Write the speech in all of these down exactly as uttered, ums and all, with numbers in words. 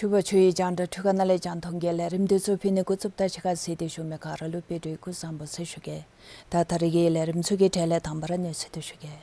ཕྱུ་པ་ཆུ་ཡི་རྒྱང་བསྒྲགས་འཕྲུལ་ཁང་ནང་ལས་རྒྱང་མཐོང་གི་ལས་རིམ་འདི་ཚུ་ཕུལ་ནི་འགོ་བཙུགསཔ་ད་ཕྱི་ཁར་གཟིགས་ཏེ་བཞུགས་མི་ག་ར་ལུ་དཔལ་སྤྲུལ་སྐུ་གཟུགས་བཟང་པོ་ཟེར་ཞུ་གེ། ད་ད་རེས་ཀྱི་ལས་རིམ་ཚུ་གི་གྲས་ལས་དང་པ་ར་གནས་ཚུལ་འདི་ཞུ་གེ།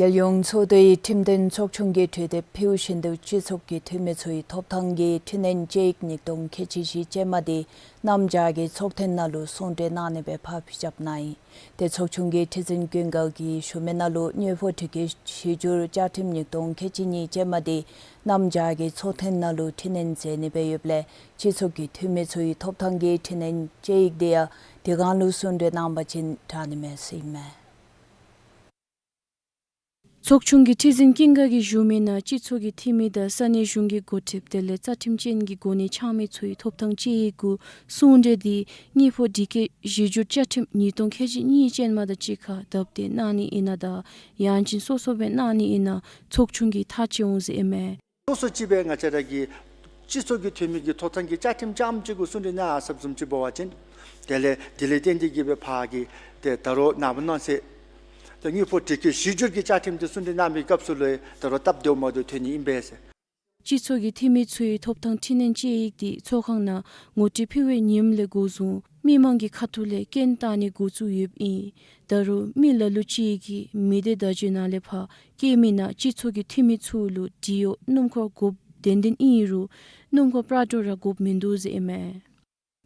རྒྱལ་ཡོངས་ཚོགས་འདུའི་ཁྲིམས་དོན་ཚོགས་ཆུང་གིས་གྲོས་འདེབས་ཕུལ་བཞིན་དུ་སྤྱི་ཚོགས་ཀྱི་འཐུས་མི་ཚུའི་ཐོབ་ཐང་གི་འཕྲི་སྣོན་དཔྱད་ཡིག་ཉིས་སྟོང་ཁལ་གཅིག་བཞི་ཅན་མ་དེ་གནམ་བྱཱར་གྱི་ཚོགས་ཐེངས་ནང་ལུ་གསུང་གྲོས་གནང་ནི་སྦེ་ཕར་ཕུལ་རྐྱབ་གནང་ཡི། དེ་ཚོགས་ཆུང་གི་ཁྲི་འཛིན་ཀུན་དགའ་གིས་ཞུ་མི་ནང་ལུ་དངུལ་ཕོགས་དྲི་བཀོད་གཞི་བསྒྱུར་བཅའ་ཁྲིམས་ཉིས་སྟོང་ཁལ་གཅིག་གཉིས་ཅན་མ་དེ་གནམ་བྱཱར་གྱི་ཚོགས་ཐེངས་ནང་ལུ་འཕྲི་སྣོན་མཛད་ནི་སྦེ་ཡོདཔ་ལས་སྤྱི་ཚོགས་ཀྱི་འཐུས་མི་ཚུའི་ཐོབ་ཐང་གི་འཕྲི་སྣོན་དཔྱད་ཡིག་དེ་ཡང་དེ་སྒང་ལུ་གསུང་གྲོས་གནང་པ་ཅིན་དྲག་ནི་མས་ཟེར་ཨིན་མས། ཚོགས་ཆུང་གི་ཁྲི་འཛིན་ཀུན་དགའ་གིས་ཞུ་མི་ནང་སྤྱི་ཚོགས་ཀྱི་འཐུས་མི་དང་ས་གནས་གཞུང་གི་འགོ་ཁྲིདཔ་དེ་ལས་རྩ་ཁྲིམས་ཅན་གྱི་གོ་གནས་འཆང་མི་ཚུའི་ཐོབ་ཐང་དཔྱད་ཡིག་གུ་གསུང་གྲོས་དེ་དངུལ་ཕོགས་དྲི་བཀོད་གཞི་བསྒྱུར་བཅའ་ཁྲིམས་ཉིས་སྟོང་ཁལ་གཅིག་གཉིས་ཅན་མ་དང་གཅིག་ཁར་བསྡབས་ཏེ་གནང་ནི་ཨིན་ན་དང་ཡང་ཅིན་སོ་སོ་སྦེ་གནང་ནི་ཨིན་ན་ཚོགས་ཆུང་གིས་ཐག་བཅད་འོང་ཟེར་ཨིན་མས། སོ་སོ་ཅིག་སྦེ་ང་བཅས་ར་གི་སྤྱི་ཚོགས་ཀྱི་འཐུས་མི་གི་ཐོབ་ཐང་གི་བཅའ་ཁྲིམས་རྐྱངམ་ཅིག་གུ་གསུང་གྲོས་གནང་ཡར་སོཔ་བཟུམ་ཅིག་འབད་བ་ཅིན། དེ་ལས་དེ་ལས་བརྟེན་ཏེ་གིས་སྦེ་ཕར་གྱི་ཏེ་ད་རུང་ནངས་པ་གནངས་ཚེ་ཏེ་དངུལ་ཕོགས་དྲི་བཀོད་གཞི་བསྒྱུར་གྱི་བཅའ་ཁྲིམས་དེ་གསུང་གྲོས་གནང་བའི་སྐབས་སུ་ལུ་ད་རུང་སྟབས་བདེཝ་མ་བདེཝ་ཐོན་ནི་ཨིན་པས་ཟེར། སྤྱི་ཚོགས་ཀྱི་འཐུས་མི་ཚུའི་ཐོབ་ཐང་འཕྲི་སྣོན་དཔྱད་ཡིག་དེ་ཚོགས་ཁང་ནང་ངོ་སྤྲོད་ཕུལ་བའི་ཉིནམ་ལས་འགོ་བཟུང་མི་མང་གི་ཁ་ཐུག་ལས་སྐྱོན་བཏགས་ནི་འགོ་བཙུགས་ཡོདཔ་ཨིན། ད་རུང་མི་ལ་ལུ་ཅིག་གིས་མི་སྡེ་བརྡ་བརྒྱུད་ནང་ལས་ཕར་སྐྱེལ་མི་ནང་སྤྱི་ཚོགས་ཀྱི་འཐུས་མི་ཚུ་ལུ་འབྲེལ་ཡོད་སྣུམ་འཁོར་དགོཔ་བདེན་བདེན་ཨིན་རུང་སྣུམ་འཁོར་པྲ་ཌོ་ར་དགོཔ་མིན་འདུག་ཟེར་ཨིན་མས།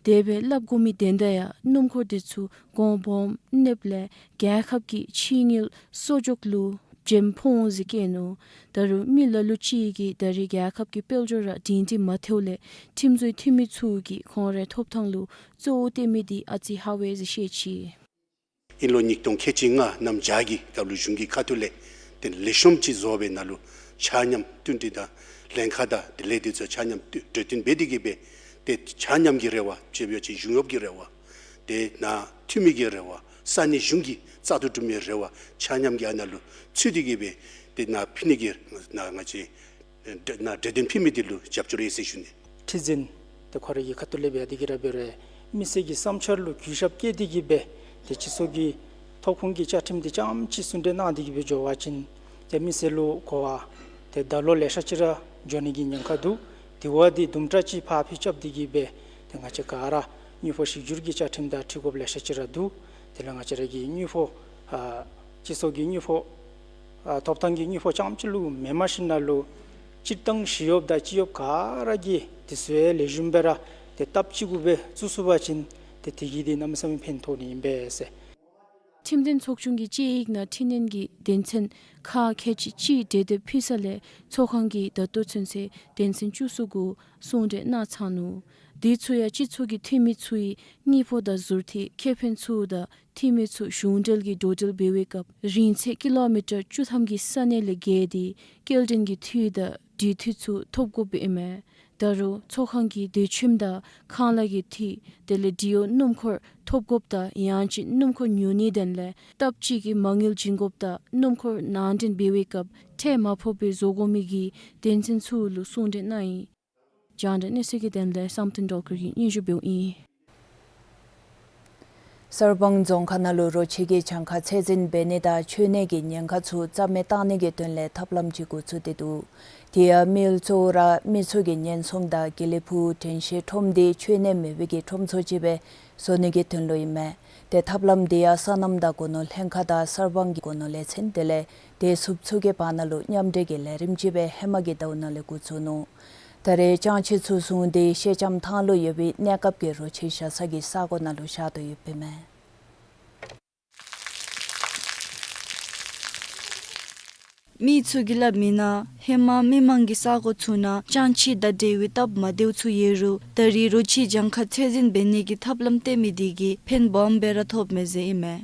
དེ་སྦེ་སླབ་དགོ་མི་དོན་དག་ཡང་སྣུམ་འཁོར་དེ་ཚུ་གོང་སྦོམ་གནསཔ་ལས་རྒྱལ་ཁབ་ཀྱི་ཕྱི་དངུལ་གསོག་འཇོག་ལུ་བྱེམ་ཕོག་འོང་ཟེར་བཀོད་ནུག། ད་རུང་མི་ལ་ལུ་ཅིག་གིས་ད་རེས་རྒྱལ་ཁབ་ཀྱི་དཔལ་འབྱོར་ར་སྒྲིང་སྒྲི་མ་ཐལཝ་ལས་ཁྲིམས་བཟོའི་འཐུས་མི་ཚུ་གིས་ཁོང་རའི་ཐོབ་ཐང་ལུ་གཙོ་བོ་བཏོན་མི་དེ་ཨ་ཙི་ཧ་བས་ཟེར་བཤད་ཅི། དབྱིན་ལོ་ཉིས་སྟོང་ཁལ་གཅིག་ལྔ་གནམ་བྱཱར་གྱི་སྐབས་ལུ་གཞུང་གི་ཁ་ཐུག་ལས་ཏེ་ལེགས་ཤོམ་ཅིག་བཟོ་བའི་ནང་ལུ་ཆ་མཉམ་བསྟུན་གྲོས་དང་ལྷན་ཁག་དང་དེ་ལས་དེ་ཚུ་ཆ་མཉམ་བསྟུན་གྲོས་བསྟུན་འབད་དེ་གིས་སྦེ་ཏེ་ཆ་མཉམ་གྱི་རེ་བ་ཕྱི་འབྱོར་ཅིག་གཞུང་གཡོགཔ་གི་རེ་བ་ཏེ་ནཱ་འཐུས་མི་གི་རེ་བ་ས་གནས་གཞུང་གི་བཙག་འཐུ་གྲུབ་མིའི་རེ་བ་ཆ་མཉམ་གྱི་ཨ་ནཱ་ལུ་ཚུད་དེ་གིས་སྦེ་ཏེ་ནཱ་ཕུལ་ནི་གི་ནཱ་ང་བཅས་ནཱ་གྲོས་བསྟུན་ཕུལ་མི་དེ་ལུ་རྒྱབ་སྐྱོར་ཡོད་ཟེར་ཞུ་ནི། ཁྲི་འཛིན་ཏེ་ཁོ་རའི་གི་ཁ་ཐུག་ལས་འབད་དེ་གིས་ར་འབད་རུང་མི་སེར་གྱི་བསམ་འཆར་ལུ་གུས་ཞབས་བསྐྱེད་དེ་གིས་སྦེ་ཏེ་སྤྱི་ཚོགས་ཀྱི་ཐོབ་ཁོངས་ཀྱི་བཅའ་ཁྲིམས་དེ་རྐྱངམ་ཅིག་གསུང་གྲོས་གནང་སྟེ་གིས་སྦེ་འགྱོ་བ་ཅིན་ཏེ་མི་སེར་ལུ་གོ་བ་ཏེ་ད་ལོག་ལེ་ཤ་ཅིག་ར་འགྱོ་ནི་གི་ཉེན་ཁ་འདུག། དེ་བ་དེ་དུམ་གྲ་ཅིག་ཕར་ཕུད་རྐྱབ་སྟེ་གིས་སྦེ་ཏེ་ང་བཅས་ག་ར་དངུལ་ཕོགས་གཞི་བསྒྱུར་གྱི་བཅའ་ཁྲིམས་དང་འཁྲིལ་དགོཔ་ལེ་ཤ་ཅིག་ར་འདུག། དེ་ལས་ང་བཅས་ར་གི་དངུལ་ཕོགས་ཨ་སྤྱི་ཚོགས་ཀྱི་དངུལ་ཕོགས་ཨ་ཐོབ་ཐང་གི་དངུལ་ཕོགས་རྐྱངམ་ཅིག་ལུ་མེན་མ་ཤེས་ནཱ་ལུ་སྤྱིར་བཏང་ཞི་གཡོགཔ་དང་སྤྱི་གཡོགཔ་ག་ར་གིས་དེ་ཚུ་ཡང་ལེགས་ཤོམ་སྦེ་ར་ཏེ་སྟབས་གཅིག་གུ་སྦེ་བཙུགས་ཚུགས་པ་ཅིན་ཏེ་དེ་གིས་ཏེ་གནམ་མེད་ས་མེད་ཕན་ཐོགས་ནི་ཨིན་པས་ཟེར། ཁྲིམས་དོན་ཚོགས་ཆུང་གི་དཔྱད་ཡིག་ནང་འཕྲི་སྣོན་གྱི་དོན་ཚན་ཁག་ཁལ་གཅིག་གཅིག་འགྲེམས་སྟོན་ཕུལ་ས་ལས་ཚོགས་ཁང་གིས་ད་ལྟོ་ཚུན་ཚོད་དོན་ཚན་བཅུ་གསུམ་གུ་གསུང་གྲོས་གནང་ཚར་ནུག། དེ་ཚུ་ཡང་སྤྱི་ཚོགས་ཀྱི་འཐུས་མི་ཚུ་གིས་དངུལ་ཕོགས་དང་ཟུར་ཐིག་ཁེ་ཕན་ཚུ་དང་འཐུས་མི་ཚུ་གཞུང་འབྲེལ་གྱི་འགྲོ་འགྲུལ་འབད་བའི་སྐབས་རིང་ཚད་ཀི་ལོ་མི་ཊར་བཅུ་ཐམ་གྱི་ས་གནས་ལས་བརྒལ་ཏེ་སྐྱེལ་འདྲེན་གྱི་འཐུས་དང་འབྲེལ་འཐུས་ཚུ་ཐོབ་དགོཔ་ཨིན་མས། ད་རུང་ཚོགས་ཁང་གིས་དེ་ཁྱིམ་དང་ཁང་གླ་གི་འཐུས་དེ་ལས་འབྲེལ་ཡོད་སྣུམ་འཁོར་ཐོབ་དགོཔ་དང་ཡང་ཅིན་སྣུམ་འཁོར་ཉོ་ནིའི་དོན་ལས་སྟབས་གཅིག་གི་མ་དངུལ་བྱིན་དགོཔ་དང་སྣུམ་འཁོར་ནང་འདྲེན་འབད་བའི་སྐབས་ཁྲལ་མ་ཕོག་པར་བཟོ་དགོ་མི་གི་དོན་ཚན་ཚུ་ལུ་གསུང་གྲོས་གནང་ཡི། རྒྱང་བསྒྲགས་གནས་ཚུལ་གྱི་དོན་ལས་བསམ་གཏན་སྒྲོལ་དཀར་གྱིས་སྙན་ཞུ་འབདཝ་ཨིན། གསར་སྤང་རྫོང་ཁག་ནང་ལུ་རོ་ཁྱི་གི་གྱངས་ཁ་ཚད་འཛིན་འབད་ནི་དང་ཁྱོད་ནད་ཀྱི་ཉེན་ཁ་ཚུ་རྩ་མེད་བཏང་ནི་གི་དོན་ལས་ཐབས་ལམ་ཅིག་འགོ་བཙུགས་ཏེ་འདུག། དེ་ཡང་དམིགས་ཡུལ་གཙོ་བོ་ར་མི་ཚུ་གི་ཉེན་སྲུང་དང་དགེ་ལེགས་ཕུག་དྲན་ཤེས་ཁྲོམ་འདི་ཁྱོད་ནད་མེད་པའི་གི་ཁྲོམ་ཚོགས་ཅིག་སྦེ་བཟོ་ནི་གི་དོན་ལུ་ཨིན་མས། ཏེ་ཐབས་ལམ་འདི་ཡང་སོ་ནམ་དང་སྒོ་ནོར་ལྷན་ཁག་དང་གསར་སྤང་གི་སྒོ་ནོར་ལས་ཚན་དེ་ལས་བདེ་སྲུངཔ་ཚུ་གི་བར་ན་ལུ་མཉམ་འབྲེལ་གྱི་ལས་རིམ་ཅིག་སྦེ་ཧེ་མ་གི་ཟླཝ་ནང་ལས་འགོ་བཙུགས་ནུག། ད་རེས་སྤྱང་ཁྱི་ཚུ་བཟུང་སྟེ་ཤེལ་ལྕམ་ཐང་ལུ་ཡོད་པའི་གནས་སྐབས་ཀྱི་རོ་ཁྱི་བཞག་ས་གི་ས་གོ་ནང་ལུ་བཞག་དོ་ཡོདཔ་ཨིན་མས། མི་ཚུ་གིས་སླབ་མི་ནང་ཧེ་མ་མི་མང་གི་ས་གོ་ཚུ་ནང་སྤྱང་ཁྱི་དང་འབྲེལ་བའི་སྟབས་མ་བདེཝ་ཚུ་ཡོད་རུང་ད་རེས་རོ་ཁྱི་གྱངས་ཁ་ཚད་འཛིན་འབད་ནི་གི་ཐབས་ལམ་སྟོན་མི་འདི་གིས་ཕན་སྦོམ་སྦེ་ར་ཐོབ་མས་ཟེར་ཨིན་མས།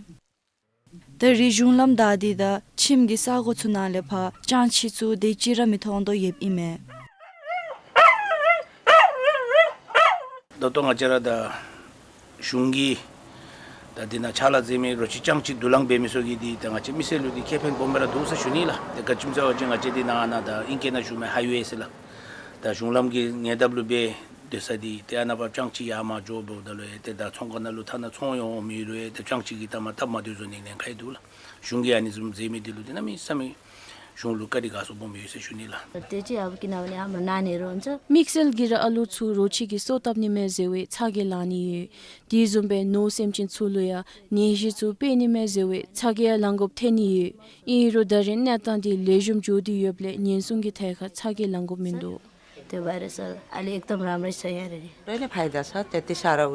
ད་རེས་གཞུང་ལམ་བདའ་སྟེ་དང་ཁྱིམ་གྱི་ས་གོ་ཚུ་ནང་ལས་ཕར་སྤྱང་ཁྱི་ཚུ་དེ་ཅིག་ར་མི་མཐོང་དོ་ཡོདཔ་ཨིན་མས། ད་ལྟོ་ང་བཅས་ར་ད་གཞུང་གིས་ད་འདི་ནང་ཕྱག་ལཱ་མཛད་མི་རོ་ཁྱི་སྤྱང་ཁྱི་དུག་རླངས་འབད་མི་ཚུ་གིས་འདི་ད་ང་བཅས་མི་སེར་ལུ་འདི་ཁེ་ཕན་སྦོམ་སྦེ་ར་འདུག་ཟེར་ཞུ་ནི་ལགས། ཏེ་ག་ཅི་སྨོ་ཟེར་བ་ཅིན་ང་བཅས་འདི་ནང་ན་ད་ཨིང་སྐད་ནང་ཞུ་མི་ཧའི་ཝེ་ཟེར་ལགས། ད་གཞུང་ལམ་གྱི་ཉེ་འདབས་ལུ་སྦེ་སྡོད་ས་འདི་ཏེ་ཨ་ནཱ་ཕར་སྤྱང་ཁྱི་ཡར་མར་འགྱོ་འབདཝ་ད་ལུ་ཡང་ཏེ་ད་ཚོང་ཁང་ནང་ལུ་ཐ་ན་ཚོང་ཡོང་མི་རུང་ཡང་ཏེ་སྤྱང་ཁྱི་གིས་ཐ་མ་སྟབས་མ་བདེཝ་བཟོ་ནི་ཉེན་ཁ་ཡང་འདུག་ལགས། གཞུང་གིས་ཨ་ནི་བཟུམ་མཛད་མི་འདི་ལུ་ཏེ་གནམ་མེད་ས་མེད་གཞུང་ལུ་བཀའ་དྲིན་དགའ་ཚོར་སྦོམ་ཡོད་ཟེར་ཞུ་ནི་ལགས། དེ་ཅིག་ཨ་བུ་ཀི་ན་བ་ནི་ཨ་མ་ན་ནི་རོ་ཨིན་ཚ། དམིགས་བསལ་གྱིས་ར་ཨ་ལུ་ཚུ་རོ་ཁྱི་གིས་སོ་བཏབ་ནི་མས་ཟེར་བའི་ཚ་གྱང་ལང་ནི་ཡོད། དེ་བཟུམ་སྦེ་ནོར་སེམས་ཅན་ཚུ་ལུ་ཡང་ནད་གཞི་ཚུ་སྤེལ་ནི་མས་ཟེར་བའི་ཚ་གྱང་ཡང་ལང་དགོཔ་ཐོན་ནི་ཡོད། ཨིན་རུང་ད་རེས་གནས་སྟངས་འདི་ལེགས་ཤོམ་འགྱོ་སྟེ་ཡོདཔ་ལས་ཉེན་སྲུང་གི་ཐད་ཁར་ཚ་གྱང་ལང་དགོཔ་མིན་འདུག། त्यो भाइरस अलि एकदम राम्रै छ यहाँ।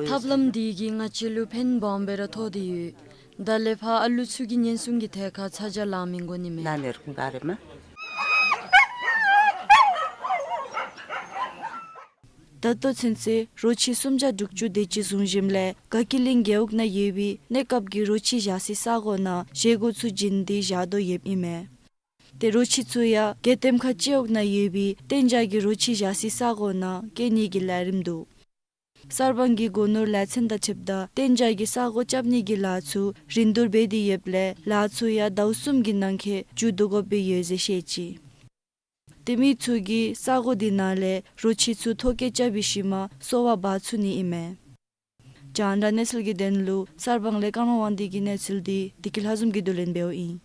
ཐབས་ལམ་འདི་གིས་ང་བཅས་ལུ་ཕན་སྦོམ་སྦེ་ར་ཐོགས་ཏེ་ཡོད། ད་ལས་ཕར་ཨ་ལུ་ཚུ་གི་ཉེན་སྲུང་གི་ཐད་ཁར་ཚ་གྱང་ལང་མི་དགོ་ནི་མས། ད་ལྟོ་ཚུན་ཚོད་རོ་ཁྱི་སུམ་བརྒྱ་དྲུག་ཅུ་དེ་ཅིག་བཟུང་ཞིནམ་ལས་དགའ་སྐྱིད་གླིང་རྒེད་འོག་ནང་ཡོད་པའི་གནས་སྐབས་ཀྱི་རོ་ཁྱི་བཞག་སའི་ས་གོ་ནང་བཞེས་སྒོ་ཚུ་བྱིན་ཏེ་བཞག་དོ་ཡོདཔ་ཨིན་མས། ཏེ་རོ་ཁྱི་ཚུ་ཡང་གལ་ཏེ་ཁ་ལྕེ་འོག་ནང་ཡོད་པའི་གཏན་འཇགས་ཀྱི་རོ་ཁྱི་བཞག་སའི་ས་གོ་ནང་བསྐྱལ་ནི་གི་ལས་རིམ་འདུག། གསར་སྤང་གི་སྒོ་ནོར་ལས་ཚན་དང་འཁྲིལཝ་ད་གཏན་འཇགས་ཀྱི་ས་གོ་རྐྱབ་ནི་གི་ལཱ་ཚུ་རིན་བསྡུར་འབད་དེ་ཡོདཔ་ལས་ལཱ་ཚུ་ཡང་ཟླཝ་གསུམ་གྱི་ནང་འཁོད་མཇུག་བསྡུ་དགོཔ་སྦེ་ཡོད་ཟེར་བཤད་ཅི། ཏེ་མི་ཚུ་གིས་ས་གོ་འདི་ནང་ལས་རོ་ཁྱི་ཚུ་ཐོ་བཀོད་རྐྱབ་པའི་ཤུལ་མ་གསོ་བ་འབག་ཚུགས་ནི་ཨིན་མས། རྒྱང་བསྒྲགས་གནས་ཚུལ་གྱི་དོན་ལུ་གསར་སྤང་ལས་ཀརྨ་དབང་འདུས་ཀྱི་གནས་ཚུལ་འདི་བདེ་སྐྱིད་ལྷ་འཛོམས་ཀྱིས་བསྡུ་ལེན་འབདཝ་ཨིན།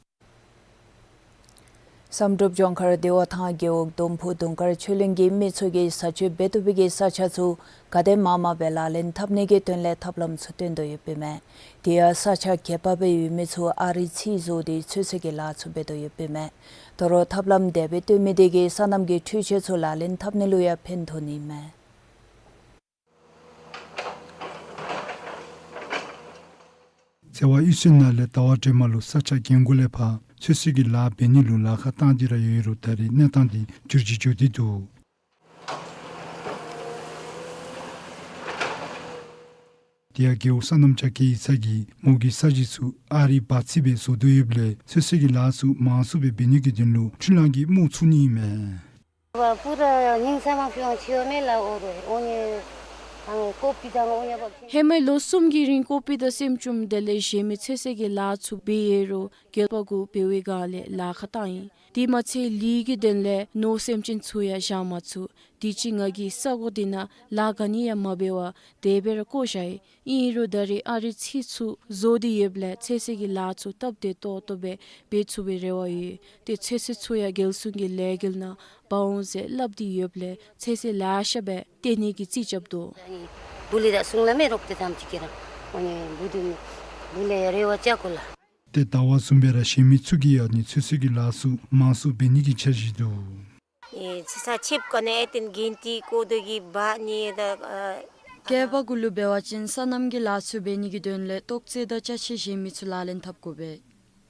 བསམ་གྲུབ་ལྗོངས་མཁར་བདེ་བ་ཐང་རྒེད་འོག་དོམ་ཕུ་དུང་དཀར་ཆོས་གླིང་གི་མི་ཚུ་གིས་བཟའ་སྤྱོད་འབད་བཏུབ་པའི་གི་ས་ཆ་ཚུ་ག་དེ་མང་མང་སྦེ་ལག་ལེན་འཐབ་ནི་གི་དོན་ལས་ཐབས་ལམ་ཚུ་སྟོན་དོ་ཡོདཔ་ཨིན་མས། དེ་ཡང་ས་ཆ་གད་པ་སྦེ་ཡོད་མི་ཚུ་ཨ་རིའི་ཚི་བཟོ་སྟེ་ཚོད་བསྲེ་གི་ལཱ་ཚུ་འབད་དོ་ཡོདཔ་ཨིན་མས། དོ་རུང་ཐབས་ལམ་དེ་སྦེ་སྟོན་མི་དེ་གིས་སོ་ནམ་གྱི་འཕྲུལ་ཆས་ཚུ་ལག་ལེན་འཐབ་ནི་ལུ་ཡང་ཕན་ཐོགས་ནི་ཨིན་མས། ཚེས་པ་དབུས་གསུམ་ནང་ལས་ཟླ་བ་སྒྲོལ་མ་ལུ་ས་ཆ་རྒན་རྒོན་ལས་ཕར་ཚོད་བསྲེ་གི་ལཱ་འབད་ནི་ལུ་ལཱ་ཁག་བཏང་སྟེ་ར་ཡོད་རུང་ད་རེས་གནས་སྟངས་འདི་བསྒྱུར་བཅོས་འགྱོ་སྟེ་འདུག། དེ་ཡང་རྒེད་འོག་སོ་ནམ་ཅ་ཁའི་ཡིག་ཚང་གིས་མོ་གི་ས་གཞི་ཚུ་ཨ་རིའི་འབག་རྩིས་སྦེ་བཟོ་དོ་ཡོདཔ་ལས་ཚོད་བསྲེ་གི་ལཱ་ཚུ་མང་སུ་སྦེ་འབད་ནི་གི་དོན་ལུ་འཕྲུལ་གླང་གིས་རྨོ་ཚུགས་ནི་ཨིན་མས། ཧེ་མའི་ལོ་གསུམ་གྱི་རིང་ཀོ་པི་དང་སེམ་ཅུམ་དེ་ལས་གཞན་མི་ཚོད་བསྲེ་གི་ལཱ་ཚུ་འབད་ཡོད་རུང་རྒྱལ་པོ་གུ་འབད་བའི་སྒང་ལས་ལཱ་ཁག་བཏང་ཡི། དེ་མ་ཚད་ལུད་ཀྱི་དོན་ལས་ནོར་སེམས་ཅན་ཚུ་ཡང་བཞག་མ་ཚུགས། དུས་ཅི་ང་གིས་ས་གོ་དེ་ནང་ལཱ་ག་ནི་ཡང་མ་འབད་བར་དེ་སྦེ་ར་བཀོ་བཞག་ཡི། ཨིན་རུང་ད་རེས་ཨ་རིའི་ཚི་ཚུ་བཟོ་སྟེ་ཡོདཔ་ལས་ཚོད་བསྲེ་གི་ལཱ་ཚུ་སྟབས་བདེ་ཏོག་ཏོ་སྦེ་འབད་ཚུགས་པའི་རེ་བ་ཡོད། ཏེ་ཚོད་བསྲེ་ཚུ་ཡང་རྒྱལ་སྲུང་གི་ལས་འགུལ་ནང་འབག་འོང་ཟེར་སླབ་སྟེ་ཡོདཔ་ལས་ཚོད་བསྲེ་ལེ་ཤ་སྦེ་སྟོན་ནི་གི་རྩིས་རྐྱབ་དོ། ཏེ་ཟླཝ་གསུམ་སྦེ་ར་གཞན་མི་ཚུ་གིས་ཡང་ཨ་ནི་ཚོད་བསྲེ་གི་ལཱ་ཚུ་མང་སུ་འབད་ནི་གི་འཆར་གཞི་འདུག། ཨེ་ཚེས་ཆེབ་ཀ་ནི་ཨེ་ཏེན་གིན་ཏི་ཀོ་དོ་གི་བ་ནི་ད་ཨ་ བསྐལ་པ་གུ་ལུ་འབད་བ་ཅིན་སོ་ནམ་གྱི་ལཱ་ཚུ་འབད་ནི་གི་དོན་ལས་ཏོག་ཙེ་དང་ཅ་ཆས་བཞེས་མི་ཚུ་ལག་ལེན་འཐབ་དགོ་པས།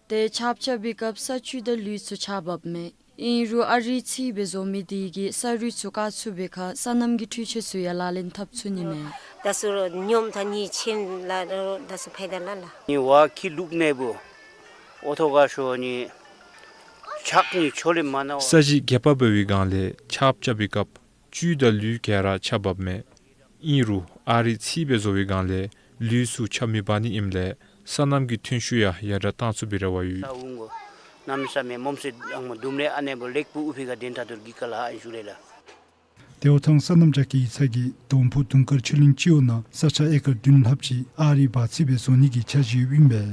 ཏེ་ཆརཔ་རྐྱབ་པའི་སྐབས་ས་བཅུད་དང་ལུད་ཚུ་ཆརཔ་འབབ་མས། ཨིན་རུང་ཨ་རིག་ཚིག་སྦེ་བཟོ་མི་དེ་གིས་ས་རུད་ཚུ་བཀག་ཚུགས་པའི་ཁར་སོ་ནམ་གྱི་འཕྲུལ་ཆས་ཚུ་ཡང་ལག་ལེན་འཐབ་ཚུགས་ནི་མས། ད་སུ་རུང་ཉོམ་ཐ་ནི་ཆེན་ལ་རུང་ད་སུ་ཕའི་ད་ལ་ལ། ནི་ཝ་ཁི་ལུག་ནེ་བུ་ཨོ་ཐོ་ག་ཤོ་ནི་ཆག་ནི་ཆོ་ལེ་མ་ན་བ། ས་གཞི་རྒྱབ་པ་འབད་བའི་སྒང་ལས་ཆརཔ་རྐྱབ་པའི་སྐབས་བཅུད་དང་ལུད་ག་ར་ཆརཔ་འབབ་མས། ཨིན་རུང་ཨ་རིག་ཚིག་སྦེ་བཟོ་བའི་སྒང་ལས་ལུད་ཚུ་ཆརཔ་མི་འབབ་ནི་ཨིནམ་ལས་སོ་ནམ་གྱི་ཐོན་ཤུགས་ཡང་ཡར་དྲག་བཏང་ཚུགས་པའི་རེ་བ་ཡོད། ས་འུང་གོ་གནམ་མེད་ས་མེད་མོམ་སེ་ཨང་མ་དུམ་ལས་ཨ་ནེ་བུ་ལེགས་པོ་ཨུ་ཕི་ག་དེན་ཐ་དུར་གི་ཀ་ལ་ཨན་ཞུ་ལེ་ལ། ཏེ་འོ་ཐང་སོ་ནམ་རྒྱ་སྐྱེད་ཡིག་ཚང་གིས་དོང་ཕུ་དུང་དཀར་ཆུ་གླིང་སྤྱི་འོག་ནང་ས་ཆ་ཨེ་ཀར་བདུན་ལྷགཔ་ཅིག་ཨ་རིག་འབག་ཚིག་སྦེ་བཟོ་ནི་གི་འཆར་གཞི་ཡོདཔ་ཨིན་པས།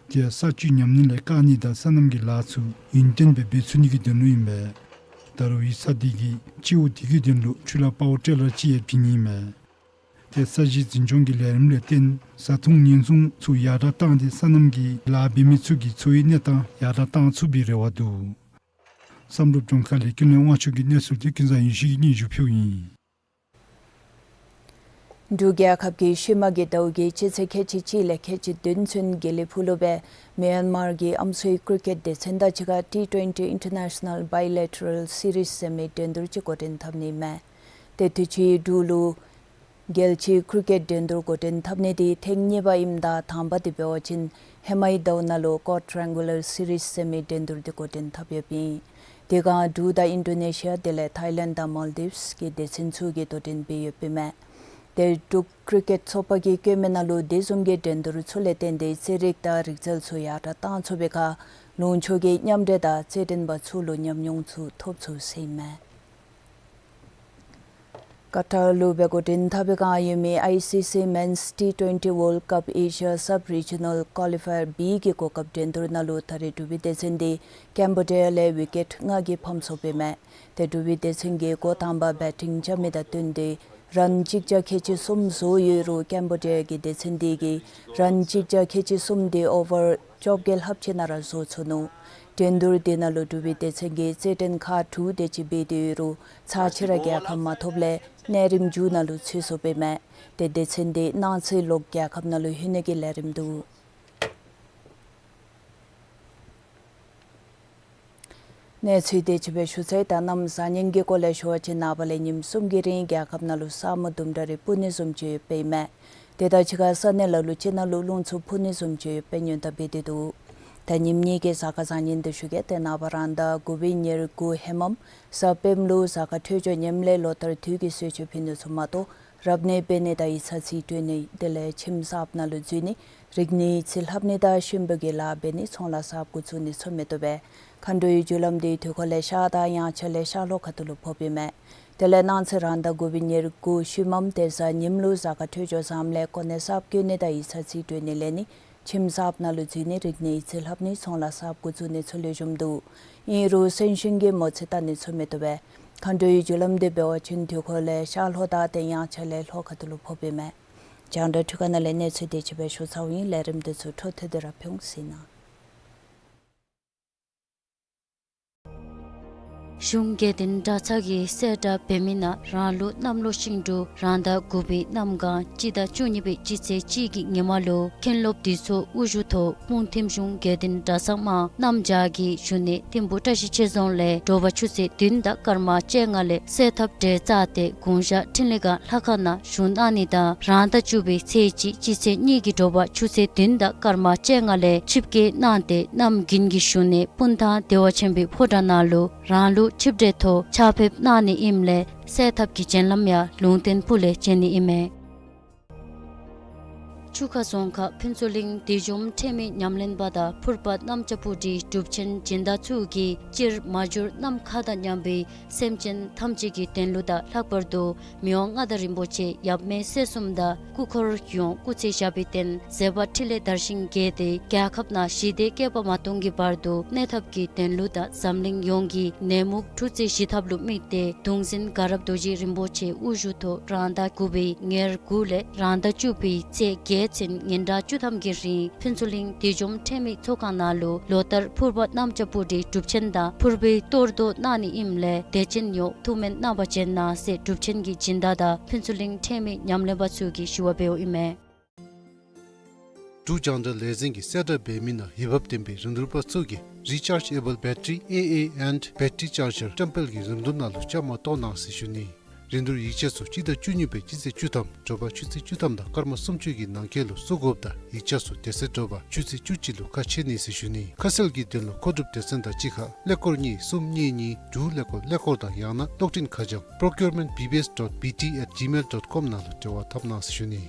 དེ་ཡང་ས་བཅུད་ཉམས་ནི་ལས་བཀག་ནི་དང་སོ་ནམ་གྱི་ལཱ་ཚུ་ཡུན་བརྟན་སྦེ་འབད་ཚུགས་ནི་གི་དོན་ལུ་ཨིན་པས། ད་རུང་ཡིག་ཚང་དེ་གིས་སྤྱི་འོག་དེ་གི་དོན་ལུ་ཆུ་ལག་པ་བོ་ཊེ་ལར་ཅིག་ཡང་བྱིན་ནི་ཨིན་མས། ཏེ་ས་གཞི་འཛིན་སྐྱོང་གི་ལས་རིམ་ལས་བརྟེན་བཟའ་འཐུང་ཉེན་སྲུང་ཚུ་ཡར་དྲག་བཏང་སྟེ་སོ་ནམ་གྱི་ལཱ་འབད་མི་ཚུ་གི་འཚོ་བའི་གནས་སྟངས་ཡར་དྲག་བཏང་ཚུགས་པའི་རེ་བ་འདུག། བསམ་གྲུབ་ལྗོངས་མཁར་ལས་ཀུན་ལེགས་དབང་ཕྱུག་གི་གནས་ཚུལ་དེ་ཀུན་བཟང་ཡེ་ཤེས་ཀྱིས་སྙན་ཞུ་ཕུལཝ་ཨིན། འབྲུག་རྒྱལ་ཁབ་ཀྱི་ཤུལ་མ་གི་ཟླཝ་གི་སྤྱི་ཚེས་ཁལ་གཅིག་གཅིག་ལས་ཁལ་གཅིག་བདུན་ཚུན་དགེ་ལེགས་ཕུག་ལུ་སྦེ་མི་ཡན་མར་གྱི་ཨམ་སྲུའི་ཀྲི་ཀེཊ་སྡེ་ཚན་དང་གཅིག་ཁར་ཊི་ཊུ་ཝེན་ཊི་ཨིན་ཊར་ནེ་ཤ་ནཱལ་བཱའི་ལེ་ཊ་རཱལ་སི་རིསི་ཟེར་མི་འགྲན་བསྡུར་ཅིག་འགོ་འདྲེན་འཐབ་ནི་མས། ཏེ་དུས་ཅི་འབྲུག་ལུ་རྒྱལ་སྤྱིའི་ཀྲི་ཀེཊ་འགྲན་བསྡུར་འགོ་འདྲེན་འཐབ་ནི་དེ་ཐེངས་གཉིས་པ་ཨིནམ་ད་དང་པ་དེ་འབད་བ་ཅིན་ཧེ་མའི་ཟླཝ་ནང་ལུ་ཀོཌ་ཊ་རེང་གུ་ལར་སི་རིསི་ཟེར་མི་འགྲན་བསྡུར་དེ་འགོ་འདྲེན་འཐབ་ཡོདཔ་ཨིན། དེ་སྒང་འབྲུག་དང་ཨིན་ཌོ་ནེ་ཤི་ཡ་དེ་ལས་ཐའི་ལེནཌ་དང་མཱལ་ཌིབས་ཀྱི་སྡེ་ཚན་ཚུ་གིས་དོ་འགྲན་འབད་ཡོདཔ་ཨིན་མས། ཏེ་འབྲུག་ཀྲི་ཀེཊ་ཚོགས་པ་གིས་བཀོད་མི་ནང་ལུ་དེ་བཟུམ་གྱི་འགྲན་བསྡུར་ཚུ་ལས་བརྟེན་ཏེ་རྩེད་རིགས་དང་རིག་རྩལ་ཚུ་ཡར་དྲག་བཏང་ཚུགས་པའི་ཁར་ལུང་ཕྱོགས་ཀྱི་མཉམ་འབྲེལ་དང་རྩེད་འགྲན་པ་ཚུ་ལུ་ཉམས་མྱོང་ཚུ་ཐོབ་ཚུགས་ཟེར་ཨིན་མས། ཀ་ཊར་ལུ་སྦེ་འགོ་འདྲེན་འཐབ་པའི་སྒང་ཡོད་མི་ཨའི་སི་སི་མེནསི་ཊི་ཊུ་ཝེན་ཊི་ཝཱལཌ་ཀཔ་ཨེ་ཤི་ཡ་སབ་རི་ཇི་ནཱལ་ཀོ་ལི་ཕ་ཡར་བི་གི་གོ་སྐབས་འགྲན་བསྡུར་ནང་ལུ་ད་རེས་འབྲུག་པའི་སྡེ་ཚན་དེ་ཀེམ་བོ་ཌི་ཡ་ལས་ཝི་ཀེཊ་ལྔ་གིས་ཕམ་སོཔ་ཨིན་མས། ཏེ་འབྲུག་པའི་སྡེ་ཚན་གྱིས་འགོ་དང་པ་བེ་ཊིང་རྐྱབ་མི་དང་བསྟུན་ཏེ་རཱན་གཅིག་བརྒྱ་ཁལ་གཅིག་གསུམ་བཟོ་ཡོད་རུང་ཀེམ་བོ་ཌི་ཡ་གི་སྡེ་ཚན་དེ་གིས་རཱན་གཅིག་བརྒྱ་ཁལ་གཅིག་གསུམ་དེ་ཨོ་ཝར་བཅོ་བརྒྱད་ལྷགཔ་ཅིག་ནང་ར་བཟོ་ཚུགས་ནུག། འགྲན་བསྡུར་དེ་ནང་ལུ་འབྲུག་པའི་སྡེ་ཚན་གྱིས་རྩེད་འགྲན་ཁག་དྲུག་དེ་ཅིག་འབད་དེ་ཡོད་རུང་ཚར་གཅིག་ར་རྒྱལ་ཁ་མ་ཐོབ་ལས་གནས་རིམ་མཇུག་ནང་ལུ་ཚུད་སོཔ་ཨིན་མས། ཏེ་སྡེ་ཚན་དེ་གནངས་ཚེ་ལོག་རྒྱལ་ཁབ་ནང་ལུ་ལྷོད་ནི་གི་ལས་རིམ་འདུག། གནས་ཚུལ་དེ་ཅིག་སྦེ་ཞུ་ཚར་ཡི། ད་གནམ་བཟང་ངན་གྱི་སྐོར་ལས་ཞུ་བ་ཅིན་ནངས་པ་ལས་ཉིནམ་གསུམ་གྱི་རིང་རྒྱལ་ཁབ་ནང་ལུ་ས་སྨུག་དུམ་གྲ་རེ་སྤུབ་ནི་བཟུམ་ཅིག་ཡོདཔ་ཨིན་མས། དེ་དང་གཅིག་ཁར་ས་གནས་ལ་ལུ་ཅིག་ནང་ལུ་རླུང་འཚུབ་འཕུ་ནི་བཟུམ་ཅིག་ཡོདཔ་སྨོན་ལམ་འབད་དེ་འདུག། ད་ཉིནམ་གཉིས་ཀྱི་གཟའ་སྐར་བཟང་ངན་དེ་ཞུ་གེ། ཏེ་ནངས་པ་རང་ཟླ་དགུ་པའི་ཉེར་དགུ་ཧེ་མམ་གཟའ་སྤེནམ་ལུ་གཟའ་སྐར་འཕྲོད་སྦྱོར་ངནམ་ལས་ལོ་ལྟར་དུས་ཀྱི་གསོལ་མཆོད་ཕུལ་ནི་ཚུ་མ་གཏོགས་རབ་གནས་འབད་ནི་དང་ཡིག་ཚང་རྩིས་སྤྲོད་ནི་དེ་ལས་ཁྱིམ་གསརཔ་ནང་ལུ་འཛུལ་ནི་རིག་གནས་རྩིས་ལྷབ་ནི་དང་གཤིན་པོ་གི་ལཱ་འབད་ནི་ཚོང་ལཱ་གསརཔ་འགོ་བཙུགས་ནི་ཚུ་མི་བཏུབ་པས། མཁའ་འགྲོའི་རྒྱུ་ལམ་དེ་དུས་འཁོར་ལས་ཤར་དང་དབྱངས་འཆར་ལས་ཤར་ལྷོ་ཁ་ཐུག་ལུ་ཕོགཔ་ཨིན་མས། དེ་ལས་གནངས་ཚེ་རང་ཟླ་དགུ་པའི་ཉེར་དགུ་ཤུལ་མམ་ཏེ་གཟའ་ཉིམ་ལུ་གཟའ་སྐར་འཕྲོད་སྦྱོར་བཟངམ་ལས་གོ་གནས་གསརཔ་བསྐོ་ནི་དང་ཡིག་ཚང་རྩིས་སྤྲོད་ནི་ལེན་ནི་ཁྱིམ་གསརཔ་ནང་ལུ་འཛུལ་ནི་རིག་གནས་རྩིས་ལྷབ་ནི་ཚོང་ལཱ་གསརཔ་འགོ་བཙུགས་ནི་ཚུ་ལེགས་ཤོམ་འདུག། ཨིན་རུང་གསོན་གཤིན་གྱི་མོ་རྩིས་བལྟ་ནི་ཚུ་མི་བཏུབ་པས། མཁའ་འགྲོའི་རྒྱུ་ལམ་དེ་འབད་བ་ཅིན་དུས་འཁོར་ལས་ཤར་ལྷོ་དང་ཏེ་དབྱངས་འཆར་ལས་ལྷོ་ཁ་ཐུག་ལུ་ཕོགཔ་ཨིན་མས། རྒྱང་བསྒྲགས་འཕྲུལ་ཁང་ནང་ལས་གནས་ཚུལ་དེ་ཅིག་སྦེ་ཞུ་ཚརཝ་ཨིན། ལས་རིམ་དེ་ཚུ་འཕྲོ་མཐུད་དེ་ར་ཕུལ་འོང་ཟེར་ཨིན། གཞུང་དགེ་འདུན་གྲྭ་ཚང་གིས་གསལ་བསྒྲགས་འབད་མི་ནང་རང་ལུགས་གནམ་ལོ་ཤིང་འབྲུག་རང་ཟླ་དགུ་པའི་གནམ་གང་སྤྱི་ཟླ་བཅུ་གཉིས་པའི་སྤྱི་ཚེས་གཅིག་གི་ཉིན་མ་ལུ་མཁན་སློབ་འདུས་ཚོགས་དབུ་བཞུགས་ཐོག་སྤུངས་ཐིམ་གཞུང་དགེ་འདུན་གྲྭ་ཚང་དམངས་གནམ་བྱཱར་གྱི་བཞུགས་གནས་ཐིམ་ཕུ་བཀྲ་ཤིས་ཆོས་རྫོང་ལས་དྲོ་པ་ཆུ་ཚོད་བདུན་དང་སྐར་མ་བཅོ་ལྔ་ལས་གསོལ་ཐབ་གྲལ་བཅག་སྟེ་དགུང་ཞག་འཕྲིན་ལས་སྒང་ལྷ་ཁང་ནང་བཞུགས་གནང་ནི་དང་རང་ཟླ་བཅུ་པའི་ཚེས་གཅིག་སྤྱི་ཚེས་གཉིས་ཀྱི་དྲོ་པ་ཆུ་ཚོད་བདུན་དང་སྐར་མ་བཅོ་ལྔ་ལས་ཆིབས་བསྐྱོད་གནང་སྟེ་གནམ་དགུན་གྱི་བཞུགས་གནས་སྤུངས་ཐང་བདེ་བ་ཆེན་པོའི་ཕོ་བྲང་ནང་ལུ་རང་ལུགས་ཆིབས་གྲལ་ཐོག་ཕྱག་ཕེབས་གནང་ནི་ཨིནམ་ལས་གསོལ་ཐབ་ཀྱི་བྱིན་རླབས་ཡང་ལུང་བསྟན་ཕུག་ལས་བྱོན་ནི་ཨིན་མས། ཆུ་ཁ་རྫོང་ཁག་ཕུན་ཚོགས་གླིང་བདེ་འཇོམས་ཁྲོས་མའི་ཉམས་ལེན་པ་དང་ཕུར་པ་གནམ་ལྕགས་ཕུག་བྲིས་གྲུབ་ཆེན་སྦྱིན་བདག་ཚུ་གིས་སྤྱིར་མ་གྱུར་ནམ་མཁའ་དང་མཉམ་པའི་སེམས་ཅན་ཐམས་ཅད་ཀྱི་དོན་ལུ་དང་ལྷག་པར་དུ་མི་དབང་མངའ་བདག་རིན་པོ་ཆེ་ཡབ་མེས་སྲས་གསུམ་དང་སྐུ་འཁོར་ཡོངས་སྐུ་ཚེ་ཞབས་པད་བརྟན་མཛད་པ་འཕྲིན་ལས་དར་ཞིང་རྒྱས་ཏེ་རྒྱལ་ཁབ་ནང་ཞི་བདེ་བསྐལ་པ་མ་སྟོངས་ཀྱི་བར་དུ་གནས་ཐབས་ཀྱི་དོན་ལུ་དང་འཛམ་གླིང་ཡོངས་ཀྱི་ནད་མུག་འཁྲུག་རྩོད་ཞི་ཐབས་ལུ་དམིགས་ཏེ་གདུང་འཛིན་དགའ་རབ་རྡོ་རྗེ་རིན་པོ་ཆེ་དབུ་བཞུགས་ཐོག་རང་ཟླ་དགུ་པའི་ཉེར་དགུ་ལས་རང་ཟླ་བཅུ་པའི་ཚེས་བརྒྱད་ ཚུན་ཉིན་གྲངས་བཅུ་ཐམ་གྱི་རིང་ཕུན་ཚོགས་གླིང་བདེ་འཇོམས་ཁྲལ་མེད་ཚོགས་ཁང་ནང་ལུ་ལོ་ལྟར་ཕུར་པ་གནམ་ལྕགས་པོ་ཏི་སྒྲུབ་ཆེན་དང་ཕུར་པའི་གཏོར་བཟློག་གནང་ནི་ཨིནམ་ལས་དད་ཅན་ཡོངས་ཐུགས་སྨོན་གནང་བར་བྱོན་གནང་ཟེར་སྒྲུབ་ཆེན་གྱི་སྦྱིན་བདག་དང་ཕུན་ཚོགས་གླིང་ཁྲལ་མེད་ཉམས་ལེན་པ་ཚུ་གིས་ཞུ་བ་འབདཝ་ཨིན་མས། འབྲུག་རྒྱང་བསྒྲགས་ལས་འཛིན་གྱིས་གསལ་བསྒྲགས་འབད་མི་ནང་འོས་འབབ་ལྡན་པའི་རིན་བསྡུར་པ་ཚུ་གིས་Rechargeable Battery, A A, and Battery Charger བཀྲམ་སྤེལ་གྱི་རིན་བསྡུར་ནང་ལུ་བཅའ་མར་གཏོགས་གནང་ཟེར་ཞུ་ནི། རིན་བསྡུར་ཡིག་ཆ་ཚུ་སྤྱི་ཟླ་བཅུ་གཉིས་པའི་སྤྱི་ཚེས་བཅུ་ཐམ་དྲོ་པ་ཆུ་ཚོད་བཅུ་ཐམ་དང་སྐར་མ་སུམ་ཅུ་གི་ནང་འཁོད་ལུ་བཙུགས་དགོཔ་དང་ཡིག་ཆ་ཚུ་དེ་ཚེ་དྲོ་པ་ཆུ་ཚོད་བཅུ་གཅིག་ལུ་ཁ་ཕྱེ་ནི་ཟེར་ཞུ་ནི། ཁ་གསལ་གྱི་དོན་ལུ་མཁོ་སྒྲུབ་སྡེ་ཚན་དང་གཅིག་ཁར་ཀླད་ཀོར་གཉིས་གསུམ་གཉིས་གཉིས་དྲུག་ཀླད་ཀོར་ཀླད་ཀོར་དང་ཡང་ན་གློག་འཕྲིན་ཁ་བྱང་procurement B B S dot B T at gmail dot com ནང་ལུ་འབྲེལ་བ་འཐབ་གནང་ཟེར་ཞུ་ནི།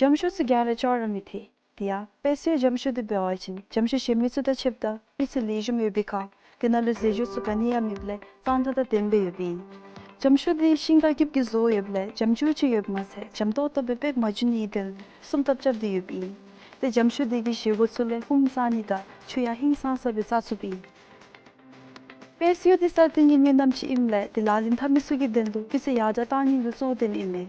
འཇམ་ཤོག་ཚུ་ག་ར་ཅོག་ར་མི་འཐད། དེ་ཡང་དཔེ་སྲོལ་འཇམ་ཤོག་འདི་འབད་བ་ཅིན་འཇམ་ཤོག་གཞན་མི་ཚུ་དང་ཕྱདཔ་ད་དམིགས་བསལ་ལེགས་ཤོམ་ཡོད་པའི་ཁར་དེ་ནང་ལུ་རྫས་སྦྱོར་ཚུ་ག་ནི་ཡང་མེདཔ་ལས་གཙང་སྦྲ་དང་ལྡནམ་སྦེ་ཡོདཔ་ཨིན། འཇམ་ཤོག་འདི་ཤིང་དང་སྐྱིབས་ཀྱིས་བཟོ་ཡོདཔ་ལས་འཇམ་ཅུང་ཅིག་ཡོདཔ་མ་ཚད་འཇམ་ཏོག་ཏོ་སྦེ་པེག་མ་འགྱོ་ནིའི་དོན་ལུ་སྲུང་ཐབས་རྐྱབ་སྟེ་ཡོདཔ་ཨིན། དེ་འཇམ་ཤོག་འདི་གི་བཞེས་སྒོ་ཚུ་ལས་ཧཱུྃ་བསག་ནི་དང་ཆུ་ཡང་ཧིང་སངས་ས་སྦེ་བཙག་ཚུགསཔ་ཨིན། དཔེ་སྲོལ་འདི་གསར་བཏོན་གྱི་སྨོན་ལམ་ཅིག་ཨིནམ་ལས་དེ་ལག་ལེན་འཐབ་མི་ཚུ་གི་དོན་ལུ་དཔེ་ཆ་ཡར་དྲག་གཏང་ནི་ལུ་གཙོ་བོ་དོན་ཨིན་མས།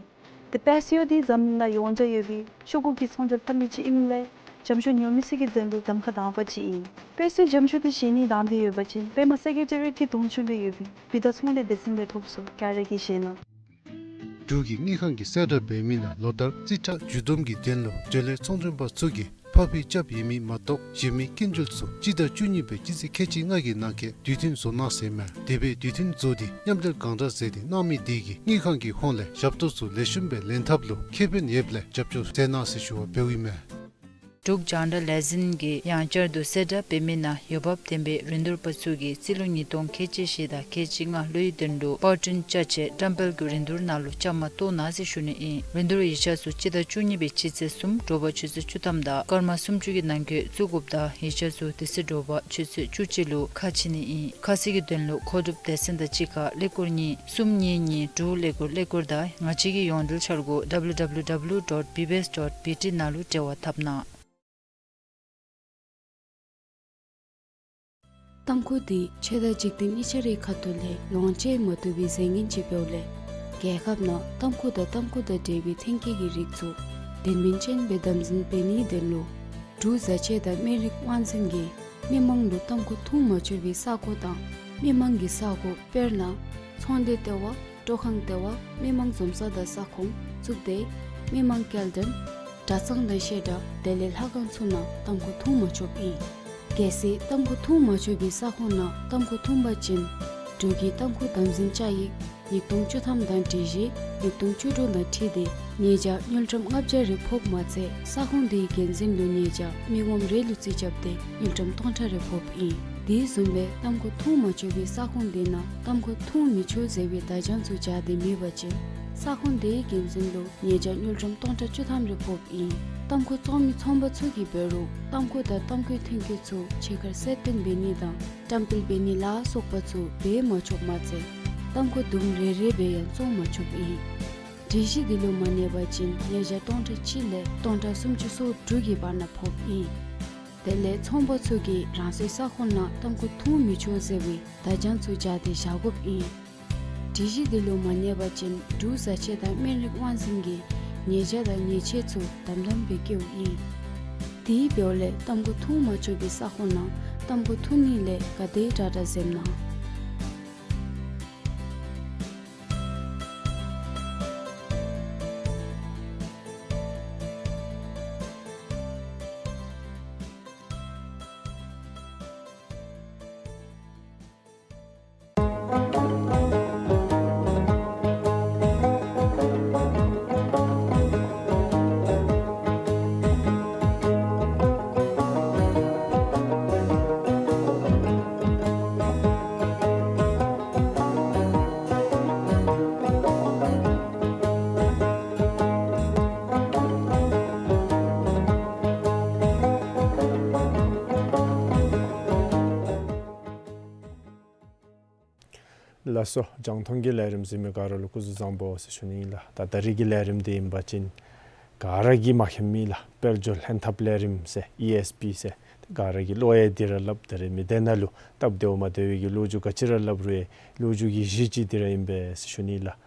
དེ་དཔེ་སྲོལ་འདི་འཛམ་གླིང་ནང་ཡོངས་གྲགས་ཡོད་པའི་ཤོག་གུ་གི་ཚོང་རྒྱག་འཐབ་མི་ཅིག་ཨིནམ་ལས་འཇམ་ཤོག་ཉོ་མི་ཚུ་གི་དོན་ལུ་གདམ་ཁ་དང་པ་ཅིག་ཨིན། དཔེ་སྲོལ་འཇམ་ཤོག་འདི་བཞེས་ནི་དང་འདོད་ཡོད་པ་ཅིན་པདྨ་སེ་ཀེ་ཊི་རི་ཡེཊ་གི་གདོང་ཅུང་ལུ་ཡོད་པའི་བུ་དང་ཚོང་ལས་སྡེ་ཚན་ལས་ཐོབ་ཚུགས། ག་ར་གིས་བཞེས་གནང་། འབྲུག་གི་དངུལ་ཁང་གིས་གསལ་བསྒྲགས་འབད་མི་ནང་ལོ་ལྟར་རྩིས་ཁྲ་བསྒྱུར་བསྡོམས་ཀྱི་དོན་ལུ་འབྲེལ་ཡོད་ཚོང་མགྲོན་པ་ཚུ་གིས་ཕབ་ཕུལ་རྐྱབ་ཡོད་མི་མ་གཏོགས་གཞན་མི་སྐྱིན་འགྲུལ་ཚུ་སྤྱི་ཟླ་བཅུ་གཉིས་པའི་སྤྱི་ཚེས་ཁལ་གཅིག་ལྔ་གི་ནང་འཁོད་དུས་མཐུན་བཟོ་གནང་ཟེར་མས། དེ་སྦེ་དུས་མཐུན་བཟོ་སྟེ་མཉམ་འབྲེལ་གང་དྲག་མཛད་དེ་གནང་མི་དེ་གིས་དངུལ་ཁང་གི་ཧོངས་ལས་ཞབས་ཏོག་ཚུ་ལེགས་ཤོམ་སྦེ་ལེན་ཐབས་ལུ་ཁེ་ཕན་ཡོདཔ་ལས་རྒྱབ་སྐྱོར་མཛད་གནང་ཟེར་ཞུ་བ་འབདཝ་ཨིན་མས། འབྲུག་རྒྱང་བསྒྲགས་ལས་འཛིན་གྱིས་ཡང་བསྐྱར་དུ་གསལ་བསྒྲགས་འབད་མི་ནང་འོས་འབབ་ལྡན་པའི་རིན་བསྡུར་པ་ཚུ་གིས་རྩིས་ལོ་ཉིས་སྟོང་ཁལ་གཅིག་བཞི་དང་ཁལ་གཅིག་ལྔ་ལོའི་དོན་ལུ་པར་སྐྲུན་ཅ་ཆས་བཀྲམ་སྤེལ་གྱི་རིན་བསྡུར་ནང་ལུ་བཅའ་མར་གཏོགས་གནང་ཟེར་ཞུ་ནི་ཨིན། རིན་བསྡུར་ཡིག་ཆ་ཚུ་སྤྱི་ཟླ་བཅུ་གཉིས་པའི་སྤྱི་ཚེས་གསུམ་དྲོ་པ་ཆུ་ཚོད་བཅུ་ཐམ་དང་སྐར་མ་སུམ་ཅུ་གི་ནང་འཁོད་བཙུགས་དགོཔ་དང་ཡིག་ཆ་ཚུ་དེ་ཚེ་དྲོ་པ་ཆུ་ཚོད་བཅུ་གཅིག་ལུ་ཁ་ཕྱེ་ནི་ཨིན། ཁ་གསལ་གྱི་དོན་ལུ་མཁོ་སྒྲུབ་སྡེ་ཚན་དང་གཅིག་ཁར་ཀླད་ཀོར་གཉིས་གསུམ་གཉིས་གཉིས་དྲུག་ཀླད་ཀོར་ཀླད་ཀོར་དང་ང་བཅས་ཀྱི་ཡོངས་འབྲེལ་འཆར་སྒོ་W W W dot B B S dot B T ནང་ལུ་འབྲེལ་བ་འཐབ་གནང་། ཏམ་ཁུ་འདི་ཆོས་དང་འཇིག་རྟེན་གཉིས་ཆ་རའི་ཁ་ཐུག་ལས་ལོངས་སྤྱོད་མ་བཏུབ་པའི་རྫས་ངན་ཅིག་འབདཝ་ལས་རྒྱལ་ཁབ་ནང་ཏམ་ཁུ་དང་ཏམ་ཁུ་དང་འབྲེལ་བའི་ཐོན་སྐྱེད་ཀྱི་རིགས་ཚུ་དོན་སྨིན་ཅན་སྦེ་དམ་འཛིན་འབད་ནིའི་དོན་ལུ་འབྲུག་བཟའ་ཆས་དང་སྨན་རིགས་དབང་འཛིན་གྱིས་མི་མང་ལུ་ཏམ་ཁུ་འཐུང་མ་ཆོག་པའི་ས་གོ་དང་མི་མང་གི་ས་གོ་དཔེར་ན་ཚོང་སྡེ་ལྟེ་བ་སྤྲོ་ཁང་ལྟེ་བ་མི་མང་འཛོམས་ས་དང་ས་ཁོངས་གཙུག་སྡེ་མི་མང་སྐྱེལ་འདྲེན་གྲྭ་ཚང་དང་བཤད་གྲྭ་དེ་ལས་ལྷ་ཁང་ཚུ་ནང་ཏམ་ཁུ་འཐུང་མ་ཆོགཔ་ཨིན། གལ་སྲིད་ཏམ་ཁུ་འཐུང་མ་ཆོག་པའི་ས་ཁོངས་ནང་ཏམ་ཁུ་འཐུང་པ་ཅིན་འབྲུག་གི་ཏམ་ཁུ་དམ་འཛིན་བཅའ་ཡིག་ཉིས་སྟོང་བཅུ་ཐམ་དང་སྒྲིག་གཞི་ཉིས་སྟོང་བཅུ་དྲུག་དང་འཁྲིལ་ཏེ་ཉེས་བྱ་དངུལ་ཀྲམ་ལྔ་བརྒྱ་རེ་ཕོགཔ་མ་ཚད་ས་ཁོངས་དེའི་འགན་འཛིན་ལུ་ཉེས་བྱ་མི་ངོམ་རེ་ལུ་རྩིས་རྐྱབ་སྟེ་དངུལ་ཀྲམ་སྟོང་ཕྲག་རེ་ཕོགཔ་ཨིན། དེ་བཟུམ་སྦེ་ཏམ་ཁུ་འཐུང་མ་ཆོག་པའི་ས་ཁོངས་དེ་ནང་ཏམ་ཁུ་འཐུང་མི་ཆོག་ཟེར་བའི་བརྡ་བྱང་ཚུ་སྦྱར་ཏེ་མེད་པ་ཅིན་ས་ཁོངས་དེའི་འགན་འཛིན་ལུ་ཉེས་བྱ་དངུལ་ཀྲམ་སྟོང་ཕྲག་བཅུ་ཐམ་རེ་ཕོགཔ་ཨིན། ཏམ་ཁུ་བཙོང་མི་ཚོང་པ་ཚུ་གིས་འབད་རུང་ཏམ་ཁུ་དང་ཏམ་ཁུའི་ཐོན་སྐྱེད་ཚུ་ཕྱི་ཁར་གསལ་སྟོན་འབད་ནི་དང་བཀྲམ་སྤེལ་འབད་ནི་ལ་སོགས་པ་ཚུ་འབད་མ་ཆོགཔ་མ་ཚད་ཏམ་ཁུ་དུམ་རེ་རེ་སྦེ་ཡང་བཙོང་མ་ཆོགཔ་ཨིན། སྒྲིག་གཞི་འདི་ལུ་མ་གནས་པ་ཅིན་ཉེས་བྱ་སྟོང་ཕྲག་གཅིག་ལས་སྟོང་ཕྲག་སུམ་ཅུ་སོ་དྲུག་གི་བར་ན་ཕོགཔ་ཨིན། དེ་ལས་ཚོང་པ་ཚུ་གིས་རང་སོའི་ས་ཁོངས་ནང་ཏམ་ཁུ་འཐུང་མི་ཆོག་ཟེར་བའི་བརྡ་བྱང་ཚུ་སྦྱར་ཏེ་བཞག་དགོཔ་ཨིན། སྒྲིག་གཞི་འདི་ལུ་མ་གནས་པ་ཅིན་འབྲུག་བཟའ་ཆས་དང་སྨན་རིགས་དབང་འཛིན་གྱིས་ཉེས་བྱ་དང་ཉེས་ཆད་ཚུ་དམ་དམ་སྦེ་བཀལཝ་ཨིན། དེ་འབདཝ་ལས་ཏམ་ཁུ་འཐུང་མ་ཆོག་པའི་ས་ཁོངས་ནང་ཏམ་ཁུ་འཐུང་ནི་ལས་ག་དེ་དྲག་དྲག་འཛེམ་གནང་། ལགས་སོ། རྒྱང་མཐོང་གི་ལས་རིམ་གཟིགས་མི་ག་ར་ལུ་སྐུ་གཟུགས་བཟང་པོ་ཟེར་ཞུ་ནི་ཨིན་ལགས། ད་ད་རིས་ཀྱི་ལས་རིམ་འདི་ཨིན་པ་ཅིན་ག་ར་གིས་མ་མཁྱེན་མི་ལགས་དཔལ་འབྱོར་ལྷན་ཐབས་ལས་རིམ་ཟེར་ཨི་ཨེསི་པི་ཟེར་ག་ར་གིས་ལོ་ཡང་འདི་ར་སླབ། ད་རིས་མི་སྡེ་ནང་ལུ་སྟབས་བདེཝ་མ་བདེ་བའི་གི་ལོ་རྒྱུས་ག་ཅི་ར་སླབ་རུང་ལོ་རྒྱུས་ཀྱི་གཞི་ཅིག་འདི་ར་ཨིན་པས་ཟེར་ཞུ་ནི་ལགས།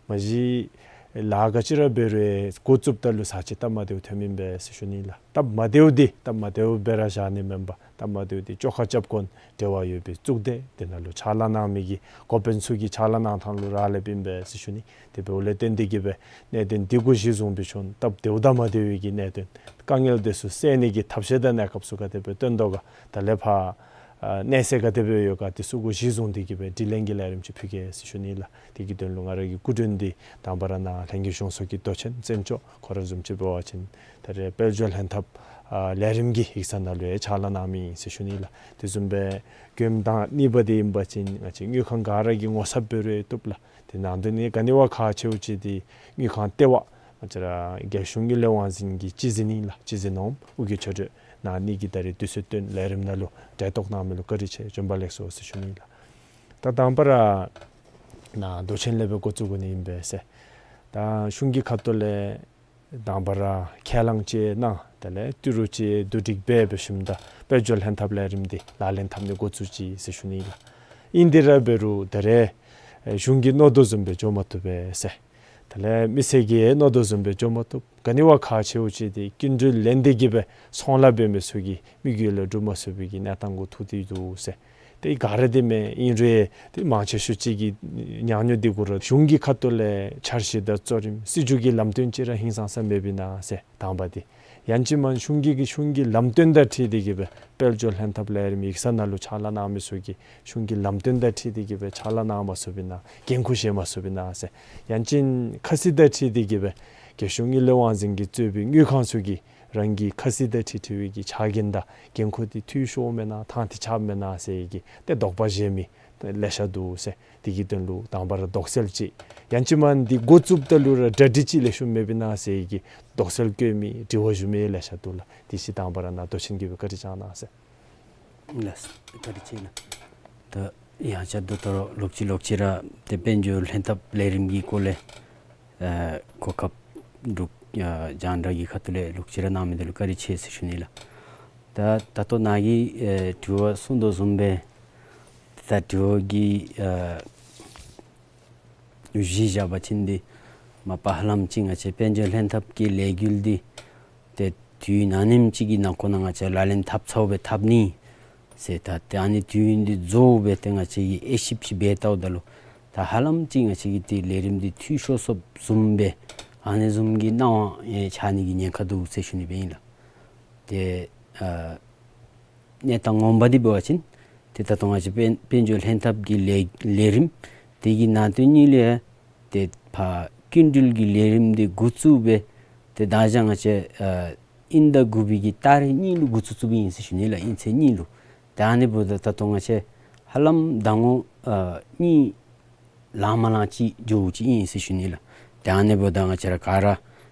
མ་གཞི་ ལཱ་ག་ཅི་ར་འབད་རུང་འགོ་བཙུགསཔ་ད་ལུ་ཚར་གཅིག་སྟབས་མ་བདེཝ་ཐོནམ་ཨིན་པས་ཟེར་ཞུ་ནི་ལགས། སྟབས་མ་བདེཝ་འདི་སྟབས་མ་བདེཝ་སྦེ་ར་བཞག་ནི་མེན་པར་སྟབས་མ་བདེཝ་འདི་བཅོ་ཁ་རྐྱབ་དགོ་འབྲེལ་བ་ཡོད་པའི་གཙུག་སྡེ་དེ་ནང་ལུ་ཕྱག་ལཱ་གནང་མི་གི་འགོ་དཔོན་ཚུ་གིས་ཕྱག་ལཱ་གནང་ཐངས་ལུ་རག་ལསཔ་ཨིན་པས་ཟེར་ཞུ་ནི། དེ་འབདཝ་ལས་བརྟེན་ཏེ་གིས་སྦེ་གནད་དོན་འདི་གུ་གཞི་བཟུང་སྦེ་བྱོན་སྟབས་བདེཝ་དང་མ་བདེ་བའི་གི་གནད་དོན་དཀའ་ངལ་དེ་ཚུ་སེལ་ནི་གི་ཐབས་ཤེས་དང་གནས་སྐབས་ཚུ་ག་དེ་སྦེ་སྟོན་དོ་ག་ད་ལས་ཕར་ཨ་གནས་ཚད་ག་དེ་སྦེ་ཡོད་ག་དེ་ཚུ་གུ་གཞི་བཟུང་སྟེ་གིས་སྦེ་དྲི་ལན་གྱི་ལས་རིམ་ཅིག་ཕུལ་གེ་ཟེར་ཞུ་ནི་ལགས། དེ་གི་དོན་ལུ་ང་ར་གི་སྐུ་མགྲོན་འདི་དང་པ་ར་ནཱ་ལྷན་རྒྱས་གཞུང་ཚོགས་ཀྱི་མདོ་ཆེན་བཙན་སྐྱོགས་ཁོ་ར་བཟུམ་ཅིག་འབད་བ་ཅིན་ད་རེས་དཔལ་འབྱོར་ལྷན་ཐབས་ཨ་ལས་རིམ་གྱི་ཡིག་ཚང་ནང་ལུ་ཡང་ཕྱག་ལཱ་གནང་མི་ཨིན་ཟེར་ཞུ་ནི་ལགས། དེ་བཟུམ་སྦེ་མགྱོནམ་དང་གཉིས་པ་འདི་ཨིན་པ་ཅིན་ང་བཅས་དངུལ་ཁང་ག་ར་གིས་ངོ་ཚབ་འབད་རུང་བཏུབ་ལགས། དེ་ནང་དོན་ནི་ག་ནི་བ་ཁག་ཆེཝ་ཅིག་འདི་དངུལ་ཁང་ལྟེ་བ་ང་བཅས་ར་རྒྱལ་གཞུང་དངུལ་ལས་དབང་འཛིན་གྱི་སྤྱི་འཛིན་ཨིན་ལགས། སྤྱི་འཛིན་ནོར་བུ་དབུ་རྒྱལ་ཆོས་སྒྲོན་ནཱ་ནི་གི་ད་རེས་དུས་ཚོད་བཏོན་ལས་རིམ་ནང་ལུ་གྲལ་གཏོགས་གནང་མི་ལུ་བཀའ་དྲིན་ཆེ། བྱོན་པ་ལེགས་སོ་ཟེར་ཞུ་ནི་ལགས། ད་དང་པ་ར་ནཱ་མདོ་ཆེན་ལས་སྦེ་འགོ་བཙུགས་དགོ་ནི་ཨིན་པས་ཟེར། ད་གཞུང་གི་ཁ་ཐུག་ལས་དང་པ་ར་ཁས་བླངས་ཅིག་གནང་། དེ་ལས་ཏི་རུ་ཅིག་བསྡུ་སྒྲིག་འབད་འབད་ཞིནམ་ད་དཔལ་འབྱོར་ལྷན་ཐབས་ལས་རིམ་འདི་ལག་ལེན་འཐབ་ནི་འགོ་བཙུགས་ཅི་ཟེར་ཞུ་ནི་ཨིན་ལགས། ཨིན་དེ་ར་འབད་རུང་ད་རེས་གཞུང་གིས་མནོ་དོ་བཟུམ་སྦེ་འགྱོ་མ་བཏུབ་པས་ཟེར། དེ་ལས་མི་སེར་གྱིས་མནོ་དོ་བཟུམ་སྦེ་འགྱོ་མ་བཏུབ། ག་ནི་བ་ཁག་ཆེཝ་ཅིག་འདི་སྐྱིན་འགྲུལ་ལེན་ཏེ་གིས་སྦེ་ཚོང་ལཱ་འབད་མི་ཚུ་གིས་མི་རྒྱུད་ལས་སྒྲུབ་མ་ཚུགས་པའི་གི་གནས་སྟངས་གུ་ཐུག་སྟེ་འདུག་ཟེར། དེ་ག་ར་འདི་མེན། ཨིན་རུང་དེ་མང་ཆེ་ཤོས་ཅིག་གི་ཉག་ཉོག་འདི་གུ་ར་གཞུང་གི་ཁ་ཐུག་ལས་འཆར་གཞི་དང་གཙོ་རིམ་སྲིད་བྱུས་ཀྱི་ལམ་སྟོན་ཅིག་ར་ཧིང་སངས་ས་མེད་པས་ན་ཟེར་དང་པ་འདི། ཡང་ཅིན་མ་གཞུང་གི་གཞུང་གི་ལམ་སྟོན་དང་འཁྲིལ་ཏེ་གིས་སྦེ་དཔལ་འབྱོར་ལྷན་ཐབས་ལས་རིམ་ཡིག་ཚང་ནང་ལུ་ཕྱག་ལཱ་གནང་མི་ཚུ་གིས་གཞུང་གི་ལམ་སྟོན་དང་འཁྲིལ་ཏེ་གིས་སྦེ་ཕྱག་ལཱ་གནང་མ་ཚུགས་པས་ན་འགན་ཁུར་བཞེས་མ་ཚུགས་པས་ན་ཟེར། ཡང་ཅིན་ཁ་གསལ་དང་འཁྲིལ་ཏེ་གིས་སྦེ་རྒྱལ་གཞུང་དངུལ་ལས་དབང་འཛིན་གྱིས་གཙོས་པའི་དངུལ་ཁང་ཚུ་གིས་རང་གི་ཁ་གསལ་དང་འཁྲིལ་འཁྲིལ་བའི་གི་ཕྱག་འགན་དང་འགན་ཁུར་འདི་འཐུས་ཤོརཝ་མེན་ན་ཐང་འདི་ཆགསཔ་མེན་ན་ཟེར་བའི་གི་ཏེ་དོགས་པ་བཞེས་མི་ལེ་ཤ་འདུག་ཟེར། དེ་གི་དོན་ལུ་དང་པ་ར་དོགས་སེལ་ཅིག། ཡང་ཅིན་མ་འདི་འགོ་བཙུགསཔ་ད་ལུ་ར་གྲ་སྒྲིག་ཅིག་ལེགས་ཤོམ་མེད་པས་ན་ཟེར་བའི་གི་དོགས་སེལ་བཀོད་མི་དྲི་བ་ཞུ་མི་ལེ་ཤ་འདུག་ལགས། དེ་ཅིག་དང་པ་ར་ནཱ་མདོ་ཆེན་གྱིས་སྦེ་བཀའ་དྲིན་བསྐྱང་གནང་ཟེར། ལགས་སོ། བཀའ་དྲིན་ཆེ་ལགས། ད་ཡང་བསྐྱར་དུ་ད་རུང་ལོག་ཅི་ལོག་ཅི་ར་ཏེ་དཔལ་འབྱོར་ལྷན་ཐབས་ལས་རིམ་གྱི་སྐོར་ལས་ཨ་གོ་སྐབས་འདུག་ཨ་རྒྱང་བསྒྲགས་ཀྱི་ཁ་ཐུག་ལས་ལོག་ཅི་ར་གནང་མི་འདི་ལུ་བཀའ་དྲིན་ཆེ་ཟེར་ཞུ་ནི་ལགས། ད་ད་ལྟོ་ནཱ་གིས་ཨེ་དྲི་བ་གསུངས་དོ་བཟུམ་སྦེ་ད་དྲི་བ་གི་ཨ་གཞི་བཞག་པ་ཅིན་འདི་མ་པ་ཧ་ལམ་ཅིག་ང་བཅས་དཔལ་འབྱོར་ལྷན་ཐབས་ཀྱི་ལས་འགུལ་འདི་ཏེ་དུས་ཨ་ནེམ་ཅིག་གི་ནང་འཁོད་ནང་ང་བཅས་ལག་ལེན་འཐབ་ཚརཝ་སྦེ་འཐབ་ནི་ཟེར། ད་ཏེ་ཨ་ནི་དུས་ཡུན་འདི་རྫོགས་སྦེ་ཏེ་ང་བཅས་ཀྱིས་དབྱེ་ཞིབ་ཅིག་འབད་བལྟཝ་ད་ལུ་ད་ཧ་ལམ་ཅིག་ང་བཅས་ཀྱི་ཏེ་ལས་རིམ་འདི་འཐུས་ཤོར་སོཔ་བཟུམ་སྦེ་ཨ་ནི་བཟུམ་གྱི་སྣང་བ་ཡང་ཆགས་ནི་གི་ཉེན་ཁ་འདུག་ཟེར་ཞུ་ནི་སྦེ་ཨིན་ལགས། ཏེ་ཨ་གནས་སྟངས་ངོ་མ་འདི་འབད་བ་ཅིན་ཏེ་ད་ལྟོ་ང་བཅས་དཔལ་དཔལ་འབྱོར་ལྷན་ཐབས་ཀྱི་ལས་ལས་རིམ་དེ་གི་ནང་དོན་གཉིས་ལས་ཏེ་ཕར་སྐྱིན་འགྲུལ་གྱི་ལས་རིམ་འདི་འགོ་བཙུགས་སྦེ་ཏེ་ད་ཅི་ང་བཅས་ཨ་དབྱིན་ཟླ་དགུ་པའི་གི་ཏ་རིག་གཉིས་ལུ་འགོ་བཙུགས་བཙུགསཔ་ཨིན་ཟེར་ཞུ་ནི་ལགས། དབྱིན་ཚེས་གཉིས་ལུ། ད་ཨ་ནི་འབདཝ་ད་ད་ལྟོ་ང་བཅས་ཧ་ལམ་ཟླ་ངོ་ཨ་གཉིས་ལང་མ་ལང་ཅིག་འགྱོཝ་ཅིག་ཨིན་ཟེར་ཞུ་ནི་ལགས། ཏེ་ཨ་ནི་འབདཝ་ད་ང་བཅས་ར་ག་ར་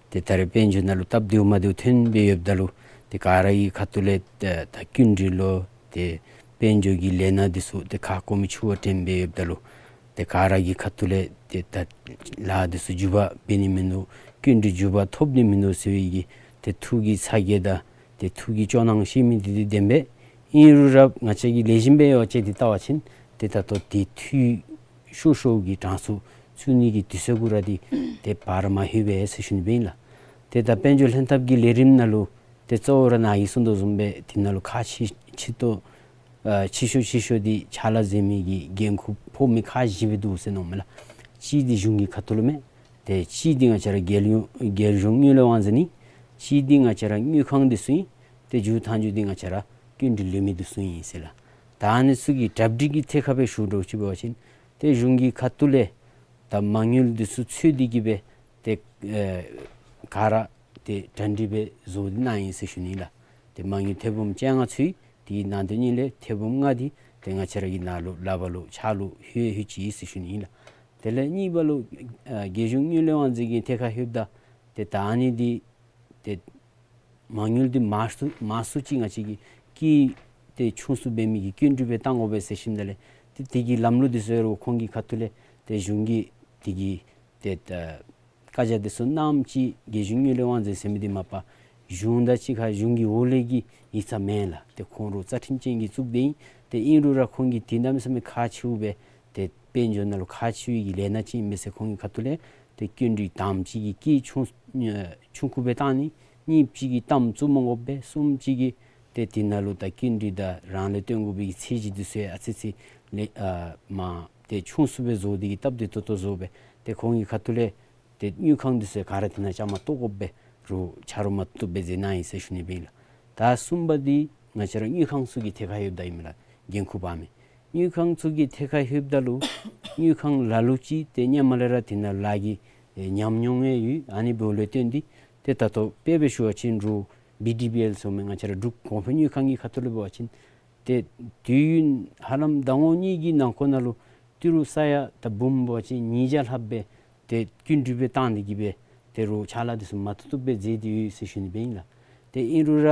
ཏེ་ད་རེས་དཔལ་འབྱོར་ནང་ལུ་སྟབས་བདེཝ་མ་བདེཝ་ཐོན་སྦེ་ཡོདཔ་ད་ལུ་ཏེ་ག་ར་གི་ཁ་ཐུག་ལས་ད་ད་སྐྱིན་འགྲུལ་ལོ་ཏེ་དཔལ་འབྱོར་གྱི་ལས་སྣ་འདི་ཚུ་ཏེ་ཁ་སྐོམ་མི་ཆུ་བ་འདྲན་སྦེ་ཡོདཔ་ད་ལུ་ཏེ་ག་ར་གི་ཁ་ཐུག་ལས་ཏེ་ད་ལཱ་འདི་ཚུ་མཇུག་པ་འབད་ནི་མིན་འདུག། སྐྱིན་འགྲུལ་མཇུག་པ་ཐོབ་ནི་མིན་འདུག་ཟེར་བའི་གི་ཏེ་ཐུགས་ཀྱི་ཚ་གྱང་དང་ཏེ་ཐུགས་ཀྱི་སྐྱོ་སྣང་བཤད་མི་འདི་འདི་བདེན་པས། ཨིན་རུང་ར་ང་བཅས་ཀྱིས་ལེགས་ཤོམ་སྦེ་ཡོ་བཅད་དེ་བལྟ་བ་ཅིན་ཏེ་ད་ལྟོ་ཏེ་འཐུས་ཤོར་ཤོར་གྱི་གྲངས་སུ་ཚུད་ནི་གི་དུས་ཚོད་གུ་ར་འདི་ཏེ་བར་མ་ལྷོད་པས་ཟེར་ཞུ་ནི་སྦེ་ཨིན་ལགས། ཏེ་ད་དཔལ་འབྱོར་ལྷན་ཐབས་ཀྱི་ལས་རིམ་ནང་ལུ་ཏེ་གཙོ་བོ་ར་ནཱ་གིས་གསུངས་དོ་བཟུམ་སྦེ་དེ་ནང་ལུ་ཁག་ཆེ་ཆེ་ཏོག་ཨ་ཆེ་ཤོས་ཆེ་ཤོས་འདི་ཕྱག་ལཱ་མཛད་མི་གི་འགན་ཁུར་ཕོག་མི་ཁག་བཞི་སྦེ་འདུག་ཟེར་མནོཝ་མས་ལགས། གཅིག་འདི་གཞུང་གི་ཁ་ཐུག་ལུ་མས། ཏེ་གཅིག་འདི་ང་བཅས་ར་རྒྱལ་ཡོངས་རྒྱལ་གཞུང་དངུལ་ལས་དབང་འཛིན་ཨིན། གཅིག་འདི་ང་བཅས་ར་དངུལ་ཁང་འདི་ཚུ་ཨིན། ཏེ་མཇུག་མཐའ་མཇུག་འདི་ང་བཅས་ར་སྐྱིན་འགྲུལ་ལེན་མི་འདི་ཚུ་ཨིན་ཟེར་ལགས། ད་ཨ་ནི་ཚུ་གི་གྲ་སྒྲིག་གི་ཐད་ཁར་སྦེ་ཞུ་དགོཔ་ཅིག་འབད་བ་ཅིན་ཏེ་གཞུང་གི་ཁ་ཐུག་ལས་ད་མ་དངུལ་འདི་ཚུ་འཚོལ་ཏེ་གིས་སྦེ་ཏེ་ཨེ་ག་ར་ཏེ་གྲ་སྒྲིག་སྦེ་བཟོ་སྟེ་གནང་ཡི་ཟེར་ཞུ་ནི་ལགས། ཏེ་མ་དངུལ་ཐེར་འབུམ་བཅོ་ལྔ་ཚུད་ཡི། དེའི་ནང་དོན་གཉིས་ལས་ཐེར་འབུམ་ལྔ་འདི་ཏེ་ང་བཅས་ར་གི་ནཱ་ལུ་ལག་པར་ལུ་ཕྱག་ལུ་ལྷོད་ལྷོད་ཅི་ཟེར་ཞུ་ནི་ཨིན་ལགས། དེ་ལས་གཉིས་པ་ལུ་ཨ་རྒྱལ་གཞུང་དངུལ་ལས་དབང་འཛིན་གྱི་ཐད་ཁར་ལྷོདཔ་ད་ཏེ་ད་ཨ་ནི་འདི་ཏེ་མ་དངུལ་འདི་མང་སུ་མང་སུ་ཅིག་ང་བཅས་ཀྱིས་ཀྱི་ཏེ་ཆུང་སུ་འབད་མི་གི་སྐྱིན་འགྲུལ་སྦེ་བཏང་དགོ་པས་ཟེར་ཞིནམ་ད་ལས་ཏེ་དེ་གི་ལམ་ལུགས་འདི་ཚུ་ཡང་ར་ཁོང་གི་ཁ་ཐུག་ལས་ཏེ་གཞུང་གིས་དེ་གི་ཏེ་ད་བཀའ་རྒྱ་འདི་ཚུ་གནངམ་ཅིག་རྒྱལ་གཞུང་དངུལ་ལས་དབང་འཛིན་ཟེར་མི་འདི་མ་པ་གཞུང་དང་གཅིག་ཁར་གཞུང་གི་འོག་ལས་ཀྱི་ཡིག་ཚང་མེན་ལགས། ཏེ་ཁོང་ར་རྩ་ཁྲིམས་ཅན་གྱི་གཙུག་སྡེ་ཨིན། ཏེ་ཨིན་རུང་ར་ཁོང་གིས་དུས་ནམ་ཡང་མེད་ཁག་ཆེཝ་སྦེ་ཏེ་དཔལ་འབྱོར་ནང་ལུ་ཁག་ཆེ་བའི་གི་ལས་སྣ་ཅིག་ཨིན་པས་ཟེར་ཁོང་གི་ཁ་ཐུག་ལས་ ཏེ་སྐྱིན་འགྲུལ་དང་པ་ཅིག་གིས་སྐྱེད་ཆུང་ཨེ་ཆུང་ཀུ་སྦེ་བཏང་ནི། གཉིས་པ་ཅིག་གིས་གཏམ་བཙུགས་མ་དགོ་པས། གསུམ་པ་ཅིག་གིས་ཏེ་དེ་ནང་ལུ་ད་སྐྱིན་འགྲུལ་དང་རང་ལས་བཏོན་དགོ་པའི་གི་ཚད་གཞི་འདི་ཚུ་ཡང་ཨ་ཙི་ཙི་ལེ་ཨ་མ་ཏེ་ཆུང་སུ་སྦེ་བཟོ་སྟེ་གིས་སྟབས་བདེ་ཏོག་ཏོ་བཟོ་སྦེ་ཏེ་ཁོང་གི་ཁ་ཐུག་ལས་ཏེ་དངུལ་ཁང་འདི་ཚུ་ག་ར་དེ་ནང་བཅའ་མར་གཏོགས་དགོ་པས། རུང་ཆ་རོགས་མ་བཏུབ་སྦེ་མཛད་གནང་ཡི་ཟེར་ཞུ་ནི་སྦེ་ཨིན་ལགས། ད་གསུམ་པ་འདི་ང་བཅས་ར་དངུལ་ཁང་ཚུ་གི་ཐད་ཁར་ཡོདཔ་ད་ཨིན་མས་ལགས། འགན་ཁུར་འབག་མི་དངུལ་ཁང་ཚུ་གི་ཐད་ཁར་ལྷོདཔ་ད་ལུ་དངུལ་ཁང་ལ་ལུ་ཅིག་ཏེ་སྔོན་མ་ལས་ར་དེ་ནང་ལཱ་གི་ཨེ་ཉམས་མྱོང་ཡང་ཡོད། ཨ་ནི་འབདཝ་ལས་བརྟེན་ཏེ་ཏེ་ད་ལྟོ་དཔེ་སྦེ་ཞུ་བ་ཅིན་རུང་བི་ཌི་བི་ཨེལ་ཟེར་མི་ང་བཅས་ར་འབྲུག་གོང་འཕེལ་དངུལ་ཁང་གི་ཁ་ཐུག་ལས་འབད་བ་ཅིན་ཏེ་དུས་ཡུན་ཧ་ལམ་ཟླ་ངོ་གཉིས་ཀྱི་ནང་འཁོད་ནང་ལུ་ཏི་རུ་ས་ཡ་ད་འབུམ་འབད་བ་ཅིན་ཉིས་བརྒྱ་ལྷགཔ་སྦེ་ཏེ་སྐྱིན་འགྲུལ་སྦེ་བཏང་སྟེ་གིས་སྦེ་ཏེ་རུང་ཕྱག་ལཱ་འདི་ཚུ་མ་བཏུབ་བཏུབ་སྦེ་མཛད་དེ་ཡོད་ཟེར་ཞུ་ནི་སྦེ་ཨིན་ལགས། ཏེ་ཨིན་རུང་ར་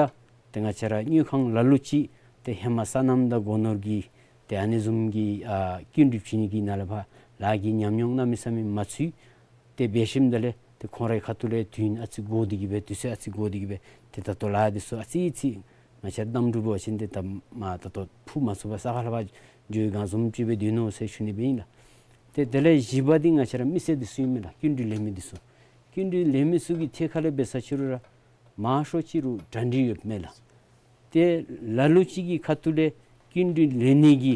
ཏེ་ང་བཅས་ར་དངུལ་ཁང་ལ་ལུ་ཅིག་ཏེ་ཧེ་མ་སོ་ནམ་དང་སྒོ་ནོར་གྱི་ཏེ་ཨ་ནི་བཟུམ་གྱི་ཨ་སྐྱིན་འགྲུལ་བྱིན་ནི་གི་ནང་ལས་ཕར་ལཱ་གི་ཉམས་མྱོང་གནམ་མེད་ས་མེད་མ་ཚུད། ཏེ་འབད་ཞིནམ་ད་ལས་ཏེ་ཁོང་རའི་ཁ་ཐུག་ལས་དུས་ཡུན་ཨ་ཙི་འགོར་ཏེ་གིས་སྦེ་དུས་ཚོད་ཨ་ཙི་འགོར་ཏེ་གིས་སྦེ་ཏེ་ད་ལྟོ་ལཱ་འདི་ཚུ་ཨ་ཙི་ཅིག་ང་བཅས་ར་གནམ་གྲུ་འབད་བ་ཅིན་ཏེ་ད་མ་ད་ལྟོ་འཕུར་མ་ཚུགས་པར་ས་ཁ་ལས་ཕར་འགྱོ་བའི་སྒང་བཟུམ་ཅིག་སྦེ་སྡོད་ནུག་ཟེར་ཞུ་ནི་སྦེ་ཨིན་ལགས། ཏེ་དེ་ལས་བཞི་པ་འདི་ང་བཅས་ར་མི་སེར་འདི་ཚུ་ཨིན་མས་ལགས། སྐྱིན་འགྲུལ་ལེན་མི་འདི་ཚུ། སྐྱིན་འགྲུལ་ལེན་མི་ཚུ་གི་ཐད་ཁ་ལས་འབད་ས་ཅིག་རུང་ར་མང་ཤོས་ཅིག་རུང་གྲ་སྒྲིག་ཡོདཔ་མས་ལགས། ཏེ་ལ་ལུ་ཅིག་གི་ཁ་ཐུག་ལས་སྐྱིན་འགྲུལ་ལེན་ནི་གི་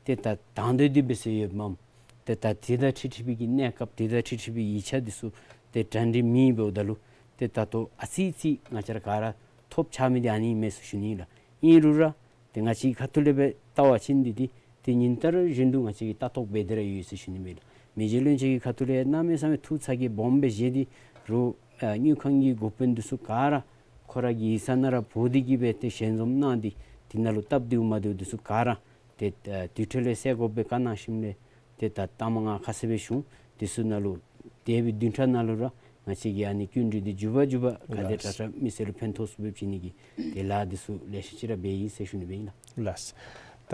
ཏེ་ད་དང་འདོད་འདི་འབད་སར་ཡོདཔ་མས། ཏེ་ད་དེ་དང་འཁྲིལ་འཁྲིལ་བའི་གི་གནས་སྐབས་དེ་དང་འཁྲིལ་འཁྲིལ་བའི་ཡིག་ཆ་འདི་ཚུ་ཏེ་གྲ་སྒྲིག་མེད་འབདཝ་ད་ལུ་ཏེ་ད་ལྟོ་ཨ་ཙི་ཅིག་ང་བཅས་ར་ག་ར་ཐོབ་ཆགས་མི་འདི་ཨ་ནི་ཨིན་མས་ཟེར་ཞུ་ནི་ལགས། ཨིན་རུང་ར་ཏེ་ང་བཅས་ཁ་ཐུག་ལས་འབད་བལྟ་བ་ཅིན་འདི་ཏེ་ཏེ་ཉིན་ལྟར་བཞིན་དུ་ང་བཅས་ཀྱིས་ལྟ་རྟོག་འབད་དེ་ར་ཡོད་ཟེར་ཞུ་ནི་མས་ལགས། མི་རྗེ་བློན་ཆེན་གྱི་ཁ་ཐུག་ལས་གནམ་མེད་ས་མེད་ཐུགས་ཚ་གྱང་སྦོམ་སྦེ་བཞེས་ཏེ་རུང་ཨ་དངུལ་ཁང་གི་འགོ་དཔོན་འདི་ཚུ་ག་ར་ཁོ་ར་གི་ཡིག་ཚང་ནང་ར་འབོ་སྟེ་གིས་སྦེ་ཏེ་ཞལ་འཛོམས་གནང་སྟེ་དེ་ནང་ལུ་སྟབས་བདེཝ་མ་བདེཝ་འདི་ཚུ་ག་ར་ཏེ་ཨ་དུས་ཐོག་ལས་གསལ་དགོཔ་སྦེ་བཀའ་གནང་ཞིནམ་ལས་ཏེ་ད་གཏའ་མ་ང་ཁ་གསལ་སྦེ་ཞུ་འོང་། འདི་ཚུ་ནང་ལུ་འདས་པའི་བདུན་ཕྲག་ནང་ལུ་ར་ང་བཅས་ཀྱིས་ཨ་ནི་སྐྱིན་འགྲུལ་འདི་མགྱོགས་པ་མགྱོགས་པ་ག་དེ་དྲག་དྲག་མི་སེར་ལུ་ཕན་ཐོགས་ཚུགསཔ་སྦེ་བྱིན་ནི་གི་ཏེ་ལཱ་འདི་ཚུ་ལེ་ཤ་ཅིག་ར་འབད་ཡི་ཟེར་ཞུ་ནི་སྦེ་ཨིན་ལགས། ལགས། ད་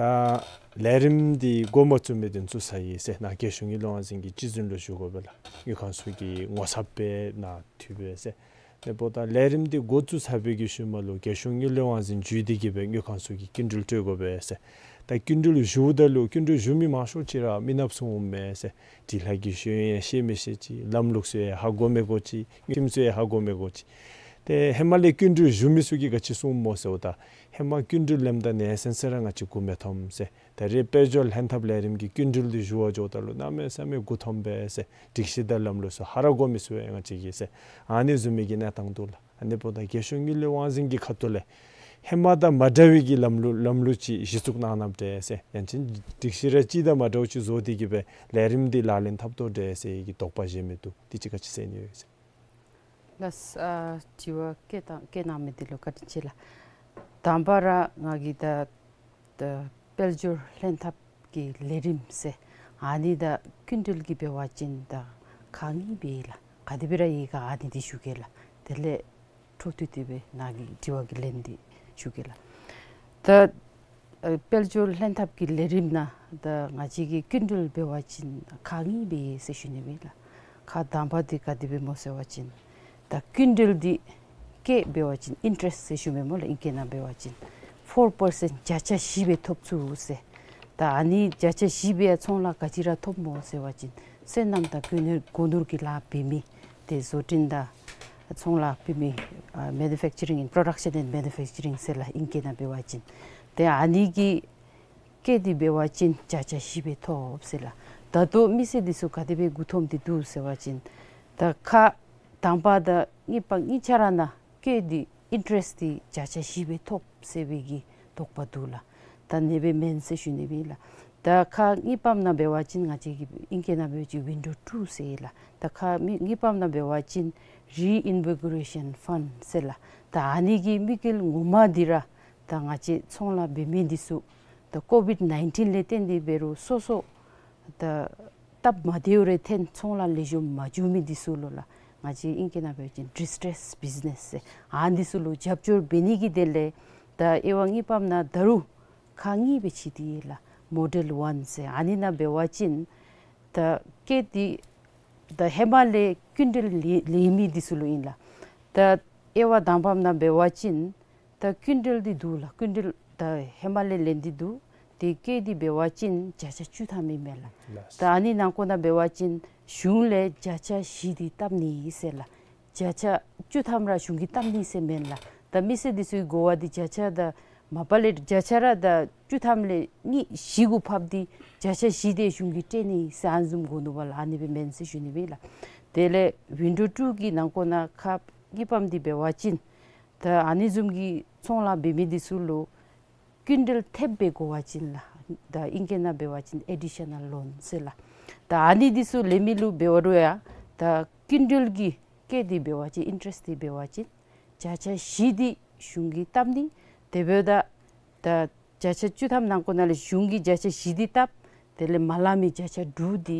ལས་རིམ་འདི་འགོ་མ་བཙུགས་མི་འདི་བཙུགས་ཚར་ཡི་ཟེར་ནཱ་རྒྱལ་གཞུང་དངུལ་ལས་དབང་འཛིན་གྱི་སྤྱི་འཛིན་ལུ་ཞུ་དགོ་པས་ལགས། དངུལ་ཁང་ཚུ་གིས་ངོ་ཚབ་སྦེ་ནཱ་འཐུས་པས་ཟེར། དེ་འབདཝ་ད་ལས་རིམ་འདི་འགོ་བཙུགས་ཚར་བའི་གི་ཤུལ་མ་ལུ་རྒྱལ་གཞུང་དངུལ་ལས་དབང་འཛིན་བརྒྱུད་དེ་གིས་སྦེ་དངུལ་ཁང་ཚུ་གིས་སྐྱིན་འགྲུལ་སྤྲོད་དགོ་པས་ཟེར། ད་སྐྱིན་འགྲུལ་ཞུཝ་ད་ལུ་སྐྱིན་འགྲུལ་ཞུ་མི་མང་ཤོས་ཅིག་ར་མི་ནགཔ་ཚུ་འོངམ་མས་ཟེར། སྒྲིག་ལྷག་གི་ཤེས་ཡོན་ཡང་ཤེས་མི་ཤེས་ཅིག། ལམ་ལུགས་ཚུ་ཡང་ཧ་གོ་མི་དགོ་ཅིག། ཁྲིམས་ཚུ་ཡང་ཧ་གོ་མི་དགོ་ཅིག། ཏེ་ཧེ་མ་ལས་སྐྱིན་འགྲུལ་ཞུ་མི་ཚུ་གིས་ག་ཅི་གསུངམ་སྨོ་ཟེརཝ་ད་ཧེ་མ་སྐྱིན་འགྲུལ་ལེནམ་ད་ནེ་སེམས་སེ་ར་ང་བཅས་མགུ་མི་འཐོམ་ཟེར། ད་རེས་དཔལ་འབྱོར་ལྷན་ཐབས་ལས་རིམ་གྱི་སྐྱིན་འགྲུལ་འདི་ཞུ་བར་འགྱོཝ་ད་ལུ་གནམ་མེད་ས་མེད་མགུ་འཐོམ་པས་ཟེར། སྒྲིག་གཞི་དང་ལམ་ལུགས་ཚུ་ཧ་ར་གོ་མི་ཚུ་ཡང་ང་བཅས་ཀྱིས་ཟེར། ཨ་ནི་བཟུམ་མའི་གི་གནས་སྟངས་འདུག་ལགས། ཨ་ནི་འབདཝ་ད་རྒྱལ་གཞུང་དངུལ་ལས་དབང་འཛིན་གྱི་ཁ་ཐུག་ལས་ཧེ་མ་དང་མ་འདྲ་བའི་གི་ལམ་ལུགས་ལམ་ལུགས་ཅིག་གཞི་བཙུགས་གནང་གནངམ་འདྲས་ཟེར། ཡང་ཅིན་སྒྲིག་གཞི་ར་གཅིག་དང་མ་འདྲཝ་ཅིག་བཟོ་སྟེ་གིས་སྦེ་ལས་རིམ་འདི་ལག་ལེན་འཐབ་དོ་འདྲས་ཟེར་བའི་གི་དོགས་པ་བཞེས་མི་འདུག། འདི་ཅིག་ག་ཅི་ཟེར་ནི་ཡོད་ཟེར། ལགས། ཨ་དྲི་བ་བཀོད་བཏང་བཀོད་གནང་མི་འདི་ལུ་བཀའ་དྲིན་ཆེ་ལགས། དང་པ་ར་ང་གིས་ད་ད་དཔལ་འབྱོར་ལྷན་ཐབས་ཀྱི་ལས་རིམ་ཟེར་ཨ་ནི་ད་སྐྱིན་འགྲུལ་གྱི་འབད་བ་ཅིན་ད་ག་ནི་སྦེ་ལགས། ག་དེ་སྦེ་ར་ཡོད་ག་ཨ་ནི་འདི་ཞུ་གེ་ལགས། དེ་ལས་འཕྲོ་མཐུད་དེ་སྦེ་ནཱ་གི་དྲི་བ་གི་ལན་འདི་ཞུ་གེ་ལགས། ད་ཨ་དཔལ་འབྱོར་ལྷན་ཐབས་ཀྱི་ལས་རིམ་ནང་ད་ང་བཅས་ཀྱིས་སྐྱིན་འགྲུལ་འབད་བ་ཅིན་ཁག་གཉིས་སྦེ་ཟེར་ཞུ་ནི་སྦེ་ལགས། ཁག་དང་པ་འདི་ག་དེ་སྦེ་སྨོ་ཟེར་བ་ཅིན་ད་སྐྱིན་འགྲུལ་འདི་སྐྱེད་འབད་བ་ཅིན་ཨིན་ཊ་རེསཊ་ཟེར་ཞུ་མི་སྨོ་ལགས། ཨིང་སྐད་ནང་འབད་བ་ཅིན་ཕོར་པར་སེནཊ་བརྒྱ་ཆ་བཞི་སྦེ་ཐོབ་ཚུགས་ཟེར། ད་ཨ་ནི་བརྒྱ་ཆ་བཞི་སྦེ་ཡང་ཚོང་ལཱ་ག་ཅི་ར་ཐོབ་སྨོ་ཟེར་བ་ཅིན་སོ་ནམ་དང་སྒོ་ནོར་སྒོ་ནོར་གྱི་ལཱ་འབད་མི་ཏེ་བཟོ་སྐྲུན་དང་ཚོང་ལཱ་འབད་མི་ཨ་manufacturing in production and manufacturing ཟེར་ལགས། ཨིང་སྐད་ནང་འབད་བ་ཅིན་ཏེ་ཨ་ནི་གི་སྐྱེད་འདི་འབད་བ་ཅིན་བརྒྱ་ཆ་བཞི་སྦེ་ཐོབ་ཟེར་ལགས། ད་ལྟོ་མི་སེར་འདི་ཚུ་ག་དེ་སྦེ་མགུ་འཐོམ་སྟེ་འདུག་ཟེར་བ་ཅིན་ད་ཁག་དང་པ་དང་གཉིས་པ་གཉིས་ཆ་ར་ནང་སྐྱེད་འདི་ཨིན་ཊ་རེསཊ་འདི་བརྒྱ་ཆ་བཞི་སྦེ་ཐོབ་ཟེར་བའི་གི་དོགས་པ་འདུག་ལགས། ད་ཨ་ནི་སྦེ་མེན་ཟེར་ཞུ་ནི་སྦེ་ལགས། ད་ཁག་གཉིས་པམ་ནང་འབད་བ་ཅིན་ང་བཅས་ཀྱི་ཨིང་སྐད་ནང་འབད་བ་ཅིན་window two ཟེར་ལགས། ད་ཁག་མི་གཉིས་པམ་ནང་འབད་བ་ཅིན་reinvigoration fund ཟེར་ལགས། ད་ཨ་ནི་གི་དམིགས་ཡུལ་ངོ་མ་འདི་ར་ད་ང་བཅས་ཚོང་ལཱ་འབད་མི་འདི་ཚུ་ད་ཀོ་ཝིཌ་ནའིན་ཊིན་ལས་བརྟེན་ཏེ་འབད་རུང་སོ་སོ་ད་སྟབས་མ་བདེཝ་རེ་ཐོན་ཚོང་ལཱ་ལེགས་ཤོམ་མ་འགྱོ་མི་འདི་ཚུ་ལུ་ལགས། ང་བཅས་ཨིང་སྐད་ནང་འབད་བ་ཅིན་distress business ཟེར་ཨ་ནི་འདི་ཚུ་ལུ་རྒྱབ་སྐྱོར་འབད་ནི་གི་དོན་ལས་ད་དབྱེ་བ་གཉིས་པམ་ནང་ད་རུང་ཁག་གཉིས་སྦེ་ཕྱེ་སྟེ་ཡོད་ལགས། མོ་ཌེལ་ཝན་ཟེར་ཨ་ནི་ནང་འབད་བ་ཅིན་ད་སྐྱེད་འདི་ད་ཧེ་མ་ལས་སྐྱིན་འགྲུལ་ལེན་ལེན་མི་འདི་ཚུ་ལུ་ཨིན་ལགས། ད་དབྱེ་བ་དང་པམ་ནང་འབད་བ་ཅིན་ད་སྐྱིན་འགྲུལ་འདི་འདུག་ལགས། སྐྱིན་འགྲུལ་ད་ཧེ་མ་ལས་ལེན་ཏེ་འདུག། ཏེ་སྐྱེད་འདི་འབད་བ་ཅིན་བརྒྱ་ཆ་བཅུ་ཐམ་ཨིན་མས་ལགས། ལགས། ད་ཨ་ནི་ནང་འཁོད་ནང་འབད་བ་ཅིན་ གཞུང་ལས་བརྒྱ་ཆ་བཞི་འདི་བཏབ་ནི་ཟེར་ལགས། བརྒྱ་ཆ་བཅུ་ཐམ་ར་གཞུང་གིས་བཏབ་ནི་ཟེར་མེན་ལགས། ད་མི་སེར་འདི་ཚུ་གི་གོ་བ་འདི་བརྒྱ་ཆ་དང་མ་པ་ལས་བརྒྱ་ཆ་ར་དང་བཅུ་ཐམ་ལས་གཉིས་བཞི་གུ་ཕབ་སྟེ་བརྒྱ་ཆ་བཞི་འདི་གཞུང་གིས་སྤྲོད་ནི་ཟེར་ཨ་ནི་བཟུམ་གོ་ནུག་པ་ལགས། ཨ་ནི་སྦེ་མེན་ཟེར་ཞུ་ནི་སྦེ་ལགས། དེ་ལས་ཝིན་ཌོ་ཊུ་གི་ནང་ཁོ་ན་ཁག་གཉིས་པམ་འདི་འབད་བ་ཅིན་ད་ཨ་ནི་བཟུམ་གྱི་ཚོང་ལཱ་འབད་མི་འདི་ཚུ་ལུ་སྐྱིན་འགྲུལ་ཐེབས་སྦེ་དགོ་པ་ཅིན་ལགས། ད་ཨིང་སྐད་ནང་འབད་བ་ཅིན་ཨེ་ཌི་ཤ་ནཱལ་ལོན་ཟེར་ལགས། ད་ཨ་ནི་འདི་ཚུ་ལེན་མི་ལུ་འབད་བ་རུང་ཡང་ད་སྐྱིན་འགྲུལ་གྱི་སྐྱེད་འདི་འབད་བ་ཅིན་ཨིན་ཊ་རེསཊ་འདི་འབད་བ་ཅིན་བརྒྱ་ཆ་བཞི་འདི་གཞུང་གིས་བཏབ་ནི། དེ་འབདཝ་ད་ད་བརྒྱ་ཆ་བཅུ་ཐམ་ནང་ཁོ་ན་ལས་གཞུང་གིས་བརྒྱ་ཆ་བཞི་འདི་བཏབ། དེ་ལས་མ་ལང་མི་བརྒྱ་ཆ་དྲུག་འདི་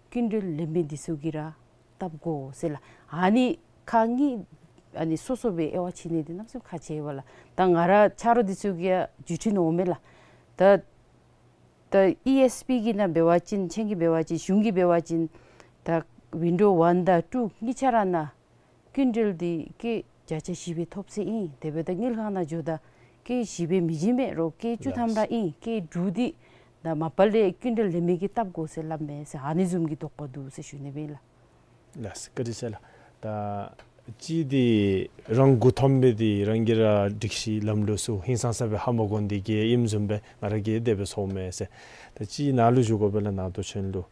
སྐྱིན་འགྲུལ་ལེན་མི་འདི་ཚུ་གིས་ར་བཏབ་དགོ་ཟེར་ལགས། ཨ་ནི་ཁག་གཉིས་ཨ་ནི་སོ་སོ་སྦེ་དབྱེ་བ་ཕྱེ་ནི་འདི་གནམ་མེད་ས་མེད་ཁག་ཆེ་བས་ལགས། ད་ང་ར་ཆ་རོགས་འདི་ཚུ་གིས་ཡང་བརྒྱུད་འཕྲིན་འོང་མས་ལགས། ད་ད་ཨི་ཨེསི་པི་གི་ནང་འབད་བ་ཅིན་ཆེན་གྱི་འབད་བ་ཅིན་གཞུང་གི་འབད་བ་ཅིན་ད་ཝིན་ཌོ་ཝན་དང་ཊུ་གཉིས་ཆ་ར་ནང་སྐྱིན་འགྲུལ་འདི་སྐྱེད་བརྒྱ་ཆ་བཞི་སྦེ་ཐོབ་ཟེར་ཨིན། དེ་འབདཝ་ད་དངུལ་ཁང་ནང་འགྱོཝ་ད་སྐྱེད་བཞི་སྦེ་མི་བྱིན་པས། རོགས་སྐྱེད་བཅུ་ཐམ་ར་ཨིན། སྐྱེད་དྲུག་འདི་ད་མ་པ་ལས་སྐྱིན་འགྲུལ་ལེན་མི་གིས་བཏབ་དགོ་ཟེར་སླབ་མས་ཟེར་ཨ་ནི་བཟུམ་གྱི་དོགས་པ་འདུག་ཟེར་ཞུ་ནི་སྦེ་ལགས། ལགས་སོ། བཀའ་དྲིན་ཆེ་ལགས། ད་གཅིག་འདི་རང་མགུ་འཐོམས་སྦེ་འདི་རང་གིས་ར་སྒྲིག་གཞི་ལམ་ལུགས་ཚུ་ཧིང་སངས་ས་སྦེ་ཧ་མ་གོ་ནི་འདི་གིས་ཨིནམ་བཟུམ་སྦེ་ང་ར་གིས་དེ་སྦེ་ཚོརཝ་མས་ཟེར། ད་གཅིག་ནཱ་ལུ་ཞུ་དགོ་པས་ལགས། ནང་དོན་ཅན་ལུ་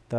ད་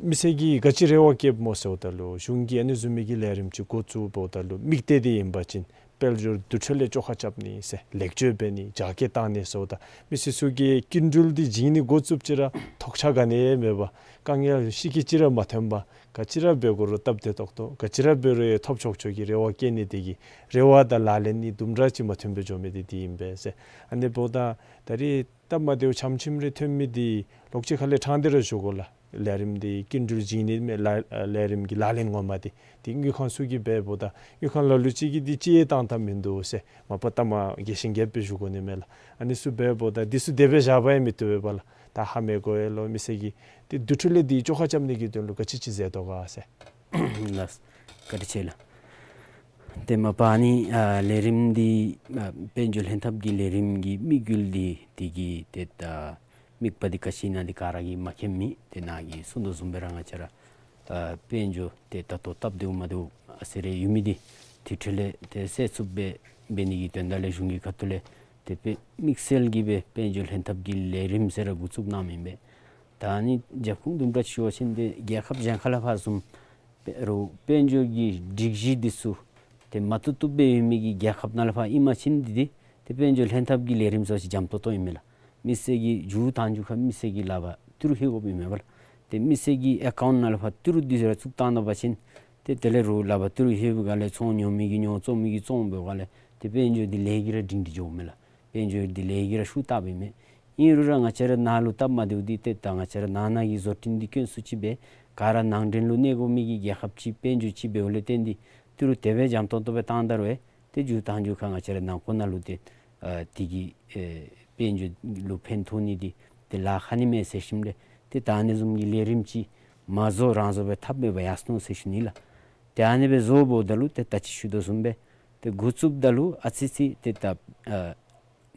མི་སེར་གྱིས་ག་ཅི་རེ་བ་བསྐྱེདཔ་སྨོ་ཟེརཝ་ད་ལུ་གཞུང་གིས་ཨ་ནི་བཟུམ་མའི་གི་ལས་རིམ་ཅིག་འགོ་བཙུགསཔ་ད་ལུ་དམིགས་གཏད་འདི་ཨིན་པ་ཅིན་དཔལ་འབྱོར་འདུ་འཕྲིན་ལས་བཅོ་ཁ་རྐྱབ་ནི་ཟེར་ལེགས་བཅོས་འབད་ནི་རྒྱ་སྐྱེད་བཏང་ནི་ཟེརཝ་ད་མི་སེར་ཚུ་གིས་སྐྱིན་འགྲུལ་འདི་བྱིན་ནི་འགོ་བཙུགསཔ་ཅིག་ར་ཐོགས་ཆགས་ག་ནི་ཡང་མེད་པར་དཀའ་ངལ་ཤི་ཁྱི་ཅིག་ར་མ་ཐོན་པར་ག་ཅི་ར་འབད་དགོ་རུང་སྟབས་བདེ་ཏོག་ཏོ་ག་ཅི་ར་འབད་རུང་ཡང་ཐོབ་ཆོག་ཆོག་གི་རེ་བ་བསྐྱེད་ནི་འདི་གིས་རེ་བ་དང་ལག་ལེན་གཉིས་དུམ་གྲ་ཅིག་མ་མཐུན་པར་འགྱོ་མི་འདི་འདི་ཨིན་པས་ཟེར། ཨ་ནི་འབདཝ་ད་ད་རེས་སྟབས་མ་བདེཝ་ཆམ་ཆིམ་རེ་ཐོན་མི་འདི་ལོགས་ཅིག་ཁ་ལས་དྲང་སྟེ་ར་ཞུ་དགོ་ལགས། ལས་རིམ་འདི་སྐྱིན་འགྲུལ་བྱིན་ནི་མས་ལགས། ལས་རིམ་གྱི་ལག་ལེན་ངོ་མ་འདི་འདི་དངུལ་ཁང་ཚུ་གིས་འབདཝ་ད་དངུལ་ཁང་ལ་ལུ་ཅིག་གིས་འདི་ཅི་ཡང་བཏང་བཏངམ་མིན་འདུག་ཟེར་མ་པ་ལྟ་མ་རྒྱས་ཤིང་རྒྱསཔ་སྦེ་ཞུ་དགོ་ནི་མས་ལགས། ཨ་ནི་ཚུ་འབདཝ་ད་འདི་ཚུ་དེ་སྦེ་བཞག་པ་ཡང་མི་བཏུབ་པས་ལགས། ད་ཧ་མ་གོ་ཡོད་ལོ་མི་སེར་གྱིས་འདི་འདུ་འཕྲིན་ལས་འདི་བཅོ་ཁ་རྐྱབ་ནི་གི་དོན་ལུ་ག་ཅི་ཅིག་མཛད་དོ་ག་ཟེར། ལགས། བཀའ་དྲིན་ཆེ་ལགས། ཏེ་མ་པ་ཨ་ནི་ཨ་ལས་རིམ་འདི་ཨ་དཔལ་འབྱོར་ལྷན་ཐབས་ཀྱི་ལས་རིམ་གྱི་དམིགས་ཡུལ་འདི་འདི་གི་ཏེ་ད་དམིགས་པ་འདི་ག་ཅི་ཨིན་ན་འདི་ག་ར་གིས་མ་མཁྱེནམ་མེད། ཏེ་ནཱ་གིས་གསུངས་དོ་བཟུམ་སྦེ་ར་ང་བཅས་ར་ཨ་དཔལ་འབྱོར་ཏེ་ད་ལྟོ་སྟབས་བདེཝ་མ་བདེཝ་ཨ་ཙི་རེ་ཡོད་མི་འདི་འདུ་འཕྲིན་ལས་ཏེ་སེལ་ཚུགསཔ་སྦེ་འབད་ནི་གི་དོན་དག་ལས་གཞུང་གི་ཁ་ཐུག་ལས་ཏེ་དཔེ་དམིགས་བསལ་གྱིས་སྦེ་དཔལ་འབྱོར་ལྷན་ཐབས་ཀྱི་ལས་རིམ་ཟེར་ར་འགོ་བཙུགས་གནངམ་ཨིན་པས། ད་ཨ་ནི་རྒྱབ་ཁུངས་དུམ་གྲ་ཅིག་ཞུ་བ་ཅིན་ཏེ་རྒྱལ་ཁབ་གཞན་ཁ་ལས་ཕར་བཟུམ་སྦེ་རུང་དཔལ་འབྱོར་གྱི་སྒྲིག་གཞི་འདི་ཚུ་ཏེ་མ་བཏུབ་བཏུབ་སྦེ་ཡོད་མི་གི་རྒྱལ་ཁབ་ནང་ལས་ཕར་ཨིན་པ་ཅིན་འདི་འདི་ཏེ་དཔལ་འབྱོར་ལྷན་ཐབས་ཀྱི་ལས་རིམ་ཚུ་ཅིག་འཇམ་ཏོང་ཏོ་ཨིན་མས་ལགས། མི་སེར་གྱིས་མཇུག་དང་མཇུག་ཁར་མི་སེར་གྱི་ལག་པར་ཏི་རུ་ལྷོད་དགོཔ་ཨིན་མས་པ་ལགས། ཏེ་མི་སེར་གྱི་ཨེ་ཀའུནཊ་ནང་ལས་ཕར་ཏི་རུ་འདི་ཚུ་ར་བཙུགས་བཏང་ད་པ་ཅིན་ཏེ་དེ་ལས་རུང་ལག་པར་ཏི་རུ་ལྷོད་པའི་སྒང་ལས་ཚོང་ཉོ་མི་གིས་ཉོ་བཙོང་མི་གིས་བཙོང་འབད་བའི་སྒང་ལས་ཏེ་དཔལ་འབྱོར་འདི་ལས་ཀྱིས་ར་སྒྲིང་སྒྲི་འགྱོཝ་མས་ལགས། དཔལ་འབྱོར་འདི་ལས་ཀྱིས་ར་ཤུགས་བཏགས་པའི་མས། ཨིན་རུང་ར་ང་བཅས་ར་ནཱ་ལུ་སྟབས་མ་བདེཝ་འདི་ཏེ་ད་ང་བཅས་ར་ནང་ན་གི་བཟོ་སྐྲུན་འདི་དཀོན་སུ་ཅིག་སྦེ་ག་ར་ནང་འདྲེན་ལུ་གནས་དགོ་མི་གི་རྒྱལ་ཁབ་ཅིག་དཔལ་འབྱོར་ཅིག་འབདཝ་ལས་བརྟེན་ཏེ་ཏི་རུ་དེ་སྦེ་འཇམ་ཏོང་ཏོ་སྦེ་བཏང་ད་རུང་ཡང་ཏེ་མཇུག་དང་མཇུག་ཁར་ང་བཅས་ར་ནང་འཁོད་ནང་ལུ་ཏེ་ཨ་དེ་གིས་ཨེ་དཔལ་འབྱོར་ལུ་ཕན་ཐོགས་ནི་འདི་ཏེ་ལཱ་ཁག་ནི་མས་ཟེར་ཞིནམ་ལས་ཏེ་ད་ཨ་ནི་བཟུམ་གྱི་ལས་རིམ་ཅིག་མ་བཟོ་རང་བཟོ་སྦེ་འཐབ་སྦེ་འབད་ཡར་སོ་ནུག་ཟེར་ཞུ་ནི་ལགས། ཏེ་ཨ་ནི་སྦེ་བཟོ་འབདཝ་ད་ལུ་ཏེ་ད་ཅི་ཞུ་དོ་བཟུམ་སྦེ་ཏེ་འགོ་བཙུགསཔ་ད་ལུ་ཨ་ཙི་ཙི་ཏེ་ད་ཨ་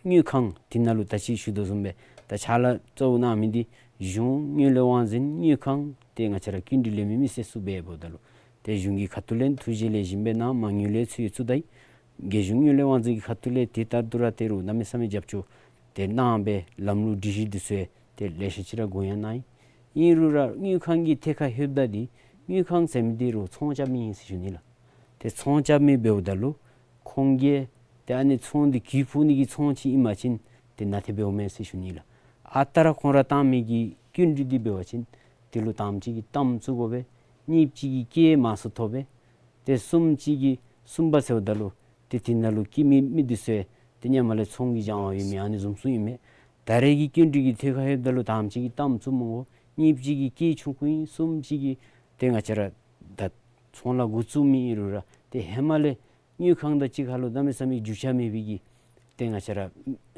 དངུལ་ཁང་འདི་ནང་ལུ་ད་ཅི་ཞུ་དོ་བཟུམ་སྦེ་ད་ཕྱག་ལཱ་གཙོ་བོ་གནང་མི་འདི་གཞུང་དངུལ་ལས་དབང་འཛིན་དངུལ་ཁང་ཏེ་ང་བཅས་ར་སྐྱིན་འགྲུལ་ལེན་མི་མི་སེར་ཚུ་འབདཝ་ད་ལུ་ཏེ་གཞུང་གི་ཁ་ཐུག་ལས་ཐུགས་རྗེ་ལེགས་ཤོམ་སྦེ་གནང་། མ་དངུལ་ལས་ཚུར་ཡོད་ཚུ་ད་ཡི། རྒྱལ་གཞུང་དངུལ་ལས་དབང་འཛིན་གྱི་ཁ་ཐུག་ལས་དེ་ལྟར་དུ་ར་ཏེ་རུང་གནམ་མེད་ས་མེད་རྒྱབ་སྐྱོར་ཏེ་གནང་སྦེ་ལམ་ལུགས་སྒྲིག་གཞི་འདི་ཚུ་ཡང་ཏེ་ལེ་ཤ་ཅིག་ར་དགོངས་ཡངས་གནང་ཡི། ཨིན་རུང་ར་དངུལ་ཁང་གི་ཐད་ཁར་ལྷོདཔ་ད་འདི་དངུལ་ཁང་ཟེར་མི་འདི་རུང་ཚོང་རྐྱབ་མི་ཨིན་ཟེར་ཞུ་ནི་ལགས། ཏེ་ཚོང་རྐྱབ་མི་འབདཝ་ད་ལུ་ཁོང་གིས་ཏེ་ཨ་ནི་ཚོང་འདི་གུ་ཕུག་ནི་གི་ཚོང་ཅིག་ཨིན་པ་ཅིན་ཏེ་ནན་ཏན་འབདཝ་མས་ཟེར་ཞུ་ནི་ལགས། ཨ་རྟག་ར་ཁོང་ར་བཏང་མི་གི་སྐྱིན་འགྲུལ་འདི་འབད་བ་ཅིན་དེ་ལུ་དང་པ་ཅིག་གིས་གཏའམ་བཙུགས་དགོ་པས། གཉིས་པ་ཅིག་གིས་སྐྱེད་མང་སུ་ཐོབ་པས། ཏེ་གསུམ་པ་ཅིག་གིས་གསུམ་པ་ཟེརཝ་ད་ལུ་ཏེ་དེ་ནང་ལུ་སྐྱེད་མི་མི་འདི་ཚུ་ཡང་ཏེ་སྔོན་མ་ལས་ཚོང་གི་སྦྱང་བ་ཡོད་མི་ཨ་ནི་བཟུམ་ཚུ་ཨིན་མས། ད་རེས་ཀྱི་སྐྱིན་འགྲུལ་གྱི་ཐད་ཁར་ལྷོདཔ་ད་ལུ་དང་པ་ཅིག་གིས་གཏའམ་བཙུགས་མི་དགོ། གཉིས་པ་ཅིག་གིས་སྐྱེད་ཆུང་ཀུ་ཨིན། གསུམ་པ་ཅིག་གིས་ཏེ་ང་བཅས་ར་ད་ཚོང་ལཱ་འགོ་བཙུགས་མི་ཨིན་རུང་ར་ཏེ་ཧེ་མ་ལས་དངུལ་ཁང་དང་གཅིག་ཁར་ལུ་གནམ་མེད་ས་མེད་རྒྱུས་ཆ་མེད་པའི་གི་ཏེ་ང་བཅས་ར་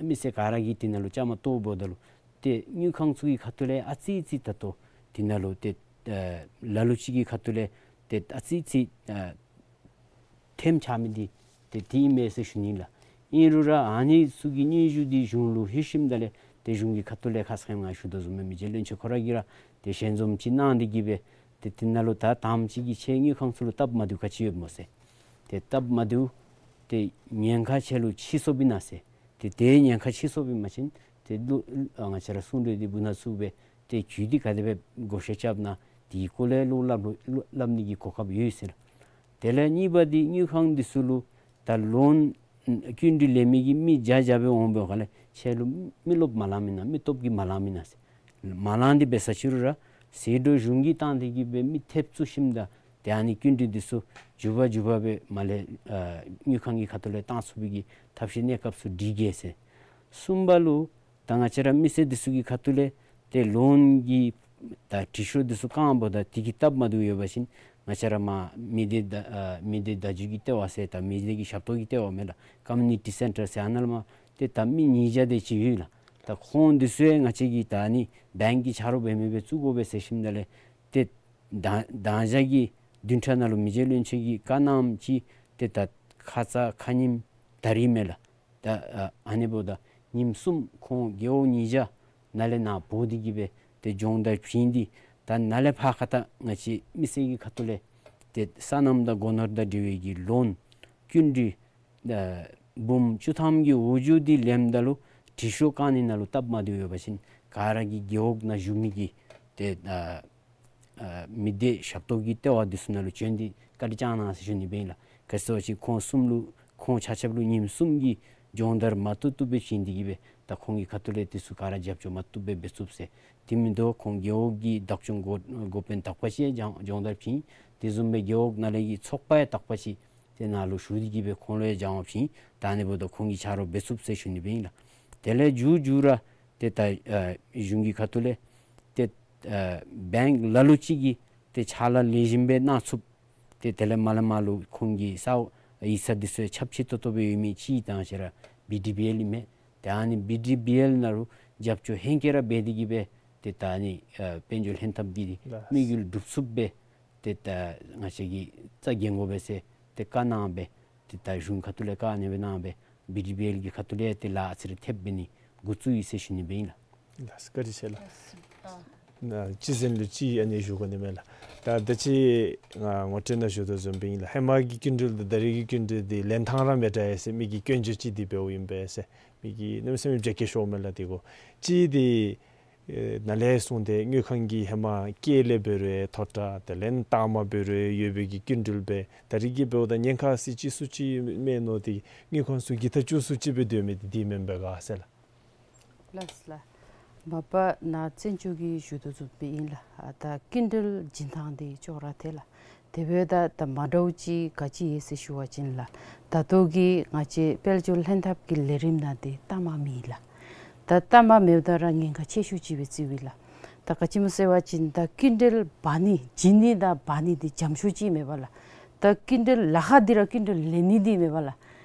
མི་སེར་ག་ར་གིས་དེ་ནང་ལུ་བཅའ་མར་གཏོགས་འབདཝ་ད་ལུ་ཏེ་དངུལ་ཁང་ཚུ་གི་ཁ་ཐུག་ལས་ཨ་ཙི་ཙི་ད་ལྟོ་དེ་ནང་ལུ་ཏེ་ཨ་ལ་ལུ་ཅིག་གི་ཁ་ཐུག་ལས་ཏེ་ཨ་ཙི་ཙི་ཨ་ཐེམ་ཆགས་མི་འདི་ཏེ་དེ་ཨིན་མས་ཟེར་ཞུ་ནི་ལགས། ཨིན་རུང་ར་ཨ་ནི་ཚུ་གི་སྙན་ཞུ་འདི་གཞུང་ལུ་ལྷོད་ཞིནམ་ད་ལས་ཏེ་གཞུང་གི་ཁ་ཐུག་ལས་ཁ་ཙ་ཁ་ཉིནམ་ཞུ་དོ་བཟུམ་སྦེ་མི་རྗེ་བློན་ཆེན་ཁོ་ར་གིས་ར་ཏེ་ཞལ་འཛོམས་ཅིག་གནང་སྟེ་གིས་སྦེ་ ཏེ་དེ་ནང་ལུ་ད་དང་པ་ཅིག་གིས་ཁྱེད་དངུལ་ཁང་ཚུ་ལུ་སྟབས་མ་བདེཝ་ག་ཅི་ཡོདཔ་སྨོ་ཟེར། ཏེ་སྟབས་མ་བདེཝ་ཏེ་ཉེན་ཁ་ཁྱེད་ལུ་ཕྱིས་སོཔ་ཨིན་ན་ཟེར། ཏེ་དེ་ཉེན་ཁ་ཕྱིས་སོཔ་ཨིན་པ་ཅིན་ཏེ་ལུ་ཨ་ང་བཅས་ར་གསུང་གྲོས་འདི་སྦུག་ན་ཚུད་སྦེ་ཏེ་གྱོད་འདི་ག་དེ་སྦེ་བགོ་བཤའ་རྐྱབ་ན་དེའི་སྐོར་ལས་ལོག་སླབ་སླབ་ནི་གི་གོ་སྐབས་ཡོད་ཟེར། དེ་ལས་གཉིས་པ་འདི་དངུལ་ཁང་འདི་ཚུ་ལུ་ད་ལོན་བསྐྱིན་འགྲུལ་ལེན་མི་གི་མི་བརྒྱ་བརྒྱ་སྦེ་འོང་བའི་ཁར་ལས་ཁྱེད་ལུ་མི་རློབས་མ་ལང་མེན་ན་མི་སྟོབས་ཀྱིས་མ་ལང་མེན་ན་ཟེར། མ་ལང་འདི་འབད་ས་ཅིག་རུང་ར་ཟད་འགྲོ་གཞུང་གིས་བཏང་སྟེ་གི་སྦེ་མི་ཐེབས་བཙུགས་ཞིནམ་ད་ཏེ་ཨ་ནི་བསྐྱིན་འགྲུལ་འདི་ཚུ་མགྱོགས་པ་མགྱོགས་པ་སྦེ་མར་ལས་ཨ་དངུལ་ཁང་གི་ཁ་ཐུག་ལས་བཏང་ཚུགས་པའི་གི་ཐབས་ཤེས་གནས་སྐབས་ཚུ་སྒྲིག་གེ་ཟེར། གསུམ་པ་ལུ་ད་ང་བཅས་ར་མི་སེར་འདི་ཚུ་གི་ཁ་ཐུག་ལས་ཏེ་ལོན་གྱི་ད་དྲི་ཤོག་འདི་ཚུ་བཀང་འབདཝ་ད་དེ་གིས་སྟབས་མ་བདེཝ་ཡོད་པ་ཅིན་ང་བཅས་ར་མར་མི་སྡེ་བརྡ་ཨ་མི་སྡེ་བརྡ་བརྒྱུད་ཀྱི་ལྟེ་བ་ཟེར་ད་མི་སྡེ་གི་ཞབས་ཏོག་གི་ལྟེ་བ་མས་ལགས། ཀོ་མིའུ་ནི་ཊི་སེན་ཊར་ཟེར་ཨ་ནཱ་ལས་མར་ཏེ་ད་མི་ཉིས་བརྒྱ་དེ་ཅིག་ཡོད་ལགས། ད་ཁོང་འདི་ཚུ་ཡང་ང་བཅས་ཀྱིས་ད་ཨ་ནི་བེངཀ་གི་ཆ་རོགས་འབད་མི་སྦེ་བཙུགས་དགོ་པས་ཟེར་ཞིནམ་ད་ལས་ཏེ་ད་དང་ཞག་གི་བདུན་ཕྲག་ནང་ལུ་མི་རྗེ་བློན་ཆེན་གྱིས་བཀའ་གནངམ་ཅིག་ཏེ་ད་ཁ་ཙ་ཁ་ཉིནམ་ད་རིས་མས་ལགས། ད་ཨ་ཨ་ནི་འབདཝ་ད་ཉིནམ་གསུམ་ཁོང་རྒེད་འོག་ཉིས་བརྒྱ་ནཱ་ལས་ནཱ་འབོ་སྟེ་གི་སྦེ་ཏེ་སྦྱོང་བརྡར་བྱིན་ཏེ་ད་ནཱ་ལས་ཕར་ཁ་ཐུག་ང་བཅས་མི་སེར་གྱི་ཁ་ཐུག་ལས་ཏེ་སོ་ནམ་དང་སྒོ་ནོར་དང་འབྲེལ་བའི་གི་ལོན་བསྐྱིན་འགྲུལ་ཨ་འབུམ་བཅུ་ཐམ་གྱི་འོག་འགྱོ་སྟེ་ལེནམ་ད་ལུ་དྲི་ཤོག་བཀང་ནི་ནང་ལུ་སྟབས་མ་བདེཝ་ཡོད་པ་ཅིན་ག་ར་གིས་རྒེད་འོག་ནང་བཞུགས་མི་གི་ཏེ་ཨ་ཨ་མི་སྡེ་ཞབས་ཏོག་གི་ལྟེ་བ་འདི་ཚུ་ནང་ལུ་བྱོན་ཏེ་བཀའ་དྲིན་བསྐྱང་གནང་ཟེར་ཞུ་ནི་སྦེ་ཨིན་ལགས། ག་ཅི་ཟེར་བ་ཅིན་ཁོང་གསུམ་ལུ་ཁོང་ཆ་ཁྱབ་ལུ་ཉིནམ་གསུམ་གྱི་སྦྱོང་བརྡར་མ་བཏུབ་བཏུབ་སྦེ་བྱིན་ཏེ་གི་སྦེ་ད་ཁོང་གི་ཁ་ཐུག་ལས་དེ་ཚུ་ག་ར་རྒྱབ་སྐྱོར་མ་བཏུབ་སྦེ་འབད་ཚུགས་ཟེར། དེ་མིན་འདུག་ཁོང་རྒེད་འོག་གི་བདག་སྐྱོང་འགོ་འགོ་དཔོན་དག་པ་ཅིག་ཡང་སྦྱོང་བརྡར་བྱིན། དེ་བཟུམ་སྦེ་རྒེད་འོག་ནང་ལས་ཀྱི་ཚོགས་པ་ཡང་དག་པ་ཅིག་ཏེ་ནཱ་ལུ་ཞུ་སྟེ་གི་སྦེ་ཁོང་ལུ་ཡང་སྦྱང་བ་བྱིན། ད་ཨ་ནི་འབདཝ་ད་ཁོང་གིས་ཆ་རོགས་འབད་ཚུགས་ཟེར་ཞུ་ནི་སྦེ་ཨིན་ལགས། དེ་ལས་མཇུག་མཇུག་ར་ཏེ་ད་ཨ་གཞུང་གི་ཁ་ཐུག་ལས་ཏེ་ཨ་བེངཀ་ལ་ལུ་ཅིག་གིས་ཏེ་ཕྱག་ལཱ་ལེགས་ཤོམ་སྦེ་གནང་ཚུགསཔ་ཏེ་དེ་ལས་མར་ལས་མར་ལུ་ཁོང་གི་ས་ཡིག་ཚང་འདི་ཚུ་ཡང་ཁྱབ་ཆེ་ཏོག་ཏོ་སྦེ་ཡོད་མི་ཅིག་ད་ང་བཅས་ར་བི་ཌི་བི་ཨེལ་ཨིན་མས། ཏེ་ཨ་ནི་བི་ཌི་བི་ཨེལ་ནང་ལུ་རྒྱབ་སྐྱོར་ཧེང་སྐལ་ར་འབད་དེ་གི་སྦེ་ཏེ་ད་ཨ་ནི་ཨ་དཔལ་འབྱོར་ལྷན་ཐབས་ཀྱི་ལགས། དམིགས་ཡུལ་འགྲུབ་ཚུགསཔ་སྦེ་ཏེ་ད་ང་བཅས་ཀྱིས་རྩ་འགེངས་དགོ་པས་ཟེར་ཏེ་བཀའ་གནང་སྦེ་ཏེ་ད་གཞུང་ཁ་ཐུག་ལས་བཀའ་ཨ་ནི་སྦེ་གནང་སྦེ་བི་ཌི་བི་ཨེལ་གྱི་ཁ་ཐུག་ལས་ཏེ་ལཱ་ཨ་ཙི་རེ་ཐེབས་འབད་ནི་འགོ་བཙུགས་ཡི་ཟེར་ཞུ་ནི་སྦེ་ཨིན་ལགས། ལགས་སོ། བཀའ་དྲིན་ཆེ་ལགས། ལགས་སོ། ཨ་གཅིག་ཟེར་ལུ་གཅིག་ཨ་ནི་ཞུ་དགོ་ནི་མས་ལགས། ད་ད་ཅི་ང་ངོ་སྤྲོད་ནང་ཞུ་དོ་བཟུམ་སྦེ་ཨིན་ལགས། ཧེ་མ་གི་བསྐྱིན་འགྲུལ་དང་ད་རེས་ཀྱི་བསྐྱིན་འགྲུལ་འདི་ལེན་ཐངས་ར་མི་འདྲ་ཡི་ཟེར་མི་གིས་སྐྱོན་བརྗོད་ཅིག་འདི་འབདཝ་ཨིན་པས་ཟེར་མི་གིས་གནམ་མེད་ས་མེད་རྒྱ་སྐྱེད་ཤོར་མས་ལགས། དེ་གོ་ཅིག་འདི་ཨེ་ནཱ་ལས་བཟུང་སྟེ་དངུལ་ཁང་གིས་ཧེ་མ་སྐྱེད་ལས་འབད་རུང་མཐོ་དྲགས་དེ་ལས་རྟགས་མ་འབད་རུང་ཡོད་པའི་གི་བསྐྱིན་འགྲུལ་སྦེ་ད་རེས་ཀྱི་འབདཝ་ད་ཉེན་ཁ་ཟེར་ཅིག་སུ་ཅིག་མས་མནོ་སྟེ་དངུལ་ཁང་ཚུ་གིས་ཐག་བཅད་སུ་ཅིག་སྦེ་སྡོད་མི་འདི་འདི་མེན་པས་ག་ཟེར་ལགས། ལགས་ལགས། མ་པ་ནཱ་བཙན་སྐྱོགས་ཀྱིས་ཞུ་དོ་བཟུམ་སྦེ་ཨིན་ལགས། ཨ་ད་བསྐྱིན་འགྲུལ་བྱིན་ཐངས་འདི་ཅོག་ར་འཐད་ལགས། དེ་འབདཝ་ད་ད་མ་འདྲཝ་ཅིག་ག་ཅི་ཡོད་ཟེར་ཞུ་བ་ཅིན་ལགས། ད་ལྟོ་གི་ང་བཅས་དཔལ་འབྱོར་ལྷན་ཐབས་ཀྱི་ལས་རིམ་ནང་འདི་གཏའ་མ་མེད་ལགས། ད་གཏའ་མ་མེདཔ་ད་ར་ཉེན་ཁ་ཆེ་ཤོས་ཅིག་སྦེ་བརྩིཝ་ཨིན་ལགས། ད་ག་ཅི་སྨོ་ཟེར་བ་ཅིན་ད་བསྐྱིན་འགྲུལ་འབག་ནི་བྱིན་ནི་དང་འབག་ནི་འདི་འཇམ་ཤོས་ཅིག་མེད་པས་ལགས། ད་བསྐྱིན་འགྲུལ་ལཱ་ཁག་འདི་ར་བསྐྱིན་འགྲུལ་ལེན་ནི་འདི་མེད་པས་ལགས།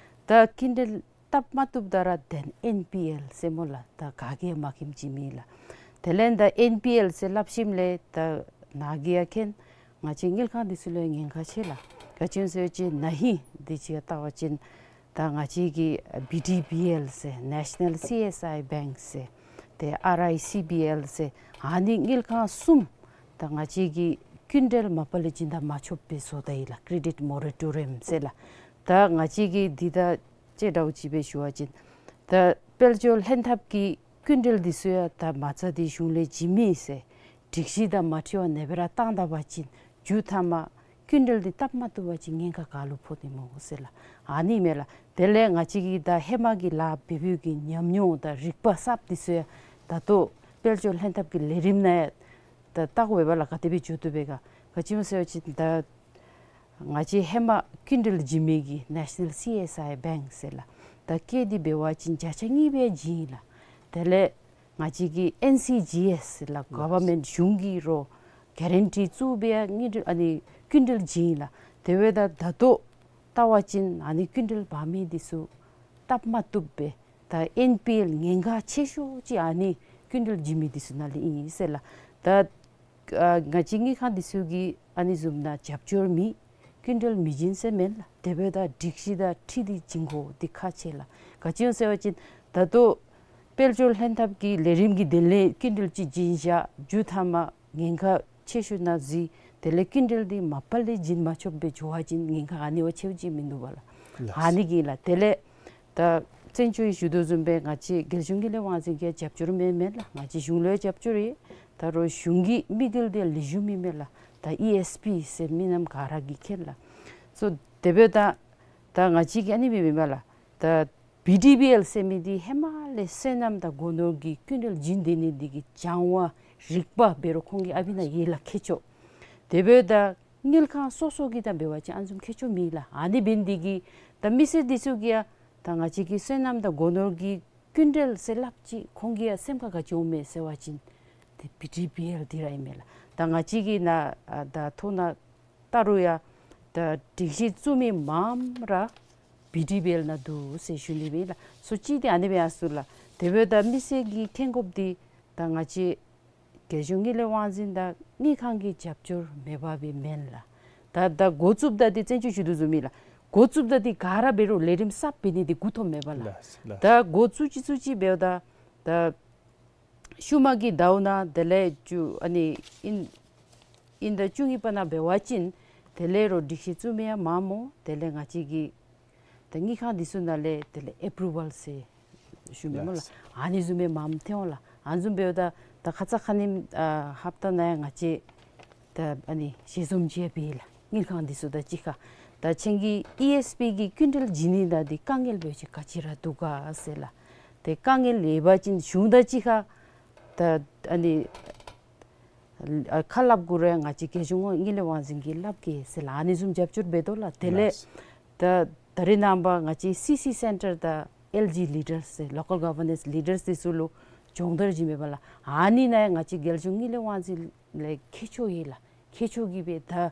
ད་བསྐྱིན་འགྲུལ་སྟབས་མ་བཏུབ་ད་ར་དེ་ཨེན་པི་ཨེལ་ཟེར་སྨོ་ལགས། ད་ག་གིས་ཡང་མ་མཁྱེནམ་ཅིག་མེད་ལགས། དེ་ལས་ད་ཨེན་པི་ཨེལ་ཟེར་སླབ་ཞིནམ་ལས་ད་ནཱ་གིས་ཡང་མཁྱེན། ང་བཅས་དངུལ་ཁང་འདི་ཚུ་ལུ་ཡང་ཉེན་ཁ་ཆེ་ལགས། ག་ཅི་སྨོ་ཟེར་བ་ཅིན་ན་ཧིང་འདི་ཅིག་ཡང་བལྟ་བ་ཅིན་ད་ང་བཅས་ཀྱི་བི་ཌི་བི་ཨེལ་ཟེར་ནེ་ཤ་ནཱལ་སི་ཨེསི་ཨའི་བེངཀ་ཟེར་ཏེ་ཨར་ཨའི་སི་བི་ཨེལ་ཟེར་ཨ་ནི་དངུལ་ཁང་གསུམ་ད་ང་བཅས་ཀྱིས་བསྐྱིན་འགྲུལ་མ་པ་ལས་བྱིན་ད་མ་ཆོགཔ་སྦེ་བཟོ་ད་ཡི་ལགས། ཀྲེ་ཌིཊ་མོ་ར་ཊོ་རི་ཡམ་ཟེར་ལགས། ད་ང་བཅས་ཀྱིས་འདི་ད་ཅི་འདྲཝ་ཅིག་སྦེ་ཞུ་བ་ཅིན་ད་དཔལ་འབྱོར་ལྷན་ཐབས་ཀྱི་བསྐྱིན་འགྲུལ་འདི་ཚུ་ཡང་ད་མ་རྩ་འདི་གཞུང་ལས་བྱིན་མི་ཟེར་སྒྲིག་གཞི་དང་མ་འཁྲིལ་བར་ཨ་ནེ་སྦེ་ར་བཏང་ད་པ་ཅིན་མཇུག་མཐའ་མ་བསྐྱིན་འགྲུལ་འདི་སྟབས་མ་བཏུབ་པ་ཅིན་ཉེན་ཁ་ག་ལུ་ཕོག་ནི་སྨོ་ཟེར་ལགས། ཨ་ནི་མས་ལགས། དེ་ལས་ང་བཅས་ཀྱིས་ད་ཧེ་མ་གི་ལཱ་འབད་བའི་གི་ཉམས་མྱོང་དང་རིག་པ་གསརཔ་འདི་ཚུ་ཡང་ད་ལྟོ་དཔལ་འབྱོར་ལྷན་ཐབས་ཀྱི་ལས་རིམ་ནང་ཡང་ད་བལྟ་དགོ་པས་ལགས། ག་དེ་སྦེ་འགྱོ་དོ་པས་ག། ག་ཅི་སྨོ་ཟེར་བ་ཅིན་ད་ང་བཅས་ཧེ་མ་བསྐྱིན་འགྲུལ་བྱིན་མི་གི་ནེ་ཤ་ནཱལ་སི་ཨེསི་ཨའི་བེངཀ་ཟེར་ལགས། ད་སྐྱེད་འདི་འབད་བ་ཅིན་བརྒྱ་ཆ་གཉིས་སྦེ་བྱིན་ཡི་ལགས། དེ་ལས་ང་བཅས་ཀྱི་ཨེན་སི་ཇི་ཨེསི་ལགས། གོ་ཝར་མེནཊ་གཞུང་གིས་རོགས་གེ་རན་ཊི་བཙུགས་སྦེ་ཡང་དངུལ་འགྲུལ་ཨ་ནི་བསྐྱིན་འགྲུལ་བྱིན་ཡི་ལགས། དེ་འབདཝ་ད་ད་ལྟོ་བལྟ་བ་ཅིན་ཨ་ནི་བསྐྱིན་འགྲུལ་འབག་མི་འདི་ཚུ་སྟབས་མ་བཏུབ་པས། ད་ཨེན་པི་ཨེལ་ཉེན་ཁ་ཆེ་ཤོས་ཅིག་ཨ་ནི་བསྐྱིན་འགྲུལ་བྱིན་མི་འདི་ཚུ་ནང་ལས་ཨིན་ཟེར་ལགས། ད་ཨ་ང་བཅས་དངུལ་ཁང་འདི་ཚུ་གིས་ཨ་ནི་བཟུམ་ནང་རྒྱབ་སྐྱོར་མེད། བསྐྱིན་འགྲུལ་མི་བྱིན་ཟེར་མེན་ལགས། དེ་འབདཝ་ད་སྒྲིག་གཞི་དང་འཁྲིལ་ཏེ་བྱིན་དགོཔ་འདི་ཁག་ཆེ་ལགས། ག་ཅི་སྨོ་ཟེར་བ་ཅིན་ད་ལྟོ་དཔལ་འབྱོར་ལྷན་ཐབས་ཀྱི་ལས་རིམ་གྱི་དོན་ལས་བསྐྱིན་འགྲུལ་ཅིག་བྱིན་བཞག་མཇུག་མཐའ་མ་ཉེན་ཁ་ཆེ་ཤོས་ནང་འཛུལ། དེ་ལས་སྐྱིན་འགྲུལ་འདི་མ་པ་ལས་བྱིན་མ་ཆོགཔ་སྦེ་འགྱོ་བ་ཅིན་ཉེན་ཁ་ཨ་ནི་བ་ཆེཝ་ཅིག་མིན་འདུག་པ་ལགས། ལགས། ཨ་ནི་གིས་ལགས། དེ་ལས་ད་བཙན་བྱོལ་ཞུ་དོ་བཟུམ་སྦེ་ང་བཅས་རྒྱལ་གཞུང་དངུལ་ལས་དབང་འཛིན་གྱིས་རྒྱབ་སྐྱོར་མེན་མེན་ལགས། ང་བཅས་གཞུང་ལུ་རྒྱབ་སྐྱོར་ཡོད། ད་རུང་གཞུང་གི་དམིགས་ཡུལ་འདི་ལེགས་ཤོམ་ཨིན་མས་ལགས། ད་ཨི་ཨེསི་པི་ཟེར་མི་རྣམས་ག་ར་གིས་མཁྱེན་ལགས། སོ་དེ་འབདཝ་ད་ད་ང་བཅས་ཀྱིས་ཨ་ནི་སྦེ་མེན་པ་ལགས། ད་བི་ཌི་བི་ཨེལ་ཟེར་མི་འདི་ཧེ་མ་ལས་སོ་ནམ་དང་སྒོ་ནོར་གྱི་སྐྱིན་འགྲུལ་བྱིན་སྡོད་ནི་འདི་གི་བྱང་བ་རིག་པ་འབད་རུང་ཁོང་གི་ཨ་ཕི་ནང་ཡོད་ལགས་མཁས་མཆོག། དེ་འབདཝ་ད་དངུལ་ཁང་སོ་སོ་གི་ད་འབད་བ་ཅིན་ཨ་ནི་བཟུམ་མཁས་མཆོག་མེད་ལགས། ཨ་ནི་འབད་ནི་འདི་གིས་ད་མི་སེར་འདི་ཚུ་གིས་ཡང་ད་ང་བཅས་ཀྱི་སོ་ནམ་དང་སྒོ་ནོར་གྱི་སྐྱིན་འགྲུལ་ཟེར་སླབ་ཅི་ཁོང་གི་ཡང་སེམས་ཁར་ག་ཅི་འོང་མས་ཟེར་བ་ཅིན་ཏེ་བི་ཌི་བི་ཨེལ་འདི་ར་ཨིན་མས་ལགས། ད་ང་བཅས་ཀྱི་ནཱ་ཨ་ད་ཐོག་ནང་ད་རུང་ཡང་ད་སྒྲིག་གཞི་བཙུགས་མི་མངམ་ར་བི་ཌི་བི་ཨེལ་ནང་འདུག་ཟེར་ཞུ་ནི་སྦེ་ལགས། སོ་གཅིག་འདི་ཨ་ནི་སྦེ་ཡར་སོང་ལགས། དེ་འབདཝ་ད་མི་སེར་གྱིས་མཁྱེན་དགོཔ་འདི་ད་ང་བཅས་རྒྱལ་གཞུང་དངུལ་ལས་དབང་འཛིན་དང་དངུལ་ཁང་གི་རྒྱབ་སྐྱོར་མེདཔ་སྦེ་མེན་ལགས། ད་ད་འགོ་བཙུགསཔ་ད་འདི་བཙན་བྱོལ་ཞུ་དོ་བཟུམ་ཨིན་ལགས། འགོ་བཙུགསཔ་ད་འདི་ག་ར་འབད་རུང་ལས་རིམ་གསརཔ་འབད་ནི་འདི་འགོ་ཐོག་མེན་པ་ལགས། ལགས་ལགས། ད་འགོ་བཙུགས་ཅི་བཙུགས་ཅི་འབདཝ་ད་ད་ཤུལ་མ་གི་ཟླཝ་ནང་དེ་ལས་བཅུ་ཨ་ནི་དབྱིན་དབྱིན་ཟླ་བཅུ་གཉིས་པ་ནང་འབད་བ་ཅིན་དེ་ལས་རོགས་སྒྲིག་གཞི་བཙུགས་མི་ཡང་མངམ་སྨོ། དེ་ལས་ང་བཅས་ཀྱི་ད་དངུལ་ཁང་འདི་ཚུ་ནང་ལས་དེ་ལས་ཨེ་པུ་རུ་ཝལ་ཟེར་ཞུ་མི་སྨོ་ལགས། ལགས། ཨ་ནི་བཟུམ་མའི་མངམ་ཐོན་འོང་ལགས། ཨ་ནི་བཟུམ་འབདཝ་ད་ད་ཁ་ཙ་ཁ་ཉིནམ་ཨ་ཧབ་ཏ་ནང་ཡང་ང་བཅས་ད་ཨ་ནི་ཞལ་འཛོམས་ཅིག་ཡང་འབད་ཡི་ལགས། དངུལ་ཁང་འདི་ཚུ་དང་གཅིག་ཁར་ད་ཁྱེད་ཀྱིས་ཨི་ཨེསི་པི་གི་སྐྱིན་འགྲུལ་བྱིན་ནི་ནང་འདི་དཀའ་ངལ་འབད་བ་ཅིན་ག་ཅི་ར་འདུག་ག་ཟེར་ལགས། ཏེ་དཀའ་ངལ་ཡོད་པ་ཅིན་གཞུང་དང་གཅིག་ཁར་ད་ཨ་ནི་ཨ་ཁ་སླབ་དགོ་རུང་ང་བཅས་རྒྱལ་གཞུང་དངུལ་ལས་དབང་འཛིན་གྱིས་སླབ་གེ་ཟེར་ལགས། ཨ་ནི་བཟུམ་རྒྱབ་སྐྱོར་འབད་དོ་ལགས། དེ་ལས་ལགས། ད་ད་རེས་ནངས་པ་ང་བཅས་སི་སི་སེན་ཊར་དང་ཨེལ་ཇི་ལི་ཌར་ཟེར་ལོ་ཀལ་གོ་ཝར་ནེནསི་ལི་ཌར་འདི་ཚུ་ལུ་སྦྱོང་བརྡར་བྱིན་མས་པ་ལགས། ཨ་ནི་ནང་ཡང་ང་བཅས་རྒྱལ་གཞུང་དངུལ་ལས་དབང་འཛིན་ལས་མཁས་མཆོག་ཡོད་ལགས། མཁས་མཆོག་གིས་སྦེ་ད་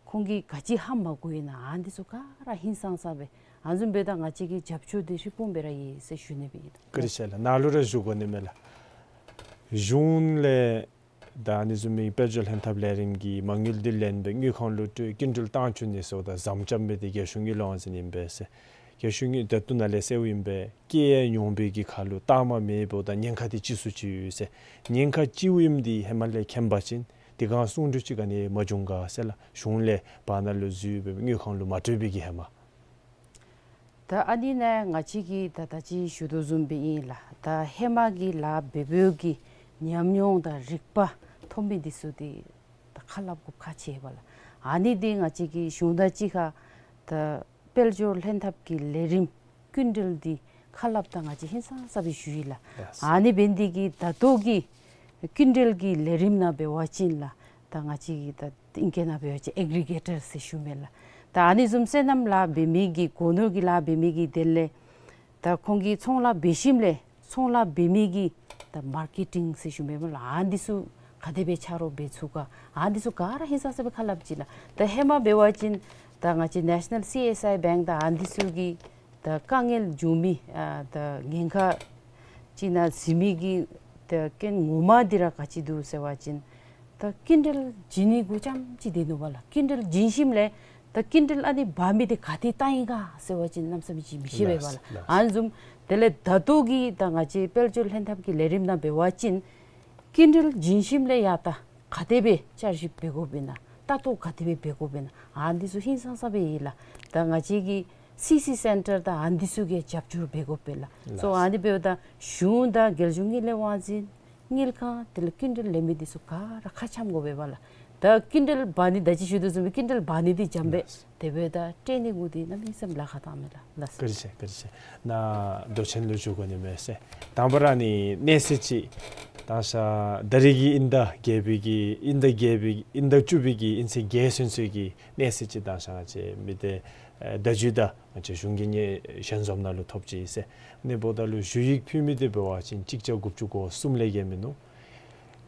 ཁོང་གིས་ག་ཅི་ཧ་མ་གོ་ཡི་ན་ཨ་ནི་འདི་ཚུ་ག་ར་ཧིང་སངས་ས་སྦེ་ཨ་ནི་བཟུམ་འབདཝ་ད་ང་བཅས་ཀྱི་རྒྱབ་སྐྱོར་འདི་ཧྲིལ་བུམ་སྦེ་ར་ཡོད་ཟེར་ཞུ་ནི་སྦེ་ཨིན། བཀའ་དྲིན་ཆེ་ལགས། ནཱ་ལུ་ར་ཞུ་དགོ་ནི་མས་ལགས། གཞུང་ལས་ད་ཨ་ནི་བཟུམ་མའི་དཔལ་འབྱོར་ལྷན་ཐབས་ལས་རིམ་གྱི་མ་དངུལ་འདི་ལེན་སྦེ་དངུལ་ཁང་ལུ་སྤྲོད་སྐྱིན་འགྲུལ་བཏང་བཅུག་ནི་ཟེརཝ་ད་ཟམ་ཅམ་སྦེ་འདི་རྒྱལ་གཞུང་དངུལ་ལས་དབང་འཛིན་ཨིན་པས་ཟེར། རྒྱལ་གཞུང་དངུལ་ད་ལྟོ་ནཱ་ལས་ཟེརཝ་ཨིན་པས། སྐྱེད་ཡས་ཉོག་འབད་ཀྱི་ཁར་ལུ་ལྟག་མ་མེད་འབདཝ་ད་ཉེན་ཁ་འདི་ཅིག་སུ་ཅིག་ཡོད་ཟེར། ཉེན་ཁ་ཅིག་ཨིནམ་འདི་ཧེ་མ་ལས་མཁྱེན་པ་ཅིན་དེ་སྒང་གསུང་གྲོས་ཅིག་ག་ནི་མ་བྱུང་ག་ཟེར་ལགས། གཞུང་ལས་བར་ན་ལུ་འཛུལ་སྦེ་དངུལ་ཁང་ལུ་མ་སྤྲོད་པའི་གི་ཧེ་མ། ད་ཨ་ནི་ནང་ང་བཅས་ཀྱིས་ད་ད་ཅི་ཞུ་དོ་བཟུམ་སྦེ་ཨིན་ལགས། ད་ཧེ་མ་གི་ལཱ་འབད་འབདཝ་གི་ཉམས་མྱོང་དང་རིག་པ་ཐོབ་མི་འདི་ཚུ་འདི་ད་ཁ་སླབ་དགོཔ་ཁག་ཆེ་བས་ལགས། ཨ་ནི་འདི་ང་བཅས་ཀྱི་གཞུང་དང་གཅིག་ཁར་ད་དཔལ་འབྱོར་ལྷན་ཐབས་ཀྱི་ལས་རིམ་སྐྱིན་འགྲུལ་འདི་ཁ་སླབ་ད་ང་བཅས་ཧིང་སངས་ས་སྦེ་ཞུ་ཡི་ལགས། ལགས། ཨ་ནི་འབད་ནི་འདི་གིས་ད་ལྟོ་གི་སྐྱིན་འགྲུལ་གྱི་ལས་རིམ་ནང་འབད་བ་ཅིན་ལགས། ད་ང་བཅས་ཀྱིས་ད་ཨིང་སྐད་ནང་འབད་བ་ཅིན་ཨེག་རི་གེ་ཊར་ཟེར་ཞུ་མས་ལགས། ད་ཨ་ནི་བཟུམ་སོ་ནམ་ལཱ་འབད་མི་གི་སྒོ་ནོར་གྱི་ལཱ་འབད་མི་གི་དེ་ལས་ད་ཁོང་གིས་ཚོང་ལཱ་འབད་ཞིནམ་ལས་ཚོང་ལཱ་འབད་མི་གི་ད་མར་ཀེ་ཊིང་ཟེར་ཞུ་མས་སྨོ་ལགས། ཨ་ནི་འདི་ཚུ་ག་དེ་སྦེ་ཆ་རོགས་འབད་ཚུགས་ག་ཨ་ནི་འདི་ཚུ་ག་ར་ཧིང་སངས་ས་སྦེ་ཁ་སླབ་ཅི་ལགས། ད་ཧེ་མ་འབད་བ་ཅིན་ད་ང་བཅས་ནེ་ཤ་ནཱལ་སི་ཨེསི་ཨའི་བེངཀ་དང་ཨ་ནི་འདི་ཚུ་གི་ད་དཀའ་ངལ་བྱུང་མི་ཨ་ད་ཉེན་ཁ་ཅིག་ནང་གཟིགས་མི་གི་ད་རྐྱེན་ངོ་མ་འདི་ར་ག་ཅི་འདུག་ཟེར་བ་ཅིན་ད་སྐྱིན་འགྲུལ་བྱིན་ནི་གུ་རྐྱངམ་ཅིག་སྡོད་ནུག་པ་ལགས། སྐྱིན་འགྲུལ་བྱིན་ཞིནམ་ལས་ད་སྐྱིན་འགྲུལ་ཨ་ནི་འབག་མི་འདི་ག་ཏེ་བཏང་ཡི་ག་ཟེར་བ་ཅིན་གནམ་མེད་ས་མེད་ཅིག་མི་ཤེས་པས་པ་ལགས། ལགས། ཨ་ནི་བཟུམ་དེ་ལས་ད་ལྟོ་གི་ད་ང་བཅས་དཔལ་འབྱོར་ལྷན་ཐབས་ཀྱི་ལས་རིམ་ནང་འབད་བ་ཅིན་སྐྱིན་འགྲུལ་བྱིན་ཞིནམ་ལས་ཡང་ད་ག་དེ་སྦེ་བསྐྱར་ཞིབ་འབད་དགོཔ་ཨིན་ན་ལྟ་རྟོག་ག་དེ་སྦེ་འབད་དགོཔ་ཨིན་ན་ཨ་ནི་འདི་ཚུ་ཧིང་སངས་ས་སྦེ་ཡོད་ལགས། ད་ང་བཅས་ཀྱི་སི་སི་སེན་ཊར་དང་ཨ་ནི་འདི་ཚུ་གིས་རྒྱབ་སྐྱོར་འབད་དགོ་པས་ལགས། ལགས། སོ་ཨ་ནི་འབདཝ་ད་གཞུང་དང་རྒྱལ་གཞུང་དངུལ་ལས་དབང་འཛིན་དངུལ་ཁང་དེ་ལས་སྐྱིན་འགྲུལ་ལེན་མི་འདི་ཚུ་ག་ར་ཁ་འཆམ་དགོ་པས་པ་ལགས། ད་སྐྱིན་འགྲུལ་འབག་ནི་ད་ཅི་ཞུ་དོ་བཟུམ་སྦེ་སྐྱིན་འགྲུལ་འབག་ནི་འདི་འཇམ་པས། ལགས། དེ་འབདཝ་ད་སྤྲོད་ནི་གུ་འདི་གནམ་མེད་ས་མེད་ལཱ་ཁག་བཏང་མས་ལགས། ལགས། བཀའ་དྲིན་ཆེ། བཀའ་དྲིན་ཆེ། ནཱ་མདོ་ཆེན་ལུ་ཞུ་དགོ་ནི་མས་ཟེར། དང་པ་ར་ནི་གནས་ཚུལ་ཅིག་ད་ཤ་ད་རིས་ཀྱི་དབྱིན་ཟླ་བརྒྱད་པའི་གི་དབྱིན་ཟླ་བརྒྱད་པའི་དབྱིན་ཟླ་བཅུ་པའི་གི་དབྱིན་ཚེས་བརྒྱད་ཚུན་ཚོད་ཀྱི་གནས་ཚུལ་ཅིག་ད་ཤ་ང་བཅས་མི་སྡེ་ཨེ་བརྡ་བརྒྱུད་དང་ང་བཅས་གཞུང་གི་ཉེ་ཞལ་འཛོམས་ནང་ལུ་ཐོབ་ཅི་ཟེར། ཨ་ནི་འབདཝ་ད་ལུ་ཞུ་ཡིག་ཕུལ་མི་འདི་འབད་བ་ཅིན་གཅིག་བརྒྱ་དགུ་བཅུ་གོ་གསུམ་ལས་བརྒལ་མིན་ནུག།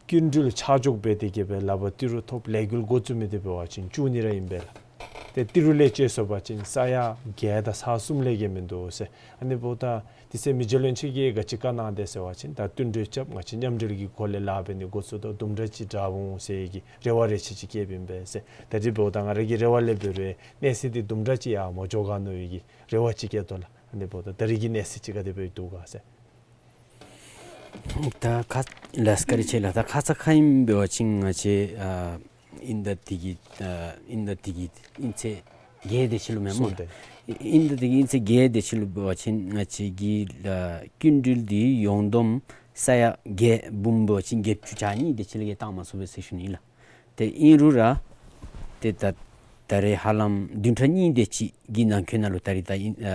སྐྱིན་འགྲུལ་ཆ་འཇོག་འབད་དེ་གི་སྦེ་ལག་པར་ཏི་རུ་ཐོབ་ལས་འགུལ་འགོ་བཙུགས་མི་འདི་འབད་བ་ཅིན་བཅུ་གཉིས་ར་ཨིན་པས་ལགས། ཏེ་ཏི་རུ་ལས་བཅད་སོང་པ་ཅིན་ས་ཡ་བརྒྱད་དང་ས་གསུམ་ལས་བརྒལ་མིན་འདུག་ཟེར། ཨ་ནི་འབདཝ་ད་དེ་ཚེ་མི་རྗེ་བློན་ཆེན་གྱིས་ག་ཅི་བཀའ་གནང་དེས་ཟེར་བ་ཅིན་ད་བསྟུན་གྲོས་རྐྱབ་ང་བཅས་མཉམ་འབྲེལ་གྱི་སྒོ་ལས་ལཱ་འབད་ནི་འགོ་བཙུགས་དོ། དུམ་གྲ་ཅིག་དྲག་འོང་ཟེར་གྱི་རེ་བ་རེ་ཆེ་ཅིག་བསྐྱེདཔ་ཨིན་པས་ཟེར། ད་རིས་འབདཝ་ད་ང་ར་གི་རེ་བ་ལས་འབད་རུང་གནས་ཚུལ་འདི་དུམ་གྲ་ཅིག་ཡར་མ་འགྱོ་ག་མནོ་བའི་གི་རེ་བ་ཅིག་བསྐྱེད་དོ་ལགས། ཨ་ནི་འབདཝ་ད་ད་རིས་ཀྱི་གནས་ཚུལ་ཅིག་ག་དེ་སྦེ་འདུག་ག་ཟེར། ད་ཁ་ལགས་བཀའ་དྲིན་ཆེ་ལགས། ད་ཁ་ཙ་ཁ་ཉིནམ་འབད་བ་ཅིན་ང་བཅས་ཨ་ དབྱིན་ཟླ་འདི་གི་ཨ་དབྱིན་ཟླ་འདི་གི་དབྱིན་ཚེས་བརྒྱད་དེ་ཅིག་ལུ་མེན་སྨོ། གསུམ་དེ། དབྱིན་ཟླ་འདི་གི་དབྱིན་ཚེས་བརྒྱད་དེ་ཅིག་ལུ་འབད་བ་ཅིན་ང་བཅས་ཀྱི་ཨ་སྐྱིན་འགྲུལ་འདི་ཡོངས་བསྡོམས་ས་ཡ་བརྒྱད་འབུམ་འབད་བ་ཅིན་བརྒྱད་ཅུ་གྱ་གཉིས་དེ་ཅིག་ལས་བཏང་མ་ཚུགས་པས་ཟེར་ཞུ་ནི་ལགས། ཏེ་ཨིན་རུང་ར་ཏེ་ད་ད་རེས་ཧ་ལམ་བདུན་ཕྲག་གཉིས་དེ་ཅིག་གི་ནང་འཁོད་ནང་ལུ་ད་རེས་ད་དབྱིན་ཨ་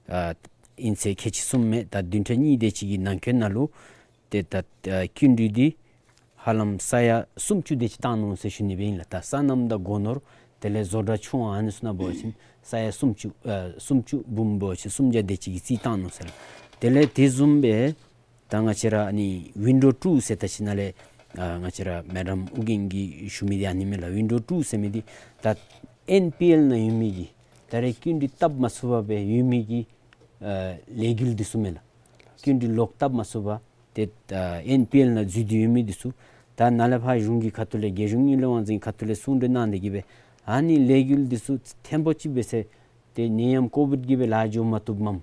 ཨ་དབྱིན་ཚེས་ཁལ་གཅིག་གསུམ་མས། ད་བདུན་ཕྲག་གཉིས་དེ་ཅིག་གི་ནང་འཁོད་ནང་ལུ་ཏེ་ད་ཨ་སྐྱིན་འགྲུལ་འདི་ཧ་ལམ་ས་ཡ་སུམ་ཅུ་དེ་ཅིག་བཏང་ནུག་ཟེར་ཞུ་ནི་སྦེ་ཨིན་ལགས། ད་སོ་ནམ་དང་སྒོ་ནོར་དེ་ལས་བཟོ་གྲྭ་ཆུང་ཨ་ནི་ཚུ་ནང་འབད་བ་ཅིན་ས་ཡ་སུམ་ཅུ་ཨ་སུམ་ཅུ་འབུམ་འབད་བ་ཅིན་སུམ་བརྒྱ་དེ་ཅིག་གི་རྩིས་བཏང་ནུག་ཟེར་ལགས། དེ་ལས་དེ་བཟུམ་སྦེ་ད་ང་བཅས་ར་ཨ་ནི་ཝིན་ཌོ་ཊུ་ཟེར་ད་ཅི་ནཱ་ལས་ཨ་ང་བཅས་ར་མེ་ཌམ་ཨོ་རྒྱན་གྱིས་ཞུ་མི་འདི་ཨ་ནི་མས་ལགས། ཝིན་ཌོ་ཊུ་ཟེར་མི་འདི་ད་ཨེན་པི་ཨེལ་ནང་ཡོད་མི་གི་ད་རེས་སྐྱིན་འགྲུལ་བཏབ་མ་ཚུགས་པར་སྦེ་ཡོད་མི་གི་ཨ་ལས་འགུལ་འདི་ཚུ་མས་ལགས། སྐྱིན་འགྲུལ་ལོག་བཏབ་མ་ཚུགས་པར་ཏེ་ཨ་ཨེན་པི་ཨེལ་ནང་འཛུལ་ཏེ་ཡོད་མི་འདི་ཚུ་ད་ནཱ་ལས་ཕར་གཞུང་གི་ཁ་ཐུག་ལས་རྒྱལ་གཞུང་དངུལ་ལས་དབང་འཛིན་ཁ་ཐུག་ལས་གསུང་གྲོས་གནང་སྟེ་གི་སྦེ་ཨ་ནི་ལས་འགུལ་འདི་ཚུ་ཐེངས་པོ་ཅིག་འབད་ཟེར་ཏེ་ནད་ཡམས་ཀོ་བིཌ་ཀྱིས་སྦེ་ལཱ་འགྱོ་མ་བཏུབ་མས།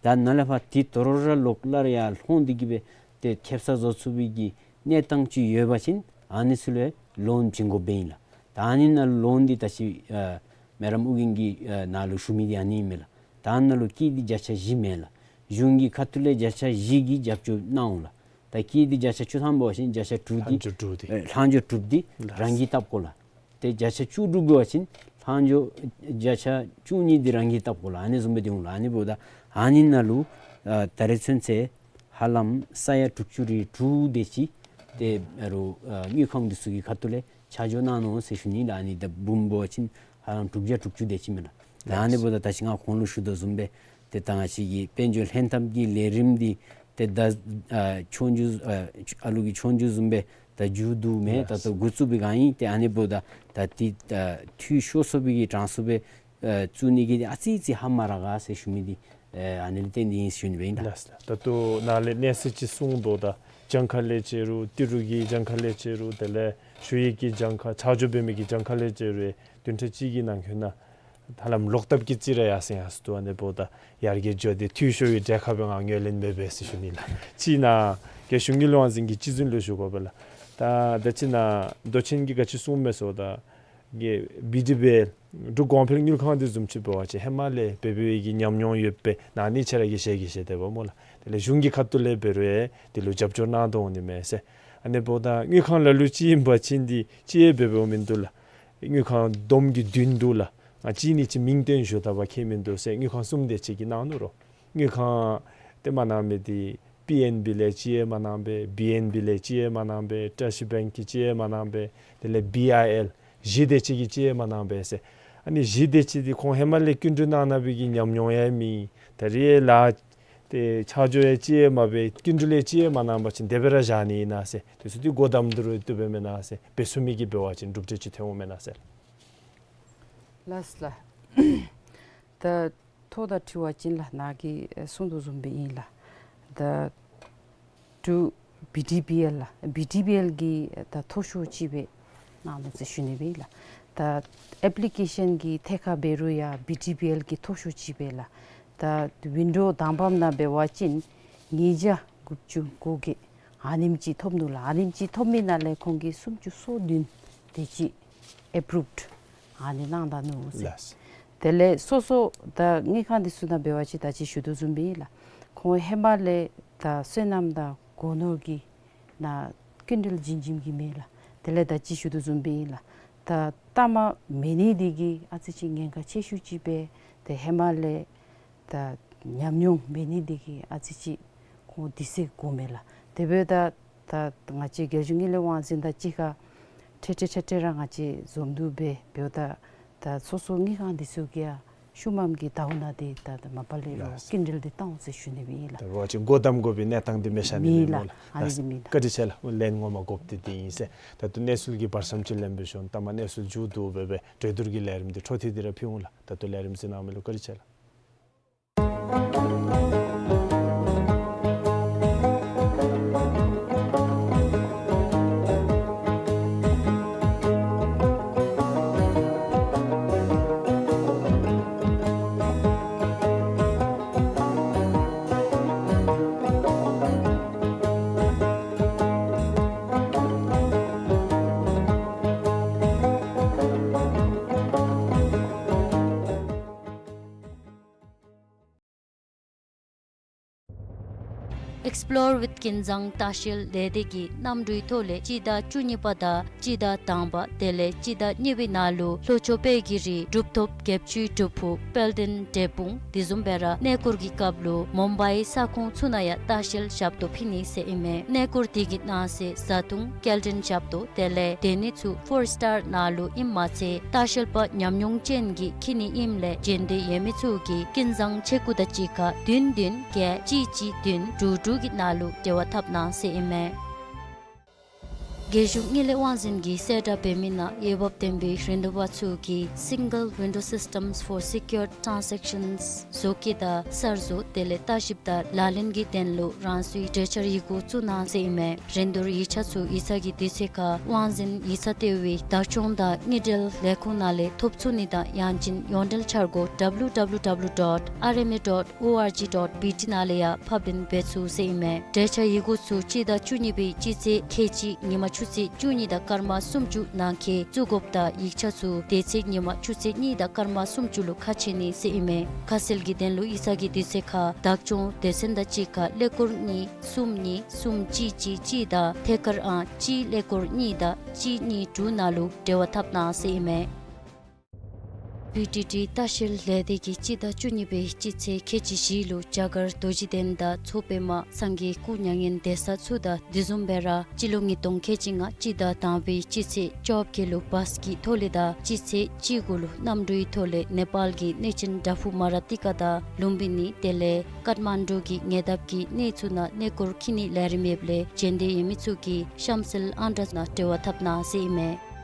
ད་ནཱ་ལས་ཕར་ཏེ་དོ་རུང་ར་ལོག་སླར་ཡར་ལྷོང་སྟེ་གི་སྦེ་ཏེ་ཁེབ་ས་བཟོ་ཚུགས་པའི་གི་གནས་སྟངས་ཅིག་ཡོད་པ་ཅིན་ཨ་ནི་ཚུ་ལུ་ལོན་བྱིན་དགོཔ་ཨིན་ལགས། ད་ཨ་ནི་ནང་ལོན་འདི་ད་ཅི་ཨ་མེ་ཌམ་ཨོ་རྒྱན་གྱིས་ཨ་ནཱ་ལུ་ཞུ་མི་འདི་ཨ་ནི་མས་ལགས། ད་ནཱ་ལུ་སྐྱིད་འདི་བརྒྱ་ཆ་བཞི་མས་ལགས། གཞུང་གི་ཁ་ཐུག་ལས་བརྒྱ་ཆ་བཞི་གི་རྒྱབ་སྐྱོར་གནང་འོང་ལགས། ད་སྐྱིད་འདི་བརྒྱ་ཆ་བཅུ་ཐམ་འབད་བ་ཅིན་བརྒྱ་ཆ་དྲུག་འདི་ལྷག་འཕྲོ་དྲུག་འདི་ཨེ་ལྷག་འཕྲོ་དྲུག་འདི་རང་གིས་བཏབ་དགོ་ལགས། ཏེ་བརྒྱ་ཆ་བཅུ་དྲུག་འབད་བ་ཅིན་ལྷག་འཕྲོ་བརྒྱ་ཆ་བཅུ་གཉིས་འདི་རང་གིས་བཏབ་དགོ་ལགས། ཨ་ནི་བཟུམ་སྦེ་འདི་འོང་ལགས། ཨ་ནི་འབདཝ་ད་ཨ་ནི་ནང་ལུ་ཨ་ད་རེས་ཚུན་ཚོད་ཧ་ལམ་ས་ཡ་དྲུག་ཅུ་རེ་དྲུག་དེ་ཅིག་ཏེ་ཨ་རུ་ཨ་དངུལ་ཁང་འདི་ཚུ་གི་ཁ་ཐུག་ལས་ཆ་འཇོག་གནང་ནུག་ཟེར་ཞུ་ནི་ལགས། ཨ་ནི་ད་འབུམ་འབད་བ་ཅིན་ཧ་ལམ་དྲུག་བརྒྱ་དྲུག་ཅུ་དེ་ཅིག་མས་ལགས། ད་ཨ་ནི་འབདཝ་ད་ད་ཅི་ང་གོང་ལུ་ཞུ་དོ་བཟུམ་སྦེ་ཏེ་ད་ང་བཅས་ཀྱི་དཔལ་འབྱོར་ལྷན་ཐབས་ཀྱི་ལས་རིམ་འདི་ཏེ་ད་ཨ་ཆོས་རྒྱུགས་ཨ་ཨ་ལུ་གི་ཆོས་རྒྱུགས་བཟུམ་སྦེ་ད་མཇུག་བསྡུ་མི་ད་ལྟོ་འགོ་བཙུགས་པའི་སྒང་ཨིན། ཏེ་ཨ་ནི་འབདཝ་ད་ད་འདི་ཨ་འཐུས་ཤོར་སོང་བའི་གི་གྲངས་སུ་སྦེ་ཨ་བཙུགས་ནི་གི་ཨ་ཙི་ཙི་ཧ་མ་ར་ག་ཟེར་ཞུ་མི་འདི་ཨ་ཨ་ནི་ལས་བརྟེན་ཏེ་ཨིན་ཟེར་ཞུ་ནི་སྦེ་ཨིན་ལགས། ལགས་སོ་ལགས། ད་ལྟོ་ནཱ་ལས་གནས་ཚུལ་ཅིག་གསུངས་དོ། ད་གྱངས་ཁ་ལས་བྱས་རུང་ཏི་རུ་གི་གྱངས་ཁ་ལས་བྱས་རུང་དེ་ལས་ཞུ་ཡིག་གི་གྱངས་ཁ་ཆ་འཇོག་འབད་མི་གི་གྱངས་ཁ་ལས་བྱས་རུང་བདུན་ཕྲག་གཅིག་གི་ནང་འཁོད་ནང་ཧ་ལམ་ལོག་བཏབ་ཀྱི་རྩིས་ར་ཡར་སེང་ཡར་སོང་འདུག། ཨ་ནི་འབདཝ་ད་ཡར་རྒྱས་འགྱོ་སྟེ་འཐུས་ཤོར་བའི་གྲས་ཁར་སྦེ་ང་ངོས་ལེན་འབད་འབད་ཟེར་ཞུ་ནི་ལགས། ཅིག་ནཱ་རྒྱལ་གཞུང་དངུལ་ལས་དབང་འཛིན་གྱི་སྤྱི་འཛིན་ལུ་ཞུ་དགོ་པས་ལགས། ད་ད་ཅི་ནཱ་མདོ་ཆེན་གྱིས་ག་ཅི་གསུངས་མས་ཟེརཝ་ད་གི་བི་ཌི་བི་ཨེལ་འབྲུག་གོང་འཕེལ་དངུལ་ཁང་འདི་བཟུམ་ཅིག་འབད་བ་ཅིན་ཧེ་མ་ལས་འབད་འབད་བའི་གི་ཉམས་མྱོང་ཡོད་པས། ཨ་ནི་ཁྱེད་ར་གིས་ཞལ་གྱིས་བཞེས་དེས་པ་སྨོ་ལགས། དེ་ལས་གཞུང་གི་ཁ་ཐུག་ལས་འབད་རུང་དེ་ལུ་རྒྱབ་སྐྱོར་གནང་དོ་འོང་ནི་མས་ཟེར། ཨ་ནི་འབདཝ་ད་དངུལ་ཁང་ལ་ལུ་ཅིག་ཨིན་པ་ཅིན་འདི་ཅིག་ཡང་འབད་འབདཝ་མིན་འདུག་ལགས། དངུལ་ཁང་བསྡོམས་ཀྱིས་བདུན་འདུག་ལགས། ང་གཅིག་ནི་ཅིག་མིང་བཏོན་ཞུ་ད་པ་ཁྱད་མིན་འདུག་ཟེར། དངུལ་ཁང་གསུམ་དེ་ཅིག་གིས་གནང་ནུག་རོ། དངུལ་ཁང་དེ་མ་གནང་མི་འདི་པི་ཨེན་བི་ལས་ཅིག་ཡང་མ་གནང་པས། བི་ཨེན་བི་ལས་ཅིག་ཡང་མ་གནང་པས། བཀྲ་ཤིས་བེངཀ་གིས་ཅིག་ཡང་མ་གནང་པས། དེ་ལས་བི་ཨའི་ཨེལ་གཞི་དེ་ཅིག་གིས་ཅིག་ཡང་མ་གནང་པས་ཟེར། ཨ་ནི་གཞི་དེ་ཅིག་འདི་ཁོང་ཧེ་མ་ལས་སྐྱིན་འགྲུལ་གནང་གནང་བའི་གི་ཉམས་མྱོང་ཡང་མེད། ད་རེས་ལཱ་ཏེ་ཆ་འཇོག་ཡང་ཅིག་ཡང་མ་འབད། སྐྱིན་འགྲུལ་ཡང་ཅིག་ཡང་མ་གནང་པ་ཅིན་དེ་སྦེ་ར་བཞག་ནི་ཨིན་ན་ཟེར། དེ་ཚུ་འདི་སྒོ་བསྡམ་དོ་རུང་བཏུབ་པས་མེན་ན་ཟེར། འབད་ཚུགས་མི་གིས་འབད་བ་ཅིན་གྲུབ་འབྲས་ཅིག་ཐོན་འོང་མེན་ན་ཟེར། ལགས་སོ་ལགས། ད་ཐོག་ད་དྲི་བ་ཅིག་ལགས་ནཱ་གིས་གསུངས་དོ་བཟུམ་སྦེ་ཨིན་ལགས། ད་འབྲུག་བི་ཌི་བི་ཨེལ་ལགས། བི་ཌི་བི་ཨེལ་གྱིས་ད་མཐོ་ཤོས་ཅིག་སྦེ་གནང་ནུག་ཟེར་ཞུ་ནི་སྦེ་ལགས། ད་ཨེཔ་ལི་ཀེ་ཤཱན་གྱི་ཐད་ཁར་འབད་རུང་ཡང་བི་ཌི་བི་ཨེལ་གྱིས་མཐོ་ཤོས་ཅིག་སྦེ་ལགས། ད་ཝིན་ཌོ་དང་པམ་ནང་འབད་བ་ཅིན་ཉིས་བརྒྱ་དགུ་བཅུ་གོ་བརྒྱད་ཨ་ནེམ་ཅིག་ཐོབ་ནུག་ལགས། ཨ་ནེམ་ཅིག་ཐོབ་མི་ནང་ལས་ཁོང་གིས་སུམ་ཅུ་སོ་བདུན་དེ་ཅིག་ཨེཔ་རུབཌ་ཨ་ནི་གནང་ད་ནུག་ཟེར། ལགས། དེ་ལས་སོ་སོ་ད་དངུལ་ཁང་འདི་ཚུ་ནང་འབད་བ་ཅིན་ད་ཅི་ཞུ་དོ་བཟུམ་སྦེ་ལགས། ཁོང་ཧེ་མ་ལས་ད་སོ་ནམ་དང་སྒོ་ནོར་གྱི་ནང་སྐྱིན་འགྲུལ་བྱིན་བྱིནམ་གི་མས་ལགས། དེ་ལས་ད་ཅི་ཞུ་དོ་བཟུམ་སྦེ་ལགས། ད་ལྟ་མ་མེད་ནི་འདི་གིས་ཨ་ཙི་ཅིག་ཉེན་ཁ་ཆེ་ཤོས་ཅིག་སྦེ་ཏེ་ཧེ་མ་ལས་ད་ཉམས་མྱོང་མེད་ནི་འདི་གིས་ཨ་ཙི་ཅིག་ཁོང་དུས་ཚོད་འགོརཝ་མས་ལགས། དེ་འབདཝ་ད་ད་ང་བཅས་རྒྱལ་གཞུང་དངུལ་ལས་དབང་འཛིན་དང་གཅིག་ཁར་འཕྲལ་འཕྲལ་འཕྲལ་འཕྲལ་ར་ང་བཅས་འཛོམས་འདུ་འབད་འབདཝ་ད་ད་སོ་སོ་དངུལ་ཁང་འདི་ཚུ་གིས་ཡང་ཤུལ་མམ་གྱི་ཟླཝ་ནང་འདི་ད་ད་མ་པ་ལས་རོགས་ལགས། སྐྱིན་འགྲུལ་འདི་བཏང་འོང་ཟེར་ཞུ་ནི་སྦེ་ཨིན་ལགས། ད་འབད་བ་ཅིན་སྒོ་བསྡམ་དགོ་པའི་གནས་སྟངས་འདི་མེད་ཤ་ནི་མེད་མེན་ལགས། ལགས། ཨ་ནི་འདི་མེད་ལགས། བཀའ་དྲིན་ཆེ་ལགས། ལན་ངོ་མ་དགོཔ་འདི་འདི་ཨིན་ཟེར། ད་ལྟོ་གནས་ཚུལ་གྱི་བར་མཚམས་ཅིག་ལེན་འབད་ཞིནམ་ལས་ལྟ་མ་གནས་ཚུལ་མཇུག་བསྡུ་འབད་འབད་གྲོས་བསྡུར་གྱི་ལས་རིམ་འདི་འཕྲོ་མཐུད་དེ་ར་ཕུལ་འོང་ལགས། ད་ལྟོ་ལས་རིམ་གཟིགས་གནང་མི་ལུ་བཀའ་དྲིན་ཆེ་ལགས། Explore with ཀུན་བཟང་ལྟ་བཤལ་ལས་སྡེ་གི་གནམ་གྲུའི་ཐོག་ལས་སྤྱི་ཟླ་བཅུ་གཉིས་པ་དང་སྤྱི་ཟླ་དང་པ་དེ་ལས་སྤྱི་ཟླ་གཉིས་པའི་ནང་ལུ་ལྷོ་ཕྱོགས་པའི་གི་རི་གྲུབ་ཐོབ་བརྒྱད་ཅུའི་སྒྲུབ་ཕུག་དཔལ་ལྡན་འབྲས་སྤུངས་དེ་བཟུམ་སྦེ་ར་གནས་སྐོར་གྱི་སྐབས་ལུ་མུམ་བའི་ས་ཁོངས་ཚུ་ནང་ཡང་ལྟ་བཤལ་ཞབས་ཏོག་ཕུལ་ནི་ཟེར་ཨིན་མས། གནས་སྐོར་དེ་གི་ནང་གསེས་བཟའ་འཐུང་སྐྱེལ་འདྲེན་ཞབས་ཏོག་དེ་ལས་སྡོད་གནས་ཚུ་ཕོར་སི་ཊར་ནང་ལུ་ཨིནམ་མ་ཚད་ལྟ་བཤལ་པ་ཉམས་མྱོང་ཅན་གྱིས་འཁྱིད་ནི་ཨིནམ་ལས་བྱོན་འདོད་ཡོད་མི་ཚུ་གིས་ཀུན་བཟང་ཆེ་སྐུ་དང་གཅིག་ཁར་བདུན་བདུན་བརྒྱད་གཅིག་གཅིག་བདུན་དྲུག་དྲུག་གི་ནང་ལུ་འབྲེལ་བ་འཐབ་གནང་ཟེར་ཨིན་མས། རྒྱལ་གཞུང་དངུལ་ལས་དབང་འཛིན་གྱིས་གསལ་བསྒྲགས་འབད་མི་ནང་འོས་འབབ་ལྡན་པའི་རིན་བསྡུར་པ་ཚུ་གིས་Single Window Systems for Secured Transactions བཟོ་བཀོད་དང་གསར་བཟོ་དེ་ལས་ལྟ་ཞིབ་དང་ལག་ལེན་གྱི་དོན་ལུ་རང་སོའི་གྲོས་འཆར་ཡི་གུ་བཙུགས་གནང་ཟེར་ཨིན་མས། རིན་བསྡུར་ཡིག་ཆ་ཚུ་ཡིག་ཚང་གི་དུས་ཚོད་ཁར་དབང་འཛིན་ཡིག་ཚང་ལྟེ་བའི་བདག་སྐྱོང་དང་དངུལ་འབྲེལ་ལས་ཁུངས་ནང་ལས་ཐོབ་ཚུགས་ནི་དང་ཡང་ཅིན་ཡོངས་འབྲེལ་འཆར་སྒོ་W W W dot R M A dot O R G dot B T ནང་ལས་ཡང་ཕབ་ལེན་འབད་ཚུགས་ཟེར་ཨིན་མས། གྲོས་འཆར་ཡི་གུ་ཚུ་སྤྱི་ཟླ་བཅུ་གཉིས་པའི་སྤྱི་ཚེས་ཁལ་གཅིག་ཉིན་མ་ཆུ་ཚོད་བཅུ་གཉིས་དང་སྐར་མ་སུམ་ཅུ་ནང་འཁོད་བཙུགས་དགོཔ་དང་ཡིག་ཆ་ཚུ་དེ་ཚེས་ཉིན་མ་ཆུ་ཚོད་གཉིས་དང་སྐར་མ་སུམ་ཅུ་ལུ་ཁ་ཕྱེ་ནི་ཟེར་ཨིན་མས། ཁ་གསལ་གྱི་དོན་ལུ་ཡིག་ཚང་གི་དུས་ཚོད་ཁར་བདག་སྐྱོང་སྡེ་ཚན་དང་གཅིག་ཁར་ཀླད་ཀོར་གཉིས་གསུམ་གཉིས་གསུམ་གཅིག་གཅིག་གཅིག་དང་ཐད་ཀར་ཨང་གཅིག་ཀླད་ཀོར་གཉིས་དང་གཅིག་གཉིས་དྲུག་ནང་ལུ་འབྲེལ་བ་འཐབ་གནང་ཟེར་ཨིན་མས། བི་ཊི་ཊི་ལྟ་བཤལ་ལས་སྡེ་གིས་སྤྱི་ཟླ་བཅུ་གཉིས་པའི་སྤྱི་ཚེས་ཁལ་གཅིག་བཞི་ལུ་རྒྱ་གར་རྡོ་རྗེ་གདན་དང་མཚོ་པདྨ་སངས་རྒྱས་སྐུ་མྱ་ངན་འདས་ས་ཚུ་དང་དེ་བཟུམ་སྦེ་ར་སྤྱི་ལོ་ཉིས་སྟོང་ཁལ་གཅིག་ལྔ་སྤྱི་ཟླ་དང་པའི་སྤྱི་ཚེས་བཅོ་བརྒྱད་ལུ་བཱས་ཀྱི་ཐོག་ལས་དང་སྤྱི་ཚེས་བཅུ་དགུ་ལུ་གནམ་གྲུའི་ཐོག་ལས་ནེ་པཱལ་གྱི་གནས་ཆེན་བྲག་ཕུག་མ་ར་ཏི་ཀ་དང་ལུམ་བི་ནི་དེ་ལས་ཀཏ་མན་ཌུ་གི་ཉེ་འདབས་ཀྱི་གནས་ཚུ་ནང་གནས་སྐོར་འཁྱིད་ནིའི་ལས་རིམ་ཡོདཔ་ལས་བྱོན་འདོད་ཡོད་མི་ཚུ་གིས་གཤམ་གསལ་ཨང་གྲངས་ནང་འབྲེལ་བ་འཐབ་གནང་ཟེར་ཨིན་མས།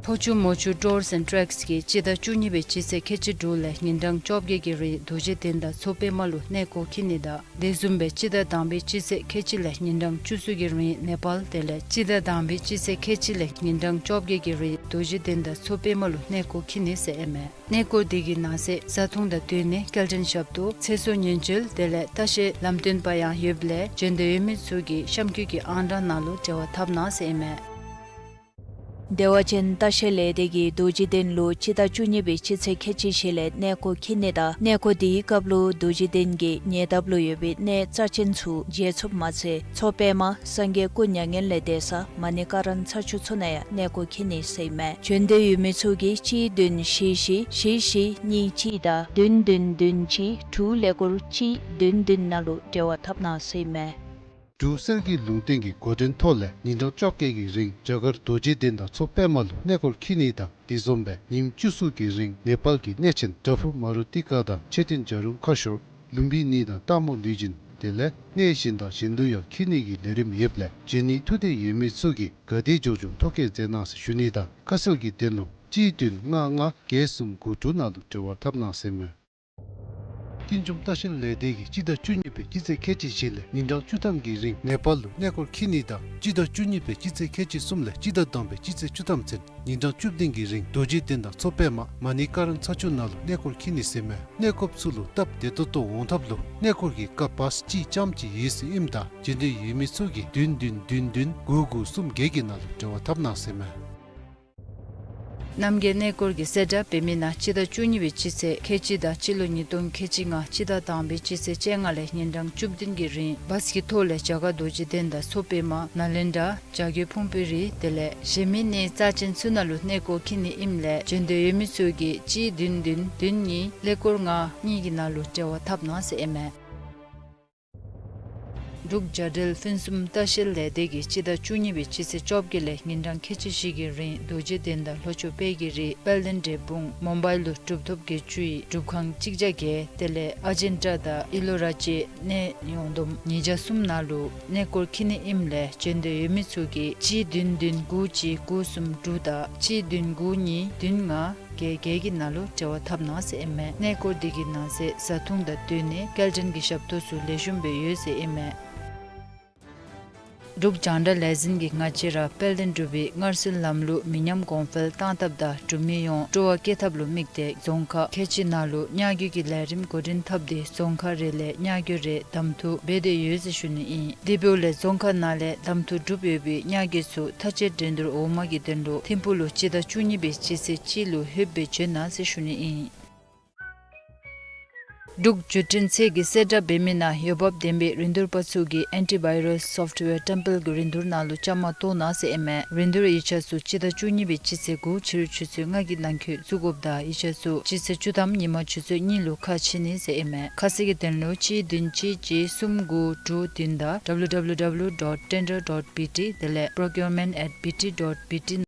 ཕོ་ཆུ་མོ་ཆུ་ཊུརསི་ཨེནཌ་ཊེགསི་གིས་སྤྱི་ཟླ་བཅུ་གཉིས་པའི་སྤྱི་ཚེས་ཁལ་གཅིག་དྲུག་ལས་ཉིན་གྲངས་བཅོ་བརྒྱད་ཀྱི་རིང་རྡོ་རྗེ་གདན་དང་མཚོ་པདྨ་ལུ་གནས་སྐོར་འཁྱིད་ནི་དང་དེ་བཟུམ་སྦེ་སྤྱི་ཟླ་དང་པའི་སྤྱི་ཚེས་ཁལ་གཅིག་ལས་ཉིན་གྲངས་བཅུ་གསུམ་གྱི་རིང་ནེ་པཱལ་དེ་ལས་སྤྱི་ཟླ་དང་པའི་སྤྱི་ཚེས་ཁལ་གཅིག་ལས་ཉིན་གྲངས་བཅོ་བརྒྱད་ཀྱི་རིང་རྡོ་རྗེ་གདན་དང་མཚོ་པདྨ་ལུ་གནས་སྐོར་འཁྱིད་ནི་ཟེར་ཨིན་མས། གནས་སྐོར་དེ་གི་ནང་གསེས་བཟའ་འཐུང་དང་སྡོད་གནས་སྐྱེལ་འདྲེན་ཞབས་ཏོག་ཚེ་སྲོག་ཉེན་བཅོལ་དེ་ལས་ལྟ་བཤལ་ལམ་སྟོན་པ་ཡང་ཡོདཔ་ལས་བྱོན་འདོད་ཡོད་མི་ཚུ་གིས་གཤམ་འཁོད་ཀྱི་ཨང་གྲངས་ནང་ལུ་འབྲེལ་བ་འཐབ་གནང་ཟེར་ཨིན་མས། བདེ་བ་ཅན་ལྟ་བཤལ་ལས་སྡེ་གིས་རྡོ་རྗེ་གདན་ལུ་སྤྱི་ཟླ་བཅུ་གཉིས་པའི་སྤྱི་ཚེས་ཁལ་གཅིག་བཞི་ལས་གནས་སྐོར་འཁྱིད་ནི་དང་གནས་སྐོར་དེའི་སྐབས་ལུ་རྡོ་རྗེ་གདན་གྱི་ཉེ་འདབས་ལུ་ཡོད་པའི་གནས་རྩ་ཆེན་ཚུ་མཇལ་ཚུགསཔ་མ་ཚད་མཚོ་པདྨ་སངས་རྒྱས་སྐུ་མྱ་ངན་ལས་འདས་ས་མ་ཎི་ཀ་ར་ན་ཚ་ཆུ་མཚོ་ནང་ཡང་གནས་སྐོར་འཁྱིད་ནི་ཟེར་ཨིན་མས། བྱོན་འདོད་ཡོད་མི་ཚུ་གིས་གཅིག་བདུན་བཞི་བཞི་བཞི་བཞི་གཉིས་གཅིག་དང་བདུན་བདུན་བདུན་གཅིག་དྲུག་ཀླད་ཀོར་གཅིག་བདུན་བདུན་ནང་ལུ་འབྲེལ་བ་འཐབ་གནང་ཟེར་ཨིན་མས། འབྲུག་གསེར་གྱི་ལུང་བསྟན་གྱི་འགོ་འདྲེན་ཐོག་ལས་ཉིན་གྲངས་བཅོ་བརྒྱད་ཀྱི་རིང་རྒྱ་གར་རྡོ་རྗེ་གདན་དང་མཚོ་པདྨ་ལུ་གནས་སྐོར་འཁྱིད་ནི་དང་དེ་བཟུམ་སྦེ་ཉིནམ་བཅུ་གསུམ་གྱི་རིང་ནེ་པཱལ་གྱི་གནས་ཆེན་བྲག་ཕུག་མ་རུ་ཏི་ཀ་དང་མཆོད་རྟེན་བྱ་རུང་ཁ་ཤོར་ལུམ་བི་ནི་དང་སྟག་མོ་ལུས་སྦྱིན་དེ་ལས་གནས་གཞན་དང་གཞན་དུ་ཡང་འཁྱིད་ནི་གི་ལས་རིམ་ཡོདཔ་ལས་བྱོན་ནིའི་ཐུགས་འདོད་ཡོད་མི་ཚུ་གིས་ག་དེ་མགྱོགས་མགྱོགས་ཐོ་བཀོད་མཛད་གནང་ཟེར་ཞུ་ནི་དང་ཁ་གསལ་གྱི་དོན་ལུ་གཅིག་བདུན་ལྔ་ལྔ་བརྒྱད་གསུམ་དགུ་དྲུག་ནང་ལུ་འབྲེལ་བ་འཐབ་གནང་ཟེར་ཨིན་མས། ཀུན་འབྱུང་ལྟ་བཤལ་ལས་སྡེ་གིས་སྤྱི་ཟླ་བཅུ་གཉིས་པའི་སྤྱི་ཚེས་ཁལ་གཅིག་བཞི་ལས་ཉིན་གྲངས་བཅུ་ཐམ་གྱི་རིང་ནེ་པཱལ་ལུ་གནས་སྐོར་འཁྱིད་ནི་དང་སྤྱི་ཟླ་བཅུ་གཉིས་པའི་སྤྱི་ཚེས་ཁལ་གཅིག་གསུམ་ལས་སྤྱི་ཟླ་དང་པའི་སྤྱི་ཚེས་བཅུ་ཐམ་ཚུན་ཉིན་གྲངས་བཅུ་བདུན་གྱི་རིང་རྡོ་རྗེ་གདན་དང་མཚོ་པདྨ་མ་ཎི་ཀ་ར་ན་ཚ་ཆུ་ནང་ལུ་གནས་སྐོར་འཁྱིད་ནི་ཟེར་ཨིན་མས། གནས་སྐོརཔ་ཚུ་ལུ་སྟབས་བདེ་ཏོག་ཏོ་འོང་ཐབས་ལུ་གནས་སྐོར་གྱི་སྐབས་བཱས་གཅིག་རྐྱངམ་གཅིག་ཡོད་ཟེར་ཨིནམ་ད་བྱོན་འདོད་ཡོད་མི་ཚུ་གིས་བདུན་བདུན་བདུན་བདུན་དགུ་དགུ་གསུམ་བརྒྱད་ཀྱི་ནང་ལུ་འབྲེལ་བ་འཐབ་གནང་ཟེར་ཨིན་མས། རྣམ་རྒྱལ་གནས་སྐོར་གྱིས་གསལ་བསྒྲགས་འབད་མི་ནང་སྤྱི་ཟླ་བཅུ་གཉིས་པའི་སྤྱི་ཚེས་ཁལ་གཅིག་དང་སྤྱི་ལོ་ཉིས་སྟོང་ཁལ་གཅིག་ལྔ་སྤྱི་ཟླ་དང་པའི་སྤྱི་ཚེས་བཅོ་ལྔ་ལས་ཉིན་གྲངས་བཅུ་བདུན་གྱི་རིང་བཱས་ཀྱི་ཐོག་ལས་རྒྱ་གར་རྡོ་རྗེ་གདན་དང་མཚོ་པདྨ་ནཱ་ལེནྡྲ་བྱ་རྒོད་ཕུང་པོའི་རི་དེ་ལས་གཞན་མི་གནས་རྩ་ཆེན་ཚུ་ནང་ལུ་གནས་སྐོར་འཁྱིད་ནི་ཨིནམ་ལས་བྱོན་འདོད་ཡོད་མི་ཚུ་གིས་གཅིག་བདུན་བདུན་བདུན་གཉིས་ཀླད་ཀོར་ལྔ་གཉིས་ཀྱི་ནང་ལུ་འབྲེལ་བ་འཐབ་གནང་ཟེར་ཨིན་མས། འབྲུག་རྒྱ་འབྲེལ་ཕུན་སུམ་ལྟ་བཤལ་ལས་སྡེ་གིས་སྤྱི་ཟླ་བཅུ་གཉིས་པའི་སྤྱི་ཚེས་བཅོ་བརྒྱད་ལས་ཉིན་གྲངས་ཁལ་གཅིག་བཞི་གི་རིང་རྡོ་རྗེ་གདན་དང་ལྷོ་ཕྱོགས་དཔལ་གྱི་རི་དཔལ་ལྡན་འབྲས་སྤུངས་མུམ་བའི་ལུ་གྲུབ་ཐོབ་བརྒྱད་ཅུའི་སྒྲུབ་ཁང་གཅིག་བརྒྱ་བརྒྱད་དེ་ལས་ཨ་ཇན་ཊ་དང་ཨི་ལོ་ར་ཅའི་གནས་ཡོངས་བསྡོམས་ཉིས་བརྒྱ་གསུམ་ནང་ལུ་གནས་སྐོར་འཁྱིད་ནི་ཨིནམ་ལས་བྱོན་འདོད་ཡོད་མི་ཚུ་གིས་གཅིག་བདུན་བདུན་དགུ་གཅིག་དགུ་གསུམ་དྲུག་དང་གཅིག་བདུན་དགུ་གཉིས་བདུན་ལྔ་བརྒྱད་བརྒྱད་ཀྱི་ནང་ལུ་འབྲེལ་བ་འཐབ་གནང་ཟེར་ཨིན་མས། གནས་སྐོར་དེ་གི་ནང་གསེས་བཟའ་འཐུང་དང་སྡོད་གནས་སྐྱེལ་འདྲེན་གྱི་ཞབས་ཏོག་ཚུ་ལེགས་ཤོམ་སྦེ་ཡོད་ཟེར་ཨིན་མས། འབྲུག་རྒྱང་བསྒྲགས་ལས་འཛིན་གྱིས་སྔ་རྗེས་ར་དཔལ་ལྡན་འབྲུག་པའི་སྔར་སྲོལ་ལམ་ལུགས་མི་ཉམས་གོང་འཕེལ་གཏང་ཐབས་དང་འབྲུག་མི་ཡོངས་སྤྲོ་བ་བསྐྱེད་ཐབས་ལུ་དམིགས་ཏེ་རྫོང་ཁག་ཁལ་གཅིག་ནང་ལུ་གཉའ་རྒྱུ་གི་ལས་རིམ་འགོ་འདྲེན་འཐབ་སྟེ་རྫོང་ཁག་རེ་ལས་གཉའ་རྒྱུ་རེ་གདམ་འཐུ་འབད་དེ་ཡོད་ཟེར་ཞུ་ནི་ཨིན། དེ་འབདཝ་ལས་རྫོང་ཁག་ནང་ལས་གདམ་འཐུ་གྲུབ་ཡོད་པའི་གཉའ་རྒྱུ་ཚུ་མཐའ་དཔྱད་འགྲན་བསྡུར་འོག་མ་གི་དོན་ལུ་ཐིམ་ཕུག་ལུ་སྤྱི་ཟླ་བཅུ་གཉིས་པའི་སྤྱི་ཚེས་གཅིག་ལུ་ལྷོདཔ་སྦེ་བྱོན་གནང་ཟེར་ཞུ་ནི་ཨིན། འབྲུག་བརྒྱུད་འཕྲིན་ཚད་ཀྱི་གསལ་བསྒྲགས་འབད་མི་ནང་འོས་འབབ་ལྡན་པའི་རིན་བསྡུར་པ་ཚུ་གིས་ཨེན་ཊི་བཱའི་རཱསི་སོཕཊ་ཝེར་ཊེམ་པལ་གྱི་རིན་བསྡུར་ནང་ལུ་བཅའ་མར་གཏོགས་གནང་ཟེར་ཨིན་མས། རིན་བསྡུར་ཡིག་ཆ་ཚུ་སྤྱི་ཟླ་བཅུ་གཉིས་པའི་སྤྱི་ཚེས་དགུ་ཕྱི་རུ་ཆུ་ཚོད་ལྔ་གི་ནང་འཁོད་བཙུགས་དགོཔ་དང་ཡིག་ཆ་ཚུ་སྤྱི་ཚེས་བཅུ་ཐམ་ཉིན་མ་ཆུ་ཚོད་གཉིས་ལུ་ཁ་ཕྱེ་ནི་ཟེར་ཨིན་མས། ཁ་གསལ་གྱི་དོན་ལུ་གཅིག་བདུན་གཅིག་གཅིག་གསུམ་དགུ་དྲུག་བདུན་དང་ཌབ་ལུ་ཌབ་ལུ་ཌབ་ལུ་ཌོཊ་ཊེན་ཌར་ཌོཊ་བི་ཊི་དེ་ལས་པྲོ་ཀིའུར་མེནཊ་ཨེཊ་བི་ཊི་ཌོཊ་བི་ཊི།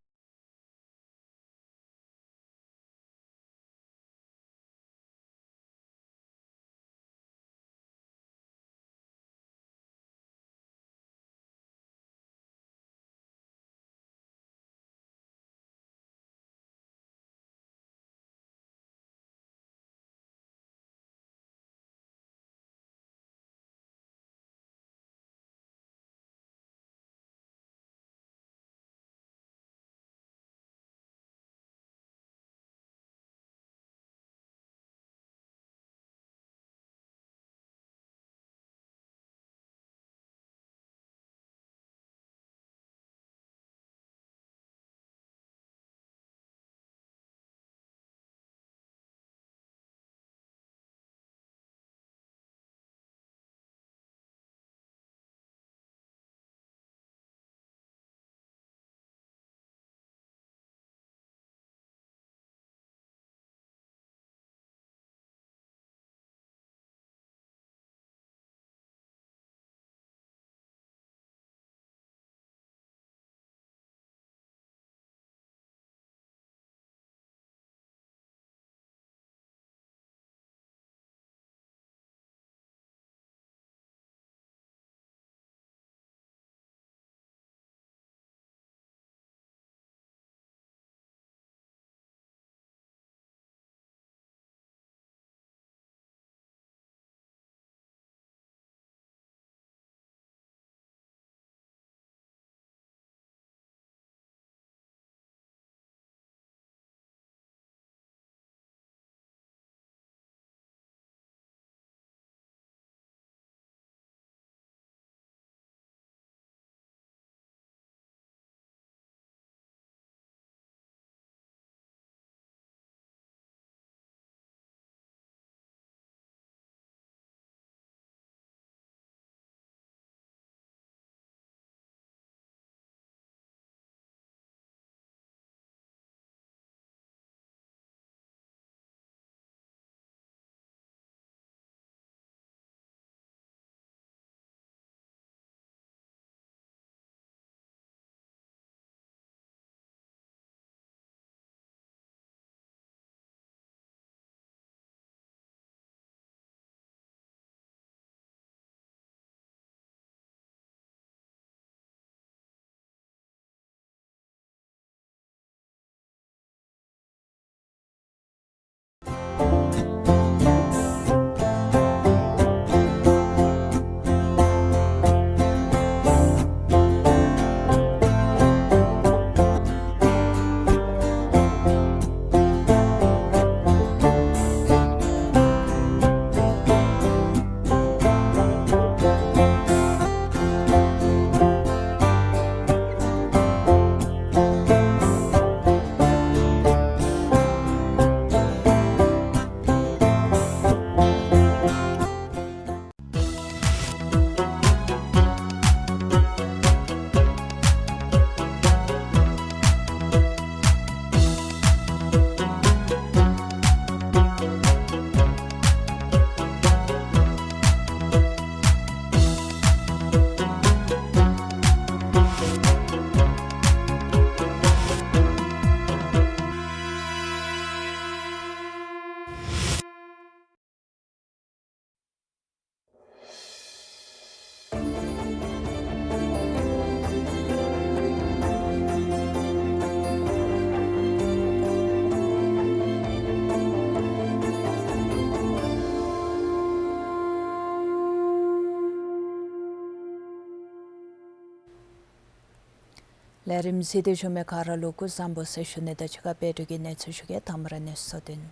ལས་རིམ་གཟིགས་ཏེ་བཞུགས་མི་ག་ར་ལུ་སྐུ་གཟུགས་བཟང་པོ་ཟེར་ཞུ་ནི་དང་གཅིག་ཁར་དཔལ་འབྱོར་གྱི་གནས་ཚུལ་ཞུ་གེ། དང་པ་ར་གནས་ཚུལ་བསྡུ་ནི།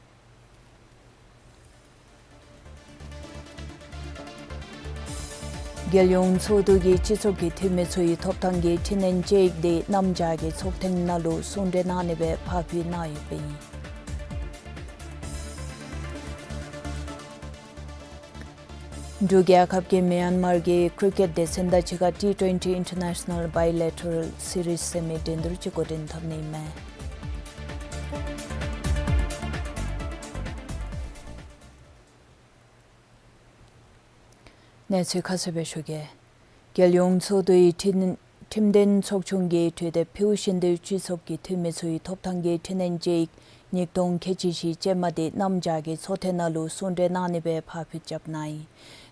རྒྱལ་ཡོངས་ཚོགས་འདུ་གིས་སྤྱི་ཚོགས་ཀྱི་འཐུས་མི་ཚུ་གི་ཐོབ་ཐང་གི་འཕྲི་སྣོན་ཅིག་དེ་གནམ་བྱཱར་གྱི་ཚོགས་ཐེངས་ནང་ལུ་གསུང་གྲོས་གནང་ནི་སྦེ་ཕབ་སྒྱུར་གནང་ཡོདཔ་ཨིན། འབྲུག་རྒྱལ་ཁབ་ཀྱིས་མི་ཡན་མར་གྱི་ཀྲི་ཀེཊ་སྡེ་ཚན་དང་གཅིག་ཁར་ཊི་ཊུ་ཝེན་ཊི་ཨིན་ཊར་ནེ་ཤ་ནཱལ་བཱའི་ལེ་ཊ་རཱལ་སི་རིསི་ཟེར་མི་འགྲན་བསྡུར་ཅིག་འགོ་འདྲེན་འཐབ་ནི་ཨིན་མས། གནས་ཚུལ་ཁ་གསལ་སྦེ་ཞུ་གེ། རྒྱལ་ཡོངས་ཚོགས་འདུའི་ཁྲི་ཁྲིམས་དོན་ཚོགས་ཆུང་གིས་གྲོས་འདེབས་ཕུལཝ་བཞིན་དུ་སྤྱི་ཚོགས་ཀྱི་འཐུས་མི་ཚུའི་ཐོབ་ཐང་གི་འཕྲི་སྣོན་དཔྱད་ཡིག་ཉིས་སྟོང་ཁལ་གཅིག་བཞི་ཅན་མ་དེ་གནམ་བྱཱར་གྱི་ཚོགས་ཐེངས་ནང་ལུ་གསུང་གྲོས་གནང་ནི་སྦེ་ཕར་འཕུལ་རྐྱབ་གནང་ཡི།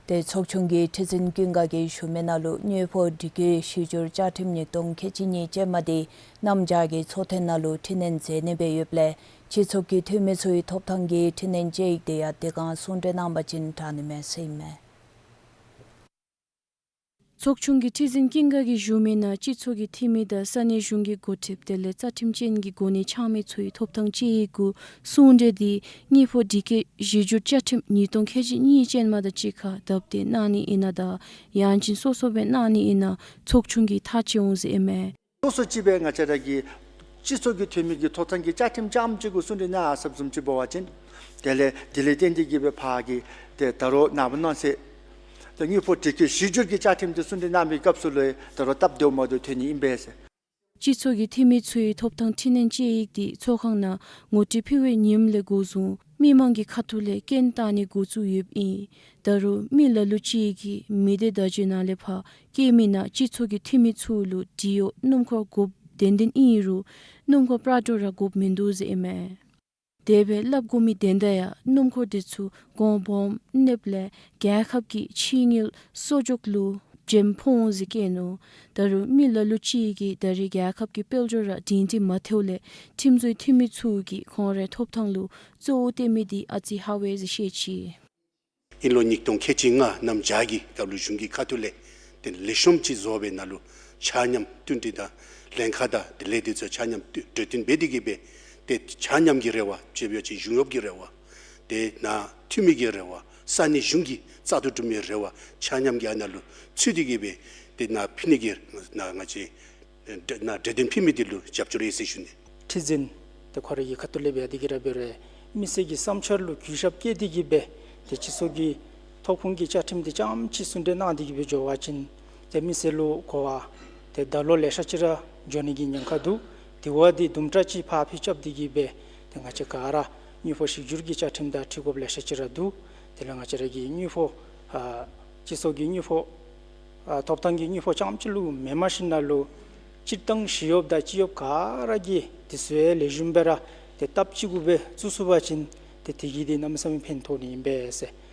དེ་ཚོགས་ཆུང་གི་ཁྲི་འཛིན་ཀུན་དགའ་གིས་ཞུ་མི་ནང་ལུ་དངུལ་ཕོགས་སྒྲིག་བཀོད་གཞི་འགྱུར་བཅའ་ཁྲིམས་ཉིས་སྟོང་ཁལ་གཅིག་གཉིས་ཅན་མ་དེ་གནམ་བྱཱར་གྱི་ཚོགས་ཐེངས་ནང་ལུ་འཕྲི་སྣོན་མཛད་ནི་སྦེ་ཡོདཔ་ལས་སྤྱི་ཚོགས་ཀྱི་འཐུས་མི་ཚུའི་ཐོབ་ཐང་གི་འཕྲི་སྣོན་དཔྱད་ཡིག་དེ་ཡང་དེ་སྒང་གསུང་གྲོས་གནང་པ་ཅིན་དྲག་ནི་མས་ཟེར་ཨིན་མས། ཚོགས་ཆུང་གི་ཁྲི་འཛིན་ཀུན་དགའ་གིས་ཞུ་མི་ནང་སྤྱི་ཚོགས་ཀྱི་འཐུས་མི་དང་ས་གནས་གཞུང་གི་འགོ་ཁྲིདཔ་དེ་ལས་རྩ་ཁྲིམས་ཅན་གྱི་གོ་གནས་འཆང་མི་ཚུའི་ཐོབ་ཐང་དཔྱད་ཡིག་གུ་གསུང་གྲོས་དེ་དངུལ་ཕོགས་སྒྲིག་བཀོད་གཞི་འགྱུར་བཅའ་ཁྲིམས་ཉིས་སྟོང་ཁལ་གཅིག་གཉིས་ཅན་མ་དང་གཅིག་ཁར་སྟབས་བདེ་གནང་ནི་ཨིན་ན་དང་ཡང་ཅིན་སོ་སོ་སྦེ་གནང་ནི་ཨིན་ན་ཚོགས་ཆུང་གིས་ཐག་བཅད་འོང་ཟེར་ཨིན་མས། སོ་སོ་ཅིག་སྦེ་ང་བཅས་ར་གི་སྤྱི་ཚོགས་ཀྱི་འཐུས་མི་གི་ཐོབ་ཐང་གི་བཅའ་ཁྲིམས་རྐྱངམ་ཅིག་གུ་གསུང་གྲོས་གནང་ཡར་སོཔ་བཟུམ་ཅིག་འབད་བ་ཅིན་དེ་ལས་དེ་ལས་བརྟེན་ཏེ་གིས་སྦེ་ཕར་གྱི་ཏེ་ད་རུང་ནངས་པ་གནངས་ཚེ་ཏེ་དངུལ་ཕོགས་སྒྲིག་བཀོད་གཞི་འགྱུར་གྱི་བཅའ་ཁྲིམས་དེ་གསུང་གྲོས་གནང་བའི་སྐབས་སུ་ལུ་ད་རུང་སྟབས་བདེཝ་མ་བདེཝ་ཐོན་ནི་ཨིན་པས་ཟེར། སྤྱི་ཚོགས་ཀྱི་འཐུས་མི་ཚུའི་ཐོབ་ཐང་འཕྲི་སྣོན་དཔྱད་ཡིག་དེ་ཚོགས་ཁང་ནང་ངོ་སྤྲོད་ཕུལ་བའི་ཉིནམ་ལས་འགོ་བཟུང་མི་མང་གི་ཁ་ཐུག་ལས་སྐྱོན་བཏང་ནི་འགོ་བཙུགས་ཡོདཔ་ཨིན། ད་རུང་མི་ལ་ལུ་ཅིག་གིས་མི་སྡེ་བརྡ་བརྒྱུད་ནང་ལས་ཕར་སྐྱེལ་མི་ནང་སྤྱི་ཚོགས་ཀྱི་འཐུས་མི་ཚུ་ལུ་འབྲི་གཡོག་སྣུམ་འཁོར་དགོཔ་ཏན་ཏན་ཨིན་རུང་སྣུམ་འཁོར་པྲ་ཌོ་ར་དགོཔ་མིན་འདུག་ཟེར་ཨིན་མས། དེ་སྦེ་སླབ་དགོ་མི་དོན་དག་ཡང་སྣུམ་འཁོར་དེ་ཚུ་གོང་སྦོམ་གནསཔ་ལས་རྒྱལ་ཁབ་ཀྱི་ཕྱི་དངུལ་གསོག་འཇོག་ལུ་འཇམ་ཕོག་འོང་ཟེར་བཀོད་ནུག། ད་རུང་མི་ལ་ལུ་ཅིག་གིས་ད་རེས་རྒྱལ་ཁབ་ཀྱི་དཔལ་འབྱོར་ར་སྒྲིང་སྒྲིང་མ་ཐལཝ་ལས་ཁྲིམས་བཟོའི་འཐུས་མི་ཚུ་གིས་ཁོང་རའི་ཐོབ་ཐང་ལུ་གཙོ་བོ་བཏོན་མི་དེ་ཨ་ཙི་ཧ་བས་ཟེར་བཤད་ཅི། དབྱིན་ལོ་ཉིས་སྟོང་ཁལ་གཅིག་ལྔ་གནམ་བྱཱར་གྱི་སྐབས་ལུ་གཞུང་གི་ཁ་ཐུག་ལས་ཏེ་ལེགས་ཤོམ་ཅིག་བཟོ་བའི་ནང་ལུ་ཆ་མཉམ་བསྟུན་ཏེ་ད་ལྷན་ཁག་དང་དེ་ལས་དེ་ཚུ་ཆ་མཉམ་བསྟུན་གྲོས་བསྟུན་འབད་དེ་གིས་སྦེ་ཏེ་ཆ་མཉམ་གྱི་རེ་བ་ཅིག་འབད་བ་ཅིན་གཞུང་གཡོགཔ་གི་རེ་བ་ཏེ་ནཱ་འཐུས་མི་གི་རེ་བ་ས་གནས་གཞུང་གི་བཙག་འཐུ་གྲུབ་མིའི་རེ་བ་ཆ་མཉམ་གྱི་ཨ་ནཱ་ལུ་ཚུད་དེ་གིས་སྦེ་ཏེ་ནཱ་ཕུལ་ནི་གི་ནཱ་ང་བཅས་ནཱ་གྲོས་བསྟུན་ཕུལ་མི་དེ་ལུ་རྒྱབ་སྐྱོར་ཡོད་ཟེར་ཞུ་ནི། ཁྲི་འཛིན་ཏེ་ཁོ་རའི་གི་ཁ་ཐུག་ལས་འབད་དེ་གིས་ར་འབད་རུང་མི་སེར་གྱི་བསམ་འཆར་ལུ་གུས་ཞབས་བསྐྱེད་དེ་གིས་སྦེ་ཏེ་སྤྱི་ཚོགས་ཀྱི་ཐོབ་ཁོངས་ཀྱི་བཅའ་ཁྲིམས་དེ་རྐྱངམ་ཅིག་གསུང་གྲོས་གནང་སྟེ་གིས་སྦེ་འགྱོ་བ་ཅིན་ཏེ་མི་སེར་ལུ་གོ་བ་ཏེ་ད་ལོ་ལེ་ཤ་ཅིག་ར་འགྱོ་ནི་གི་ཉེན་ཁ་འདུག། དེ་བ་དེ་དུམ་གྲ་ཅིག་ཕར་འཕུལ་རྐྱབ་སྟེ་གིས་སྦེ་ཏེ་ང་བཅས་ག་ར་དངུལ་ཕོགས་གཞི་འགྱུར་གྱི་བཅའ་ཁྲིམས་དང་འཁྲིལ་དགོཔ་ལེ་ཤ་ཅིག་ར་འདུག། དེ་ལས་ང་བཅས་ར་གི་དངུལ་ཕོགས་ཨ་སྤྱི་ཚོགས་ཀྱི་དངུལ་ཕོགས་ཨ་ཐོབ་ཐང་གི་དངུལ་ཕོགས་རྐྱངམ་ཅིག་ལུ་མེན་མ་ཤེས་ནང་ལུ་སྤྱིར་བཏང་ཞི་གཡོགཔ་དང་སྤྱི་གཡོགཔ་ག་ར་གིས་དེ་ཚུ་ཡང་ལེགས་ཤོམ་སྦེ་ར་ཏེ་སྟབས་གཅིག་གུ་སྦེ་བཙུགས་ཚུགས་པ་ཅིན་ཏེ་དེ་གིས་ཏེ་གནམ་མེད་ས་མེད་ཕན་ཐོགས་ནི་ཨིན་པས་ཟེར།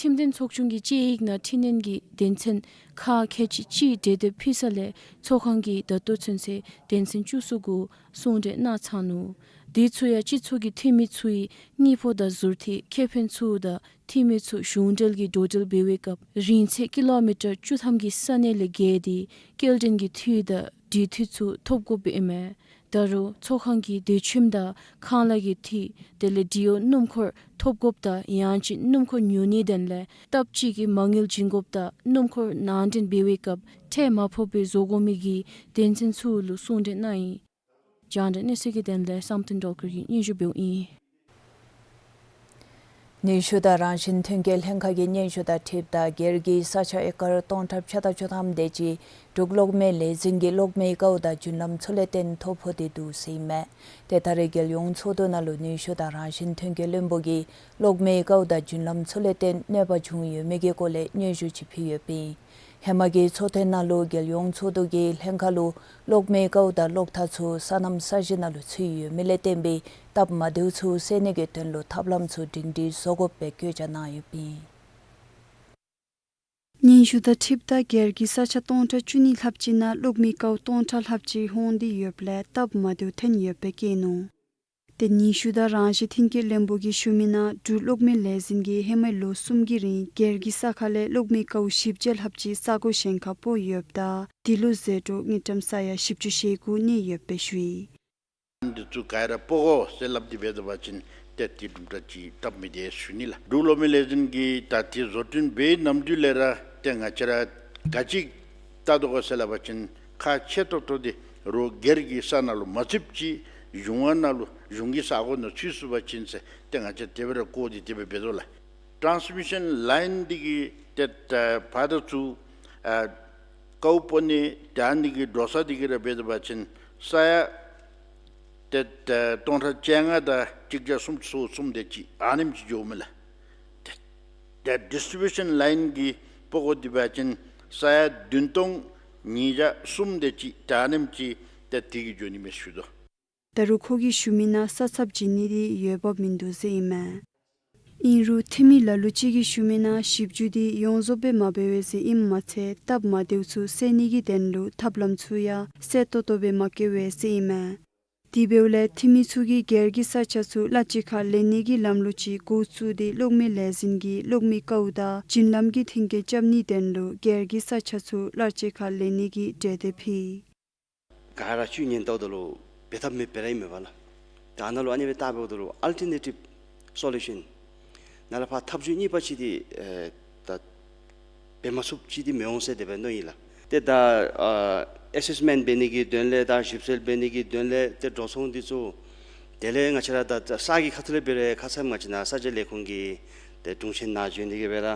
ཁྲིམས་དོན་ཚོགས་ཆུང་གི་དཔྱད་ཡིག་ནང་འཕྲི་སྣོན་གྱི་དོན་ཚན་ཁག་ཁལ་གཅིག་གཅིག་གྲོས་འདེབས་ཕུལ་ས་ལས་ཚོགས་ཁང་གིས་ད་ལྟོ་ཚུན་ཚོད་དོན་ཚན་བཅུ་གསུམ་གུ་གསུང་གྲོས་གནང་ཚར་ནུག། དེ་ཚུ་ཡང་སྤྱི་ཚོགས་ཀྱི་འཐུས་མི་ཚུ་ཡི་དངུལ་ཕོགས་དང་ཟུར་ཐིག་ཁེ་ཕན་ཚུ་དང་འཐུས་མི་ཚུ་གཞུང་འབྲེལ་གྱི་འགྲོ་འགྲུལ་འབད་བའི་སྐབས་རིང་ཚད་ཀི་ལོ་མི་ཊར་བཅུ་ཐམ་གྱི་ས་གནས་ལས་བརྒལ་ཏེ་སྐྱེལ་འདྲེན་གྱི་འཐུས་དང་འགྲུལ་འཐུས་ཚུ་ཐོབ་དགོཔ་ཨིན་མས། ད་རུང་ཚོགས་ཁང་གིས་སྡོད་ཁྱིམ་དང་ཁང་གླ་གི་འཐུས་དེ་ལས་འབྲི་གཡོག་སྣུམ་འཁོར་ཐོབ་དགོཔ་དང་ཡང་ཅིན་སྣུམ་འཁོར་ཉོ་ནིའི་དོན་ལས་སྟབས་གཅིག་གི་མ་དངུལ་བྱིན་དགོཔ་དང་སྣུམ་འཁོར་ནང་འདྲེན་འབད་བའི་སྐབས་ཁྲལ་མ་ཕོགཔ་སྦེ་བཟོ་དགོ་མི་གི་དོན་ཚན་ཚུ་ལུ་གསུང་གྲོས་གནང་ཡི། རྒྱང་བསྒྲགས་གནས་ཚུལ་གྱི་དོན་ལས་བསམ་གཏན་སྒྲོལ་དཀར་གྱིས་སྙན་ཞུ་འབདཝ་ཨིན། ནུས་ཤུགས་དང་རང་བཞིན་ཐོན་སྐྱེད་ལྷན་ཁག་གི་སྙན་ཞུ་དང་འཁྲིལཝ་ད་སྒེར་གྱི་ས་ཆ་ཨེ་ཀར་སྟོང་ཕྲག་ཕྱེད་དང་བཅུ་ཐམ་དེ་ཅིག་འབྲུག་གློག་མེ་ལས་འཛིན་གྱི་གློག་མེའི་ཀཝ་དང་རྒྱུན་ལམ་ཚུ་ལས་བརྟེན་ཐོ་ཕོག་སྟེ་འདུག་ཟེར་ཨིན་མས། ཏེ་ད་རེས་རྒྱལ་ཡོངས་ཚོགས་འདུ་ནང་ལུ་ནུས་ཤུགས་དང་རང་བཞིན་ཐོན་སྐྱེད་བློན་པོ་གིས་གློག་མེའི་ཀཝ་དང་རྒྱུན་ལམ་ཚུ་ལས་བརྟེན་གནོད་པ་བྱུང་ཡོད་མེད་ཀྱི་སྐོར་ལས་སྙན་ཞུ་ཅིག་ཕུལ་ཡོདཔ་ཨིན། ཧེ་མ་གི་ཚོགས་ཐེངས་ནང་ལུ་རྒྱལ་ཡོངས་ཚོགས་འདུ་གིས་ལྷན་ཁག་ལུ་གློག་མེའི་ཀཝ་དང་གློག་ཐག་ཚུ་སོ་ནམ་ས་གཞི་ནང་ལུ་ཚུད་ཡོད་མི་ལས་བརྟེན་པའི་སྟབས་མ་བདེཝ་ཚུ་སེལ་ནི་གི་དོན་ལུ་ཐབས་ལམ་ཚུ་སྒྲིང་སྒྲིང་བཟོ་དགོཔ་སྦེ་བཀོད་རྒྱ་གནང་ཡོདཔ་ཨིན། སྙན་ཞུ་དང་འཁྲིལཝ་ད་སྒེར་གྱི་ས་ཆ་སྟོང་ཕྲག་བཅུ་གཉིས་ལྷགཔ་ཅིག་ནང་གློག་མེའི་ཀཝ་སྟོང་ཕྲག་ལྷགཔ་ཅིག་ཧོང་སྟེ་ཡོདཔ་ལས་སྟབས་མ་བདེཝ་ཐོན་ཡོདཔ་སྦེ་བཀོད་ནུག། ཏེ་ནུས་ཤུགས་དང་རང་བཞིན་ཐོན་སྐྱེད་བློན་པོ་གིས་ཞུ་མི་ནང་འབྲུག་གློག་མེ་ལས་འཛིན་གྱིས་ཧེ་མའི་ལོ་གསུམ་གྱི་རིང་སྒེར་གྱི་ས་ཁ་ལས་གློག་མེའི་ཀཝ་བཞི་བརྒྱ་ལྷགཔ་ཅིག་ས་གོ་གཞན་ཁར་སྤོ་ཡོདཔ་ད་དེ་ལུ་ཟད་འགྲོ་དངུལ་ཀྲམ་ས་ཡ་བཞི་བཅུ་ཞེ་དགུ་གནས་ཡོདཔ་སྦེ་ཞུ་ཡི། འདི་ཚུ་ག་ར་སྤོ་དགོ་ཟེར་སླབ་སྟེ་འབད་བ་ཅིན་ཏེ་དེ་དུམ་གྲ་ཅིག་སྟབས་མི་བདེ་ཞུ་ནི་ལགས། འབྲུག་གློག་མེ་ལས་འཛིན་གྱིས་ད་དེ་བཟོ་སྐྲུན་འབད་ནམ་དུས་ལས་ར་ཏེ་ང་བཅས་ར་ག་ཅི་བལྟ་དོ་ག་ཟེར་སླབ་པ་ཅིན་ཁག་ཆེ་ཏོག་ཏོ་དེ་རོགས་སྒེར་གྱི་ས་ནང་ལུ་མ་ཚུདཔ་ཅིག་གཞུང་ནང་ལུ་གཞུང་གི་ས་གོ་ནང་ཚུད་ཚུགས་པ་ཅིན་ཟེར་ཏེ་ང་བཅས་དེ་སྦེ་ར་བཀོད་དེ་དེ་སྦེ་འབད་དོ་ལགས། ཊཱནསི་མི་ཤཱན་ལའིན་འདི་གིས་ ཏེ་ད་ཕར་དང་ཚུར་ཨ་ཀཝ་སྤོ་ནི་ད་ཨ་ནི་གི་འགྲོ་ས་འདི་གི་ར་འབད་དོ་བ་ཅིན་ས་ཡ་ཏེ་ད་སྟོང་ཕྲག་བཅོ་ལྔ་དང་གཅིག་བརྒྱ་སུམ་ཅུ་སོ་གསུམ་དེ་ཅིག་ཨ་ནེམ་ཅིག་འགྱོཝ་མས་ལགས། ཏེ་ད་ཌིསི་ཊི་རི་བིའུ་ཤཱན་ལའིན་གི་སྤོ་དགོ་དེ་འབད་བ་ཅིན་ས་ཡ་བདུན་སྟོང་ཉིས་བརྒྱ་གསུམ་དེ་ཅིག་ད་ཨ་ནེམ་ཅིག་ཏེ་དེ་གིས་འགྱོ་ནི་མས་ཞུ་དོ། ད་རུང་ཁོ་གིས་ཞུ་མི་ནང་ས་ཚབ་བྱིན་ནི་འདི་འོས་འབབ་མིན་འདུག་ཟེར་ཨིན་མས། ཨིན་རུང་འཐུས་མི་ལ་ལུ་ཅིག་གིས་ཞུ་མི་ནང་ཞིབ་འཇུག་འདི་ཡོངས་རྫོགས་སྦེ་མ་འབད་བས་ཟེར་ཨིནམ་མ་ཚད་སྟབས་མ་བདེཝ་ཚུ་སེལ་ནི་གི་དོན་ལུ་ཐབས་ལམ་ཚུ་ཡང་གསལ་ཏོག་ཏོ་སྦེ་མ་བཀོད་པས་ཟེར་ཨིན་མས། དེ་འབདཝ་ལས་འཐུས་མི་ཚུ་གིས་སྒེར་གྱི་ས་ཆ་ཚུ་གླ་ཆ་ཁར་ལེན་ནི་གི་ལམ་ལུགས་ཅིག་འགོ་བཙུགས་ཏེ་གློག་མེ་ལས་འཛིན་གྱིས་གློག་མེ་ཀཝ་དང་བྱིན་ལམ་གྱི་མཐུན་རྐྱེན་རྐྱབ་ནིའི་དོན་ལུ་སྒེར་གྱི་ས་ཆ་ཚུ་གླ་ཆ་ཁར་ལེན་ནི་གི་གྲོས་འདེབས་ཕུལ། ག་ར་ཅིག་ཉན་ལྟཝ་ད་ལུ་འབད་ཐབས་མེདཔ་སྦེ་ར་ཨིན་མས་པ་ལགས། ད་ཨ་ནཱ་ལུ་ཨ་ནི་སྦེ་བལྟ་འབདཝ་ད་ལུ་ཨལ་ཊར་ནེ་ཊིབ་སོ་ལུ་ཤཱན་ནཱ་ལས་ཕར་ཐབས་བྱུས་གཉིས་པ་ཅིག་འདི་ཨེ་ད་འབད་མ་ཚུགསཔ་ཅིག་འདི་མི་འོང་ཟེར་དེ་སྦེ་མནོ་ཡི་ལགས། ཏེ་ད་ཨ་ཨེ་སེསི་མེནཊ་འབད་ནི་གི་དོན་ལས་དང་ཞིབ་འཚོལ་འབད་ནི་གི་དོན་ལས་ཏེ་འགྲོ་སོང་འདི་ཚུ་དེ་ལས་ང་བཅས་ར་ད་ད་ས་གི་ཁ་ཐུག་ལས་འབད་རུང་ཁ་ཙ་ང་བཅས་ནཱ་ས་ཆ་ལས་ཁུངས་ཀྱི་ཏེ་དྲུང་ཆེན་ནཱ་བྱོན་ཏེ་གིས་སྦེ་ར་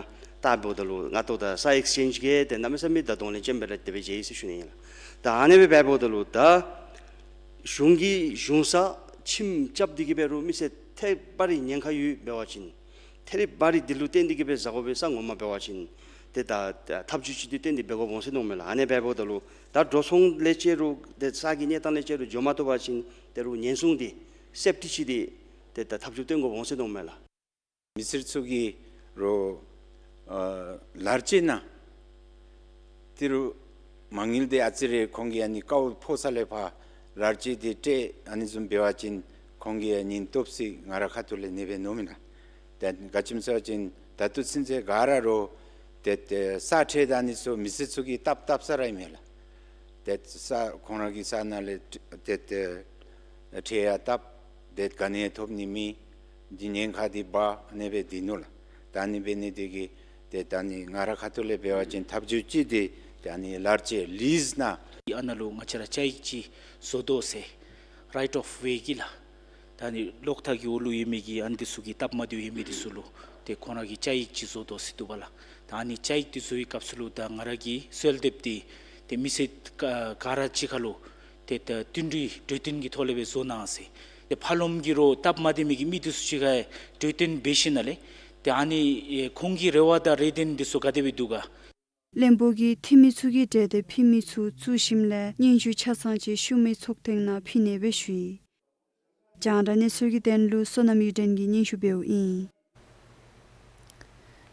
བལྟ་འབདཝ་ད་ལུ་ང་ལྟཝ་ད་ས་ཨེགསི་ཅེནཇ་གི་ཏེ་གནམ་མེད་ས་མེད་ད་གདོང་ལེན་ཅན་སྦེ་ར་དེ་སྦེ་མཇལ་ཡི་ཟེར་ཞུ་ནི་ཨིན་ལགས། ད་ཨ་ནི་སྦེ་འབད་འབདཝ་ད་ལུ་ད་གཞུང་གིས་གཞུང་ས་ཁྱིམ་རྐྱབ་སྟེ་གིས་འབད་རུང་མི་སེར་ཐད་རི་བ་རི་ཉེན་ཁ་ཡོདཔ་འབད་བ་ཅིན་ཐད་རི་བ་རི་འདི་ལུ་བརྟེན་ཏེ་གིས་སྦེ་བཟའ་དགོ་པའི་ས་ངོ་མ་འབད་བ་ཅིན་ཏེ་ད་ད་ཐབས་བྱུས་ཅིག་འདི་བཏོན་ཏེ་འབད་དགོཔ་འོང་ཟེར་མནོཝ་མས་ལགས། ཨ་ནི་སྦེ་འབདཝ་ད་ལུ་ད་འགྲོ་སོང་ལས་བཅད་རུང་ཏེ་ས་གི་གནས་སྟངས་ལས་བཅད་རུང་འགྱོ་མ་བཏུབ་པ་ཅིན་ཏེ་རུང་ཉེན་སྲུང་འདི་སེཕ་ཊི་ཅིག་འདི་ཏེ་ད་ཐབས་བྱུས་བཏོན་དགོཔ་འོང་ཟེར་མནོཝ་མས་ལགས། མི་སེར་ཚུ་གིས་རོགས་ཨ་ལཱར་ཅི་ནང་ཏི་རུ་མ་དངུལ་འདི་ཨ་ཙི་རེ་ཁོང་གིས་ཨ་ནི་ཀཝ་ཕོག་ས་ལས་ཕར་ལཱར་ཅི་འདི་སྤྲོད་ཨ་ནི་བཟུམ་འབད་བ་ཅིན་ཁོང་གིས་ཨ་ནི་སྟོབས་ཤུགས་ང་ར་ཁ་ཐུག་ལས་ཨ་ནི་སྦེ་མནོཝ་མེན་ན། ཏེ་ག་ཅི་སྨོ་ཟེར་བ་ཅིན་ད་ལྟོ་ཚུན་ཚོད་ག་ར་རོགས་ཏེ་ཏེ་ས་ཁྲལ་དང་ཨ་ནི་ཚུ་མི་སེར་ཚུ་གིས་བཏབ་བཏབ་ས་ར་ཨིན་མས་ལགས། ཏེ་ས་ཁོང་ར་གི་ས་ནང་ལས་ཏེ་ཏེ་ཁྲལ་ཡང་བཏབ། ཏེ་ག་ནི་ཐོབ་ནི་མེད། འདི་ཉེན་ཁ་འདི་འབག་ཨ་ནི་སྦེ་སྡོད་ནུག་ལགས། ད་ཨ་ནི་འབད་ནི་འདི་གིས་ཏེ་ད་ཨ་ནི་ང་ར་ཁ་ཐུག་ལས་འབད་བ་ཅིན་ཐབས་བྱུས་ཅིག་འདི་ཏེ་ཨ་ནི་ལཱར་ཅི་ལིསི་ནང་ཨ་ནཱ་ལུ་ང་བཅས་ར་བཅའ་ཡིག་ཅིག་བཟོ་དོ་ཟེར་རའིཊ་ཨོཕ་ཝེ་གི་ལགས། ད་ཨ་ནི་གློག་ཐག་གི་འོག་ལུ་ཡོད་མི་གི་ཨ་ནི་འདི་ཚུ་གི་སྟབས་མ་བདེཝ་ཡོད་མི་འདི་ཚུ་ལུ་ཏེ་ཁོང་ར་གིས་བཅའ་ཡིག་ཅིག་བཟོ་དོ་ཟེར་འདུག་པ་ལགས། ད་ཨ་ནི་བཅའ་ཡིག་འདི་བཟོ་བའི་སྐབས་སུ་ལུ་ད་ང་ར་གིས་གསོལ་འདེབས་འདི་ཏེ་མི་སེར་ག་ག་ར་གཅིག་ཁར་ལུ་ཏེ་ད་བསྟུན་གྲོས་གྲོས་བསྟུན་གྱི་ཐོག་ལས་སྦེ་བཟོ་གནང་ཟེར། ཏེ་ཕར་ལོགམ་གི་རོགས་སྟབས་མ་བདེ་མི་གི་མི་འདི་ཚུ་གཅིག་ཁར་གྲོས་བསྟུན་འབད་ཞིནམ་ལས་ཏེ་ཨ་ནི་ཨེ་ཁོང་གི་རེ་བ་དང་རེ་འདུན་འདི་ཚུ་ག་དེ་སྦེ་འདུག་ག། བློན་པོ་གིས་འཐུས་མི་ཚུ་གིས་གྲོས་འདེབས་ཕུལ་མི་ཚུ་བཙུགས་ཞིནམ་ལས་སྙན་ཞུ་ཆ་ཚང་ཅིག་ཤུལ་མའི་ཚོགས་ཐེངས་ནང་ཕུལ་ནི་སྦེ་ཞུ་ཡི། རྒྱང་བསྒྲགས་གནས་ཚུལ་གྱི་དོན་ལུ་བསོད་ནམས་གཡུ་སྒྲོན་གྱིས་སྙན་ཞུ་འབདཝ་ཨིན།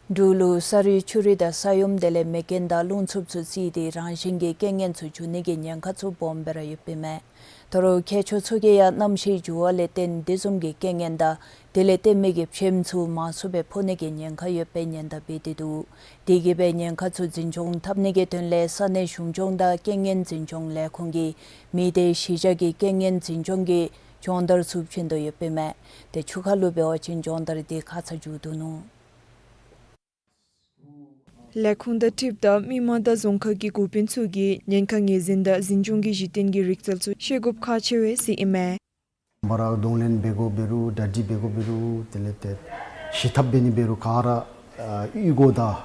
འབྲུག་ལུ་ས་རུད་ཆུ་རུད་དང་ས་ཡོམ་དེ་ལས་མེ་རྐྱེན་དང་རླུང་འཚུབ་ཚུ་བརྩིས་ཏེ་རང་བཞིན་གྱི་རྐྱེན་ངན་ཚུ་འབྱུང་ནི་གི་ཉེན་ཁ་ཚུ་སྦོམ་སྦེ་ར་ཡོདཔ་ཨིན་མས། ད་རུང་མཁས་མཆོག་ཚུ་གིས་ཡང་གནམ་གཤིས་འགྱུར་བ་ལས་བརྟེན་དེ་བཟུམ་གྱི་རྐྱེན་ངན་དང་དེ་ལས་བརྟེན་མི་གི་བྱེམ་ཚུ་མང་སུ་སྦེ་ཕོག་ནི་གི་ཉེན་ཁ་ཡོདཔ་སྦེ་ཉེན་བརྡ་འབད་དེ་འདུག། དེ་གིས་སྦེ་ཉེན་ཁ་ཚུ་འཛིན་སྐྱོང་འཐབ་ནི་གི་དོན་ལས་ས་གནས་གཞུང་སྐྱོང་དང་རྐྱེན་ངན་འཛིན་སྐྱོང་ལས་ཁུངས་ཀྱིས་མི་སྡེ་གཞིས་ཆགས་ཀྱི་རྐྱེན་ངན་འཛིན་སྐྱོང་གི་སྦྱོང་བརྡར་ཚུ་བྱིན་དོ་ཡོདཔ་ཨིན་མས། ཏེ་ཆུ་ཁ་ལུ་འབད་བ་ཅིན་སྦྱོང་བརྡར་འདི་ཁ་ཙ་མཇུག་བསྡུ་ནུག། ལས་ཁུངས་དང་འཁྲིལཝ་ད་མི་མང་དང་རྫོང་ཁག་གི་འགོ་དཔོན་ཚུ་གིས་ཉེན་ཁ་ངོས་འཛིན་དང་འཛིན་སྐྱོང་གི་གཞི་རྟེན་གྱི་རིག་རྩལ་ཚུ་ཤེས་དགོཔ་ཁག་ཆེ་བས་ཟེར་ཨིན་མས། མ་ར་གདོང་ལེན་འབད་དགོཔ་འབད་རུང་གྲ་སྒྲིག་འབད་དགོཔ་འབད་རུང་དེ་ལས་ཏེ་ཞི་ཐབས་འབད་ནི་འབད་རུང་ག་ར་ཨ་གཡུས་སྒོ་དང་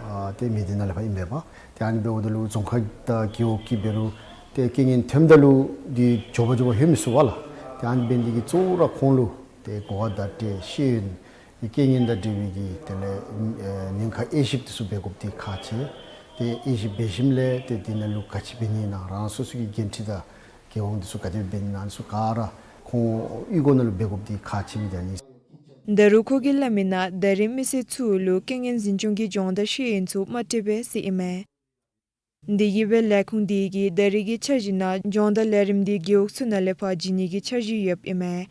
ཨ་ཏེ་མི་སྡེ་ནང་ལས་ཕར་ཨིན་པས་པ། ཏེ་ཨ་ནི་འབདཝ་ད་ལུ་རྫོང་ཁག་དང་རྒེད་འོག་གི་འབད་རུང་ཏེ་རྐྱེན་ངན་ཐོནམ་ད་ལུ་འདི་མགྱོགས་པ་མགྱོགས་པ་ལྷོད་མི་ཚུགས་པས་ལགས། ཏེ་ཨ་ནི་འབད་ནི་འདི་གིས་གཙོ་བོ་ར་ཁོང་ལུ་ཏེ་གོ་བ་བརྡ་སྤྲོད་ཤེས་ཡོན་རྐྱེན་ངན་དང་འབྲེལ་བའི་གི་དེ་ལས་ཨེ་ཉེན་ཁ་དབྱེ་ཞིབ་འདི་ཚུ་འབད་དགོཔ་འདི་ཁག་ཆེ། ཏེ་དབྱེ་ཞིབ་འབད་ཞིནམ་ལས་ཏེ་འདི་ནང་ལུ་ག་ཅི་འབད་ནི་ཨིན་ན་རང་སོ་སོ་གི་འགན་འཁྲི་དང་འགན་དབང་འདི་ཚུ་ག་དེ་འབད་ནི་ཨིན་ན་འདི་ཚུ་ག་ར་ཁོང་གཡུས་སྒོ་ནང་ལུ་འབད་དགོཔ་འདི་ཁག་ཆེ་མི་འདི་ཨ་ནི། ད་རུང་ཁོ་གིས་སླབ་མི་ནང་ད་རེས་མི་སེར་ཚུ་ལུ་རྐྱེན་ངན་འཛིན་སྐྱོང་གི་སྦྱོང་བརྡར་ཤེས་ཡོན་ཚུ་མ་སྤྲོད་པས་ཟེར་ཨིན་མས། འདི་གིས་སྦེ་ལས་ཁུངས་འདི་གིས་ད་རེས་ཀྱི་འཆར་གཞི་ནང་སྦྱོང་བརྡར་ལས་རིམ་འདི་རྒེད་འོག་ཚུ་ནང་ལས་ཕར་བྱིན་ནི་གི་འཆར་གཞི་ཡོདཔ་ཨིན་མས།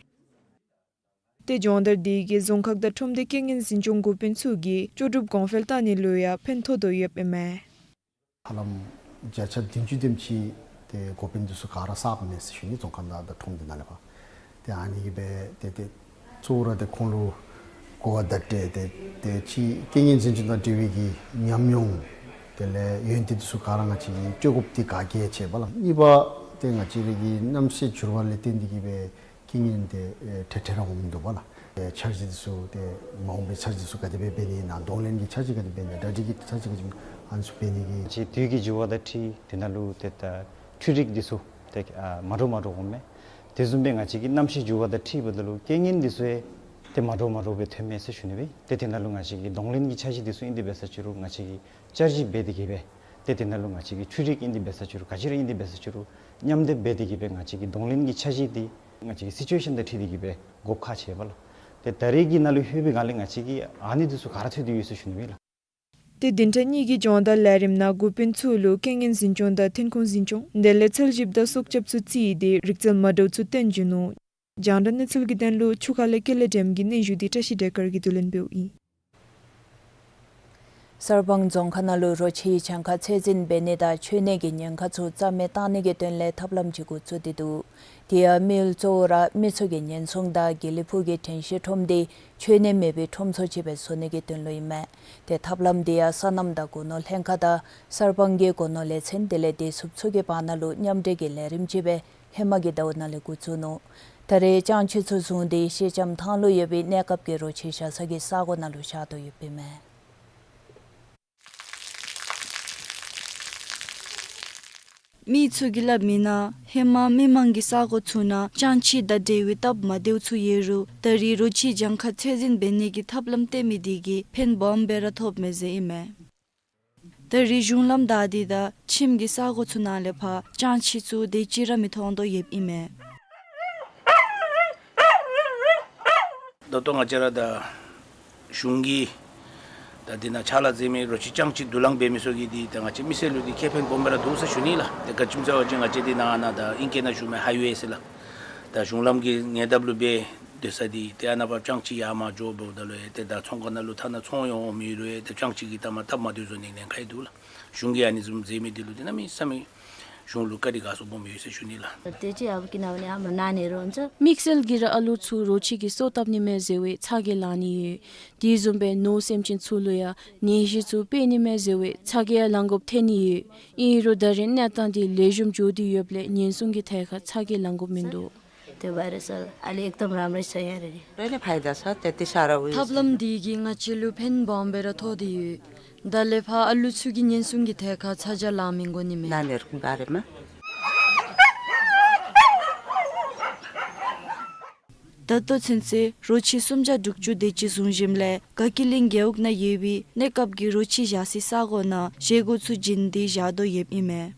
ཏེ་སྦྱོང་བརྡར་འདི་གིས་རྫོང་ཁག་དང་ཁྲོམ་སྡེ་རྐྱེན་ངན་འཛིན་སྐྱོང་འགོ་དཔོན་ཚུ་གིས་ལྕོགས་གྲུབ་གོང་འཕེལ་གཏང་ནི་ལུ་ཡང་ཕན་ཐོགས་དོ་ཡོདཔ་ཨིན་མས། ཧ་ལམ་བརྒྱ་ཆ་བདུན་ཅུ་དེམ་ཅིག་ཏེ་འགོ་དཔོན་འདི་ཚུ་ག་ར་གསརཔ་མས་ཟེར་ཞུ་ནི། རྫོང་ཁག་དང་ཁྲོམ་སྡེ་ནང་ལས་ཕར། ཏེ་ཨ་ནི་གིས་སྦེ་ཏེ་ཏེ་གཙོ་བོ་ར་ཏེ་ཁོང་ལུ་གོ་བ་བརྡ་སྤྲོད་དེ་ཏེ་ཅིག་རྐྱེན་ངན་འཛིན་སྐྱོང་དང་འབྲེལ་བའི་གི་ཉམས་མྱོང་དེ་ལས་ཡོན་ཏན་འདི་ཚུ་ག་ར་ང་བཅས་ཀྱིས་སྤྲོད་དགོཔ་འདི་གལ་ཆེ་བས་ལགས། གཉིས་པ་ཏེ་ང་བཅས་ར་གི་གནམ་གཤིས་འགྱུར་བ་ལས་བརྟེན་ཏེ་གིས་སྦེ་རྐྱེན་ངན་འདི་ཨེ་ཐེངས་ཐེངས་ར་འོང་དོ་བས་ལགས། འཆར་གཞི་འདི་ཚུ་ཏེ་མ་འོངས་པའི་འཆར་གཞི་ཚུ་ག་དེ་སྦེ་འབད་ནི་ཨིན་ན། གདོང་ལེན་གྱི་འཆར་གཞི་ག་དེ་སྦེ་ཨིན་ན། གྲ་སྒྲིག་གི་འཆར་གཞི་ག་དེ་སྦེ་ཨིན་ན། ཨ་ནི་ཚུ་འབད་ནི་གི་ཅིག་དུས་ཀྱི་འགྱུར་བ་དང་འཁྲིལ་དེ་ནང་ལུ་ཏེ་ད་འཕྲུལ་རིག་འདི་ཚུ་ཏེ་ཨ་མ་འདྲཝ་མ་འདྲཝ་འོང་མས། དེ་བཟུམ་སྦེ་ང་བཅས་ཀྱི་གནམ་གཤིས་འགྱུར་བ་དང་འཁྲིལ་འབདཝ་ད་ལུ་རྐྱེན་ངན་འདི་ཚུ་ཡང་ཏེ་མ་འདྲཝ་མ་འདྲཝ་སྦེ་ཐོན་མས་ཟེར་ཞུ་ནི་སྦེ། ཏེ་དེ་ནང་ལུ་ང་བཅས་ཀྱི་གདོང་ལེན་གྱི་འཆར་གཞི་འདི་ཚུ་ཨིན་དེ་འབད་ས་ཅིག་རུང་ང་བཅས་ཀྱིས་བསྐྱར་ཞིབ་འབད་དེ་གིས་སྦེ་ཏེ་དེ་ནང་ལུ་ང་བཅས་ཀྱི་འཕྲུལ་རིག་ཨིན་དེ་འབད་ས་ཅིག་རུང་ག་ཅི་ར་ཨིན་དེ་འབད་ས་ཅིག་རུང་མཉམ་སྡེབ་འབད་དེ་གིས་སྦེ་ང་བཅས་ཀྱི་གདོང་ལེན་གྱི་འཆར་གཞི་འདི་ང་བཅས་ཀྱི་སི་ཅུ་ཨེ་ཤཱན་དང་འཁྲིལ་ཏེ་གིས་སྦེ་དགོཔ་ཁག་ཆེ་བས་ལགས། ཏེ་ད་རེས་ཀྱི་ནང་ལུ་ལྷོད་པའི་སྒང་ལས་ང་བཅས་ཀྱིས་ཨ་ནི་འདི་ཚུ་ག་ར་ཐོན་ཏེ་ཡོད་ཟེར་ཞུ་ནི་སྦེ་ལགས། ཏེ་བདུན་ཕྲག་གཉིས་ཀྱི་སྦྱོང་བརྡར་ལས་རིམ་ནང་འགོ་དཔོན་ཚུ་ལུ་རྐྱེན་ངན་འཛིན་སྐྱོང་དང་ཐོན་ཁུངས་འཛིན་སྐྱོང་དེ་ལས་འཚོལ་ཞིབ་དང་སྲོག་སྐྱབས་ཚུ་བརྩིས་ཏེ་རིག་རྩལ་མ་འདྲཝ་ཚུ་སྟོན་བྱིན་ནུག། རྒྱང་བསྒྲགས་གནས་ཚུལ་གྱི་དོན་ལུ་ཆུ་ཁ་ལས་ཀེ་ལེ་སྒྲོལམ་གྱི་སྙན་ཞུ་འདི་བཀྲ་ཤིས་བདེ་དཀར་གྱིས་བསྡུ་ལེན་འབདཝ་ཨིན། གསར་སྤང་རྫོང་ཁག་ནང་ལུ་རོ་ཁྱི་གྱངས་ཁ་ཚད་འཛིན་འབད་ནི་དང་འཆོལ་ནི་གི་ཉེན་ཁ་ཚུ་རྩ་མེད་བཏང་ནི་གི་དོན་ལས་ཐབས་ལམ་ཅིག་འགོ་བཙུགས་ཏེ་འདུག། དེ་ཡང་དམིགས་ཡུལ་གཙོ་བོ་ར་མི་ཚུ་གི་ཉེན་སྲུང་དང་དགེ་ལེགས་ཕུག་གི་དྲན་ཤེས་ཁྲོམ་འདི་འཆོལ་ནི་མེད་པའི་ཁྲོམ་ཚོགས་ཅིག་སྦེ་བཟོ་ནི་གི་དོན་ལུ་ཨིན་མས། ཏེ་ཐབས་ལམ་འདི་ཡང་སོ་ནམ་དང་སྒོ་ནོར་ལྷན་ཁག་དང་གསར་སྤང་གི་སྒོ་ནོར་ལས་ཚན་དེ་ལས་བདེ་སྲུངཔ་ཚུ་གི་བར་ན་ལུ་མཉམ་འབྲེལ་གྱི་ལས་རིམ་ཅིག་སྦེ་ཧེ་མ་གི་ཟླཝ་ནང་ལས་འགོ་བཙུགས་ནུག། ད་རེས་སྤྱང་ཁྱི་ཚུ་བཟུང་སྟེ་ཤེལ་ལྕམ་ཐང་ལུ་ཡོད་པའི་གནས་སྐབས་ཀྱི་རོ་ཁྱི་བཞག་ས་གི་ས་གོ་ནང་ལུ་བཞག་དོ་ཡོདཔ་ཨིན་མས། མི་ཚུ་གིས་སླབ་མི་ནང་ཧེ་མ་མི་མང་གི་ས་གོ་ཚུ་ནང་སྤྱང་ཁྱི་དང་འབྲེལ་བའི་སྟབས་མ་བདེཝ་ཚུ་ཡོད་རུང་ད་རེས་རོ་ཁྱི་གྱངས་ཁ་ཚད་འཛིན་འབད་ནི་གི་ཐབས་ལམ་སྟོན་མི་འདི་གིས་ཕན་སྦོམ་སྦེ་ར་ཐོབ་མས་ཟེར་ཨིན་མས། ད་རེས་གཞུང་ལམ་བདའ་སྟེ་དང་ཁྱིམ་གྱི་ས་གོ་ཚུ་ནང་ལས་ཕར་སྤྱང་ཁྱི་ཚུ་དེ་ཅིག་ར་མི་མཐོང་དོ་ཡོདཔ་ཨིན་མས། ད་ལྟོ་ང་བཅས་ར་ད་གཞུང་གིས་ད་འདི་ནང་ཕྱག་ལཱ་མཛད་མི་རོ་ཁྱི་སྤྱང་ཁྱི་བསྡུ་ལེན་འབད་མི་ཚུ་གིས་འདི་ད་ང་བཅས་མི་སེར་ལུ་འདི་ཁེ་ཕན་སྦོམ་སྦེ་ར་འདུག་ཟེར་ཞུ་ནི་ལགས། ཏེ་ག་ཅི་སྨོ་ཟེར་བ་ཅིན་ང་བཅས་འདི་ནང་ན་ད་ཨིང་སྐད་ནང་ཞུ་མི་ཧའི་ཝེ་ཟེར་ལགས། ད་གཞུང་ལམ་གྱི་ཉེ་འདབས་ལུ་སྦེ་སྡོད་ས་འདི་ཏེ་ཨ་ནཱ་ཕར་སྤྱང་ཁྱི་ཡར་མར་འགྱོ་འབདཝ་ད་ལུ་ཡང་ཏེ་ད་ཚོང་ཁང་ནང་ལུ་ཐ་ན་ཚོང་ཡང་འོང་མི་རུང་ཡང་ཏེ་སྤྱང་ཁྱི་གིས་ད་མ་སྟབས་མ་བདེཝ་བཟོ་ནི་ཉེན་ཁ་ཡང་འདུག་ལགས། གཞུང་གིས་ཨ་ནི་བཟུམ་མཛད་མི་འདི་ལུ་ཏེ་གནམ་མེད་ས་མེད་གཞུང་ལུ་བཀའ་དྲིན་དགའ་ཚོར་སྦོམ་ཡོད་ཟེར་ཞུ་ནི་ལགས། དེ་ཅིག་ཨ་བུ་གི་ནང་ནི་ཨ་མ་ན་ནི་རོ་ཚོ། དམིགས་བསལ་གྱིས་ར་ཨ་ལུ་ཚུ་རོ་ཁྱི་གིས་སོ་བཏབ་ནི་མས་ཟེར་བའི་ཚ་གྱང་ལང་ནི་ཡོད། དེ་བཟུམ་སྦེ་ནོར་སེམས་ཅན་ཚུ་ལུ་ཡང་ནད་གཞི་ཚུ་འཕེལ་ནི་མས་ཟེར་བའི་ཚ་གྱང་ཡང་ལང་དགོཔ་ཐོན་ནི་ཡོད། ཨིན་རུང་ད་རེས་གནས་སྟངས་འདི་ལེགས་ཤོམ་འགྱོ་སྟེ་ཡོདཔ་ལས་ཉེན་སྲུང་གི་ཐད་ཁར་ཚ་གྱང་ལང་དགོཔ་མིན་འདུག། त्यो भाइरस अलि एकदम राम्रै छ यहाँनिर। रहेन फाइदा छ, त्यति साह्रो उयो ཐབས་ལམ་འདི་གིས་ང་བཅས་ལུ་ཕན་སྦོམ་སྦེ་ར་ཐོགས་ཏེ་ཡོད། ད་ལས་ཕར་ཨ་ལུ་ཚུ་གི་ཉེན་སྲུང་གི་ཐད་ཁར་ཚ་གྱང་ལང་མི་དགོ་ནི་མས། नानीहरूको बारेमा ད་ལྟོ་ཚུན་ཚོད་རོ་ཁྱི་སུམ་བརྒྱ་དྲུག་ཅུ་དེ་ཅིག་བཟུང་ཞིནམ་ལས་དགའ་སྐྱིད་གླིང་རྒེད་འོག་ནང་ཡོད་པའི་གནས་སྐབས་ཀྱི་རོ་ཁྱི་བཞག་སའི་ས་གོ་ནང་བཞེས་སྒོ་ཚུ་བྱིན་ཏེ་བཞག་དོ་ཡོདཔ་ཨིན་མས།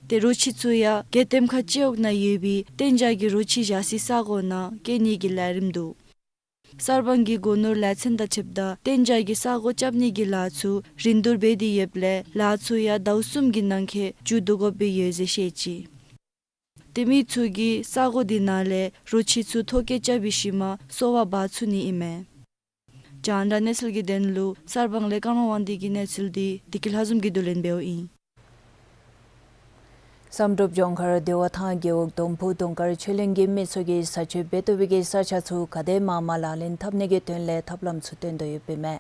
ཏེ་རོ་ཁྱི་ཚུ་ཡང་གད་ལྟེམ་ཁ་སྤྱི་འོག་ནང་ཡོད་པའི་གཏན་འཇགས་ཀྱི་རོ་ཁྱི་བཞག་སའི་ས་གོ་ནང་སྐྱེལ་ནི་གི་ལས་རིམ་འདུག། གསར་སྤང་གི་སྒོ་ནོར་ལས་ཚན་དང་འཁྲིལཝ་ད་གཏན་འཇགས་ཀྱི་ས་གོ་རྐྱབ་ནི་གི་ལཱ་ཚུ་རིན་བསྡུར་འབད་དེ་ཡོདཔ་ལས་ལཱ་ཚུ་ཡང་ཟླཝ་གསུམ་གྱི་ནང་འཁོད་མཇུག་བསྡུ་དགོཔ་སྦེ་ཡོད་ཟེར་བཤད་ཅི། ཏེ་མི་ཚུ་གིས་ས་གོ་འདི་ནང་ལས་རོ་ཁྱི་ཚུ་ཐོ་བཀོད་རྐྱབ་པའི་ཤུལ་མ་གསོ་བར་འབག་ཚུགས་ནི་ཨིན་མས། རྒྱང་བསྒྲགས་གནས་ཚུལ་གྱི་དོན་ལུ་གསར་སྤང་ལས་ཀརྨ་དབང་འདུས་ཀྱི་གནས་ཚུལ་འདི་བདེ་སྐྱིད་ལྷ་འཛོམས་ཀྱིས་བསྡུ་ལེན་འབདཝ་ཨིན། བསམ་གྲུབ་ལྗོངས་མཁར་བདེ་བ་ཐང་རྒེད་འོག་དོམ་ཕུ་གདོང་དཀར་ཆོས་གླིང་གི་མི་ཚུ་གིས་ས་ཆ་འབད་བཏུབ་པའི་གི་ས་ཆ་ཚུ་ག་དེ་མང་མང་ལག་ལེན་འཐབ་ནི་གི་དོན་ལས་ཐབས་ལམ་ཚུ་སྟོན་དོ་ཡོདཔ་ཨིན་མས།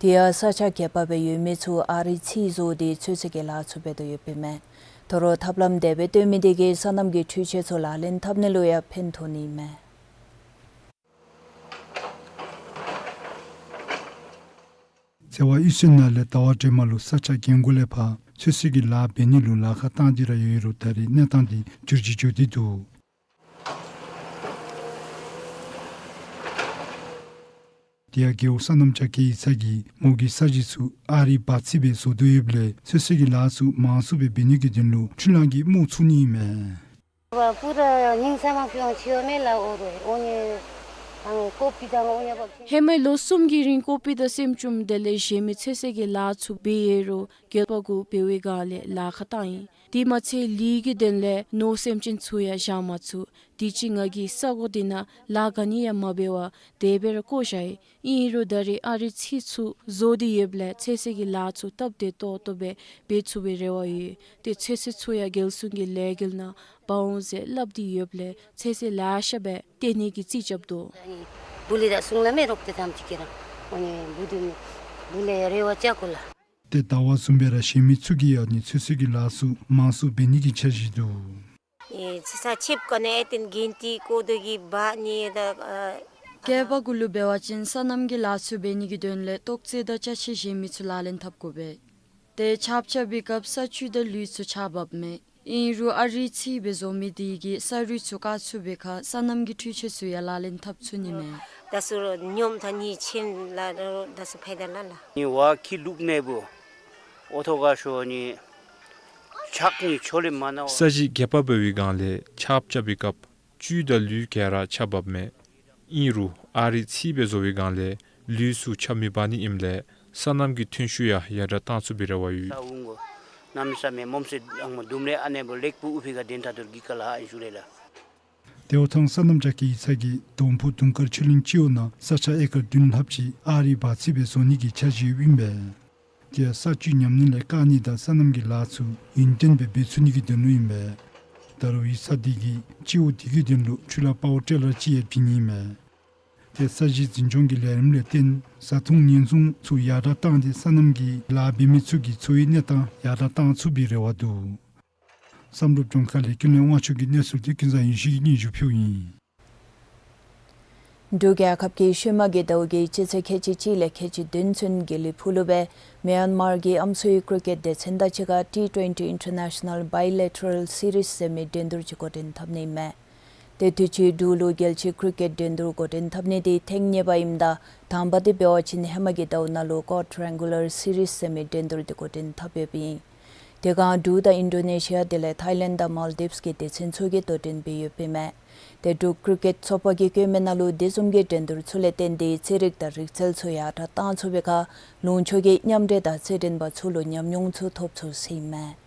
དེ་ཡང་ས་ཆ་ཁྱད་པར་སྦེ་ཡོད་མི་ཚུ་ཨ་རིའི་ཚི་བཟོ་སྟེ་ཚོད་བསྲེ་གི་ལཱ་ཚུ་འབད་དོ་ཡོདཔ་ཨིན་མས། ད་རུང་ཐབས་ལམ་དེ་སྦེ་སྟོན་མི་དེ་གིས་སོ་ནམ་གྱི་འཕྲུལ་ཆས་ཚུ་ལག་ལེན་འཐབ་ནི་ལུ་ཡང་ཕན་ཐོགས་ནི་ཨིན་མས། ཚེ་དབང་གཡུས་ཚན་ནང་ལས་ཟླ་བ་སྒྲོལ་མ་ལུ་ས་ཆ་རྒན་རྒོན་ལས་ཕར་ཚོད་བསྲེ་གི་ལཱ་འབད་ནི་ལུ་ལཱ་ཁག་བཏང་སྟེ་ར་ཡོད་རུང་ད་རེས་གནས་སྟངས་འདི་འགྱུར་བཅོས་འགྱོ་སྟེ་འདུག། དེ་ཡང་རྒེད་འོག་སོ་ནམ་ཅ་ཀེ་ཡིག་ཚང་གིས་མོ་གི་ས་གཞི་ཚུ་ཨ་རིའི་བ་ཚི་སྦེ་བཟོ་དོ་ཡོདཔ་ལས་ཚོད་བསྲེ་གི་ལཱ་ཚུ་མང་སུ་སྦེ་འབད་ནི་གི་དོན་ལུ་འཕྲུལ་གླང་གི་རྨོ་བཙུགས་ནི་ཨིན་མས། पूरा हिंसामा पिवां छियोमे ला ओरो ओने हमें कोपी दांग ओने बक ཧེ་མའི་ལོ་གསུམ་གྱི་རིང་ཀོ་པི་དང་སྲནམ་ཅུམ་དེ་ལས་གཞན་མི་ཚོད་བསྲེ་གི་ལཱ་ཚུ་འབད་ཡོད་རུང་རྒྱལ་པོ་གུ་འབད་བའི་སྒང་ལས་ལཱ་ཁག་བཏང་ཡི། དེ་མ་ཚད་ལུད་ཀྱི་དོན་ལས་ནོར་སེམས་ཅན་ཚུ་ཡང་བཞག་མ་ཚུགས། དེ་ཅིག་ང་གིས་ས་གོ་དེ་ནང་ལཱ་ག་ནི་ཡང་མ་འབད་བར་དེ་སྦེ་ར་བཀོ་བཞག་ཡི། ཨིན་རུང་ད་རེས་ཨ་རིའི་ཚི་ཚུ་བཟོ་སྟེ་ཡོདཔ་ལས་ཚོད་བསྲེ་གི་ལཱ་ཚུ་སྟབས་བདེ་ཏོག་ཏོ་སྦེ་འབད་ཚུགས་པའི་རེ་བ་ཡོད། ཏེ་ཚོད་བསྲེ་ཚུ་ཡང་རྒྱལ་སྲུང་གི་ལས་འགུལ་ནང་འབག་འོང་ཟེར་སླབ་སྟེ་ཡོདཔ་ལས་ཚོད་བསྲེ་ལེ་ཤ་སྦེ་སྟོན་ནི་གི་རྩིས་རྐྱབ་དོ། ཨ་ནི་བུ་ལས་ད་སྲུང་ལ་མེ་རོགས་ཏེ་ཐམས་ཅད་ཀྱི་རང་ཨ་ནི་བུ་དུ་བུ་ལས་རེ་བ་ཅ་གོ་ལ། ཏེ་ཟླ་བ་གསུམ་པའི་ར་གཞན་མི་ཚུ་གིས་ཨ་ནི་ཚོད་བསྲེ་གི་ལཱ་ཚུ་མང་སུ་འབད་ནི་གི་འཆར་གཞི་འདུག། ཨེ་ཚེ་ས་ཆིབས་ཀ་ནས་ཨེ་ཏེན་གིན་ཏི་ཀོ་དོ་གི་བ་ནི་ད་ཨ་ བརྒྱད་པ་གུ་ལུ་འབད་བ་ཅིན་སོ་ནམ་གྱི་ལཱ་ཚུ་འབད་ནི་གི་དོན་ལས་ཏོག་ཙེ་དང་ཅ་ཆས་བཞེས་མི་ཚུ་ལག་ལེན་འཐབ་དགོ་པས། ཏེ་ཆརཔ་རྐྱབ་པའི་སྐབས་ས་བཅུད་དང་ལུད་ཚུ་ཆརཔ་འབབ་མས། ཨིན་རུང་ཨ་རིག་རྩིས་སྦེ་བཟོ་མི་དེ་གིས་ས་རུད་ཚུ་བཀག་ཚུགས་པའི་ཁར་སོ་ནམ་གྱི་འཕྲུལ་ཆས་ཚུ་ཡང་ལག་ལེན་འཐབ་ཚུགས་ནི་མས། ད་སུ་རུང་ཉོམ་ཐ་ནི་ཆེན་ལ་རུང་ད་སུ་ཕའི་ད་ལ་ལ། ནི་ཝ་ཁི་ལུག་ནེ་བུ་ཨོ་ཐོ་ག་ཤོ་ནི་ཆག་ནི་ཆོ་ལེ་མ་ན་བ། ས་གཞི་རྒྱས་པ་འབད་བའི་སྒང་ལས་ཆརཔ་རྐྱབ་པའི་སྐབས་བཅུད་དང་ལུད་ག་ར་ཆརཔ་འབབ་མས། ཨིན་རུང་ཨ་རིག་རྩིས་སྦེ་བཟོ་བའི་སྒང་ལས་ལུད་ཚུ་ཆརཔ་མི་འབག་ནི་ཨིནམ་ལས་སོ་ནམ་གྱི་ཐོན་ཤུགས་ཡང་ཡར་དྲག་བཏང་ཚུགས་པའི་རེ་བ་ཡོད། ས་འུང་གོ་གནམ་མེད་ས་མེད་མོམ་སེ་ཨང་མ་དུམ་རེ་ཨ་ནེ་བུ་ལེགས་པོ་ཨུ་ཕི་ག་དེན་ཐ་དུར་གི་ཀ་ལ་ཧ་ཨིན་ཞུ་ལེ་ལ། ཏེ་འོ་ཐང་སོ་ནམ་ཅ་ཁི་ཡིག་ཚང་གིས་དོང་ཕུ་དུང་དཀར་ཆོས་གླིང་སྤྱི་འོག་ནང་ས་ཆ་ཨེ་ཀར་བདུན་ལྷགཔ་ཅིག་ཨ་རིག་འབག་རྩིས་སྦེ་བཟོ་ནི་གི་འཆར་གཞི་ཡོདཔ་ཨིན་པས། དེ་ཡང་ས་བཅུད་ཉམས་ལེན་ལས་བཀག་ནི་དང་སོ་ནམ་གྱི་ལཱ་ཚུ་ཡུན་བརྟན་སྦེ་འབད་ཚུགས་ནི་གི་དོན་ལུ་ཨིན་པས། ད་རུང་ཡིག་ཚང་དེ་གིས་སྤྱི་འོག་དེ་གི་དོན་ལུ་འཕྲུལ་ལས་པ་ཝར་ཊེ་ལར་ཅིག་ཡང་བྱིན་ནི་ཨིན་མས། ཏེ་ས་གཞི་འཛིན་སྐྱོང་གི་ལས་རིམ་ལས་བརྟེན་བཟའ་འཐུང་ཉེན་སྲུང་ཚུ་ཡར་དྲག་བཏང་སྟེ་སོ་ནམ་གྱི་ལཱ་འབད་མི་ཚུ་གི་འཚོ་བའི་གནས་སྟངས་ཡར་དྲག་བཏང་ཚུགས་པའི་རེ་བ་འདུག། བསམ་གྲུབ་ལྗོངས་མཁར་ལས་ཀུན་ལེགས་དབང་ཕྱུག་གི་གནས་ཚུལ་དེ་ཀུན་བཟང་ཡེ་ཤེས་ཀྱིས་སྙན་ཞུ་ཕུལཝ་ཨིན། འབྲུག་རྒྱལ་ཁབ་ཀྱིས་ཤུལ་མ་གི་ཟླཝ་གི་སྤྱི་ཚེས་ཁལ་གཅིག་གཅིག་ལས་ཁལ་གཅིག་བདུན་ཚུན་དགེ་ལེགས་ཕུག་ལུ་སྦེ་མི་ཡན་མར་གྱི་ཨམ་སྲུའི་ཀྲི་ཀེཊ་སྡེ་ཚན་དང་གཅིག་ཁར་ཊི་ཊུ་ཝེན་ཊི་ཨིན་ཊར་ནེ་ཤ་ནཱལ་བའི་ལེ་ཊ་རཱལ་སི་རིསི་ཟེར་མི་འགྲན་བསྡུར་ཅིག་འགོ་འདྲེན་འཐབ་ནི་ཨིན་མས། ཏེ་དུས་ཅི་འབྲུག་ལུ་རྒྱལ་སྤྱིའི་ཀྲི་ཀེཊ་འགྲན་བསྡུར་འགོ་འདྲེན་འཐབ་ནི་དེ་ཐེངས་གཉིས་པ་ཨིནམ་ད་དང་པ་དེ་འབད་བ་ཅིན་ཧེ་མ་གི་ཟླཝ་ནང་ལུ་ཀོཌ་ཊ་རེང་གུ་ལར་སི་རིསི་ཟེར་མི་འགྲན་བསྡུར་དེ་འགོ་འདྲེན་འཐབ་ཡོདཔ་ཨིན། དེ་སྒང་འབྲུག་དང་ཨིན་ཌོ་ནེ་ཤི་ཡ་དེ་ལས་ཐའི་ལེནཌ་དང་མཱལ་ཌིབས་ཀྱི་སྡེ་ཚན་ཚུ་གིས་དོ་འགྲན་འབད་ཡོདཔ་ཨིན་མས། ཏེ་འབྲུག་ཀྲི་ཀེཊ་ཚོགས་པ་གིས་བཀོད་མི་ནང་ལུ་དེ་བཟུམ་གྱི་འགྲན་བསྡུར་ཚུ་ལས་བརྟེན་ཏེ་ཚན་རིག་དང་རིག་རྩལ་ཚུ་ཡར་དྲག་བཏང་ཚུགས་པའི་ཁར་ལུང་ཕྱོགས་ཀྱི་མཉམ་འབྲེལ་དང་རྩེད་འགྲན་པ་ཚུ་ལུ་ཉམས་མྱོང་ཚུ་ཐོབ་ཚུགས་ཟེར་ཨིན་མས།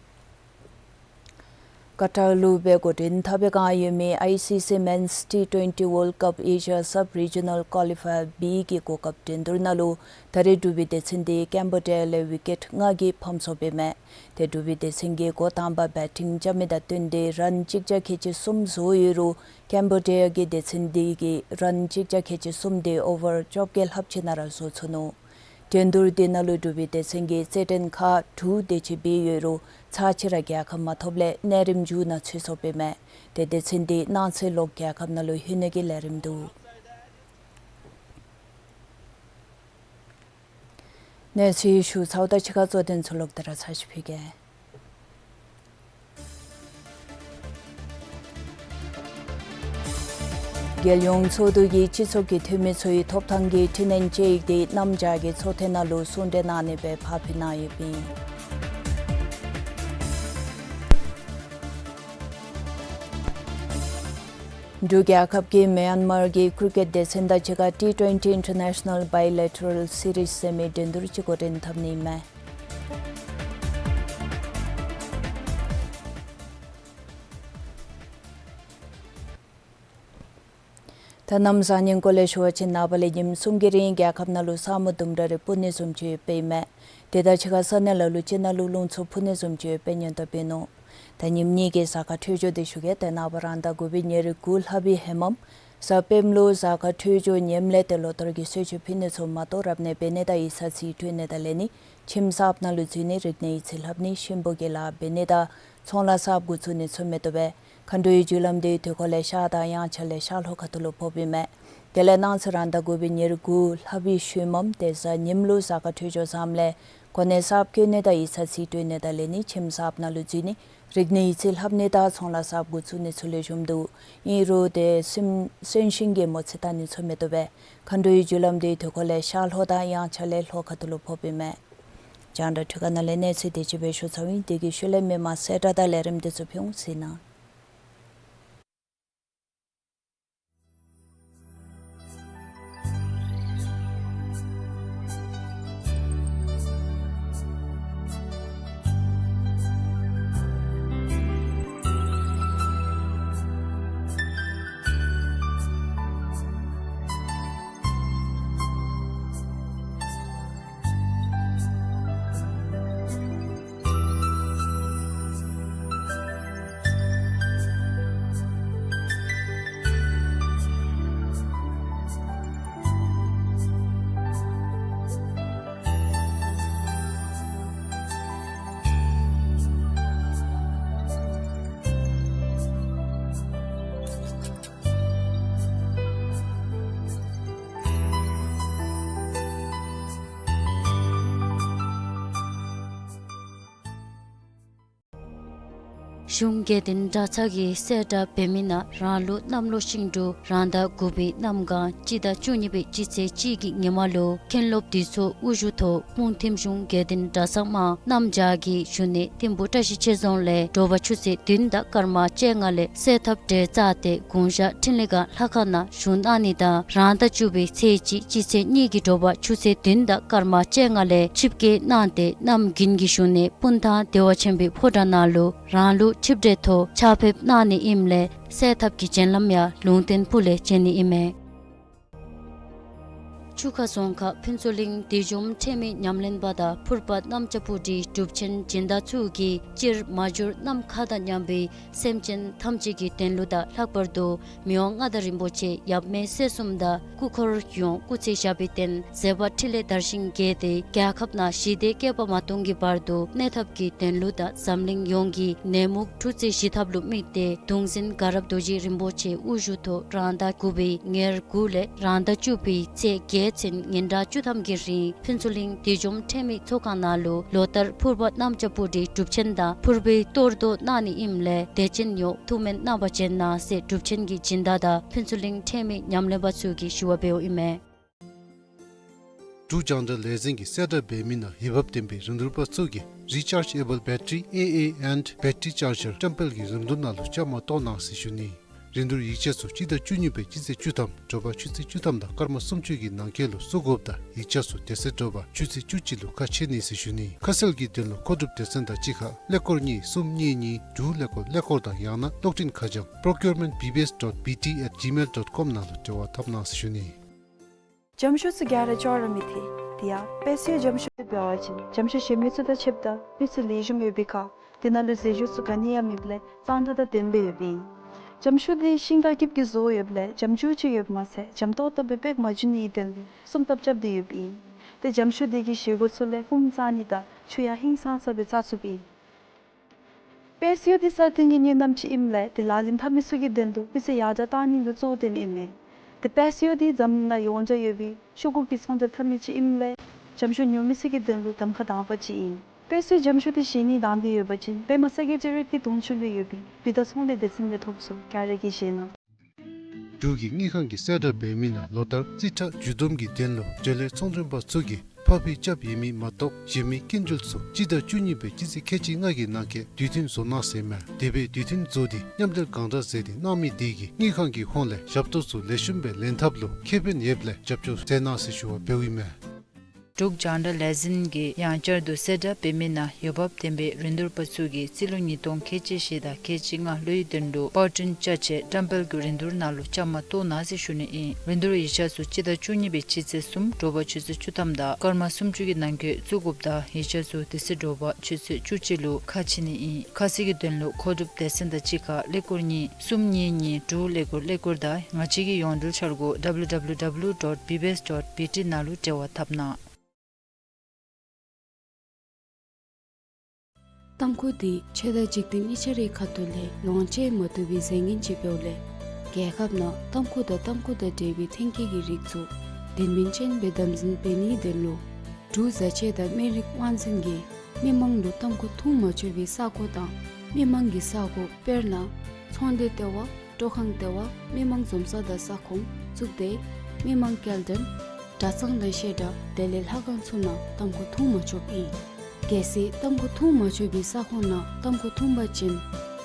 ཀ་ཊར་ལུ་སྦེ་འགོ་འདྲེན་འཐབ་པའི་སྒང་ཡོད་མི་ཨའི་སི་སི་མེནསི་ཊི་ཊུ་ཝེན་ཊི་ཝཱལཌ་ཀཔ་ཨེ་ཤི་ཡ་སབ་རི་ཇི་ནཱལ་ཀོ་ལི་ཕ་ཡར་བི་གི་གོ་སྐབས་འགྲན་བསྡུར་ནང་ལུ་ད་རེས་འབྲུག་པའི་སྡེ་ཚན་དེ་ཀེམ་བོ་ཌི་ཡ་ལས་ཝི་ཀེཊ་ལྔ་གིས་ཕམ་སོཔ་ཨིན་མས། ཏེ་འབྲུག་པའི་སྡེ་ཚན་གྱིས་འགོ་དང་པ་བེ་ཊིང་རྐྱབ་མི་དང་བསྟུན་ཏེ་རཱན་གཅིག་བརྒྱ་ཁལ་གཅིག་གསུམ་བཟོ་ཡོད་རུང་ཀེམ་བོ་ཌི་ཡ་གི་སྡེ་ཚན་དེ་གིས་རཱན་གཅིག་བརྒྱ་ཁལ་གཅིག་གསུམ་དེ་ཨོ་ཝར་བཅོ་བརྒྱད་ལྷགཔ་ཅིག་ནང་ར་བཟོ་ཚུགས་ནུག། འགྲན་བསྡུར་དེ་ནང་ལུ་འབྲུག་པའི་སྡེ་ཚན་གྱིས་རྩེད་འགྲན་ཁག་དྲུག་དེ་ཅིག་འབད་ཡོད་རུང་ཚར་གཅིག་ར་རྒྱལ་ཁ་མ་ཐོབ་ལས་གནས་རིམ་མཇུག་ནང་ཚུད་སོཔ་ཨིན་མས། ཏེ་སྡེ་ཚན་དེ་གནངས་ཚེ་ལོག་རྒྱལ་ཁབ་ནང་ལུ་ལྷོད་ནི་གི་ལས་རིམ་འདུག། གནས་ཚུལ་ཞུ་ཚརཝ་དང་གཅིག་ཁར་གཙོ་དོན་ཚུ་ལོག་སྟེ་ར་ཚར་ཅིག་ཕུལ་གེ། རྒྱལ་ཡོངས་ཚོགས་འདུ་གིས་སྤྱི་ཚོགས་ཀྱི་འཐུས་མི་ཚུའི་ཐོབ་ཐང་གི་འཕྲི་སྣོན་དཔྱད་ཡིག་དེ་གནམ་བྱཱར་གྱི་ཚོགས་ཐེངས་ནང་ལུ་གསུང་གྲོས་གནང་ནི་སྦེ་ཕར་ཕུལ་གནང་ཡོདཔ་ཨིན། འབྲུག་རྒྱལ་ཁབ་ཀྱིས་མི་ཡན་མར་གྱི་ཀྲི་ཀེཊ་སྡེ་ཚན་དང་གཅིག་ཁར་ཊི་ཊུ་ཝེན་ཊི་ཨིན་ཊར་ནེ་ཤ་ནཱལ་བའི་ལེ་ཊ་རཱལ་སི་རིསི་ཟེར་མི་འགྲན་བསྡུར་ཅིག་འགོ་འདྲེན་འཐབ་ནི་ཨིན་མས། ད་གནམ་བཟང་ངན་སྐོར་ལས་ཞུ་བ་ཅིན་ནངས་པ་ལས་ཉིནམ་གསུམ་གྱི་རིང་རྒྱལ་ཁབ་ནང་ལུ་ས་སྨུག་ལྡུམ་ར་རེ་སྤུབ་ནི་བཟུམ་ཅིག་ཡོདཔ་ཨིན་མས། དེ་དང་གཅིག་ཁར་ས་གནས་ལ་ལུ་ཅིག་ནང་ལུ་རླུང་འཚུབ་འཕུ་ནི་བཟུམ་ཅིག་ཡོདཔ་སྦེ་སྙན་ཐོ་འབད་ནུག། ད་ཉིནམ་གཉིས་ཀྱི་གཟའ་སྐར་འཕྲོད་སྦྱོར་དེ་ཞུ་གེ། ཏེ་ནངས་པ་རང་ཟླ་དགུ་པའི་ཉེར་དགུ་ལྷག་པའི་ཧེ་མམ་གཟའ་སྤེནམ་ལུ་གཟའ་སྐར་འཕྲོད་སྦྱོར་ངནམ་ལས་ཏེ་ལོ་ལྟར་གྱི་གསོལ་མཆོད་ཕུལ་ནི་ཚུ་མ་གཏོགས་རབ་གནས་འབད་ནི་དང་ཡིག་ཚང་རྩིས་སྤྲོད་ནི་དང་ལེན་ནི་ཁྱིམ་གསརཔ་ནང་ལུ་འཛུལ་ནི་རིག་གནས་ཡིག་རྩིས་ལྷབ་ནི་གཤིན་པོ་གི་ལཱ་འབད་ནི་དང་ཚོང་ལཱ་གསརཔ་འགོ་བཙུགས་ནི་ཚུ་མི་བཏུབ་པས། མཁའ་འགྲོའི་རྒྱུ་ལམ་དེ་དུས་འཁོར་ལས་ཤར་དང་དབྱངས་འཆར་ལས་ཤར་ལྷོ་ཁ་ཐུག་ལུ་ཕོགཔ་ཨིན་མས། དེ་ལས་གནངས་ཚེ་རང་ཟླ་དགུ་པའི་ཉེར་དགུ་ལྷག་པའི་ཤུལ་མམ་ཏེ་གཟའ་ཉིམ་ལུ་གཟའ་སྐར་འཕྲོད་སྦྱོར་བཟངམ་ལས་གོ་གནས་གསརཔ་བསྐོ་ནི་དང་ཡིག་ཚང་རྩིས་སྤྲོད་ནི་དང་ལེན་ནི་ཁྱིམ་གསརཔ་ནང་ལུ་འཛུལ་ནི་རིག་གནས་ཡིག་རྩིས་ལྷབ་ནི་དང་ཚོང་ལཱ་གསརཔ་འགོ་བཙུགས་ནི་ཚུ་ལེགས་ཤོམ་འདུག། ཨིན་རུང་ཏེ་གསོན་གསོན་གཤིན་གྱི་མོ་རྩིས་བལྟ་ནི་ཚུ་མི་བཏུབ་པས། མཁའ་འགྲོའི་རྒྱུ་ལམ་དེ་དུས་འཁོར་ལས་ཤར་ལྷོ་དང་དབྱངས་འཆར་ལས་ལྷོ་ཁ་ཐུག་ལུ་ཕོགཔ་ཨིན་མས། རྒྱང་བསྒྲགས་འཕྲུལ་ཁང་ནང་ལས་གནས་ཚུལ་དེ་ཅིག་སྦེ་ཞུ་ཚརཝ་ཨིན། དེ་གི་ཤུལ་ལས་མི་མང་གསལ་བསྒྲགས་དང་ལས་རིམ་དེ་ཚུ་ཕུལ་འོང་ཟེར་ན། གཞུང་དགེ་འདུན་གྲྭ་ཚང་གིས་གསལ་བསྒྲགས་འབད་མི་ནང་རང་ལུགས་གནམ་ལོ་ཤིང་འབྲུག་རང་ཟླ་དགུ་པའི་གནམ་གང་སྤྱི་ཟླ་བཅུ་གཉིས་པའི་སྤྱི་ཚེས་གཅིག་གི་ཉི་མ་ལུ་མཁན་སློབ་འདུས་ཚོགས་དབུ་བཞུགས་ཐོག་སྤུངས་ཐིམ་གཞུང་དགེ་འདུན་གྲྭ་ཚང་མ་གནམ་བྱཱར་གྱི་བཞུགས་གནས་ཐིམ་ཕུ་བཀྲ་ཤིས་ཆོས་རྫོང་ལས་དྲོ་པ་ཆུ་ཚོད་བདུན་དང་སྐར་མ་བཅོ་ལྔ་ལས་གསོལ་ཐབ་གྲལ་བཅག་སྟེ་དགུང་ཞག་འཕྲིན་ལས་སྒང་ལྷ་ཁང་ནང་བཞུགས་གནང་ནི་དང་རང་ཟླ་བཅུ་པའི་ཚེས་གཅིག་སྤྱི་ཚེས་གཉིས་ཀྱི་དྲོ་པ་ཆུ་ཚོད་བདུན་དང་སྐར་མ་བཅོ་ལྔ་ལས་ཆིབས་བསྐྱོད་གནང་སྟེ་གནམ་དགུན་གྱི་བཞུགས་གནས་སྤུངས་ཐང་བདེ་བ་ཆེན་པོའི་ཕོ་བྲང་ནང་ལུ་རང་ལུགས་ཆིབས་གྲལ་ཐོག་ཕྱག་ཕེབས་གནང་ནི་ཨིནམ་ལས་གསོལ་ཐབ་ཀྱི་བྱིན་རླབས་ཡང་ལུང་བསྟན་ཕུག་ལས་མཇལ་ནི་ཨིན་མས། ཆུ་ཁ་རྫོང་ཁག་ཕུན་ཚོགས་གླིང་བདུད་འཇོམས་ཁྲེལ་མེད་ཉམས་ལེན་པ་དང་ཕུར་པ་གནམ་ལྕགས་སྤུ་གྲིའི་སྒྲུབ་ཆེན་སྦྱིན་བདག་ཚུ་གིས་སྤྱིར་མ་གྱུར་ནམ་མཁའ་དང་མཉམ་པའི་སེམས་ཅན་ཐམས་ཅད་ཀྱི་དོན་ལུ་དང་ལྷག་པར་དུ་མི་དབང་མངའ་བདག་རིན་པོ་ཆེ་ཡབ་མེས་སྲས་གསུམ་དང་སྐུ་འཁོར་ཡོངས་སྐུ་ཚེ་ཞབས་པད་བརྟན་མཛད་པ་འཕྲིན་ལས་དར་ཞིང་རྒྱས་ཏེ་རྒྱལ་ཁབ་ནང་ཞི་བདེ་བསྐལ་པ་མ་སྟོངས་ཀྱི་བར་དུ་གནས་ཐབས་ཀྱི་དོན་ལུ་དང་འཛམ་གླིང་ཡོངས་ཀྱི་ནད་མུག་འཁྲུག་རྩོད་ཞི་ཐབས་ལུ་དམིགས་ཏེ་གདུང་འཛིན་དགའ་རབ་རྡོ་རྗེ་རིན་པོ་ཆེ་དབུ་བཞུགས་ཐོག་རང་ཟླ་དགུ་པའི་ཉེར་དགུ་ལས་རང་ཟླ་བཅུ་པའི་ཚེས་བརྒྱད་ཚུན་ཉིན་གྲངས་བཅུ་ཐམ་གྱི་རིང་ཕུན་ཚོགས་གླིང་བདུད་འཇོམས་ཁྲེལ་མེད་ཚོགས་ཁང་ནང་ལུ་ལོ་ལྟར་ཕུར་པ་གནམ་ལྕགས་སྤུ་གྲིའི་སྒྲུབ་ཆེན་དང་ཕུར་པའི་གཏོར་བཟློག་གནང་ནི་ཨིནམ་ལས་དད་ཅན་ཡོངས་ཐུགས་སྨོན་གནང་བར་བྱོན་གནང་ཟེར་སྒྲུབ་ཆེན་གྱི་སྦྱིན་བདག་དང་ཕུན་ཚོགས་གླིང་ཁྲེལ་མེད་ཉམས་ལེན་པ་ཚུ་གིས་ཞུ་བ་འབདཝ་ཨིན་མས། འབྲུག་རྒྱང་བསྒྲགས་ལས་འཛིན་གྱིས་གསལ་བསྒྲགས་འབད་མི་ནང་འོས་འབབ་ལྡན་པའི་རིན་བསྡུར་པ་ཚུ་གིས་Rechargeable Battery A A and Battery Charger བཀྲམ་སྤེལ་གྱི་རིན་བསྡུར་ནང་ལུ་བཅའ་མར་གཏོགས་གནང་ཟེར་ཞུ་ནི། རིན་བསྡུར་ཡིག་ཆ་ཚུ་སྤྱི་ཟླ་བཅུ་གཉིས་པའི་སྤྱི་ཚེས་བཅུ་ཐམ་དྲོ་པ་ཆུ་ཚོད་བཅུ་ཐམ་དང་སྐར་མ་སུམ་ཅུ་གི་ནང་འཁོད་ལུ་བཙུགས་དགོཔ་དང་ཡིག་ཆ་ཚུ་དེ་ཚེ་དྲོ་པ་ཆུ་ཚོད་བཅུ་གཅིག་ལུ་ཁ་ཕྱེ་ནི་ཟེར་ཞུ་ནི། ཁ་གསལ་གྱི་དོན་ལུ་མཁོ་སྒྲུབ་སྡེ་ཚན་དང་གཅིག་ཁར་ཀླད་ཀོར་གཉིས་གསུམ་གཉིས་གཉིས་དྲུག་ཀླད་ཀོར་ཀླད་ཀོར་དང་ཡང་ན་གློག་འཕྲིན་ཁ་བྱང་procurement B B S dot B T at gmail dot com ནང་ལུ་འབྲེལ་བ་འཐབ་གནང་ཟེར་ཞུ་ནི། འཇམ་ཤོག་ཚུ་ག་ར་ཅོག་ར་མི་འཐད། དེ་ཡང་དཔལ་སེའུ་འཇམ་ཤོག་འབད་བ་ཅིན་འཇམ་ཤོག་གཞན་མི་ཚུ་དང་ཕྱདཔ་ད་སྤུས་ཚད་ལེགས་ཤོམ་ཡོད་པའི་ཁར་དེ་ནང་ལུ་རྫས་སྦྱོར་ཚུ་ག་ནི་ཡང་མེདཔ་ལས་གཙང་སྦྲ་དང་ལྡནམ་སྦེ་ཡོདཔ་ཨིན། འཇམ་ཤོག་འདི་ཤིང་དང་སྐྱིབས་ཀྱིས་བཟོ་ཡོདཔ་ལས་འཇམ་ཅུག་ཅིག་ཡོདཔ་མ་ཚད་འཇམ་ཏོག་ཏོ་སྦེ་པེག་མ་འགྱོ་ནིའི་དོན་ལུ་སུམ་ལྟབ་རྐྱབ་སྟེ་ཡོདཔ་ཨིན། ཏེ་འཇམ་ཤོག་འདི་གི་བཞེས་སྒོ་ཚུ་ལས་ཕུངམ་བཙག་ནི་དང་ཆུ་ཡང་ཧིང་སངས་ས་སྦེ་བཙག་ཚུགསཔ་ཨིན། དཔལ་སེའུ་འདི་སྲ་བརྟན་གྱི་གཉེན་རྣམ་ཅིག་ཨིནམ་ལས་ཏེ་ལག་ལེན་འཐབ་མི་ཚུ་གི་དོན་ལུ་སྤུས་ཚད་ཡར་དྲགས་གཏང་ནི་ལུ་གཙོ་བོ་བཏོནམ་ཨིན་མས། ཏེ་དཔལ་སེའུ་འདི་འཛམ་གླིང་ནང་ཡོངས་གྲགས་ཡོད་པའི་ཤོག་གུ་གི་ཚོང་རྫས་འཐབ་མི་ཅིག་ཨིནམ་ལས་འཇམ་ཤོག་ཉོ་མི་ཚུ་གི་དོན་ལུ་གདམ་ཁ་དང་པ་ཅིག་ཨིན། དཔལ་སེའུ་འཇམ་ཤོག་འདི་བཞེས་ནི་དང་འདོད་ཡོད་པ་ཅིན་པདྨ་གསལ་རྒྱལ་ཊི་ཝི་གི་གདོང་ཅུ་ལུ་ཡོད་པའི་བི་ཏ་ཚོང་ལས་སྡེ་ཚན་ལས་ཐོབ་ཚུགས། ག་ར་གིས་བཞེས་གནང་། འབྲུག་གི་དངུལ་ཁང་གིས་གསལ་བསྒྲགས་འབད་མི་ནང་ལོ་ལྟར་རྩིས་ཁྲ་བསྒྱུར་བསྡོམས་ཀྱི་དོན་ལུ་འབྲེལ་ཡོད་ཚོང་མགྲོན་པ་ཚུ་གིས་ཕབ་ཕབ་རྐྱབ་ཡོད་མི་མ་གཏོགས་གཞན་མི་སྐྱིན་འགྲུལ་ཚུ་སྤྱི་ཟླ་བཅུ་གཉིས་པའི་སྤྱི་ཚེས་ཁལ་གཅིག་ལྔ་གི་ནང་འཁོད་དུས་མཐུན་བཟོ་གནང་ཟེར་མས། དེ་སྦེ་དུས་མཐུན་བཟོ་སྟེ་མཉམ་འབྲེལ་གང་དྲག་མཛད་དེ་གནང་མི་དེ་གིས་དངུལ་ཁང་གི་ཧོངས་ལས་ཞབས་ཏོག་ཚུ་ལེགས་ཤོམ་སྦེ་ལེན་ཐབས་ལུ་ཁེ་ཕན་ཡོདཔ་ལས་རྒྱབ་སྐྱོར་མཛད་གནང་ཟེར་ཞུ་བ་འབདཝ་ཨིན་མས། འབྲུག་རྒྱང་བསྒྲགས་ལས་འཛིན་གྱིས་ཡང་བསྐྱར་དུ་གསལ་བསྒྲགས་འབད་མི་ནང་འོས་འབབ་ལྡན་པའི་རིན་བསྡུར་པ་ཚུ་གིས་རྩིས་ལོ་ཉིས་སྟོང་ཁལ་གཅིག་བཞི་དང་ཁལ་གཅིག་ལྔ་ལོའི་དོན་ལུ་པར་སྐྲུན་ཅ་ཆས་བཀྲམ་སྤེལ་གྱི་རིན་བསྡུར་ནང་ལུ་བཅའ་མར་གཏོགས་གནང་ཟེར་ཞུ་ནི་ཨིན། རིན་བསྡུར་ཡིག་ཆ་ཚུ་སྤྱི་ཟླ་བཅུ་གཉིས་པའི་སྤྱི་ཚེས་གསུམ་དྲོ་པ་ཆུ་ཚོད་བཅུ་ཐམ་དང་སྐར་མ་སུམ་ཅུ་གི་ནང་འཁོད་བཙུགས་དགོཔ་དང་ཡིག་ཆ་ཚུ་དེ་ཚེ་དྲོ་པ་ཆུ་ཚོད་བཅུ་གཅིག་ལུ་ཁ་ཕྱེ་ནི་ཨིན། ཁ་གསལ་གྱི་དོན་ལུ་མཁོ་སྒྲུབ་སྡེ་ཚན་དང་གཅིག་ཁར་ཀླད་ཀོར་གཉིས་གསུམ་གཉིས་གཉིས་དྲུག་ཀླད་ཀོར་ཀླད་ཀོར་དང་ང་བཅས་ཀྱི་ཡོངས་འབྲེལ་འཆར་སྒོ་W W W dot B B S dot B T ནང་ལུ་འབྲེལ་བ་འཐབ་གནང་། ཏམ་ཁུ་འདི་ཆོས་དང་འཇིག་རྟེན་གཉིས་ཆ་རའི་ཁ་ཐུག་ལས་ལོངས་སྤྱོད་མ་བཏུབ་པའི་རྫས་ངན་ཅིག་འབདཝ་ལས་རྒྱལ་ཁབ་ནང་ཏམ་ཁུ་དང་ཏམ་ཁུ་དང་འབྲེལ་བའི་ཐོན་སྐྱེད་ཀྱི་རིགས་ཚུ་དོན་སྨིན་ཅན་སྦེ་དམ་འཛིན་འབད་ནིའི་དོན་ལུ་འབྲུག་བཟའ་ཆས་དང་སྨན་རིགས་དབང་འཛིན་གྱིས་མི་མང་ལུ་ཏམ་ཁུ་འཐུང་མ་ཆོག་པའི་ས་གོ་དང་མི་མང་གི་ས་གོ་དཔེར་ན་ཚོང་སྡེ་ལྟེ་བ་སྤྲོ་ཁང་ལྟེ་བ་མི་མང་འཛོམས་ས་དང་ས་ཁོངས་གཙུག་སྡེ་མི་མང་སྐྱེལ་འདྲེན་གྲྭ་ཚང་དང་བཤད་གྲྭ་དེ་ལས་ལྷ་ཁང་ཚུ་ནང་ཏམ་ཁུ་འཐུང་མ་ཆོགཔ་ཨིན། གལ་སྲིད་ཏམ་ཁུ་འཐུང་མ་ཆོག་པའི་ས་ཁོངས་ནང་ཏམ་ཁུ་འཐུང་པ་ཅིན་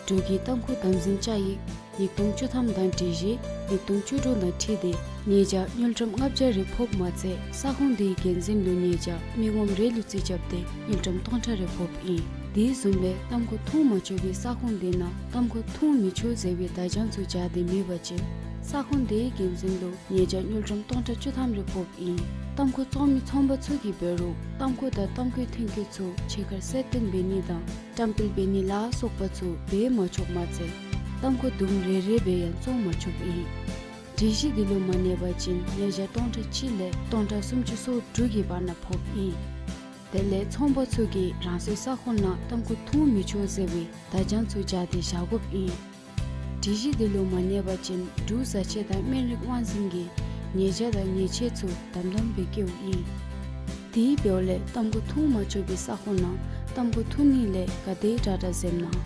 འབྲུག་གི་ཏམ་ཁུ་དམ་འཛིན་བཅའ་ཡིག་ཉིས་སྟོང་བཅུ་ཐམ་དང་སྒྲིག་གཞི་ཉིས་སྟོང་བཅུ་དྲུག་དང་འཁྲིལ་ཏེ་ཉེས་བྱ་དངུལ་ཀྲམ་ལྔ་བརྒྱ་རེ་ཕོགཔ་མ་ཚད་ས་ཁོངས་དེའི་འགན་འཛིན་ལུ་ཉེས་བྱ་མི་ངོམ་རེ་ལུ་རྩིས་རྐྱབ་སྟེ་དངུལ་ཀྲམ་སྟོང་ཕྲག་རེ་ཕོགཔ་ཨིན། དེ་བཟུམ་སྦེ་ཏམ་ཁུ་འཐུང་མ་ཆོག་པའི་ས་ཁོངས་དེ་ནང་ཏམ་ཁུ་འཐུང་མི་ཆོག་ཟེར་བའི་བརྡ་བྱང་ཚུ་སྦྱར་ཏེ་མེད་པ་ཅིན་ས་ཁོངས་དེའི་འགན་འཛིན་ལུ་ཉེས་བྱ་དངུལ་ཀྲམ་སྟོང་ཕྲག་བཅུ་ཐམ་རེ་ཕོགཔ་ཨིན། ཏམ་ཁུ་བཙོང་མི་ཚོང་པ་ཚུ་གིས་འབད་རུང་ཏམ་ཁུ་དང་ཏམ་ཁུའི་ཐོན་སྐྱེད་ཚུ་ཕྱི་ཁར་གསལ་སྟོན་འབད་ནི་དང་བཀྲམ་སྤེལ་འབད་ནི་ལ་སོགས་པ་ཚུ་འབད་མ་ཆོགཔ་མ་ཚད་ཏམ་ཁུ་དུམ་རེ་རེ་སྦེ་ཡང་བཙོང་མ་ཆོགཔ་ཨིན། སྒྲིག་གཞི་འདི་ལུ་མ་གནས་པ་ཅིན་ཉེས་བྱ་སྟོང་ཕྲག་གཅིག་ལས་སྟོང་ཕྲག་སུམ་ཅུ་སོ་དྲུག་གི་བར་ན་ཕོགཔ་ཨིན། དེ་ལས་ཚོང་པ་ཚུ་གིས་རང་སོའི་ས་ཁོངས་ནང་ཏམ་ཁུ་འཐུང་མི་ཆོག་ཟེར་བའི་བརྡ་བྱང་ཚུ་སྦྱར་ཏེ་བཞག་དགོཔ་ཨིན། སྒྲིག་གཞི་འདི་ལུ་མ་གནས་པ་ཅིན་འབྲུག་བཟའ་ཆས་དང་སྨན་རིགས་དབང་འཛིན་གྱིས་ཉེས་བྱ་དང་ཉེས་ཆད་ཚུ་དམ་དམ་སྦེ་བཀལཝ་ཨིན། དེ་འབདཝ་ལས་ཏམ་ཁུ་འཐུང་མ་ཆོག་པའི་ས་ཁོངས་ནང་ཏམ་ཁུ་འཐུང་ནི་ལས་ག་དེ་དྲག་དྲག་འཛེམ་གནང་།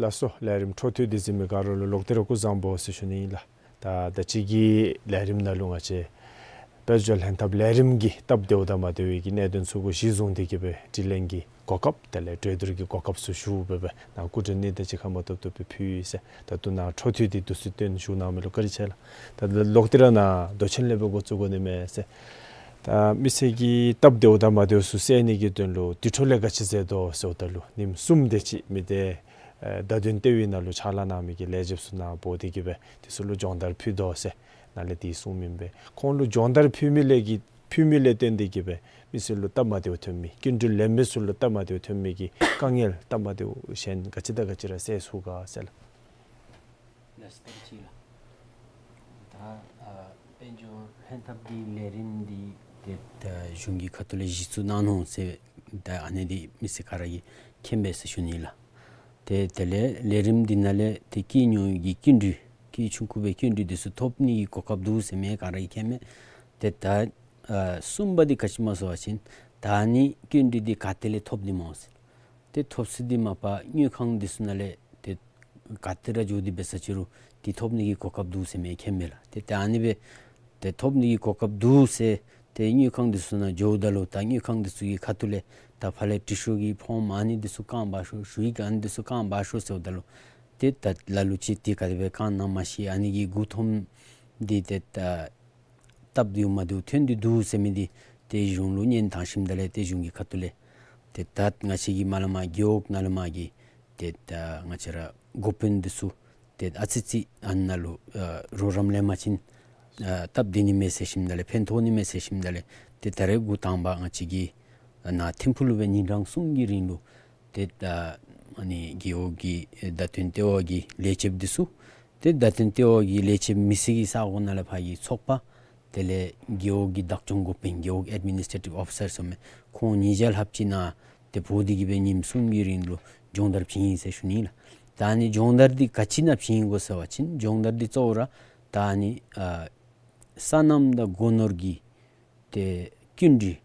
ལགས་སོ། ལས་རིམ་འཕྲོ་མཐུད་དེ་གཟིགས་མི་ག་ར་ལུ་ལོག་སྟེ་ར་སྐུ་གཟུགས་བཟང་པོ་ཟེར་ཞུ་ནི་ཨིན་ལགས། ད་ད་ཅི་གི་ལས་རིམ་ནང་ལུ་ང་བཅས་དཔལ་འབྱོར་ལྷན་ཐབས་ལས་རིམ་གྱི་སྟབས་བདེཝ་དང་མ་བདེཝ་གི་གནད་དོན་ཚུ་གུ་གཞི་བཟུང་སྟེ་གི་སྦེ་དྲི་ལན་གྱི་གོ་སྐབས་དེ་ལས་གྲོས་བསྡུར་གྱི་གོ་སྐབས་ཚུ་ཞུ་སྦེ་སྦེ་ནཱ་སྐུ་མགྲོན་གཉིས་དང་གཅིག་ཁར་མ་ཐོབ་ཐོབ་སྦེ་ཕུལ་ཡི་ཟེར། ད་ལྟོ་ནཱ་འཕྲོ་མཐུད་དེ་དུས་ཚོད་བཏོན་ཞུ་གནང་མི་ལུ་བཀའ་དྲིན་ཆེ་ལགས། ད་ལོག་སྟེ་ར་ནཱ་མདོ་ཆེན་ལས་སྦེ་འགོ་བཙུགས་དགོ་ནི་མས་ཟེར། ད་མི་སེར་གྱི་སྟབས་བདེཝ་དང་མ་བདེཝ་ཚུ་སེལ་ནི་གི་དོན་ལུ་དེ་འཕྲོ་ལས་ག་ཅི་མཛད་དོ་ཟེརཝ་ད་ལུ་ཉིནམ་གསུམ་དེ་ཅིག་མི་སྡེ་ཨེ་བརྡ་དོན་ལྟེ་བའི་ནང་ལུ་ཕྱག་ལཱ་གནང་མི་གི་ལས་བྱེདཔ་ཚུ་ནཱ་འབོ་སྟེ་གི་སྦེ་དེ་ཚུ་ལུ་སྦྱོང་བརྡར་ཕུལ་དོ་ཟེར་ནཱ་ལས་དེ་གསུངས་མི་ཨིན་པས། ཁོང་ལུ་སྦྱོང་བརྡར་ཕུལ་མི་ལས་ཀྱི་ཕུལ་མི་ལས་བརྟེན་ཏེ་གི་སྦེ་མི་སེར་ལུ་སྟབས་མ་བདེཝ་ཐོན་མི་བསྐྱིན་འགྲུལ་ལེན་མི་ཚུ་ལུ་སྟབས་མ་བདེཝ་ཐོན་མི་གི་དཀའ་ངལ་སྟབས་མ་བདེཝ་གཞན་ག་ཅི་དང་ག་ཅི་ར་སེལ་ཚུགས་ག་ཟེར་ལགས། ལགས་སོ་བཀའ་དྲིན་ཆེ་ལགས། ད་ཨ་དཔལ་འབྱོར་ལྷན་ཐབས་ཀྱི་ལས་རིམ་འདི་ཏེ་ད་གཞུང་གི་ཁ་ཐུག་ལས་གཞི་བཙུགས་གནང་ནུག་ཟེར་ད་ཨ་ནི་འདི་མི་སེར་ག་ར་གིས་མཁྱེན་པས་ཟེར་ཞུ་ནི་ལགས། ཏེ་དེ་ལས་ལས་རིམ་འདི་ནང་ལས་ཏེ་སྐྱེད་ཉོ་གི་བསྐྱིན་འགྲུལ་སྐྱེད་ཆུང་ཀུ་སྦེ་བསྐྱིན་འགྲུལ་འདི་ཚུ་ཐོབ་ནི་གི་གོ་སྐབས་འདུག་ཟེར་མི་ག་ར་གིས་མཁྱེན་མས། ཏེ་ད་ཨ་གསུམ་པ་འདི་ག་ཅི་སྨོ་ཟེར་བ་ཅིན་ད་ཨ་ནི་བསྐྱིན་འགྲུལ་འདི་ག་ཏེ་ལས་ཐོབ་ནི་སྨོ་ཟེར། ཏེ་ཐོབ་ས་འདི་མ་པ་དངུལ་ཁང་འདི་ཚུ་ནང་ལས་ཏེ་ག་ཏེ་ར་འགྱོ་སྟེ་འབད་ས་ཅི་རུང་ཏེ་ཐོབ་ནི་གི་གོ་སྐབས་འདུག་ཟེར་མི་མཁྱེན་མས་ལགས། ཏེ་ད་ཨ་ནི་སྦེ་ཏེ་ཐོབ་ནི་གི་གོ་སྐབས་འདུག་ཟེར་ཏེ་དངུལ་ཁང་འདི་ཚུ་ནང་འགྱོཝ་ད་ལུ་ད་དངུལ་ཁང་འདི་ཚུ་གི་ཁ་ཐུག་ལས་ད་ཕར་ལས་དྲི་ཤོག་གི་ཕོརམ་ཨ་ནི་འདི་ཚུ་བཀང་འབག་ཤོག་ཞུ་ཡིག་ཨ་ནི་འདི་ཚུ་བཀང་འབག་ཤོག་ཟེརཝ་ད་ལུ་ཏེ་ད་ལ་ལུ་ཅིག་ཏེ་ག་དེ་སྦེ་བཀང་ནི་ན་མ་ཤེས། ཨ་ནི་གི་མགུ་འཐོམ་འདི་ཏེ་ད་སྟབས་བདེཝ་མ་བདེཝ་ཐོན་ཏེ་འདུག་ཟེར་མི་འདི་ཏེ་གཞུང་ལུ་སྙན་བཏང་ཞིནམ་ད་ལས་ཏེ་གཞུང་གི་ཁ་ཐུག་ལས་ཏེ་ད་ང་བཅས་ཀྱི་མ་ལས་མར་རྒེད་འོག་ནང་ལས་མར་གྱི་ཏེ་ད་ང་བཅས་ར་འགོ་དཔོན་འདི་ཚུ་ཏེ་ཨ་ཙི་ཙི་ཨ་ནཱ་ལུ་ཨ་རོགས་རམ་ལེན་པ་ཅིན་ཨ་སྟབས་བདེ་ནི་མས་ཟེར་ཞིནམ་ད་ལས་ཕན་ཐོགས་ནི་མས་ཟེར་ཞིནམ་ད་ལས་ཏེ་ད་རེས་འགོ་དང་པ་ང་བཅས་ཀྱིས་ཨ་ནཱ་ཐིམ་ཕུག་ལུ་སྦེ་ཉིན་གྲངས་གསུམ་གྱི་རིང་ལུ་ཏེ་ད་ཨ་ནི་རྒེད་འོག་གི་ཨེ་བརྡ་དོན་ལྟེ་བ་གི་ལས་བྱེདཔ་འདི་ཚུ་ཏེ་བརྡ་དོན་ལྟེ་བ་གི་ལས་བྱེདཔ་མི་སེར་གྱི་ས་གོ་ནང་ལས་ཕར་གྱི་ཚོགས་པ་དེ་ལས་རྒེད་འོག་གི་བདག་སྐྱོང་འགོ་དཔོན་རྒེད་འོག་ཨེཌ་མི་ནིས་ཊེ་ཊིབ་ཨོ་ཕི་སར་ཟེར་མི་ཁོང་ཉིས་བརྒྱ་ལྷགཔ་ཅིག་ནཱ་ཏེ་འབོ་སྟེ་གི་སྦེ་ཉིནམ་གསུམ་གྱི་རིང་ལུ་སྦྱོང་བརྡར་བྱིན་ཡི་ཟེར་ཞུ་ནི་ལགས། ད་ཨ་ནི་སྦྱོང་བརྡར་འདི་ག་ཅི་ནང་བྱིན་དགོ་ཟེར་བ་ཅིན་སྦྱོང་བརྡར་འདི་གཙོ་བོ་ར་ད་ཨ་ནི་ཨ་སོ་ནམ་དང་སྒོ་ནོར་གྱི་ཏེ་བསྐྱིན་འགྲུལ་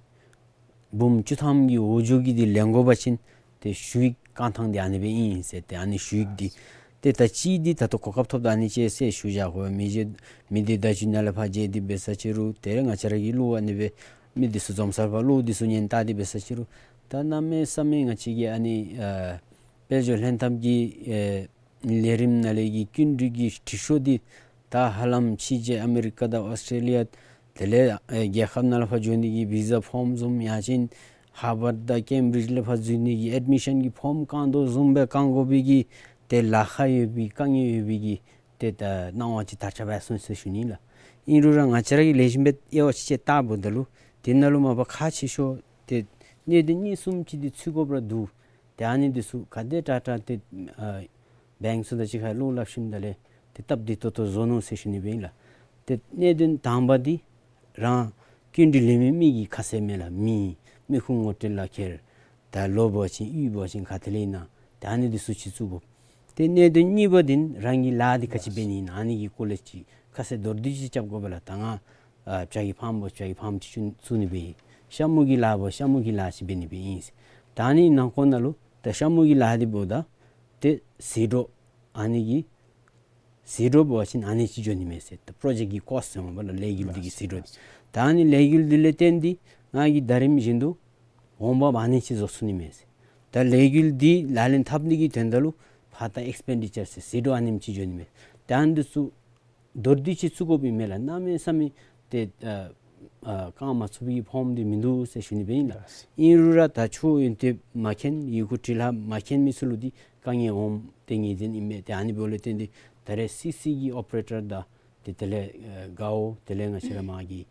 འབུམ་བཅུ་ཐམ་གྱི་འོག་འགྱོ་གི་འདི་ལེན་དགོ་པ་ཅིན་ཏེ་ཞུ་ཡིག་བཀང་ཐངས་འདི་ཨ་ནི་སྦེ་ཨིན་ཟེར། ཏེ་ཨ་ནི་ཞུ་ཡིག་འདི་ཏེ་ད་ཅི་འདི་ད་ལྟོ་གོ་སྐབས་ཐོབ་ད་ཨ་ནི་ཅིག་ཟེར་ཞུ་བཞག་དགོ་པས། མི་རྗེ་མི་སྡེ་བརྡ་བརྒྱུད་ནང་ལས་ཕར་མཇལ་ཏེ་འབད་ས་ཅི་རུང་ཏེ་ར་ང་བཅས་ར་གི་བློ་ཨ་ནི་སྦེ་མི་འདི་ཚུ་འཛོམས་སར་ཕར་བློ་འདི་ཚུ་ཉན་བལྟ་སྟེ་འབད་ས་ཅི་རུང་ད་གནམ་མེད་ས་མེད་ང་བཅས་ཀྱི་ཨ་ནི་ཨ་དཔལ་འབྱོར་ལྷན་ཐབས་ཀྱི་ཨེ་ལས་རིམ་ནང་ལས་ཀྱི་བསྐྱིན་འགྲུལ་གྱི་དྲི་ཤོག་འདི་ད་ཧ་ལམ་ཕྱི་རྒྱལ་ཨ་མི་རི་ཀ་དང་ཨོསི་ཊྲེ་ལི་ཡ་དེ་ལས་ཨེ་རྒྱལ་ཁབ་ནང་ལས་ཕར་འགྱོ་ནི་གི་བི་ཟ་ཕོརམ་བཟུམ་ཡང་ཅིན་ཧར་ཝརཌ་དང་ཀེམ་བི་རིཇ་ལས་ཕར་འཛུལ་ནི་གི་ཨེཌ་མི་ཤཱན་གྱི་ཕོརམ་བཀང་དོ་བཟུམ་སྦེ་བཀང་དགོ་པའི་གི་ཏེ་ལཱ་ཁག་ཡོད་པའི་དཀའ་ངལ་ཡོད་པའི་གི་ཏེ་ད་སྣང་བ་ཅིག་དར་ཁྱབ་སྦེ་སོང་ཟེར་ཞུ་ནི་ལགས། ཨིན་རུང་ར་ང་བཅས་ར་གིས་ལེགས་ཤོམ་སྦེ་དབྱེ་བ་ཕྱེ་བལྟཝ་ད་ལུ་དེ་ནང་ལུ་མ་པ་ཁག་ཆེ་ཤོས་ཏེ་གནད་དོན་གཉིས་གསུམ་ཅིག་འདི་ཚུད་དགོཔ་ར་འདུག། ཏེ་ཨ་ནི་འདི་ཚུ་ག་དེ་དྲག་དྲག་ཏེ་ཨ་བེངཀ་ཚུ་དང་གཅིག་ཁར་བློ་སླབ་ཞིནམ་ད་ལས་ཏེ་སྟབས་བདེ་ཏོག་ཏོ་བཟོ་ནུག་ཟེར་ཞུ་ནི་སྦེ་ཨིན་ལགས། ཏེ་གནད་དོན་དང་པ་འདི་རང་བསྐྱིན་འགྲུལ་ལེན་མི་མི་གི་ཁ་གསལ་མས་ལགས། མིང་མི་ཁུངས་ངོ་སྤྲོད་ལག་ཁྱེར་ད་ལོ་འབད་བ་ཅིན་གཡུས་འབད་བ་ཅིན་ག་ཏེ་ལས་ཨིན་ན་ད་ཨ་ནི་འདི་ཚུ་ཅིག་བཙུགས་དགོ། ཏེ་གནད་དོན་གཉིས་པ་འདི་རང་གི་ལཱ་འདི་ག་ཅི་འབད་ནི་ཨིན་ན་ཨ་ནི་གི་སྐོར་ལས་ཅིག་ཁ་གསལ་མདོར་བསྡུས་ཅིག་རྐྱབ་དགོ་པས་ལགས། ད་ང་ཨ་བྱ་གི་ཕཱམ་འབད་བ་བྱ་གི་ཕཱམ་ཅིག་བཙུགས་ནི་སྦེ་ཨིན། ཤ་མུ་གི་ལཱ་འབད་བ་ཤ་མུ་གི་ལཱ་ཅིག་འབད་ནི་སྦེ་ཨིན། ད་ཨ་ནི་ནང་འཁོད་ནང་ལུ་ད་ཤ་མུ་གི་ལཱ་འདི་འབདཝ་ད་ཏེ་ཟད་འགྲོ་ཨ་ནི་གི་ཟད་འགྲོ་འབད་བ་ཅིན་ཨ་ནི་ཅིག་འགྱོ་ནི་མས་ཟེར། ད་པྲོ་ཇེཀཊ་གི་ཀོསཊ་ཟེར་མས་པ་ལགས། ལས་འགུལ་འདི་གི་ཟད་འགྲོ་འདི། ད་ཨ་ནི་ལས་འགུལ་འདི་ལས་བརྟེན་ཏེ་ང་གིས་ཟླ་རིམ་བཞིན་དུ་འོང་འབབ་ཨ་ནི་ཅིག་བཟོ་ཚུགས་ནི་མས་ཟེར། ད་ལས་འགུལ་འདི་ལག་ལེན་འཐབ་ནི་གི་དོན་དག་ལུ་ཕར་ད་ཨེགསི་པེན་ཌི་ཅར་ཟེར་ཟད་འགྲོ་ཨ་ནེམ་ཅིག་འགྱོ་ནི་མས། ད་ཨ་ནི་འདི་ཚུ་མདོར་བསྡུས་ཅིག་བཙུགས་དགོཔ་ཨིན་མས་ལགས། གནམ་མེད་ས་མེད་ཏེ་ཨ་ཨ་བཀང་མ་ཚུགས་པའི་ཕཱམ་འདི་མིན་འདུག་ཟེར་ཞུ་ནི་སྦེ་ཨིན་ལགས། ཨིན་རུང་ར་ད་ཆོས་ཡོན་ཏན་མ་མཁྱེན་ཡི་གུ་བྲིས་ལྷག་མ་མཁྱེན་མི་ཚུ་ལུ་འདི་དཀའ་ངལ་འོངམ་ཏེ་ངེས་བདེན་ཨིན་མས། ཏེ་ཨ་ནི་འབདཝ་ལས་བརྟེན་ཏེ་ད་རེས་སི་སི་གི་ཨོ་པ་རེ་ཊར་དང་ཏེ་དེ་ལས་ཨ་གའོ་དེ་ལས་ང་བཅས་ར་མ་གི་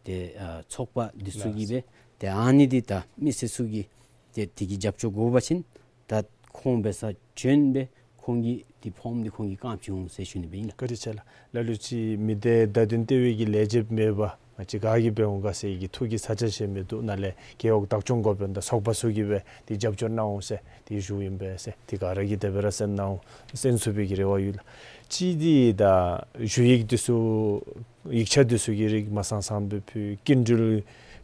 ཏེ་ཨ་ཚོགས་པ་འདི་ཚུ་གིས་སྦེ་ཏེ་ཨ་ནི་འདི་ད་མི་སེར་ཚུ་གིས་ཏེ་དེ་གི་རྒྱབ་སྐྱོར་དགོ་པ་ཅིན་ད་ཁོང་འབད་སར་བྱོན་སྦེ་ཁོང་གིས་འདི་ཕཱམ་འདི་ཁོང་གིས་བཀང་བྱིན་འོང་ཟེར་ཞུ་ནི་སྦེ་ཨིན་ལགས། བཀའ་དྲིན་ཆེ་ལགས། ལ་ལུ་ཅིག་མི་སྡེ་བརྡ་དོན་ལྟེ་བའི་གི་ལས་བྱེདཔ་མེད་པར་ང་བཅས་ག་གིས་འབད་འོང་ག་ཟེར་གྱི་ཐུགས་ཀྱི་ས་ཆ་ཞིག་མིན་འདུག། ནཱ་ལས་རྒེད་འོག་བདག་སྐྱོང་འགོ་དཔོན་དང་ཚོགས་པ་ཚུ་གིས་སྦེ་འདི་རྒྱབ་སྐྱོར་གནང་འོང་ཟེར་འདི་ཞུཝ་ཨིན་པས་ཟེར། འདི་ག་ར་གིས་དེ་སྦེ་ར་གསན་གནང་འོང་གསན་ཚུགས་པའི་གི་རེ་བ་ཡོད་ལགས། ཅིག་འདི་ད་ཞུ་ཡིག་འདི་ཚུ་ཡིག་ཆ་འདི་ཚུ་གི་རིགས་མ་ཚང་ཚང་སྦེ་ཕུལ། བསྐྱིན་འགྲུལ་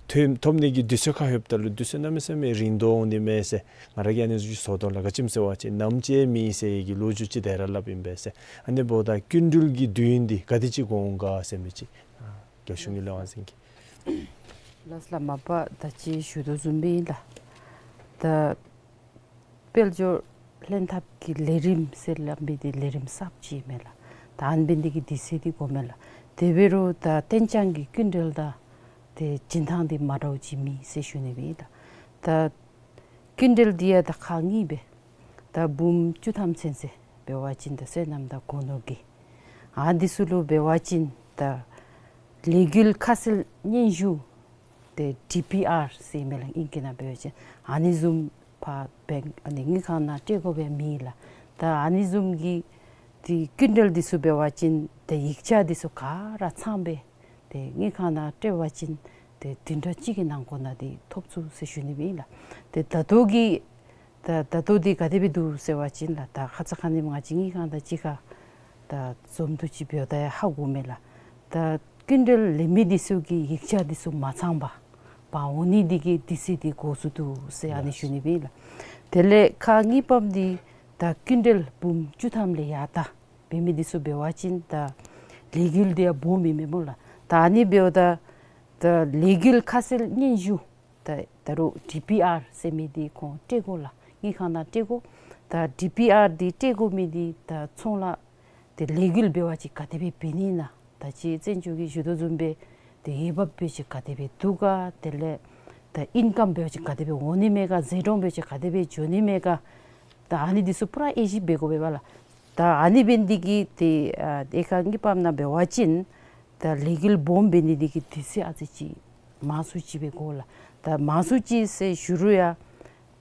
ཐོབ་ཐོབ་ནི་གི་དུས་ཚོད་ཁར་ལྷོདཔ་ད་ལུ་དུས་ཚོད་གནམ་མེད་ས་མེད་རིང་དོ་འོང་ནི་མས་ཟེར། ང་ར་གིས་ཨ་ནི་ཚུ་ཅིག་བཟོ་དོ་ལགས། ག་ཅི་སྨོ་ཟེར་བ་ཅིན་ནམ་ཅིག་མེད་ཟེར་བའི་གི་ལོ་རྒྱུས་ཅིག་དེ་ར་སླབ་ཨིན་པས་ཟེར། ཨ་ནི་འབདཝ་ད་སྐྱིན་འགྲུལ་གྱི་དུས་ཡུན་འདི་ག་དེ་ཅིག་འགོར་འོང་ག་ཟེར་མི་ཅིག་ཨ་རྒྱལ་གཞུང་གི་ལས་དབང་འཛིན་གྱིས། ལགས་ལགས། མ་པ་ད་ཅི་ཞུ་དོ་བཟུམ་སྦེ་ཨིན་ལགས། ད་དཔལ་འབྱོར་ལྷན་ཐབས་ཀྱི་ལས་རིམ་ཟེར་སླབ་མི་འདི་ལས་རིམ་གསརཔ་ཅིག་ཨིན་མས་ལགས། ད་ཨ་ནི་འབད་ནི་འདི་གིས་དུས་ཚོད་འདི་འགོར་མས་ལགས། དེ་འབད་རུང་ད་གཏན་འཇགས་ཀྱི་སྐྱིན་འགྲུལ་དང་ཏེ་བྱིན་ཐངས་འདི་མ་འདྲཝ་ཅིག་མེད་ཟེར་ཞུ་ནི་སྦེ་ཨིན་ལགས། ད་སྐྱིན་འགྲུལ་འདི་ཡང་ད་ཁག་གཉིས་སྦེ་ད་འབུམ་བཅུ་ཐམ་ཚུན་ཚོད་འབད་བ་ཅིན་ད་སོ་ནམ་དང་སྒོ་ནོར་གྱི། ཨ་འདི་ཚུ་ལུ་འབད་བ་ཅིན་ད་ལས་འགུལ་ཁ་གསལ་སྙན་ཞུ་ཏེ་ཌི་པི་ཨར་ཟེར་མི་ལགས། ཨིང་སྐད་ནང་འབད་བ་ཅིན་ཨ་ནི་བཟུམ་ཕར་བེངཀ་ཨ་ནི་དངུལ་ཁང་ནང་སྤྲོད་དགོཔ་ཡང་མེད་ལགས། ད་ཨ་ནི་བཟུམ་གྱི་ཏེ་སྐྱིན་འགྲུལ་འདི་ཚུ་འབད་བ་ཅིན་ཏེ་ཡིག་ཆ་འདི་ཚུ་ག་ར་ཚང་སྦེ་ཏེ་དངུལ་ཁང་ནང་སྤྲོད་པ་ཅིན་ཏེ་བདུན་ཕྲག་གཅིག་གི་ནང་འཁོད་ནང་འདི་ཐོབ་ཚུགས་ཟེར་ཞུ་ནི་སྦེ་ཨིན་ལགས། ཏེ་ད་ལྟོ་གི་ད་ད་ལྟོ་འདི་ག་དེ་སྦེ་འདུག་ཟེར་བ་ཅིན་ལགས། ད་ཁ་ཙ་ཁ་ཉིནམ་ང་བཅས་དངུལ་ཁང་དང་གཅིག་ཁར་ད་འཛོམས་འདུ་ཅིག་འབདཝ་ད་ཡང་ཧ་གོ་མས་ལགས། ད་སྐྱིན་འགྲུལ་ལེན་མི་འདི་ཚུ་གི་ཡིག་ཆ་འདི་ཚུ་མ་ཚང་པར་འབག་འོང་ནི་འདི་གིས་དུས་ཚོད་འདི་འགོར་སོ་ནུག་ཟེར་ཨ་ནི་ཞུ་ནི་སྦེ་ཨིན་ལགས། དེ་ལས་ཁག་གཉིས་པམ་འདི་ད་སྐྱིན་འགྲུལ་འབུམ་བཅུ་ཐམ་ལས་ཡར་ད་འབད་མི་འདི་ཚུ་འབད་བ་ཅིན་ད་ལས་འགུལ་འདི་ཡང་སྦོམ་ཨིན་མས་སྨོ་ལགས། ད་ཨ་ནི་འབདཝ་ད་ད་ལས་འགུལ་ཁ་གསལ་སྙན་ཞུ་ད་ད་རུང་ཌི་པི་ཨར་ཟེར་མི་འདི་ཁོང་སྤྲོད་དགོ་ལགས། དངུལ་ཁང་ནང་སྤྲོད་དགོ། ད་ཌི་པི་ཨར་འདི་སྤྲོད་དགོ་མི་འདི་ད་ཚོང་ལཱ་ཏེ་ལས་འགུལ་འབད་བ་ཅིན་ག་དེ་སྦེ་འབད་ནི་ཨིན་ན། ད་ཅི་བཙན་བྱོལ་གྱི་ཞུ་དོ་བཟུམ་སྦེ་ཏེ་འོས་འབབ་འབད་བ་ཅིན་ག་དེ་སྦེ་འདུག་ག། དེ་ལས་ད་ཨིན་ཀམ་འབད་བ་ཅིན་ག་དེ་སྦེ་འོང་ནི་མས་ག། ཟད་འགྲོ་འབད་བ་ཅིན་ག་དེ་སྦེ་འགྱོ་ནི་མས་ག། ད་ཨ་ནི་འདི་ཚུ་པུ་ར་དབྱེ་ཞིབ་འབད་དགོ་པས་པ་ལགས། ད་ཨ་ནི་འབད་ནི་འདི་གིས་ཏེ་ཨ་དེ་ཁག་གཉིས་པམ་ནང་འབད་བ་ཅིན་ད་ལས་འགུལ་སྦོམ་འབད་ནི་འདི་གིས་དུས་ཚོད་ཨ་ཙི་ཅིག་མང་སུ་ཅིག་སྦེ་འགོར་ལགས། ད་མང་སུ་ཅིག་ཟེར་ཞུ་རུང་ཡང་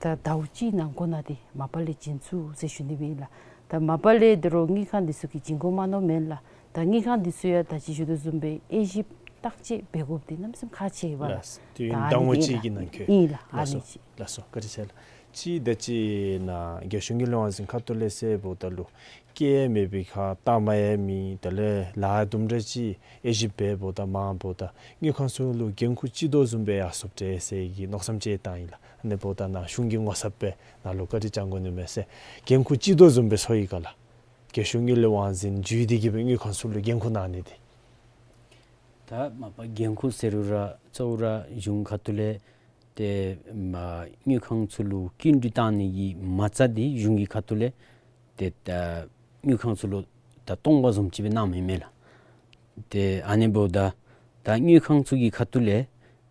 ད་ཟླཝ་གཅིག་ནང་འཁོད་ནང་འདི་མ་པ་ལས་བྱིན་ཚུགས་ཟེར་ཞུ་ནི་སྦེ་ཨིན་ལགས། ད་མ་པ་ལས་ད་རུང་དངུལ་ཁང་འདི་ཚུ་གིས་བྱིན་དགོ་མ་མནོཝ་མེན་ལགས། ད་དངུལ་ཁང་འདི་ཚུ་ཡང་ད་ཅི་ཞུ་དོ་བཟུམ་སྦེ་དབྱེ་ཞིབ་བརྟག་དཔྱད་འབད་དགོཔ་འདི་གནམ་མེད་ས་མེད་ཁག་ཆེ་བས་ལགས། ལགས་སོ། དུས་ཡུན་ཟླཝ་གཅིག་གི་ནང་འཁོད། ཨིན་ལགས། ཨ་ནི་ཅིག། ལགས་སོ། བཀའ་དྲིན་ཆེ་ལགས། ཅིག་ད་ཅི་ནཱ་རྒྱལ་གཞུང་གི་ལས་དབང་འཛིན་ཁ་ཐུག་ལས་ཟེར་འབདཝ་ད་ལུ་སྐྱེལ་མེད་པའི་ཁར་གཏའ་མ་ཡང་མེད། དེ་ལས་ལཱ་དུམ་གྲ་ཅིག་དབྱེ་ཞིབ་འབད་འབདཝ་ད་མ་འབདཝ་ད་དངུལ་ཁང་ཚུ་ལུ་འགན་ཁུར་ཅིག་དོ་བཟུམ་སྦེ་ཡར་སོངམ་འདྲས་ཟེར་གྱི་མནོ་བསམ་ཅིག་བཏང་ཡི་ལགས། ཨ་ནི་འབདཝ་ད་ནཱ་གཞུང་གི་ངོ་ཚབ་སྦེ་ནཱ་ལུ་བཀའ་དྲིན་བསྐྱང་དགོ་ནི་མས་ཟེར། འགན་ཁུར་ཅིག་དོ་བཟུམ་སྦེ་ཚོར་ཡི་ག་ལགས། རྒྱལ་གཞུང་གི་ལས་དབང་འཛིན་བརྒྱུད་དེ་གིས་སྦེ་དངུལ་ཁང་ཚུ་ལུ་འགན་ཁུར་གནང་ནི་འདི། ད་མ་པ་འགན་ཁུར་ཟེར་རུང་ར་གཙོ་བོ་ར་གཞུང་ཁ་ཐུག་ལས་ཏེ་མ་དངུལ་ཁང་ཚུ་ལུ་སྐྱིན་འགྲུལ་བཏང་ནི་གི་མ་རྩ་འདི་གཞུང་གི་ཁ་ཐུག་ལས་ཏེ་ད་དངུལ་ཁང་ཚུ་ལུ་ད་སྟོང་པ་བཟུམ་ཅིག་སྦེ་གནངམ་ཨིན་མས་ལགས། ཏེ་ཨ་ནི་འབདཝ་ད་ད་དངུལ་ཁང་ཚུ་གི་ཁ་ཐུག་ལས་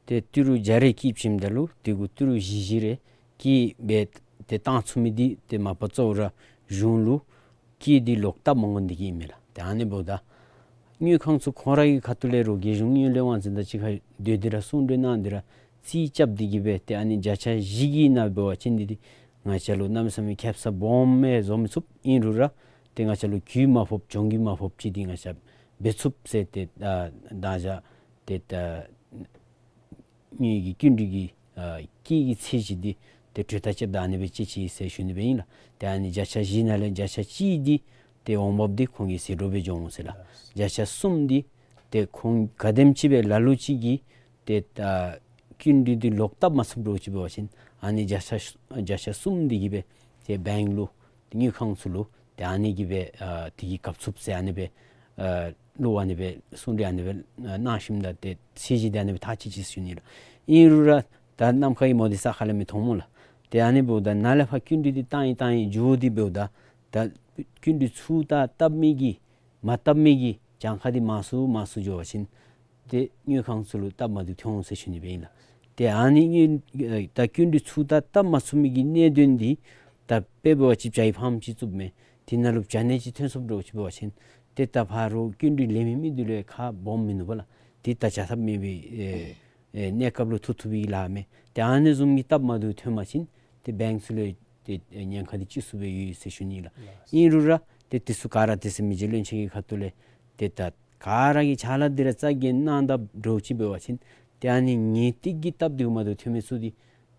ཏེ་ཏི་རུ་བརྒྱ་རེ་བསྐྱིདཔ་ཅིག་ཨིནམ་ད་ལུ་དེ་གུ་ཏི་རུ་བཞི་བཞི་རེ་བསྐྱིད་སྦེ་ཏེ་བཏང་ཚུགས་མི་འདི་ཏེ་མ་པ་གཙོ་བོ་ར་གཞུང་ལུ་སྐྱིད་འདི་ལོག་བཏབ་མ་དགོ་ནི་འདི་གིས་ཨིན་མས་ལགས། ཏེ་ཨ་ནི་འབདཝ་ད་དངུལ་ཁང་ཚུ་ཁོང་ར་གི་ཁ་ཐུག་ལས་རུང་རྒྱལ་གཞུང་དངུལ་ལས་དབང་འཛིན་དང་གཅིག་ཁར་སྡོད་དེ་ར་གསུང་གྲོས་གནང་སྟེ་ར་རྩིས་རྐྱབ་སྟེ་གིས་སྦེ་ཏེ་ཨ་ནི་བརྒྱ་ཆ་བཞི་གི་ནང་འབད་བ་ཅིན་འདི་འདི་ང་བཅས་ལུ་གནམ་མེད་ས་མེད་ཁེབ་ས་སྦོམ་སྦེ་བཟོ་མི་ཚུགས། ཨིན་རུང་ར་ཏེ་ང་བཅས་ལུ་གྱོང་མ་ཕོགཔ་གྱོང་གུད་མ་ཕོགཔ་ཅིག་འདི་ང་བཅས་འབད་ཚུགས་ཟེར་ཏེ་ད་ད་ཅི་ཏེ་ད་དངུལ་གྱི་སྐྱིན་འགྲུལ་གྱི་ཨ་སྐྱིད་ཀྱི་ཚད་གཞི་འདི་ཏེ་གྲོས་ཐག་བཅདཔ་ད་ཨ་ནི་སྦེ་བཅད་ཅི་ཟེར་ཞུ་ནི་སྦེ་ཨིན་ལགས། ཏེ་ཨ་ནི་བརྒྱ་ཆ་བཞི་ནང་ལས་བརྒྱ་ཆ་གཅིག་འདི་ཏེ་འོང་འབབ་འདི་ཁོང་གི་ཟད་འགྲོ་སྦེ་འགྱོ་འོང་ཟེར་ལགས། བརྒྱ་ཆ་གསུམ་འདི་ཏེ་ཁོང་ག་དེམ་ཅིག་སྦེ་ལ་ལུ་ཅིག་གིས་ཏེ་ད་སྐྱིན་འགྲུལ་འདི་ལོག་བཏབ་མ་ཚུགསཔ་འདྲཝ་ཅིག་འབད་བ་ཅིན་ཨ་ནི་བརྒྱ་ཆ་བརྒྱ་ཆ་གསུམ་འདི་གིས་སྦེ་ཏེ་བེངཀ་ལུ་དངུལ་ཁང་ཚུ་ལུ་ཏེ་ཨ་ནི་གིས་སྦེ་ཨ་དེ་གིས་གབ་ཚུགས་ཟེར་ཨ་ནི་སྦེ་ཨ་ལུ་ཨ་ནི་སྦེ་གསུང་གྲོས་ཨ་ནི་སྦེ་ཨ་གནང་ཞིནམ་ད་ཏེ་ཚད་གཞི་འདི་ཨ་ནི་སྦེ་ཐག་བཅད་ཅི་ཟེར་ཞུ་ནི་ལགས། ཨིན་རུང་ར་ད་ནམ་མཁའ་གི་མོ་འདི་ས་ཁ་ལས་མི་མཐོང་སྨོ་ལགས། ཏེ་ཨ་ནི་འབདཝ་ད་ནཱ་ལས་ཕར་སྐྱིན་འགྲུལ་འདི་བཏང་ཡི་བཏང་ཡི་འགྱོ་སྟེ་འབདཝ་ད་ད་སྐྱིན་འགྲུལ་ཚུར་ད་བཏབ་མི་གི་མ་བཏབ་མི་གི་གྱངས་ཁ་འདི་མང་སུ་མང་སུ་འགྱོ་བ་ཅིན་ཏེ་དངུལ་ཁང་ཚུ་ལུ་སྟབས་མ་བདེཝ་ཐོན་འོང་ཟེར་ཞུ་ནི་སྦེ་ཨིན་ལགས། ཏེ་ཨ་ནི་དངུལ་ད་སྐྱིན་འགྲུལ་ཚུར་ད་བཏབ་མ་ཚུགས་མི་གི་གནད་དོན་འདི་ད་དཔེ་འབད་བ་ཅིན་བྱ་ཡི་ཕཱམ་ཅིག་བཙུགསཔ་མས། དེ་ནང་ལུ་བྱ་ནད་ཅིག་ཐོན་སོངམ་འདྲཝ་ཅིག་འབད་བ་ཅིན་ཏེ་ད་ཕར་རོགས་སྐྱིན་འགྲུལ་ལེན་མི་མི་འདི་ལུ་ཁག་སྦོམ་མིན་ནུག་པ་ལགས། ཏེ་ད་བྱ་ཐབས་མེད་པའི་ཨེ་ཨེ་གནས་སྐབས་ལུ་ཐུག་ཐུག་པའི་ལཱ་མས། ཏེ་ཨ་ནི་བཟུམ་གྱི་སྟབས་མ་བདེཝ་ཐོན་པ་ཅིན་ཏེ་བེངཀ་ཚུ་ལུ་ཏེ་ཉེན་ཁ་འདི་ཅིག་སུ་སྦེ་ཡོད་ཟེར་ཞུ་ནི་ལགས། ཨིན་རུང་ར་ཏེ་དེ་ཚུ་ག་ར་དེ་ཚུ་མི་རྗེ་བློན་ཆེན་གྱི་ཁ་ཐུག་ལས་ཏེ་ད་ག་ར་གིས་ཕྱག་ལཱ་འདི་ར་རྩ་འགེངས་གནང་ད་འདྲཝ་ཅིག་འབད་བ་ཅིན་ཏེ་ཨ་ནི་ངེས་ཏིག་གི་སྟབས་བདེཝ་མ་བདེཝ་ཐོན་མི་ཚུ་འདི་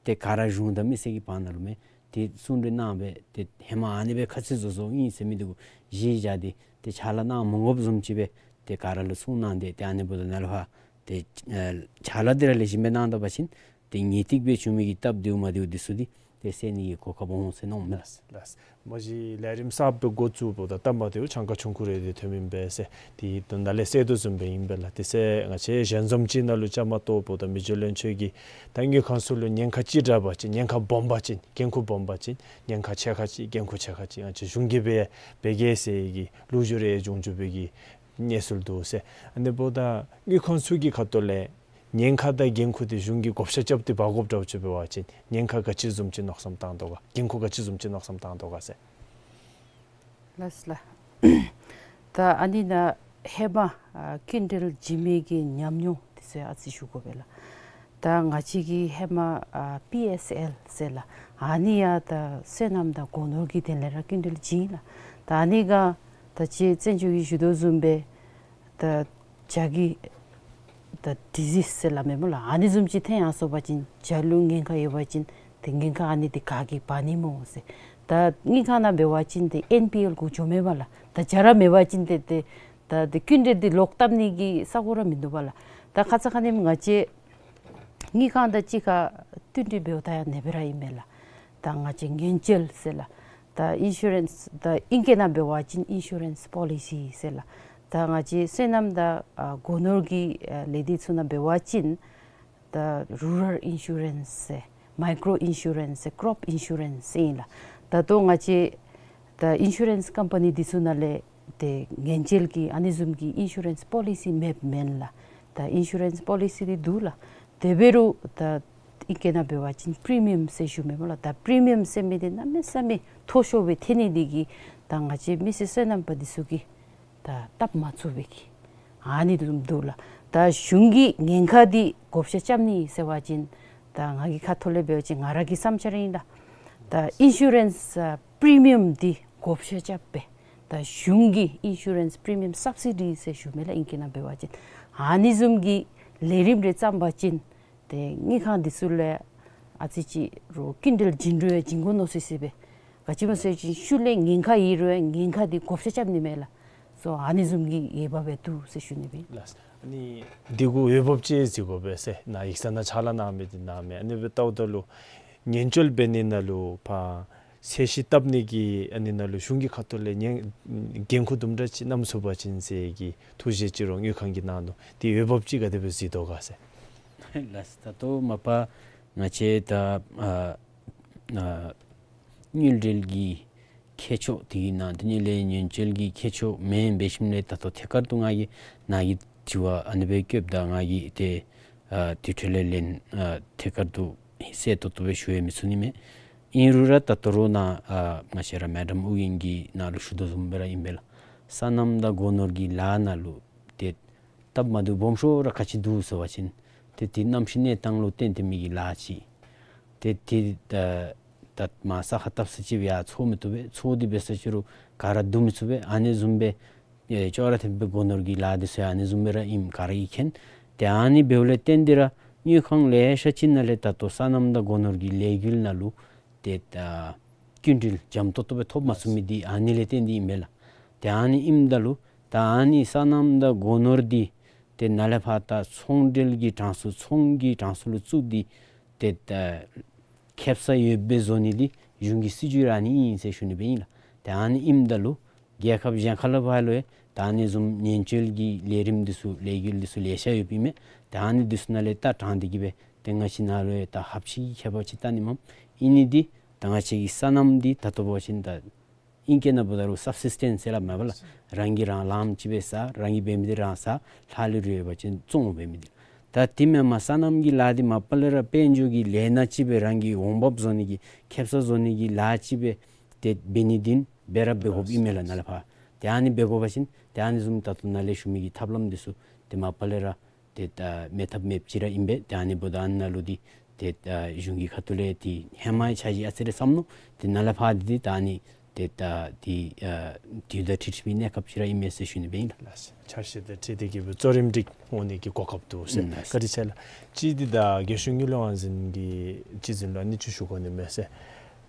ཏེ་ག་ར་གཞུང་དང་མི་སེར་གྱི་བར་ན་ལུ་མས། ཏེ་གསུང་གྲོས་གནང་སྦེ་ཏེ་ཧེ་མ་ཨ་ནི་སྦེ་ཁ་ཚིག་བཟོ་བཟོཝ་ཨིན་ཟེར་མི་འདི་གུ་གཞི་བཞག་སྟེ་ཏེ་ཕྱག་ལཱ་གནང་མ་དགོཔ་བཟུམ་ཅིག་སྦེ་ཏེ་ག་ར་ལུ་གསུང་གནང་སྟེ་ཏེ་ཨ་ནི་འབདཝ་ད་ནཱ་ལས་ཕར་ ཏེ་ཨ་ཕྱག་ལཱ་འདི་ར་ལེགས་ཤོམ་སྦེ་གནང་ད་པ་ཅིན་ཏེ་ངེས་ཏིག་སྦེ་བྱུང་མི་གི་སྟབས་བདེཝ་མ་བདེཝ་འདི་ཚུ་འདི་ཏེ་སེལ་ནི་གི་གོ་སྐབས་འོང་ཟེར་མནོཝ་མས། ལགས་ལགས། མ་གཞི་ལས་རིམ་གསརཔ་སྦེ་འགོ་བཙུགསཔ་ད་སྟབས་མ་བདེཝ་གྱངས་ཁ་ཆུང་ཀུ་རེ་དེ་ཐོནམ་ཨིན་པས་ཟེར་ཏེ་ད་ནཱ་ལས་གསལ་དོ་བཟུམ་སྦེ་ཨིན་པས་ལགས། དེ་ཚེ་ང་བཅས་ཞལ་འཛོམས་ཅིག་ནང་ལུ་བཅའ་མར་གཏོགསཔ་ད་མི་རྗེ་བློན་ཆེན་གྱིས་ད་དངུལ་ཁང་ཚུ་ལུ་ཉེན་ཁ་ཅི་དྲག་པ་ཅིན་ཉེན་ཁ་སྦོམ་པ་ཅིན་འགན་ཁུར་སྦོམ་པ་ཅིན་ཉེན་ཁ་ཕྱེད་ཀ་ཅིག་འགན་ཁུར་ཕྱེད་ཀ་ཅིག་ང་བཅས་གཞུང་གིས་འབད་འབད་གེ་ཟེར་གྱི་ལོ་རྒྱུས་རེ་འབྱུང་འགྱོ་བའི་གི་གནས་ཚུལ་འདུག་ཟེར། ཨ་ནི་འབདཝ་ད་དངུལ་ཁང་ཚུ་གི་ཁ་ཐུག་ལས་ཉེན་ཁ་དང་འགན་ཁུར་འདི་གཞུང་གིས་བགོ་བཤའ་རྐྱབ་སྟེ་འབག་དགོཔ་འདྲཝ་ཅིག་འབད་བ་ཅིན་ཉེན་ཁ་ག་ཅི་བཟུམ་ཅིག་མནོ་བསམ་བཏང་དོ་ག། འགན་ཁུར་ག་ཅི་བཟུམ་ཅིག་མནོ་བསམ་བཏང་དོ་ག་ཟེར། ལགས་ལགས། ད་ཨ་ནི་ནང་ཧེ་མ་ཨ་སྐྱིན་འགྲུལ་བྱིན་མི་གི་ཉམས་མྱོང་འདི་ཚུ་ཨ་ཙི་ཞུ་དགོ་པས་ལགས། ད་ང་བཅས་ཀྱི་ཧེ་མ་ཨ་པི་ཨེསི་ཨེལ་ཟེར་ལགས། ཨ་ནི་ཡང་ད་སོ་ནམ་དང་སྒོ་ནོར་གྱི་དོན་ལས་ར་སྐྱིན་འགྲུལ་བྱིན་ལགས། ད་ཨ་ནི་ག་ད་ཅི་བཙན་བྱོལ་གྱིས་ཞུ་དོ་བཟུམ་སྦེ་ད་བྱ་གི་ད་ཌི་ཟིསི་ཟེར་སླབ་མས་སྨོ་ལགས། ཨ་ནི་བཟུམ་ཅིག་ཐོན་ཡར་སོང་པ་ཅིན་བྱ་ལུ་ཉེན་ཁ་ཡོད་པ་ཅིན་ཏེ་ཉེན་ཁ་ཨ་ནི་འདི་ག་གིས་འབག་ནི་སྨོ་ཟེར། ད་དངུལ་ཁང་ནང་འབད་བ་ཅིན་ཏེ་ཨེན་པི་ཨེལ་གུ་འགྱོ་མས་པ་ལགས། ད་བྱ་ར་མེད་པ་ཅིན་ཏེ་ཏེ་ད་ཏེ་སྐྱིན་འགྲུལ་འདི་ལོག་བཏབ་ནི་གི་ས་གོ་ར་མིན་འདུག་པ་ལགས། ད་ཁ་ཙ་ཁ་ཉིནམ་ང་བཅས་དངུལ་ཁང་དང་གཅིག་ཁར་བསྟུན་གྲོས་འབདཝ་ད་ཡང་ཨ་ནེ་སྦེ་ར་ཨིན་མས་ལགས། ད་ང་བཅས་ཉེན་བཅོལ་ཟེར་ལགས། ད་ཨིན་ཤུ་རེནསི་ད་ཨིང་སྐད་ནང་འབད་བ་ཅིན་ཨིན་ཤུ་རེནསི་པོ་ལི་སི་ཟེར་ལགས། ད་ང་བཅས་སོ་ནམ་དང་ཨ་སྒོ་ནོར་གྱི་ཨ་ལས་སྡེ་ཚུ་ནང་འབད་བ་ཅིན་ད་རུ་རཱལ་ཨིན་ཤུ་རེནསི་ཟེར་མའི་ཀྲོ་ཨིན་ཤུ་རེནསི་ཟེར་ཀྲོབ་ཨིན་ཤུ་རེནསི་ཟེར་ཨིན་ལགས། ད་ལྟོ་ང་བཅས་ད་ཨིན་ཤུ་རེནསི་ཀམ་པ་ནི་འདི་ཚུ་ནང་ལས་ཏེ་ཉེན་བཅོལ་གྱི་ཨ་ནི་བཟུམ་གྱི་ཨིན་ཤུ་རེནསི་པོ་ལི་སི་མེདཔ་མེན་ལགས། ད་ཨིན་ཤུ་རེནསི་པོ་ལི་སི་འདི་འདུག་ལགས། དེ་འབད་རུང་ད་ཨིང་སྐད་ནང་འབད་བ་ཅིན་པི་རི་མི་ཡམ་ཟེར་ཞུ་མས་སྨོ་ལགས། ད་པི་རི་མི་ཡམ་ཟེར་མི་འདི་གནམ་མེད་ས་མེད་མཐོ་ཤོས་སྦེ་ཐོན་ནི་འདི་གིས་ད་ང་བཅས་མི་སེར་སོ་ནམ་པ་འདི་ཚུ་གིས་ད་སྟབས་མ་བཙུགས་པའི་གི་ཨ་ནི་བཟུམ་འདུག་ལགས། ད་གཞུང་གིས་ཉེན་ཁ་འདི་བགོ་བཤའ་རྐྱབ་ནི་ཟེར་བ་ཅིན་ད་ང་གི་ཁ་ཐུག་ལས་འབད་བ་ཅིན་ང་ར་གི་བསམ་འཆར་ཨིན་ལགས། ད་ཨིན་ཤུ་རེནསི་ཨ་པི་རི་མི་ཡམ་འདི་བགོ་བཤའ་རྐྱབ་སྦེ་ད་གཞུང་གིས་ཨིན་ཤུ་རེནསི་པི་རི་མི་ཡམ་སབ་སི་ཌི་ཟེར་ཞུ་མས་ལགས་ཨིང་སྐད་ནང་འབད་བ་ཅིན། ཨ་ནི་བཟུམ་གྱི་ལས་རིམ་རེ་བརྩམ་པ་ཅིན་ཏེ་དངུལ་ཁང་འདི་ཚུ་ལས་ཨ་ཙི་ཅིག་རུང་སྐྱིན་འགྲུལ་བྱིན་རུང་ཡང་བྱིན་དགོ་མནོ་སི་སི་སྦེ། ག་ཅི་སྨོ་ཟེར་བ་ཅིན་ཤུལ་ལས་ཉེན་ཁ་ཡོད་རུང་ཡང་ཉེན་ཁ་འདི་བགོ་བཤའ་རྐྱབ་ནི་མས་ལགས། སོ་ཨ་ནི་བཟུམ་གྱི་འོས་འབབ་སྦེ་འདུག་ཟེར་ཞུ་ནི་སྦེ་ཨིན། ལགས། ཨ་ནི་འདི་གུ་འོས་འབབ་ཅིག་གཟིགས་དགོ་པས་ཟེར་ནཱ་ཡིག་ཚང་ནང་ཕྱག་ལཱ་གནང་མི་འདི་གནང་མས། ཨ་ནི་སྦེ་བལྟཝ་ད་ལུ་ཉེན་བཅོལ་འབད་ནི་ནང་ལུ་ཕར་ཚད་གཞི་བཏབ་ནི་གི་ཨ་ནི་ནང་ལུ་གཞུང་གི་ཁ་ཐུག་ལས་ཉེན་འགན་ཁུར་དུམ་གྲ་ཅིག་བསྣམ་ཚུགས་པ་ཅིན་ཟེར་གྱི་ཐུགས་བཞེད་ཅིག་རོགས་དངུལ་ཁང་གིས་གནང་ནུག། དེ་འོས་འབབ་ཅིག་ག་དེ་སྦེ་གཟིགས་དོ་ག་ཟེར། ལགས། ད་ལྟོ་མ་པ་ང་བཅས་ད་ཨ་ཨ་དངུལ་འབྲེལ་གྱི་ཁྱད་ཆོས་དེ་གི་ནང་དེ་ནི་ལས་ཉེན་བཅོལ་གྱི་ཁྱད་ཆོས་མེན་འབད་ཞིནམ་ལས་ད་ལྟོ་ཐད་ཀར་དུ་ང་གིས་ནཱ་གི་དྲི་བ་ཨ་ནི་སྦེ་བཀོདཔ་ད་ང་གིས་ཏེ་ཨ་དེ་འཕྲོ་ལས་ལན་ཨ་ཐད་ཀར་དུ་གསལ་ཏོག་ཏོ་སྦེ་ཞུ་ཡང་མི་ཚུགས་ནི་མས། ཨིན་རུང་ར་ད་ལྟོ་ར་ནཱ་ཨ་ང་བཅས་ར་མེ་ཌམ་ཨོ་རྒྱན་གྱིས་ནཱ་ལུ་ཞུ་དོ་བཟུམ་སྦེ་ར་ཨིན་པས་ལགས། སོ་ནམ་དང་སྒོ་ནོར་གྱི་ལཱ་ནང་ལུ་ཏེ་སྟབས་མ་བདེཝ་སྦོམ་ཤོས་ར་ག་ཅི་འདུག་ཟེར་བ་ཅིན་ཏེ་དེ་གནམ་གཤིས་གནས་སྟངས་ལུ་བརྟེན་ཏེ་མི་གི་ལཱ་ཅིག། ཏེ་དེ་ད་ད་མར་ས་ཁར་བཏབ་ས་ཅིག་སྦེ་ཡར་འཚོ་མི་བཏུབ་པས། འཚོ་སྟེ་འབད་ས་ཅིག་རུང་ག་ར་བསྡུ་མི་ཚུགས་པས། ཨ་ནི་བཟུམ་སྦེ་ཨེ་ཅོག་ར་འཐདཔ་སྦེ་སྒོ་ནོར་གྱི་ལཱ་འདི་ཚུ་ཡང་ཨ་ནི་བཟུམ་སྦེ་ར་ཨིནམ་ག་ར་གིས་མཁྱེན། ཏེ་ཨ་ནི་འབདཝ་ལས་བརྟེན་ཏེ་ར་དངུལ་ཁང་ལེ་ཤ་ཅིག་ནང་ལས་ད་ལྟོ་སོ་ནམ་དང་སྒོ་ནོར་གྱི་ལས་འགུལ་ནང་ལུ་ཏེ་ད་སྐྱིན་འགྲུལ་འཇམ་ཏོག་ཏོ་སྦེ་ཐོབ་མ་ཚུགས་མི་འདི་ཨ་ནི་ལས་བརྟེན་ཏེ་ཨིན་པས་ལགས། ཏེ་ཨ་ནི་ཨིནམ་ད་ལུ་ད་ཨ་ནི་སོ་ནམ་དང་སྒོ་ནོར་འདི་ཏེ་ནཱ་ལས་ཕར་ད་ཚོང་འབྲེལ་གྱི་གྲངས་སུ་ཚོང་གི་གྲངས་སུ་ལུ་བཙུགས་ཏེ་ཏེ་ད་ཁེབ་ས་ཡོདཔ་སྦེ་བཟོ་ནི་འདི་གཞུང་གི་སྲིད་བྱུས་ར་ཨ་ནི་ཨིན་ཟེར་ཞུ་ནི་སྦེ་ཨིན་ལགས། ཏེ་ཨ་ནི་ཨིནམ་ད་ལུ་རྒྱལ་ཁབ་གཞན་ཁ་ལས་ཕར་ལུ་ཡང་ད་ཨ་ནི་བཟུམ་ཉེན་བཅོལ་གྱི་ལས་རིམ་འདི་ཚུ་ལས་འགུལ་འདི་ཚུ་ལེ་ཤ་ཡོདཔ་ཨིན་མས། ཏེ་ཨ་ནི་འདི་ཚུ་ནང་ལས་ད་དྲངས་ཏེ་གི་སྦེ་ཏེ་ང་བཅས་ནཱ་ལུ་ཡང་ད་ཧབ་ཆི་གི་ཁྱད་པར་ཅིག་བལྟ་ནི་མས། ཨིན་ནི་འདི་ད་ང་བཅས་ཀྱི་སོ་ནམ་འདི་ད་ལྟོ་འབད་བ་ཅིན་ད་ཨིང་སྐད་ནང་འབདཝ་ད་རུང་སབ་སིས་ཊེནསི་ཟེར་སླབ་མས་པ་ལགས། རང་གིས་རང་ལངམ་ཅིག་སྦེ་ཟ། རང་གིས་འབད་མི་འདི་རང་ཟ། ལྷག་ལུས་རེ་ཡོད་པ་ཅིན་བཙོང་འབད་མི་འདི། ད་དེ་མེན་པར་སོ་ནམ་གྱི་ལཱ་འདི་མ་པ་ལས་ར་དཔལ་འབྱོར་གྱི་ལས་སྣ་ཅིག་སྦེ་རང་གི་འོང་འབབ་བཟོ་ནི་གི་ཁེབ་ས་བཟོ་ནི་གི་ལཱ་ཅིག་སྦེ་ཏེ་འབད་ནི་འདི་འབད་ར་འབད་དགོཔ་ཨིན་མས་ལགས་ནཱ་ལས་ཕར། ཏེ་ཨ་ནི་འབད་དགོ་པ་ཅིན་ཏེ་ཨ་ནི་བཟུམ་ད་ལྟོ་ནཱ་ལས་ཞུ་མི་གི་ཐབས་ལམ་འདི་ཚུ་ཏེ་མ་པ་ལས་ར་ཏེ་ད་མེད་ཐབས་མེདཔ་ཅིག་ར་ཨིན་པས། ཏེ་ཨ་ནི་འབདཝ་ད་ཨ་ནཱ་ལུ་འདི་ཏེ་ད་གཞུང་གི་ཁ་ཐུག་ལས་ཏེ་ཧེ་མའི་འཆར་གཞི་ཨ་ཙི་རེ་བསམ་ནུག། ཏེ་ནཱ་ལས་ཕར་འདི་ཏེ་ད་ཨ་ནི་ཏེ་ད་འདི་ཨ་དུས་དང་འཁྲིལ་བའི་གནས་སྐབས་ཅིག་ར་ཨིན་མས་ཟེར་ཞུ་ནི་སྦེ་ཨིན་ལགས། འཆར་གཞི་དང་འཁྲིལ་ཏེ་གི་སྦེ་གཙོ་རིམ་སྒྲིག་འོང་ནི་གི་གོ་སྐབས་འདུག་ཟེར། ཨིན་ལགས། བཀའ་དྲིན་ཆེ་ལགས། གཅིག་འདི་ད་རྒྱལ་གཞུང་དངུལ་ལས་དབང་འཛིན་གྱི་སྤྱི་འཛིན་ལུ་ཨ་ནི་ཅིག་ཞུ་དགོ་ནི་མས་ཟེར།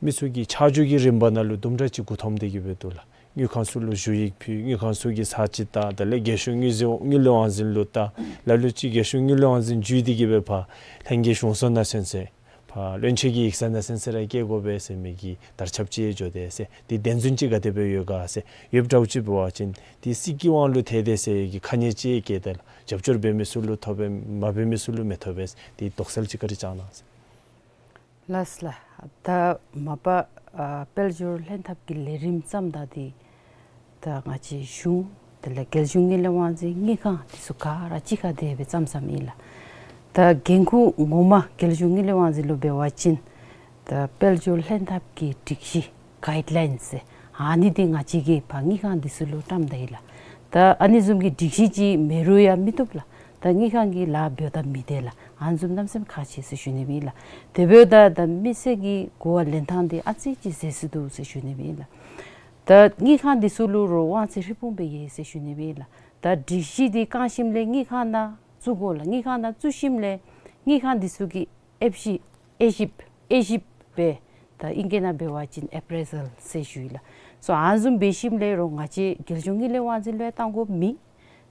མི་ཚུ་གིས་ཆ་འཇོག་གི་རིམ་པ་ནང་ལུ་དུམ་གྲ་ཅིག་མགུ་འཐོམས་ཏེ་གི་སྦེ་འདུག་ལགས། དངུལ་ཁང་ཚུ་ལུ་ཞུ་ཡིག་ཕུལ། དངུལ་ཁང་ཚུ་གིས་ཚར་ཅིག་བལྟ། དེ་ལས་རྒྱལ་གཞུང་དངུལ་རྩིས་དངུལ་ལས་དབང་འཛིན་ལུ་བལྟ། ལ་ལུ་ཅིག་རྒྱལ་གཞུང་དངུལ་ལས་དབང་འཛིན་བརྒྱུད་དེ་གི་སྦེ་ཕར་ལྷན་རྒྱས་གཞུང་གསོག་ནང་ཚུན་ཚོད་ཕར་བློན་ཆེན་གྱི་ཡིག་ཚང་ནང་ཚུན་ཚོད་ར་བསྐྱལ་དགོ་པས་ཟེར་མི་གི་དར་ཁྱབ་ཅིག་འགྱོ་དེས་ཟེར། དེ་བདེན་རྫུན་ཅིག་ག་དེ་སྦེ་ཡོད་ག་ཟེར། ཡོདཔ་འདྲཝ་ཅིག་འབད་བ་ཅིན་དེ་སྲིད་ཀྱི་དབང་ལུ་ཐལ་དེས་ཟེར་གྱི་ཁ་ཉེས་ཅིག་བཀལ་ཏེ་ལགས། རྒྱབ་སྐྱོར་འབད་མི་ཚུ་ལུ་ཐོབ་པས། མ་འབད་མི་ཚུ་ལུ་མི་ཐོབ་པས། དེ་དོགས་སེལ་ཅིག་བཀའ་དྲིན་བསྐྱང་གནང་ཟེར། ལགས་ལགས། ད་མ་པ་ཨ་དཔལ་འབྱོར་ལྷན་ཐབས་ཀྱི་ལས་རིམ་བརྩམས་ད་འདི་ད་ང་བཅས་གཞུང་དེ་ལས་རྒྱལ་གཞུང་དངུལ་ལས་དབང་འཛིན་དངུལ་ཁང་འདི་ཚུ་ག་ར་གཅིག་ཁར་དེ་སྦེ་བརྩམས་བརྩམསམ་ཨིན་ལགས། ད་འགན་ཁུར་ངོ་མ་རྒྱལ་གཞུང་དངུལ་ལས་དབང་འཛིན་ལུ་འབད་བ་ཅིན་ད་དཔལ་འབྱོར་ལྷན་ཐབས་ཀྱི་སྒྲིག་གཞི་གའིཌ་ལའིནསི་ཟེར་ཨ་ནི་འདི་ང་བཅས་ཀྱིས་ཕར་དངུལ་ཁང་འདི་ཚུ་ལུ་བཀྲམ་ད་ཡི་ལགས། ད་ཨ་ནི་བཟུམ་གྱི་སྒྲིག་གཞི་ཅིག་མེད་རུང་ཡང་མི་བཏུབ་ལགས། ད་དངུལ་ཁང་གི་ལཱ་འབདཝ་ད་མི་བདེ་ལགས། ཨ་ནི་བཟུམ་གནམ་མེད་ས་མེད་ཁག་ཆེ་ཟེར་ཞུ་ནི་ཨིན་ལགས། དེ་འབདཝ་ད་ད་མི་སེར་གྱི་གོ་བ་ལེན་ཐངས་འདི་ཨ་ཙི་ཅིག་ཟད་སོང་འདུག་ཟེར་ཞུ་ནི་ཨིན་ལགས། ད་དངུལ་ཁང་འདི་ཚུ་ལུ་རོགས་དབང་ཚད་རིམ་སྤུངས་སྦེ་ཡོད་ཟེར་ཞུ་ནི་ཨིན་ལགས། ད་སྒྲིག་གཞི་འདི་བསྐང་ཞིནམ་ལས་དངུལ་ཁང་ནང་བཙུགས་དགོ་ལགས། དངུལ་ཁང་ནང་བཙུགས་ཞིནམ་ལས་དངུལ་ཁང་འདི་ཚུ་གིས་ཨེབ་ཞིབ་ཨེ་ཞིབ་ཨེ་ཞིབ་འབད། ད་ཨིང་སྐད་ནང་འབད་བ་ཅིན་ཨེ་པྲེ་ཟཱལ་ཟེར་ཞུ་ཡི་ལགས། སོ་ཨ་ནི་བཟུམ་འབད་ཞིནམ་ལས་རོགས་ང་བཅས་རྒྱལ་གཞུང་དངུལ་ལས་དབང་འཛིན་ལུ་ཡང་བཏང་དགོཔ་མེད།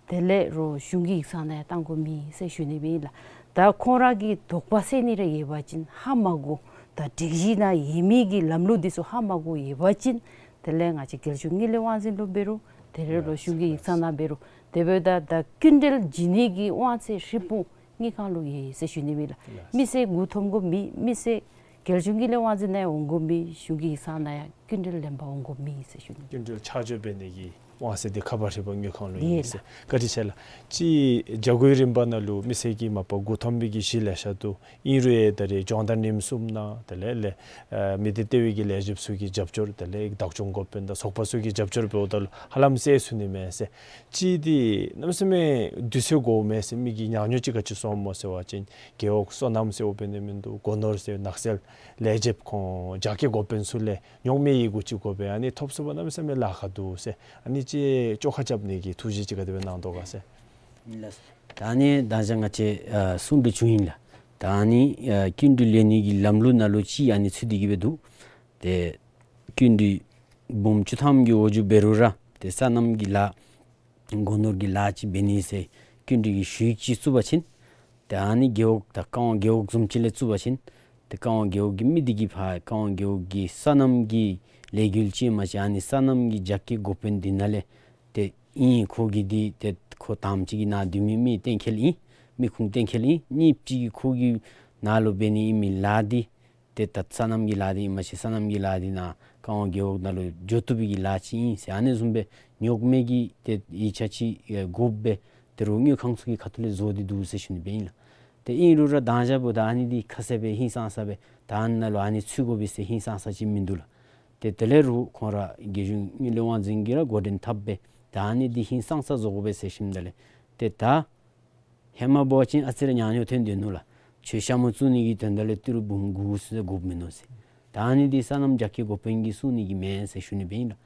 དེ་ལས་རོགས་གཞུང་གི་ཡིག་ཚང་ནང་ཡང་བཏང་དགོཔ་མེད་ཟེར་ཞུ་ནི་ཨིན་ལགས། ད་ཁོང་ར་གི་དོགས་པ་སེལ་ནི་རེ་ཡོད་པ་ཅིན་ཧ་མ་གོ། ད་སྒྲིག་གཞི་ནང་ཡོད་མི་གི་ལམ་ལུགས་འདི་ཚུ་ཧ་མ་གོ་ཡོད་པ་ཅིན་དེ་ལས་ང་བཅས་རྒྱལ་གཞུང་དངུལ་ལས་དབང་འཛིན་ལུ་འབད་རུང་དེ་ལས་རོགས་གཞུང་གི་ཡིག་ཚང་ནང་འབད་རུང་དེ་འབདཝ་ད་ད་སྐྱིན་འགྲུལ་བྱིན་ནི་གི་དབང་ཚད་རིམ་སྤུངས་དངུལ་ཁང་ལུ་ཡོད་ཟེར་ཞུ་ནི་ཨིན་ལགས། མི་སེར་མགུ་འཐོམ་དགོཔ་མེད། མི་སེར་རྒྱལ་གཞུང་དངུལ་ལས་དབང་འཛིན་ནང་ཡང་འོང་དགོཔ་མེད། གཞུང་གི་ཡིག་ཚང་ནང་ཡང་སྐྱིན་འགྲུལ་ལེན་པར་འོང་དགོཔ་མེད་ཟེར་ཞུ་ནི། སྐྱིན་འགྲུལ་ཆ་འཇོག་འབད་ནི་གི་དབང་ཚད་འདི་ཁ་ཕར་རིམ་སྤུངས་དངུལ་ཁང་ལུ་ཡོད་ཟེར། བཀའ་དྲིན་ཆེ་ལགས། ཅིག་བྱ་སྒོའི་རིམ་པ་ནང་ལུ་མི་སེར་གྱིས་མ་པ་མགུ་འཐོམ་པའི་གི་གཞི་ལེ་ཤ་འདུག། ཨིན་རུང་ཡང་ད་རེས་ལྗོངས་བདག་རིམ་གསུམ་ནང་དེ་ལས་ལས་ཨ་མི་སྡེ་ལྟེ་བའི་གི་ལས་བྱེདཔ་ཚུ་གི་རྒྱབ་སྐྱོར་དེ་ལས་བདག་སྐྱོང་འགོ་དཔོན་དང་ཚོགས་པ་ཚུ་གི་རྒྱབ་སྐྱོར་འབདཝ་ད་ལུ་ཧ་ལམ་སེལ་ཚུགས་ནི་མས་ཟེར། ཅིག་འདི་གནམ་མེད་ས་མེད་དུས་ཚོད་འགོརཝ་མས་ཟེར་མི་གི་ཉག་ཉོག་ཅིག་ག་ཅི་སོངམ་སྨོ་ཟེར་བ་ཅིན་རྒེད་འོག་སོ་ནམ་ཟེརཝ་འབད་ནི་མིན་འདུག། སྒོ་ནོར་ཟེར་ནགས་ཚལ་ལས་བྱེདཔ་ཁོང་རྒྱ་སྐྱེད་འགོ་དཔོན་ཚུ་ལས་ཉོག་མེད་ཡི་གུ་ཅིག་དགོ་པས། ཨ་ནི་ཐོབ་ཚུགས་པ་གནམ་མེད་ས་མེད་ལཱ་ཁག་འདུག་ཟེར། ཨ་ནི་ཅིག་བཅོ་ཁ་རྐྱབ་ནི་གི་ཐུགས་བཞེད་ཅིག་ག་དེ་སྦེ་གནང་དོ་ག་ཟེར། ལགས། ད་ཨ་ནི་ད་ཅི་ང་བཅས་ཨ་གསུང་དོ་བྱུང་ཡི་ལགས། ད་ཨ་ནི་ཨ་སྐྱིན་འགྲུལ་ལེན་ནི་གི་ལམ་ལུགས་ནང་ལུ་ཅིག་ཨ་ནི་ཚུད་དེ་གི་སྦེ་འདུག། ཏེ་སྐྱིན་འགྲུལ་འབུམ་བཅུ་ཐམ་གྱི་འོག་འགྱོ་འབད་རུང་ར་ཏེ་སོ་ནམ་གྱི་ལཱ་སྒོ་ནོར་གྱི་ལཱ་ཅིག་འབད་ནི་ཟེར་སྐྱིན་འགྲུལ་གྱི་ཞུ་ཡིག་ཅིག་བཙུགས་པ་ཅིན་ཏེ་ཨ་ནི་རྒེད་འོག་དང་ཀ་ཝང་རྒེད་འོག་བཟུམ་ཅིག་ལས་བཙུགས་པ་ཅིན་ཏེ་ཀ་ཝང་རྒེད་འོག་གི་མི་འདི་གིས་ཕར་ཀ་ཝང་རྒེད་འོག་གི་སོ་ནམ་གྱི་ལས་འགུལ་ཅིག་མ་ཅིག་ཨ་ནི་སོ་ནམ་གྱི་རྒྱ་སྐྱེད་འགོ་དཔོན་འདི་ནང་ལས་ཏེ་ཨིན་ཁོ་གིས་འདི་ཏེ་ཁོ་དང་པ་ཅིག་གི་ནང་སྡོད་མི་མི་གཏན་འཁེལ་ཨིན། མི་ཁུངས་གཏན་འཁེལ་ཨིན། གཉིས་པ་ཅིག་གིས་ཁོ་གི་ནང་ལུ་འབད་ནི་ཨིན་མི་ལཱ་འདི་ཏེ་ད་སོ་ནམ་གྱི་ལཱ་འདི་ཨིན་མ་ཅིག་སོ་ནམ་གྱི་ལཱ་འདི་ནཱ་ཀ་ཝང་རྒེད་འོག་ནང་ལུ་འགྱོ་བཏུབ་པའི་གི་ལཱ་ཅིག་ཨིན་ཟེར་ཨ་ནི་བཟུམ་སྦེ་ཉོག་མེད་ཀྱི་ཏེ་ཡིག་ཆ་ཅིག་ཨེ་དགོཔ་སྦེ་ཏེ་རོགས་དངུལ་ཁང་ཚུ་གི་ཁ་ཐུག་ལས་བཟོ་སྟེ་འདུག་ཟེར་ཞུ་ནི་སྦེ་ཨིན་ལགས། ཏེ་ཨིན་རུང་ར་ད་ཅི་འབདཝ་ད་ཨ་ནི་འདི་ཁ་གསལ་སྦེ་ཧིང་སངས་ས་སྦེ་ད་ཨ་ནཱ་ལུ་ཨ་ནི་ཚུད་དགོ་པས་ཟེར་ཧིང་སངས་ས་ཅིག་མིན་འདུག་ལགས། ཏེ་དེ་ལས་རོགས་ཁོང་ར་རྒྱལ་གཞུང་དངུལ་ལས་དབང་འཛིན་གྱིས་ར་འགོ་འདྲེན་འཐབ་སྦེ་ད་ཨ་ནི་འདི་ཧིང་སངས་ས་བཟོ་དགོ་པས་ཟེར་ཞུཝ་ད་ལས་ཏེ་ད་ཧེ་མ་འབད་བ་ཅིན་ཨ་ཙི་རེ་ཉག་ཉོག་ཐོན་དོ་ནུག་ལགས། ཁྱོད་ཤ་མོ་བཙུགས་ནི་གི་དོན་དག་ལས་ཏི་རུ་འབུམ་དགུ་ཚུན་ཚོད་དགོཔ་མིན་ནུག་ཟེར། ད་ཨ་ནི་འདི་སོ་ནམ་རྒྱ་སྐྱེད་འགོ་དཔོན་གྱིས་བཙུགས་ནི་གི་མེན་ཟེར་ཞུ་ནི་སྦེ་ཨིན་ལགས།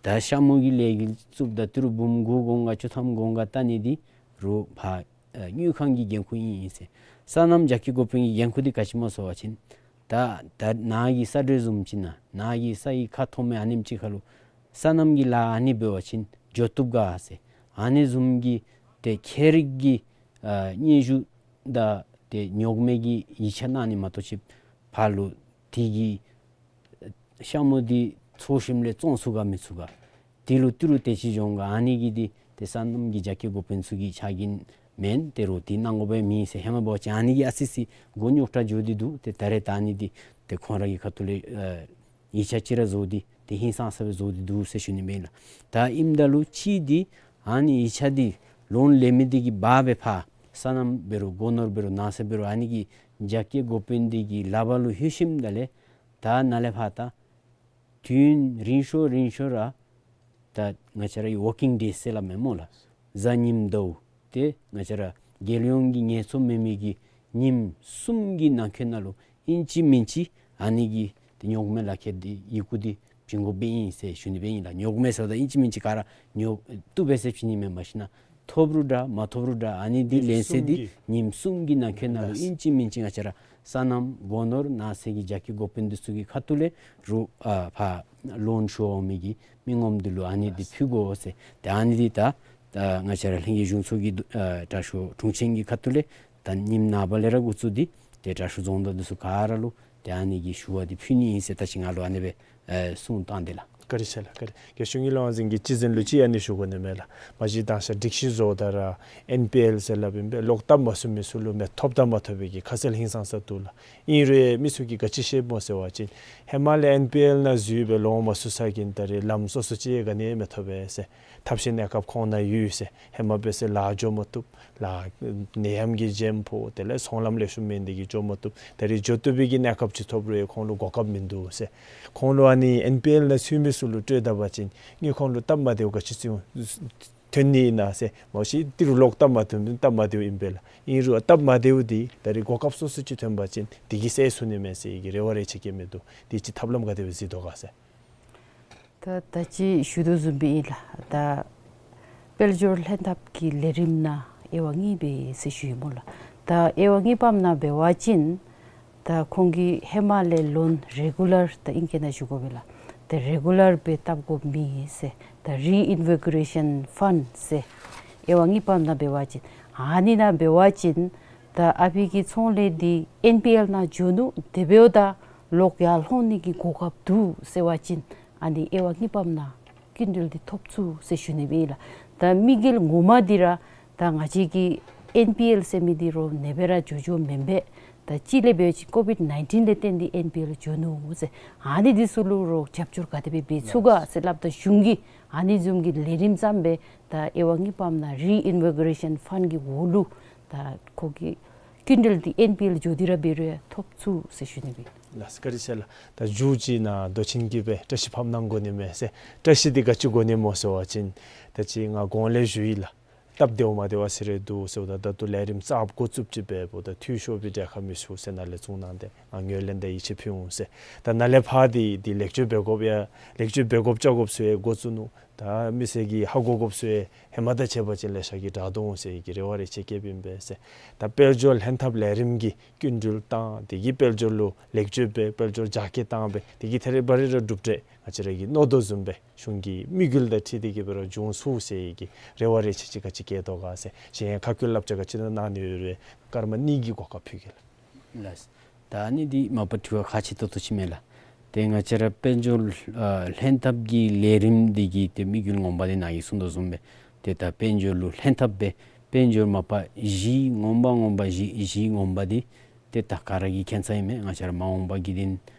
ད་ཤ་མོ་གི་ལས་འགུལ་བཙུགསཔ་ད་ཏི་རུ་འབུམ་དགུ་གོང་ག་བཅུ་ཐམ་གོང་ག་བལྟ་ནི་འདི་རོགས་ཕར་ཨ་དངུལ་ཁང་གི་འགན་ཁུར་ཨིན་ཨིན་ཟེར། སོ་ནམ་རྒྱ་སྐྱེད་འགོ་དཔོན་གྱི་འགན་ཁུར་འདི་ག་ཅི་སྨོ་ཟེར་བ་ཅིན་ད་ད་ནཱ་གི་ས་གྲོས་བཟུམ་ཅིག་ནང་ནཱ་གི་ས་ཡི་ཁ་ཐོམ་མི་ཨ་ནེམ་ཅིག་ཁར་ལུ་སོ་ནམ་གྱི་ལཱ་ཨ་ནི་འབད་བ་ཅིན་འགྱོ་བཏུབ་ག་ཟེར་ཨ་ནི་བཟུམ་གྱི་ཏེ་ཁྱད་རིག་གི་ཨ་སྙན་ཞུ་དང་ཏེ་ཉོག་མེད་ཀྱི་ཡིག་ཆ་གནང་ནི་མ་གཏོགས་ཅིག་ཕར་ལུ་དེ་གི་ཤ་མོ་འདི་འཚོ་ཞིནམ་ལས་བཙོང་ཚུགས་ག་མི་ཚུགས་ག་དེ་ལུ་ཏི་རུ་དེ་ཅིག་འགྱོ་ག་ཨ་ནི་གི་འདི་ཏེ་སོ་ནམ་གྱི་རྒྱ་སྐྱེད་འགོ་དཔོན་ཚུ་གི་ཕྱག་འགན་མེན། ཏེ་རོགས་འདི་གནང་དགོ་པའི་མེད་ཟེར། ཧེ་མ་འབད་བ་ཅིན་ཨ་ནི་གིས་ཨ་ཙི་ཙི་མགུ་རྙོག་དྲགས་འགྱོ་སྟེ་འདུག། ཏེ་ད་རེས་ད་ཨ་ནི་འདི་ཏེ་ཁོང་ར་གི་ཁ་ཐུག་ལས་ཨ་ཡིག་ཆ་ཅིག་ར་བཟོ་སྟེ་ཏེ་ཧིང་སངས་ས་སྦེ་བཟོ་སྟེ་འདུག་ཟེར་ཞུ་ནི་སྦེ་ཨིན་ལགས། ད་ཨིནམ་ད་ལུ་ཅིག་འདི་ཨ་ནི་ཡིག་ཆ་འདི་ལོན་ལེན་མི་འདི་གིས་འབག་སྦེ་ཕར་སོ་ནམ་འབད་རུང་སྒོ་ནོར་འབད་རུང་ནགས་ཚལ་འབད་རུང་ཨ་ནི་གི་རྒྱ་སྐྱེད་འགོ་དཔོན་འདི་གི་ལག་པ་ལུ་ལྷོད་ཞིནམ་ད་ལས་ད་ནཱ་ལས་ཕར་ད་དུས་ཡུན་རིང་ཤོས་རིང་ཤོས་ར་ད་ང་བཅས་ར་ཡི་ཝོར་ཀིང་ཌེ་ཟེར་སླབ་མས་སྨོ་ལགས། གཟའ་ཉིམ་ཟླཝ་ཏེ་ང་བཅས་ར་རྒྱལ་ཡོངས་ཀྱི་ངལ་འཚོ་མེད་མི་གི་ཉིནམ་གསུམ་གྱི་ནང་འཁོད་ནང་ལུ་ཨིན་ཅི་མིན་ཅི་ཨ་ནི་གི་ཏེ་ཉོག་མེད་ལག་ཁྱེར་འདི་ཡི་གུ་འདི་བྱིན་དགོཔ་སྦེ་ཨིན་ཟེར་ཞུ་ནི་སྦེ་ཨིན་ལགས། ཉོག་མེད་ཟེརཝ་ད་ཨིན་ཅི་མིན་ཅི་ག་ར་ཉོ་བཏུབ་པས་ཟེར་བྱིན་ནི་མེན། མ་གཞི་ན་ཐོབ་རུང་འདྲ་མ་ཐོབ་རུང་འདྲ་ཨ་ནི་འདི་ལེན་ཚེ་འདི་ཉིནམ་གསུམ་གྱི་ནང་འཁོད་ནང་ལུ་ཨིན་ཅི་མིན་ཅི་ང་བཅས་ར་ སོ་ནམ་སྒོ་ནོར་ནགས་ཚལ་གྱི་རྒྱ་སྐྱེད་འགོ་དཔོན་འདི་ཚུ་གི་ཁ་ཐུག་ལས་རུང་ཨ་ཕར་ལོན་ཞུ་འོང་མི་གི་མི་ངོམ་འདི་ལུ་ཨ་ནི་འདི་ཕུལ་དགོ་ཟེར། ཏེ་ཨ་ནི་འདི་ད་ད་ང་བཅས་ར་ལྷན་རྒྱས་གཞུང་ཚོགས་ཀྱི་ཨ་དྲག་ཤོས་དྲུང་ཆེན་གྱི་ཁ་ཐུག་ལས་ད་ཉིནམ་ནངས་པ་ལས་ར་འགོ་བཙུགས་ཏེ་ཏེ་དྲག་ཤོས་རྫོང་བདག་འདི་ཚུ་ག་ར་ལུ་ཏེ་ཨ་ནི་གི་ཞུ་བ་འདི་ཕུལ་ནི་ཨིན་ཟེར་ད་ཅི་ང་ལུ་ཨ་ནི་སྦེ་ཨེ་གསུངས་བཏང་སྟེ་ལགས། བཀའ་དྲིན་ཆེ་ལགས། བཀའ་དྲིན། རྒྱལ་གཞུང་གི་ལོ་ཨ་ཟིན་གྱི་སྤྱི་འཛིན་ལུ་ཅིག་ཨ་ནི་ཞུ་དགོ་ནི་མས་ལགས། མ་གཞི་དང་ཤ་སྒྲིག་གཞི་བཟོཝ་ད་ར་ཨེན་པི་ཨེལ་ཟེར་སླབ་ཨིན་པས། ལོག་བཏབ་མ་ཚུགས་མི་ཚུ་ལུ་མི་ཐོབ་ཐངས་མ་ཐོབ་པའི་གི་ཁ་གསལ་ཧིང་སངས་ས་འདུག་ལགས། ཨིན་རུང་མི་ཚུ་གིས་ག་ཅི་ཤེས་སྨོ་ཟེར་བ་ཅིན་ཧེ་མ་ལས་ཨེན་པི་ཨེལ་ནང་འཛུལ་སྦེ་ལོང་མ་ཚུགས་ས་གི་ད་རེས་ལམ་སོ་སོ་ཅིག་ག་ནི་མི་ཐོབ་པས་ཟེར། ཐབས་ཤེས་གནས་སྐབས་ཁོང་ནང་ཡོད་ཟེར། ཧེ་མ་འབད་ཟེར་ལཱ་འགྱོ་མ་བཏུབ། ལཱ་ནད་ཡམས་ཀྱིས་འཇམ་ཕོག། དེ་ལས་ཚོང་ལམ་ལེགས་ཤོམ་མེད་ནི་དེ་གིས་འགྱོ་མ་བཏུབ། ད་རེས་འགྱོ་བཏུབ་པའི་གི་གནས་སྐབས་ཅིག་ཐོབ་རུང་ཁོང་ལུ་གོ་སྐབས་མིན་འདུག་ཟེར། ཁོང་ལུ་ཨ་ནི་ཨེན་པི་ཨེལ་ནང་ཚུད་མི་ཚུ་ལུ་སྤྲོད་ད་པ་ཅིན་ངེའི་ཁོང་ལུ་སྟབས་མ་བདེཝ་ག་ཅི་ཚུ་ཐོན་ནི་ཨིན་ན་ཟེར། མ་གཞི་ཏི་རུ་ལོག་སྟབས་མ་བདེཝ་སྟབས་མ་བདེཝ་ཨིན་པས་ལགས། ཨིན་རུང་སྟབས་མ་བདེཝ་འདི་ད་རེས་གོ་སྐབས་སོ་སོ་ཅིག་ཐོན་པ་ཅིན་དེ་གིས་སེལ་ཚུགས་ནི་མས་ཟེར་གྱི་རེ་བ་རེ་ཆེ་བསྐྱེད་མི་འདུག། དེ་ཅིག་ཐབས་ལམ་ག་དེ་སྦེ་གཟིགས་དོ་ག་ཟེར། ད་ད་ཅི་ཞུ་དོ་བཟུམ་སྦེ་ཨིན་ལགས། ད་དཔལ་འབྱོར་ལྷན་ཐབས་ཀྱི་ལས་རིམ་ནང་དབྱེ་བ་གཉིས་སྦེ་ཟེར་ཞུ་ཡི་སྨོ་ལགས། ད་དབྱེ་བ་གཉིས་པམ་ནང་འབད་བ་ཅིན་ད་ཁོང་གིས་ཧེ་མ་ལས་ལོན་རེ་གུ་ལར་ད་ཨིང་སྐད་ནང་ཞུ་དགོ་པས་ལགས། ད་རེ་གུ་ལར་སྦེ་བཏབ་དགོཔ་མེད་ཟེར། ད་རི་ཨིན་བི་གོ་རེ་ཤཱན་ཕཱནཌ་ཟེར་དབྱེ་བ་གཉིས་པམ་ནང་འབད་བ་ཅིན་ཨ་ནི་ནང་འབད་བ་ཅིན་ད་ཨ་ཕི་གི་ཚོང་ལས་འདི་ཨེན་པི་ཨེལ་ནང་འགྱོ་ནུག། དེ་འབདཝ་ད་ལོག་ཡར་ལྷོང་ནི་གི་གོ་སྐབས་འདུག་ཟེར་བ་ཅིན་ཨ་ནི་དབྱེ་བ་གཉིས་པམ་ནང་སྐྱིན་འགྲུལ་འདི་ཐོབ་ཚུགས་ཟེར་ཞུ་ནི་སྦེ་ཨིན་ལགས། ད་དམིགས་ཡུལ་ངོ་མ་འདི་ར་ད་ང་བཅས་ཀྱི་ཨེན་པི་ཨེལ་ཟེར་མི་འདི་རོགས་ནེ་སྦེ་ར་འགྱོ་འགྱོཝ་མེན་པས། ད་ཅིག་ལས་འབད་བ་ཅིན་ཀོ་ཝིཌ་ནའིན་ཊིན་ལས་བརྟེན་ཏེ་ཨེན་པི་ཨེལ་འགྱོ་ནུག་ཟེར། ཨ་ནི་འདི་ཚུ་ལུ་རོགས་རྒྱབ་སྐྱོར་ག་དེ་སྦེ་འབད་ཚུགས་ག་ཟེར་སླབ་ད་གཞུང་གིས་ཨ་ནི་བཟུམ་གྱི་ལས་རིམ་བརྩམས་སྦེ་ད་དབྱེ་བ་གཉིས་པམ་ནང་རི་ཨིན་བི་གོ་རེ་ཤཱན་ཕཱནཌ་གི་འོག་ལུ་ད་ཁོ་གི་སྐྱིན་འགྲུལ་འདི་ཨེན་པི་ཨེལ་འགྱོ་སྟེ་ར་འབད་རུང་ཡང་ཐོབ་ཚུགས་ཟེར་ཞུ་ནི་སྦེ། ལགས་སོ། བཀའ་དྲིན་ཆེ་ལགས། ད་མཇུག་ཅིག་ནང་མདོ་ཆེན་གྱིས་སྦེ་བཀྲ་ཤིས་ཕབ་གནང་དགོ་ནི་མས་ཟེར། བཀྲ་ཤིས་འདི་ག་ཅི་དགོ་ནི་སྨོ་ཟེར་བ་ཅིན་ད་ཅི་ང་གོང་ལས་ཞུ་ཡི་ལགས། སྟབས་བདེཝ་མ་བདེཝ་ཨ་ཙི་རེ་འདུག་ཟེརཝ་ད་ད་ལྟོ་ལས་རིམ་གསརཔ་འགོ་བཙུགསཔ་ཅིག་འབདཝ་ད་འཐུས་ཤོར་བའི་གྲལ་ཁར་མི་ཚུད་ཟེར་ནཱ་ལས་གསུངས་གནང་སྟེ་ང་ངོས་ལེན་དང་ཡིད་ཆེས་ཕུལ་འོང་ཟེར། ད་ནཱ་ལས་ཕར་འདི་འདི་ལེགས་བཅོས་འབད་དགོཔ་ཡང་ལེགས་བཅོས་འབད་དགོཔ་བཅོ་དགོཔ་ཚུ་ཡང་འགོ་བཙུགས་ནུག། ད་མི་སེར་གྱིས་ཧ་གོ་དགོཔ་ཚུ་ཡང་ཧེ་མ་དང་ཕྱད་པ་ཅིན་ལེ་ཤ་གིས་དྲག་དོ་འོང་ཟེར་གྱི་རེ་བ་རེ་ཆེ་བསྐྱེདཔ་ཨིན་པས་ཟེར། ད་དཔལ་འབྱོར་ལྷན་ཐབས་ལས་རིམ་གྱི་སྐྱིན་འགྲུལ་བཏང་དེ་གིས་དཔལ་འབྱོར་ལུ་ལེགས་བཅོས་འབད་དཔལ་འབྱོར་རྒྱ་སྐྱེད་བཏང་སྦེ་དེ་གིས་ཐད་རི་བ་རི་ར་གྲུབ་འབྲས་ང་བཅས་ར་གིས་མནོ་དོ་བཟུམ་སྦེ་གཞུང་གི་དམིགས་ཡུལ་དང་འཁྲིལ་ཏེ་གི་འབད་རུང་འབྱུང་ཚུགས་ཟེར་གྱི་རེ་བ་རེ་ཆེ་ཅིག་ག་ཅི་བསྐྱེད་དོ་ག་ཟེར། གཞན་ཁ་སྐུལ་བསླབ་བྱ་ག་ཅི་གནང་ནི་ཡོད་རུང་སྐར་མ་གཉིས་ཀྱི་གོ་སྐབས་ཕུལ་གེ་ལགས། ལགས། ད་ཨ་ནི་འདི་མ་པ་དྲི་བ་ཁག་ཆེ་ཏོག་ཏོ་ཅིག་མས་ལགས། ཏེ་ང་བཅས་ར་དཔལ་འབྱོར་ཨ་ལྷན་ཐབས་ཀྱི་ལས་རིམ་འདི་གི་ཏེ་དམིགས་ཡུལ་ངོ་མ་འདི་ནཱ་གིས་གསུངས་དོ་བཟུམ་སྦེ་ཏེ་ད་དཔལ་འབྱོར་ལུ་ལྷན་ཐབས་སྦེ་དཔལ་འབྱོར་མ་པ་གཞི་ངོ་མ་ངོ་མ་གཞི་གཞི་ངོ་མ་འདི་ཏེ་ད་ག་ར་གིས་མཁྱེན་ས་ཨིན་མས། ང་བཅས་ར་མ་འོངས་པ་གི་དོན་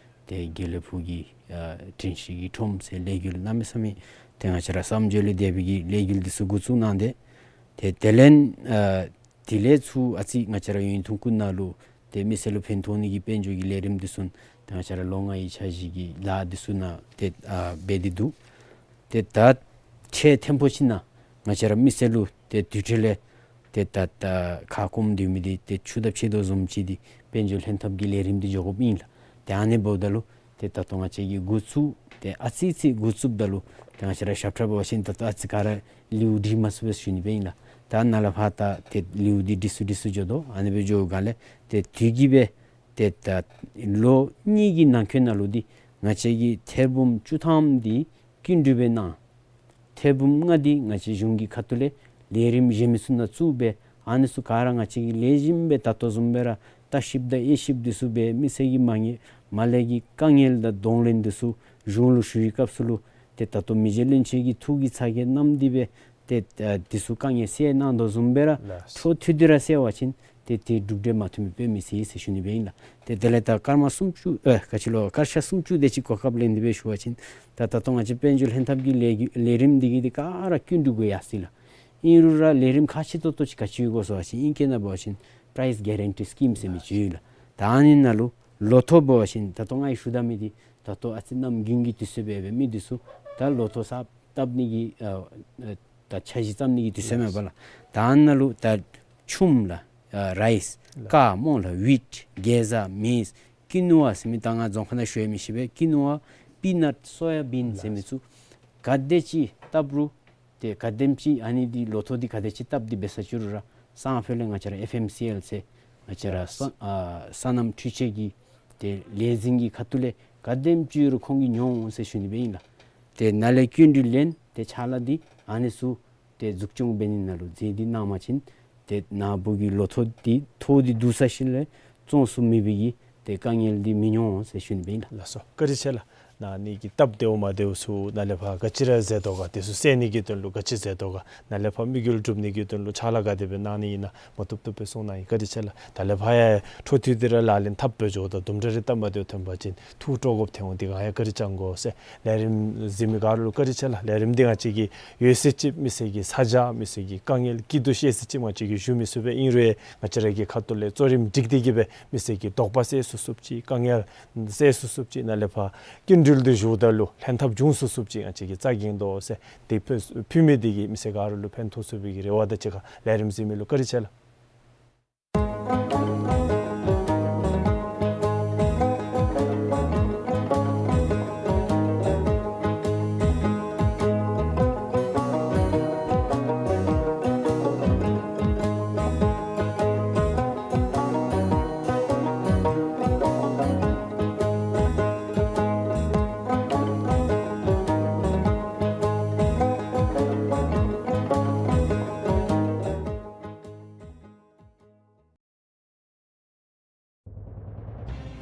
ཏེ་དགེ་ལེགས་ཕུག་གི་ཨ་དྲན་ཤེས་ཀྱི་ཁྲོམ་ཟེར་ལས་འགུལ་གནམ་མེད་ས་མེད་ཏེ་ང་བཅས་ར་བསམ་བརྗོད་ལས་འདས་པའི་གི་ལས་འགུལ་འདི་ཚུ་འགོ་བཙུགས་གནང་སྟེ་ཏེ་དེ་ལས་ཨ་དེ་ལས་ཚུར་ཨ་ཙི་ང་བཅས་ར་ཡུན་ཐུང་ཀུ་ནང་ལུ་ཏེ་མི་སེར་ལུ་ཕན་ཐོགས་ནི་གི་དཔལ་འབྱོར་གྱི་ལས་རིམ་འདི་ཚུ་ཏེ་ང་བཅས་ར་ལོ་ལྔའི་འཆར་གཞི་གི་ལཱ་འདི་ཚུ་ནང་ཏེ་ཨ་འབད་དེ་འདུག། ཏེ་ད་ཆེ་ཐེམ་པོ་ཅིག་ནང་ང་བཅས་ར་མི་སེར་ལུ་ཏེ་དུས་ཁྲོད་ལས་ཏེ་ད་ད་ཁ་སྐོམ་སྡོད་མི་འདི་ཏེ་ཆུ་ལྟབ་ཆད་དོ་བཟུམ་ཅིག་འདི་དཔལ་འབྱོར་ལྷན་ཐབས་ཀྱི་ལས་རིམ་འདི་འགྱོ་དགོཔ་ཨིན་ལགས། ཏེ་ཨ་ནི་འབདཝ་ད་ལུ་ཏེ་ད་ལྟོ་ང་བཅས་ཀྱིས་འགོ་བཙུགས་ཏེ་ཨ་ཙི་ཙི་འགོ་བཙུགསཔ་ད་ལུ་ཏེ་ང་བཅས་ར་ཞབས་ཁྲ་འབད་བ་ཅིན་ད་ལྟོ་ཨ་ཙི་ག་ར་ལེའུ་སྒྲིག་མ་ཚུགས་པས་ཞུ་ནི་སྦེ་ཨིན་ལགས། ད་ནཱ་ལས་ཕར་ད་ཏེ་ལེའུ་འདི་སྒྲིག་ཚུགས་སྒྲིག་ཚུགས་འགྱོ་དོ། ཨ་ནི་སྦེ་འགྱོ་སྒང་ལས་ཏེ་དུས་ཀྱིས་སྦེ་ཏེ་ད་ལོ་གཉིས་ཀྱི་ནང་འཁོད་ནང་ལུ་འདི་ང་བཅས་ཀྱི་ཐེར་འབུམ་བཅུ་ཐམ་འདི་སྐྱིན་འགྲུལ་སྦེ་གནང་། ཐེར་འབུམ་ལྔ་འདི་ང་བཅས་གཞུང་གི་ཁ་ཐུག་ལས་ལས་རིམ་གཞན་མི་ཚུ་ནང་བཙུགས་སྦེ་ཨ་ནི་ཚུ་ག་ར་ང་བཅས་ཀྱིས་ལེགས་ཤོམ་སྦེ་ད་ལྟོ་བཟུམ་སྦེ་ར་ལྟ་བཤལཔ་དང་དབྱེ་ཞིབ་འདི་ཚུ་འབད་མི་སེར་གྱི་མ་ཉེས་མ་ལས་ཀྱི་དཀའ་ངལ་དང་གདོང་ལེན་འདི་ཚུ་གཞུང་ལུ་ཞུ་བའི་སྐབས་སུ་ལུ་ཏེ་ད་ལྟོ་མི་རྗེ་བློན་ཆེན་གྱིས་ཐུགས་ཀྱི་ཚ་གྱང་བསྣམས་ཏེ་སྦེ་ཏེ་ཨ་འདི་ཚུ་དཀའ་ངལ་སེལ་གནང་དོ་བཟུམ་སྦེ་ར་ལགས། འཕྲོ་མཐུད་དེ་ར་སེལ་བ་ཅིན་ཏེ་ཏེ་གྲུབ་འབྲས་མ་ཐོན་པའི་དཔེ་མི་སྲིད་ཟེར་ཞུ་ནི་སྦེ་ཨིན་ལགས། ཏེ་དེ་ལས་ད་སྐར་མ་སུམ་ཅུ་ཨེ་ག་ཅི་ལོ་སྐར་ཆ་སུམ་ཅུ་དེ་ཅིག་གོ་སྐབས་ལེན་ཏེ་སྦེ་ཞུ་བ་ཅིན་ད་ད་ལྟོ་ང་བཅས་དཔལ་འབྱོར་ལྷན་ཐབས་ཀྱི་ལས་ཀྱི་ལས་རིམ་འདི་གི་འདི་ག་ར་སྐྱིན་འགྲུལ་དགོ་ཡར་སོ་ཡི་ལགས། ཨིན་རུང་ར་ལས་རིམ་ཁག་ཆེ་ཏོག་ཏོ་ཅིག་ག་ཅི་ཡོད་གོ་ཟེར་བ་ཅིན་ཨིང་སྐད་ནང་འབད་བ་ཅིན་པ་རའིསི་གེ་རན་ཊི་སི་ཀིམ་ཟེར་མི་ཅིག་ཡོད་ལགས། ད་ཨ་ནི་ནང་ལུ་ལོ་ཐོག་འབད་བ་ཅིན་ད་ལྟོ་ང་གིས་ཞུ་ད་མི་འདི་ད་ལྟོ་ཨ་ཙི་གནམ་དགུན་གྱི་དུས་ཚོད་འབད་འབད་མི་འདི་ཚུ་ད་ལོ་ཐོག་ས་བཏབ་ནི་གི་ཨ་ཨ་ད་འཆར་གཞི་བརྩམ་ནི་གི་དུས་ཚོད་མས་པ་ལགས། ད་ཨ་ནཱ་ལུ་ད་ཆུམ་ལགས། ཨ་རའིསི། ལགས། ཀར་སྨོ་ལགས། ཝིཊ། གེ་ཛ། མེཛ། ཀི་ནུ་ཝ་ཟེར་མི་ད་ང་རྫོང་ཁ་ནང་ཞུ་ཡང་མི་ཤེས་པས། ཀི་ནུ་ཝ། པི་ནཊ། སོ་ཡ་བིན་ཟེར་མི་ཚུ་ག་དེ་ཅིག་བཏབ་རུང་ཏེ་ག་དེམ་ཅིག་ཨ་ནི་འདི་ལོ་ཐོག་འདི་ག་དེ་ཅིག་བཏབ་སྟེ་འབད་ས་ཅི་རུང་ར་སང་ཕོད་ལས་ང་བཅས་ར་ཨེཕ་ཨེམ་སི་ཨེལ་ཟེར་ ང་བཅས་ར་ས་ཨ་སོ་ནམ་འཕྲུལ་ཆས་ཀྱི་ཏེ་ལས་འཛིན་གྱི་ཁ་ཐུག་ལས་ག་དེམ་ཅིག་ཡོད་རུང་ཁོང་གིས་ཉོ་འོང་ཟེར་ཞུ་ནི་སྦེ་ཨིན་ལགས། ཏེ་ནཱ་ལས་སྐྱིན་འགྲུལ་ལེན་ཏེ་ཕྱག་ལཱ་འདི་ཨ་ནི་ཚུ་ཏེ་འཛུགས་སྐྱོང་འབད་ནི་ནང་ལུ་མཛད་དེ་གནང་པ་ཅིན་ཏེ་ནཱ་བུ་གི་ལོ་ཐོག་འདི་ཐོག་འདི་བསྡུ་ཚར་ཞིནམ་ལས་བཙོང་ཚུགས་མི་འབད་གི་ཏེ་དཀའ་ངལ་འདི་མི་འབྱུང་ཟེར་ཞུ་ནི་སྦེ་ཨིན་ལགས། ལགས་སོ། བཀའ་དྲིན་ཆེ་ལགས། ནཱ་ནི་གི་སྟབས་བདེཝ་མ་བདེཝ་ཚུ་ནཱ་ལས་ཕར་ག་ཅི་ར་མཛད་དོ་ག། དེ་ཚུ་སེལ་ནི་གི་དོན་ལུ་ག་ཅི་མཛད་དོ་ག། ནཱ་ལས་ཕར་དམིགས་ཡུལ་འགྲུབ་ནི་གི་དོན་ལུ་ཕྱག་ལཱ་ག་དེ་སྦེ་གནང་ནི་ཨིན་ན་མ་བཏུབ་བཏུབ་སྦེ་གསུང་གནང་ཡི། བཀའ་དྲིན་ཆེ་ལགས། ད་ལས་ཕར་ཡང་འཕྲོ་མཐུད་དེ་ར་ལག་ལེན་འཐབ་སྦེ་འགྱོཝ་ད་དུམ་གྲ་རེ་སྟབས་མ་བདེཝ་ཐོན་པ་ཅིན་ཐུགས་སྤྲོ་དགོཔ་ཐོན་འོང་། དེ་ག་ཡང་བཀའ་དྲིན་བསྐྱང་དགོ་ཟེར། ལས་རིམ་གཟིགས་མི་ག་ར་ལུ་བཀའ་དྲིན་ཆེ་ལགས། ལས་རིམ་འདི་ང་བཅས་ཀྱི་ཡོད་ཚད་ཅིག་མི་སེར་གྱི་ཚ་གྱང་མི་སེར་གྱི་དཀའ་ངལ་སྐྱིད་སྡུག་བཤད་ཚད་ཅིག་ང་བཅས་ཀྱིས་ཞུ་མི་ཚུགས་པས། ཨིན་རུང་ཡང་ང་བཅས་ར་གི་ཁ་ཐུག་ལས་གཙོ་རིམ་སྒྲིག་སྟེ་གི་སྦེ་མི་སེར་གྱི་དོགས་པ་སེལ་ཚུགས་ཚུགསཔ་ཅིག་དཀའ་ངལ་སེལ་ཚུགས་ཚུགསཔ་ཅིག་ནཱ་ལས་ཕར་སྐྱིན་འགྲུལ་འདི་ཞུཝ་ད་ལུ་ལྷན་ཐབས་འབྱུང་ཚུགས་ཚུགསཔ་ཅིག་ང་བཅས་ཀྱིས་རྩ་འགེངས་དོ་ཟེར། དེ་ཕུལ་ཕུལ་མི་འདི་གིས་མི་སེར་ག་ར་ལུ་ཕན་ཐོགས་ཚུགས་པའི་གི་རེ་བ་དང་གཅིག་ཁར་ལས་རིམ་གཟིགས་མི་ལུ་བཀའ་དྲིན་ཆེ་ལགས།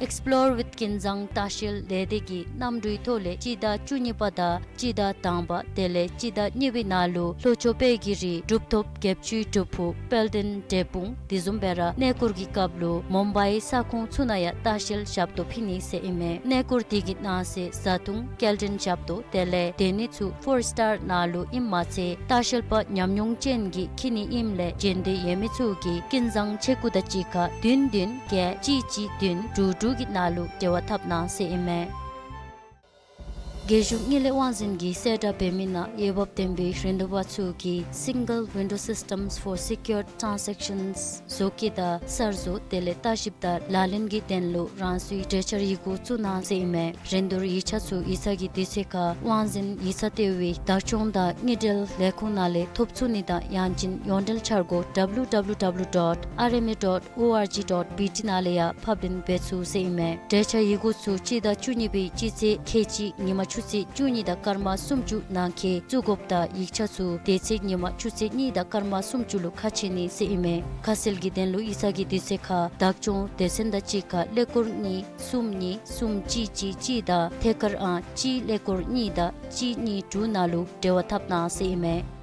Explore with Kinzang ལྟ་བཤལ་ལས་སྡེ་གི་གནམ་གྲུའི་ཐོག་ལས་སྤྱི་ཟླ་བཅུ་གཉིས་པ་དང་སྤྱི་ཟླ་དང་པ་དེ་ལས་སྤྱི་ཟླ་གཉིས་པའི་ནང་ལུ་ལྷོ་ཕྱོགས་དཔལ་གྱི་རི་གྲུབ་ཐོབ་བརྒྱད་ཅུའི་གྲུབ་ཕུག་དཔལ་ལྡན་འབྲས་སྤུངས། དེ་བཟུམ་སྦེ་ར་གནས་སྐོར་གྱི་སྐབས་ལུ་མུམ་བའི་ས་ཁོངས་ཚུ་ནང་ཡང་ལྟ་བཤལ་ཞབས་ཏོག་ཕུལ་ནི་ཟེར་ཨིན་མས། གནས་སྐོར་དེ་གི་ནང་གསེས་བཟའ་འཐུང་སྐྱེལ་འདྲེན་ཞབས་ཏོག་དེ་ལས་སྡོད་ནི་ཚུ་ཕོར་སི་ཊར་ནང་ལུ་ཨིནམ་མ་ཚད་ལྟ་བཤལ་པ་ཉམས་མྱོང་ཅན་གྱིས་འཁྱིད་ནི་ཨིནམ་ལས་འབྱོན་འདོད་ཡོད་མི་ཚུ་གིས་ཀུན་བཟང་ཆས་གོས་དང་གཅིག་ཁར་བདུན་བདུན་བརྒྱད་གཅིག་གཅིག་བདུན་དྲུག་དྲུག་གི་ནང་ལུ་འབྲེལ་བ་འཐབ་གནང་ཟེར་ཨིན་མས། རྒྱལ་གཞུང་དངུལ་ལས་དབང་འཛིན་གྱིས་གསལ་བསྒྲགས་འབད་མི་ནང་འོས་འབབ་ལྡན་པའི་རིན་བསྡུར་པ་ཚུ་གིས་Single Window Systems for Secure Transactions བཟོ་བཀོད་དང་གསར་བཟོ་དེ་ལས་ལྟ་ཞིབ་དང་ལག་ལེན་གྱི་དོན་ལུ་རང་སོའི་གྲོས་འཆར་ཡི་གུ་བཙུགས་གནང་ཟེར་ཨིན་མས། རིན་བསྡུར་ཡིག་ཆ་ཚུ་ཡིག་ཚང་གི་དུས་ཚོད་ཁར་དབང་འཛིན་ཡིག་ཚང་ལྟེ་བའི་བདག་སྐྱོང་དང་དངུལ་འབྲེལ་ལས་ཁུངས་ནང་ལས་ཐོབ་ཚུགས་ནི་དང་ཡང་ཅིན་ཡོངས་འབྲེལ་འཆར་སྒོ་W W W dot R M A dot O R G dot B T ནང་ལས་ཡང་ཕབ་ལེན་འབད་ཚུགས་ཟེར་ཨིན་མས། གྲོས་འཆར་ཡི་གུ་ཚུ་སྤྱི་ཟླ་བཅུ་གཉིས་པའི་སྤྱི་ཚེས་ཁལ་གཅིག་ཉིན་མ་ཆུ་ཚོད་བཅུ་གཉིས་དང་སྐར་མ་སུམ་ཅུ་ནང་འཁོད་བཙུགས་དགོཔ་དང་ཡིག་ཆ་ཚུ་དེ་ཚེ་ཉིན་མ་ཆུ་ཚོད་གཉིས་དང་སྐར་མ་སུམ་ཅུ་ལུ་ཁ་ཕྱེ་ནི་ཟེར་ཨིན་མས། ཁ་གསལ་གྱི་དོན་ལུ་ཡིག་ཚང་གི་དུས་ཚོད་ཁར་བདག་སྐྱོང་སྡེ་ཚན་དང་གཅིག་ཁར་ཀླད་ཀོར་གཉིས་གསུམ་གཉིས་གསུམ་གཅིག་གཅིག་གཅིག་དང་ཐད་ཀར་ཨང་གཅིག་ཀླད་ཀོར་གཉིས་དང་གཅིག་གཉིས་དྲུག་ནང་ལུ་འབྲེལ་བ་འཐབ་གནང་ཟེར་ཨིན་མས།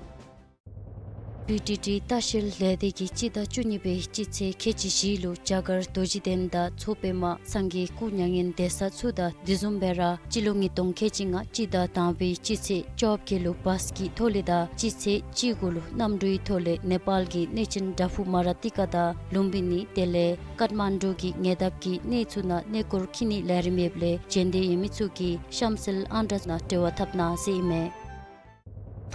བི་ཌི་ཊི་ལྟ་བཤལ་ལས་སྡེ་གིས་སྤྱི་ཟླ་བཅུ་གཉིས་པའི་སྤྱི་ཚེས་ཁལ་གཅིག་བཞི་ལུ་རྒྱ་གར་རྡོ་རྗེ་གདན་དང་མཚོ་པདྨ་སངས་རྒྱས་སྐུ་མྱ་ངན་འདས་ས་ཚུ་དང་དེ་བཟུམ་སྦེ་ར་སྤྱི་ལོ་ཉིས་སྟོང་ཁལ་གཅིག་ལྔ་སྤྱི་ཟླ་དང་པའི་སྤྱི་ཚེས་བཅོ་བརྒྱད་ལུ་བཱས་ཀྱི་ཐོག་ལས་དང་སྤྱི་ཚེས་བཅུ་དགུ་ལུ་གནམ་གྲུའི་ཐོག་ལས་ནེ་པཱལ་གྱི་གནས་ཆེན་དྲག་ཕུག་མ་ར་ཏི་ཀ་དང་ལུམ་བི་ནི་དེ་ལས་ཀཏ་མན་ཌུ་གི་ཉེ་འདབས་ཀྱི་གནས་ཚུ་ནང་གནས་སྐོར་འཁྱིད་ནིའི་ལས་རིམ་ཡོདཔ་ལས་འབྱོན་འདོད་ཡོད་མི་ཚུ་གིས་གཤམ་གསལ་ཨང་གྲངས་ནང་འབྲེལ་བ་འཐབ་གནང་ཟེར་ཨིན་མས།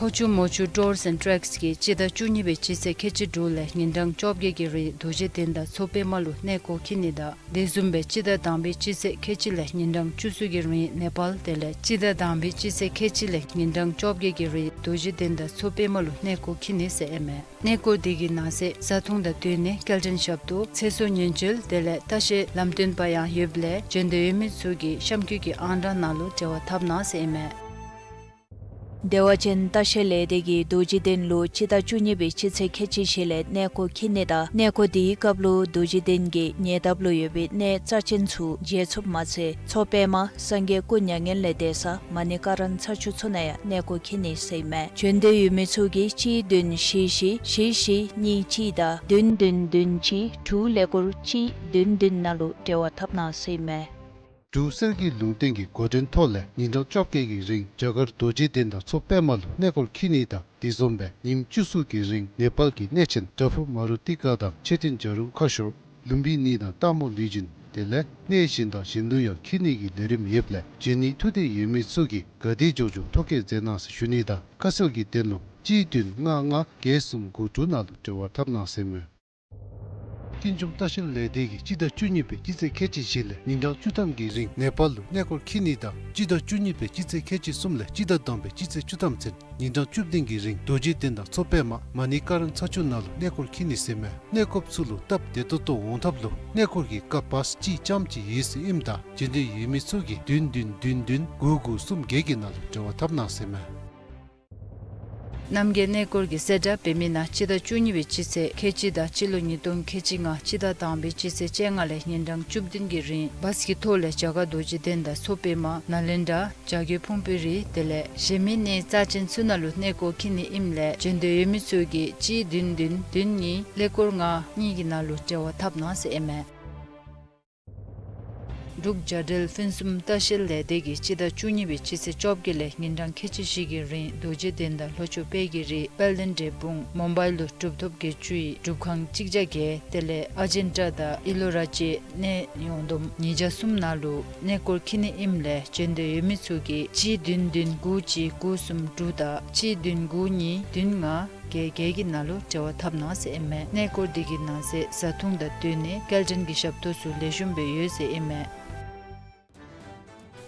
ཕོ་ཆུ་མོ་ཆུ་ཊུརསི་ཨེནཌ་ཊེགསི་གིས་སྤྱི་ཟླ་བཅུ་གཉིས་པའི་སྤྱི་ཚེས་ཁལ་གཅིག་དྲུག་ལས་ཉིན་གྲངས་བཅོ་བརྒྱད་ཀྱི་རིང་རྡོ་རྗེ་གདན་དང་མཚོ་པདྨ་ལུ་གནས་སྐོར་འཁྱིད་ནི་དང་དེ་བཟུམ་སྦེ་སྤྱི་ཟླ་དང་པའི་སྤྱི་ཚེས་ཁལ་གཅིག་ལས་ཉིན་གྲངས་བཅུ་གསུམ་གྱི་རིང་ནེ་པཱལ་དེ་ལས་སྤྱི་ཟླ་དང་པའི་སྤྱི་ཚེས་ཁལ་གཅིག་ལས་ཉིན་གྲངས་བཅོ་བརྒྱད་ཀྱི་རིང་རྡོ་རྗེ་གདན་དང་མཚོ་པདྨ་ལུ་གནས་སྐོར་འཁྱིད་ནི་ཟེར་ཨིན་མས། གནས་སྐོར་དེ་གི་ནང་གསེས་བཟའ་འཐུང་དང་སྡོད་གནས་སྐྱེལ་འདྲེན་ཞབས་ཏོག་ཚེ་སྲོག་ཉེན་བཅོལ་དེ་ལས་ལྟ་བཤལ་ལམ་སྟོན་པ་ཡང་ཡོདཔ་ལས་འབྱོན་འདོད་ཡོད་མི་ཚུ་གིས་གཤམ་འཁོད་ཀྱི་ཨང་གྲངས་ནང་ལུ་འབྲེལ་བ་འཐབ་གནང་ཟེར་ཨིན་མས། བདེ་བ་ཅན་ལྟ་བཤལ་ལས་སྡེ་གིས་རྡོ་རྗེ་གདན་ལུ་སྤྱི་ཟླ་བཅུ་གཉིས་པའི་སྤྱི་ཚེས་ཁལ་གཅིག་བཞི་ལས་གནས་སྐོར་འཁྱིད་ནི་དང་གནས་སྐོར་དེའི་སྐབས་ལུ་རྡོ་རྗེ་གདན་གྱི་ཉེ་འདབས་ལུ་ཡོད་པའི་གནས་རྩ་ཆེན་ཚུ་མཇལ་ཚུགསཔ་མ་ཚད་མཚོ་པདྨ་སངས་རྒྱས་སྐུ་མྱ་ངན་ལས་འདས་ས་མ་ཎི་ཀ་ར་ན་ཚ་ཆུ་ཚུ་ནང་ཡང་གནས་སྐོར་འཁྱིད་ནི་ཟེར་ཨིན་མས། འབྱོན་འདོད་ཡོད་མི་ཚུ་གིས་གཅིག་བདུན་བཞི་བཞི་བཞི་བཞི་གཉིས་གཅིག་དང་བདུན་བདུན་བདུན་གཅིག་དྲུག་ཀླད་ཀོར་གཅིག་བདུན་བདུན་ནང་ལུ་འབྲེལ་བ་འཐབ་གནང་ཟེར་ཨིན་མས། འབྲུག་གསེར་གྱི་ལུང་བསྟན་གྱི་འགོ་འདྲེན་ཐོག་ལས་ཉིན་གྲངས་བཅོ་བརྒྱད་ཀྱི་རིང་རྒྱ་གར་རྡོ་རྗེ་གདན་དང་མཚོ་པདྨ་ལུ་གནས་སྐོར་འཁྱིད་ནི་དང་དེ་བཟུམ་སྦེ་ཉིནམ་བཅུ་གསུམ་གྱི་རིང་ནེ་པཱལ་གྱི་གནས་ཆེན་བྲག་ཕུག་མ་རུ་ཏི་ཀ་དང་མཆོད་རྟེན་བྱ་རུང་ཁ་ཤོར་ལུམ་བི་ནི་དང་སྟག་མོ་ལུས་སྦྱིན་དེ་ལས་གནས་གཞན་དང་གཞན་ལུ་ཡང་འཁྱིད་ནི་གི་ལས་རིམ་ཡོདཔ་ལས་འབྱོན་ནི་ཐུགས་འདོད་ཡོད་མི་ཚུ་གིས་ག་དེ་མགྱོགས་མགྱོགས་ཐོ་བཀོད་མཛད་གནང་ཟེར་ཞུ་ནི་དང་ཁ་གསལ་གྱི་དོན་ལུ་གཅིག་བདུན་ལྔ་ལྔ་བརྒྱད་གསུམ་དགུ་དྲུག་ནང་ལུ་འབྲེལ་བ་འཐབ་གནང་ཟེར་ཨིན་མས། ཀུན་འབྱུང་ལྟ་བཤལ་ལས་སྡེ་གིས་སྤྱི་ཟླ་བཅུ་གཉིས་པའི་སྤྱི་ཚེས་ཁལ་གཅིག་བཞི་ལས་ཉིན་གྲངས་བཅུ་ཐམ་གྱི་རིང་ནེ་པཱལ་ལུ་གནས་སྐོར་འཁྱིད་ནི་དང་སྤྱི་ཟླ་བཅུ་གཉིས་པའི་སྤྱི་ཚེས་ཁལ་གཅིག་གསུམ་ལས་སྤྱི་ཟླ་དང་པའི་སྤྱི་ཚེས་བཅུ་ཐམ་ཚུན་ཉིན་གྲངས་བཅུ་བདུན་གྱི་རིང་རྡོ་རྗེ་གདན་དང་མཚོ་པདྨ་མ་ཎི་ཀ་ར་ན་ཚ་ཆུ་ནང་ལུ་གནས་སྐོར་འཁྱིད་ནི་ཟེར་མས། གནས་སྐོརཔ་ཚུ་ལུ་སྟབས་བདེ་ཏོག་ཏོ་འོང་ཐབས་ལུ་གནས་སྐོར་གྱི་སྐབས་བཱས་གཅིག་རྐྱངམ་ཅིག་ཡོད་ཟེར་ཨིནམ་ད་འབྱོན་འདོད་ཡོད་མི་ཚུ་གིས་བདུན་བདུན་བདུན་བདུན་དགུ་དགུ་གསུམ་བརྒྱད་ཀྱི་ནང་ལུ་འབྲེལ་བ་འཐབ་གནང་ཟེར་མས། རྣམ་རྒྱལ་གནས་སྐོར་གྱི་གསལ་བསྒྲགས་འབད་མི་ནང་སྤྱི་ཟླ་བཅུ་གཉིས་པའི་སྤྱི་ཚེས་ཁལ་གཅིག་དང་སྤྱི་ལོ་ཉིས་སྟོང་ཁལ་གཅིག་ལྔ་སྤྱི་ཟླ་དང་པའི་སྤྱི་ཚེས་བཅོ་ལྔ་ལས་ཉིན་གྲངས་བཅུ་བདུན་གྱི་རིང་བཱས་ཀྱི་ཐོག་ལས་རྒྱ་གར་རྡོ་རྗེ་གདན་དང་མཚོ་པདྨ་ནཱ་ལེནྡྲ་བྱ་རྒོད་ཕུང་པོའི་རི་དེ་ལས་གཞན་མི་གནས་རྩ་ཅན་ཚུ་ནང་ལུ་གནས་སྐོར་འཁྱིད་ནི་ཨིནམ་ལས་འབྱོན་འདོད་ཡོད་མི་ཚུ་གིས་གཅིག་བདུན་བདུན་བདུན་གཉིས་ཀླད་ཀོར་ལྔ་གཉིས་ཀྱི་ནང་ལུ་འབྲེལ་བ་འཐབ་གནང་ཟེར་ཨིན་མས། འབྲུག་རྒྱ་འབྲེལ་ཕུན་སུམ་ལྟ་བཤལ་ལས་སྡེ་གིས་སྤྱི་ཟླ་བཅུ་གཉིས་པའི་སྤྱི་ཚེས་བཅོ་བརྒྱད་ལས་ཉིན་གྲངས་ཁལ་གཅིག་བཞི་གི་རིང་རྡོ་རྗེ་གདན་དང་ལྷོ་ཕྱོགས་དཔལ་གྱི་རི་དཔལ་ལྡན་འབྲས་སྤུངས་མུམ་བའི་ལུ་གྲུབ་ཐོབ་བརྒྱད་ཅུའི་སྒྲུབ་ཁང་གཅིག་བརྒྱ་བརྒྱད་དེ་ལས་ཨ་ཇན་ཏྲ་དང་ཨི་ལོ་ར་ཅའི་གནས་ཡོངས་བསྡོམས་ཉིས་བརྒྱ་གསུམ་ནང་ལུ་གནས་སྐོར་འཁྱིད་ནི་ཨིནམ་ལས་འབྱོན་འདོད་ཡོད་མི་ཚུ་གིས་གཅིག་བདུན་བདུན་དགུ་གཅིག་དགུ་གསུམ་དྲུག་དང་གཅིག་བདུན་དགུ་གཉིས་བདུན་ལྔ་བརྒྱད་བརྒྱད་ཀྱི་ནང་ལུ་འབྲེལ་བ་འཐབ་གནང་ཟེར་ཨིན་མས། གནས་སྐོར་འདི་གི་ནང་གསེས་བཟའ་འཐུང་དང་སྡོད་གནས་སྐྱེལ་འདྲེན་གྱི་ཞབས་ཏོག་ཚུ་ལེགས་ཤོམ་སྦེ་ཡོད་ཟེར་ཨིན་མས།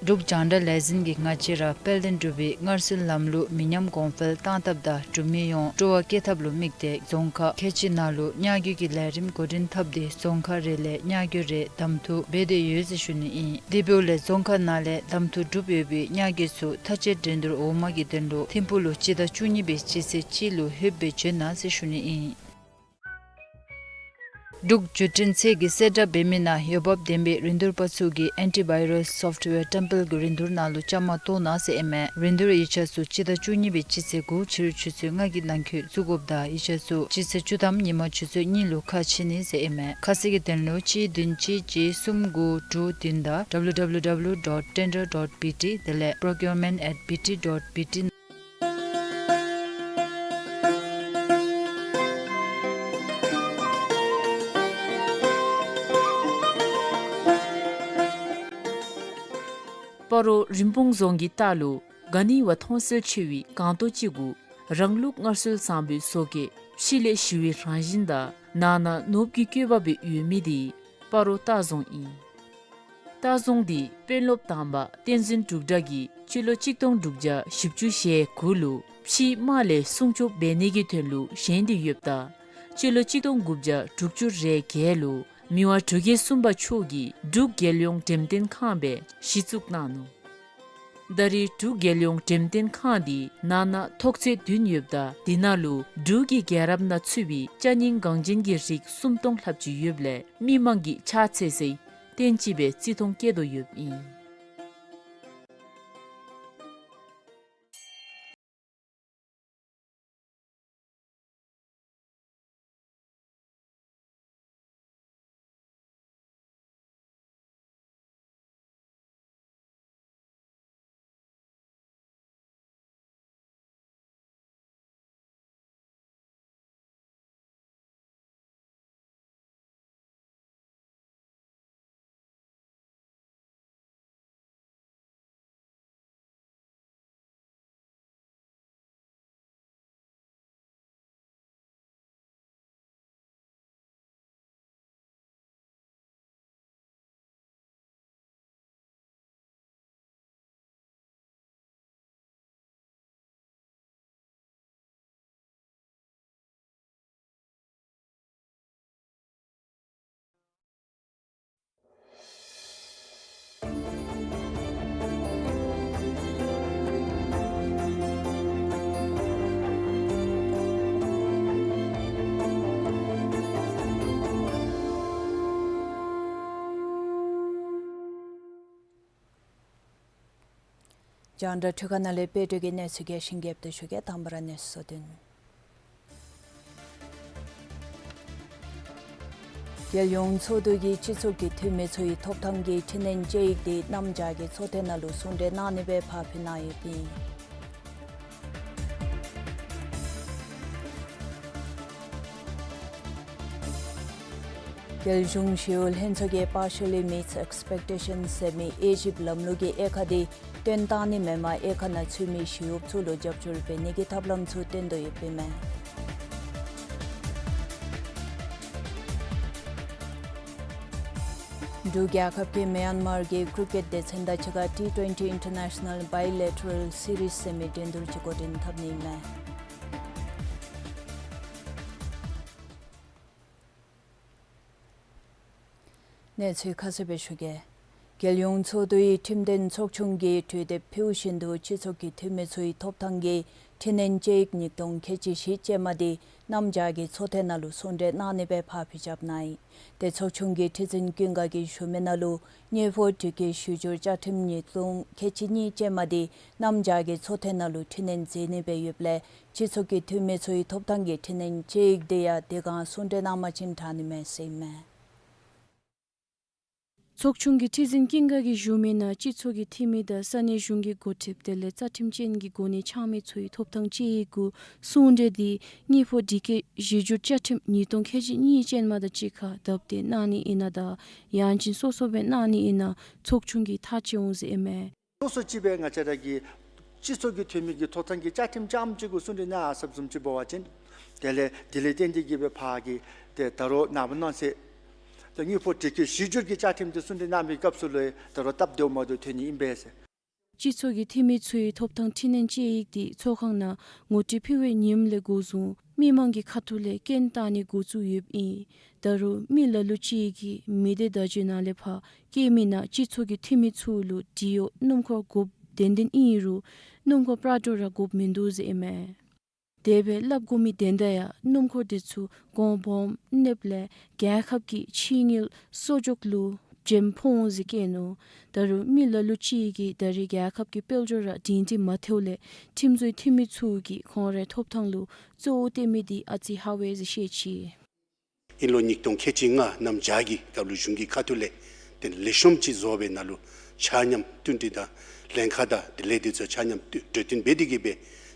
འབྲུག་རྒྱང་བསྒྲགས་ལས་འཛིན་གྱིས་ང་བཅས་ར་དཔལ་ལྡན་འབྲུག་པའི་སྔར་སྲོལ་ལམ་ལུགས་མི་ཉམས་གོང་འཕེལ་གཏང་ཐབས་དང་འབྲུག་མི་ཡོངས་སྤྲོ་བ་བསྐྱེད་ཐབས་ལུ་དམིགས་ཏེ་རྫོང་ཁག་ཁལ་གཅིག་ནང་ལུ་གཉའ་རྒོད་ཀྱི་ལས་རིམ་འགོ་འདྲེན་འཐབ་སྟེ་རྫོང་ཁག་རེ་ལས་གཉའ་རྒོད་རེ་གདམ་འཐུ་འབད་དེ་ཡོད་ཟེར་ཞུ་ནི་ཨིན། དེ་འབདཝ་ལས་རྫོང་ཁག་ནང་ལས་གདམ་འཐུ་གྲུབ་ཡོད་པའི་གཉའ་རྒོད་ཚུ་མཐའ་དཔྱད་འགྲན་བསྡུར་འོག་མ་གི་དོན་ལུ་ཐིམ་ཕུག་ལུ་སྤྱི་ཟླ་བཅུ་གཉིས་པའི་སྤྱི་ཚེས་གཅིག་ལུ་ལྷོདཔ་སྦེ་བྱོན་གནང་ཟེར་ཞུ་ནི་ཨིན། འབྲུག་བརྒྱུད་འཕྲིན་ཚད་ཀྱིས་གསལ་བསྒྲགས་འབད་མི་ནང་འོས་འབབ་ལྡན་པའི་རིན་བསྡུར་པ་ཚུ་གིས་ཨེན་ཊི་བཱའི་རཱསི་སོཕཊ་ཝེར་བཀྲམ་སྤེལ་གྱི་རིན་བསྡུར་ནང་ལུ་བཅའ་མར་གཏོགས་གནང་ཟེར་ཨིན་མས། རིན་བསྡུར་ཡིག་ཆ་ཚུ་སྤྱི་ཟླ་བཅུ་གཉིས་པའི་སྤྱི་ཚེས་དགུ་ཕྱི་རུ་ཆུ་ཚོད་ལྔ་གི་ནང་འཁོད་བཙུགས་དགོཔ་དང་ཡིག་ཆ་ཚུ་སྤྱི་ཚེས་བཅུ་ཐམ་ཉིན་མ་ཆུ་ཚོད་གཉིས་ལུ་ཁ་ཕྱེ་ནི་ཟེར་ཨིན་མས། ཁ་གསལ་གྱི་དོན་ལུ་གཅིག་བདུན་གཅིག་གཅིག་གསུམ་དགུ་དྲུག་བདུན་དང་W W W dot tender dot B T དེ་ལས་procurement at B T dot B T སྤ་རོ་རིན་སྤུངས་རྫོང་གི་ལྟག་ལུ་ག་ནི་བ་མཐོང་གསལ་ཆེ་བའི་སྒང་ཏོག་ཅིག་གུ་རང་ལུགས་སྔར་སྲོལ་བཟང་པོའི་བཟོ་བཀོད་ཕྱི་ལས་ཞི་བའི་རང་བཞིན་དང་ནང་ན་ནོར་བུ་གི་བཀོད་པ་སྦེ་ཡོད་མི་དེ་སྤ་རོ་ལྟ་རྫོང་ཨིན། ལྟ་རྫོང་འདི་དཔོན་སློབ་དང་པ་བསྟན་འཛིན་འབྲུག་གྲགས་ཀྱིས་སྤྱི་ལོ་གཅིག་སྟོང་དྲུག་བརྒྱ་བཞི་བཅུ་ཞེ་དགུ་ལུ་ཕྱིའི་དམག་ལས་སྲུང་སྐྱོབ་འབད་ནི་གི་དོན་ལུ་བཞེངས་ཏེ་ཡོདཔ་ད་སྤྱི་ལོ་གཅིག་སྟོང་དགུ་བརྒྱ་དྲུག་ཅུ་རེ་བརྒྱད་ལུ་མི་དབང་འབྲུག་རྒྱལ་གསུམ་པ་མཆོག་གིས་འབྲུག་རྒྱལ་ཡོངས་འགྲེམས་སྟོན་ཁང་སྦེ་གཞི་བཙུགས་གནང་ནུག། ད་རེས་འབྲུག་རྒྱལ་ཡོངས་འགྲེམས་སྟོན་ཁང་འདི་ནང་ན་ཐོག་ཚད་བདུན་ཡོདཔ་ད་དེ་ནང་ལུ་འབྲུག་གི་རྒྱལ་རབས་ནང་ཚུད་པའི་ཅ་རྙིང་འགངས་ཅན་གྱི་རིགས་སུམ་སྟོང་ལྷགཔ་ཅིག་ཡོདཔ་ལས་མི་མང་གིས་ཕྱག་འཚལ་སའི་རྟེན་ཅིག་སྦེ་བརྩི་མཐོང་བསྐྱེད་དོ་ཡོདཔ་ཨིན། རྒྱང་བསྒྲགས་འཕྲུལ་ཁང་ནང་ལས་དཔལ་སྒྲོལ་གྱིས་གནས་ཚུལ་རྒྱས་ཤིང་རྒྱསཔ་སྦེ་ཞུ་གེ། དང་པ་ར་གནས་ཚུལ་གཙོ་དོན། རྒྱལ་ཡོངས་ཚོགས་འདུ་གིས་སྤྱི་ཚོགས་ཀྱི་འཐུས་མི་ཚུ་ཡིས་ཐོབ་ཐང་གི་འཕྲི་སྣོན་དཔྱད་ཡིག་དེ་གནམ་བྱཱར་གྱི་ཚོགས་ཐེངས་ནང་ལུ་ཟུང་འབྲེལ་གནང་ནི་སྦེ་ཕར་ཕུལ་གནང་ཡོདཔ་ཨིན། རྒྱལ་གཞུང་ཞི་གཡོག་ལྷན་ཚོགས་ཀྱིས་Partially Meets Expectations ཟེར་མི་དབྱེ་ཞིབ་ལམ་ལུགས་ཀྱི་དབྱེ་ཁག་དེ་སྟོན་བཏང་ནི་མེནམ་དབྱེ་ཁག་ནང་ཚུད་མི་ཞི་གཡོགཔ་ཚུ་ལུ་རྒྱབ་སྐྱོར་འབད་ནི་གི་ཐབས་ལམ་ཚུ་བཏོན་དོ་ཡོདཔ་ཨིན་མས། འབྲུག་རྒྱལ་ཁབ་ཀྱིས་མི་ཡན་མར་གྱི་ཀྲི་ཀེཊ་སྡེ་ཚན་དང་གཅིག་ཁར་ཊི་ཊུ་ཝེན་ཊི་ཨིན་ཊར་ནེ་ཤ་ནཱལ་བའི་ལེ་ཊ་རཱལ་སི་རིསི་ཟེར་མི་འགྲན་བསྡུར་ཅིག་འགོ་འདྲེན་འཐབ་ནི་ཨིན་མས། གནས་ཚུལ་ཁ་གསལ་སྦེ་ཞུ་གེ། རྒྱལ་ཡོངས་ཚོགས་འདུའི་ཁྲིམས་དོན་ཚོགས་ཆུང་གིས་གྲོས་འདེབས་ཕུལཝ་བཞིན་དུ་སྤྱི་ཚོགས་ཀྱི་འཐུས་མི་ཚུའི་ཐོབ་ཐང་གི་འཕྲི་སྣོན་དཔྱད་ཡིག་ཉིས་སྟོང་ཁལ་གཅིག་བཞི་ཅན་མ་འདི་གནམ་བྱཱར་གྱི་ཚོགས་ཐེངས་ནང་ལུ་གསུང་གྲོས་གནང་ནི་སྦེ་ཕར་འཕུལ་རྐྱབ་གནང་ཡི། དེ་ཚོགས་ཆུང་གི་ཁྲི་འཛིན་ཀུན་དགའ་གིས་ཞུ་མི་ནང་ལུ་དངུལ་ཕོགས་དྲི་བཀོད་ཞུ་སྦྱོར་བཅའ་ཁྲིམས་ཉིས་སྟོང་ཁལ་གཅིག་གཉིས་ཅན་མ་འདི་གནམ་བྱཱར་གྱི་ཚོགས་ཐེངས་ནང་ལུ་འཕྲི་སྣོན་མཛད་ནི་སྦེ་ཡོདཔ་ལས་སྤྱི་ཚོགས་ཀྱི་འཐུས་མི་ཚུའི་ཐོབ་ཐང་གི་འཕྲི་སྣོན་དཔྱད་ཡིག་འདི་ཡང་དེ་སྒང་གསུང་གྲོས་གནང་པ་ཅིན་དྲག་ནི་མས་ཟེར་ཨིན་མས། ཚོགས་ཆུང་གི་ཁྲི་འཛིན་ཀུན་དགའ་གིས་ཞུ་མི་ནང་སྤྱི་ཚོགས་ཀྱི་འཐུས་མི་དང་ས་གནས་གཞུང་གི་འགོ་ཁྲིདཔ་དེ་ལས་རྩ་ཁྲིམས་ཅན་གྱི་གོ་གནས་འཆང་མི་ཚུའི་ཐོབ་ཐང་དཔྱད་ཡིག་གུ་གསུང་གྲོས་འདི་དངུལ་ཕོགས་དྲི་བཀོད་ཞུ་སྦྱོར་བཅའ་ཁྲིམས་ཉིས་སྟོང་ཁལ་གཅིག་གཉིས་ཅན་མ་དང་གཅིག་ཁར་བསྡབས་ཏེ་གནང་ནི་ཨིན་ན་དང་ཡང་ཅིན་སོ་སོ་སྦེ་གནང་ནི་ཨིན་ན་ཚོགས་ཆུང་གིས་ཐག་བཅད་འོང་ཟེར་ཨིན་མས། སོ་སོ་ཅིག་སྦེ་ང་བཅས་ར་གི་སྤྱི་ཚོགས་ཀྱི་འཐུས་མི་གི་ཐོབ་ཐང་གི་བཅའ་ཁྲིམས་རྐྱངམ་ཅིག་གུ་གསུང་གྲོས་གནང་ཡར་སོཔ་བཟུམ་ཅིག་འབད་བ་ཅིན་དེ་ལས་དེ་ལས་བརྟེན་ཏེ་གིས་སྦེ་ཕར་གྱི་ཏེ་ད་རུང་ནངས་པ་གནངས་ཚེ་ཏེ་དངུལ་ཕོགས་དྲི་བཀོད་ཞུ་སྦྱོར་གྱི་བཅའ་ཁྲིམས་དེ་གསུང་གྲོས་གནང་བའི་སྐབས་སུ་ལུ་ད་རུང་སྟབས་བདེཝ་མ་བདེཝ་ཐོན་ནི་ཨིན་པས་ཟེར། སྤྱི་ཚོགས་ཀྱི་འཐུས་མི་ཚུའི་ཐོབ་ཐང་འཕྲི་སྣོན་དཔྱད་ཡིག་དེ་ཚོགས་ཁང་ནང་ངོ་སྤྲོད་ཕུལ་བའི་ཉིནམ་ལས་འགོ་བཟུང་མི་མང་གི་ཁ་ཐུག་ལས་སྐྱོན་བཏང་ནི་འགོ་བཙུགས་ཡོདཔ་ཨིན། ད་རུང་མི་ལ་ལུ་ཅིག་གིས་མི་སྡེ་བརྡ་བརྒྱུད་ནང་ལས་ཕར་བཀོད་མི་ནང་སྤྱི་ཚོགས་ཀྱི་འཐུས་མི་ཚུ་ལུ་འབྲི་གཡོག་སྣུམ་འཁོར་དགོཔ་བདེན་བདེན་ཨིན་རུང་སྣུམ་འཁོར་པྲ་ཌོ་ར་དགོཔ་མིན་འདུག་ཟེར་ཨིན་མས། དེ་སྦེ་སླབ་དགོ་མི་དོན་དག་ཡང་སྣུམ་འཁོར་དེ་ཚུ་གོང་སྦོམ་གནསཔ་ལས་རྒྱལ་ཁབ་ཀྱི་ཕྱི་དངུལ་གསོག་འཇོག་ལུ་འཇམ་ཕོག་འོང་ཟེར་བཀོད་ནུག། ད་རུང་མི་ལ་ལུ་ཅིག་གིས་ད་རེས་རྒྱལ་ཁབ་ཀྱི་དཔལ་འབྱོར་ར་སྒྲིང་སྒྲི་མ་ཐལཝ་ལས་ཁྲིམས་བཟོའི་འཐུས་མི་ཚུ་གིས་ཁོང་རའི་ཐོབ་ཐང་ལུ་གཙོ་བོ་བཏོན་མི་དེ་ཨ་ཙི་ཧ་བས་ཟེར་བཤད་ཅི། དབྱིན་ལོ་ཉིས་སྟོང་ཁལ་གཅིག་ལྔ་གནམ་བྱཱར་གྱི་སྐབས་ལུ་གཞུང་གི་ཁ་ཐུག་ལས་ཏེ་ལེགས་ཤོམ་ཅིག་བཟོ་བའི་ནང་ལུ་ཆ་མཉམ་བསྟུན་ཏེ་དང་ལྷན་ཁག་དང་དེ་ལས་དེ་ཚུ་ཆ་མཉམ་བསྟུན་གྲོས་བསྟུན་འབད་དེ་གིས་སྦེ་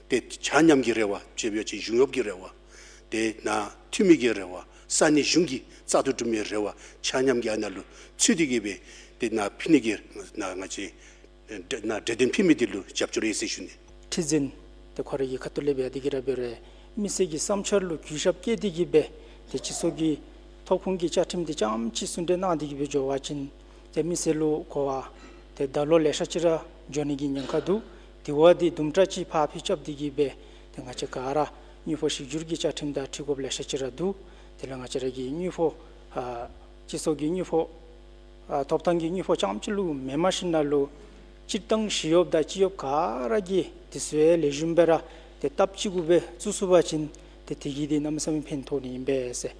ཏེ་ཆ་མཉམ་གྱི་རེ་བ་ཅིག་འབད་བ་ཅིན་གཞུང་གཡོགཔ་གི་རེ་བ་ཏེ་ནཱ་འཐུས་མི་གི་རེ་བ་ས་གནས་གཞུང་གི་བཙག་འཐུ་གྲུབ་མིའི་རེ་བ་ཆ་མཉམ་གྱི་ཨ་ནཱ་ལུ་ཚུད་དེ་གིས་སྦེ་ཏེ་ནཱ་ཕུལ་ནི་གི་ནཱ་ང་བཅས་ནཱ་གྲོས་བསྟུན་ཕུལ་མི་འདི་ལུ་རྒྱབ་སྐྱོར་ཡོད་ཟེར་ཞུ་ནི། ཁྲི་འཛིན་ཏེ་ཁོ་རའི་གི་ཁ་ཐུག་ལས་འབད་དེ་གིས་ར་འབད་རུང་མི་སེར་གྱི་བསམ་འཆར་ལུ་གུས་ཞབས་བསྐྱེད་དེ་གིས་སྦེ་ཏེ་སྤྱི་ཚོགས་ཀྱི་ཐོབ་ཁོངས་ཀྱི་བཅའ་ཁྲིམས་འདི་རྐྱངམ་ཅིག་གསུང་གྲོས་གནང་སྟེ་གིས་སྦེ་འགྱོ་བ་ཅིན་ཏེ་མི་སེར་ལུ་གོ་བ་ཏེ་ད་ལོ་ལེ་ཤ་ཅིག་ར་འགྱོ་ནི་གི་ཉེན་ཁ་འདུག། དེ་བ་འདི་དུམ་གྲ་ཅིག་ཕར་འཕུལ་རྐྱབ་སྟེ་གིས་སྦེ་ཏེ་ང་བཅས་ག་ར་དངུལ་ཕོགས་ཞིབ་འཇུག་གི་བཅའ་ཁྲིམས་དང་འཁྲིལ་དགོཔ་ལེ་ཤ་ཅིག་ར་འདུག། དེ་ལས་ང་བཅས་ར་གི་དངུལ་ཕོགས་ཨ་སྤྱི་ཚོགས་ཀྱི་དངུལ་ཕོགས་ཨ་ཐོབ་ཐང་གི་དངུལ་ཕོགས་རྐྱངམ་ཅིག་ལུ་མེན་མ་ཤེས་ནཱ་ལུ་སྤྱིར་བཏང་ཞི་གཡོགཔ་དང་སྤྱི་གཡོགཔ་ག་ར་གིས་དེ་ཚུ་ཡང་ལེགས་ཤོམ་སྦེ་ར་ཏེ་སྟབས་གཅིག་གུ་སྦེ་བཙུགས་ཚུགས་པ་ཅིན་ཏེ་དེ་གིས་ཏེ་གནམ་མེད་ས་མེད་ཕན་ཐོགས་ནི་ཨིན་པས་ཟེར།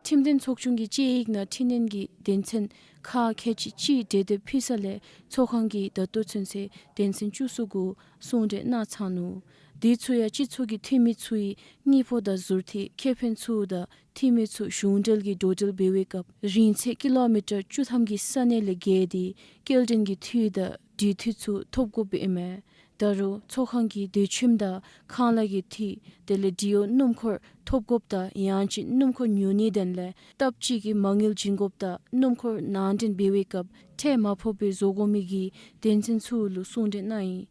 ཁྲིམས་དོན་ཚོགས་ཆུང་གི་དཔྱད་ཡིག་ནང་འཕྲི་སྣོན་གྱི་དོན་ཚན་ཁག་ཁལ་གཅིག་གཅིག་གྲོས་འདེབས་ཕུལ་ས་ལས་ཚོགས་ཁང་གིས་ད་ལྟོ་ཚུན་ཚོད་དོན་ཚན་བཅུ་གསུམ་གུ་གསུང་གྲོས་གནང་ཚར་ནུག། དེ་ཚུ་ཡང་སྤྱི་ཚོགས་ཀྱི་འཐུས་མི་ཚུ་གི་དངུལ་ཕོགས་དང་ཟུར་ཐིག་ཁེ་ཕན་ཚུ་དང་འཐུས་མི་ཚུ་གཞུང་འབྲེལ་གྱི་འགྲོ་འགྲུལ་འབད་བའི་སྐབས་རིང་ཚད་ཀི་ལོ་མི་ཊར་བཅུ་ཐམ་གྱི་ས་གནས་ལས་བརྒལ་ཏེ་སྐྱེལ་འདྲེན་གྱི་འཐུས་དང་འགྲུལ་འཐུས་ཚུ་ཐོབ་དགོཔ་ཨིན་མས། ད་རུང་ཚོགས་ཁང་གིས་སྡོད་ཁྱིམ་དང་ཁང་གླ་གི་འཐུས་དེ་ལས་འབྲི་གཡོག་སྣུམ་འཁོར་ཐོབ་དགོཔ་དང་ཡང་ཅིན་སྣུམ་འཁོར་ཉོ་ནིའི་དོན་ལས་སྟབས་གཅིག་གི་མ་དངུལ་བྱིན་དགོཔ་དང་སྣུམ་འཁོར་ནང་འདྲེན་འབད་བའི་སྐབས་ཁྲལ་མ་ཕོགཔ་སྦེ་བཟོ་དགོ་མི་གི་དོན་ཚན་ཚུ་ལུ་གསུང་གྲོས་གནང་ཡི།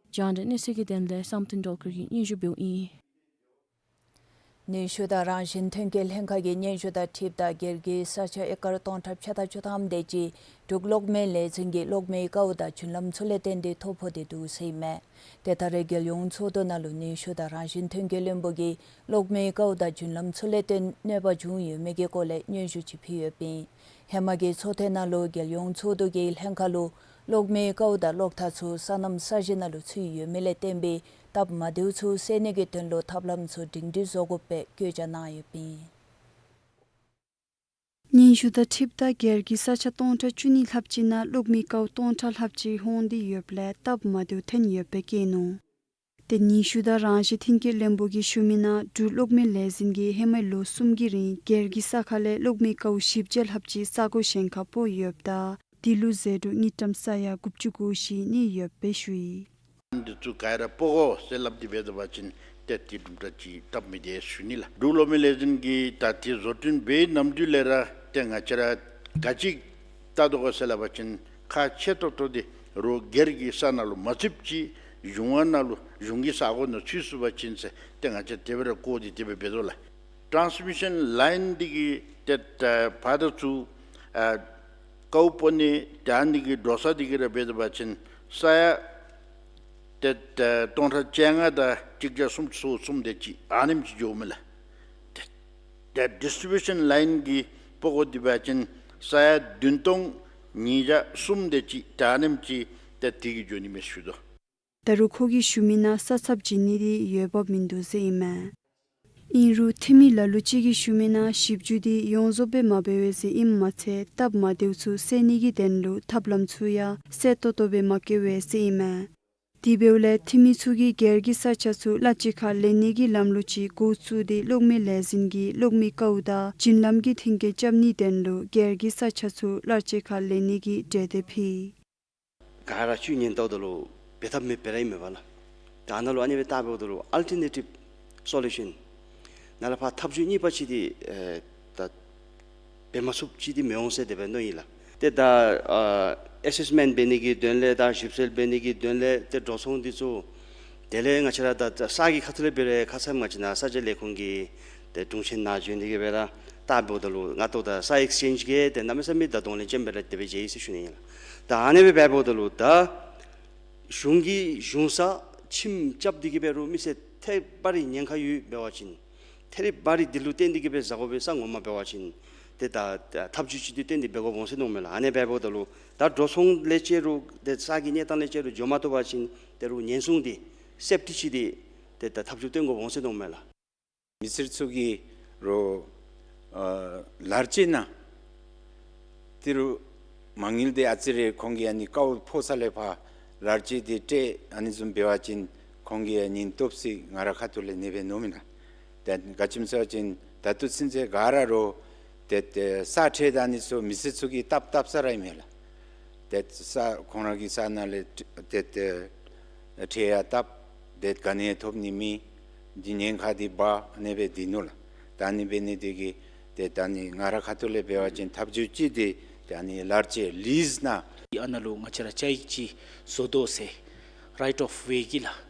རྒྱང་བསྒྲགས་གནས་ཚུལ་གྱི་དོན་ལས་བསམ་གཏན་སྒྲོལ་དཀར་གྱིས་སྙན་ཞུ་འབདཝ་ཨིན། ནུས་ཤུགས་དང་རང་བཞིན་ཐོན་སྐྱེད་ལྷན་ཁག་གིས་སྙན་ཞུ་དང་འཁྲིལཝ་ད་སྒེར་གྱི་ས་ཆ་ཨེ་ཀར་སྟོང་ཕྲག་ཕྱེད་དང་བཅུ་ཐམ་དེ་ཅིག་འབྲུག་གློག་མེ་ལས་འཛིན་གྱི་གློག་མེའི་དཀའཝ་དང་རྒྱུན་ལམ་ཚུ་ལས་བརྟེན་ཏེ་ཐོ་ཕོག་སྟེ་འདུག་ཟེར་ཨིན་མས། ཏེ་ད་རེས་རྒྱལ་ཡོངས་ཚོགས་འདུ་ནང་ལུ་ནུས་ཤུགས་དང་རང་བཞིན་ཐོན་སྐྱེད་བློན་པོ་གིས་གློག་མེའི་དཀའཝ་དང་རྒྱུན་ལམ་ཚུ་ལས་བརྟེན་གནོད་པ་བྱུང་ཡོད་མེད་ཀྱི་སྐོར་ལས་སྙན་ཞུ་ཅིག་ཕུལ་ཡོདཔ་ཨིན། ཧེ་མ་གི་ཚོགས་ཐེངས་ནང་ལུ་རྒྱལ་ཡོངས་ཚོགས་འདུ་གིས་ལྷན་ཁག་ལུ་གློག་མེའི་དཀའཝ་དང་གློག་ཐག་ཚུ་སོ་ནམ་ས་གཞི་ནང་ལུ་ཚུད་ཡོད་མེད་ལས་བརྟེན་པའི་སྟབས་མ་བདེཝ་ཚུ་སེལ་ནི་གི་དོན་ལུ་ཐབས་ལམ་ཚུ་སྒྲིང་སྒྲི་བཟོ་དགོཔ་སྦེ་བཀོད་རྒྱ་གནང་ཡོདཔ་ཨིན། སྙན་ཞུ་དང་འཁྲིལཝ་ད་སྒེར་གྱི་ས་ཆ་སྟོང་ཕྲག་བཅུ་གཉིས་ལྷགཔ་ཅིག་ནང་གློག་མེའི་དཀའཝ་སྟོང་ཕྲག་ལྷགཔ་ཅིག་ལྷོངས་ཏེ་ཡོདཔ་ལས་སྟབས་མ་བདེཝ་ཐོན་ཡོདཔ་སྦེ་བཀོད་ནུག། ཏེ་ནུས་ཤུགས་དང་རང་བཞིན་ཐོན་སྐྱེད་བློན་པོ་གིས་ཞུ་མི་ནང་འབྲུག་གློག་མེ་ལས་འཛིན་གྱིས་ཧེ་མའི་ལོ་གསུམ་གྱི་རིང་སྒེར་གྱི་ས་ཁར་ལས་གློག་མེའི་དཀའཝ་བཞི་བརྒྱ་ལྷགཔ་ཅིག་ས་གོ་གཞན་ཁར་སྤོ་ཡོདཔ་ད་དེ་ལུ་ཟད་འགྲོ་དངུལ་ཀྲམ་ས་ཡ་དགུ་བཅུ་གོ་བཞི་གནས་ཡོདཔ་སྦེ་ཞུ་ཡི། འདི་ཚུ་ག་ར་སྤོ་དགོ་ཟེར་སླབ་སྟེ་འབད་བ་ཅིན་ཏེ་དེ་དུམ་གྲ་ཅིག་སྟབས་མི་བདེ་ཞུ་ནི་ལགས། འབྲུག་གློག་མེ་ལས་འཛིན་གྱིས་ད་དེ་བཟོ་སྐྲུན་འབད་ནམ་དུས་ལས་ར་ཏེ་ང་བཅས་ར་ག་ཅི་བལྟ་དོ་ག་ཟེར་སླབ་པ་ཅིན་ཁག་ཆེ་ཏོག་ཏོ་འདི་རོགས་སྒེར་གྱི་ས་ནང་ལུ་མ་ཚུདཔ་ཅིག་གཞུང་ནང་ལུ་གཞུང་གི་ས་གོ་ནང་ཚུད་ཚུགས་པ་ཅིན་ཟེར་ཏེ་ང་བཅས་དེ་སྦེ་ར་བཀོད་དེ་དེ་སྦེ་འབད་དོ་ལགས། ཊཱནསི་མི་ཤཱན་ལའིན་འདི་གི་ཏེ་ད་བར་ད་ཚུ་ཨ་ ཀཝ་སྤོ་ནི་ད་ཨ་ནི་གི་འགྲོ་ས་འདི་གི་ར་འབད་དོ་བ་ཅིན་ས་ཡ་ཏེ་ཏེ་སྟོང་ཕྲག་བཅོ་ལྔ་དང་གཅིག་བརྒྱ་སུམ་ཅུ་སོ་གསུམ་དེ་ཅིག་ཨ་ནེམ་ཅིག་འགྱོཝ་མས་ལགས། ཏེ་ཏེ་ཌིསི་ཊི་བིའུ་ཤཱན་ལའིན་གི་སྤོ་དགོ་འདི་འབད་བ་ཅིན་ས་ཡ་བདུན་སྟོང་ཉིས་བརྒྱ་གསུམ་དེ་ཅིག་ད་ཨ་ནེམ་ཅིག་ཏེ་དེ་གིས་འགྱོ་ནི་མས་ཞུ་དོ། ད་རུང་ཁོ་གིས་ཞུ་མི་ནང་ས་ཚབ་བྱིན་ནི་འདི་འོས་འབབ་མིན་འདུག་ཟེར་ཨིན་མས། ཨིན་རུང་འཐུས་མི་ལ་ལུ་ཅིག་གིས་ཞུ་མི་ནང་ཞིབ་འཇུག་འདི་ཡོངས་རྫོགས་སྦེ་མ་འབད་བས་ཟེར་ཨིནམ་མ་ཚད་སྟབས་མ་བདེཝ་ཚུ་སེལ་ནི་གི་དོན་ལུ་ཐབས་ལམ་ཚུ་ཡང་གསལ་ཏོག་ཏོ་སྦེ་མ་བཀོད་པས་ཟེར་ཨིན་མས། དེ་འབདཝ་ལས་འཐུས་མི་ཚུ་གིས་སྒེར་གྱི་ས་ཆ་ཚུ་གླ་ཅིག་ཁར་ལེན་ནི་གི་ལམ་ལུགས་ཅིག་འགོ་བཙུགས་ཏེ་གློག་མེ་ལས་འཛིན་གྱི་གློག་མེ་ཀཝ་དང་བྱིན་ལམ་གྱི་མཐུན་རྐྱེན་རྐྱབ་ནིའི་དོན་ལུ་སྒེར་གྱི་ས་ཆ་ཚུ་གླ་ཅིག་ཁར་ལེན་ནི་གི་གྲོས་འདེབས་ཕུལ། ག་ར་ཅིག་ཉན་ལྟཝ་ད་ལུ་འབད་ཐབས་མེདཔ་སྦེ་ར་ཨིན་མས་པ་ལགས། ད་ནཱ་ལུ་ཨ་ནི་སྦེ་བལྟ་འབདཝ་ད་ལུ་ཨལ་ཊར་ནེ་ཊིབ་སོ་ལུ་ཤཱན་ནཱ་ལས་ཕར་ཐབས་བྱུས་གཉིས་པ་ཅིག་འདི་ཨེ་ད་འབད་མ་ཚུགསཔ་ཅིག་འདི་མི་འོང་ཟེར་དེ་སྦེ་མནོ་ཡི་ལགས། ཏེ་ད་ཨ་ཨེ་སེསི་མེནཊ་འབད་ནི་གི་དོན་ལས་དང་ཞིབ་འཚོལ་འབད་ནི་གི་དོན་ལས་ཏེ་འགྲོ་སོང་འདི་ཚུ་དེ་ལས་ང་བཅས་ར་ད་ས་གི་ཁ་ཐུག་ལས་འབད་རུང་ཁ་ཙ་ང་བཅས་ནཱ་ས་ཆ་ལས་ཁུངས་ཀྱི་ཏེ་དྲུང་ཆེན་ནཱ་བྱོན་ཏེ་གིས་སྦེ་ར་བལྟ་འབདཝ་ད་ལུ་ང་ལྟཝ་ད་ས་ཨེགསི་ཅེནཇ་གི་ཏེ་གནམ་མེད་ས་མེད་ད་གདོང་ལེན་ཅན་སྦེ་ར་དེ་སྦེ་མཇལ་ཡི་ཟེར་ཞུ་ནི་ཨིན་ལགས། ད་ཨ་ནི་སྦེ་འབདཝ་ད་ལུ་ད་གཞུང་གིས་གཞུང་ས་ཁྱིམ་རྐྱབ་སྟེ་གིས་འབད་རུང་མི་སེར་ཐད་པ་རེ་ཉེན་ཁ་ཡོདཔ་འབད་བ་ཅིན་ཐད་རི་བ་རི་འདི་ལུ་བརྟེན་ཏེ་གིས་སྦེ་བཟའ་དགོ་པའི་ས་ངོ་མ་འབད་བ་ཅིན་ཏེ་ད་ད་ཐབས་བྱུས་ཅིག་འདི་བཏོན་ཏེ་འབད་དགོཔ་འོང་ཟེར་མནོཝ་མས་ལགས། ཨ་ནི་སྦེ་འབདཝ་ད་ལུ་ད་འགྲོ་སོང་ལས་བཅད་རུང་ཏེ་ས་གི་གནས་སྟངས་ལས་བཅད་རུང་འགྱོ་མ་བཏུབ་པ་ཅིན་ཏེ་རུང་ཉེན་སྲུང་འདི་སེཕ་ཊི་ཅིག་འདི་ཏེ་ད་ཐབས་བྱུས་བཏོན་དགོཔ་འོང་ཟེར་མནོཝ་མས་ལགས། མི་སེར་ཚུ་གིས་རོགས་ཨ་ལཱར་ཅིག་ནང་ཏི་རུ་མ་དངུལ་འདི་ཨ་ཙི་རེ་ཁོང་གིས་ཨ་ནི་ཀཝ་ཕོག་ས་ལས་ཕར་ལཱར་ཅིག་འདི་སྤྲོད་ཨ་ནི་བཟུམ་འབད་བ་ཅིན་ཁོང་གིས་ཨ་ནི་སྙིང་སྟོབས་ཅིག་ང་ར་ཁ་ཐུག་ལས་ཨ་ནི་སྦེ་མནོཝ་མས་ལགས། ཏེ་ག་ཅི་སྨོ་ཟེར་བ་ཅིན་ད་ལྟོ་ཚུན་ཚོད་ག་ར་རོགས་ཏེ་ཏེ་ས་ཁྲལ་དང་ཨ་ནི་ཚུ་མི་སེར་ཚུ་གིས་བཏབ་བཏབ་ས་ར་ཨིན་མས་ལགས། ཏེ་ས་ཁོང་ར་གི་ས་ནང་ལས་ཏེ་ཏེ་ཁྲལ་ཡང་བཏབ། ཏེ་ག་ནི་ཐོབ་ནི་མེད། འདི་ཉེན་ཁ་འདི་འབག་ཨ་ནི་སྦེ་སྡོད་ནུག་ལགས། ད་ཨ་ནི་འབད་ནི་འདི་གིས་ཏེ་ད་ཨ་ནི་ང་ར་ཁ་ཐུག་ལས་འབད་བ་ཅིན་ཐབས་བྱུས་ཅིག་འདི་ཏེ་ཨ་ནི་ལཱར་ཅིག་ལིསི་ནང་ཨ་ནཱ་ལུ་ང་བཅས་ར་བཅའ་ཡིག་ཅིག་བཟོ་དོ་ཟེར་རའིཊ་ཨོཕ་ཝེ་གི་ལགས།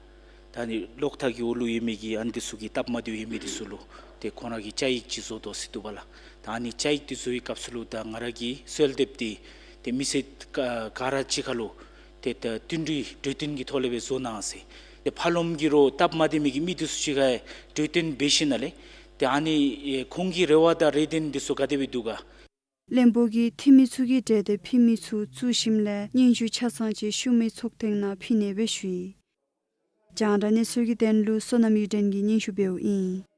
ད་ཨ་ནི་གློག་ཐག་གི་འོག་ལུ་ཡོད་མི་གི་ཨ་ནི་འདི་ཚུ་གི་སྟབས་མ་བདེཝ་ཡོད་མི་འདི་ཚུ་ལུ་ཏེ་ཁོང་ར་གིས་བཅའ་ཡིག་ཅིག་བཟོ་དོ་ཟེར་འདུག་པ་ལགས། ད་ཨ་ནི་བཅའ་ཡིག་འདི་བཟོ་བའི་སྐབས་སུ་ལུ་ད་ང་ར་གིས་གསོལ་འདེབས་འདི་ཏེ་མི་སེར་ག་ག་ར་གཅིག་ཁར་ལུ་ཏེ་ད་བསྟུན་གྲོས་གྲོས་བསྟུན་གྱི་ཐོག་ལས་སྦེ་བཟོ་གནང་ཟེར། ཏེ་ཕར་ལོགསམ་གི་རོགས་སྟབས་མ་བདེ་མི་གི་མི་འདི་ཚུ་གཅིག་ཁར་གྲོས་བསྟུན་འབད་ཞིནམ་ལས་ཏེ་ཨ་ནི་ཨེ་ཁོང་གི་རེ་བ་དང་རེ་འདུན་འདི་ཚུ་ག་དེ་སྦེ་འདུག་ག། བློན་པོ་གིས་འཐུས་མི་ཚུ་གིས་གྲོས་འདེབས་ཕུལ་མི་ཚུ་བཙུགས་ཞིནམ་ལས་སྙན་ཞུ་ཆ་ཚང་ཅིག་ཤུལ་མའི་ཚོགས་ཐེངས་ནང་ཕུལ་ནི་སྦེ་ཞུ་ཡི། རྒྱང་བསྒྲགས་གནས་ཚུལ་གྱི་དོན་ལུ་བསོད་ནམས་གཡུ་སྒྲོན་གྱིས་སྙན་ཞུ་འབདཝ་ཨིན།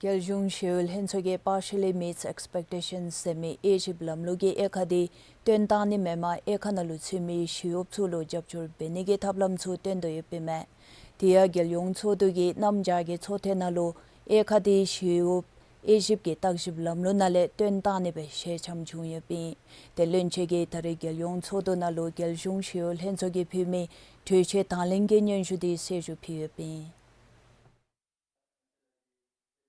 རྒྱལ་གཞུང་ཞི་གཡོག་ལྷན་ཚོགས་ཀྱིས་Partially Meets Expectations ཟེར་མི་དབྱེ་ཞིབ་ལམ་ལུགས་ཀྱི་དབྱེ་ཁག་འདི་བཏོན་བཏང་ནི་མེནམ་དབྱེ་ཁག་ནང་ལུ་ཚུད་མི་ཞི་གཡོགཔ་ཚུ་ལུ་རྒྱབ་སྐྱོར་འབད་ནི་གི་ཐབས་ལམ་ཚུ་བཏོན་དོ་ཡོདཔ་ཨིན་མས། དེ་ཡང་རྒྱལ་ཡོངས་ཚོགས་འདུ་གིས་གནམ་བྱཱར་གྱི་ཚོགས་ཐེངས་ནང་ལུ་དབྱེ་ཁག་འདི་ཞི་གཡོགཔ་དབྱེ་ཞིབ་ཀྱི་བརྟག་ཞིབ་ལམ་ལུགས་ནང་ལས་བཏོན་བཏང་ནི་སྦེ་ཞལ་འཆམ་བྱུང་ཡོདཔ་ཨིན། ཏེ་བློན་ཆེན་གྱིས་ད་རེས་རྒྱལ་ཡོངས་ཚོགས་འདུ་ནང་ལུ་རྒྱལ་གཞུང་ཞི་གཡོག་ལྷན་ཚོགས་ཀྱིས་ཕུལ་མི་གྲོས་ཆོད་དང་ལེན་གྱི་སྙན་ཞུ་འདི་གསལ་ཞུ་ཕུལ་ཡོདཔ་ཨིན།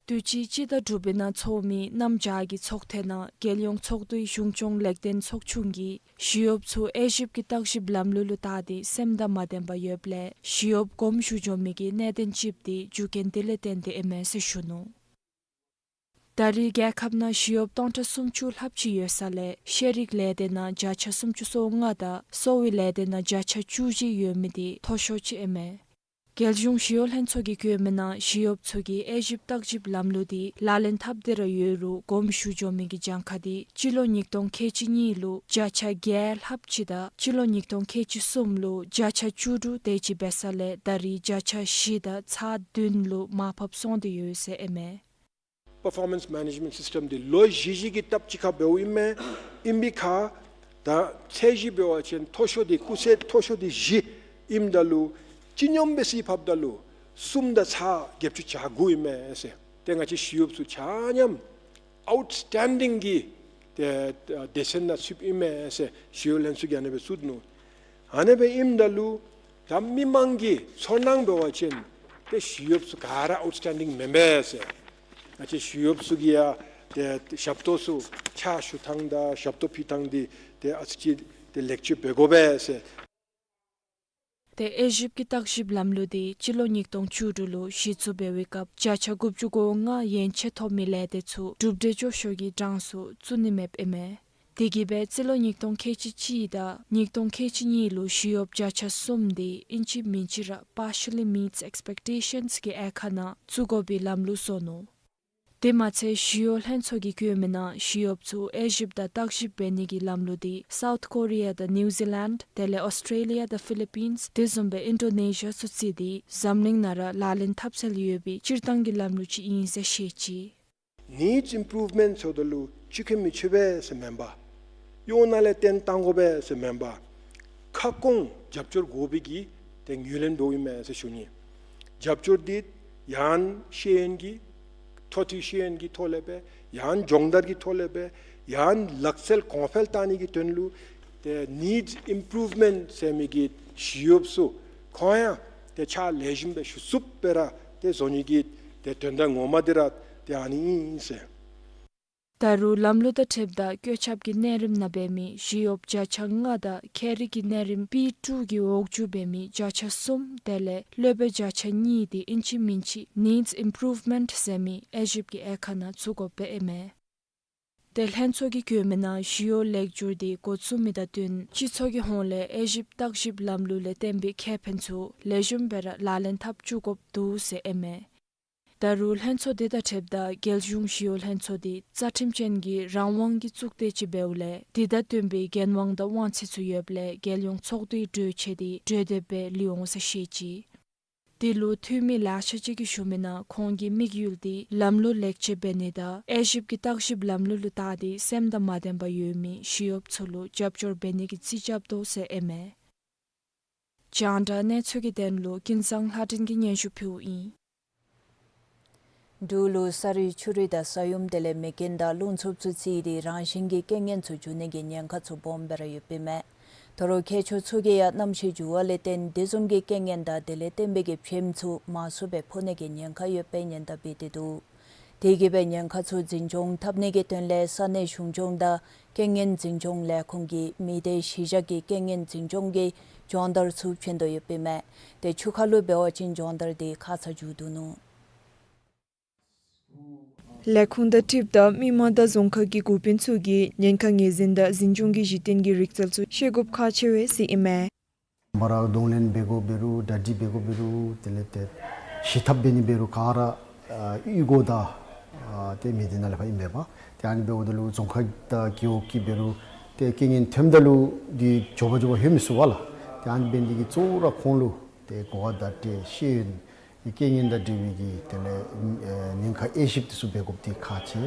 དུས་ཅི་སྤྱི་ཟླ་དྲུག་པའི་ནང་ཚོགས་མི་གནམ་བྱཱར་གྱི་ཚོགས་ཐེངས་ནང་རྒྱལ་ཡོངས་ཚོགས་འདུའི་གཞུང་སྐྱོང་ལེགས་ལྡན་ཚོགས་ཆུང་གིས་ཞི་གཡོགཔ་ཚུ་དབྱེ་ཞིབ་ཀྱི་བརྟག་ཞིབ་ལམ་ལུགས་ལུ་བལྟ་སྟེ་སེམས་དང་མ་ལྡནམ་ཡོདཔ་ལས་ཞི་གཡོགཔ་དགོངསམ་ཞུ་འགྱོ་མི་གི་གནད་དོན་ཅིག་འདི་རྒྱུ་རྐྱེན་དེ་ལས་བརྟེན་ཏེ་ཨིན་མས་ཟེར་ཞུ་ནུག། ད་རེས་རྒྱལ་ཁབ་ནང་ཞི་གཡོགཔ་སྟོང་ཕྲག་སུམ་ཅུ་ལྷགཔ་ཅིག་ཡོད་ས་ལས་ཤེས་རིག་ལས་སྡེ་ནང་བརྒྱ་ཆ་སུམ་ཅུ་སོ་ལྔ་དང་གསོ་བའི་ལས་སྡེ་ནང་བརྒྱ་ཆ་བཅུ་བཞི་ཡོད་མི་འདི་མཐོ་ཤོས་ཅིག་ཨིན་མས། རྒྱལ་གཞུང་ཞི་གཡོག་ལྷན་ཚོགས་ཀྱིས་བཀོད་མི་ནང་ཞི་གཡོགཔ་ཚུ་གི་དབྱེ་ཞིབ་བརྟག་ཞིབ་ལམ་ལུགས་འདི་ལག་ལེན་འཐབ་སྟེ་ར་ཡོད་རུང་དགོངསམ་ཞུ་འགྱོ་མི་གི་གྱངས་ཁ་འདི་སྤྱི་ལོ་ཉིས་སྟོང་ཁལ་གཅིག་གཉིས་ལུ་བརྒྱ་ཆ་བརྒྱད་ལྷགཔ་ཅིག་དང་སྤྱི་ལོ་ཉིས་སྟོང་ཁལ་གཅིག་གསུམ་ལུ་བརྒྱ་ཆ་བཅུ་དྲུག་དེ་ཅིག་འབད་ས་ལས་ད་རེས་བརྒྱ་ཆ་བཞི་དང་ཚག་བདུན་ལུ་མར་ཕབ་སོང་སྟེ་ཡོད་ཟེར་ཨིན་མས། Performance Management System འདི་ལོ་བཞི་བཞི་གི་ལྟབ་གཅིག་ཁར་འབདཝ་ཨིན་མས། ཨིན་པའི་ཁར་ད་ཚད་གཞི་འབད་བ་ཅིན་མཐོ་ཤོས་འདི་སྐུགས་ཚད་མཐོ་ཤོས་འདི་བཞི་ཨིནམ་ད་ལུ་སྤྱི་སྙོམས་སྦེ་ཕབ་ད་ལུ་གསུམ་དང་ཚག་བརྒྱད་ཅུ་གྱ་དགུ་ཨིན་མས་ཟེར། ཏེ་ང་བཅས་ཞི་གཡོགཔ་ཚུ་ཆ་མཉམ་ཨའུཊ་སི་ཊེན་ཌིང་གི་ཏེ་སྡེ་ཚན་ནང་ཚུདཔ་ཨིན་མས་ཟེར་ཞི་གཡོག་ལྷན་ཚོགས་ཀྱིས་ཨ་ནི་སྦེ་བཙུགས་ནུག། ཨ་ནི་སྦེ་ཨིནམ་ད་ལུ་ད་མི་མང་གི་ཚོར་སྣང་འབད་བ་ཅིན་ཏེ་ཞི་གཡོགཔ་ཚུ་ག་ར་ཨའུཊ་སི་ཊེན་ཌིང་མེན་པས་ཟེར། ང་བཅས་ཞི་གཡོགཔ་ཚུ་གིས་ཡང་ཏེ་ཞབས་ཏོག་ཚུ་ཕྱག་ཞུ་ཐངས་དང་ཞབས་ཏོག་ཕུལ་ཐངས་འདི་ཏེ་ཨ་ཙི་ཅིག་ཏེ་ལེགས་བཅོས་འབད་དགོ་པས་ཟེར། ཏེ་དབྱེ་ཞིབ་ཀྱི་བརྟག་ཞིབ་ལམ་ལུགས་འདི་སྤྱི་ལོ་ཉིས་སྟོང་བཅུ་དྲུག་ལུ་གཞི་བཙུགས་འབད་བའི་སྐབས་བརྒྱ་ཆ་དགུ་བཅུ་གོ་ལྔ་ཡན་ཆད་ཐོབ་མི་ལས་སྡེ་ཚུ་གྲུབ་འབྲས་སྐྱོ་ཤོས་ཀྱི་གྲངས་སུ་བཙུགས་ནི་མེདཔ་ཨིན་མས། དེ་གིས་སྦེ་རྩིས་ལོ་ཉིས་སྟོང་ཁལ་གཅིག་གཅིག་དང་ཉིས་སྟོང་ཁལ་གཅིག་གཉིས་ལུ་ཞི་གཡོགཔ་བརྒྱ་ཆ་གསུམ་དེ་ཨིན་ཅི་མིན་ཅི་ར་partially meets expectations གི་དབྱེ་ཁག་ནང་བཙུགས་དགོ་པའི་ལམ་ལུགས་བཟོ་ནུག། དེ་མ་ཚད་ཞི་གཡོག་ལྷན་ཚོགས་ཀྱིས་བཀོད་མི་ནང་ཞི་གཡོགཔ་ཚུ་དབྱེ་ཞིབ་དང་བརྟག་ཞིབ་འབད་ནི་གི་ལམ་ལུགས་དེ་སའུཐ་ཀོ་རི་ཡ་དང་ནིའུ་ཛི་ལེནཌ་དེ་ལས་ཨོསི་ཊྲེ་ལི་ཡ་དང་ཕི་ལི་པིནསི་དེ་བཟུམ་སྦེ་ཨིན་ཌོ་ནེ་ཤི་ཡ་ཚུ་བརྩིས་ཏེ་འཛམ་གླིང་ནང་ར་ལག་ལེན་འཐབ་སྲོལ་ཡོད་པའི་སྤྱིར་བཏང་གི་ལམ་ལུགས་ཅིག་ཨིན་ཟེར་བཤད་ཅི། Needs improvement ཟེརཝ་ད་ལུ་ཅིག་ཁར་མི་ཆོག་པས་ཟེར་མེན་པར། གཡོག་ནང་ལས་བཏོན་བཏང་དགོ་པས་ཟེར་མེན་པར། ཁ་སྐོང་རྒྱབ་སྐྱོར་དགོ་པའི་གི་ཏེ་ངོས་ལེན་འབདཝ་ཨིན་མས་ཟེར་ཞུ་ནི། རྒྱབ་སྐྱོར་འདི་ཡང་ཤེས་ཡོན་གྱི་ཐོ་ཐོ་ཤེས་ཡོན་གྱི་ཐོག་ལས་སྦེ་ཡང་སྦྱོང་བརྡར་གྱི་ཐོག་ལས་སྦེ་ཡང་ལག་རྩལ་གོང་འཕེལ་བཏང་ནི་གི་དོན་ལུ་ཏེ་needs improvement ཟེར་མི་གི་ཞི་གཡོགཔ་ཚུ་ཁོང་ཡང་ཏེ་ཕྱག་ལེགས་ཤོམ་སྦེ་ཞུ་ཚུགསཔ་སྦེ་ར་ཏེ་བཟོ་ནི་གི་ཏེ་དོན་དག་ངོ་མ་འདི་ར་ཏེ་ཨ་ནི་ཨིན་ཟེར། ད་རུང་ལམ་ལུགས་དང་འཁྲིལཝ་ད་བཀོད་ཁྱབ་ཀྱི་གནས་རིམ་ནང་འབད་མི་ཞི་གཡོགཔ་བརྒྱ་ཆ་ལྔ་དང་ཁྱད་རིག་གི་གནས་རིམ་པི་ཊུ་གི་འོག་འཇུག་འབད་མི་བརྒྱ་ཆ་གསུམ་དེ་ལས་སློབ་དཔོན་བརྒྱ་ཆ་གཉིས་དེ་ཨིན་ཅི་མིན་ཅི་needs improvement ཟེར་མི་དབྱེ་ཞིབ་ཀྱི་དབྱེ་ཁག་ནང་བཙུགས་དགོཔ་ཨིན་མས། ཏེ་ལྷན་ཚོགས་ཀྱིས་བཀོད་མི་ནང་ཞི་གཡོག་ལེགས་བསྒྱུར་དེ་འགོ་བཙུགས་མི་དང་བསྟུན་སྤྱི་ཚོགས་ཀྱི་ཧོངས་ལས་དབྱེ་ཞིབ་བརྟག་ཞིབ་ལམ་ལུགས་ལས་བརྟེན་པའི་ཁེ་ཕན་ཚུ་ལེགས་ཤོམ་སྦེ་ར་ལག་ལེན་འཐབ་བཅུག་དགོཔ་འདུག་ཟེར་ཨིན་མས། ད་རུང་ལྷན་ཚོགས་དེ་དང་འཁྲིལཝ་ད་རྒྱལ་གཞུང་ཞི་གཡོག་ལྷན་ཚོགས་དེ་རྩ་ཁྲིམས་ཅན་གྱི་རང་དབང་གི་གཙུག་སྡེ་ཅིག་འབདཝ་ལས་དེ་དང་བསྟུན་པའི་འགན་དབང་དང་དབང་ཚད་ཚུ་ཡོདཔ་ལས་རྒྱལ་ཡོངས་ཚོགས་འདུའི་གྲོས་ཆོད་དེ་གྲོས་འདེབས་སྦེ་ལུས་འོང་ཟེར་བཤད་ཅི། དེ་ལུ་འཐུས་མི་ལེ་ཤ་ཅིག་གིས་ཞུ་མི་ནང་ཁོང་གི་དམིགས་ཡུལ་དེ་ལམ་ལུགས་ལེགས་བཅོས་འབད་ནི་དང་དབྱེ་ཞིབ་ཀྱི་བརྟག་ཞིབ་ལམ་ལུགས་ལུ་བལྟ་སྟེ་སེམས་དང་མ་ལྡན་པ་ཡོད་མི་ཞི་གཡོགཔ་ཚུ་ལུ་རྒྱབ་སྐྱོར་འབད་ནི་གི་རྩིས་རྐྱབ་དོ་ཟེར་ཨིན་མས། རྒྱང་བསྒྲགས་གནས་ཚུལ་གྱི་དོན་ལུ་ཀུན་བཟང་ལྷ་སྒྲོན་གྱིས་སྙན་ཞུ་ཕུལཝ་ཨིན། འབྲུག་ལུ་ས་རུད་ཆུ་རུད་དང་ས་ཡོམ་དེ་ལས་མེ་རྐྱེན་དང་རླུང་འཚུབ་ཚུ་བརྩིས་ཏེ་རང་བཞིན་གྱི་རྐྱེན་ངན་ཚུ་འབྱུང་ནི་གི་ཉེན་ཁ་ཚུ་སྦོམ་སྦེ་ར་ཡོདཔ་ཨིན་མས། ད་རུང་མཁས་མཆོག་ཚུ་གིས་ཡང་གནམ་གཤིས་འགྱུར་བ་ལས་བརྟེན་དེ་བཟུམ་གྱི་རྐྱེན་ངན་དང་དེ་ལས་བརྟེན་པའི་གི་བྱེམ་ཚུ་མང་སུ་སྦེ་ཕོག་ནི་གི་ཉེན་ཁ་ཡོདཔ་སྦེ་ཉེན་བརྡ་འབད་དེ་འདུག། དེ་གིས་སྦེ་ཉེན་ཁ་ཚུ་འཛིན་སྐྱོང་འཐབ་ནི་གི་དོན་ལས་ས་གནས་གཞུང་སྐྱོང་དང་རྐྱེན་ངན་འཛིན་སྐྱོང་ལས་ཁུངས་ཀྱིས་མི་སྡེ་གཞི་བཞག་གི་རྐྱེན་ངན་འཛིན་སྐྱོང་གི་སྦྱོང་བརྡར་ཚུ་བྱིན་དོ་ཡོདཔ་ཨིན་མས། ཏེ་ཆུ་ཁ་ལུ་འབད་བ་ཅིན་སྦྱོང་བརྡར་དེ་ཁ་ཙ་མཇུག་བསྡུ་ནུག། ལས་ཁུངས་དང་འཁྲིལཝ་ད་མི་མང་དང་རྫོང་ཁག་གི་འགོ་དཔོན་ཚུ་གིས་ཉེན་ཁ་ངོས་འཛིན་དང་འཛིན་སྐྱོང་གི་གཞི་རྟེན་གྱི་རིག་རྩལ་ཚུ་ཤེས་དགོཔ་ཁག་ཆེ་བས་ཟེར་ཨིན་མས། མ་ར་གདོང་ལེན་འབད་དགོཔ་འབད་རུང་གྲ་སྒྲིག་འབད་དགོཔ་འབད་རུང་དེ་ལས་ཏེ་ཞི་ཐབས་འབད་ནི་འབད་རུང་ག་ར་ཨ་གཡུས་སྒོ་དང་ཨ་ཏེ་མི་སྡེ་ནང་ལས་ཕར་ཨིན་པས་པ། ཏེ་ཨ་ནི་འབདཝ་ད་ལུ་རྫོང་ཁག་དང་རྒེད་འོག་གི་འབད་རུང་ཏེ་རྐྱེན་ངན་ཐོནམ་ད་ལུ་འདི་མགྱོགས་པ་མགྱོགས་པ་ལྷོད་མི་ཚུགས་པས་ལགས། ཏེ་ཨ་ནི་འབད་ནི་འདི་གིས་གཙོ་བོ་ར་ཁོང་ལུ་ཏེ་གོ་བ་བརྡ་སྤྲོད་ཤེས་ཡོན་གྱི་རྐྱེན་ངན་དང་འབྲེལ་བའི་གི་དེ་ལས་ཨེ་ཉེན་ཁ་དབྱེ་ཞིབ་འདི་ཚུ་འབད་དགོཔ་འདི་ཁག་ཆེ།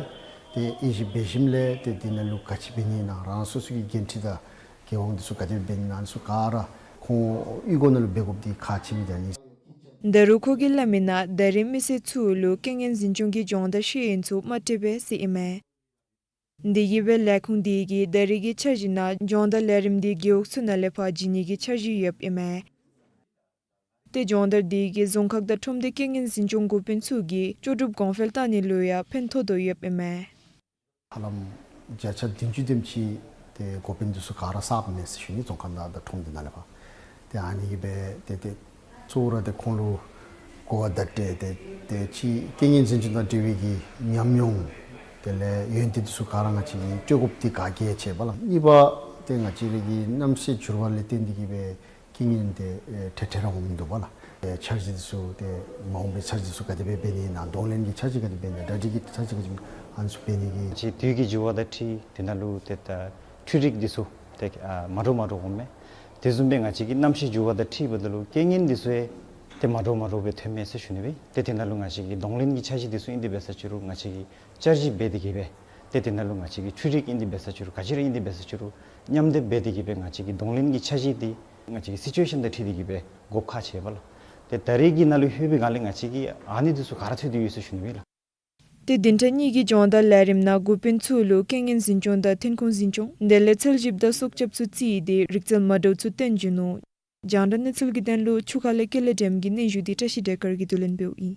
ཏེ་དབྱེ་ཞིབ་འབད་ཞིནམ་ལས་ཏེ་འདི་ནང་ལུ་ག་ཅི་འབད་ནི་ཨིན་ན་རང་སོ་སོ་གི་འགན་འཁྲི་དང་འགན་དབང་འདི་ཚུ་ག་དེ་འབད་ནི་ཨིན་ན་འདི་ཚུ་ག་ར་ཁོང་གཡུས་སྒོ་ནང་ལུ་འབད་དགོཔ་འདི་ཁག་ཆེ་མི་འདི་ཨ་ནི། ད་རུང་ཁོ་གིས་སླབ་མི་ནང་ད་རེས་མི་སེར་ཚུ་ལུ་རྐྱེན་ངན་འཛིན་སྐྱོང་གི་སྦྱོང་བརྡར་ཤེས་ཡོན་ཚུ་མ་སྤྲོད་པས་ཟེར་ཨིན་མས། དེ་གིས་སྦེ་ལས་ཁུངས་དེ་གིས་ད་རེས་ཀྱི་འཆར་གཞི་ནང་སྦྱོང་བརྡར་ལས་རིམ་འདི་རྒེད་འོག་ཚུ་ནང་ལས་ཕར་བྱིན་ནི་གི་འཆར་གཞི་ཡོདཔ་ཨིན་མས། ཏེ་སྦྱོང་བརྡར་དེ་གིས་རྫོང་ཁག་དང་ཁྲོམ་སྡེ་རྐྱེན་ངན་འཛིན་སྐྱོང་འགོ་དཔོན་ཚུ་གིས་ལྕོགས་གྲུབ་གོང་འཕེལ་བཏང་ནི་ལུ་ཡང་ཕན་ཐོགས་དོ་ཡོདཔ་ཨིན་མས། ཧ་ལམ་བརྒྱ་ཆ་བདུན་ཅུ་དེམ་ཅིག་ཏེ་འགོ་དཔོན་འདི་ཚུ་ག་ར་གསརཔ་མས་ཟེར་ཞུ་ནི། རྫོང་ཁག་ནང་དང་ཁྲོམ་སྡེ་ནང་ལས་ཕར། ཏེ་ཨ་ནི་གིས་སྦེ་ཏེ་ཏེ་གཙོ་བོ་ར་ཏེ་ཁོང་ལུ་གོ་བ་བརྡ་སྤྲོད་དེ་ཏེ་ཅིག་རྐྱེན་ངན་འཛིན་སྐྱོང་དང་འབྲེལ་བའི་གི་ཉམས་མྱོང་དེ་ལས་ཡོན་ཏན་འདི་ཚུ་ག་ར་ང་བཅས་ཀྱིས་སྤྲོད་དགོཔ་འདི་ག་གལ་ཆེ་བས་ལགས། གཉིས་པ་ཏེ་ང་བཅས་ར་གི་གནམ་གཤིས་འགྱུར་བ་ལས་བརྟེན་ཏེ་གིས་སྦེ་རྐྱེན་ངན་དེ་ཨེ་འཕྲལ་འཕྲལ་ར་འོང་མི་འདུག་པ་ལགས། ཨེ་འཆར་གཞི་འདི་ཚུ་ཏེ་མ་འོངས་པའི་འཆར་གཞི་ཚུ་ག་དེ་སྦེ་འབད་ནི་ཨིན་ན། གདོང་ལེན་གྱི་འཆར་གཞི་ག་དེ་འབད་ནི་ཨིན་ན། གྲ་སྒྲིག་གི་འཆར་གཞི་ག་དེ་ཨ་ནི་ཚུ་འབད་ནི་གི་ཅིག་དུས་ཀྱི་འགྱུར་བ་དང་འཁྲིལ་དེ་ནང་ལུ་ཏེ་ད་འཕྲུལ་རིག་འདི་ཚུ་ཏེ་ཨ་མ་འདྲཝ་མ་འདྲཝ་འོངམ་མས། དེ་བཟུམ་སྦེ་ང་བཅས་ཀྱི་གནམ་གཤིས་འགྱུར་བ་དང་འཁྲིལཝ་ད་ལུ་རྐྱེན་ངན་འདི་ཚུ་ཡང་ཏེ་མ་འདྲཝ་མ་འདྲཝ་སྦེ་ཐོནམ་མས་ཟེར་ཞུ་ནི་སྦེ། ཏེ་དེ་ནང་ལུ་ང་བཅས་ཀྱི་གདོང་ལེན་གྱི་འཆར་གཞི་འདི་ཚུ་ཨིན་ཏེ་འབད་ས་ཅི་རུང་ང་བཅས་ཀྱིས་བསྐྱར་ཞིབ་འབད་དེ་གིས་སྦེ་ཏེ་དེ་ནང་ལུ་ང་བཅས་ཀྱི་འཕྲུལ་རིག་ཨིན་ཏེ་འབད་ས་ཅི་རུང་ག་ཅི་ར་ཨིན་ཏེ་འབད་ས་ཅི་རུང་མཉམ་འདེགས་འབད་དེ་གིས་སྦེ་ང་བཅས་ཀྱི་གདོང་ལེན་གྱི་འཆར་གཞི་འདི་ང་བཅས་ཀྱི་སི་ཅུ་ཨེ་ཤཱན་དང་འཁྲིལ་ཏེ་གིས་སྦེ་དགོཔ་ཁག་ཆེ་བས་ལགས། ཏེ་ད་རེས་ཀྱི་ནང་ལུ་ལྷོད་པའི་སྒང་ལས་ང་བཅས་ཀྱིས་ཨ་ནི་འདི་ཚུ་ག་ར་ཐོན་ཏེ་ཡོད་ཟེར་ཞུ་ནི་སྦེ་ལགས། ཏེ་བདུན་ཕྲག་གཉིས་ཀྱི་སྦྱོང་བརྡར་ལས་རིམ་ནང་འགོ་དཔོན་ཚུ་ལུ་རྐྱེན་ངན་འཛིན་སྐྱོང་དང་ཐོན་ཁུངས་འཛིན་སྐྱོང་དེ་ལས་འཚོལ་ཞིབ་དང་སྲོག་སྐྱབས་ཚུ་བརྩིས་ཏེ་རིག་རྩལ་མ་འདྲཝ་ཚུ་སྟོན་བྱིན་ནུག། རྒྱང་བསྒྲགས་གནས་ཚུལ་གྱི་དོན་ལུ་ཆུ་ཁ་ལས་ཀུན་ལེགས་སྒྲོལམ་གྱི་སྙན་ཞུ་འདི་བཀྲ་ཤིས་བདེ་དཀར་གྱིས་བསྡུ་ལེན་འབདཝ་ཨིན།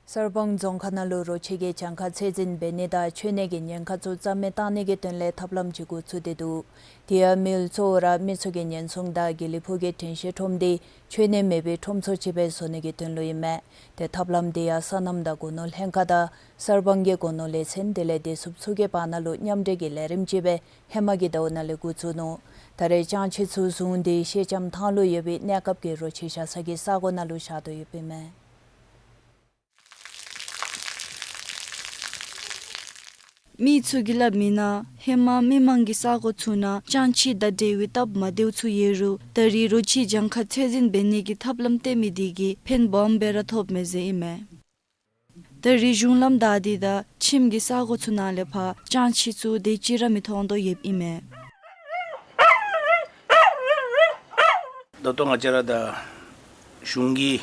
གསར་སྤང་རྫོང་ཁག་ནང་ལུ་རོ་ཁྱི་གི་གྱངས་ཁ་ཚད་འཛིན་འབད་ནི་དང་མཆོད་གནས་ཀྱི་ཉེན་ཁ་ཚུ་རྩ་མེད་བཏང་ནི་གི་དོན་ལས་ཐབས་ལམ་ཅིག་འགོ་བཙུགས་ཏེ་འདུག། དེ་ཡང་མི་གཙོ་བོ་ར་མི་ཚུ་གི་ཉེན་སྲུང་དང་དགེ་ལེགས་ཕུག་གི་དྲན་ཤེས་ཁྲོམ་འདི་མཆོད་གནས་མེད་པའི་ཁྲོམ་ཚོགས་ཅིག་སྦེ་བཟོ་ནི་གི་དོན་ལུ་ཨིན་མས། ཏེ་ཐབས་ལམ་འདི་ཡང་སོ་ནམ་དང་སྒོ་ནོར་ལྷན་ཁག་དང་གསར་སྤང་གི་སྒོ་ནོར་ལས་ཚན་དེ་ལས་བདེ་སྲུངཔ་ཚུ་གི་བར་ན་ལུ་མཉམ་འབྲེལ་གྱི་ལས་རིམ་ཅིག་སྦེ་ཧེ་མ་གི་ཟླཝ་ནང་ལས་འགོ་བཙུགས་ནུག། ད་རེས་སྤྱང་ཁྱི་ཚུ་བཟུང་སྟེ་ཤེལ་ལྕམ་ཐང་ལུ་ཡོད་པའི་གནས་སྐབས་ཀྱི་རོ་ཁྱི་བཞག་ས་གི་ས་གོ་ནང་ལུ་བཞག་དོ་ཡོདཔ་ཨིན་མས། མི་ཚུ་གིས་སླབ་མི་ནང་ཧེ་མ་མི་མང་གི་ས་གོ་ཚུ་ནང་སྤྱང་ཁྱི་དང་འབྲེལ་བའི་སྟབས་མ་བདེཝ་ཚུ་ཡོད་རུང་ད་རེས་རོ་ཁྱི་གྱངས་ཁ་ཚད་འཛིན་འབད་ནི་གི་ཐབས་ལམ་བཏོན་མི་འདི་གིས་ཕན་སྦོམ་སྦེ་ར་ཐོགས་མས་ཟེར་ཨིན་མས། ད་རེས་གཞུང་ལམ་བདའ་སྟེ་དང་ཁྱིམ་གྱི་ས་གོ་ཚུ་ནང་ལས་ཕར་སྤྱང་ཁྱི་ཚུ་དེ་ཅིག་ར་མི་མཐོང་དོ་ཡོདཔ་ཨིན་མས། ད་ལྟོ་ང་བཅས་ར་ད་གཞུང་གིས་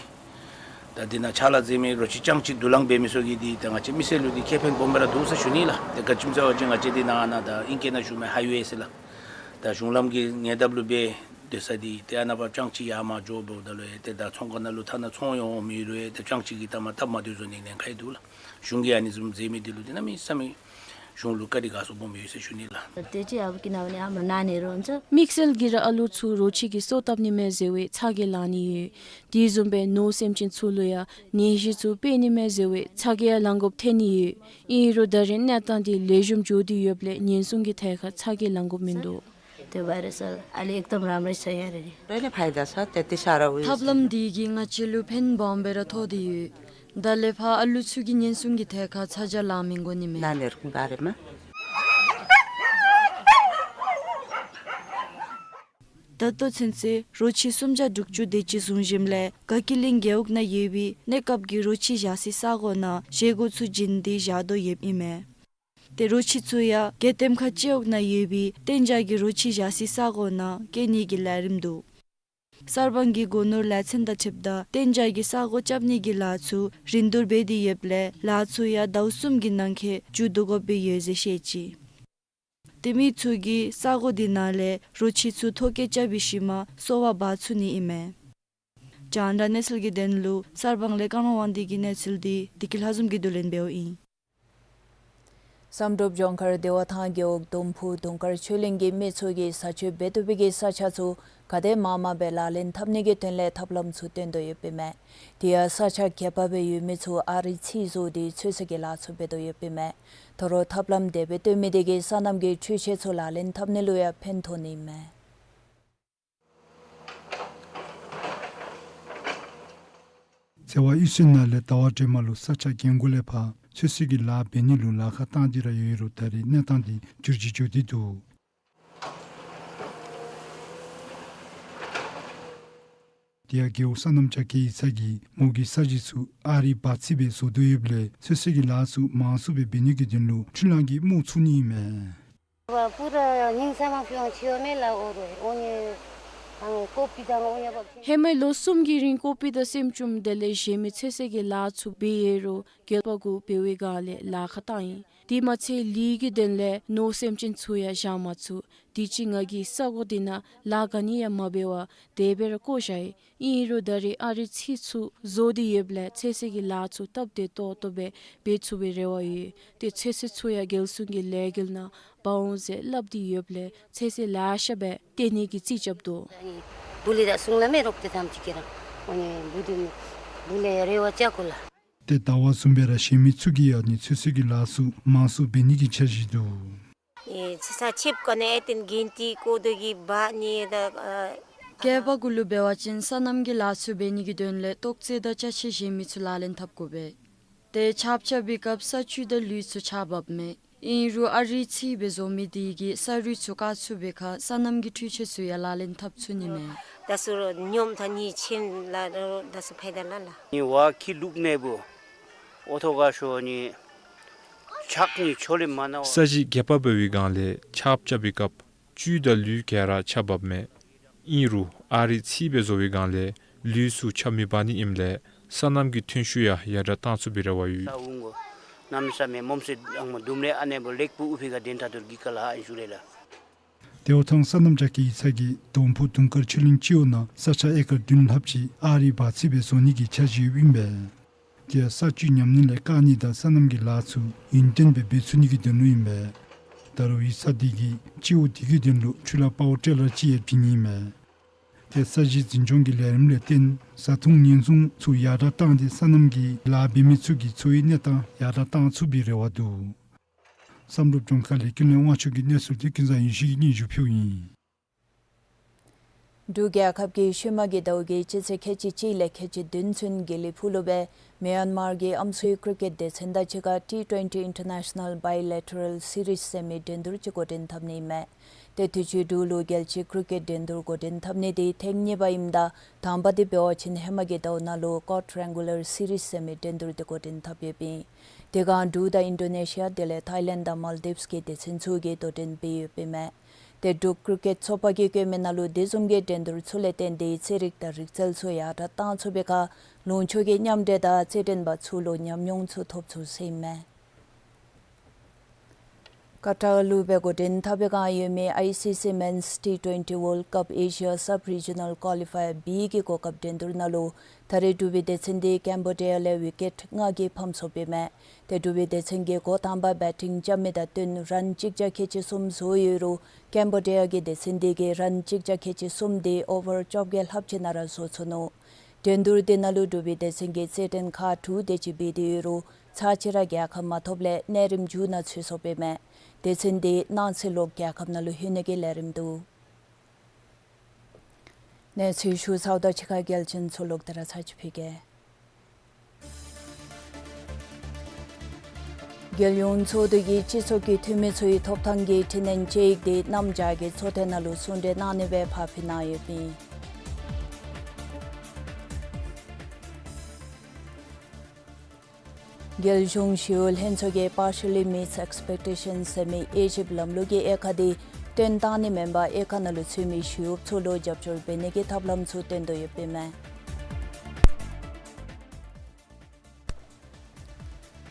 ད་འདི་ནང་ཕྱག་ལཱ་མཛད་མི་རོ་ཁྱི་སྤྱང་ཁྱི་དུག་རླངས་འབད་མི་ཚུ་གིས་འདི་ད་ང་བཅས་མི་སེར་ལུ་འདི་ཁེ་ཕན་སྦོམ་སྦེ་ར་འདུག་ཟེར་ཞུ་ནི་ལགས། ཏེ་ག་ཅི་སྨོ་ཟེར་བ་ཅིན་ང་བཅས་འདི་ནང་ན་ད་ཨིང་སྐད་ནང་ཞུ་མི་ཧའི་ཝེ་ཟེར་ལགས། ད་གཞུང་ལམ་གྱི་ཉེ་འདབས་ལུ་སྦེ་སྡོད་ས་འདི་ཏེ་ཨ་ནཱ་ཕར་སྤྱང་ཁྱི་ཡར་མར་འགྱོ་འབདཝ་ད་ལུ་ཡང་ཏེ་ད་ཚོང་ཁང་ནང་ལུ་ཐ་ན་ཚོང་ཡོང་མི་རུང་ཡང་ཏེ་སྤྱང་ཁྱི་གིས་ད་མ་སྟབས་མ་བདེཝ་བཟོ་ནི་ཉེན་ཁ་ཡང་འདུག་ལགས། གཞུང་གིས་ཨ་ནི་བཟུམ་མཛད་མི་འདི་ལུ་འདི་གནམ་མེད་ས་མེད་གཞུང་ལུ་བཀའ་དྲིན་དགའ་ཚོར་སྦོམ་ཡོད་ཟེར་ཞུ་ནི་ལགས། དེ་ཅིག་ཡང་ཨ་བུ་གི་ནང་ནི་ཨ་མ་ན་ནི་རོ་ཨིན་ཚུ། དམིགས་བསལ་གྱིས་ར་ཨ་ལུ་ཚུ་རོ་ཁྱི་གིས་སོ་བཏབ་ནི་མས་ཟེར་བའི་ཚ་གྱང་ལང་ནི་ཡོད། དེ་བཟུམ་སྦེ་ནོར་སེམས་ཅན་ཚུ་ལུ་ཡང་ནད་གཞི་ཚུ་འཕེལ་ནི་མས་ཟེར་བའི་ཚ་གྱང་ཡང་ལང་དགོཔ་ཐོན་ནི་ཡོད། ཨིན་རུང་ད་རེས་གནས་སྟངས་འདི་ལེགས་ཤོམ་འགྱོ་སྟེ་ཡོདཔ་ལས་ཉེན་སྲུང་གི་ཐད་ཁར་ཚ་གྱང་ལང་དགོཔ་མིན་འདུག། त्यो भाइरस अहिले एकदम राम्रै छ यहाँनिर। होइन, फाइदा छ, त्यति साह्रो उयो ཐབས་ལམ་འདི་གིས་ང་བཅས་ལུ་ཕན་སྦོམ་སྦེ་ར་ཐོགས་ཏེ་ཡོད། ད་ལས་ཕར་ཨ་ལུ་ཚུ་གི་ཉེན་སྲུང་གི་ཐད་ཁར་ཚ་གྱང་ལང་མི་དགོ་ནི་མས། नानीहरूको बारेमा। ད་ལྟོ་ཚུན་ཚོད་རོ་ཁྱི་སུམ་བརྒྱ་དྲུག་ཅུ་དེ་ཅིག་བཟུང་ཞིནམ་ལས་དགའ་སྐྱིད་གླིང་རྒེད་འོག་ནང་ཡོད་པའི་གནས་སྐབས་ཀྱི་རོ་ཁྱི་བཞག་སའི་ས་གོ་ནང་བཞེས་སྒོ་ཚུ་བྱིན་ཏེ་བཞག་དོ་ཡོདཔ་ཨིན་མས། ཏེ་རོ་ཁྱི་ཚུ་ཡང་གལ་ལྟེམ་ཁ་སྤྱི་འོག་ནང་ཡོད་པའི་གཏན་འཇགས་ཀྱི་རོ་ཁྱི་བཞག་སའི་ས་གོ་ནང་བསྐྱལ་ནི་གི་ལས་རིམ་འདུག། གསར་སྤང་གི་སྒོ་ནོར་ལས་ཚན་དང་འཁྲིལཝ་ད་གཏན་འཇགས་ཀྱི་ས་གོ་རྐྱབ་ནི་གི་ལཱ་ཚུ་རིན་བསྡུར་འབད་དེ་ཡོདཔ་ལས་ལཱ་ཚུ་ཡང་ཟླཝ་གསུམ་གྱི་ནང་འཁོད་མཇུག་བསྡུ་དགོཔ་སྦེ་ཡོད་ཟེར་བཤད་ཅི། ཏེ་མི་ཚུ་གིས་ས་གོ་འདི་ནང་ལས་རོ་ཁྱི་ཚུ་ཐོ་བཀོད་རྐྱབ་པའི་ཤུལ་མ་གསོ་བ་འབག་ཚུགས་ནི་ཨིན་མས། རྒྱང་བསྒྲགས་གནས་ཚུལ་གྱི་དོན་ལུ་གསར་སྤང་ལས་ཀརྨ་དབང་འདུས་ཀྱི་གནས་ཚུལ་འདི་བདེ་སྐྱིད་ལྷ་འཛོམས་ཀྱིས་བསྡུ་ལེན་འབདཝ་ཨིན། བསམ་གྲུབ་ལྗོངས་མཁར་བདེ་བ་ཐང་རྒེད་འོག་དོམ་ཕུ་དུང་དཀར་ཆོས་གླིང་གི་མི་ཚུ་གིས་བཟའ་སྤྱོད་འབད་བཏུབ་པའི་གི་ས་ཆ་ཚུ་ག་དེ་མང་མང་སྦེ་ལག་ལེན་འཐབ་ནི་གི་དོན་ལས་ཐབས་ལམ་ཚུ་སྟོན་དོ་ཡོདཔ་ཨིན་མས། དེ་ཡང་ས་ཆ་རྒྱས་པ་སྦེ་ཡོད་མི་ཚུ་ཨ་རིའི་ཚི་བཟོ་སྟེ་ཚོད་བསྲེ་གི་ལཱ་ཚུ་འབད་དོ་ཡོདཔ་ཨིན་མས། ད་རུང་ཐབས་ལམ་དེ་སྦེ་སྟོན་མི་དེ་གིས་སོ་ནམ་གྱི་འཕྲུལ་ཆས་ཚུ་ལག་ལེན་འཐབ་ནི་ལུ་ཡང་ཕན་ཐོགས་ནི་ཨིན་མས། ཚེས་པ་དབུས་གཙང་ནང་ལས་ཟླ་བ་སྒྲོལ་མ་ལུ་ས་ཆ་རྒན་རྒོན་ལས་ཕར་ཚོད་བསྲེ་གི་ལཱ་འབད་ནི་ལུ་ལཱ་ཁག་བཏང་སྟེ་ར་ཡོད་རུང་ད་རེས་གནས་སྟངས་འདི་འགྱུར་བཅོས་འགྱོ་སྟེ་འདུག། དེ་ཡང་རྒེད་འོག་སོ་ནམ་ཅ་ཁྱེ་ཡིག་ཚང་གིས་མོ་གི་ས་གཞི་ཚུ་ཨ་རིའི་བག་ཚིག་སྦེ་བཟོ་དོ་ཡོདཔ་ལས་ཚོད་བསྲེ་གི་ལཱ་ཚུ་མང་སུ་སྦེ་འབད་ནི་གི་དོན་ལུ་འཕྲུལ་གླང་གི་རྨོ་བཙུགས་ནི་ཨིན་མས། पूरा हिंसामा पिवां छियोमे ला ओरो ओने हमें कोपी दांग ओने बक ཧེ་མའི་ལོ་གསུམ་གྱི་རིང་ཀོ་པི་དང་སྲནམ་ཅུམ་དེ་ལས་གཞན་མི་ཚོད་བསྲེ་གི་ལཱ་ཚུ་འབད་ཡོད་རུང་རྒྱལ་པོ་གུ་འབད་བའི་སྒང་ལས་ལཱ་ཁག་བཏང་ཡི། དེ་མ་ཚད་ལུད་ཀྱི་དོན་ལས་ནོར་སེམས་ཅན་ཚུ་ཡང་བཞག་མ་ཚུགས། དེ་ཅིག་ང་གིས་ས་གོ་དེ་ནང་ལཱ་ག་ནི་ཡང་མ་འབད་བར་དེ་སྦེ་ར་བཀོ་བཞག་ཡི། ཨིན་རུང་ད་རེས་ཨ་རིའི་ཚི་ཚུ་བཟོ་སྟེ་ཡོདཔ་ལས་ཚོད་བསྲེ་གི་ལཱ་ཚུ་སྟབས་བདེ་ཏོག་ཏོ་སྦེ་འབད་ཚུགས་པའི་རེ་བ་ཡོད། ཏེ་ཚོད་བསྲེ་ཚུ་ཡང་རྒྱལ་སྲུང་གི་ལས་འགུལ་ནང་འབག་འོང་ཟེར་སླབ་སྟེ་ཡོདཔ་ལས་ཚོད་བསྲེ་ལེ་ཤ་སྦེ་སྟོན་ནི་གི་རྩིས་རྐྱབ་དོ། ཨ་ནི་བུ་ལས་ད་སྲུང་ལ་མེ་རོགས་ཏེ་ཐམས་ཅད་ཀྱི་རང་ཨ་ནི་བུ་དུ་བུ་ལས་རེ་བ་ཅ་གོ་ལ། ཏེ་ཟླ་བ་གསུམ་པའི་ར་གཞན་མི་ཚུ་གིས་ཨ་ནི་ཚོད་བསྲེ་གི་ལཱ་ཚུ་མང་སུ་འབད་ནི་གི་འཆར་གཞི་འདུག། ཨེ་ཚེ་ས་ཆེབ་ཀ་ནེ་ཨེ་ཏེན་གིན་ཏི་ཀོ་དོ་གི་བ་ནི་ད་ཨ་རྒྱལ་པོ་གུ་ལུ་འབད་བ་ཅིན་སོ་ནམ་གྱི་ལཱ་ཚུ་འབད་ནི་གི་དོན་ལས་ཏོག་ཙེ་དང་ཅ་ཆས་གཞན་མི་ཚུ་ལག་ལེན་འཐབ་དགོ་པས། ཏེ་ཆརཔ་རྐྱབ་པའི་སྐབས་ས་བཅུད་དང་ལུད་ཚུ་ཆརཔ་འབབ་མས། ཨིན་རུང་ཨ་རིའི་ཚི་སྦེ་བཟོ་མི་དེ་གིས་ས་རུད་ཚུ་བཀག་ཚུགས་པའི་ཁར་སོ་ནམ་གྱི་འཕྲུལ་ཆས་ཚུ་ཡང་ལག་ལེན་འཐབ་ཚུགས་ནི་མས། ད་སུ་རུ་ཉོམ་ཐ་ནི་ཆེན་ལ་རུ་ད་སུ་ཕའི་ད་ལ་ལ། ནི་བ་ཁི་ལུག་ནེ་བུ་ཨོ་ཐོ་ག་ཤོ་ནི་ཆག་ནི་ཆོ་ལེ་མ་ན་བ། ས་གཞི་རྒྱས་པ་འབད་བའི་སྒང་ལས་ཆརཔ་རྐྱབ་པའི་སྐབས་བཅུད་དང་ལུད་ག་ར་ཆརཔ་འབབ་མས། ཨིན་རུང་ཨ་རིའི་ཚི་སྦེ་བཟོ་བའི་སྒང་ལས་ལུད་ཚུ་ཆརཔ་མི་འབབ་ནི་ཨིནམ་ལས་སོ་ནམ་གྱི་ཐོན་ཤུགས་ཡང་ཡར་དྲག་བཏང་ཚུགས་པའི་རེ་བ་ཡོད། ས་འུང་གོ་གནམ་མེད་ས་མེད་མོམ་སེ་ཨང་མ་དུམ་རེ་ཨ་ནེ་བུ་ལེགས་པོ་ཨུ་ཕི་ག་དེན་ཐ་དུར་གི་ཀ་ལ་ཨན་ཞུ་རེ་ལ། ཏེ་འོ་ཐང་སོ་ནམ་ཅ་ཁྱེ་ཡིག་ཚང་གིས་དོམ་ཕུ་དུང་དཀར་ཆོས་གླིང་སྤྱི་འོག་ནང་ས་ཆ་ཨེ་ཀར་བདུན་ལྷགཔ་ཅིག་ཨ་རིའི་བག་ཚིག་སྦེ་བཟོ་ནི་གི་འཆར་གཞི་ཡོདཔ་ཨིན་པས། དེ་ས་བཅུད་ཉམས་ལེན་ལས་བཀག་ནི་དང་སོ་ནམ་གྱི་ལཱ་ཚུ་ཡུན་བརྟན་སྦེ་འབད་ཚུགས་ནི་གི་དོན་ལུ་ཨིན་པས། ད་རུང་ས་འདི་གི་སྤྱི་འོག་འདི་གི་དོན་ལུ་འཕྲུལ་ལས་པ་ཝར་ཊི་ལར་ཅིག་ཡང་བྱིན་ནི་ཨིན་མས། དེ་ས་གཞི་འཛིན་སྐྱོང་གི་ལས་རིམ་ལས་བརྟེན་བཟའ་འཐུང་ཉེན་སྲུང་ཚུ་ཡར་དྲག་བཏང་སྟེ་སོ་ནམ་གྱི་ལཱ་འབད་མི་ཚུ་གི་འཚོ་བའི་གནས་སྟངས་ཡར་དྲག་བཏང་ཚུགས་པའི་རེ་བ་འདུག། བསམ་གྲུབ་ལྗོངས་མཁར་ལས་ཀུན་ལེགས་དབང་ཕྱུག་གི་གནས་ཚུལ་དེ་ཀུན་བཟང་ཡེ་ཤེས་ཀྱིས་སྙན་ཞུ་ཕུལཝ་ཨིན། འབྲུག་རྒྱལ་ཁབ་ཀྱིས་ཤུལ་མ་གི་ཟླཝ་གི་སྤྱི་ཚེས་ཁལ་གཅིག་གཅིག་ལས་ཁལ་གཅིག་བདུན་ཚུན་དགེ་ལེགས་ཕུག་ལུ་སྦེ་མི་ཡན་མར་གྱི་ཨམ་སྲུའི་ཀྲི་ཀེཊ་སྡེ་ཚན་དང་གཅིག་ཁར་ཊི་ཊུ་ཝེན་ཊི་ཨིན་ཊར་ནེ་ཤ་ནཱལ་བཱའི་ལེ་ཊ་རཱལ་སི་རིསི་ཟེར་མི་འགྲན་བསྡུར་ཅིག་འགོ་འདྲེན་འཐབ་ནི་ཨིན་མས། དེ་དུས་ཅི་འབྲུག་ལུ་རྒྱལ་སྤྱིའི་ཀྲི་ཀེཊ་འགྲན་བསྡུར་འགོ་འདྲེན་འཐབ་ནི་དེ་ཐེངས་གཉིས་པ་ཨིནམ་ད་དང་པ་དེ་འབད་བ་ཅིན་ཧེ་མ་གི་ཟླཝ་ནང་ལུ་ཀོཌ་ཊ་རེང་གུ་ལར་སི་རིསི་ཟེར་མི་འགྲན་བསྡུར་དེ་འགོ་འདྲེན་འཐབ་ཡོདཔ་ཨིན། དེ་སྒང་འབྲུག་དང་ཨིན་ཌོ་ནེ་ཤི་ཡ་དེ་ལས་ཐའི་ལེནཌ་དང་མཱལ་ཌིབས་ཀྱི་སྡེ་ཚན་ཚུ་གིས་དོ་འགྲན་འབད་ཡོདཔ་ཨིན་མས། དེ་འབྲུག་ཀྲི་ཀེཊ་ཚོགས་པ་གིས་བཀོད་མི་ནང་ལུ་དེ་བཟུམ་གྱི་འགྲན་བསྡུར་ཚུ་ལས་བརྟེན་ཏེ་རྩེད་རིགས་དང་རིག་རྩལ་ཚུ་ཡར་དྲག་བཏང་ཚུགས་པའི་ཁར་ལུང་ཕྱོགས་ཀྱི་མཉམ་འབྲེལ་དང་རྩེད་འགྲན་པ་ཚུ་ལུ་ཉམས་མྱོང་ཚུ་ཐོབ་ཚུགས་ཟེར་ཨིན་མས། ཀ་ཏར་ལུ་སྦེ་འགོ་འདྲེན་འཐབ་པའི་བསྒང་ཡོད་མི་ཨའི་སི་སི་མེནསི་ཊི་ཊུ་ཝེན་ཊི་ཝཱལཌ་ཀཔ་ཨེ་ཤི་ཡ་སབ་རི་ཇི་ནཱལ་ཀོ་ལི་ཕའི་ཡར་བི་གི་གོ་སྐབས་འགྲན་བསྡུར་ནང་ལུ་ད་རེས་འབྲུག་པའི་སྡེ་ཚན་དེ་ཀེམ་བོ་ཌི་ཡ་ལས་ཝི་ཀེཊ་ལྔ་གིས་ཕམ་སོཔ་ཨིན་མས། དེ་འབྲུག་པའི་སྡེ་ཚན་གྱིས་འགོ་དང་པ་བེ་ཊིང་རྐྱབ་མི་དང་བསྟུན་རཱན་གཅིག་བརྒྱ་ཁལ་གཅིག་གསུམ་བཟོ་ཡོད་རུང་ཀེམ་བོ་ཌི་ཡ་གི་སྡེ་ཚན་དེ་གིས་རཱན་གཅིག་བརྒྱ་ཁལ་གཅིག་གསུམ་དེ་ཨོ་ཝར་བཅོ་བརྒྱད་ལྷགཔ་ཅིག་ནང་ར་བཟོ་ཚུགས་ནུག། འགྲན་བསྡུར་དེ་ནང་ལུ་འབྲུག་པའི་སྡེ་ཚན་གྱི་རྩེད་འགྲན་ཁག་དྲུག་དེ་ཅིག་འབད་དེ་ཡོད་རུང་ཚར་གཅིག་ར་རྒྱལ་ཁ་མ་ཐོབ་ལས་གནས་རིམ་མཇུག་ནང་ཚུད་སོཔ་ཨིན་མས། སྡེ་ཚན་དེ་གནངས་ཚེ་ལོག་རྒྱལ་ཁབ་ནང་ལུ་ལྷོད་ནི་གི་ལས་རིམ་འདུག། གནས་ཚུལ་ཞུ་ཚརཝ་དང་གཅིག་ཁར་གལ་ཆེན་ཚུ་ལོག་སྟེ་ར་ཚར་གཅིག་ཕུལ་གེ། རྒྱལ་ཡོངས་ཚོགས་འདུ་གིས་སྤྱི་ཚོགས་ཀྱི་འཐུས་མི་ཚུའི་ཐོབ་ཐང་གི་འཕྲི་སྣོན་དཔྱད་ཡིག་དེ་གནམ་བྱཱར་གྱི་ཚོགས་ཐེངས་ནང་ལུ་གསུང་གྲོས་གནང་ནི་སྦེ་ཕར་ཕུལ་གནང་ཡོདཔ་ཨིན། རྒྱལ་གཞུང་ཞི་གཡོག་ལྷན་ཚོགས་ཀྱིས་Partially Meets Expectations ཟེར་མི་དབྱེ་ཞིབ་ལམ་ལུགས་ཀྱི་དབྱེ་ཁག་དེ་སྟོན་བཏང་ནི་མེན་པར་དབྱེ་ཁག་ནང་ལུ་ཚུད་མི་ཞི་གཡོགཔ་ཚུ་ལུ་རྒྱབ་སྐྱོར་འབད་ནི་གི་ཐབས་ལམ་ཚུ་སྟོན་དོ་ཡོདཔ་ཨིན་མས།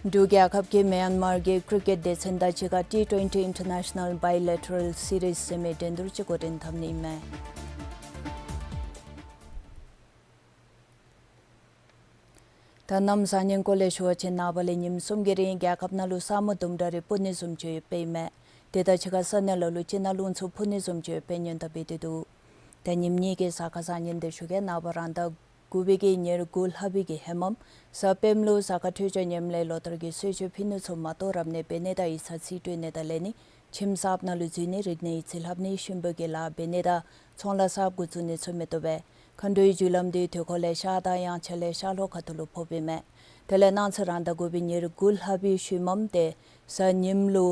འབྲུག་རྒྱལ་ཁབ་ཀྱིས་མི་ཡན་མར་གྱི་ཀྲི་ཀེཊ་སྡེ་ཚན་དང་གཅིག་ཁར་ཊི་ཊུ་ཝེན་ཊི་ཨིན་ཊར་ནེ་ཤ་ནཱལ་བཱའི་ལེ་ཊ་རཱལ་སི་རིསི་ཟེར་མི་འགྲན་བསྡུར་ཅིག་འགོ་འདྲེན་འཐབ་ནི་ཨིན་མས། ད་གནམ་གཤིས་སྙིང་སྐོར་ལས་ཞུ་བ་ཅིན་ནངས་པ་ལས་ཉིནམ་གསུམ་གྱི་རིང་རྒྱལ་ཁབ་ནང་ལུ་ས་སྨུག་དུམ་གྲ་རེ་སྤུབ་ནི་བཟུམ་ཅིག་ཡོདཔ་ཨིན་མས། དེ་དང་གཅིག་ཁར་ས་གནས་ལ་ལུ་ཅིག་ནང་རླུང་འཚུབ་འཕུ་ནི་བཟུམ་ཅིག་ཡོདཔ་སྨོན་ལམ་འབད་དེ་འདུག། ད་ཉིནམ་གཉིས་ཀྱི་གཟའ་སྐར་བཟང་ངན་དེ་ཞུ་གེ། ནངས་པ་རང་ཟླ་དགུ་པའི་གི་ཉེར་དགུ་ལྷག་པའི་གི་ཧེ་མ་ས་པདྨ་ལུ་གཟའ་སྐར་འཕྲོད་སྦྱོར་ངནམ་ལས་ལོ་ལྟར་གྱི་གསོལ་མཆོད་ཕུལ་ནི་ཚུ་མ་གཏོགས་རབ་གནས་འབད་ནི་དང་ཡིག་ཚང་རྩིས་སྤྲོད་ནི་དང་ལེན་ནི་ཁྱིམ་གསརཔ་ནང་ལུ་འཛུལ་ནི་རིག་གནས་ཡིག་རྩིས་ལྷབ་ནི་གཤིན་པོ་གི་ལཱ་འབད་ནི་དང་ཚོང་ལཱ་གསརཔ་འགོ་བཙུགས་ནི་ཚུ་མི་བཏུབ་པས། མཁའ་འགྲོའི་རྒྱུ་ལམ་དེ་དུས་འཁོར་ལས་ཤར་དང་དབྱངས་འཆར་ལས་ཤར་ལྷོ་ཁ་ཐུག་ལུ་ཕོགཔ་ཨིན་མས། དེ་ལས་གནངས་ཚེ་རང་ཟླ་དགུ་པའི་ཉེར་དགུ་ལྷག་པའི་ཤུལ་མམ་དེ་གཟའ་ཉིམ་ལུ་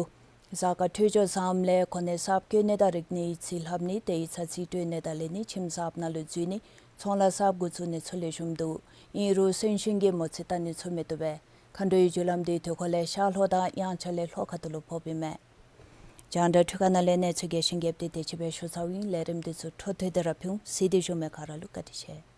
གཟའ་སྐར་འཕྲོད་སྦྱོར་བཟངམ་ལས་གོ་གནས་གསརཔ་བསྐོ་ནི་དང་རིག་གནས་ཡིག་རྩིས་ལྷབ་ནི་དེ་ཡིག་ཚང་རྩིས་སྤྲོད་ནི་དང་ལེན་ནི་ཁྱིམ་གསརཔ་ནང་ལུ་འཛུལ་ནི་ཚོང་ལཱ་གསརཔ་འགོ་བཙུགས་ནི་ཚུ་ལེགས་ཤོམ་འདུག། ཨིན་རུང་གསོན་གཤིན་གྱི་མོ་རྩིས་བལྟ་ནི་ཚུ་མི་བཏུབ་པས། མཁའ་འགྲོའི་རྒྱུ་ལམ་དེ་དུས་འཁོར་ལས་ཤར་ལྷོ་དང་དབྱངས་འཆར་ལས་ལྷོ་ཁ་ཐུག་ལུ་ཕོགཔ་ཨིན་མས། རྒྱང་བསྒྲགས་འཕྲུལ་ཁང་ནང་ལས་གནས་ཚུལ་རྒྱས་ཤིང་རྒྱསཔ་དེ་དེ་ཅིག་སྦེ་ཞུ་ཚརཝ་ཨིན། ལས་རིམ་འདི་ཚུ་འཕྲོ་མཐུད་དེ་ར་ཕུལ་འོང་། གཟིགས་ཏེ་བཞུགས་མི་ག་ར་ལུ་བཀའ་དྲིན་ཆེ།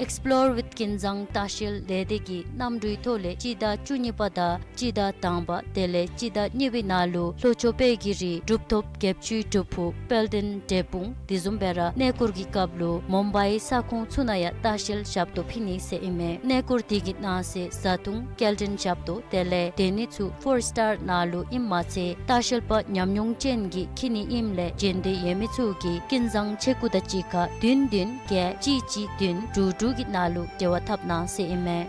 Explore with ཀུན་བཟང་ལྟ་བཤལ་ལས་སྡེ་གིས་གནམ་གྲུའི་ཐོག་ལས་སྤྱི་ཟླ་བཅུ་གཉིས་པ་དང་སྤྱི་ཟླ་དང་པ་དེ་ལས་སྤྱི་ཟླ་གཉིས་པའི་ནང་ལུ་ལྷོ་ཕྱོགས་དཔལ་གྱི་རི་གྲུབ་ཐོབ་བརྒྱད་ཅུའི་སྒྲུབ་ཕུག་དཔལ་ལྡན་འབྲས་སྤུངས་དེ་བཟུམ་སྦེ་ར་གནས་སྐོར་གྱི་སྐབས་ལུ་མུམ་བའི་ས་ཁོངས་ཚུ་ནང་ཡང་ལྟ་བཤལ་ཞབས་ཏོག་ཕུལ་ནི་ཟེར་ཨིན་མས། གནས་སྐོར་དེ་གི་གནང་སའི་བཟའ་བཏུང་སྐྱེལ་འདྲེན་ཞབས་ཏོག་དེ་ལས་སྡོད་ནི་ཚུ་ཕོར་སི་ཊར་ནང་ལུ་ཨིནམ་མ་ཚད་ལྟ་བཤལ་པ་ཉམས་མྱོང་ཅན་གྱིས་འཁྱིད་ནི་ཨིནམ་ལས་འབྱོན་འདོད་ཡོད་མི་ཚུ་གིས་ཀུན་བཟང་ཆེ་དགུ་དང་གཅིག་ཁར་བདུན་བདུན་བརྒྱད་གཅིག་གཅིག་བདུན་དྲུག་དྲུག་གི་ནང་ལུ་འབྲེལ་བ་འཐབ་གནང་ཟེར་ཨིན་མས།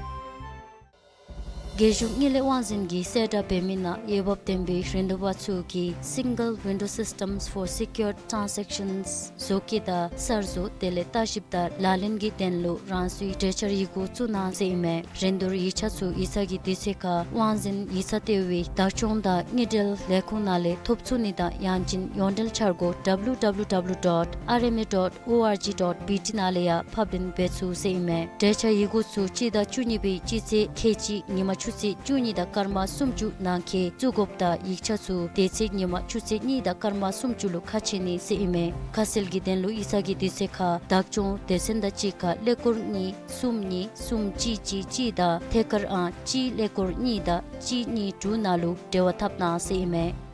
རྒྱལ་གཞུང་དངུལ་ལས་དབང་འཛིན་གྱི་གསལ་བསྒྲགས་འབད་མི་ནང་འོས་འབབ་ལྡན་པའི་རིན་བསྡུར་པ་ཚུ་གིས་Single Window Systems for Secure Transactions བཟོ་བཀོད་དང་གསར་བཟོ་དེ་ལས་ལྟ་ཞིབ་དང་ལག་ལེན་གྱི་དོན་ལུ་རང་སོའི་གྲོས་འཆར་ཡི་གུ་བཙུགས་གནང་ཟེར་ཨིན་མས། རིན་བསྡུར་ཡིག་ཆ་ཚུ་ཡིག་ཚང་གི་དུས་ཚོད་ཁར་དབང་འཛིན་ཡིག་ཚང་ལྟེ་བའི་བདག་སྐྱོང་དང་དངུལ་འབྲེལ་ལས་ཁུངས་ནང་ལས་ཐོབ་ཚུགས་ནི་དང་ཡང་ཅིན་ཡོངས་འབྲེལ་འཆར་སྒོ་W W W dot R M A dot O R G dot B T ནང་ལས་ཡང་ཕབ་ལེན་འབད་ཚུགས་ཟེར་ཨིན་མས། གྲོས་འཆར་ཡི་གུ་ཚུ་སྤྱི་ཟླ་བཅུ་གཉིས་པའི་སྤྱི་ཚེས་ཁལ་གཅིག་ཉིན་མ་ཆུ་ཚོད་བཅུ་གཉིས་དང་སྐར་མ་སུམ་ཅུ་ནང་འཁོད་བཙུགས་དགོཔ་དང་ཡིག་ཆ་ཚུ་དེ་ཚེས་ཉིན་མ་ཆུ་ཚོད་གཉིས་དང་སྐར་མ་སུམ་ཅུ་ལུ་ཁ་ཕྱེ་ནི་ཟེར་ཨིན་མས། ཁ་གསལ་གྱི་དོན་ལུ་ཡིག་ཚང་གི་དུས་ཚོད་ཁར་བདག་སྐྱོང་སྡེ་ཚན་དང་གཅིག་ཁར་ཀླད་ཀོར་གཉིས་གསུམ་གཉིས་གསུམ་གཅིག་གཅིག་གཅིག་དང་ཐད་ཀར་ཨང་གཅིག་ཀླད་ཀོར་གཉིས་དང་གཅིག་གཉིས་དྲུག་ནང་ལུ་འབྲེལ་བ་འཐབ་གནང་ཟེར་ཨིན་མས།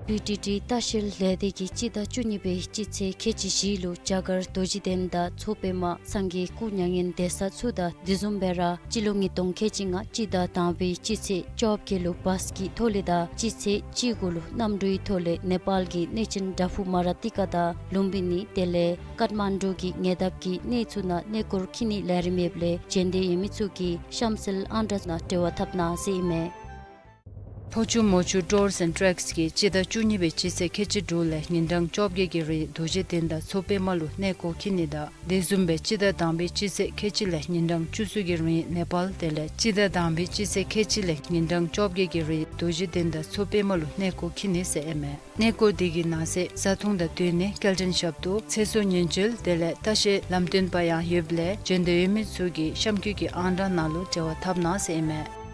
པི་ཊི་ཊི་ལྟ་བཤལ་ལས་སྡེ་གིས་སྤྱི་ཟླ་བཅུ་གཉིས་པའི་སྤྱི་ཚེས་ཁལ་གཅིག་བཞི་ལུ་རྒྱ་གར་རྡོ་རྗེ་གདན་དང་མཚོ་པདྨ་སངས་རྒྱས་སྐུ་མྱ་ངན་འདས་ས་ཚུ་དང་དེ་བཟུམ་སྦེ་ར་སྤྱི་ལོ་ཉིས་སྟོང་ཁལ་གཅིག་ལྔ་སྤྱི་ཟླ་དང་པའི་སྤྱི་ཚེས་བཅོ་བརྒྱད་ལུ་བཱས་ཀྱི་ཐོག་ལས་དང་སྤྱི་ཚེས་བཅུ་དགུ་ལུ་གནམ་གྲུའི་ཐོག་ལས་ནེ་པཱལ་གྱི་གནས་ཆེན་དྲག་ཕུག་མ་ར་ཏི་ཀ་དང་ལུམ་བི་ནི་དེ་ལས་ཀཏ་མན་ཌུ་གི་ཉེ་འདབས་ཀྱི་གནས་ཚུ་ནང་གནས་སྐོར་འཁྱིད་ནིའི་ལས་རིམ་ཡོདཔ་ལས་བྱོན་འདོད་ཡོད་མི་ཚུ་གིས་གཤམ་གསལ་ཨང་གྲངས་ནང་འབྲེལ་བ་འཐབ་གནང་ཟེར་ཨིན་མས། ཕོ་ཆུ་མོ་ཆུ་ཊུརསི་ཨེནཌ་ཊེགསི་གིས་སྤྱི་ཟླ་བཅུ་གཉིས་པའི་སྤྱི་ཚེས་ཁལ་གཅིག་དྲུག་ལས་ཉིན་གྲངས་བཅོ་བརྒྱད་ཀྱི་རིང་རྡོ་རྗེ་གདན་དང་མཚོ་པདྨ་ལུ་གནས་སྐོར་འཁྱིད་ནི་དང་དེ་བཟུམ་སྦེ་སྤྱི་ཟླ་དང་པའི་སྤྱི་ཚེས་ཁལ་གཅིག་ལས་ཉིན་གྲངས་བཅུ་གསུམ་གྱི་རིང་ནེ་པཱལ་དེ་ལས་སྤྱི་ཟླ་དང་པའི་སྤྱི་ཚེས་ཁལ་གཅིག་ལས་ཉིན་གྲངས་བཅོ་བརྒྱད་ཀྱི་རིང་རྡོ་རྗེ་གདན་དང་མཚོ་པདྨ་ལུ་གནས་སྐོར་འཁྱིད་ནི་ཟེར་ཨིན་མས། གནས་སྐོར་དེ་གི་ནང་གསེས་བཟའ་འཐུང་དང་སྡོད་གནས་སྐྱེལ་འདྲེན་ཞབས་ཏོག་ཚེ་སྲོག་ཉེན་བཅོལ་དེ་ལས་ལྟ་བཤལ་ལམ་སྟོན་པ་ཡང་ཡོདཔ་ལས་བྱོན་འདོད་ཡོད་མི་ཚུ་གིས་གཤམ་འཁོད་ཀྱི་ཨང་གྲངས་ནང་ལུ་འབྲེལ་བ་འཐབ་གནང་ཟེར་ཨིན་མས།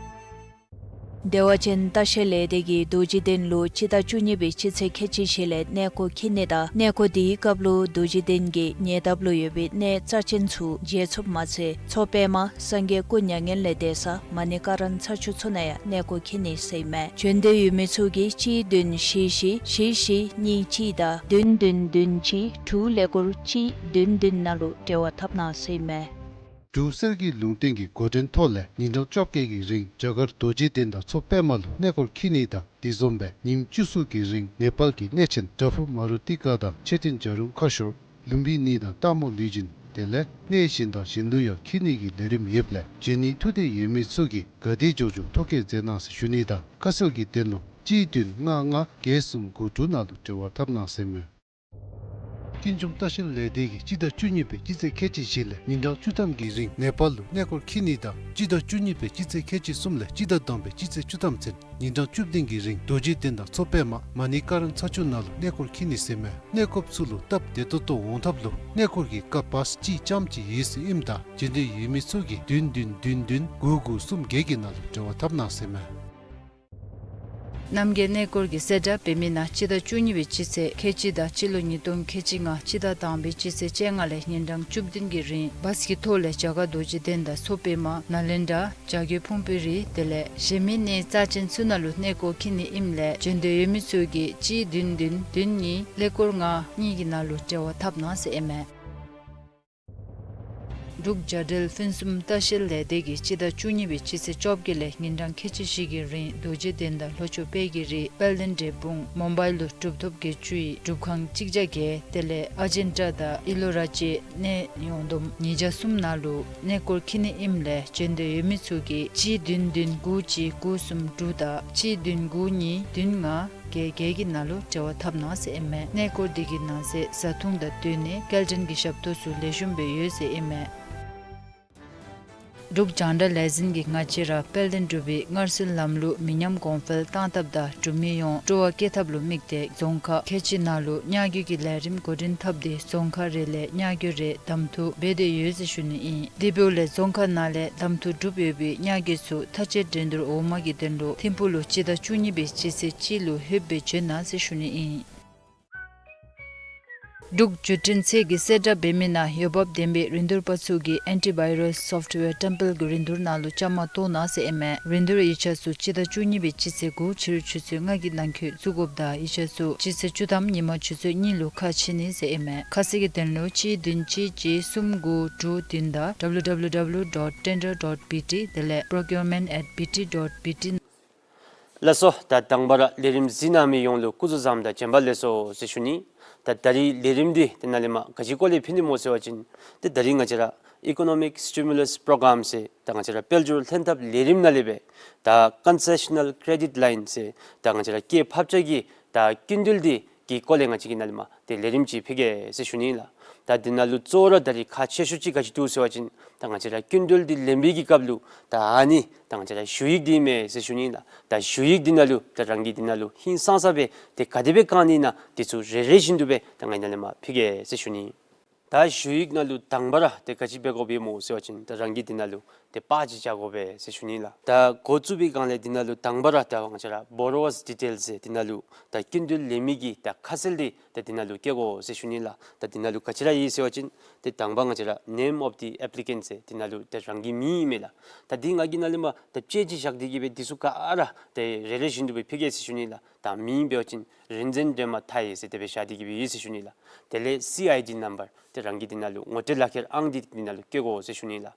བདེ་བ་ཅན་ལྟ་བཤལ་ལས་སྡེ་གིས་རྡོ་རྗེ་གདན་ལུ་སྤྱི་ཟླ་བཅུ་གཉིས་པའི་སྤྱི་ཚེས་ཁལ་གཅིག་བཞི་ལས་གནས་སྐོར་འཁྱིད་ནི་དང་གནས་སྐོར་དེའི་སྐབས་ལུ་རྡོ་རྗེ་གདན་གྱི་ཉེ་འདབས་ལུ་ཡོད་པའི་གནས་རྩ་ཅན་ཚུ་མཇལ་ཚུགསཔ་མ་ཚད་མཚོ་པདྨ་སངས་རྒྱས་སྐུ་མྱ་ངན་ལས་འདས་ས་མ་ཎི་ཀ་རན་ཚ་ཆུ་མཚོ་ནང་ཡང་གནས་སྐོར་འཁྱིད་ནི་ཟེར་ཨིན་མས། བྱོན་འདོད་ཡོད་མི་ཚུ་གིས་གཅིག་བདུན་བཞི་བཞི་བཞི་བཞི་གཉིས་གཅིག་དང་བདུན་བདུན་བདུན་གཅིག་དྲུག་ཀླད་ཀོར་གཅིག་བདུན་བདུན་ནང་ལུ་འབྲེལ་བ་འཐབ་གནང་ཟེར་ཨིན་མས། འབྲུག་གསེར་གྱི་ལུང་བསྟན་གྱི་འགོ་འདྲེན་ཐོག་ལས་ཉིན་གྲངས་བཅོ་བརྒྱད་ཀྱི་རིང་རྒྱ་གར་རྡོ་རྗེ་གདན་དང་མཚོ་པདྨ་ལུ་གནས་སྐོར་འཁྱིད་ནི་དང་དེ་བཟུམ་སྦེ་ཉིནམ་བཅུ་གསུམ་གྱི་རིང་ནེ་པཱལ་གྱི་གནས་ཆེན་བྲག་ཕུག་མ་རུ་ཏི་ཀ་དང་མཆོད་རྟེན་བྱ་རུང་ཁ་ཤོར་ལུམ་བི་ནི་དང་སྟག་མོ་ལུས་སྦྱིན་དེ་ལས་གནས་གཞན་དང་གཞན་ལུ་ཡང་འཁྱིད་ནི་གི་ལས་རིམ་ཡོདཔ་ལས་བྱོན་ནིའི་ཐུགས་འདོད་ཡོད་མི་ཚུ་གིས་ག་དེ་མགྱོགས་མགྱོགས་ཐོ་བཀོད་མཛད་གནང་ཟེར་ཞུ་ནི་དང་ཁ་གསལ་གྱི་དོན་ལུ་གཅིག་བདུན་ལྔ་ལྔ་བརྒྱད་གསུམ་དགུ་དྲུག་ནང་ལུ་འབྲེལ་བ་འཐབ་གནང་ཟེར་ཨིན་མས། ཀུན་འབྱུང་ལྟ་བཤལ་ལས་སྡེ་གིས་སྤྱི་ཟླ་བཅུ་གཉིས་པའི་སྤྱི་ཚེས་ཁལ་གཅིག་བཞི་ལས་ཉིན་གྲངས་བཅུ་ཐམ་གྱི་རིང་ནེ་པཱལ་ལུ་གནས་སྐོར་འཁྱིད་ནི་དང་སྤྱི་ཟླ་བཅུ་གཉིས་པའི་སྤྱི་ཚེས་ཁལ་གཅིག་གསུམ་ལས་སྤྱི་ཟླ་དང་པའི་སྤྱི་ཚེས་བཅུ་ཐམ་ཚུན་ཉིན་གྲངས་བཅུ་བདུན་གྱི་རིང་རྡོ་རྗེ་གདན་དང་མཚོ་པདྨ་མ་ཎི་ཀ་རན་ཚ་ཆུ་ནང་ལུ་གནས་སྐོར་འཁྱིད་ནི་ཟེར་ཨིན་མས། གནས་སྐོརཔ་ཚུ་ལུ་སྟབས་བདེ་ཏོག་ཏོ་འོང་ཐབས་ལུ་གནས་སྐོར་གྱི་སྐབས་བཱས་གཅིག་རྐྱངམ་གཅིག་ཡོད་ཟེར་ཨིནམ་ད་བྱོན་འདོད་ཡོད་མི་ཚུ་གིས་བདུན་བདུན་བདུན་བདུན་དགུ་དགུ་གསུམ་བརྒྱད་ཀྱི་ནང་ལུ་འབྲེལ་བ་འཐབ་གནང་ཟེར་ཨིན་མས། རྣམ་རྒྱལ་གནས་སྐོར་གྱི་གསལ་བསྒྲགས་འབད་མི་ནང་སྤྱི་ཟླ་བཅུ་གཉིས་པའི་སྤྱི་ཚེས་ཁལ་གཅིག་དང་སྤྱི་ལོ་ཉིས་སྟོང་ཁལ་གཅིག་ལྔ་སྤྱི་ཟླ་དང་པའི་སྤྱི་ཚེས་བཅོ་ལྔ་ལས་ཉིན་གྲངས་བཅུ་བདུན་གྱི་རིང་བཱས་ཀྱི་ཐོག་ལས་རྒྱ་གར་རྡོ་རྗེ་གདན་དང་མཚོ་པདྨ་ནཱ་ལེནྡྲ་བྱ་རྒོད་ཕུང་པོའི་རི་དེ་ལས་གཞན་མི་གནས་རྩ་ཅན་ཚུ་ནང་ལུ་གནས་སྐོར་འཁྱིད་ནི་ཨིནམ་ལས་བྱོན་འདོད་ཡོད་མི་ཚུ་གིས་གཅིག་བདུན་བདུན་བདུན་གཉིས་ཀླད་ཀོར་ལྔ་གཉིས་ཀྱི་ནང་ལུ་འབྲེལ་བ་འཐབ་གནང་ཟེར་ཨིན་མས། འབྲུག་རྒྱ་འབྲེལ་ཕུན་སུམ་ལྟ་བཤལ་ལས་སྡེ་གིས་སྤྱི་ཟླ་བཅུ་གཉིས་པའི་སྤྱི་ཚེས་བཅོ་བརྒྱད་ལས་ཉིན་གྲངས་ཁལ་གཅིག་བཞི་གི་རིང་རྡོ་རྗེ་གདན་དང་ལྷོ་ཕྱོགས་དཔལ་གྱི་རི་དཔལ་ལྡན་འབྲས་སྤུངས་མུམ་བའི་ལུ་གྲུབ་ཐོབ་བརྒྱད་ཅུའི་སྒྲུབ་ཁང་གཅིག་བརྒྱ་བརྒྱད་དེ་ལས་ཨ་ཇན་ཊ་དང་ཨི་ལོ་ར་བཅས་གནས་ཡོངས་བསྡོམས་ཉིས་བརྒྱ་གསུམ་ནང་ལུ་གནས་སྐོར་འཁྱིད་ནི་ཨིནམ་ལས་བྱོན་འདོད་ཡོད་མི་ཚུ་གིས་གཅིག་བདུན་བདུན་དགུ་གཅིག་དགུ་གསུམ་དྲུག་དང་གཅིག་བདུན་དགུ་གཉིས་བདུན་ལྔ་བརྒྱད་བརྒྱད་ཀྱི་ནང་ལུ་འབྲེལ་བ་འཐབ་གནང་ཟེར་ཨིན་མས། གནས་སྐོར་དེ་གི་ནང་གསེས་བཟའ་འཐུང་དང་སྡོད་གནས་སྐྱེལ་འདྲེན་གྱི་ཞབས་ཏོག་ཚུ་ལེགས་ཤོམ་སྦེ་ཡོད་ཟེར་ཨིན་མས། འབྲུག་རྒྱང་བསྒྲགས་ལས་འཛིན་གྱིས་ང་བཅས་ར་དཔལ་ལྡན་འབྲུག་པའི་སྔར་སྲོལ་ལམ་ལུགས་མི་ཉམས་གོང་འཕེལ་བཏང་ཐབས་དང་འབྲུག་མི་ཡོངས་སྤྲོ་བ་བསྐྱེད་ཐབས་ལུ་དམིགས་ཏེ་རྫོང་ཁག་ཁལ་གཅིག་ནང་ལུ་གཉའ་རྒྱུ་གི་ལས་རིམ་འགོ་འདྲེན་འཐབ་སྟེ་རྫོང་ཁག་རེ་ལས་གཉའ་རྒྱུ་རེ་གདམ་འཐུ་འབད་དེ་ཡོད་ཟེར་ཞུ་ནི་ཨིན། དེ་འབདཝ་ལས་རྫོང་ཁག་ནང་ལས་གདམ་འཐུ་གྲུབ་ཡོད་པའི་གཉའ་རྒྱུ་ཚུ་མཐའ་དཔྱད་འགྲན་བསྡུར་འོག་མ་གི་དོན་ལུ་ཐིམ་ཕུག་ལུ་སྤྱི་ཟླ་བཅུ་གཉིས་པའི་སྤྱི་ཚེས་གཅིག་ལུ་ལྷོདཔ་སྦེ་བྱོན་གནང་ཟེར་ཞུ་ནི་ཨིན། འབྲུག་བརྒྱུད་འཕྲིན་ཚད་ཀྱི་གསལ་བསྒྲགས་འབད་མི་ནང་འོས་འབབ་ལྡན་པའི་རིན་བསྡུར་པ་ཚུ་གིས་ཨེན་ཊི་བཱའི་རཱསི་སོཕཊ་ཝེར་བཀྲམ་སྤེལ་གྱི་རིན་བསྡུར་ནང་ལུ་བཅའ་མར་གཏོགས་གནང་ཟེར་ཨིན་མས། རིན་བསྡུར་ཡིག་ཆ་ཚུ་སྤྱི་ཟླ་བཅུ་གཉིས་པའི་སྤྱི་ཚེས་དགུ་ཕྱི་རུ་ཆུ་ཚོད་ལྔ་གི་ནང་འཁོད་བཙུགས་དགོཔ་དང་ཡིག་ཆ་ཚུ་སྤྱི་ཚེས་བཅུ་ཐམ་ཉིན་མ་ཆུ་ཚོད་གཉིས་ལུ་ཁ་ཕྱེ་ནི་ཟེར་ཨིན་མས། ཁ་གསལ་གྱི་དོན་ལུ་གཅིག་བདུན་གཅིག་གཅིག་གསུམ་དགུ་དྲུག་བདུན་དང་W W W dot tender dot B T དེ་ལས་procurement at B T dot B T། ལགས་སོ། ད་དང་པ་ར་ལས་རིམ་གཟིགས་གནང་མི་ཡོངས་ལུ་སྐུ་གཟུགས་བཟང་དང་བྱོན་པ་ལེགས་སོ་ཟེར་ཞུ་ནི། ད་ད་རིས་ལས་རིམ་འདི་དེ་ནང་ལས་མར་ག་ཅིའི་སྐོར་ལས་ཕུལ་ནི་སྨོ་ཟེར་བ་ཅིན་ཏེ་ད་རིས་ང་བཅས་ར་ Economic Stimulus Program ཟེར་ད་ང་བཅས་ར་དཔལ་འབྱོར་ལྷན་ཐབས་ལས་རིམ་ནང་ལས་སྦེ་ད་Concessional Credit Line ཟེར་ད་ང་བཅས་ར་སྐྱེད་ཕབ་ཆ་གི་ད་སྐྱིན་འགྲུལ་འདི་གི་སྐོར་ལས་ང་བཅས་ཀྱིས་ནཱ་ལས་མར་ཏེ་ལས་རིམ་ཅིག་ཕུལ་གེ་ཟེར་ཞུ་ནི་ལགས། ད་འདི་ནང་ལུ་གཙོ་བོ་ར་ད་རིས་ཁག་ཆེ་ཤོས་ཅིག་ག་ཅི་འདུག་ཟེར་བ་ཅིན་ད་ང་བཅས་ར་སྐྱིན་འགྲུལ་འདི་ལེན་པའི་གི་སྐབས་ལུ་ད་ཨ་ནི་ད་ང་བཅས་ར་ཞུ་ཡིག་འདི་ཨིན་མས་ཟེར་ཞུ་ནི་ལགས། ད་ཞུ་ཡིག་འདི་ནང་ལུ་ད་རང་གིས་འདི་ནང་ལུ་ཧིང་སངས་ས་སྦེ་ཏེ་ག་དེ་སྦེ་བཀང་ནི་ཨིན་ན་འདི་ཚུ་རེ་རེ་བཞིན་དུ་སྦེ་ད་ང་གིས་ནཱ་ལས་མར་ཕུལ་གེ་ཟེར་ཞུ་ནི། ད་ཞུ་ཡིག་ནང་ལུ་དང་པ་ར་ཏེ་ག་ཅི་འབད་དགོཔ་ཨིན་མོ་ཟེར་བ་ཅིན་ད་རང་གིས་འདི་ནང་ལུ་ཏེ་པར་ཅིག་རྐྱབ་དགོ་པས་ཟེར་ཞུ་ནི་ལགས། ད་འགོ་བཙུགས་པའི་སྒང་ལས་འདི་ནང་ལུ་དང་པ་ར་ད་ང་བཅས་ར་Borrower's Details ཟེར་འདི་ནང་ལུ་ད་སྐྱིན་འགྲུལ་ལེན་མི་གི་ད་ཁ་གསལ་འདི་ད་འདི་ནང་ལུ་བཀོད་དགོ་ཟེར་ཞུ་ནི་ལགས། ད་འདི་ནང་ལུ་ག་ཅི་ར་ཡོད་ཟེར་བ་ཅིན་ཏེ་དང་པ་ང་བཅས་ར་Name of the Applicant ཟེར་འདི་ནང་ལུ་ད་རང་གི་མིང་ཨིན་མས་ལགས། ད་འདི་ང་གིས་ནཱ་ལས་མར་ད་བཅད་ཅིག་བཞག་སྟེ་གི་སྦེ་འདི་ཚུ་ག་ར་ཏེ་རེ་རེ་བཞིན་དུ་སྦེ་ཕུལ་གེ་ཟེར་ཞུ་ནི་ལགས། ད་མིང་འབད་བ་ཅིན་རིན་ཆེན་སྒྲོལ་མ་མཐའ་ཡས་ཟེར་དེ་སྦེ་བཞག་སྟེ་གི་སྦེ་ཡོད་ཟེར་ཞུ་ནི་ལགས། དེ་ལས་སི་ཨའི་ཌི་ནམ་བར་ཏེ་རང་གི་འདི་ནང་ལུ་ངོ་སྤྲོད་ལག་ཁྱེར་ཨང་འདི་འདི་ནང་ལུ་བཀོད་དགོ་ཟེར་ཞུ་ནི་ལགས།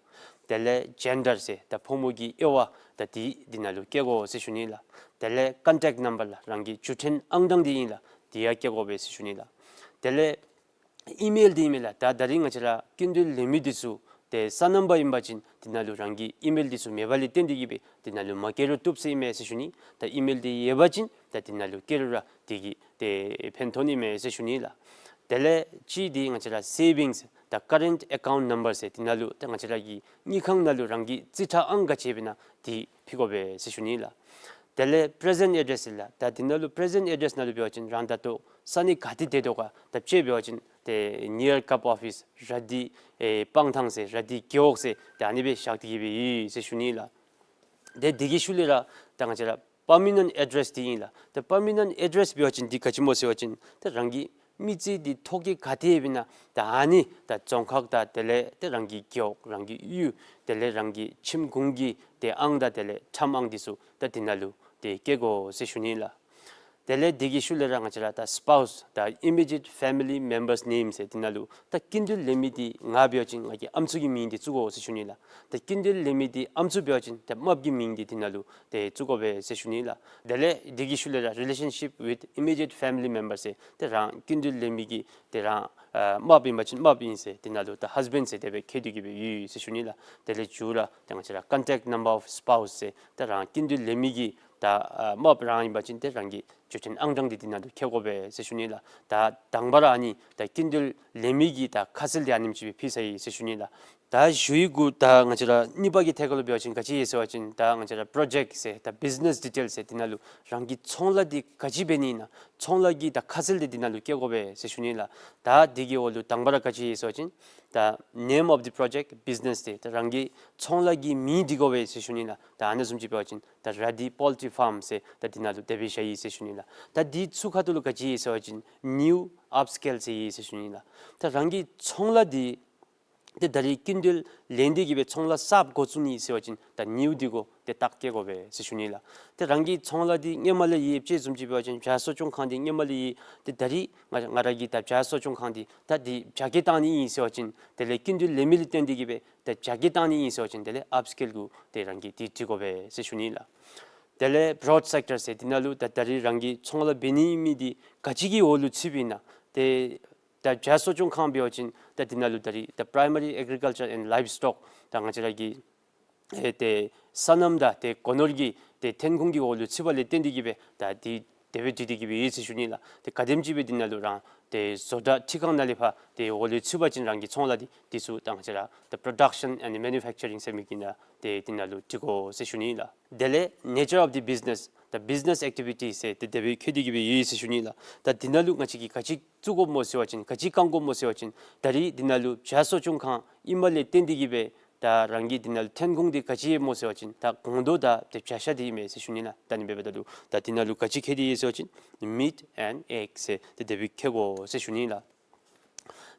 དེ་ལས་Gender ཟེར་ད་ཕོ་མོ་གི་དབྱེ་བ་ད་འདི་འདི་ནང་ལུ་བཀོད་དགོ་ཟེར་ཞུ་ནི་ལགས། དེ་ལས་Contact Number ལགས་རང་གི་བརྒྱུད་འཕྲིན་ཨང་གྲངས་འདི་ཨིན་ལགས། འདི་ཡང་བཀོད་དགོ་པས་ཟེར་ཞུ་ནི་ལགས། དེ་ལས་ཨི་མེལ་འདི་ཨིན་མས་ལགས། ད་ད་རིས་ང་བཅས་ར་སྐྱིན་འགྲུལ་ལེན་མི་འདི་ཚུ་ཏེ་སོ་ནམ་པ་ཨིན་པ་ཅིན་འདི་ནང་ལུ་རང་གི་ཨི་མེལ་འདི་ཚུ་མེད་པ་ལས་བརྟེན་ཏེ་གི་སྦེ་འདི་ནང་ལུ་མ་བཀོད་རུང་བཏུབ་ཟེར་ཨིན་མས་ཟེར་ཞུ་ནི། ད་ཨི་མེལ་འདི་ཡོད་པ་ཅིན་ད་འདི་ནང་ལུ་བཀོད་རུང་ར་འདི་གིས་ཏེ་ཕན་ཐོགས་ནི་མས་ཟེར་ཞུ་ནི་ལགས། དེ་ལས་གཅིག་འདི་ང་བཅས་ར་Savings ད་Current Account Number ཟེར་འདི་ནང་ལུ་ད་ང་བཅས་ར་གི་དངུལ་ཁང་ནང་ལུ་རང་གི་རྩིས་ཁྲ་ཨང་ག་ཅི་ཡོདཔ་ཨིན་ན་འདི་ཕུལ་དགོ་པས་ཟེར་ཞུ་ནི་ལགས། དེ་ལས་Present Address ལགས། ད་འདི་ནང་ལུ་Present Address ནང་ལུ་འབད་བ་ཅིན་རང་ད་ལྟོ་ས་གནས་ག་ཏེ་སྡོད་དོ་ག། ད་དཔྱེ་འབད་བ་ཅིན་ཏེ་ནིའུ་ཡོག་ཀབ་ཨོ་ཕིས་ར་དྷི་ཨེ་སྤང་ཐང་ཟེར་ར་དྷི་རྒེད་འོག་ཟེར་ད་ཨ་ནི་སྦེ་བཞག་སྟེ་གི་སྦེ་ཡོད་ཟེར་ཞུ་ནི་ལགས། ཏེ་འདི་གི་ཤུལ་ལས་ར་ད་ང་བཅས་ར་Permanent Address འདི་ཨིན་ལགས། ཏེ་Permanent Address འབད་བ་ཅིན་འདི་ག་ཅི་སྨོ་ཟེར་བ་ཅིན་ཏེ་རང་གི་མི་ཚེ་འདི་ཐོག་ཁར་ག་ཏེ་ཡོདཔ་ཨིན་ན་ད་ཨ་ནི་ད་རྫོང་ཁག་དང་དེ་ལས་ཏེ་རང་གི་རྒེད་འོག་རང་གི་གཡུས་དེ་ལས་རང་གི་ཁྱིམ་གུང་གི་ཏེ་ཨང་དང་དེ་ལས་ཁྲམ་ཨང་འདི་ཚུ་ད་འདི་ནང་ལུ་ཏེ་བཀོད་དགོ་ཟེར་ཞུ་ནི་ལགས། དེ་ལས་འདི་གི་ཤུལ་ལས་ར་ང་བཅས་ར་ད་Spouse དང་Immediate Family Members Name ཟེར་འདི་ནང་ལུ་ད་སྐྱིན་འགྲུལ་ལེན་མི་འདི་ང་འབད་བ་ཅིན་ང་གི་ཨམ་སྲུ་གི་མིང་འདི་བཙུགས་དགོ་ཟེར་ཞུ་ནི་ལགས། ད་སྐྱིན་འགྲུལ་ལེན་མི་འདི་ཨམ་སྲུ་འབད་བ་ཅིན་ད་རྨགཔ་གི་མིང་འདི་འདི་ནང་ལུ་ཏེ་བཙུགས་དགོ་པས་ཟེར་ཞུ་ནི་ལགས། དེ་ལས་འདི་གི་ཤུལ་ལས་ར་Relationship with Immediate Family Member ཟེར་ཏེ་རང་སྐྱིན་འགྲུལ་ལེན་མི་གི་ཏེ་རང་ཨ་རྨགཔ་ཨིན་པ་ཅིན་རྨགཔ་ཨིན་ཟེར་འདི་ནང་ལུ་ད་Husband ཟེར་དེ་སྦེ་བཀོད་དེ་གི་སྦེ་ཡོད་ཟེར་ཞུ་ནི་ལགས། དེ་ལས་མཇུག་ར་ཏེ་ང་བཅས་ར་Contact Number of Spouse ཟེར་ཏེ་རང་སྐྱིན་འགྲུལ་ལེན་མི་གི་ད་ཨ་རྨགཔ་རང་ཨིན་པ་ཅིན་ཏེ་རང་གི་བརྒྱུད་འཕྲིན་ཨང་གྲངས་འདི་འདི་ནང་ལུ་བཀོད་དགོ་པས་ཟེར་ཞུ་ནི་ལགས། ད་དང་པ་ར་ཨ་ནི་ད་སྐྱིན་འགྲུལ་ལེན་མི་གི་ད་ཁ་གསལ་འདི་ཨ་ནེམ་ཅིག་སྦེ་ཕུལ་ཚར་ཡི་ཟེར་ཞུ་ནི་ལགས། ད་ཞུ་ཡིག་གུ་ད་ང་བཅས་ར་གཉིས་པ་གི་ཐད་ཁར་ལུ་འབད་བ་ཅིན་ག་ཅི་ཡོད་ཟེར་བ་ཅིན་ད་ང་བཅས་ར་Project ཟེར་ད་Business Details ཟེར་འདི་ནང་ལུ་རང་གི་ཚོང་ལཱ་འདི་ག་ཅི་འབད་ནི་ཨིན་ན་ཚོང་ལཱ་གི་ད་ཁ་གསལ་འདི་འདི་ནང་ལུ་བཀོད་དགོ་པས་ཟེར་ཞུ་ནི་ལགས། ད་འདི་གི་འོག་ལུ་དང་པ་ར་ག་ཅི་ཡོད་ཟེར་བ་ཅིན་ད་Name of the Project, Business ཟེར་ད་རང་གི་ཚོང་ལཱ་གི་མིང་འདི་དགོ་པས་ཟེར་ཞུ་ནི་ལགས། ད་ཨ་ནི་བཟུམ་ཅིག་འབད་བ་ཅིན་ད་ར་དྷི་Poultry Farm ཟེར་ད་འདི་ནང་ལུ་དེ་སྦེ་བཞག་ཡི་ཟེར་ཞུ་ནི་ལགས། ད་འདི་ཚུ་ཁ་ཐུག་ལུ་ག་ཅི་ཡོད་ཟེར་བ་ཅིན་New, Upscale ཟེར་ཡི་ཟེར་ཞུ་ནི་ལགས། ད་རང་གི་ཚོང་ལཱ་འདི་ཏེ་ད་རིས་སྐྱིན་འགྲུལ་ལེན་ཏེ་གི་སྦེ་ཚོང་ལཱ་གསརཔ་འགོ་བཙུགས་ནི་ཟེར་བ་ཅིན་ད་New འདི་གུ་ཏེ་རྟགས་བཀོད་དགོ་པས་ཟེར་ཞུ་ནི་ལགས། ཏེ་རང་གི་ཚོང་ལཱ་འདི་སྔོན་མ་ལས་ཡོད་དཔྱེ་བཟུམ་ཅིག་འབད་བ་ཅིན་བྱ་གསོ་སྐྱོང་ཁང་འདི་སྔོན་མ་ལས་ཡོད། ཏེ་ད་རིས་ང་ང་ར་གི་ད་བྱ་གསོ་སྐྱོང་ཁང་འདི་ད་འདི་བྱ་སྐྱེལ་བཏང་ནི་ཨིན་ཟེར་བ་ཅིན་དེ་ལས་སྐྱིན་འགྲུལ་ལེན་མི་ལས་བརྟེན་ཏེ་གི་སྦེ་ད་བྱ་སྐྱེལ་བཏང་ནི་ཨིན་ཟེར་བ་ཅིན་དེ་ལས་Upscale གུ་ཏེ་རང་གིས་འདི་བྲི་དགོ་པས་ཟེར་ཞུ་ནི་ལགས། དེ་ལས་Broad Sector ཟེར་འདི་ནང་ལུ་ད་ད་རིས་རང་གི་ཚོང་ལཱ་འབད་ནི་མི་འདི་ག་ཅི་གི་འོག་ལུ་ཚུདཔ་ཨིན་ན། ཏེ་ད་བྱ་གསོ་སྐྱོང་ཁང་འབད་བ་ཅིན་ད་འདི་ནང་ལུ་ད་རིས་ད་Primary Agriculture and Livestock ད་ང་བཅས་ར་གི་ཨེ་ཏེ་སོ་ནམ་དང་ཏེ་སྒོ་ནོར་གྱི་ཏེ་ཐོན་ཁུངས་ཀྱི་འོག་ལུ་ཚུད་པ་ལས་བརྟེན་ཏེ་གི་སྦེ་ད་འདི་དེ་སྦེ་བྲིས་ཏེ་གི་སྦེ་ཡོད་ཟེར་ཞུ་ནི་ལགས། ཏེ་ག་དེམ་ཅིག་སྦེ་འདི་ནང་ལུ་རང་ཏེ་བཟོ་གྲྭ་འཕྲུལ་ཁང་ནང་ལས་ཕར་ཏེ་འོག་ལུ་ཚུད་པ་ཅིན་རང་གི་ཚོང་ལཱ་འདི་འདི་ཚུ་ད་ང་བཅས་ར་ད་Production and Manufacturing ཟེར་མི་གི་ནང་ཏེ་འདི་ནང་ལུ་བྲི་དགོ་ཟེར་ཞུ་ནི་ལགས། དེ་ལས་Nature of the Business ད་Business Activity ཟེར་ཏེ་དེ་སྦེ་བཀོད་དེ་གི་སྦེ་ཡོད་ཟེར་ཞུ་ནི་ལགས། ད་འདི་ནང་ལུ་ང་བཅས་ཀྱིས་ག་ཅི་བཙུགས་དགོཔ་སྨོ་ཟེར་བ་ཅིན་ག་ཅི་བཀང་དགོཔ་སྨོ་ཟེར་བ་ཅིན་ད་རིས་འདི་ནང་ལུ་བྱ་གསོ་སྐྱོང་ཁང་ཨིནམ་ལས་བརྟེན་ཏེ་གི་སྦེ་ད་རང་གི་འདི་ནང་ལུ་ཐོན་ཁུངས་འདི་ག་ཅི་ཡོདཔ་སྨོ་ཟེར་བ་ཅིན་ད་སྒོང་རྡོག་དང་ཏེ་བྱ་ཤ་འདི་ཨིན་མས་ཟེར་ཞུ་ནི་ལགས། ད་ཨ་ནི་འབདཝ་ད་ལུ་ད་འདི་ནང་ལུ་ག་ཅི་བཀོད་དེ་ཡོད་ཟེར་བ་ཅིན་Meat and Egg ཟེར་ཏེ་དེ་སྦེ་བཀོད་དགོ་ཟེར་ཞུ་ནི་ལགས།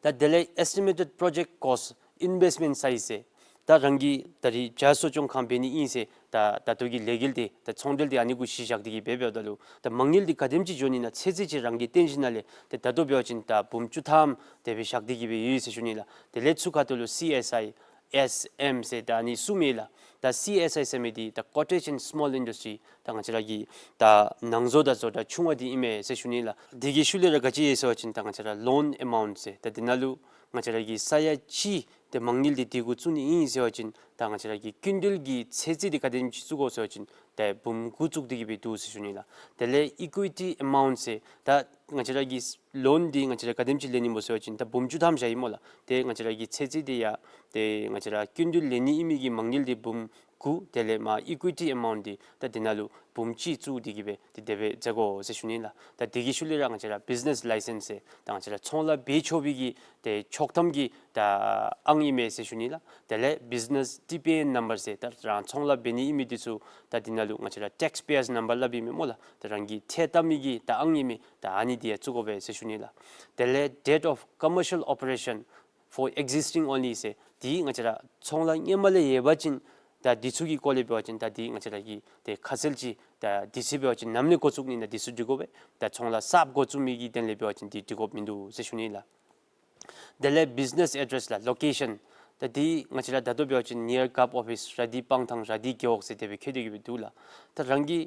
ད་དེ་ལས་Estimated Project Cost, Investment Size ཟེར་ད་རང་གིས་ད་རིས་བྱ་གསོ་སྐྱོང་ཁང་འབད་ནི་ཨིན་ཟེར་ད་ད་ལྟོ་གི་ལས་འགུལ་འདི་ད་ཚོང་འབྲེལ་འདི་ཨ་ནི་གུ་གཞི་བཞག་སྟེ་གི་སྦེ་འབདཝ་ད་ལུ་ད་མ་དངུལ་འདི་ག་དེམ་ཅིག་འགྱོ་ནི་ཨིན་ན་ཚད་ཚད་ཅིག་རང་གི་རྟེན་གཞི་ནང་ལས་ཏེ་ད་ལྟོ་འབད་བ་ཅིན་ད་འབུམ་བཅུ་ཐམ་དེ་སྦེ་བཞག་སྟེ་གི་སྦེ་ཡོད་ཟེར་ཞུ་ནི་ལགས། དེ་ལས་ཚུར་ཁ་ཐུག་ལུ་སི་ཨེསི་ཨའི་ ཨེསི་ཨེམ་ཟེར་ད་ཨ་ནི་གསུམ་ཨིན་ལགས། ད་སི་ཨེསི་ཨའི་ཟེར་མི་འདི་ད་Cottage and Small Industry ད་ང་བཅས་ར་གི་ད་ནང་བཟོ་དང་བཟོ་གྲྭ་ཆུང་བ་འདི་ཨིན་མས་ཟེར་ཞུ་ནི་ལགས། དེ་གི་ཤུལ་ལས་ར་ག་ཅི་ཡོད་ཟེར་བ་ཅིན་ད་ང་བཅས་ར་ལོན་ཨེ་མའུནཊ་ཟེར་ད་འདི་ནང་ལུ་ང་བཅས་ར་གི་ས་ཡ་གཅིག་ཏེ་མ་དངུལ་འདི་འདི་གུ་བཙུགས་ནི་ཨིན་ཟེར་བ་ཅིན་ད་ང་བཅས་ར་གི་སྐྱིན་འགྲུལ་གྱི་ཚད་རྩིས་འདི་ག་དེམ་ཅིག་བཙུགས་དགོ་ཟེར་བ་ཅིན་ཏེ་འབུམ་དགུ་བཙུགས་ཏེ་གི་སྦེ་འདུག་ཟེར་ཞུ་ནི་ལགས། དེ་ལས་ཨི་ཀུའི་ཊི་ཨེ་མའུནཊ་ཟེར་ད་ང་བཅས་ར་གི་ལོན་འདི་ང་བཅས་ར་ག་དེམ་ཅིག་ལེན་ནི་སྨོ་ཟེར་བ་ཅིན་ད་འབུམ་བཅུ་ཐམ་བཞག་ཡི་སྨོ་ལགས། ཏེ་ང་བཅས་ར་གི་ཚད་རྩིས་འདི་ཡང་ཏེ་ང་བཅས་ར་སྐྱིན་འགྲུལ་ལེན་ནི་ཨིན་མི་གི་མ་དངུལ་འདི་འབུམ་དགུ་དེ་ལས་མར་ཨི་ཀུའི་ཊི་ཨེ་མའུནཊ་འདི་ད་འདི་ནང་ལུ་འབུམ་གཅིག་བཙུགས་ཏེ་གི་སྦེ་ཏེ་དེ་སྦེ་མཛད་དགོ་ཟེར་ཞུ་ནི་ལགས། ད་དེ་གི་ཤུལ་ལས་ར་ང་བཅས་ར་བིཛ་ནེསི་ལའི་སེནསི་ཟེར་ད་ང་བཅས་ར་ཚོང་ལཱ་འབད་ཆོག་པའི་གི་ཏེ་ཆོག་ཐམ་གྱི་ད་ཨང་ཨིན་མས་ཟེར་ཞུ་ནི་ལགས། དེ་ལས་བིཛ་ནེསི་ཊི་པི་ཨེན་ནམ་བར་ཟེར་ད་རང་ཚོང་ལཱ་འབད་ནི་ཨིན་མི་འདི་ཚུ་ད་འདི་ནང་ལུ་ང་བཅས་ར་ཊེགསི་པེ་ཡརསི་ནམ་བར་སླབ་ཨིན་མས་སྨོ་ལགས། ད་རང་གི་ཁྲལ་བཏབ་མི་གི་ད་ཨང་ཨིན་མས། ད་ཨ་ནི་འདི་ཡང་བཙུགས་དགོ་པས་ཟེར་ཞུ་ནི་ལགས། དེ་ལས་date of commercial operation for existing only ཟེར་འདི་ང་བཅས་ར་ཚོང་ལཱ་སྔོན་མ་ལས་ཡོད་པ་ཅིན་ད་འདི་ཚུ་གི་སྐོར་ལས་འབད་བ་ཅིན་ད་འདི་ང་བཅས་ར་གི་ཏེ་ཁ་གསལ་ཅིག་ད་དུས་ཚོད་འབད་བ་ཅིན་ནམ་ལས་འགོ་བཙུགས་ནི་ཨིན་ན་འདི་ཚུ་འབྲི་དགོ་པས། ད་ཚོང་ལཱ་གསརཔ་འགོ་བཙུགས་མི་གི་དོན་ལས་འབད་བ་ཅིན་འདི་འབྲི་དགོཔ་མིན་འདུག་ཟེར་ཞུ་ནི་ལགས། དེ་ལས་བིཛ་ནེསི་ཨེ་ཌེསི་ལགས། ལོ་ཀེ་ཤཱན། ད་འདི་ང་བཅས་ར་ད་ལྟོ་འབད་བ་ཅིན་ནིའར་གཱབ་ཨོ་ཕིསི་ར་དྷི་སྤང་ཐང་ར་དྷི་རྒེད་འོག་ཟེར་དེ་སྦེ་བཀོད་དེ་གི་སྦེ་འདུག་ལགས། ད་རང་གི་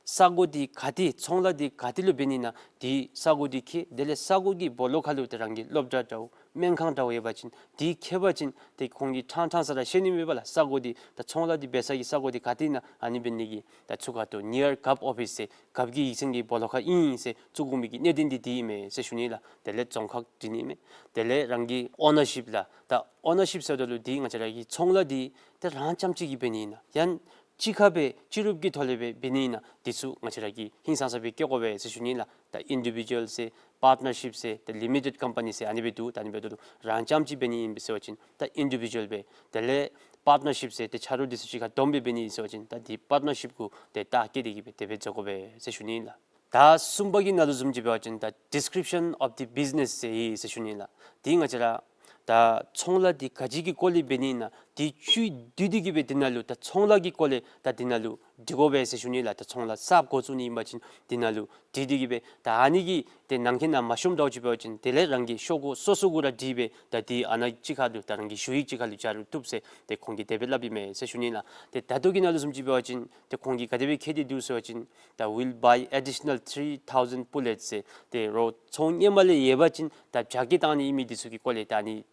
ས་གོ་འདི་ག་ཏེ་ཚོང་ལཱ་འདི་ག་ཏེ་ལུ་འབད་ནི་ཨིན་ན་འདི་ས་གོ་འདི་ཁྱེར། དེ་ལས་ས་གོ་གི་སྦོ་ལོགས་ཁར་ལུ་ད་རང་གི་སློབ་གྲྭ་འདྲཝ་སྨན་ཁང་འདྲཝ་ཡོད་པ་ཅིན་འདི་ཁྱེར་བ་ཅིན་ཏེ་ཁོང་གིས་ཕྲང་ཕྲང་ས་ར་ཤེས་ནི་མས་པ་ལགས། ས་གོ་འདི་ད་ཚོང་ལཱ་འདི་འབད་ས་གི་ས་གོ་འདི་ག་ཏེ་ཨིན་ན། ཨ་ནི་འབད་ནི་གི་ད་ཚུ་ཁ་ཐུག་ནིའར་གཱབ་ཨོ་ཕིསི་ཟེར་གཱབ་ཀྱི་ཡིག་ཚང་གི་སྦོ་ལོགས་ཁར་ཨིན་ཟེར་བཙུགས་དགོ་མི་གི་གནད་དོན་འདི་འདི་ཨིན་མས་ཟེར་ཞུ་ནི་ལགས། དེ་ལས་རྫོང་ཁག་འབྲི་ནི་མས། དེ་ལས་རང་གི་ཨོ་ནར་ཤིཔ་ལགས། ད་ཨོ་ནར་ཤིཔ་ཟེརཝ་ད་ལུ་འདི་ང་བཅས་ར་གི་ཚོང་ལཱ་འདི་ཏེ་རང་རྐྱངམ་གཅིག་གིས་འབད་ནི་ཨིན་ན་ཡང་གཅིག་ཁར་སྦེ་སྤྱི་རུབ་ཀྱི་ཐོག་ལས་སྦེ་འབད་ནི་ཨིན་ན་འདི་ཚུ་ང་བཅས་ར་གིས་ཧིང་སངས་ས་སྦེ་བཀོད་དགོ་པས་ཟེར་ཞུ་ནི་ལགས། ད་ཨིན་ཌི་བི་ཌུ་ཨལ་ཟེར་པར་ཊི་ནར་ཤིཔ་ཟེར་ད་ལི་མི་ཊེཌ་ཀམ་པ་ནི་ཟེར་ཨ་ནི་སྦེ་འདུག། ད་ཨ་ནི་འབདཝ་ད་ལུ་རང་རྐྱངམ་གཅིག་འབད་ནི་ཨིན་ཟེར་བ་ཅིན་ད་ཨིན་ཌི་བི་ཌུ་ཨལ་སྦེ། དེ་ལས་པར་ཊི་ནར་ཤིཔ་ཟེར་ཏེ་ཆ་རོགས་འདི་ཚུ་གཅིག་ཁར་བསྡོམས་སྦེ་འབད་ནི་ཨིན་ཟེར་བ་ཅིན་ད་འདི་པར་ཊི་ནར་ཤིཔ་གུ་ཏེ་རྟགས་བཀོད་དེ་གི་སྦེ་དེ་སྦེ་འཛོལ་དགོ་པས་ཟེར་ཞུ་ནི་ལགས། ད་གསུམ་པ་གི་ནང་ལུ་བཟུམ་ཅིག་འབད་བ་ཅིན་ད་ཌིསི་ཀི་རིབ་ཤཱན་ཨོཕ་ཌི་བིཛ་ནེསི་ཟེར་ཨིན་ཟེར་ཞུ་ནི་ལགས། འདི་ང་བཅས་ར་ད་ཚོང་ལཱ་འདི་ག་ཅི་གི་སྐོར་ལས་འབད་ནི་ཨིན་ན་འདི་བཅུད་བསྡུས་ཏེ་གི་སྦེ་འདི་ནང་ལུ་ད་ཚོང་ལཱ་གི་སྐོར་ལས་ད་འདི་ནང་ལུ་འབྲི་དགོ་པས་ཟེར་ཞུ་ནི་ལགས། ད་ཚོང་ལཱ་གསརཔ་འགོ་བཙུགས་ནི་ཨིན་པ་ཅིན་འདི་ནང་ལུ་བྲིས་ཏེ་གི་སྦེ་ད་ཨ་ནི་གི་ཏེ་ནང་འཁོད་ནང་མ་ཤོངམ་འདྲཝ་ཅིག་འབད་བ་ཅིན་དེ་ལས་རང་གི་ཤོག་གུ་སོ་སོ་གུ་ར་བྲིས་སྦེ་ད་འདི་ཨ་ནཱ་གཅིག་ཁར་ལུ་ད་རང་གི་ཞུ་ཡིག་གཅིག་ཁར་ལུ་སྦྱར་རུང་བཏུབ་ཟེར་ཏེ་ཁོང་གིས་དེ་སྦེ་སླབ་ཨིན་མས་ཟེར་ཞུ་ནི་ལགས། ཏེ་ད་ལྟོ་གི་ནང་ལུ་བཟུམ་ཅིག་འབད་བ་ཅིན་ཏེ་ཁོང་གིས་ག་དེ་སྦེ་བཀོད་དེ་འདུག་ཟེར་བ་ཅིན་ད་will buy additional three thousand pullets ཟེར་ཏེ་རོགས་ཚོང་སྔོན་མ་ལས་ཡོད་པ་ཅིན་ད་བྱ་སྐྱེད་བཏང་ནི་ཨིན་མི་འདི་ཚུ་གི་སྐོར་ལས་ད་ཨ་ནི་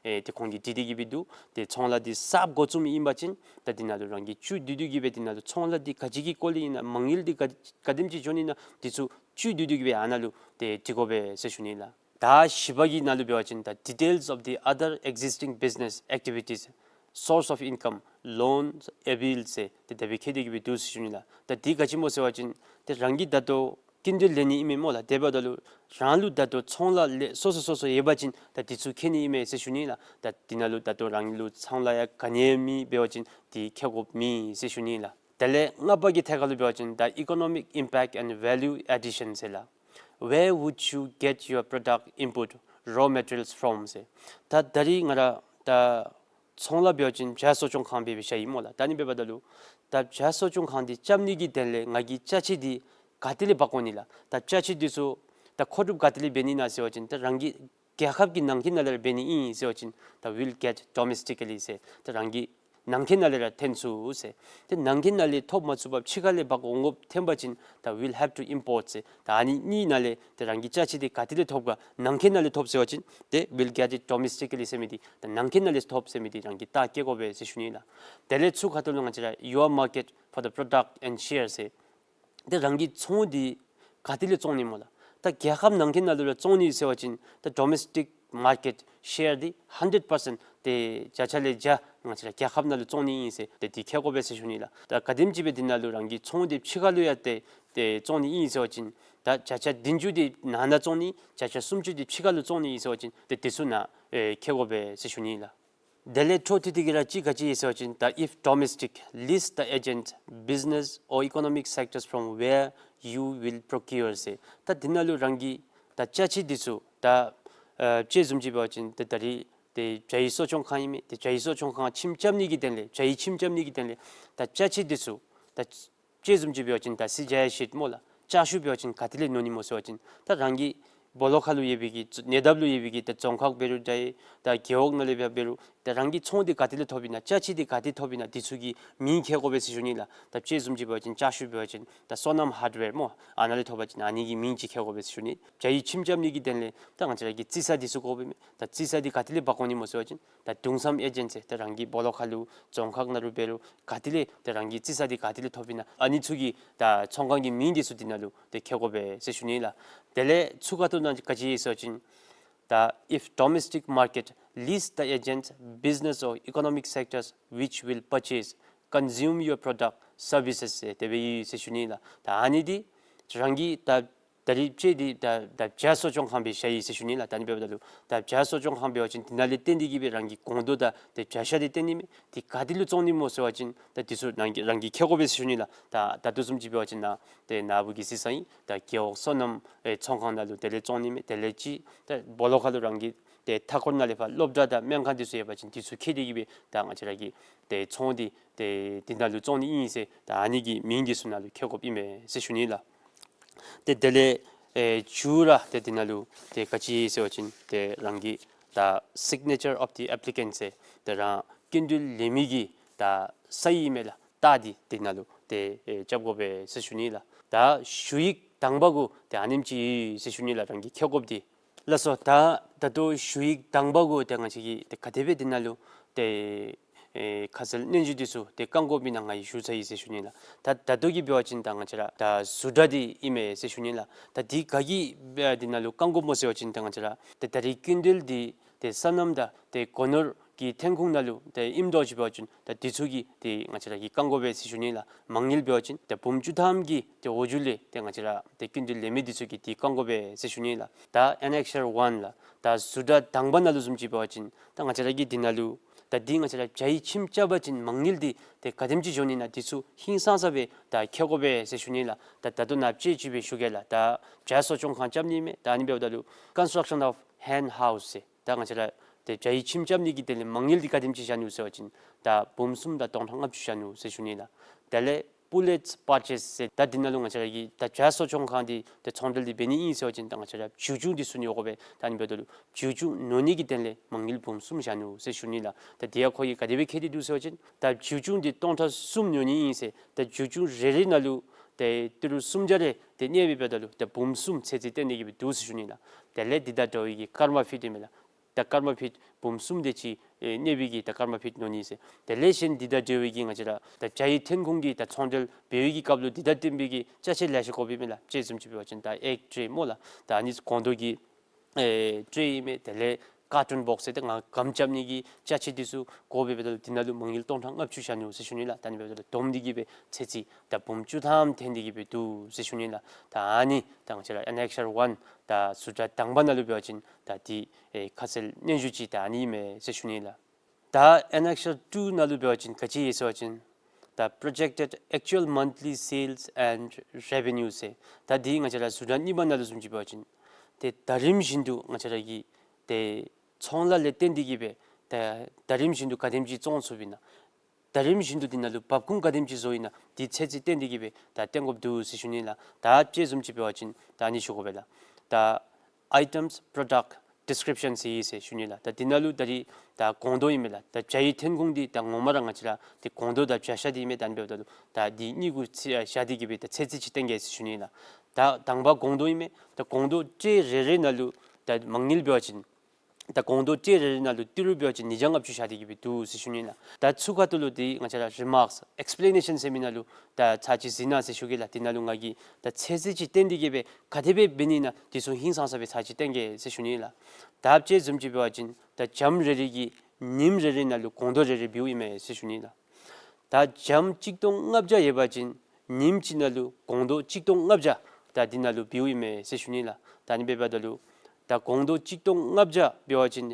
ཨེ་ཏེ་ཁོང་གིས་བྲིས་ཏེ་གི་སྦེ་འདུག། ཏེ་ཚོང་ལཱ་འདི་གསརཔ་འགོ་བཙུགས་མི་ཨིན་པ་ཅིན་ད་འདི་ནང་ལུ་རང་གིས་བཅུད་བསྡུས་བསྡུས་ཀྱི་སྦེ་འདི་ནང་ལུ་ཚོང་ལཱ་འདི་ག་ཅི་གི་སྐོར་ལས་ཨིན་ན་མ་དངུལ་འདི་ག་ག་དེམ་ཅིག་འགྱོ་ནི་ཨིན་ན་འདི་ཚུ་བཅུད་བསྡུས་བསྡུས་ཀྱི་སྦེ་ཨ་ནཱ་ལུ་ཏེ་བྲི་དགོ་པས་ཟེར་ཞུ་ནི་ལགས། ད་བཞི་པ་གི་ནང་ལུ་འབད་བ་ཅིན་ད་details of the other existing business activities, source of income, loans availed ཟེར་ཏེ་དེ་སྦེ་བཀོད་དེ་གི་སྦེ་འདུག་ཟེར་ཞུ་ནི་ལགས། ད་འདི་ག་ཅི་སྨོ་ཟེར་བ་ཅིན་ཏེ་རང་གིས་ད་ལྟོ་སྐྱིན་འགྲུལ་ལེན་ནི་ཨིན་མས་སྨོ་ལགས། དེ་འབདཝ་ད་ལུ་རང་ལུ་ད་ལྟོ་ཚོང་ལཱ་ལས་སོ་སོ་སོ་སོ་ཡོད་པ་ཅིན་ད་འདི་ཚུ་བཀོད་ནི་ཨིན་མས་ཟེར་ཞུ་ནི་ལགས། ད་འདི་ནང་ལུ་ད་ལྟོ་རང་ལུ་ཚོང་ལཱ་ཡང་ག་ནི་ཡང་མེད་འབད་བ་ཅིན་འདི་བཀོད་དགོཔ་མེད་ཟེར་ཞུ་ནི་ལགས། དེ་ལས་ལྔ་པ་གི་ཐད་ཁར་ལུ་འབད་བ་ཅིན་ད་economic impact and value addition ཟེར་ལགས། Where would you get your product input raw materials from ཟེར། ད་ད་རིས་ང་ར་ད་ཚོང་ལཱ་འབད་བ་ཅིན་བྱ་གསོ་སྐྱོང་ཁང་སྦེ་སྦེ་བཞག་ཡི་སྨོ་ལགས། ད་ཨ་ནི་འབདཝ་ད་ལུ་ད་བྱ་གསོ་སྐྱོང་ཁང་འདི་རྐྱབ་ནི་གི་དོན་ལས་ང་གིས་ཅ་ཆས་འདི་ག་ཏེ་ལས་འབག་འོང་ནི་ལགས། ད་ཅ་ཆས་འདི་ཚུ་ད་མཁོ་སྒྲུབ་ག་ཏེ་ལས་འབད་ནི་ཨིན་ན་ཟེར་བ་ཅིན་ད་རང་གི་རྒྱལ་ཁབ་ཀྱི་ནང་འཁོད་ནང་ལས་ར་འབད་ནི་ཨིན་ཟེར་བ་ཅིན་ད་will get domestically ཟེར། ད་རང་གི་ནང་འཁོད་ནང་ལས་ར་ཐོན་ཚུགས་ཟེར། ཏེ་ནང་འཁོད་ནང་ལས་ཐོབ་མ་ཚུགས་པར་ཕྱི་ཁ་ལས་འབག་འོང་དགོཔ་ཐོན་པ་ཅིན་ད་will have to import ཟེར། ད་ཨ་ནི་གཉིས་ནང་ལས་ཏེ་རང་གི་ཅ་ཆས་འདི་ག་ཏེ་ལས་ཐོབ་ག། ནང་འཁོད་ནང་ལས་ཐོབ་ཟེར་བ་ཅིན་ཏེ་will get it domestically ཟེར་མི་འདི་ད་ནང་འཁོད་ནང་ལས་ཐོབ་ཟེར་མི་འདི་རང་གིས་རྟགས་བཀོད་དགོ་པས་ཟེར་ཞུ་ནི་ལགས། དེ་ལས་ཚུར་ཁ་ཐུག་ལུ་ང་བཅས་ར་your market for the product and share ཟེར། ཏེ་རང་གི་ཚོང་འདི་ག་ཏེ་ལས་བཙོང་ནི་སྨོ་ལགས། ད་རྒྱལ་ཁབ་ནང་འཁོད་ནང་ལུ་ར་བཙོང་ནི་ཟེར་བ་ཅིན་ད་domestic market share འདི་hundred percent ཏེ་བརྒྱ་ཆ་ལས་བརྒྱ་ང་བཅས་ར་རྒྱལ་ཁབ་ནང་ལུ་བཙོང་ནི་ཨིན་ཟེར་ཏེ་འདི་བཀོད་དགོ་པས་ཟེར་ཞུ་ནི་ལགས། ད་ག་དེམ་ཅིག་སྦེ་འདི་ནང་ལུ་རང་གི་ཚོང་འདི་ཕྱི་ཁ་ལུ་ཡང་ཏེ་ཏེ་བཙོང་ནི་ཨིན་ཟེར་བ་ཅིན་ད་བརྒྱ་ཆ་བདུན་ཅུ་འདི་ནང་ན་བཙོང་ནི་བརྒྱ་ཆ་སུམ་ཅུ་འདི་ཕྱི་ཁ་ལུ་བཙོང་ནི་ཨིན་ཟེར་བ་ཅིན་ཏེ་འདི་ཚུ་ནང་ཨེ་བཀོད་དགོ་པས་ཟེར་ཞུ་ནི་ལགས། དེ་ལས་འཕྲོ་མཐུད་དེ་གི་ར་གཅིག་ག་ཅི་ཨིན་ཟེར་བ་ཅིན་ད་if domestic, list the agent, business or economic sectors from where you will procure ཟེར། ད་འདི་ནང་ལུ་རང་གི་ད་ཅ་ཆས་འདི་ཚུ་ད་ཨ་དཔྱེ་བཟུམ་ཅིག་འབད་བ་ཅིན་ད་ད་རིས་ཏེ་བྱ་ཡི་གསོ་སྐྱོང་ཁང་ཨིན་མས། ཏེ་བྱ་ཡི་གསོ་སྐྱོང་ཁང་ཁྱིམ་རྐྱབ་ནི་གི་དོན་ལས་བྱ་ཡི་ཁྱིམ་རྐྱབ་ནི་གི་དོན་ལས་ད་ཅ་ཆས་འདི་ཚུ་ད་དཔྱེ་བཟུམ་ཅིག་འབད་བ་ཅིན་ད་སི་ཇའི་ཤིཊ་སྨོ་ལགས། ཅ་ཆས་འབད་བ་ཅིན་ག་ཏེ་ལས་ཉོ་ནི་སྨོ་ཟེར་བ་ཅིན་ད་རང་གི་སྦོ་ལོགས་ཁ་ལུ་ཡོད་པའི་གི་ཉེ་འདབས་ལུ་ཡོད་པའི་གི་ད་རྫོང་ཁག་འབད་རུང་འདྲ་ད་རྒེད་འོག་ནང་ལས་འབད་རུང་ ཏེ་རང་གི་ཚོང་འདི་ག་ཏེ་ལས་ཐོབ་ཨིན་ན་ཅ་ཆས་འདི་ག་ཏེ་ཐོབ་ཨིན་ན་འདི་ཚུ་གི་མིང་བཀལ་དགོ་པས་ཟེར་ཞུ་ནི་ལགས། ད་དཔྱེ་བཟུམ་ཅིག་འབད་བ་ཅིན་ཅ་ཆས་འབད་བ་ཅིན་ད་བསོད་ནམས་ཧརཌ་ཝེར་སྨོ། ཨ་ནཱ་ལས་ཐོབ་པ་ཅིན་ཨ་ནི་གི་མིང་ཅིག་བཀལ་དགོ་པས་ཟེར་ཞུ་ནི། བྱ་ཡི་ཁྱིམ་རྐྱབ་ནི་གི་དོན་ལས་ད་ང་བཅས་ར་གི་རྩི་ས་འདི་ཚུ་དགོ་པས་མས། ད་རྩི་ས་འདི་ག་ཏེ་ལས་འབག་འོང་ནི་སྨོ་ཟེར་བ་ཅིན་ད་དུང་སམ་ཨེ་ཇེནཊ་ཟེར་ད་རང་གི་སྦོ་ལོགས་ཁ་ལུ་རྫོང་ཁག་ནང་ལུ་འབད་རུང་ག་ཏེ་ལས་ད་རང་གི་རྩི་ས་འདི་ག་ཏེ་ལས་ཐོབ་ཨིན་ན་ཨ་ནི་ཚུ་གི་ད་ཚོང་ཁང་གི་མིང་འདི་ཚུ་འདི་ནང་ལུ་ཏེ་བཀལ་དགོ་པས་ཟེར་ཞུ་ནི་ལགས། དེ་ལས་ཚུ་ཁ་ཐུག་ནང་ག་ཅི་ཟེར་བ་ཅིན་ད་if domestic market, list the agents, business or economic sectors which will purchase, consume your product, services ཟེར་དེ་སྦེ་ཡོད་ཟེར་ཞུ་ནི་ལགས། ད་ཨ་ནི་འདི་རང་གི་ད་ད་རིས་དཔྱེ་འདི་ད་ད་བྱ་གསོ་སྐྱོང་ཁང་སྦེ་བཞག་ཡི་ཟེར་ཞུ་ནི་ལགས། ད་ཨ་ནི་འབདཝ་ད་ལུ་ད་བྱ་གསོ་སྐྱོང་ཁང་འབད་བ་ཅིན་འདི་ནང་ལས་བཏོན་ཏེ་གི་སྦེ་རང་གི་སྒོང་རྡོག་དང་ཏེ་བྱ་ཤ་འདི་བཏོན་ནི་མས། འདི་ག་ཏེ་ལུ་བཙོང་ནི་སྨོ་ཟེར་བ་ཅིན་ད་འདི་ཚུ་རང་གི་རང་གིས་བཀལ་དགོ་པས་ཟེར་ཞུ་ནི་ལགས། ད་ད་ལྟོ་བཟུམ་ཅིག་འབད་བ་ཅིན་ནཱ་ཏེ་ནཱ་བུ་གིས་གཟིགས་ས་ཨིན། ད་རྒེད་འོག་སོ་ནམ་ཨེ་ཚོང་ཁང་ནང་ལུ་དེ་ལས་བཙོང་ནི་མས། དེ་ལས་ཅིག་ད་སྦོ་ལོགས་ཁ་ལུ་རང་གི་ཏེ་མཐའ་འཁོར་ནང་ལས་ཕར་སློབ་གྲྭ་དང་སྨན་ཁང་འདི་ཚུ་ཡོད་པ་ཅིན་འདི་ཚུ་བཀལ་ཏེ་གི་སྦེ་ད་ང་བཅས་ར་གི་ཏེ་ཚོང་འདི་ཏེ་འདི་ནང་ལུ་བཙོང་ནི་ཨིན་ཟེར་ད་ཨ་ནི་གི་མིང་འདི་ཚུ་ནང་ལུ་བཀལ་དགོཔ་ཨིན་མས་ཟེར་ཞུ་ནི་ལགས། ཏེ་དེ་ལས་ཨེ་མཇུག་ར་ཏེ་འདི་ནང་ལུ་ཏེ་ག་ཅི་ཟེར་བ་ཅིན་ཏེ་རང་གི་ད་signature of the applicant ཟེར་ཏེ་རང་སྐྱིན་འགྲུལ་ལེན་མི་གི་ད་སའིན་ཨིན་མས་ལགས། རྟགས་འདི་འདི་ནང་ལུ་ཏེ་ཨེ་རྐྱབ་དགོ་པས་ཟེར་ཞུ་ནི་ལགས། ད་ཞུ་ཡིག་དང་པ་གུ་ཏེ་ཨ་ནེམ་ཅིག་ཡོད་ཟེར་ཞུ་ནི་ལགས། རང་གིས་བཀལ་དགོཔ་འདི། ལགས་སོ། ད་ད་ལྟོ་ཞུ་ཡིག་དང་པ་གུ་ཏེ་ང་བཅས་ཀྱིས་ཏེ་ག་དེ་སྦེ་འདི་ནང་ལུ་ཏེ་ཨེ་ཁ་གསལ་སྙན་ཞུ་འདི་ཚུ་ཏེ་བཀང་དགོཔ་ཨིན་ན་ང་གིས་ཞུ་ཚར་ཡི་ཟེར་ཞུ་ནི་ལགས། ད་ད་ལྟོ་གི་འབད་བ་ཅིན་ད་ང་བཅས་ར་ད་བཟོ་གྲྭ་འདི་ཨིན་མས་ཟེར་ཞུ་ནི་ལགས། ད་འདི་ག་གིས་འདི་ནང་ལུ་བཀང་དགོཔ་སྨོ་ཟེར་བ་ཅིན་ད་ང་བཅས་ར་ཏེ་ད་རིས་སྐྱིན་འགྲུལ་འདི་ཏེ་སོ་ནམ་དང་ཏེ་སྒོ་ནོར་གྱི་ཐོན་ཁུངས་ནང་ལུ་ཏེ་ཨིནམ་འདྲཝ་ཅིག་འབད་བ་ཅིན་ད་འདི་ཚུ་གིས་ཏེ་ང་བཅས་ར་གིས་བཀང་དགོ་པས་ཟེར་ཞུ་ནི་ལགས། མ་དངུལ་འབད་བ་ཅིན་ཏེ་འབུམ་བཅུ་ཐམ་གྱི་ཏེ་འོག་འཇུག་ལས་ཏེ་ང་བཅས་ར་ཏེ་སྐྱིན་འགྲུལ་ལེན་མི་འདི་ཚུ་གིས་འདི་བཀང་དགོ་པས་ཟེར་ཞུ་ནི་ལགས། ད་Annexure one ལགས། ད་བཟོ་གྲྭ་དང་པ་ནང་ལུ་བཟུམ་ཅིག་འབད་བ་ཅིན་ད་ང་བཅས་ར་གིས་འདི་ནང་ལུ་ད་འདི་ང་བཅས་ར་བྱ་ཡི་ཁྱིམ་རྐྱབ་པ་ཅིན་མ་དངུལ་འདི་ཏེ་ག་དེམ་ཅིག་འགྱོ་ནི་ཨིན་ན་འདི་ཚུ་ཧིང་སངས་ས་སྦེ་ད་བཀལ་དགོ་པས་ཟེར་ཞུ་ནི་ལགས། ད་ད་ལྟོ་ནཱ་དཔྱེ་ཅིག་སྦེ་ཞུ་གེ་ལགས། ད་བྱ་གསོ་སྐྱོང་ཁང་རྐྱབ་ནི་མས། ད་ཨ་ནི་འབདཝ་ད་ལུ་construction of hen house ཟེར་ད་ང་བཅས་ར་ཏེ་བྱ་ཡི་ཁྱིམ་རྐྱབ་ནི་གི་དོན་ལས་མ་དངུལ་འདི་ག་དེམ་ཅིག་བཞག་ནུག་ཟེར་བ་ཅིན་ད་འབུམ་གསུམ་དང་སྟོང་ཕྲག་ལྔ་བཅུ་བཞག་ནུག་ཟེར་ཞུ་ནི་ལགས། དེ་ལས་pullets purchase ཟེར་ད་འདི་ནང་ལུ་ང་བཅས་ར་གིས་ད་བྱ་གསོ་སྐྱོང་ཁང་འདི་ཏེ་ཚོང་འབྲེལ་འདི་འབད་ནི་ཨིན་ཟེར་བ་ཅིན་ད་ང་བཅས་ར་བྱིའུ་ཆུང་འདི་བཙུགས་ནི་ཡོད་དགོ་པས། ད་ཨ་ནི་འབདཝ་ད་ལུ་བྱིའུ་ཆུང་ནོར་ནི་གི་དོན་ལས་མ་དངུལ་འབུམ་གསུམ་བཞག་ནུག་ཟེར་ཞུ་ནི་ལགས། ད་འདི་ཡང་ཁོ་གིས་ག་དེ་སྦེ་བཀལ་ཏེ་འདུག་ཟེར་བ་ཅིན་ད་བྱིའུ་ཆུང་འདི་སྟོང་ཕྲག་གསུམ་ནོར་ནི་ཨིན་ཟེར་ད་བྱིའུ་ཆུང་རེ་རེ་ནང་ལུ་ཏེ་ཏི་རུ་སུམ་བརྒྱ་རེ་ཏེ་གནས་པའི་འབདཝ་ད་ལུ་ད་འབུམ་གསུམ་ཚད་རྩིས་བཏོན་ཏེ་གི་སྦེ་འདུག་ཟེར་ཞུ་ནི་ལགས། དེ་ལས་འདི་དང་འདྲ་བའི་གི་ཀརྨ་ཕིཌ་ཨིན་མས་ལགས། ད་ཀརྨ་ཕིཌ་འབུམ་གསུམ་དེ་ཅིག་ཨེ་གནས་པའི་གི་ད་ཀརྨ་ཕིཌ་ནོར་ནི་ཟེར། དེ་ལས་གཞན་འདི་དང་འབྲེལ་བའི་གི་ང་བཅས་ར་ད་བྱ་ཡི་ཐོན་ཁུངས་ཀྱི་ད་ཚོང་འབྲེལ་འབད་བའི་གི་སྐབས་ལུ་འདི་དང་བསྟུན་པའི་གི་ཅ་ཆས་ལེ་ཤ་དགོཔ་ཨིན་མས་ལགས། དཔྱེ་བཟུམ་ཅིག་འབད་བ་ཅིན་ད་ཨེག་ཊྲེ་སྨོ་ལགས། ད་ཨ་ནི་སྒོང་རྡོག་གི་ཨེ་ཊྲེ་ཨིན་མས། དེ་ལས་ཀར་ཊུན་བོགསི་ཟེར་ད་ང་སྒམ་རྐྱབ་ནི་གི་ཅ་ཆས་འདི་ཚུ་དགོ་པའི་འབདཝ་ད་ལུ་འདི་ནང་ལུ་མ་དངུལ་སྟོང་ཕྲག་ལྔ་བཅུ་བཞག་ནུག་ཟེར་ཞུ་ནི་ལགས། ད་ཨ་ནི་འབདཝ་ད་ལུ་བསྡོམས་ཏེ་གི་སྦེ་ཚད་རྩིས་ད་འབུམ་བཅུ་ཐམ་ཐོན་ཏེ་གི་སྦེ་འདུག་ཟེར་ཞུ་ནི་ལགས། ད་ཨ་ནི་ད་ང་བཅས་ར་Annexure one ད་བཟོ་གྲྭ་དང་པ་ནང་ལུ་འབད་བ་ཅིན་ད་འདི་ཨེ་ཁ་གསལ་སྙན་ཞུ་ཅིག་ད་ཨ་ནི་ཨིན་མས་ཟེར་ཞུ་ནི་ལགས། ད་Annexure two ནང་ལུ་འབད་བ་ཅིན་ག་ཅི་ཡོད་ཟེར་བ་ཅིན་ད་projected actual monthly sales and revenue ཟེར། ད་འདི་ང་བཅས་ར་བཟོ་གྲྭ་གཉིས་པ་ནང་ལུ་བཟུམ་ཅིག་འབད་བ་ཅིན་ཏེ་ད་རིམ་བཞིན་དུ་ང་བཅས་ར་གི་ཏེ་ཚོང་ལཱ་ལས་བརྟེན་ཏེ་གི་སྦེ་ད་ད་རིམ་བཞིན་དུ་ག་དེམ་ཅིག་བཙོང་ཚུགསཔ་ཨིན་ན། ད་རིམ་བཞིན་དུ་འདི་ནང་ལུ་འབབ་ཁུངས་ག་དེམ་ཅིག་བཟོཝ་ཨིན་ན་འདི་ཚད་རྩིས་བཏོན་ཏེ་གི་སྦེ་ད་བཏོན་དགོཔ་འདུག་ཟེར་ཞུ་ནི་ལགས། ད་དཔྱེ་བཟུམ་ཅིག་འབད་བ་ཅིན་ད་ཨ་ནི་ཞུ་དགོ་པས་ལགས། ད་items product description ཟེར་ཡི་ཟེར་ཞུ་ནི་ལགས། ད་འདི་ནང་ལུ་ད་རིས་ད་སྒོང་རྡོག་ཨིན་མས་ལགས། ད་བྱ་ཡི་ཐོན་ཁུངས་འདི་ད་ངོ་མ་ར་ང་བཅས་ར་ཏེ་སྒོང་རྡོག་དང་བྱ་ཤ་འདི་ཨིན་མས། ད་ཨ་ནི་འབདཝ་ད་ལུ་ད་འདི་གཉིས་ཀུ་ཚད་བཞག་སྟེ་གི་སྦེ་ད་ཚད་རྩིས་ཅིག་བཏོན་གེ་ཟེར་ཞུ་ནི་ལགས། ད་དང་པ་སྒོང་རྡོག་ཨིན་མས། ད་སྒོང་རྡོག་ཊྲེ་རེ་རེ་ནང་ལུ་ད་མ་དངུལ་འབད་བ་ཅིན་ད་སྒོང་རྡོག་ཊྲེ་རེ་རེ་ནང་ལུ་ཏི་རུ་འབད་བ་ཅིན་ཉིས་བརྒྱ་ལྔ་བཅུ་བཞག་སྟེ་གི་སྦེ་འདུག་ཟེར་ཞུ་ནི་ལགས། ད་ཚུ་ཁ་ཐུག་ལུ་འདི་ང་བཅས་ར་རི་མཱརཀསི་ཨེགསི་པི་ལེ་ནེ་ཤཱན་ཟེར་མི་ནང་ལུ་ད་ཚར་ཅིག་གཟིགས་གནང་ཟེར་ཞུ་གེ་ལགས། འདི་ནང་ལུ་ང་གིས་ད་ཚད་རྩིས་ཅིག་བཏོན་ཏེ་གི་སྦེ་ག་དེ་སྦེ་འབད་ནི་ཨིན་ན་འདི་ཚུ་ཧིང་སངས་ས་སྦེ་ཚར་ཅིག་བཏོན་གེ་ཟེར་ཞུ་ནི་ལགས། ད་དཔྱེ་བཟུམ་ཅིག་འབད་བ་ཅིན་ད་བྱམ་རེ་རེ་གི་ཉིནམ་རེ་རེ་ནང་ལུ་སྒོང་རྡོག་རེ་རེ་འབདཝ་ཨིན་མས་ཟེར་ཞུ་ནི་ལགས། ད་བྱམ་གཅིག་སྟོང་ལྔ་བརྒྱ་ཡོད་པ་ཅིན་ཉིནམ་གཅིག་ནང་ལུ་སྒོང་རྡོག་གཅིག་སྟོང་ལྔ་བརྒྱ་ད་འདི་ནང་ལུ་འབདཝ་ཨིན་མས་ཟེར་ཞུ་ནི་ལགས། ད་ཨ་ནི་འབདཝ་ད་ལུ་ད་སྒོང་རྡོག་གཅིག་སྟོང་ལྔ་བརྒྱ་འབད་བ་ཅིན་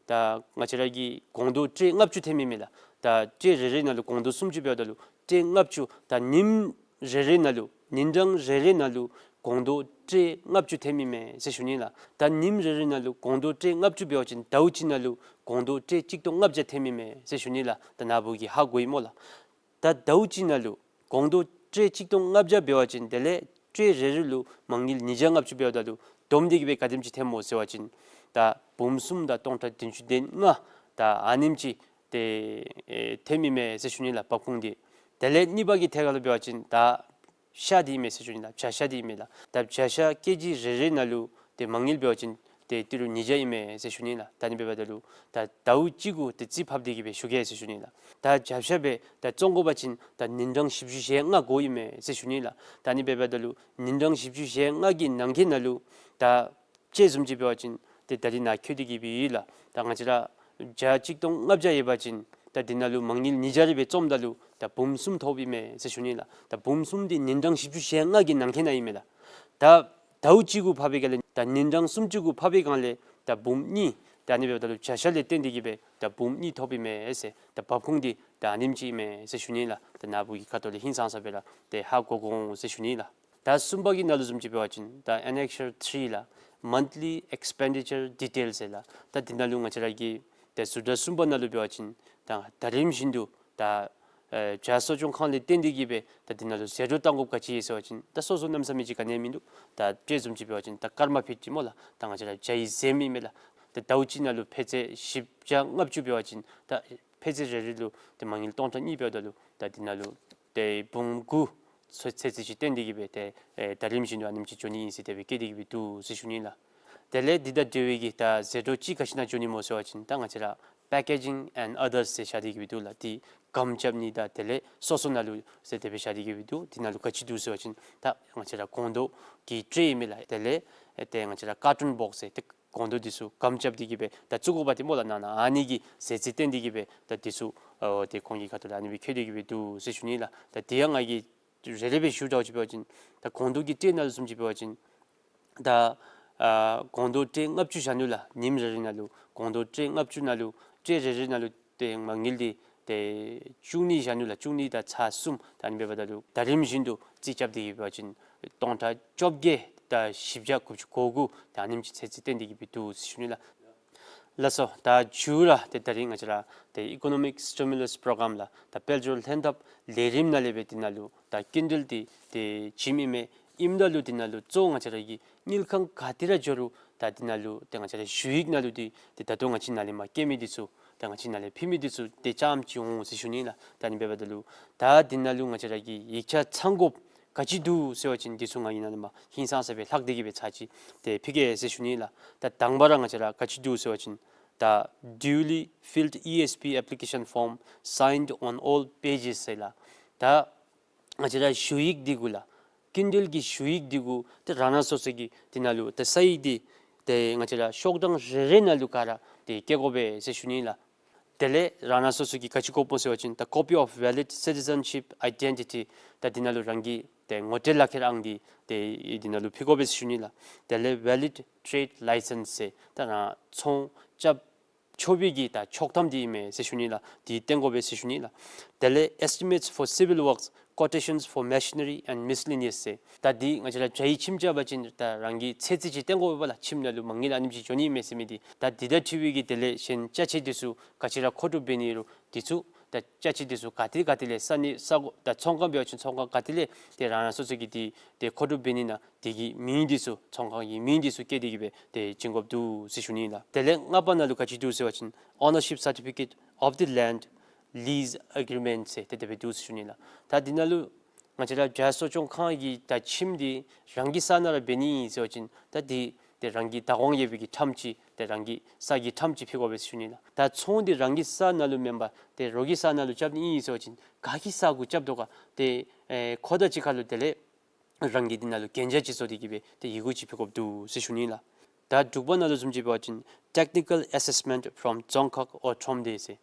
ད་ང་བཅས་ར་གི་སྒོང་རྡོག་ཊྲེ་ལྔ་བཅུ་ཐོནམ་ཨིན་མས་ལགས། ད་ཊྲེ་རེ་རེ་ནང་ལུ་སྒོང་རྡོག་སུམ་ཅུ་འབདཝ་ད་ལུ་ཊྲེ་ལྔ་བཅུ་ད་ཉིནམ་རེ་རེ་ནང་ལུ་ཉིན་གྲངས་རེ་རེ་ནང་ལུ་སྒོང་རྡོག་ཊྲེ་ལྔ་བཅུ་ཐོནམ་ཨིན་མས་ཟེར་ཞུ་ནི་ལགས། ད་ཉིནམ་རེ་རེ་ནང་ལུ་སྒོང་རྡོག་ཊྲེ་ལྔ་བཅུ་འབད་བ་ཅིན་ཟླཝ་གཅིག་ནང་ལུ་སྒོང་རྡོག་ཊྲེ་གཅིག་སྟོང་ལྔ་བརྒྱ་ཐོནམ་ཨིན་མས་ཟེར་ཞུ་ནི་ལགས། ད་ནཱ་བུ་གིས་ཧ་གོ་ཡི་སྨོ་ལགས། ད་ཟླཝ་གཅིག་ནང་ལུ་སྒོང་རྡོག་ཊྲེ་གཅིག་སྟོང་ལྔ་བརྒྱ་འབད་བ་ཅིན་དེ་ལས་ཊྲེ་རེ་རེ་ལུ་མ་དངུལ་ཉིས་བརྒྱ་ལྔ་བཅུ་འབདཝ་ད་ལུ་བསྡོམས་ཏེ་གི་སྦེ་ག་དེམ་ཅིག་ཐོནམ་སྨོ་ཟེར་བ་ཅིན་ད་འབུམ་གསུམ་དང་སྟོང་ཕྲག་བདུན་ཅུ་དོན་ལྔ་ ད་ཨ་ནེམ་ཅིག་ཏེ་ཨེ་ཐོནམ་ཨིན་མས་ཟེར་ཞུ་ནི་ལགས་འབབ་ཁུངས་འདི། དེ་ལས་གཉིས་པ་གི་ཐད་ཁར་ལུ་འབད་བ་ཅིན་ད་ཤ་འདི་ཨིན་མས་ཟེར་ཞུ་ནི་ལགས། བྱ་ཤ་འདི་ཨིན་མས་ལགས། ད་བྱ་ཤ་ཀེ་ཇི་རེ་རེ་ནང་ལུ་ཏེ་མ་དངུལ་འབད་བ་ཅིན་ཏེ་ཏི་རུ་ཉིས་བརྒྱ་ཨིན་མས་ཟེར་ཞུ་ནི་ལགས། ད་ཨ་ནི་འབདཝ་ད་ལུ་ད་ཟླཝ་གཅིག་གུ་ཏེ་རྩིས་ཕབ་སྟེ་གི་སྦེ་ཞུ་གེ་ཟེར་ཞུ་ནི་ལགས། ད་བྱ་ཤ་སྦེ་ད་བཙོང་དགོ་པ་ཅིན་ད་ཉིན་གྲངས་བཞི་བཅུ་ཞེ་ལྔ་དགོཔ་ཨིན་མས་ཟེར་ཞུ་ནི་ལགས། ད་ཨ་ནི་འབདཝ་ད་ལུ་ཉིན་གྲངས་བཞི་བཅུ་ཞེ་ལྔ་གི་ནང་འཁོད་ནང་ལུ་ད་དཔྱེ་བཟུམ་ཅིག་འབད་བ་ཅིན་ཏེ་ད་རིས་ནཱ་འཁོད་དེ་གི་སྦེ་ཡོད་ལགས། ད་ང་བཅས་ར་བྱ་གཅིག་སྟོང་ལྔ་བརྒྱ་ཡོད་པ་ཅིན་ད་འདི་ནང་ལུ་མ་དངུལ་ཉིས་བརྒྱ་རེ་སྦེ་བཙོངམ་ད་ལུ་ད་འབུམ་གསུམ་ཐོབ་ཨིན་མས་ཟེར་ཞུ་ནི་ལགས། ད་འབུམ་གསུམ་འདི་ཉིན་གྲངས་བཞི་བཅུ་ཞེ་ལྔ་གི་ནང་འཁོད་ནང་ཨིན་མས་ལགས། ད་ཟླཝ་གཅིག་གུ་ཕབ་པའི་སྒང་ལས་ད་ཉིན་གྲངས་སུམ་ཅུ་གུ་ཕབ་པའི་སྒང་ལས་ད་འབུམ་གཉིས། ད་ཨ་ནི་འབདཝ་ད་ལུ་བྱ་ཤ་ལས་བརྟེན་ཏེ་གི་སྦེ་ད་འབུམ་གཉིས་ཐོབ་ཨིན་མས་ཟེར། ད་འབབ་ཁུངས་འདི་ད་ཨ་ནེམ་ཅིག་ཨིན་མས་ཟེར་ཞུ་ནི་ལགས། ད་ནཱ་བུ་གི་ཁ་ཐུག་ལས་ཧིང་སངས་ས་སྦེ་ར་ཏེ་ཧ་གོ་དགོ་འོང་ཟེར་ཞུ་ནི་ལགས། ད་གསུམ་པ་གི་ནང་ལུ་བཟུམ་ཅིག་འབད་བ་ཅིན་ད་Annexure three ལགས། Monthly expenditure details ཟེར་ལགས། ད་འདི་ནང་ལུ་ང་བཅས་ར་གི་ཏེ་ཟུར་དྲགས་གསུམ་པ་ནང་ལུ་འབད་བ་ཅིན་ད་ཟླ་རིམ་བཞིན་དུ་ད་ཨེ་བྱ་གསོ་སྐྱོང་ཁང་ལས་བརྟེན་ཏེ་གི་སྦེ་ད་འདི་ནང་ལུ་ཟད་འགྲོ་བཏང་དགོཔ་ག་ཅི་ཡོད་ཟེར་བ་ཅིན་ད་སོ་སོ་གནམ་མེད་ས་མེད་ཅིག་ག་ནི་ཡང་མིན་འདུག། ད་དཔྱེ་བཟུམ་ཅིག་འབད་བ་ཅིན་ད་སྐར་མ་ཕིཊ་ཅིག་སྨོ་ལགས། ད་ང་བཅས་ར་བྱ་ཡི་གཟེམ་ཨིན་མས་ལགས། ད་ཟླཝ་གཅིག་ནང་ལུ་ཕད་ཚོད་བཞི་བརྒྱ་ལྔ་བཅུ་འབད་བ་ཅིན་ད་ཕད་ཚོད་རེ་རེ་ལུ་ཏེ་མ་དངུལ་སྟོང་ཕྲག་གཉིས་འབདཝ་ད་ལུ་ད་འདི་ནང་ལུ་ཏེ་འབུམ་དགུ་ཚོད་ཚོད་ཅིག་བཏོན་ཏེ་གི་སྦེ་ཏེ་ཨེ་ཟླ་རིམ་བཞིན་དུ་ཨ་ནེམ་ཅིག་འགྱོ་ནི་ཨིན་ཟེར་དེ་སྦེ་བཀོད་དེ་གི་སྦེ་འདུག་ཟེར་ཞུ་ནི་ལགས། དེ་ལས་འདི་དང་འབྲེལ་བའི་གི་ད་ཟད་འགྲོ་ཅིག་ག་ཅི་ནང་འགྱོ་ནི་སྨོ་ཟེར་བ་ཅིན་ད་ང་བཅས་ར་Packaging and others ཟེར་བཞག་སྟེ་གི་སྦེ་འདུག་ལགས། འདི་སྒམ་རྐྱབ་ནི་དང་དེ་ལས་སོ་སོ་ནང་ལུ་ཟེར་དེ་སྦེ་བཞག་སྟེ་གི་སྦེ་འདུག། འདི་ནང་ལུ་ག་ཅི་འདུག་ཟེར་བ་ཅིན་ད་ང་བཅས་ར་སྒོང་རྡོག་གི་ཊྲེ་ཨིན་མས་ལགས། དེ་ལས་ཨེ་ཏེ་ང་བཅས་ར་ཀར་ཊུན་བོགས་ཟེར་ཏེ་སྒོང་རྡོག་འདི་ཚུ་སྒམ་རྐྱབ་སྟེ་གི་སྦེ་ད་བཙུགས་དགོ་པ་འདི་སྨོ་ལགས། ནང་ན་ཨ་ནི་གི་ཟད་རྩིས་བཏོན་ཏེ་གི་སྦེ་ད་འདི་ཚུ་ཨོ་ཏེ་ཁོང་གི་ཁ་ཐུག་ལས་ཨ་ནི་སྦེ་འཁོད་དེ་གི་སྦེ་འདུག་ཟེར་ཞུ་ནི་ལགས། ད་འདི་ཡང་ང་གིས་རེ་རེ་སྦེ་ཞུ་དྲགས་ཅིག་འབད་བ་ཅིན་ད་སྒོང་རྡོག་གི་ཊྲེ་ནང་ལུ་བཟུམ་ཅིག་འབད་བ་ཅིན་ད་ཨ་སྒོང་རྡོག་ཊྲེ་ལྔ་བཅུ་བཞག་ནུག་ལགས། ཉིནམ་རེ་རེ་ནང་ལུ་སྒོང་རྡོག་ཊྲེ་ལྔ་བཅུ་ནང་ལུ་ཊྲེ་རེ་རེ་ནང་ལུ་ཏེ་མ་དངུལ་འདི་ཏེ་བཅུ་གཉིས་བཞག་ནུག་ལགས། བཅུ་གཉིས་དང་ཚག་གསུམ། ད་ཨ་ནི་འབདཝ་ད་ལུ་ཟླ་རིམ་བཞིན་དུ་རྩིས་རྐྱབ་སྟེ་གི་འབད་བ་ཅིན་སྟོང་ཕྲག་བཅོ་བརྒྱད་དང་བཞི་བརྒྱ་དགུ་བཅུ་གོ་དགུ་ད་ཨ་ནེམ་ཅིག་ཟད་རྩིས་བཏོན་ཏེ་གི་སྦེ་འདུག་ཟེར་ཞུ་ནི་ལགས། ལགས་སོ། ད་མཇུག་ར་ཏེ་ད་རིས་ང་བཅས་ར་ཏེ་Economic Stimulus Program ལགས། ད་དཔལ་འབྱོར་ལྷན་ཐབས་ལས་རིམ་ནང་ལས་སྦེ་འདི་ནང་ལུ་ད་སྐྱིན་འགྲུལ་འདི་ཏེ་བྱིནམ་ཨིན་མས། ཨིནམ་ད་ལུ་འདི་ནང་ལུ་གཙོ་བོ་ང་བཅས་ར་གི་དངུལ་ཁང་ག་ཏེ་ར་འགྱོ་རུང་ད་འདི་ནང་ལུ་ཏེ་ང་བཅས་ར་ཞུ་ཡིག་ནང་ལུ་འདི་ཏེ་ད་ལྟོ་ང་བཅས་ནཱ་ལས་མར་བཀོད་མི་འདི་ཚུ་ད་ང་བཅས་ནཱ་ལས་ཕུལ་མི་འདི་ཚུ་ཏེ་རྐྱངམ་ཅིག་འོང་ཟེར་ཞུ་ནི་ལགས། ད་ཨ་ནི་འབདཝ་ད་ལུ་ད་འདི་ནང་ལུ་ང་བཅས་ར་གི་ཡིག་ཆ་ཚང་དགོཔ་ག་ཅི་འདུག་ཟེར་བ་ཅིན་འདི་ཚུ་ང་གིས་ནཱ་ལས་མར་ཧིང་སངས་ས་སྦེ་ལྷག་སྟེ་གི་སྦེ་ཚར་ཅིག་ཏེ་ཕུལ་གེ་ཟེར་ཞུ་ནི་ལགས། ད་དང་པ་ར་ང་བཅས་ར་ག་ཅི་འདུག་ཟེར་བ་ཅིན་ད་duly filled E S P application form signed on all pages ཟེར་ལགས། ད་ང་བཅས་ར་ཞུ་ཡིག་འདི་གུ་ལགས། སྐྱིན་འགྲུལ་གྱི་ཞུ་ཡིག་འདི་གུ་ཏེ་རང་རང་སོ་སོ་གི་འདི་ནང་ལུ་ཏེ་ས་ཡིག་འདི་ཏེ་ང་བཅས་ར་ཤོག་གྲངས་རེ་རེ་ནང་ལུ་ག་ར་ཏེ་བཀོད་དགོ་པས་ཟེར་ཞུ་ནི་ལགས། དེ་ལས་རང་རང་སོ་སོ་གི་ག་ཅི་དགོཔ་སྨོ་ཟེར་བ་ཅིན་ད་copy of valid citizenship identity ད་འདི་ནང་ལུ་རང་གི་ཏེ་ངོ་སྤྲོད་ལག་ཁྱེར་ཨང་འདི་ཏེ་འདི་ནང་ལུ་ཕུལ་དགོ་པས་ཟེར་ཞུ་ནི་ལགས། དེ་ལས་valid trade license ཟེར་ད་རང་ཚོང་རྐྱབ་ཆོག་པའི་གི་ད་ཆོག་ཐམ་འདི་ཨིན་མས་ཟེར་ཞུ་ནི་ལགས། འདི་སྟོན་དགོ་པས་ཟེར་ཞུ་ནི་ལགས། དེ་ལས་estimates for civil works, quotations for machinery and miscellaneous ཟེར། ད་འདི་ང་བཅས་ར་བྱ་ཡི་ཁྱིམ་རྐྱབ་པ་ཅིན་ད་རང་གི་ཚོད་རྩིས་ཅིག་སྟོན་དགོ་པས་ལགས། ཁྱིམ་ནང་ལུ་མ་དངུལ་ཨ་ནེམ་ཅིག་འགྱོ་ནི་ཨིན་མས་ཟེར་མི་འདི། ད་འདི་དང་འཁྲིལ་བའི་གི་དེ་ལས་གཞན་ཅ་ཆས་འདི་ཚུ་ག་ཅི་ར་མཁོ་སྒྲུབ་འབད་ནི་རུང་འདི་ཚུ་ད་ཅ་ཆས་འདི་ཚུ་ག་ཏེ་ག་ཏེ་ལས་ས་གནས་ས་གོ་ད་ཚོང་ཁང་འབད་བ་ཅིན་ཚོང་ཁང་ག་ཏེ་ལས་ཏེ་རང་རང་སོ་སོ་གི་འདི་ཏེ་མཁོ་སྒྲུབ་འབད་ནི་ན་དེ་གི་མིང་འདི་ཚུ་ཚོང་ཁང་གི་མིང་འདི་ཚུ་བཀོད་དེ་གི་སྦེ་ཏེ་བྱིན་དགོཔ་འདུག་ཟེར་ཞུ་ནི་ལགས། དེ་ལས་ལྔ་པ་ནང་ལུ་ག་ཅི་འདུག་ཟེར་བ་ཅིན་ownership certificate of the land lease agreement ཟེར་ཏེ་དེ་སྦེ་འདུག་ཟེར་ཞུ་ནི་ལགས། ད་འདི་ནང་ལུ་ང་བཅས་ར་བྱ་གསོ་སྐྱོང་ཁང་གི་ད་ཁྱིམ་འདི་རང་གི་ས་ནང་ར་འབད་ནི་ཨིན་ཟེར་བ་ཅིན་ད་འདི་ཏེ་རང་གི་བདག་དབང་ཡོད་པའི་གི་ཁྲམ་ཅིག་ཏེ་རང་གི་ས་གི་ཁྲམ་ཅིག་ཕུལ་དགོ་པས་ཟེར་ཞུ་ནི་ལགས། ད་ཚོང་འདི་རང་གི་ས་ནང་ལུ་མེན་པར་ཏེ་རོགས་ཀྱི་ས་ནང་ལུ་རྐྱབ་ནི་ཨིན་ཟེར་བ་ཅིན་ག་གི་ས་གུ་རྐྱབ་དོ་ག་ཏེ་ཨེ་ཁོ་དང་གཅིག་ཁར་ལུ་དེ་ལས་རང་གི་འདི་ནང་ལུ་གན་རྒྱ་ཅིག་བཟོ་སྟེ་གི་སྦེ་ཏེ་ཡི་གུ་ཅིག་ཕུལ་དགོཔ་འདུག་ཟེར་ཞུ་ནི་ལགས། ད་དྲུག་པ་ནང་ལུ་བཟུམ་ཅིག་འབད་བ་ཅིན་technical assessment from རྫོང་ཁག་འོག་ཁྲོམ་སྡེ་ཟེར།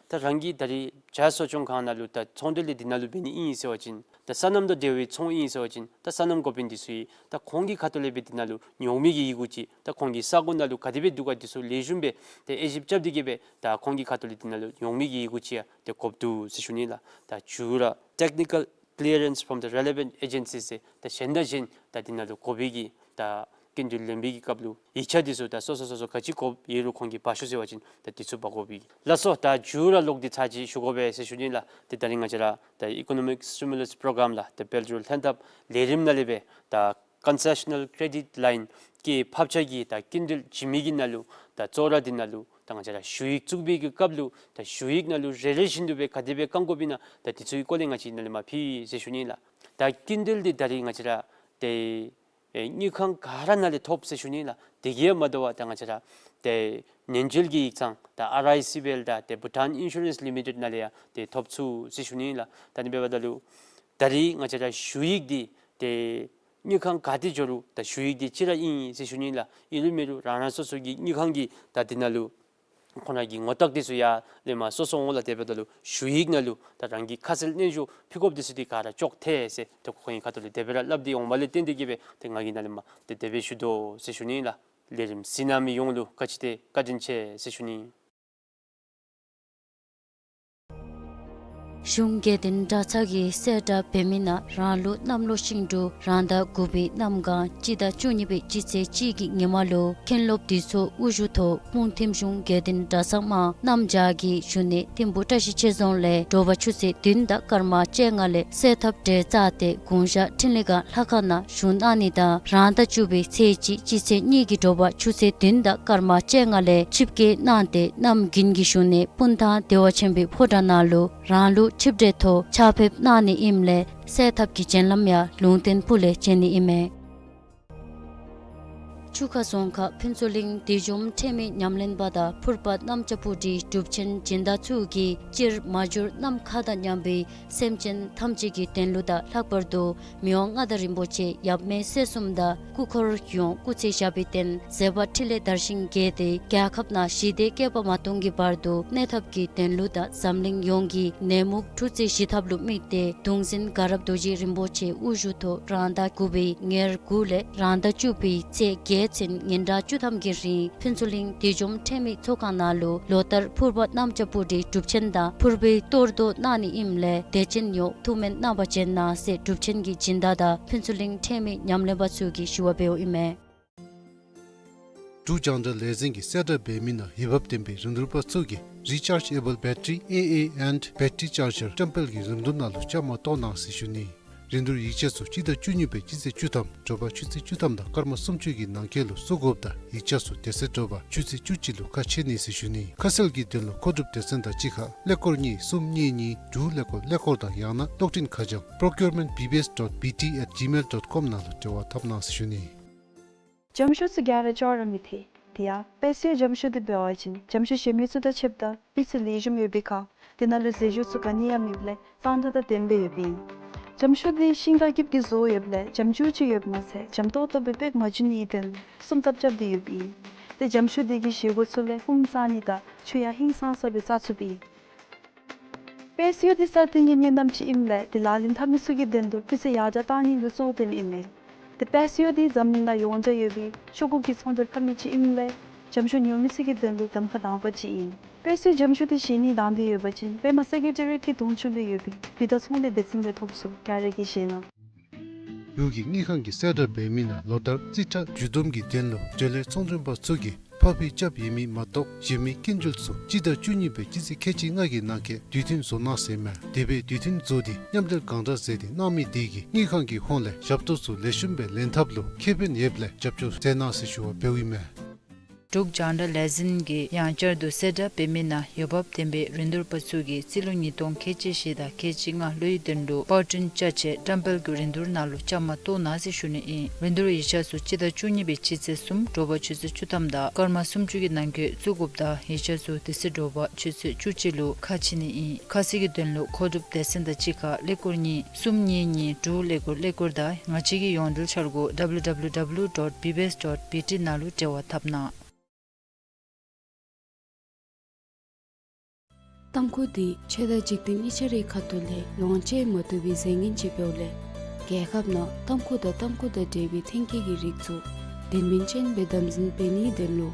ད་རང་གི་ད་རིས་བྱ་གསོ་སྐྱོང་ཁང་ནང་ལུ་ད་ཚོང་འབྲེལ་འདི་ནང་ལུ་འབད་ནི་ཨིན་ཟེར་བ་ཅིན་ད་སོ་ནམ་དང་འབྲེལ་བའི་ཚོང་ཨིན་ཟེར་བ་ཅིན་ད་སོ་ནམ་འགོ་དཔོན་འདི་ཚུ་གིས་ད་ཁོང་གི་ཁ་ཐུག་ལས་སྦེ་འདི་ནང་ལུ་ཉོག་མེད་ཀྱི་ཡི་གུ་ཅིག་ད་ཁོང་གི་ས་གོ་ནང་ལུ་ག་དེ་སྦེ་འདུག་ག་འདི་ཚུ་ལེགས་ཤོམ་སྦེ་ཏེ་དབྱེ་ཞིབ་རྐྱབ་སྟེ་གི་སྦེ་ད་ཁོང་གི་ཁ་ཐུག་ལས་འདི་ནང་ལུ་ཉོག་མེད་ཀྱི་ཡི་གུ་ཅིག་ཡང་ཏེ་དགོཔ་འདུག་ཟེར་ཞུ་ནི་ལགས། ད་མཇུག་ར་technical clearance from the relevant agencies ཟེར་ད་གཞན་དང་གཞན་ད་འདི་ནང་ལུ་དགོ་པའི་གི་ད་སྐྱིན་འགྲུལ་ལེན་པའི་གི་སྐབས་ལུ་ཡིག་ཆ་འདི་ཚུ་ད་སོ་སོ་སོ་སོ་ག་ཅི་དགོཔ་ཡོད་རུང་ཁོང་གིས་འབག་ཤོག་ཟེར་བ་ཅིན་ད་འདི་ཚུ་འབག་དགོ་པའི་གི། ལགས་སོ། ད་མཇུག་ར་ལོག་སྟེ་ཚར་ཅིག་ཞུ་དགོ་པས་ཟེར་ཞུ་ནི་ལགས། ཏེ་ད་རིས་ང་བཅས་ར་ད་Economic Stimulus Program ལགས་ཏེ་དཔལ་འབྱོར་ལྷན་ཐབས་ལས་རིམ་ནང་ལས་སྦེ་ད་concessional credit line ཀྱི་ཕབ་ཆག་གི་ད་སྐྱིན་འགྲུལ་བྱིན་མི་གི་ནང་ལུ་ད་གཙོ་བོ་ར་འདི་ནང་ལུ་ ད་ང་བཅས་ར་ཞུ་ཡིག་བཙུགས་པའི་གི་སྐབས་ལུ་ད་ཞུ་ཡིག་ནང་ལུ་རེ་རེ་བཞིན་དུ་སྦེ་ག་དེ་སྦེ་བཀང་དགོཔ་ཨིན་ན་ད་དེ་ཚུ་གི་སྐོར་ལས་ང་བཅས་ནཱ་ལས་མར་ཕུལ་ཡི་ཟེར་ཞུ་ནི་ལགས། ད་ཀུན་དལ་འདི་ད་རིས་ང་བཅས་ར་ཏེ་ཨེ་དངུལ་ཁང་ག་ར་ནང་ལས་ཐོབ་ཟེར་ཞུ་ནི་ལགས། དེ་གིས་མ་དོ་བར་ད་ང་བཅས་ར་ཏེ་ཉེན་བཅོལ་གྱི་ཡིག་ཚང་ད་ཨར་ཨའི་སི་སྦེ་ད་ཏེ་Bhutan Insurance Limited ནང་ལས་ཡང་ཏེ་ཐོབ་ཚུགས་ཟེར་ཞུ་ནི་ལགས། ད་ཨ་ནི་འབདཝ་ད་ལུ་ད་རིས་ང་བཅས་ར་ཞུ་ཡིག་འདི་ཏེ་དངུལ་ཁང་ག་ཏེ་འགྱོ་རུང་ད་ཞུ་ཡིག་འདི་གཅིག་ར་ཨིན་ཟེར་ཞུ་ནི་ལགས། ཨིན་རུང་མེན་རུང་རང་རང་སོ་སོ་གི་དངུལ་ཁང་གིས་ད་དེ་ནང་ལུ་ཁོང་ར་གི་ངོ་རྟགས་འདི་ཚུ་ཡར་ལས་མར་སོ་སོ་འོང་ལགས། དེ་འབདཝ་ད་ལུ་ཞུ་ཡིག་ནང་ལུ་ད་རང་གི་ཁ་གསལ་སྙན་ཞུ་ཕུལ་དགོཔ་འདི་ཚུ་འདི་ག་ར་ཅོག་འཐད་ཟེར་ད་ཁོང་གི་ཁ་ཐུག་ལས་དེ་སྦེ་ར་སླབ་སྟེ་འོངམ་ལས་བརྟེན་ཏེ་གིས་སྦེ་ཏེ་ང་གིས་ནཱ་ལས་མར་ཏེ་དེ་སྦེ་ཞུ་དོ་ཟེར་ཞུ་ནི་ལགས། ལས་རིམ་གཟིགས་གནང་མི་ཡོངས་ལུ་བཀའ་དྲིན་ཆེ་ཟེར་ཞུ་ནི། གཞུང་དགེ་འདུན་གྲྭ་ཚང་གིས་གསལ་བསྒྲགས་འབད་མི་ནང་རང་ལུགས་གནམ་ལོ་ཤིང་འབྲུག་རང་ཟླ་དགུ་པའི་གནམ་གང་སྤྱི་ཟླ་བཅུ་གཉིས་པའི་སྤྱི་ཚེས་གཅིག་གི་ཉིན་མ་ལུ་མཁན་སློབ་འདུས་ཚོགས་དབུ་བཞུགས་ཐོག་སྤུངས་ཐིམ་གཞུང་དགེ་འདུན་གྲྭ་ཚང་དམངས་གནམ་བྱཱར་གྱི་བཞུགས་གནས་ཐིམ་ཕུ་བཀྲ་ཤིས་ཆོས་རྫོང་ལས་དྲོ་པ་ཆུ་ཚོད་བདུན་དང་སྐར་མ་བཅོ་ལྔ་ལས་གསོལ་ཐབ་གྲལ་བཙུགས་ཏེ་དགུང་ཞག་འཕྲིན་ལས་སྒང་ལྷ་ཁང་ནང་བཞུགས་གནང་ནི་དང་རང་ཟླ་བཅུ་པའི་ཚེས་གཅིག་སྤྱི་ཚེས་གཉིས་ཀྱི་དྲོ་པ་ཆུ་ཚོད་བདུན་དང་སྐར་མ་བཅོ་ལྔ་ལས་ཆིབས་བསྐྱོད་གནང་སྟེ་གནམ་དགུན་གྱི་བཞུགས་གནས་སྤུངས་ཐང་བདེ་བ་ཆེན་པོའི་ཕོ་བྲང་ནང་ལུ་རང་ལུགས་ཆིབས་གྲལ་ཐོག་ཕྱག་ཕེབས་གནང་ནི་ཨིནམ་ལས་གསོལ་ཐབ་ཀྱི་སྦྱིན་ལམ་ཡང་ལུང་བསྟན་ཕུག་ལས་འབྱོན་ནི་ཨིན་མས། ཆུ་ཁ་རྫོང་ཁག་ཕུན་ཚོགས་གླིང་བདུད་འཇོམས་ཁྲེལ་མེད་ཉམས་ལེན་པ་དང་ཕུར་པ་གནམ་ལྕགས་སྤུ་གྲིའི་གྲུབ་ཆེན་སྦྱིན་བདག་ཚུ་གིས་སྤྱིར་མ་གྱུར་ནམ་མཁའ་དང་མཉམ་པའི་སེམས་ཅན་ཐམས་ཅད་ཀྱི་དོན་ལུ་དང་ལྷག་པར་དུ་མི་དབང་མངའ་བདག་རིན་པོ་ཆེ་ཡབ་མེས་སྲས་གསུམ་དང་སྐུ་འཁོར་ཡོངས་སྐུ་ཚེ་ཞབས་པད་བརྟན་མཛད་པ་འཕྲིན་ལས་དར་ཞིང་རྒྱས་ཏེ་རྒྱལ་ཁབ་ནང་ཞི་བདེ་བསྐལ་པ་མ་སྟོངས་ཀྱི་བར་དུ་གནས་ཐབས་ཀྱི་དོན་ལུ་དང་འཛམ་གླིང་ཡོངས་ཀྱི་ནད་མུག་འཁྲུག་རྩོད་ཞི་ཐབས་ལུ་དམིགས་ཏེ་གདུང་འཛིན་དགའ་རབ་རྡོ་རྗེ་རིན་པོ་ཆེ་དབུ་བཞུགས་ཐོག་རང་ཟླ་དགུ་པའི་ཉེར་དགུ་ལས་རང་ཟླ་བཅུ་པའི་ཚེས་བརྒྱད་ཚུན་ཉིན་གྲངས་བཅུ་ཐམ་གྱི་རིང་ཕུན་ཚོགས་གླིང་བདུད་འཇོམས་ཁྲེལ་མེད་ཚོགས་ཁང་ནང་ལུ་ལོ་ལྟར་ཕུར་པ་གནམ་ལྕགས་སྤུ་གྲིའི་གྲུབ་ཆེན་དང་ཕུར་པའི་གཏོར་བཟློག་གནང་ནི་ཨིནམ་ལས་དད་ཅན་ཡོངས་ཐུགས་སྨོན་གནང་བར་བྱོན་གནང་ཟེར་གྲུབ་ཆེན་གྱི་སྦྱིན་བདག་དང་ཕུན་ཚོགས་གླིང་ཁྲེལ་མེད་ཉམས་ལེན་པ་ཚུ་གིས་ཞུ་བ་འབདཝ་ཨིན་མས། འབྲུག་རྒྱང་བསྒྲགས་ལས་འཛིན་གྱིས་གསལ་བསྒྲགས་འབད་མི་ནང་འོས་འབབ་ལྡན་པའི་རིན་བསྡུར་པ་ཚུ་གིས་Rechargeable Battery A A and Battery Charger བཀྲམ་སྤེལ་གྱི་རིན་བསྡུར་ནང་ལུ་བཅའ་མར་གཏོགས་གནང་ཟེར་ཞུ་ནི། རིན་བསྡུར་ཡིག་ཆ་ཚུ་སྤྱི་ཟླ་བཅུ་གཉིས་པའི་སྤྱི་ཚེས་བཅུ་ཐམ་དྲོ་པ་ཆུ་ཚོད་བཅུ་ཐམ་དང་སྐར་མ་སུམ་ཅུ་གི་ནང་འཁོད་ལུ་བཙུགས་དགོཔ་དང་ཡིག་ཆ་ཚུ་དེ་ཚེ་དྲོ་པ་ཆུ་ཚོད་བཅུ་གཅིག་ལུ་ཁ་ཕྱེ་ནི་ཟེར་ཞུ་ནི། ཁ་གསལ་གྱི་དོན་ལུ་མཁོ་སྒྲུབ་སྡེ་ཚན་དང་གཅིག་ཁར་ཀླད་ཀོར་གཉིས་གསུམ་གཉིས་གཉིས་དྲུག་ཀླད་ཀོར་ཀླད་ཀོར་དང་ཡང་ན་གློག་འཕྲིན་ཁ་བྱང་procurement B B S dot B T at gmail dot com ནང་ལུ་འབྲེལ་བ་འཐབ་གནང་ཟེར་ཞུ་ནི། འཇམ་ཞུ་ཚུ་ག་ར་ཅོག་ར་མི་འཐད། དེ་ཡང་དཔལ་སྲིའི་འཇམ་ཞུ་འདི་འབད་བ་ཅིན་འཇམ་ཞུ་བཞེས་མི་ཚུ་དང་ཕྱདཔ་ད་སྤུས་ཚད་ལེགས་ཤོམ་ཡོད་པའི་ཁར་དེ་ནང་ལུ་རྫས་སྦྱོར་ཚུ་ག་ནི་ཡང་མེདཔ་ལས་གཙང་སྦྲ་དང་ལྡནམ་སྦེ་ཡོདཔ་ཨིན། འཇམ་ཞུ་འདི་ཤིང་དང་སྐྱིབས་ཀྱིས་བཟོ་ཡོདཔ་ལས་འཇམ་ཅུང་ཅིག་ཡོདཔ་མ་ཚད་འཇམ་ཏོག་ཏོ་སྦེ་པེག་མ་འགྱོ་ནིའི་དོན་ལུ་སྲུང་ཐབས་རྐྱབ་སྟེ་ཡོདཔ་ཨིན། ཏེ་འཇམ་ཞུ་འདི་གི་བཞེས་སྒོ་ཚུ་ལས་ཧཱུྃ་བཟའ་ནི་དང་ཆུ་ཡང་ཧིང་སངས་ས་སྦེ་བཟའ་ཚུགསཔ་ཨིན། དཔལ་སྲིའུ་འདི་སྲ་བརྟན་གྱི་གཉེན་རྣམ་ཅིག་ཨིནམ་ལས་འདི་ལག་ལེན་འཐབ་མི་ཚུ་གི་དོན་ལུ་སྤུས་ཚད་ཡར་དྲག་གཏང་ནི་ལུ་གཙོ་བོ་བཏོནམ་ཨིན་མས། ཏེ་དཔལ་སྲིའུ་འདི་འཛམ་གླིང་ནང་ཡོངས་གྲགས་ཡོད་པའི་ཤོག་གུ་གི་ཚོང་རྫས་འཐབ་མི་ཅིག་ཨིནམ་ལས་འཇམ་ཞུ་ཉོ་མི་ཚུ་གི་དོན་ལུ་གདམ་ཁ་དང་པ་ཅིག་ཨིན། དཔལ་སྲིའུ་འཇམ་ཞུ་འདི་བཞེས་ནི་དང་འདོད་ཡོད་པ་ཅིན་པདྨ་སེ་ཀེ་ཊ་རི་ཡཊ་གི་གདོང་ཕྱོགས་ལུ་ཡོད་པའི་བི་ཊ་ཚོང་ལས་སྡེ་ཚན་ལས་ཐོབ་ཚུགས། ག་ར་གིས་བཞེས་གནང་། འབྲུག་གི་དངུལ་ཁང་གིས་གསལ་བསྒྲགས་འབད་མི་ནང་ལོ་ལྟར་རྩིས་ཁྲ་བསྒྱུར་བསྡོམས་ཀྱི་དོན་ལུ་འབྲེལ་ཡོད་ཚོང་མགྲོན་པ་ཚུ་གིས་ཕབ་ཕབ་རྐྱབ་ཡོད་མི་མ་གཏོགས་གཞན་མི་སྐྱིན་འགྲུལ་ཚུ་སྤྱི་ཟླ་བཅུ་གཉིས་པའི་སྤྱི་ཚེས་ཁལ་གཅིག་ལྔ་གི་ནང་འཁོད་དུས་མཐུན་བཟོ་གནང་ཟེར་མས། དེ་སྦེ་དུས་མཐུན་བཟོ་སྟེ་མཉམ་འབྲེལ་སྒང་དྲག་མཛད་དེ་གནང་མི་དེ་གིས་དངུལ་ཁང་གི་ཧོངས་ལས་ཞབས་ཏོག་ཚུ་ལེགས་ཤོམ་སྦེ་ལེན་ཐབས་ལུ་ཁེ་ཕན་ཡོདཔ་ལས་རྒྱབ་སྐྱོར་མཛད་གནང་ཟེར་ཞུ་བ་འབདཝ་ཨིན་མས། འབྲུག་རྒྱང་བསྒྲགས་ལས་འཛིན་གྱིས་ཡང་བསྐྱར་དུ་གསལ་བསྒྲགས་འབད་མི་ནང་འོས་འབབ་ལྡན་པའི་རིན་བསྡུར་པ་ཚུ་གིས་རྩིས་ལོ་ཉིས་སྟོང་ཁལ་གཅིག་བཞི་དང་ཁལ་གཅིག་ལྔ་ལོའི་དོན་ལུ་པར་སྐྲུན་ཅ་ཆས་བཀྲམ་སྤེལ་གྱི་རིན་བསྡུར་ནང་ལུ་བཅའ་མར་གཏོགས་གནང་ཟེར་ཞུ་ནི་ཨིན། རིན་བསྡུར་ཡིག་ཆ་ཚུ་སྤྱི་ཟླ་བཅུ་གཉིས་པའི་སྤྱི་ཚེས་གསུམ་དྲོ་པ་ཆུ་ཚོད་བཅུ་ཐམ་དང་སྐར་མ་སུམ་ཅུ་གི་ནང་འཁོད་བཙུགས་དགོཔ་དང་ཡིག་ཆ་ཚུ་དེ་ཚེ་དྲོ་པ་ཆུ་ཚོད་བཅུ་གཅིག་ལུ་ཁ་ཕྱེ་ནི་ཨིན། ཁ་གསལ་གྱི་དོན་ལུ་མཁོ་སྒྲུབ་སྡེ་ཚན་དང་གཅིག་ཁར་ཀླད་ཀོར་གཉིས་གསུམ་གཉིས་གཉིས་དྲུག་ཀླད་ཀོར་ཀླད་ཀོར་དང་ང་བཅས་ཀྱི་ཡོངས་འབྲེལ་འཆར་སྒོ་W W W dot B B S dot B T ནང་ལུ་འབྲེལ་བ་འཐབ་གནང་། ཏམ་ཁུ་འདི་ཆོས་དང་འཇིག་རྟེན་གཉིས་ཆ་རའི་ཁ་ཐུག་ལས་ལོངས་སྤྱོད་མ་བཏུབ་པའི་རྫས་ངན་ཅིག་འབདཝ་ལས་རྒྱལ་ཁབ་ནང་ཏམ་ཁུ་དང་ཏམ་ཁུ་དང་འབྲེལ་བའི་ཐོན་སྐྱེད་ཀྱི་རིགས་ཚུ་དོན་སྨིན་ཅན་སྦེ་དམ་འཛིན་འབད་ནིའི་དོན་ལུ་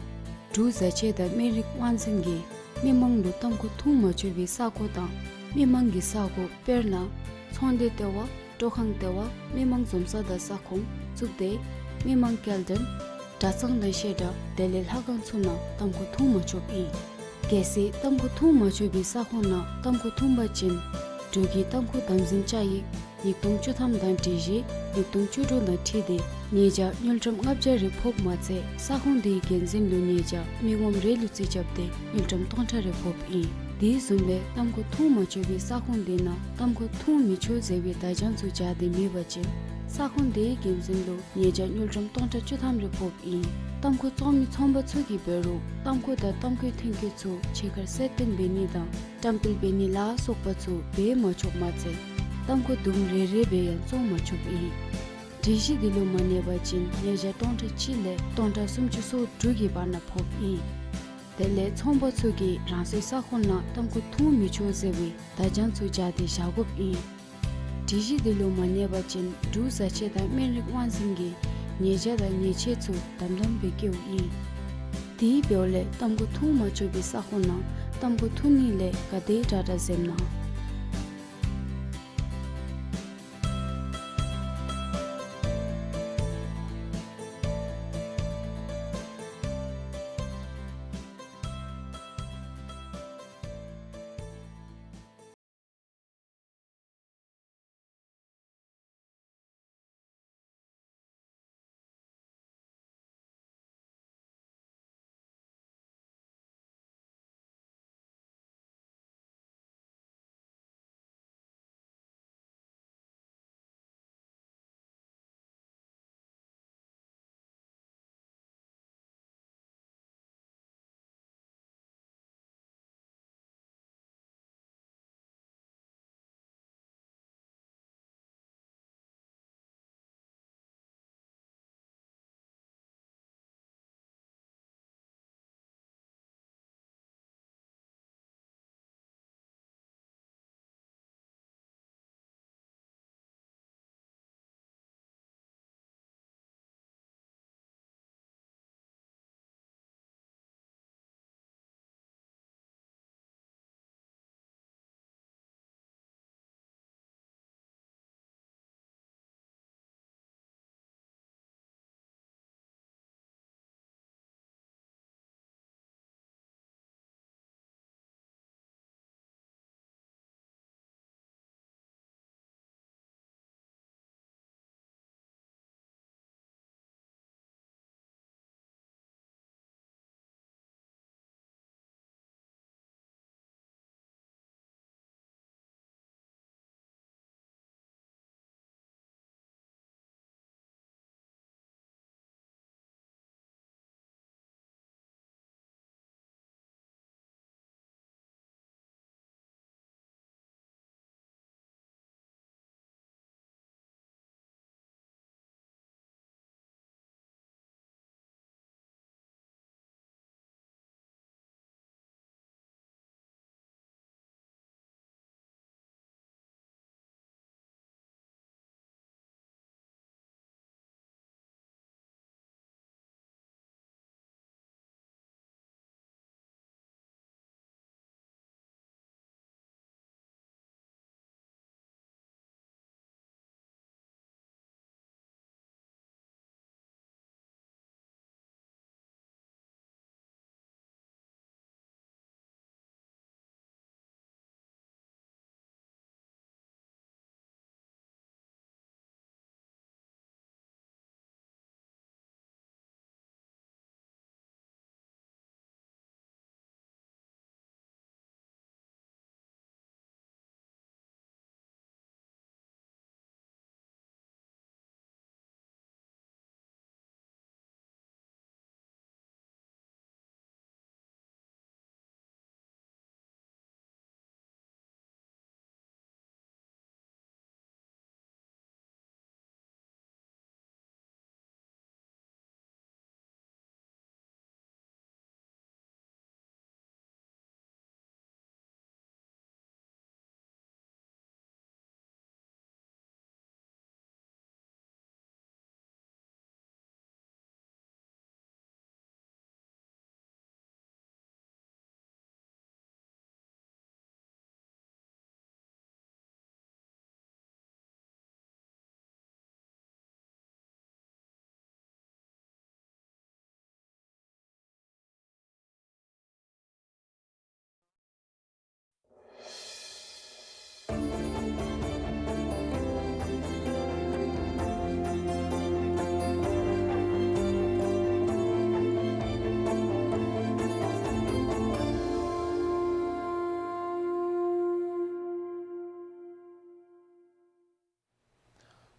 འབྲུག་བཟའ་ཆས་དང་སྨན་རིགས་དབང་འཛིན་གྱིས་མི་མང་ལུ་ཏམ་ཁུ་འཐུང་མ་ཆོག་པའི་ས་གོ་དང་མི་མང་གི་ས་གོ་དཔེར་ན་ཚོང་སྡེ་ལྟེ་བ། སྤྲོ་ཁང་ལྟེ་བ། མི་མང་འཛོམས་ས་དང་ས་ཁོངས་བཙུགས་ཏེ་མི་མང་སྐྱེལ་འདྲེན་གྲྭ་ཚང་དང་བཤད་གྲྭ་དེ་ལས་ལྷ་ཁང་ཚུ་ནང་ཏམ་ཁུ་འཐུང་མ་ཆོགཔ་ཨིན། གལ་སྲིད་ཏམ་ཁུ་འཐུང་མ་ཆོག་པའི་ས་ཁོངས་ནང་ཏམ་ཁུ་འཐུང་པ་ཅིན་ འབྲུག་གི་ཏམ་ཁུ་དམ་འཛིན་བཅའ་ཡིག་ཉིས་སྟོང་བཅུ་ཐམ་དང་སྒྲིག་གཞི་ཉིས་སྟོང་བཅུ་དྲུག་དང་འཁྲིལ་ཏེ་ཉེས་བྱ་དངུལ་ཀྲམ་ལྔ་བརྒྱ་རེ་ཕོགཔ་མ་ཚད་ས་ཁོངས་དེའི་འགན་འཛིན་ལུ་ཉེས་བྱ་མི་ངོམ་རེ་ལུ་རྩིས་རྐྱབ་སྟེ་དངུལ་ཀྲམ་སྟོང་ཕྲག་རེ་ཕོགཔ་ཨིན། དེ་བཟུམ་སྦེ་ཏམ་ཁུ་འཐུང་མ་ཆོག་པའི་ས་ཁོངས་དེ་ནང་ཏམ་ཁུ་འཐུང་མི་ཆོག་ཟེར་བའི་བརྡ་བྱང་ཚུ་སྦྱར་ཏེ་མེད་པ་ཅིན་ས་ཁོངས་དེའི་འགན་འཛིན་ལུ་ཉེས་བྱ་དངུལ་ཀྲམ་སྟོང་ཕྲག་བཅུ་ཐམ་རེ་ཕོགཔ་ཨིན། ཏམ་ཁུ་བཙོང་མི་ཚོང་པ་ཚུ་གིས་འབད་རུང་ཏམ་ཁུ་དང་ཏམ་ཁུའི་ཐོན་སྐྱེད་ཚུ་ཕྱི་ཁར་གསལ་སྟོན་འབད་ནི་དང་བཀྲམ་སྤེལ་འབད་ནི་ལ་སོགས་པ་ཚུ་འབད་མ་ཆོགཔ་མ་ཚད་ཏམ་ཁུ་དུམ་རེ་རེ་སྦེ་ཡང་བཙོང་མ་ཆོགཔ་ཨིན། སྒྲིག་གཞི་དེ་ལུ་མ་གནས་པ་ཅིན་ཉེས་བྱ་སྟོང་ཕྲག་གཅིག་ལས་སྟོང་ཕྲག་སུམ་ཅུ་སོ་དྲུག་གི་བར་ན་ཕོགཔ་ཨིན། དེ་ལས་ཚོང་པ་ཚུ་གིས་རང་སོའི་ས་ཁོངས་ནང་ཏམ་ཁུ་འཐུང་མི་ཆོག་ཟེར་བའི་བརྡ་བྱང་ཚུ་སྦྱར་ཏེ་བཞག་དགོཔ་ཨིན། སྒྲིག་གཞི་དེ་ལུ་མ་གནས་པ་ཅིན་འབྲུག་བཟའ་ཆས་དང་སྨན་རིགས་དབང་འཛིན་གྱིས་ཉེས་བྱ་དང་ཉེས་ཆད་ཚུ་དམ་དམ་སྦེ་བཀལཝ་ཨིན། དེ་འབདཝ་ལས་ཏམ་ཁུ་འཐུང་མ་ཆོག་པའི་ས་ཁོངས་ནང་ཏམ་ཁུ་འཐུང་ནི་ལས་ག་དེ་དྲག་དྲག་འཛེམ་གནང་།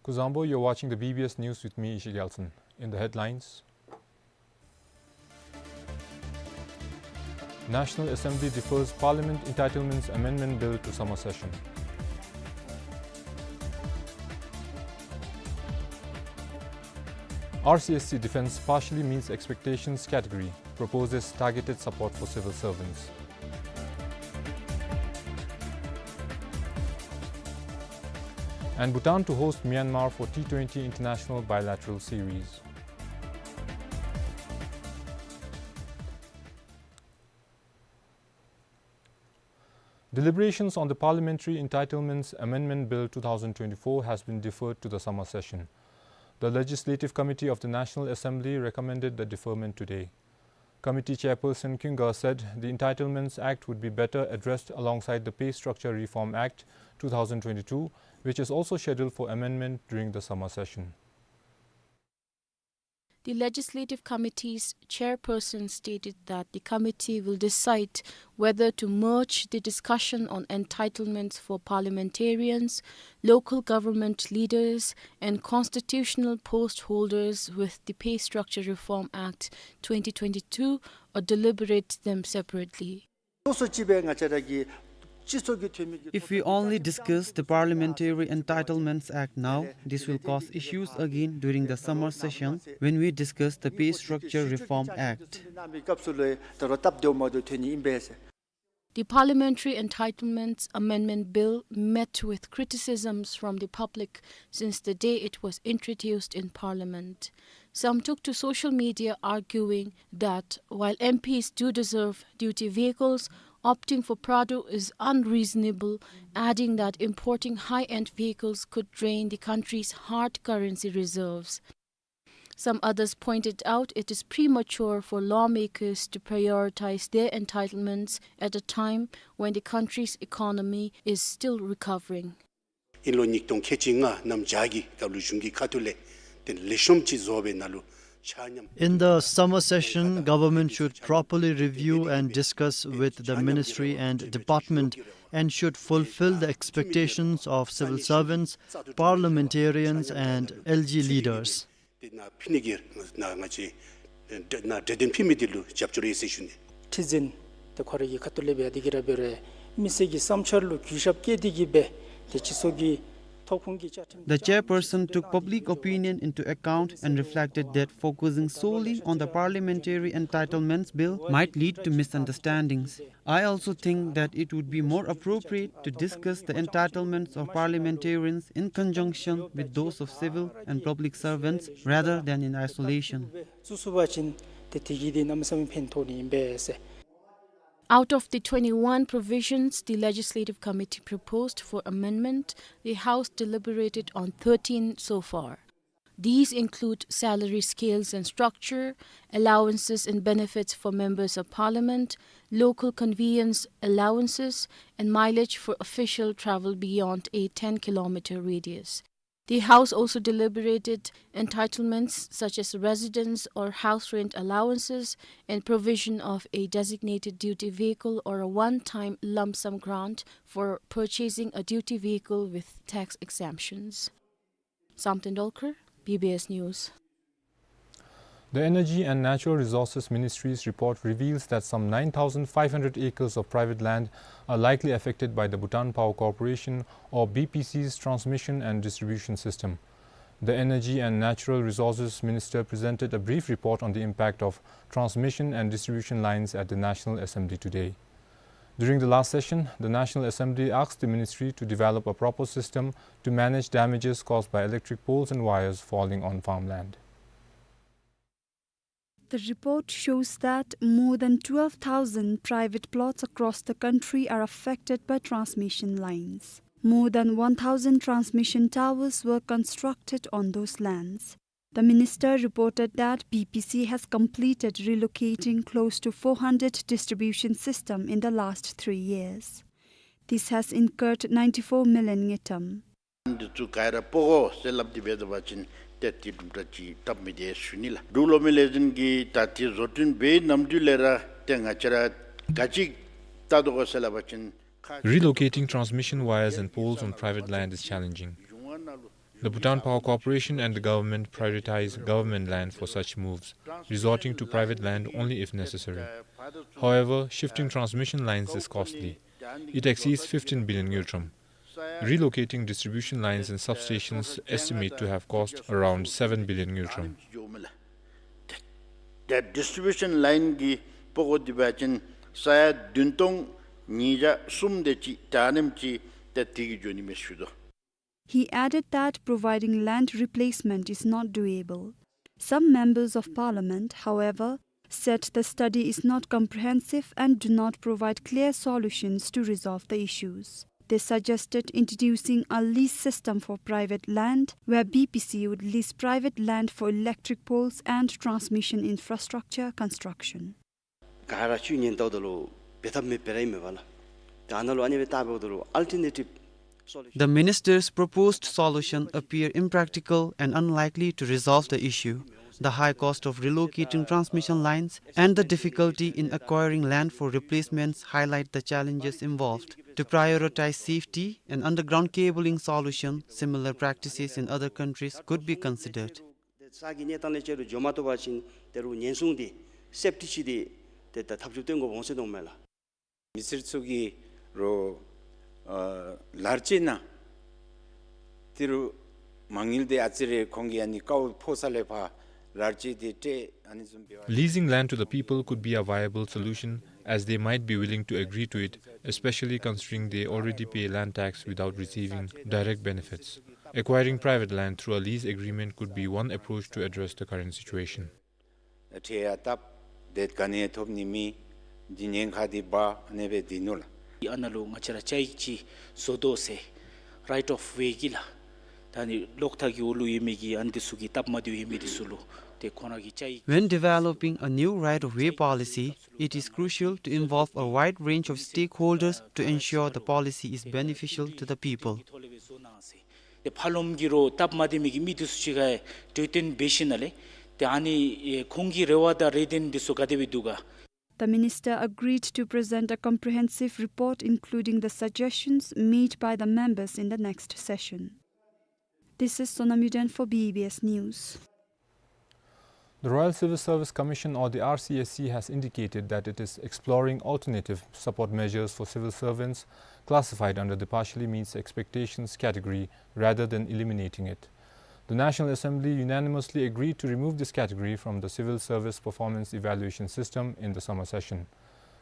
Kuzuzangpo, you're watching the B B S News with me, Ishi Gyaltsen. In the headlines, National Assembly defers Parliament Entitlements Amendment Bill to summer session. R C S C defends partially meets expectations category, proposes targeted support for civil servants. And Bhutan to host Myanmar for T twenty International Bilateral Series. Deliberations on the Parliamentary Entitlements Amendment Bill two thousand twenty-four has been deferred to the summer session. The Legislative Committee of the National Assembly recommended the deferment today. Committee Chairperson Kyunga said the Entitlements Act would be better addressed alongside the Pay Structure Reform Act two thousand twenty-two, which is also scheduled for amendment during the summer session. The Legislative Committee's chairperson stated that the committee will decide whether to merge the discussion on entitlements for parliamentarians, local government leaders, and constitutional post holders with the Pay Structure Reform Act twenty twenty-two or deliberate them separately. If we only discuss the Parliamentary Entitlements Act now, this will cause issues again during the summer session when we discuss the Pay Structure Reform Act. The Parliamentary Entitlements Amendment Bill met with criticisms from the public since the day it was introduced in Parliament. Some took to social media arguing that while M Ps do deserve duty vehicles, opting for Prado is unreasonable, adding that importing high-end vehicles could drain the country's hard currency reserves. Some others pointed out it is premature for lawmakers to prioritize their entitlements at a time when the country's economy is still recovering. ཨིན་ལོ་ཉིས་སྟོང་ཁལ་གཅིག་ལྔ་གནམ་བྱཱར་གྱི་སྐབས་ལུ་གཞུང་གི་ཁ་ཐུག་ལས་ཏེ་ལེགས་ཤོམ་ཅིག་བཟོ་བའི་ནང་ལུ་ཆ་མཉམ། In the summer session, government should properly review and discuss with the ministry and department and should fulfill the expectations of civil servants, parliamentarians and L G leaders. ཏེ་ནཱ་ཕུལ་ནི་གི་ནཱ་ང་བཅས་ནཱ་གྲོས་དོན་ཕུལ་མི་འདི་ལུ་རྒྱབ་སྐྱོར་ཡོད་ཟེར་ཞུ་ནི། ཁྲི་འཛིན་ཏེ་ཁོ་རའི་གི་ཁ་ཐུག་ལས་འབད་དེ་གི་ར་འབད་རུང་མི་སེར་གྱི་བསམ་འཆར་ལུ་གུས་ཞབས་བསྐྱེད་དེ་གི་སྦེ་ཏེ་སྤྱི་ཚོགས་ཀྱི་ཐོབ་ཁུངས་ཀྱི་བཅའ་ཁྲིམས། The chairperson took public opinion into account and reflected that focusing solely on the parliamentary entitlements bill might lead to misunderstandings. I also think that it would be more appropriate to discuss the entitlements of parliamentarians in conjunction with those of civil and public servants rather than in isolation. ཚུགས་ཚུགས་པ་ཅིན་ཏེ་དེ་གིས་ཏེ་གནམ་མེད་ས་མེད་ཕན་ཐོགས་ནི་ཨིན་པས་ཟེར། Out of the twenty-one provisions the Legislative Committee proposed for amendment, the House deliberated on thirteen so far. These include salary scales and structure, allowances and benefits for members of parliament, local conveyance allowances, and mileage for official travel beyond a ten kilometer radius. The House also deliberated entitlements such as residence or house rent allowances and provision of a designated duty vehicle or a one-time lump sum grant for purchasing a duty vehicle with tax exemptions. Samten Dolkar, B B S News. The Energy and Natural Resources Ministry's report reveals that some nine thousand five hundred acres of private land are likely affected by the Bhutan Power Corporation, or B P C's, transmission and distribution system. The Energy and Natural Resources Minister presented a brief report on the impact of transmission and distribution lines at the National Assembly today. During the last session, the National Assembly asked the ministry to develop a proper system to manage damages caused by electric poles and wires falling on farmland. The report shows that more than twelve thousand private plots across the country are affected by transmission lines. More than one thousand transmission towers were constructed on those lands. The minister reported that B P C has completed relocating close to four hundred distribution system in the last three years. This has incurred ninety-four million ngultrum. འདི་ཚུ་ག་ར་སྤོ་དགོ་ཟེར་སླབ་སྟེ་འབད་བ་ཅིན་ཏེ་དེ་གྲུབ་འབྲས་ཅིག་བཏབ་མི་བདེ་ཞུ་ནི་ལགས། འབྲུག་གློག་མེ་ལས་འཛིན་གྱིས་ད་ཏེ་བཟོ་སྐྲུན་འབད་ནམ་དུས་ལས་ར་ཏེ་ང་བཅས་ར་ག་ཅི་བལྟ་དོ་ག་ཟེར་སླབ་པ་ཅིན། Relocating transmission wires and poles on private land is challenging. The Bhutan Power Corporation and the government prioritize government land for such moves, resorting to private land only if necessary. However, shifting transmission lines is costly. It exceeds fifteen billion ngultrum. Relocating distribution lines and substations estimate to have cost around seven billion ngultrum. ཏེ་ཌིསི་ཊི་རི་བིའུ་ཤཱན་ལའིན་གྱི་སྤོ་སྒོར་འདི་འབད་བ་ཅིན་ས་ཡ་བདུན་སྟོང་ཉིས་བརྒྱ་གསུམ་དེ་ཅིག་དྲག་ནི་ཅིག་ཏེ་དེ་གིས་འགྱོ་ནི་མས་ཞུ་དོ། He added that providing land replacement is not doable. Some members of parliament, however, said the study is not comprehensive and do not provide clear solutions to resolve the issues. They suggested introducing a lease system for private land, where B P C would lease private land for electric poles and transmission infrastructure construction. ག་ར་ཅིག་ཉེན་བཏོག་ད་ལུ་འབད་ཐབས་མེདཔ་ར་ཨིན་མས་པ་ལགས། ད་ཨ་ནཱ་ལུ་ཨ་ནི་སྦེ་བལྟ་འབདཝ་ད་ལུ་ཨལ་ཊར་ནེ་ཊིབ་སོ་ལུ་ཤཱན། The minister's proposed solution appear impractical and unlikely to resolve the issue. The high cost of relocating transmission lines and the difficulty in acquiring land for replacements highlight the challenges involved. To prioritize safety, an underground cabling solution, similar practices in other countries could be considered. ཏེ་ས་གི་གནས་སྟངས་ལས་ཅིག་རུང་འགྱོ་མ་བཏུབ་པ་ཅིན་ཏེ་རུང་ཉེན་སྲུང་འདི་སེཕ་ཊི་ཅིག་འདི་ཏེ་ད་ཐབས་ཇུས་བཏོན་དགོཔ་འོང་ཟེར་མནོཝ་མས་ལགས། མི་སེར་ཚུ་གིས་རོགས་ཨ་ལཱར་ཅི་ནང་ཏེ་རུང་མ་དངུལ་འདི་ཨ་ཙི་རེ་ཁོང་གིས་ཨ་ནི་དཀའཝ་ཕོག་ས་ལས་ཕར་ལཱར་ཅི་འདི་སྤྲོད་ཨ་ནི་བཟུམ་འབད་བ། Leasing land to the people could be a viable solution, as they might be willing to agree to it, especially considering they already pay land tax without receiving direct benefits. Acquiring private land through a lease agreement could be one approach to address the current situation. ཁྲལ་ཡང་བཏབ། དེ་ག་ནི་ཐོབ་ནི་མེད། འདི་ཉེན་ཁ་འདི་འབག་ཨ་ནི་སྦེ་སྡོད་ནུག་ལགས། ཨ་ནཱ་ལུ་ང་བཅས་ར་བཅའ་ཡིག་ཅིག་བཟོ་དོ་ཟེར་རའིཊ་ཨོཕ་ཝེ་གི་ལགས། ད་ཨ་ནི་གློག་ཐག་གི་འོག་ལུ་ཡོད་མི་གི་ཨ་ནི་འདི་ཚུ་གི་སྟབས་མ་བདེཝ་ཡོད་མི་འདི་ཚུ་ལུ་ཏེ་ཁོང་ར་གི་བཅའ་ཡིག། When developing a new right-of-way policy, it is crucial to involve a wide range of stakeholders to ensure the policy is beneficial to the people. ཏེ་ཕར་ལོགསམ་གི་རོགས་སྟབས་མ་བདེ་མི་གི་མི་འདི་ཚུ་ཅིག་ཁར་གྲོས་བསྟུན་འབད་ཞིནམ་ལས་ཏེ་ཨ་ནི་ཨེ་ཁོང་གི་རེ་བ་དང་རེ་འདུན་འདི་ཚུ་ག་དེ་སྦེ་འདུག་ག། The minister agreed to present a comprehensive report, including the suggestions made by the members, in the next session. This is Sonam Yuden for B B S News. The Royal Civil Service Commission, or the R C S C, has indicated that it is exploring alternative support measures for civil servants classified under the partially meets expectations category rather than eliminating it. The National Assembly unanimously agreed to remove this category from the Civil Service Performance Evaluation System in the summer session.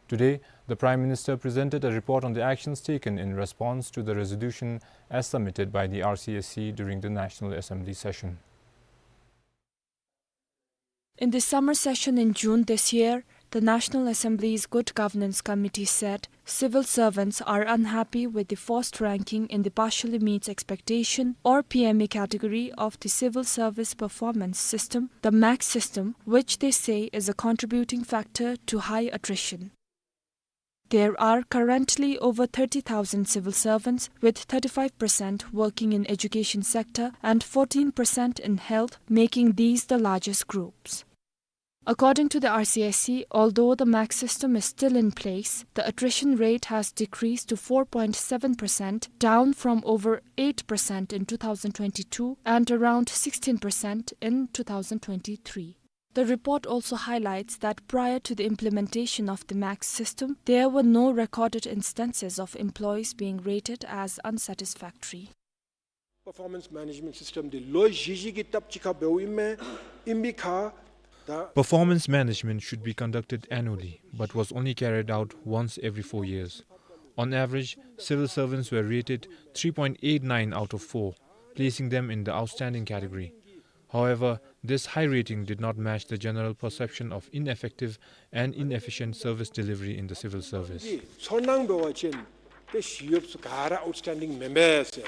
Today, the Prime Minister presented a report on the actions taken in response to the resolution as submitted by the R C S C during the National Assembly session. In the summer session in June this year, the National Assembly's Good Governance Committee said civil servants are unhappy with the forced ranking in the partially meets expectation, or P M E, category of the civil service performance system, the max system, which they say is a contributing factor to high attrition. There are currently over thirty thousand civil servants, with thirty-five percent working in education sector and fourteen percent in health, making these the largest groups. According to the R C S C, although the max system is still in place, the attrition rate has decreased to four point seven percent, down from over eight percent in two thousand twenty-two and around sixteen percent in two thousand twenty-three. The report also highlights that prior to the implementation of the max system, there were no recorded instances of employees being rated as unsatisfactory. Performance management system འདི་ལོ་བཞི་བཞི་གི་ལྟབ་གཅིག་ཁར་འབདཝ་ཨིན་མས། ཨིན་པའི་ཁར་ད། Performance management should be conducted annually, but was only carried out once every four years. On average, civil servants were rated three point eight nine out of four, placing them in the outstanding category. However, this high rating did not match the general perception of ineffective and inefficient service delivery in the civil service. ཚོར་སྣང་འབད་བ་ཅིན་ཏེ་ཞི་གཡོགཔ་ཚུ་ག་ར་outstanding མེན་པས་ཟེར།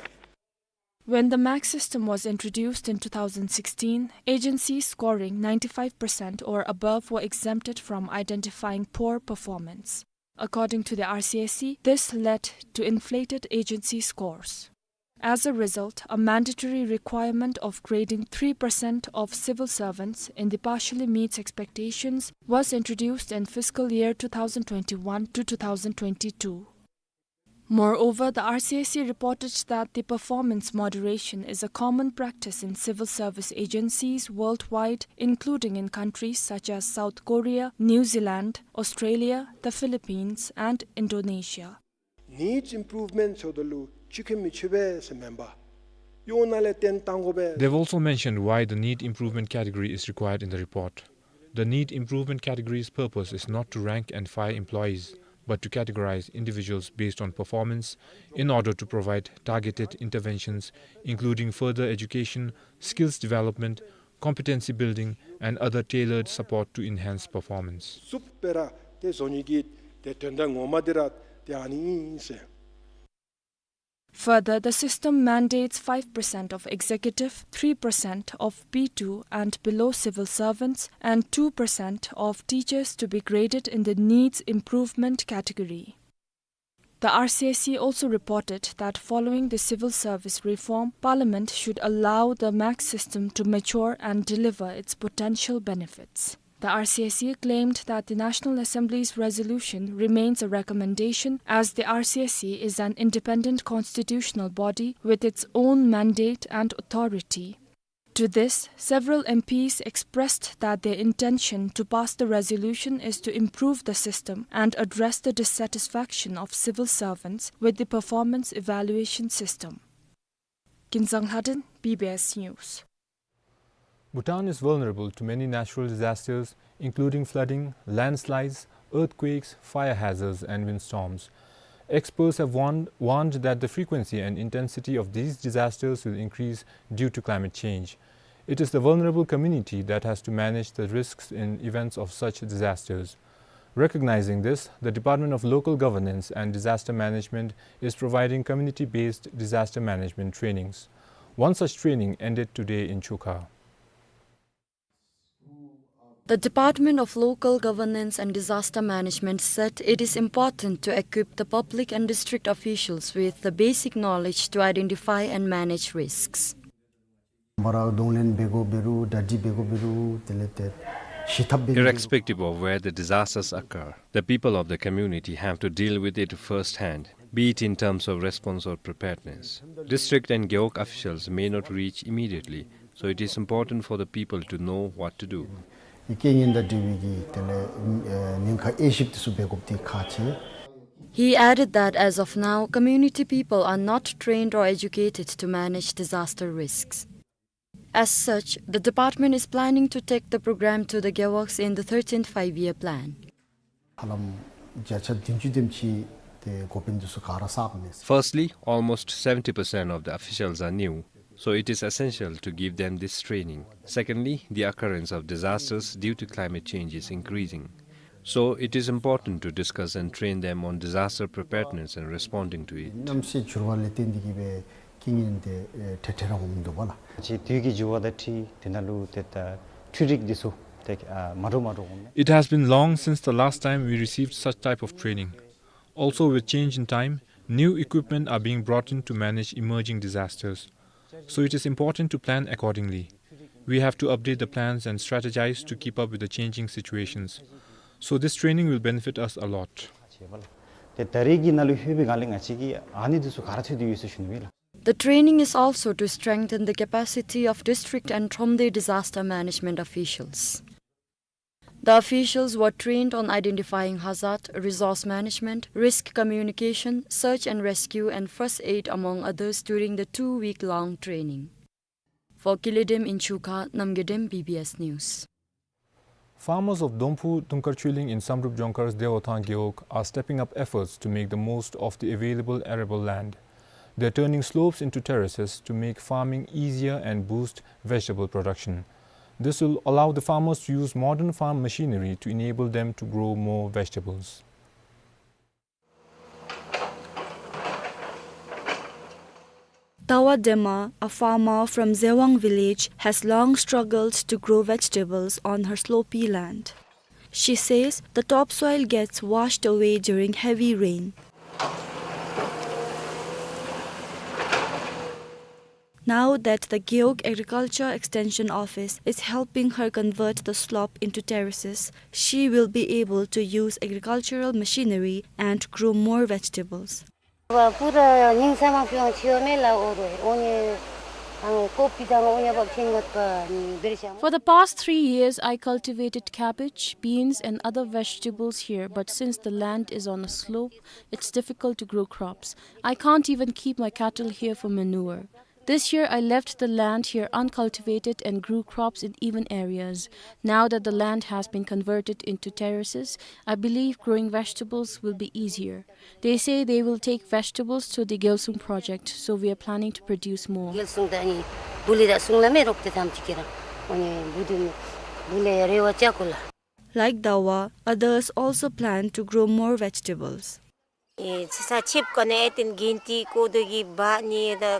When the max system was introduced in two thousand sixteen, agencies scoring ninety-five percent or above were exempted from identifying poor performance. According to the R C S C, this led to inflated agency scores. As a result, a mandatory requirement of grading three percent of civil servants in the partially meets expectations was introduced in fiscal year two thousand twenty-one to two thousand twenty-two. Moreover, the R C S C reported that the performance moderation is a common practice in civil service agencies worldwide, including in countries such as South Korea, New Zealand, Australia, the Philippines, and Indonesia. Needs improvement ཟེརཝ་ད་ལུ་ཅིག་ཁེ་མི་ཆོད་པས་ཟེར་མེན་པར་གཡོག་ནང་ལས་བཏོན་བཏང་དགོ་པས། They've also mentioned why the need improvement category is required in the report. The need improvement category's purpose is not to rank and file employees, but to categorize individuals based on performance in order to provide targeted interventions, including further education, skills development, competency building, and other tailored support to enhance performance. བཙུགས་པའི་ར་ཏེ་བཟོ་ནི་གི་ཏེ་དོན་དག་ངོ་མ་འདི་ར་ཏེ་ཨ་ནི་ཨིན་ཟེར། Further, the system mandates five percent of executive, three percent of B two and below civil servants, and two percent of teachers to be graded in the needs improvement category. The R C S C also reported that following the civil service reform, Parliament should allow the MAC system to mature and deliver its potential benefits. The R C S C claimed that the National Assembly's resolution remains a recommendation, as the R C S C is an independent constitutional body with its own mandate and authority. To this, several M Ps expressed that their intention to pass the resolution is to improve the system and address the dissatisfaction of civil servants with the performance evaluation system. Kinzang Lhaden, B B S News. Bhutan is vulnerable to many natural disasters, including flooding, landslides, earthquakes, fire hazards, and windstorms. Experts have warned, warned that the frequency and intensity of these disasters will increase due to climate change. It is the vulnerable community that has to manage the risks in events of such disasters. Recognizing this, the Department of Local Governance and Disaster Management is providing community-based disaster management trainings. One such training ended today in Chukha. The Department of Local Governance and Disaster Management said it is important to equip the public and district officials with the basic knowledge to identify and manage risks. མ་ར་གདོང་ལེན་འབད་དགོ་འབད་རུང་གྲ་སྒྲིག་འབད་དགོ་འབད་རུང་དེ་ལས་ཏེ་ཞི་ཐབས་འབད་དགོ། Irrespective of where the disasters occur, the people of the community have to deal with it firsthand, be it in terms of response or preparedness. District and Gewog officials may not reach immediately, so it is important for the people to know what to do. ཨི་རྐྱེན་ངན་དང་འབྲེལ་བའི་གི་དེ་ལས་ཨེ་ཉེན་ཁ་དབྱེ་ཞིབ་དེ་ཚུ་འབད་དགོཔ་དེ་ཁག་ཆེ། He added that as of now, community people are not trained or educated to manage disaster risks. As such, the department is planning to take the program to the Gewogs in the thirteenth Five-Year Plan. ཧ་ལམ་བརྒྱ་ཆ་བདུན་ཅུ་དེམ་ཅིག་ཏེ་འགོ་དཔོན་དེ་ཚུ་ག་ར་གསརཔ་མས། Firstly, almost seventy percent of the officials are new, so it is essential to give them this training. Secondly, the occurrence of disasters due to climate change is increasing. So it is important to discuss and train them on disaster preparedness and responding to it. གནམ་གཤིས་འགྱུར་བ་ལས་བརྟེན་ཏེ་གིས་སྦེ་རྐྱེན་ངན་དེ་ཨེ་ཐེངས་ཐེངས་ར་འོང་འདུག་པ་ལགས། ཅིག་དུས་ཀྱི་འགྱུར་བ་དང་འཁྲིལ་དེ་ནང་ལུ་ཏེ་ད་འཕྲུལ་རིག་འདི་ཚུ་ཏེ་ཨ་མ་འདྲཝ་མ་འདྲཝ་འོང་མས། It has been long since the last time we received such type of training. Also, with change in time, new equipment are being brought in to manage emerging disasters. So it is important to plan accordingly. We have to update the plans and strategize to keep up with the changing situations. So this training will benefit us a lot. ཏེ་ད་རེས་ཀྱི་ནང་ལུ་ལྷོད་པའི་སྒང་ལས་ང་བཅས་ཀྱིས་ཨ་ནི་འདི་ཚུ་ག་ར་འཚོལ་ཏེ་ཡོད་ཟེར་ཞུ་ནི་ཨིན་ལགས། The training is also to strengthen the capacity of district and Thromde disaster management officials. The officials were trained on identifying hazard, resource management, risk communication, search and rescue, and first aid, among others, during the two-week-long training. For Kiledem in Chukha, Namgyodem, B B S News. Farmers of Domphu Dungkar Chuiling in Samdrup Jongkar's Dewathang Gewog are stepping up efforts to make the most of the available arable land. They're turning slopes into terraces to make farming easier and boost vegetable production. This will allow the farmers to use modern farm machinery to enable them to grow more vegetables. Tawa Dema, a farmer from Zewang village, has long struggled to grow vegetables on her slopy land. She says the topsoil gets washed away during heavy rain. Now that the Gewog Agriculture Extension Office is helping her convert the slope into terraces, she will be able to use agricultural machinery and grow more vegetables. For the past three years, I cultivated cabbage, beans, and other vegetables here, but since the land is on a slope, it's difficult to grow crops. I can't even keep my cattle here for manure. This year, I left the land here uncultivated and grew crops in even areas. Now that the land has been converted into terraces, I believe growing vegetables will be easier. They say they will take vegetables to the Gyelsung project, so we are planning to produce more. Gyelsung དང་ཨ་ནི་བུ་ལི་དང་སྲུང་ལ་མེ་རོགས་ཏེ་ཐམས་ཅད་ཀྱི་རང་ཨ་ནི་བུ་དུམ་བུ་ལི་རེ་བ་ཅ་ཀུ་ལ། Like Dawa, others also plan to grow more vegetables. ཨེ་ཚེ་ས་ཆེབ་ཀ་ནེ་ཨེ་ཏེན་གིན་ཏི་ཀོ་དོ་གི་བ་ནི་ད་ཨ་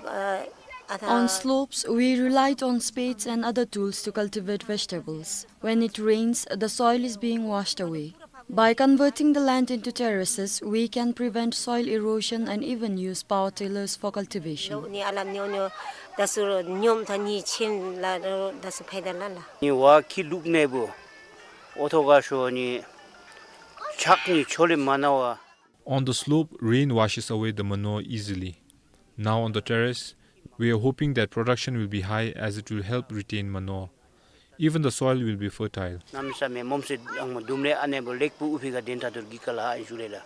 ཨ་ཐ། On slopes, we relied on spades and other tools to cultivate vegetables. When it rains, the soil is being washed away. By converting the land into terraces, we can prevent soil erosion and even use power tillers for cultivation. ནི་ཨ་ལམ་ཉོ་ཉོ་ད་སུ་ཉོམ་ཐ་ནི་ཆེན་ལ་ད་སུ་ཕའི་ད་ལ་ལ། ནི་བ་ཁི་ལུག་ནེ་བུ་ཨོ་ཐོ་ག་ཤོ་ནི་ཆག་ནི་ཆོ་ལེ་མ་ན་བ། On the slope, rain washes away the manure easily. Now on the terrace, we are hoping that production will be high as it will help retain manure. Even the soil will be fertile. གནམ་ས་མེད་མོམ་སེ་ཨང་མ་དུམ་ལེ་ཨ་ནེ་བོ་ལེགས་པོ་ཨུ་ཕི་ག་དེན་ཐ་དོར་གི་ཀ་ལ་ཨན་ཞུ་ལེ་ལ།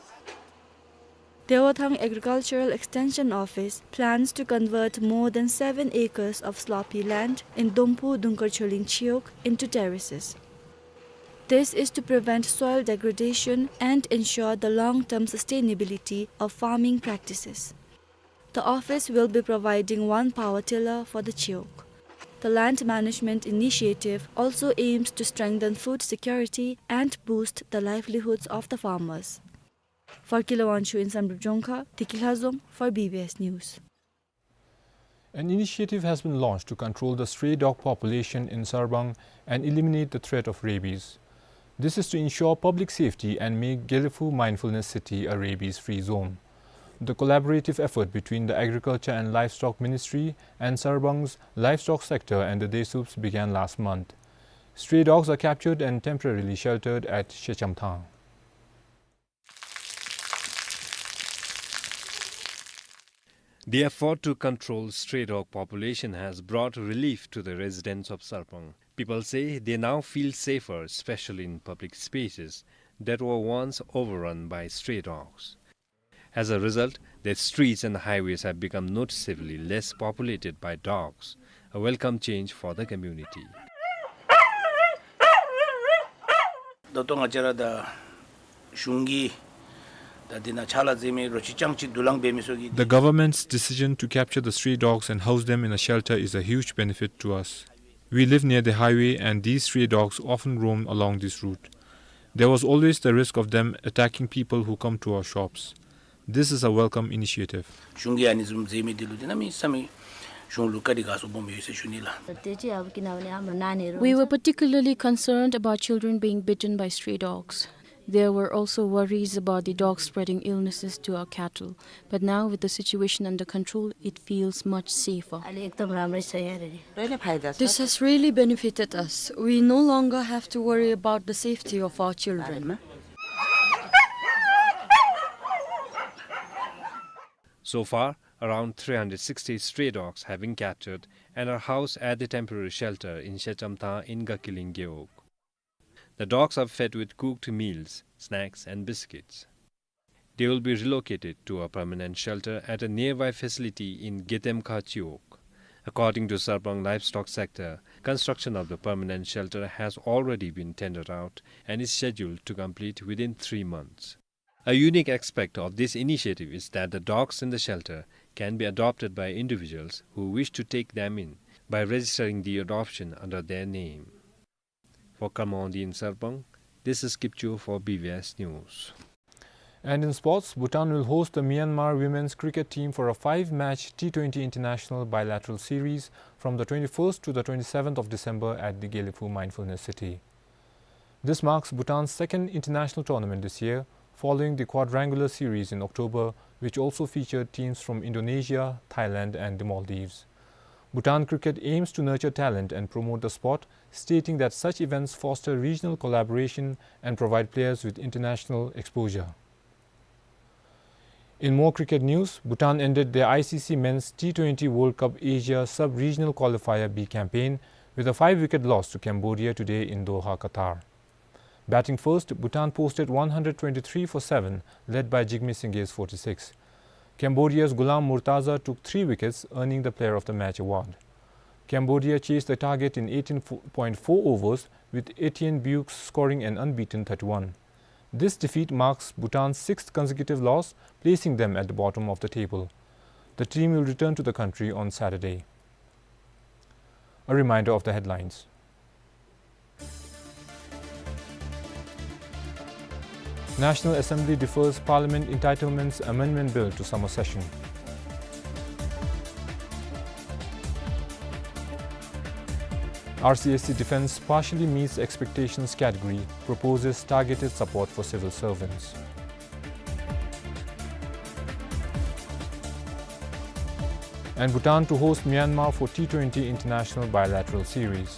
Dewa Thang Agricultural Extension Office plans to convert more than seven acres of sloppy land in Domphu Dungkar Choling Chiwog into terraces. This is to prevent soil degradation and ensure the long-term sustainability of farming practices. The office will be providing one power tiller for the Chiwog. The land management initiative also aims to strengthen food security and boost the livelihoods of the farmers. For Kilawanchu in Samdrup Jongkha, Tiki Lhazom for B B S News. An initiative has been launched to control the stray dog population in Sarbang and eliminate the threat of rabies. This is to ensure public safety and make Gelephu Mindfulness City a rabies-free zone. The collaborative effort between the Agriculture and Livestock Ministry and Sarbang's livestock sector and the Desuups began last month. Stray dogs are captured and temporarily sheltered at Shechamthang. The effort to control stray dog population has brought relief to the residents of Sarpang. People say they now feel safer, especially in public spaces that were once overrun by stray dogs. As a result, the streets and highways have become noticeably less populated by dogs, a welcome change for the community. ད་ལྟོ་ང་བཅས་ར་ད་གཞུང་གིས་ད་འདི་ན་ཕྱག་ལཱ་མཛད་མི་རོ་ཅི་ཅང་ཅིག་དུ་ལང་འབད་མི་སོགས་ཀྱི། The government's decision to capture the stray dogs and house them in a shelter is a huge benefit to us. We live near the highway and these stray dogs often roam along this route. There was always the risk of them attacking people who come to our shops. This is a welcome initiative. གཞུང་གིས་ཨ་ནི་བཟུམ་མཛད་མི་འདི་ལུ་འདི་ན་མི་ས་མི་གཞུང་ལུ་བཀའ་དྲིན་དགའ་ཚོར་སྦོམ་ཡོད་ཟེར་ཞུ་ནི་ལགས། We were particularly concerned about children being bitten by stray dogs. There were also worries about the dogs spreading illnesses to our cattle. But now, with the situation under control, it feels much safer. This has really benefited us. We no longer have to worry about the safety of our children. So far, around three hundred sixty stray dogs have been captured and are housed at the temporary shelter in Shechamthang in Gakiling Gewog. The dogs are fed with cooked meals, snacks and biscuits. They will be relocated to a permanent shelter at a nearby facility in Getemkha Chiwog. According to Sarpang Livestock Sector, construction of the permanent shelter has already been tendered out and is scheduled to complete within three months. A unique aspect of this initiative is that the dogs in the shelter can be adopted by individuals who wish to take them in by registering the adoption under their name. For Kharmangdi in Sarpang, this is Kipcho for B B S News. And in sports, Bhutan will host the Myanmar women's cricket team for a five-match T twenty international bilateral series from the twenty-first to the twenty-seventh of December at the Gelephu Mindfulness City. This marks Bhutan's second international tournament this year, following the quadrangular series in October, which also featured teams from Indonesia, Thailand and the Maldives. Bhutan Cricket aims to nurture talent and promote the sport, stating that such events foster regional collaboration and provide players with international exposure. In more cricket news, Bhutan ended their I C C Men's T twenty World Cup Asia Sub-Regional Qualifier B campaign with a five-wicket loss to Cambodia today in Doha, Qatar. Batting first, Bhutan posted one hundred twenty-three for seven, led by Jigme Singye's forty-six. Cambodia's Ghulam Murtaza took three wickets, earning the Player of the Match award. Cambodia chased the target in eighteen point four overs, with Etienne Buick scoring an unbeaten thirty-one. This defeat marks Bhutan's sixth consecutive loss, placing them at the bottom of the table. The team will return to the country on Saturday. A reminder of the headlines. National Assembly defers Parliament Entitlements Amendment Bill to summer session. R C S C defense partially meets expectations category, proposes targeted support for civil servants. And Bhutan to host Myanmar for T twenty international bilateral series.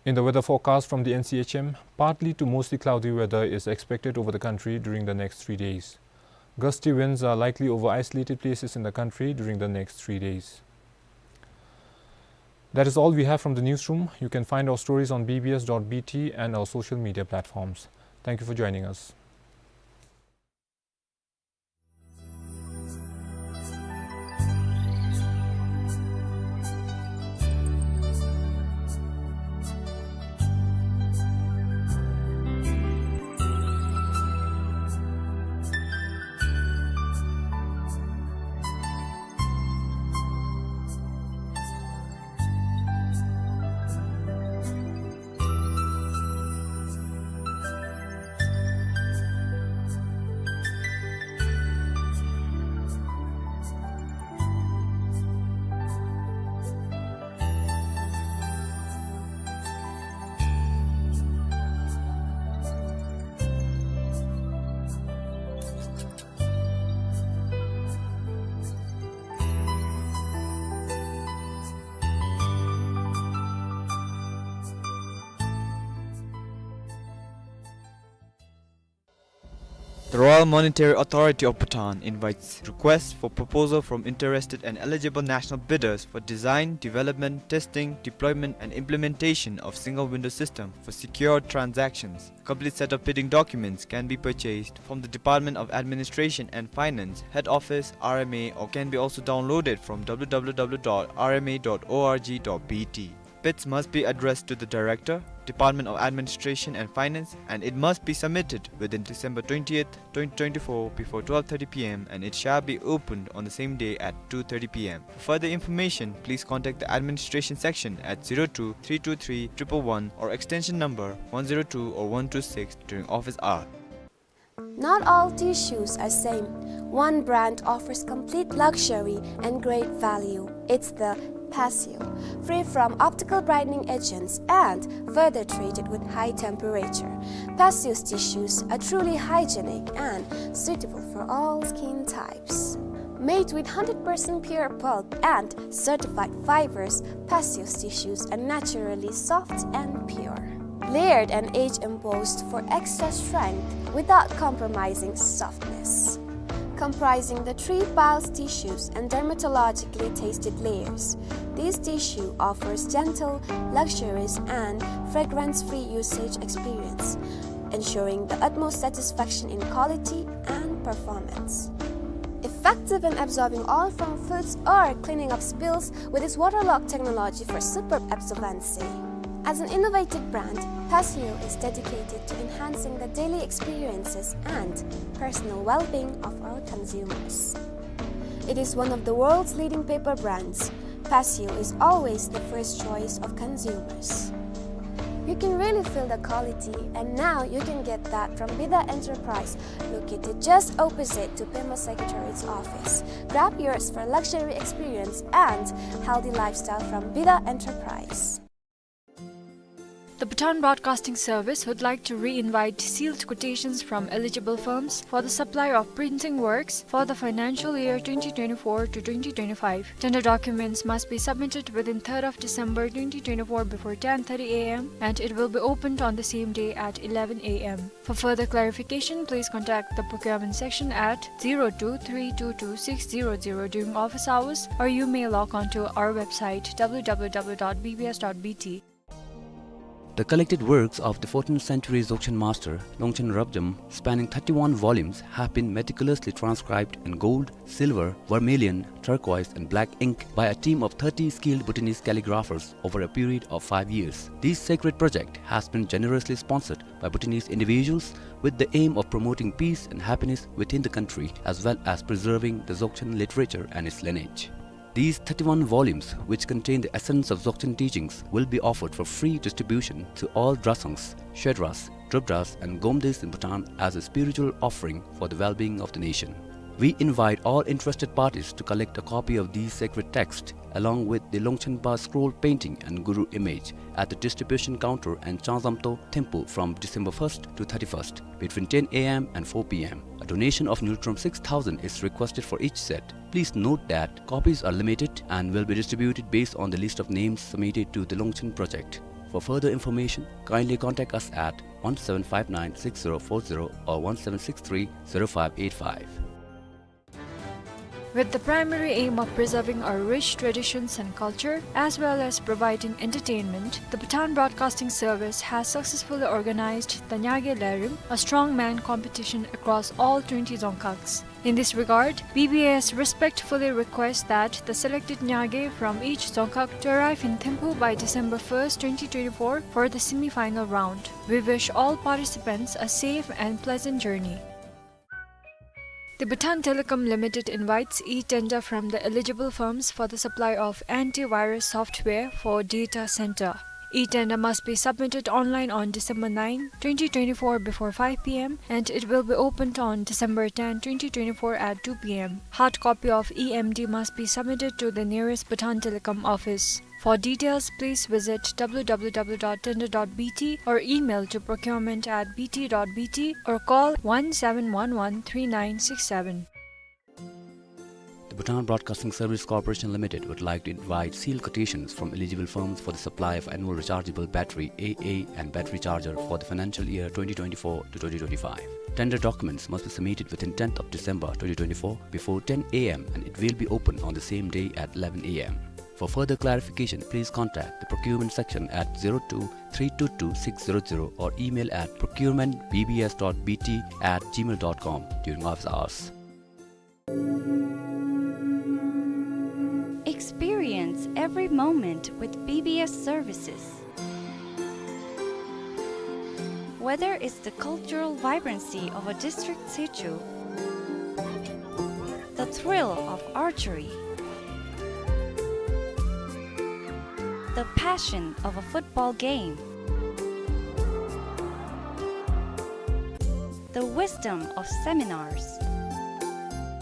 In the weather forecast from the N C H M, partly to mostly cloudy weather is expected over the country during the next three days. Gusty winds are likely over isolated places in the country during the next three days. That is all we have from the newsroom. You can find our stories on B B S dot B T and our social media platforms. Thank you for joining us. The Royal Monetary Authority of Bhutan invites requests for proposal from interested and eligible national bidders for design, development, testing, deployment, and implementation of single window system for secured transactions. Complete set of bidding documents can be purchased from the Department of Administration and Finance, Head Office, R M A, or can be also downloaded from W W W dot R M A dot org dot B T. Bids must be addressed to the Director, Department of Administration and Finance, and it must be submitted within December twentieth, twenty twenty-four, before twelve thirty P M, and it shall be opened on the same day at two thirty P M. For further information, please contact the administration section at zero two three two three triple one or extension number one zero two or one two six during office hours. Not all tissues are same. One brand offers complete luxury and great value. It's the Passio, free from optical brightening agents and further treated with high temperature. Passio's tissues are truly hygienic and suitable for all skin types. Made with hundred percent pure pulp and certified fibers, Passio's tissues are naturally soft and pure. Layered and age embossed for extra strength without compromising softness. Comprising the three piles tissues and dermatologically tested layers, this tissue offers gentle, luxurious, and fragrance-free usage experience, ensuring the utmost satisfaction in quality and performance. Effective in absorbing oil from foods or cleaning up spills with its waterlock technology for superb absorbency. As an innovative brand, Passio is dedicated to enhancing the daily experiences and personal well-being of our consumers. It is one of the world's leading paper brands. Passio is always the first choice of consumers. You can really feel the quality, and now you can get that from Bida Enterprise, located just opposite to Pema Secretariat's office. Grab yours for luxury experience and healthy lifestyle from Bida Enterprise. The Bhutan Broadcasting Service would like to re-invite sealed quotations from eligible firms for the supply of printing works for the financial year twenty twenty-four to twenty twenty-five. Tender documents must be submitted within third of December twenty twenty-four before ten thirty a m and it will be opened on the same day at eleven a m. For further clarification, please contact the procurement section at zero two three two two six zero zero during office hours, or you may log on to our website, w w w dot b b s dot b t. The collected works of the fourteenth century Dzogchen master, Longchen Rabjam, spanning thirty-one volumes, have been meticulously transcribed in gold, silver, vermilion, turquoise, and black ink by a team of thirty skilled Bhutanese calligraphers over a period of five years. This sacred project has been generously sponsored by Bhutanese individuals with the aim of promoting peace and happiness within the country, as well as preserving the Dzogchen literature and its lineage. These thirty-one volumes, which contain the essence of Dzogchen teachings, will be offered for free distribution to all Drasangs, Shedras, Drupdas, and Gomtis in Bhutan as a spiritual offering for the well-being of the nation. We invite all interested parties to collect a copy of these sacred texts along with the Longchenpa scroll painting and Guru image at the distribution counter in Changzamto, Thimphu from December first to thirty-first between ten a m and four p m. A donation of ngultrum six thousand is requested for each set. Please note that copies are limited and will be distributed based on the list of names submitted to the Longchen project. For further information, kindly contact us at one seven five nine six zero four zero or one seven six three zero five eight five. With the primary aim of preserving our rich traditions and culture, as well as providing entertainment, the Bhutan Broadcasting Service has successfully organized the Nyage Lerim, a strongman competition across all twenty dzongkhags. In this regard, B B S respectfully requests that the selected Nyage from each dzongkhag to arrive in Thimphu by December first, twenty twenty-four for the semi-final round. We wish all participants a safe and pleasant journey. The Bhutan Telecom Limited invites e-tender from the eligible firms for the supply of antivirus software for data center. E-tender must be submitted online on December ninth, twenty twenty-four before five p m and it will be opened on December tenth, twenty twenty-four at two p m. Hard copy of E M D must be submitted to the nearest Bhutan Telecom office. For details, please visit w w w dot tender dot b t or email to procurement at b t dot b t or call one seven one one three nine six seven. The Bhutan Broadcasting Service Corporation Limited would like to invite sealed quotations from eligible firms for the supply of annual rechargeable battery, A A, and battery charger for the financial year twenty twenty-four to twenty twenty-five. Tender documents must be submitted within tenth of December twenty twenty-four before ten a m and it will be open on the same day at eleven a m. For further clarification, please contact the procurement section at zero two three two two six zero zero or email at procurement b b s dot b t at gmail dot com during office hours. Experience every moment with B B S services. Whether it's the cultural vibrancy of a district sichu, the thrill of archery, the passion of a football game, the wisdom of seminars,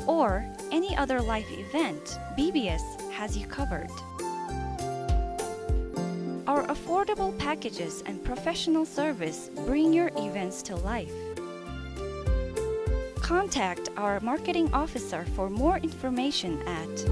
or any other life event, B B S has you covered. Our affordable packages and professional service bring your events to life. Contact our marketing officer for more information at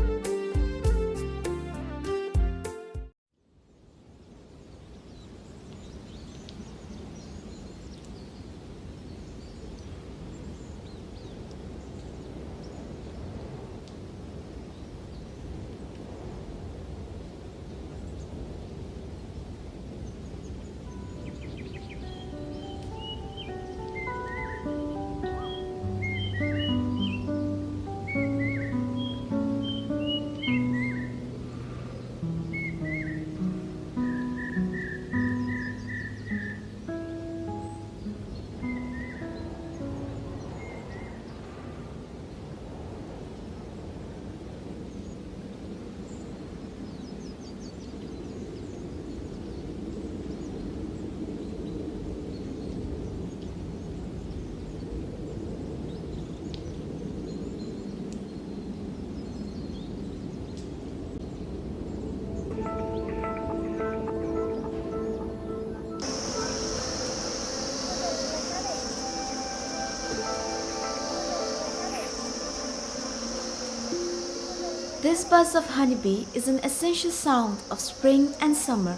This buzz of honeybee is an essential sound of spring and summer.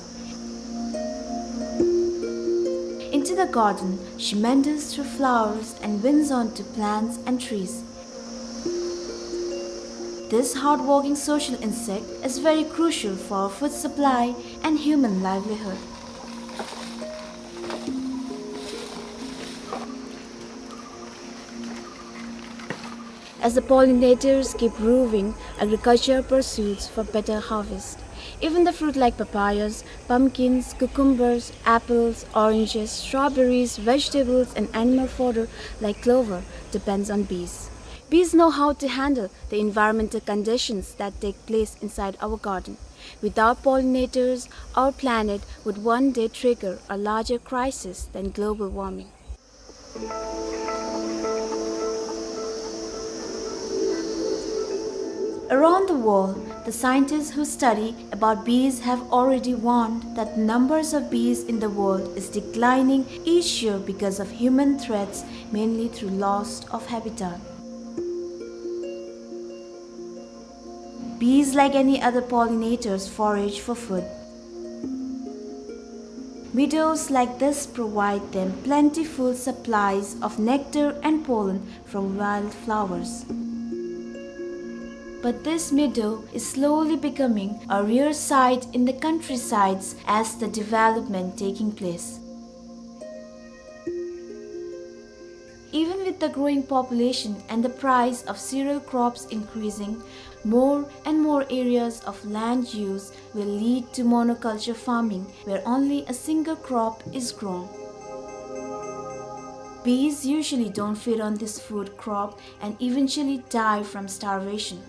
Into the garden, she meanders through flowers and winds onto plants and trees. This hardworking social insect is very crucial for food supply and human livelihood. As the pollinators keep roving, agriculture pursues for better harvest. Even the fruit like papayas, pumpkins, cucumbers, apples, oranges, strawberries, vegetables, and animal fodder like clover depends on bees. Bees know how to handle the environmental conditions that take place inside our garden. Without pollinators, our planet would one day trigger a larger crisis than global warming. Around the world, the scientists who study about bees have already warned that the numbers of bees in the world is declining each year because of human threats, mainly through loss of habitat. Bees, like any other pollinators, forage for food. Meadows like this provide them plentiful supplies of nectar and pollen from wildflowers. But this meadow is slowly becoming a rare sight in the countrysides as the development taking place. Even with the growing population and the price of cereal crops increasing, more and more areas of land use will lead to monoculture farming, where only a single crop is grown. Bees usually don't feed on this food crop and eventually die from starvation.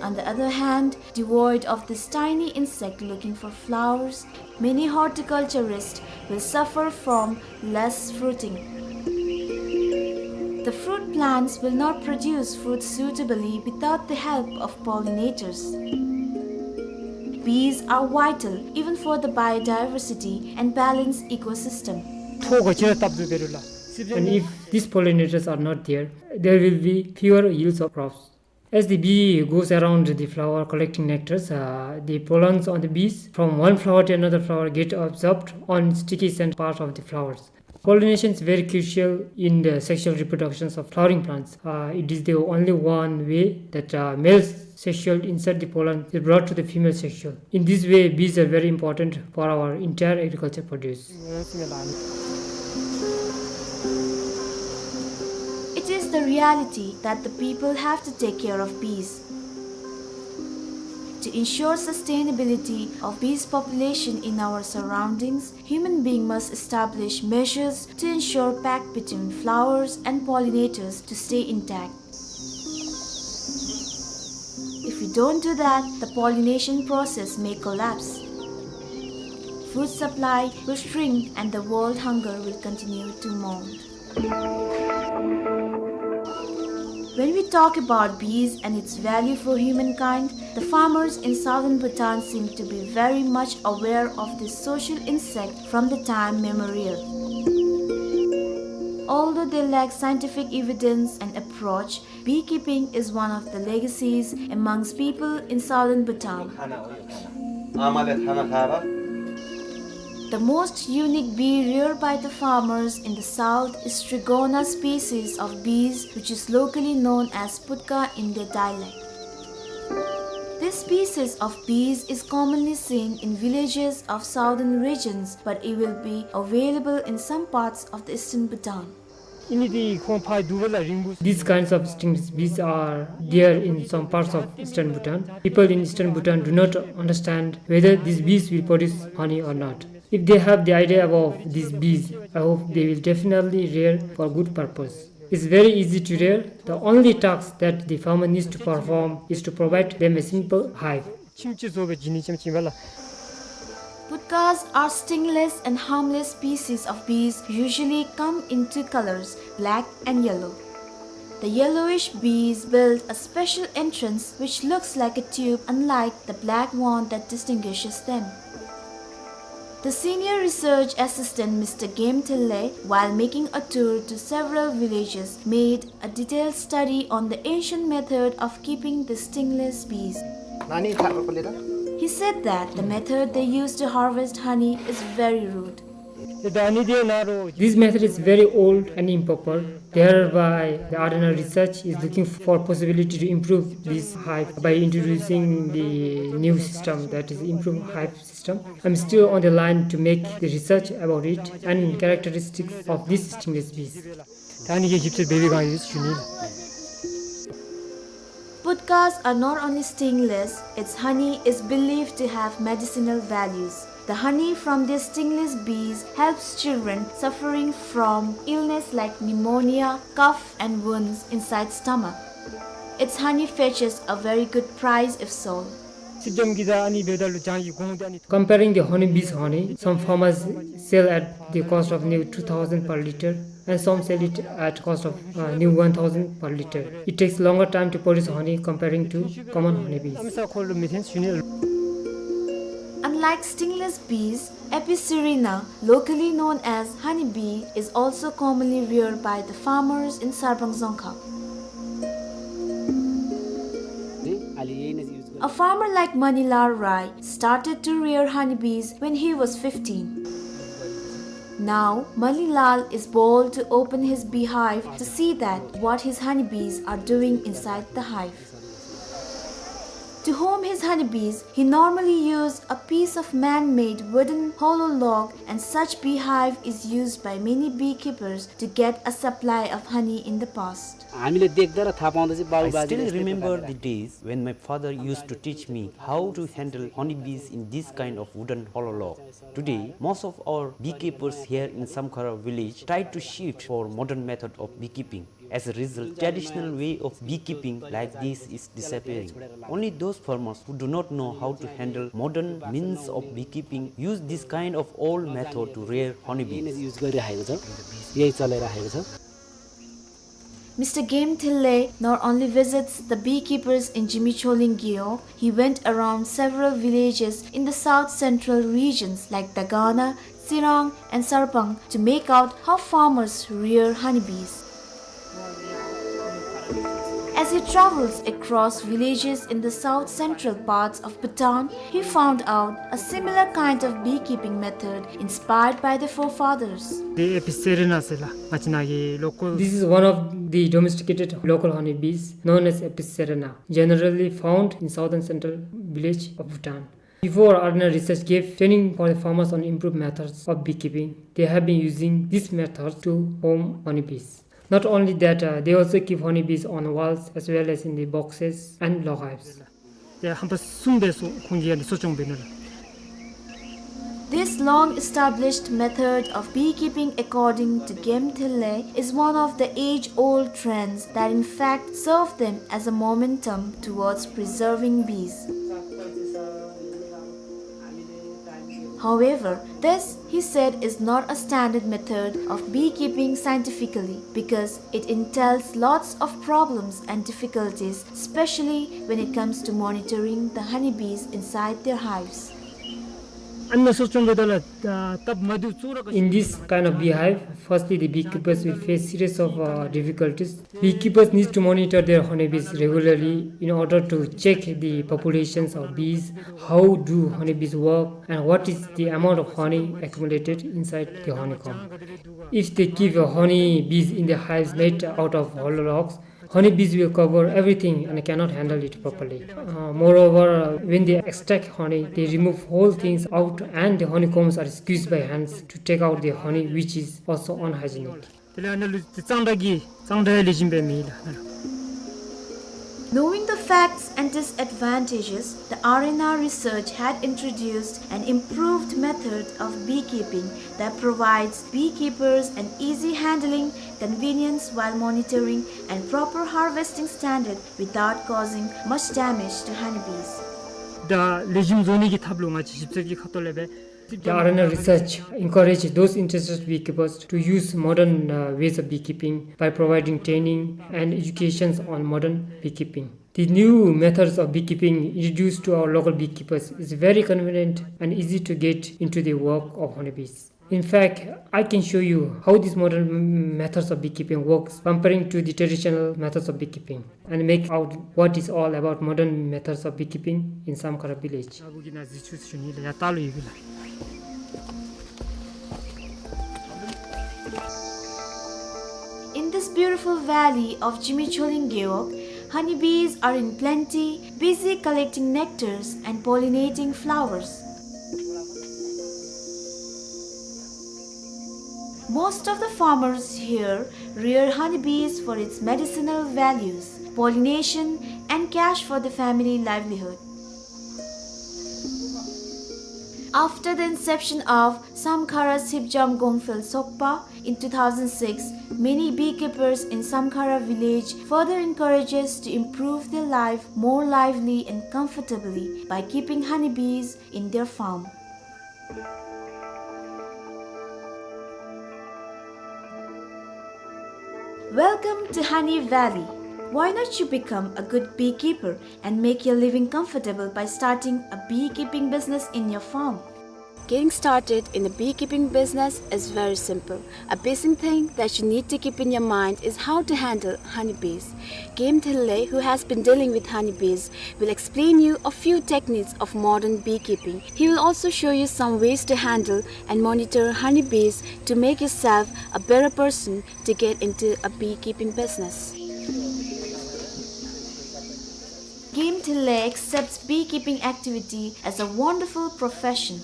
On the other hand, devoid of this tiny insect looking for flowers, many horticulturists will suffer from less fruiting. The fruit plants will not produce fruit suitably without the help of pollinators. Bees are vital even for the biodiversity and balanced ecosystem. And if these pollinators are not there, there will be fewer yields of crops. As the bee goes around the flower collecting nectars, uh, the pollens on the bees from one flower to another flower get absorbed on sticky scent part of the flowers. Pollination is very crucial in the sexual reproductions of flowering plants. Uh, it is the only one way that, uh, male sexual insert, the pollen, is brought to the female sexual. In this way, bees are very important for our entire agriculture produce. It is the reality that the people have to take care of bees. To ensure sustainability of bees population in our surroundings, human being must establish measures to ensure pact between flowers and pollinators to stay intact. If we don't do that, the pollination process may collapse. Food supply will shrink and the world hunger will continue to mount. When we talk about bees and its value for humankind, the farmers in southern Bhutan seem to be very much aware of this social insect from the time memorial. Although they lack scientific evidence and approach, beekeeping is one of the legacies amongst people in southern Bhutan. The most unique bee reared by the farmers in the south is Trigona species of bees, which is locally known as putka in their dialect. This species of bees is commonly seen in villages of southern regions, but it will be available in some parts of the eastern Bhutan. These kinds of stingless bees are there in some parts of eastern Bhutan. People in eastern Bhutan do not understand whether these bees will produce honey or not. If they have the idea about these bees, I hope they will definitely rear for good purpose. It's very easy to rear. The only task that the farmer needs to perform is to provide them a simple hive. Putkas are stingless and harmless species of bees, usually come in two colors, black and yellow. The yellowish bees build a special entrance which looks like a tube, unlike the black one that distinguishes them. The senior research assistant, Mister Game Thille, while making a tour to several villages, made a detailed study on the ancient method of keeping the stingless bees. He said that the method they use to harvest honey is very rude. This method is very old and improper. Thereby, the R N R research is looking for possibility to improve this hive by introducing the new system, that is improved hive system. I'm still on the line to make the research about it and characteristics of these stingless bees. Putkas are not only stingless, its honey is believed to have medicinal values. The honey from these stingless bees helps children suffering from illness like pneumonia, cough, and wounds inside stomach. Its honey fetches a very good price if sold. Comparing the honeybee's honey, some farmers sell at the cost of new two thousand per liter, and some sell it at cost of, uh, new one thousand per liter. It takes longer time to produce honey comparing to common honeybees. Unlike stingless bees, Apicerina, locally known as honeybee, is also commonly reared by the farmers in Sarpang Dzongkha. A farmer like Manilal Rai started to rear honeybees when he was fifteen. Now, Manilal is bold to open his beehive to see that what his honeybees are doing inside the hive. To home his honeybees, he normally used a piece of man-made wooden hollow log, and such beehive is used by many beekeepers to get a supply of honey in the past. I still remember the days when my father used to teach me how to handle honeybees in this kind of wooden hollow log. Today, most of our beekeepers here in Samkhara village try to shift for modern method of beekeeping. As a result, traditional way of beekeeping like this is disappearing. Only those farmers who do not know how to handle modern means of beekeeping use this kind of old method to rear honeybees. Mister Game Thille not only visits the beekeepers in Jimicholing Gyo, he went around several villages in the south central regions like Dagana, Tsirang, and Sarpang to make out how farmers rear honeybees. As he travels across villages in the south central parts of Bhutan, he found out a similar kind of beekeeping method inspired by the forefathers. This is one of the domesticated local honeybees known as Apicerina, generally found in southern central village of Bhutan. Before, R N R research gave training for the farmers on improved methods of beekeeping. They have been using this method to home honeybees. Not only that, uh, they also keep honeybees on walls as well as in the boxes and log hives. This long-established method of beekeeping, according to Game Thille, is one of the age-old trends that in fact serve them as a momentum towards preserving bees. However, this, he said, is not a standard method of beekeeping scientifically because it entails lots of problems and difficulties, especially when it comes to monitoring the honeybees inside their hives. In this kind of beehive, firstly the beekeepers will face series of, uh, difficulties. Beekeepers need to monitor their honeybees regularly in order to check the populations of bees, how do honeybees work, and what is the amount of honey accumulated inside the honeycomb. If they keep, uh, honeybees in the hives made out of hollow logs, honeybees will cover everything and cannot handle it properly. Uh, moreover, uh, when they extract honey, they remove whole things out and the honeycombs are squeezed by hands to take out the honey, which is also unhygienic. Knowing the facts and disadvantages, the R N R research had introduced an improved method of beekeeping that provides beekeepers an easy handling, convenience while monitoring, and proper harvesting standard without causing much damage to honeybees. The R N R research encourage those interested beekeepers to use modern, uh, ways of beekeeping by providing training and educations on modern beekeeping. The new methods of beekeeping introduced to our local beekeepers is very convenient and easy to get into the work of honeybees. In fact, I can show you how these modern m-, methods of beekeeping works comparing to the traditional methods of beekeeping and make out what is all about modern methods of beekeeping in Samkhara village. In this beautiful valley of Jimi Choling Gewog, honeybees are in plenty, busy collecting nectars and pollinating flowers. Most of the farmers here rear honeybees for its medicinal values, pollination, and cash for the family livelihood. After the inception of Samkhara Sipjam Gongphel Sokpa in two thousand six, many beekeepers in Samkhara village further encourages to improve their life more lively and comfortably by keeping honeybees in their farm. Welcome to Honey Valley. Why not you become a good beekeeper and make your living comfortable by starting a beekeeping business in your farm? Getting started in a beekeeping business is very simple. A basic thing that you need to keep in your mind is how to handle honeybees. Game Thille, who has been dealing with honeybees, will explain you a few techniques of modern beekeeping. He will also show you some ways to handle and monitor honeybees to make yourself a better person to get into a beekeeping business. Game Thille accepts beekeeping activity as a wonderful profession.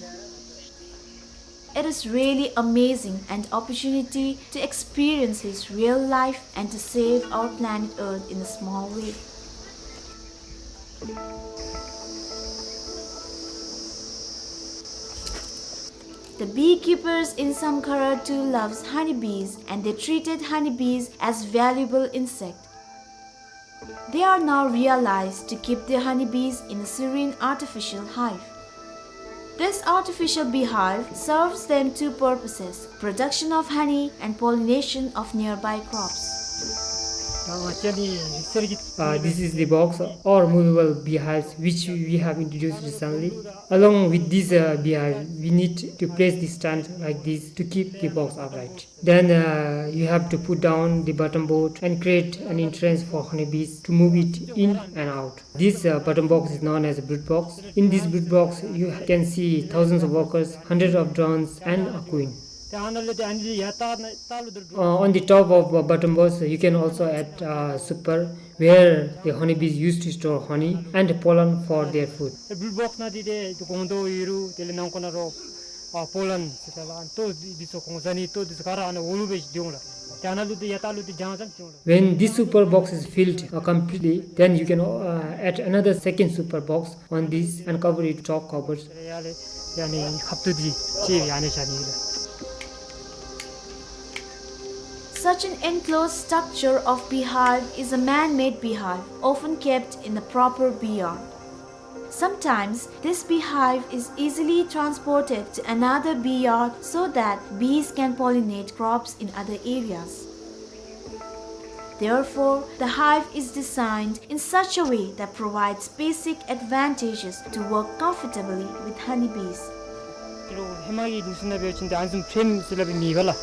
It is really amazing an opportunity to experience his real life and to save our planet Earth in a small way. The beekeepers in Samkhara too loves honeybees, and they treated honeybees as valuable insect. They are now realized to keep their honeybees in a serene artificial hive. This artificial beehive serves them two purposes, production of honey and pollination of nearby crops. Uh, this is the box or movable beehives which we have introduced recently. Along with this, uh, beehive, we need to place the stand like this to keep the box upright. Then, uh, you have to put down the bottom board and create an entrance for honeybees to move it in and out. This, uh, bottom box is known as a brood box. In this brood box, you can see thousands of workers, hundreds of drones, and a queen. Uh, on the top of, uh, bottom box, you can also add, uh, super, where the honeybees used to store honey and pollen for their food. ཨེ་བུལ་བོགསི་ནང་འདི་ཏེ་ཏེ་སྒོང་རྡོག་ཡོད་རུང་དེ་ལས་ནང་ཁོག་ནང་རོ་ཨ་པོ་ལན་ཟེར་ད་ལགས། ཨ་ལྟོ་འདི་ཚུ་གོང་ས་ནི་ལྟོ་འདི་ཚུ་ག་ར་ཨ་ནཱ་འོག་ལུ་སྦེ་སྡོད་འོང་ལགས། ཏེ་ཨ་ནཱ་ལུ་ཏེ་ཡར་ལྟག་ལུ་ཏེ་གྱང་ཙམ་སྡོད་འོང་ལགས། When this super box is filled, uh, completely, then you can, uh, add another second super box on this and cover it top covers. ཡ་ལས་ཡ་ནི་ཁབ་ཏོ་འདི་ཅིག་ཡ་ནི་ཤ་ནི་ལགས། Such an enclosed structure of beehive is a man-made beehive, often kept in a proper bee yard. Sometimes, this beehive is easily transported to another bee yard so that bees can pollinate crops in other areas. Therefore, the hive is designed in such a way that provides basic advantages to work comfortably with honeybees. ཧེ་མ་གི་ལུགས་སྲོལ་ནང་འབད་བ་ཅིན་ཏེ་ཨ་ནི་བཟུམ་ཕྲེམ་ཟེར་སླབ་མེད་པ་ལགས།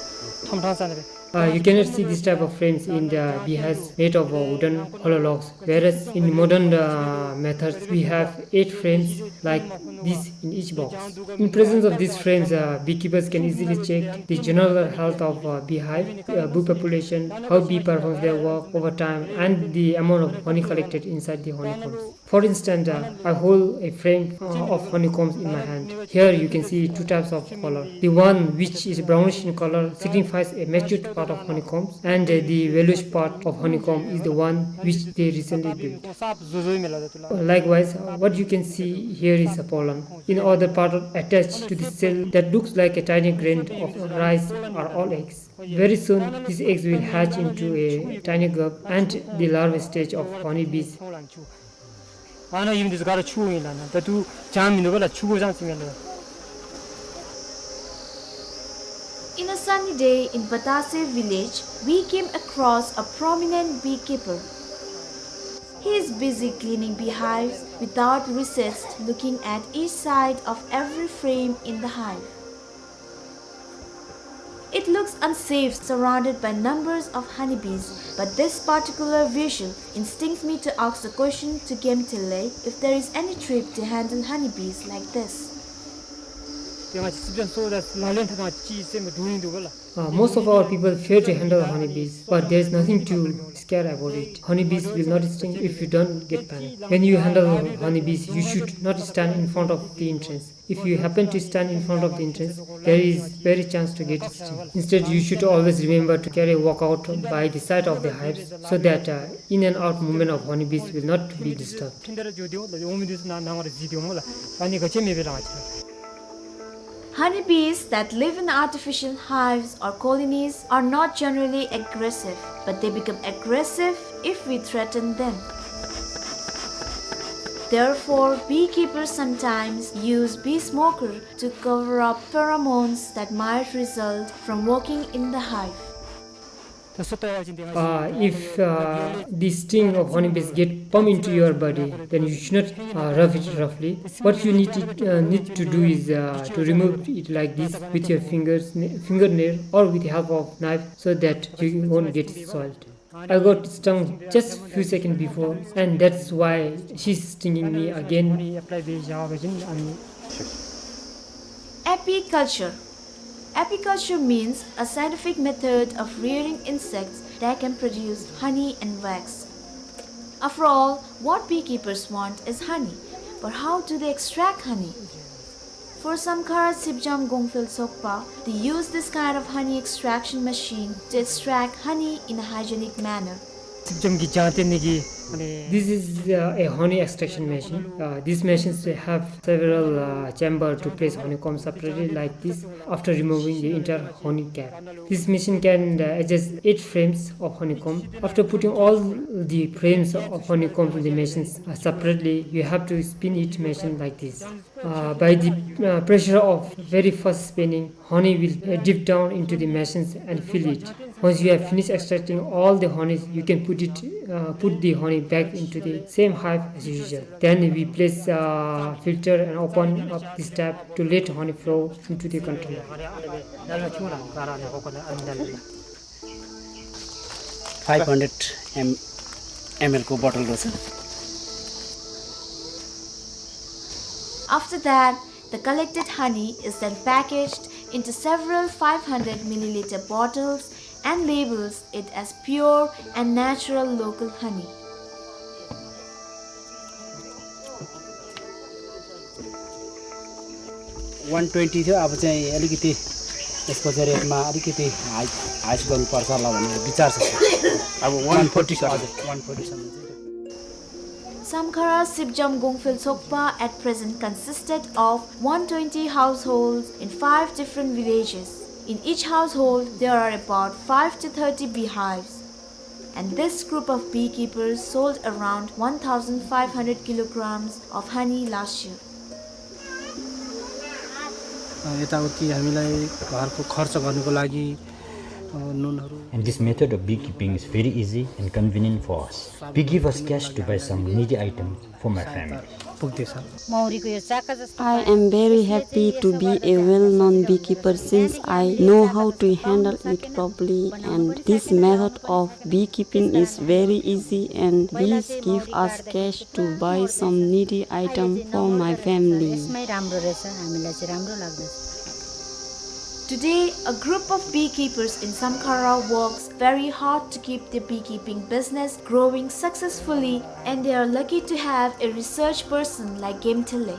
ཐོམ་ཕྲང་ས་ནང་སྦེ། Uh, you cannot see this type of frames in the beehives made of, uh, wooden hollow logs, whereas in modern, uh, methods we have eight frames like this in each box. In presence of these frames, uh, beekeepers can easily check the general health of, uh, beehive, uh, bee population, how bee performs their work over time, and the amount of honey collected inside the honeycombs. For instance, uh, I hold a frame, uh, of honeycombs in my hand. Here you can see two types of color. The one which is brownish in color signifies a matured part of honeycombs, and, uh, the yellowish part of honeycomb is the one which they recently built. Likewise, uh, what you can see here is a pollen. In other part attached to the cell that looks like a tiny grain of rice are all eggs. Very soon, these eggs will hatch into a tiny grub and the larva stage of honeybees. ཨ་ནཱ་ཨིན་འདི་ཚུ་ག་ར་ཆུ་ཨིན་ལགས། ཨ་ནཱ་ད་ལྟོ་གྱང་མིན་འདུག་པ་ལགས། ཆུ་གོ་ཅང་ཅིག་མེད་ལགས། In a sunny day in Batase village, we came across a prominent beekeeper. He is busy cleaning beehives without recess, looking at each side of every frame in the hive. It looks unsafe surrounded by numbers of honeybees, but this particular visual instincts me to ask the question to Gemtele if there is any trick to handle honeybees like this. དེ་ང་བཅས་སྲིབ་འཇམ་སོ་ད་ལག་ལེན་འཐབ་ད་ཅིག་སེམས་འདུག་ཡིན་འདུག་ག་ལགས། Uh, most of our people fear to handle honeybees, but there is nothing to scare about it. Honeybees will not sting if you don't get panic. When you handle honeybees, you should not stand in front of the entrance. If you happen to stand in front of the entrance, there is very chance to get stung. Instead, you should always remember to carry a walkout by the side of the hives so that, uh, in and out movement of honeybees will not be disturbed. Honeybees that live in artificial hives or colonies are not generally aggressive, but they become aggressive if we threaten them. Therefore, beekeepers sometimes use bee smoker to cover up pheromones that might result from working in the hive. Uh, if, uh, the sting of honeybees get pump into your body, then you should not, uh, rub it roughly. What you need to, uh, need to do is, uh, to remove it like this with your fingers, fingernail, or with the help of knife, so that you won't get soiled. I got stung just few seconds before, and that's why she's stinging me again. Apiculture. Apiculture means a scientific method of rearing insects that can produce honey and wax. After all, what beekeepers want is honey. But how do they extract honey? For Samkhara Sipjam Gongphel Sokpa, they use this kind of honey extraction machine to extract honey in a hygienic manner. སྲིབ་འཇམ་གྱི་ལྗང་ཐིང་ནི་གི། This is, uh, a honey extraction machine. Uh, these machines have several, uh, chamber to place honeycomb separately like this after removing the entire honey cap. This machine can, uh, adjust eight frames of honeycomb. After putting all the frames of honeycomb in the machines, uh, separately, you have to spin each machine like this. Uh, by the, uh, pressure of very fast spinning, honey will, uh, drip down into the machines and fill it. Once you have finished extracting all the honey, you can put it, uh, put the honey back into the same hive as usual. Then we place, uh, filter and open up this tap to let honey flow into the container. Five hundred M L को bottle रहेछ। After that, the collected honey is then packaged into several five hundred milliliter bottles and labels it as pure and natural local honey. One twenty थियो, अब चाहिँ अलिकति यसको चाहिँ rate मा अलिकति high, high गर्नुपर्छ होला भन्ने विचार छ। अब one forty सम्म। हजुर, one forty सम्म चाहिँ। Samkhara Sipjam Gongphel Sokpa at present consisted of one twenty households in five different villages. In each household, there are about five to thirty beehives. And this group of beekeepers sold around one thousand five hundred kilograms of honey last year. अ, यताउति हामीलाई घरको खर्च गर्नको लागि, अ, नुनहरू। And this method of beekeeping is very easy and convenient for us. We give us cash to buy some needy item for my family. पुग्दैछ। मौरीको यो चाका जस्तो I am very happy to be a well-known beekeeper since I know how to handle it properly, and this method of beekeeping is very easy and this give us cash to buy some needy item for my family. यसमै राम्रो रहेछ, हामीलाई चाहिँ राम्रो लाग्दछ। Today, a group of beekeepers in Samkhara works very hard to keep their beekeeping business growing successfully, and they are lucky to have a research person like Gemtele.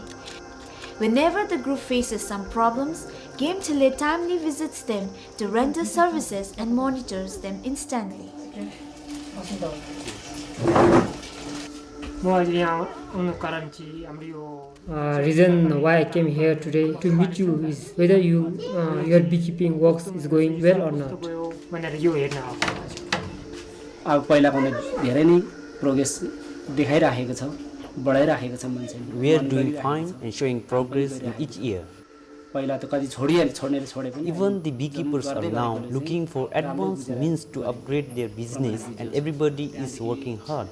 Whenever the group faces some problems, Gemtele timely visits them to render services and monitors them instantly. म अहिले यहाँ आउनुको कारण चाहिँ हाम्रो यो Uh, reason why I came here today to meet you is whether you, uh, your beekeeping works is going well or not. भनेर यो हेर्न आएको। अब पहिलाभन्दा धेरै नै progress देखाइराखेको छ, बढाइराखेको छ मान्छेले। We are doing fine and showing progress in each year. पहिला त कति छोडिहाले, छोड्नेले छोडे पनि Even the beekeepers are now looking for advanced means to upgrade their business, and everybody is working hard.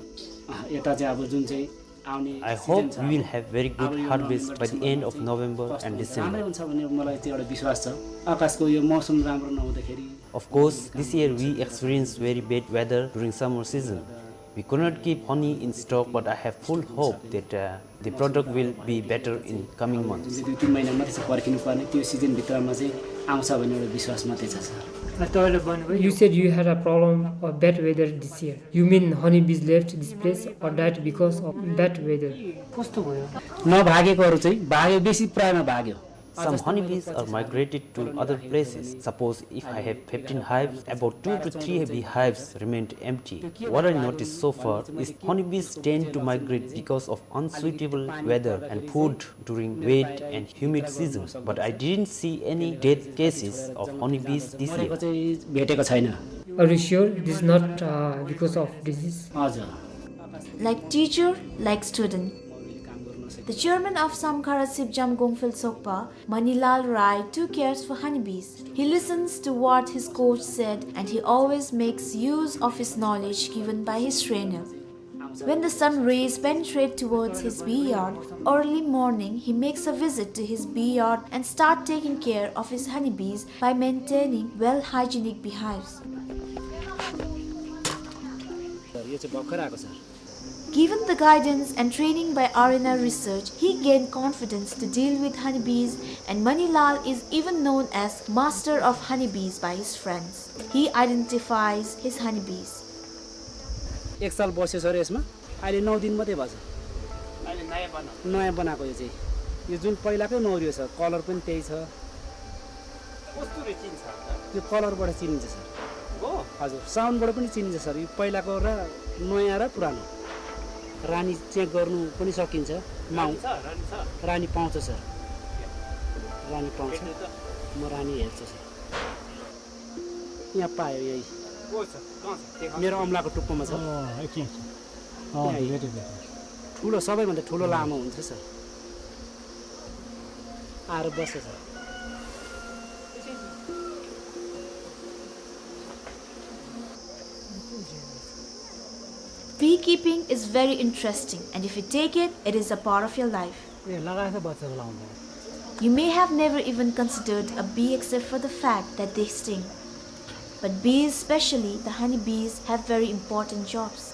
अँ, यता चाहिँ अब जुन चाहिँ आउने I hope we will have very good harvest by the end of November and December. राम्रै हुन्छ भन्ने मलाई त्यो एउटा विश्वास छ। आकाशको यो मौसम राम्रो नहुँदाखेरि Of course, this year we experienced very bad weather during summer season. We could not keep honey in stock, but I have full hope that, uh, the product will be better in coming months. जुन चाहिँ दुई तिन महिना मात्रै छ पर्खिनु पर्ने, त्यो सिजनभित्रमा चाहिँ आउँछ भन्ने एउटा विश्वास मात्रै छ, sir. You said you had a problem of bad weather this year. You mean honeybees left this place or died because of bad weather? कस्तो भयो? नभागेकोहरू चाहिँ भाग्यो, बेसी प्रायमा भाग्यो। Some honeybees are migrated to other places. Suppose if I have fifteen hives, about two to three beehives remained empty. What I noticed so far is honeybees tend to migrate because of unsuitable weather and food during wet and humid season, but I didn't see any death cases of honeybees this year. मरेको चाहिँ भेटेको छैन। Are you sure this is not, uh, because of disease? हजुर। Like teacher, like student. The chairman of Samkhara Sipjam Gongphel Sokpa, Manilal Rai, too cares for honeybees. He listens to what his coach said and he always makes use of his knowledge given by his trainer. When the sun rays penetrate towards his bee yard, early morning he makes a visit to his bee yard and start taking care of his honeybees by maintaining well hygienic beehives. Sir, यो चाहिँ भर्खर आएको, sir. Given the guidance and training by R N R research, he gained confidence to deal with honeybees, and Manilal is even known as master of honeybees by his friends. He identifies his honeybees. एक साल बस्यो सर यसमा, अहिले नौ दिन मात्रै भएको छ। अहिले नयाँ बनाएको। नयाँ बनाएको यो चाहिँ। यो जुन पहिलाकै नौ यो छ, कलर पनि त्यही छ। कस्तुरी चिन्छ त? यो कलरबाट चिनिन्छ सर। हो? हजुर, साउन्डबाट पनि चिनिन्छ सर। यो पहिलाको र नयाँ र पुरानो। रानी चेक गर्नु पनि सकिन्छ। माउ- रानी छ, रानी छ। रानी पाउँछ सर। रानी पाउँछ। भेट्नु त। म रानी हेर्छु सर। यहाँ पायो यही। को छ? कहाँ छ? देखा। मेरो अम्लाको टुप्पोमा छ। अँ, एकछिन, एकछिन। अँ, यहाँ भेटेँ, भेटेँ। ठुलो, सबैभन्दा ठुलो लामो हुन्छ सर। आएर बस्छ sir. Beekeeping is very interesting, and if you take it, it is a part of your life. ए, लगाएछ बच्चाको लाउँदा। You may have never even considered a bee except for the fact that they sting. But bees, especially the honey bees, have very important jobs.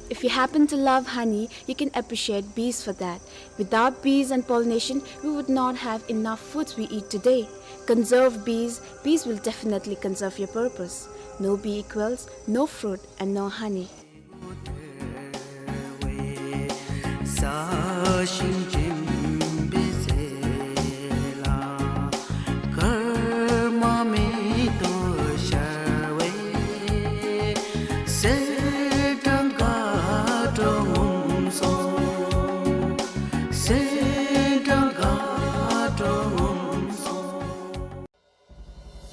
If you happen to love honey, you can appreciate bees for that. Without bees and pollination, we would not have enough foods we eat today. Conserve bees, bees will definitely conserve your purpose. No bee equals no fruit and no honey.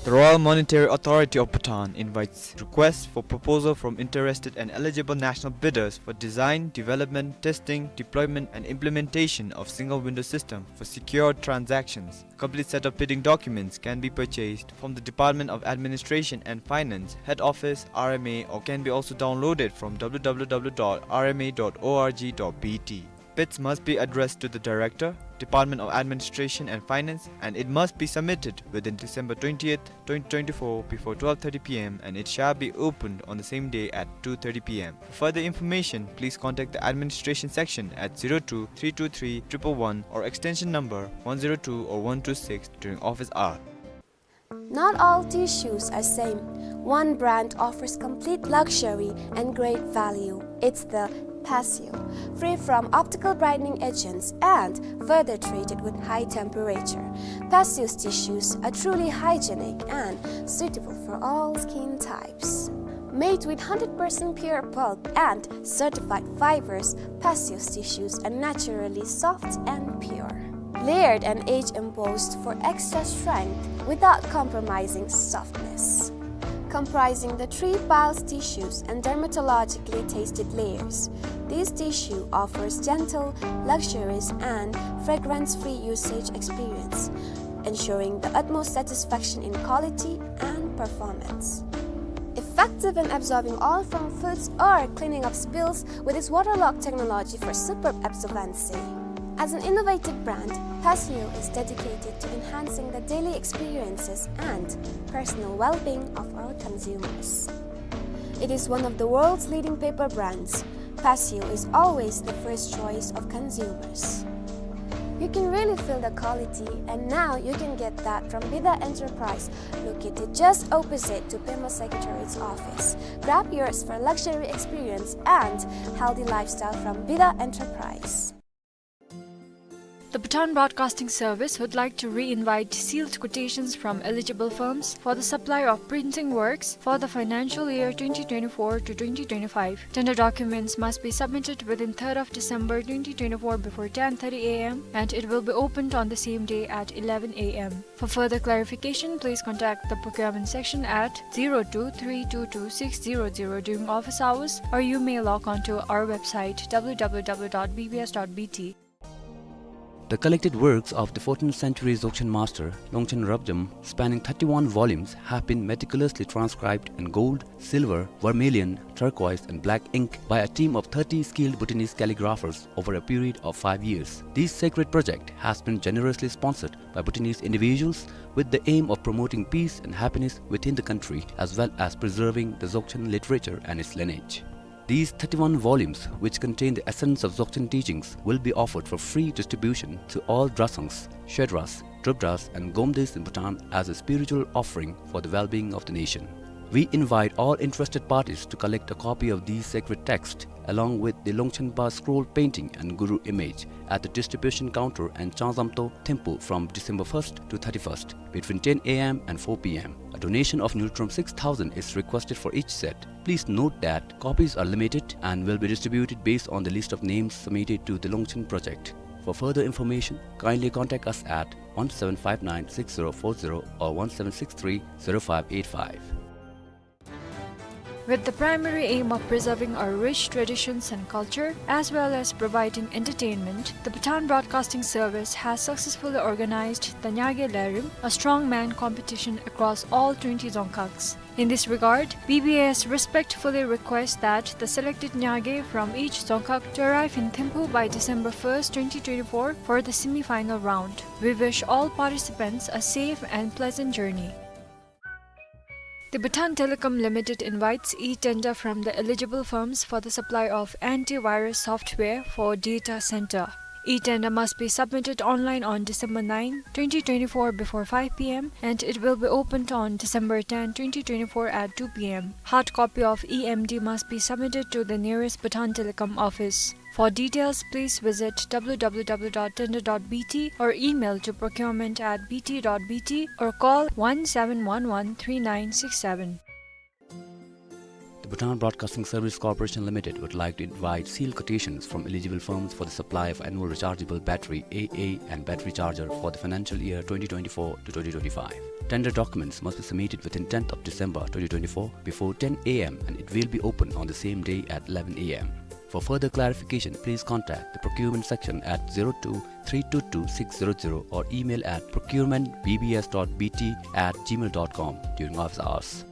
The Royal Monetary Authority of Bhutan invites requests for proposal from interested and eligible national bidders for design, development, testing, deployment, and implementation of single window system for secured transactions. Complete set of bidding documents can be purchased from the Department of Administration and Finance, Head Office, R M A, or can be also downloaded from W W W dot R M A dot org dot B T. Bids must be addressed to the Director, Department of Administration and Finance, and it must be submitted within December twentieth, twenty twenty-four, before twelve thirty P M, and it shall be opened on the same day at two thirty P M. For further information, please contact the administration section at zero two three two three triple one or extension number one zero two or one two six during office hours. Not all tissues are same. One brand offers complete luxury and great value. It's the Passio, free from optical brightening agents and further treated with high temperature. Passio's tissues are truly hygienic and suitable for all skin types. Made with hundred percent pure pulp and certified fibers, Passio's tissues are naturally soft and pure. Layered and age embossed for extra strength without compromising softness. Comprising the three piles tissues and dermatologically tested layers, this tissue offers gentle, luxurious, and fragrance-free usage experience. ensuring the utmost satisfaction in quality and performance. Effective in absorbing oil from foods or cleaning up spills with its waterlock technology for superb absorbency. As an innovative brand, Paseo is dedicated to enhancing the daily experiences and personal well-being of our consumers. It is one of the world's leading paper brands. Paseo is always the first choice of consumers. You can really feel the quality, and now you can get that from Bida Enterprise, located just opposite to Pema Secretariat's office. Grab yours for luxury experience and healthy lifestyle from Bida Enterprise. The Bhutan Broadcasting Service would like to re-invite sealed quotations from eligible firms for the supply of printing works for the financial year twenty twenty-four to twenty twenty-five. Tender documents must be submitted within third of December twenty twenty-four before ten thirty A M, and it will be opened on the same day at eleven A M. For further clarification, please contact the procurement section at zero two three two two six zero zero during office hours, or you may log on to our website, W W W dot B B S dot B T. The collected works of the fourteenth century Dzogchen master, Longchen Rabjam, spanning thirty-one volumes, have been meticulously transcribed in gold, silver, vermilion, turquoise, and black ink by a team of thirty skilled Bhutanese calligraphers over a period of five years. This sacred project has been generously sponsored by Bhutanese individuals with the aim of promoting peace and happiness within the country, as well as preserving the Dzogchen literature and its lineage. These thirty-one volumes, which contain the essence of Dzogchen teachings, will be offered for free distribution to all Drasangs, Shedras, Drupdas, and Gomdes in Bhutan as a spiritual offering for the well-being of the nation. We invite all interested parties to collect a copy of these sacred texts, along with the Longchenpa scroll painting and Guru image, at the distribution counter in Changzamto, Thimphu, from December first to thirty-first, between ten A M and four P M. A donation of Ngultrum six thousand is requested for each set. Please note that copies are limited and will be distributed based on the list of names submitted to the Longchen Project. For further information, kindly contact us at one seven five nine six zero four zero or one seven six three zero five eight five. With the primary aim of preserving our rich traditions and culture, as well as providing entertainment, the Bhutan Broadcasting Service has successfully organized the Nyage Lerim, a strongman competition across all twenty dzongkhags. In this regard, B B S respectfully requests that the selected Nyage from each dzongkhag to arrive in Thimphu by December first, twenty twenty-four for the semi-final round. We wish all participants a safe and pleasant journey. The Bhutan Telecom Limited invites e-tender from the eligible firms for the supply of antivirus software for data center. E-tender must be submitted online on December ninth, twenty twenty-four before five P M, and it will be opened on December tenth, twenty twenty-four at two P M. Hard copy of E M D must be submitted to the nearest Bhutan Telecom office. For details, please visit W W W dot tender dot B T or email to procurement at B T dot B T or call one seven one one three nine six seven. The Bhutan Broadcasting Service Corporation Limited would like to invite sealed quotations from eligible firms for the supply of annual rechargeable battery, A A, and battery charger for the financial year twenty twenty-four to twenty twenty-five. Tender documents must be submitted within tenth of December twenty twenty-four before ten A M, and it will be open on the same day at eleven A M. For further clarification, please contact the procurement section at zero two three two two six zero zero or email at procurement B B S dot B T at gmail dot com during office hours.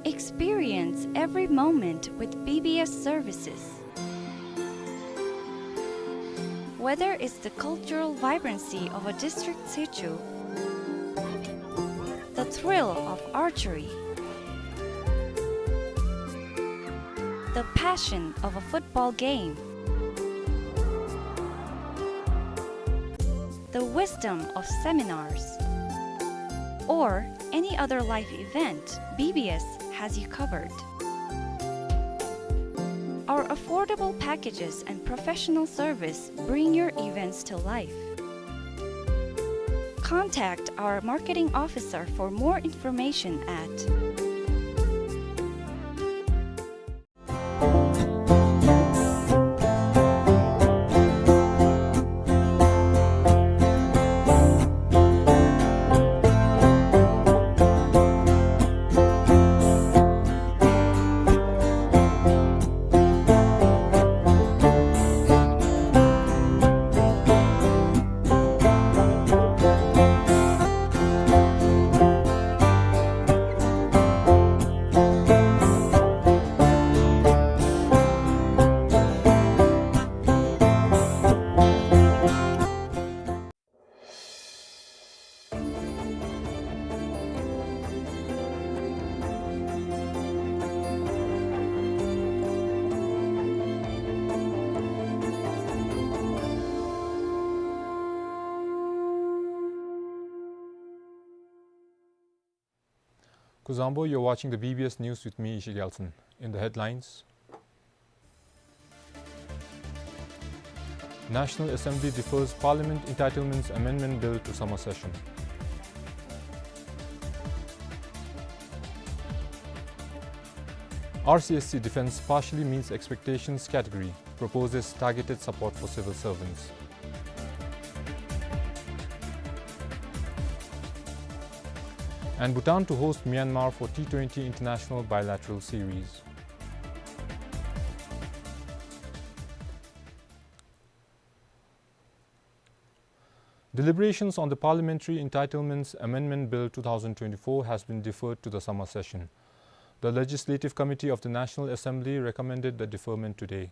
Experience every moment with B B S services. Whether it's the cultural vibrancy of a district sichu, the thrill of archery, the passion of a football game, the wisdom of seminars, or any other life event, B B S has you covered. Our affordable packages and professional service bring your events to life. Contact our marketing officer for more information at Kuzuzangpo, you're watching the B B S News with me, Ishi Gyaltsen. In the headlines, National Assembly defers Parliament Entitlements Amendment Bill to summer session. R C S C defends partially meets expectations category, proposes targeted support for civil servants. And Bhutan to host Myanmar for T twenty International Bilateral Series. Deliberations on the Parliamentary Entitlements Amendment Bill two thousand twenty-four has been deferred to the summer session. The Legislative Committee of the National Assembly recommended the deferment today.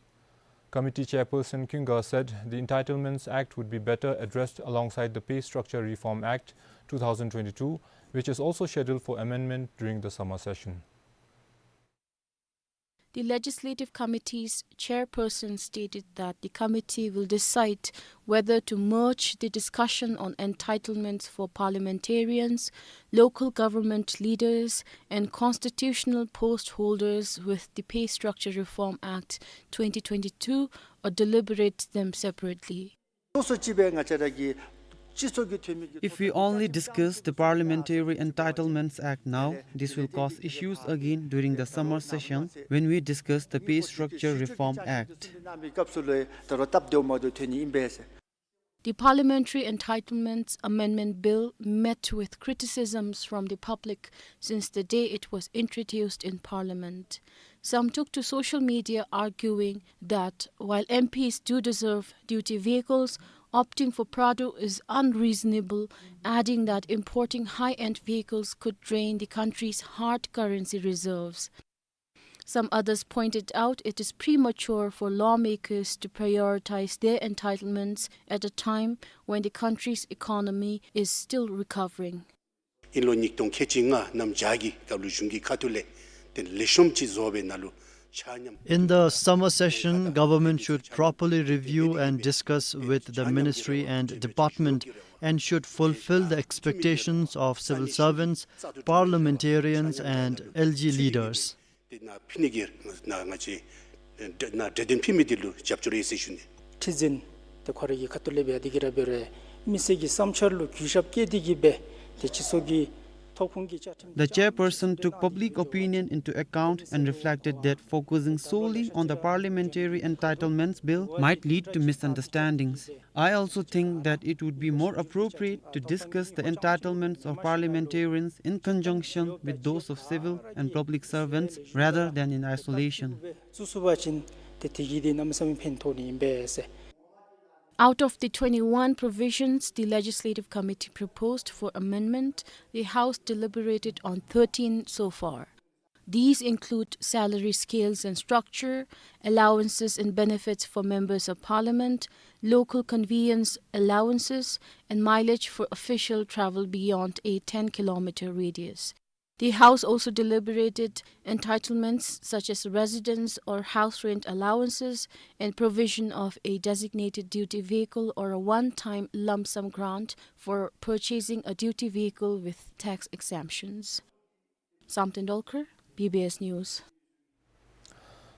Committee Chairperson Kyunga said the Entitlements Act would be better addressed alongside the Pay Structure Reform Act two thousand twenty-two, which is also scheduled for amendment during the summer session. The Legislative Committee's chairperson stated that the committee will decide whether to merge the discussion on entitlements for parliamentarians, local government leaders, and constitutional post holders with the Pay Structure Reform Act twenty twenty-two or deliberate them separately. སོ་སོ་སྤྱི་པའི་ང་བཅས་ར་གི་སྤྱི་ཚོགས་ཀྱི་འཐུས་མི་གི། If we only discuss the Parliamentary Entitlements Act now, this will cause issues again during the summer session when we discuss the Pay Structure Reform Act. སྐབས་སུ་ལུ་ད་རུང་སྟབས་བདེཝ་མ་བདེཝ་ཐོན་ནི་ཨིན་པས་ཟེར། The Parliamentary Entitlements Amendment Bill met with criticisms from the public since the day it was introduced in Parliament. Some took to social media arguing that while M Ps do deserve duty vehicles, opting for Prado is unreasonable, adding that importing high-end vehicles could drain the country's hard currency reserves. Some others pointed out it is premature for lawmakers to prioritize their entitlements at a time when the country's economy is still recovering. ཨིན་ལོ་ཉིས་སྟོང་ཁལ་གཅིག་ལྔ་གནམ་བྱཱར་གྱི་སྐབས་ལུ་གཞུང་གི་ཁ་ཐུག་ལས་ཏེ་ལེགས་ཤོམ་ཅིག་བཟོ་བའི་ནང་ལུ་ཆ་མཉམ། In the summer session, government should properly review and discuss with the ministry and department and should fulfill the expectations of civil servants, parliamentarians and L G leaders. ཏེ་ནཱ་ཕུལ་ནི་གི་ནཱ་ང་བཅས་ནཱ་གྲོས་དོན་ཕུལ་མི་འདི་ལུ་རྒྱབ་སྐྱོར་ཡོད་ཟེར་ཞུ་ནི། ཁྲི་འཛིན་ཏེ་ཁོ་རའི་གི་ཁ་ཐུག་ལས་འབད་དེ་གི་ར་འབད་རུང་མི་སེར་གྱི་བསམ་འཆར་ལུ་གུས་ཞབས་བསྐྱེད་དེ་གི་སྦེ་ཏེ་སྤྱི་ཚོགས་ཀྱི་ཐོབ་ཁུངས་ཀྱི་བཅའ་ཁྲིམས། The chairperson took public opinion into account and reflected that focusing solely on the Parliamentary Entitlements Bill might lead to misunderstandings. I also think that it would be more appropriate to discuss the entitlements of parliamentarians in conjunction with those of civil and public servants rather than in isolation. ཚུགས་ཚུགས་པ་ཅིན་ཏེ་དེ་གིས་ཏེ་གནམ་མེད་ས་མེད་ཕན་ཐོགས་ནི་ཨིན་པས་ཟེར། Out of the twenty-one provisions the Legislative Committee proposed for amendment, the House deliberated on thirteen so far. These include salary scales and structure, allowances and benefits for members of parliament, local conveyance allowances, and mileage for official travel beyond a ten kilometer radius. The House also deliberated entitlements such as residence or house rent allowances and provision of a designated duty vehicle or a one-time lump sum grant for purchasing a duty vehicle with tax exemptions. Samten Dolkar, B B S News.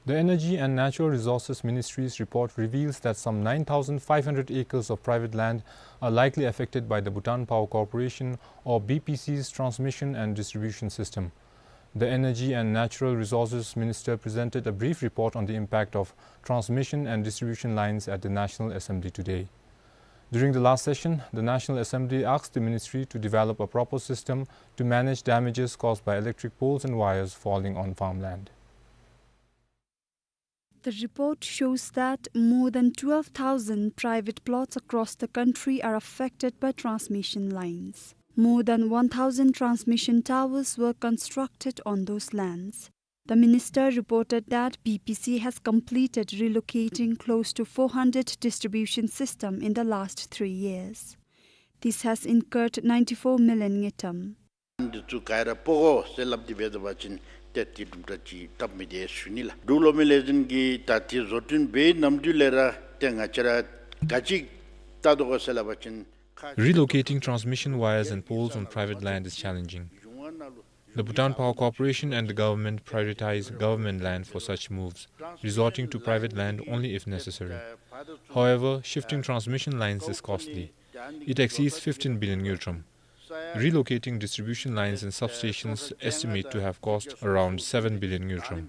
The Energy and Natural Resources Ministry's report reveals that some nine thousand five hundred acres of private land are likely affected by the Bhutan Power Corporation, or B P C's, transmission and distribution system. The Energy and Natural Resources Minister presented a brief report on the impact of transmission and distribution lines at the National Assembly today. During the last session, the National Assembly asked the ministry to develop a proper system to manage damages caused by electric poles and wires falling on farmland. The report shows that more than twelve thousand private plots across the country are affected by transmission lines. More than one thousand transmission towers were constructed on those lands. The minister reported that B P C has completed relocating close to four hundred distribution system in the last three years. This has incurred ninety-four million ngultrum. འདི་ཚུ་ག་ར་སྤོ་དགོ་ཟེར་སླབ་སྟེ་འབད་བ་ཅིན་ཏེ་དེ་གྲུབ་འབྲས་ཅིག་བཏབ་མི་དེ་ཞུ་ནི་ལགས། འབྲུག་གློག་མེ་ལས་འཛིན་གྱིས་ད་ཏེ་བཟོ་སྐྲུན་འབད་ནམ་དུས་ལས་ར་ཏེ་ང་བཅས་ར་ག་ཅི་བལྟ་དོ་གོ་ཟེར་སླབ་པ་ཅིན་Relocating transmission wires and poles on private land is challenging. The Bhutan Power Corporation and the government prioritize government land for such moves, resorting to private land only if necessary. However, shifting transmission lines is costly. It exceeds fifteen billion ngultrum. Relocating distribution lines and substations estimate to have cost around seven billion ngultrum.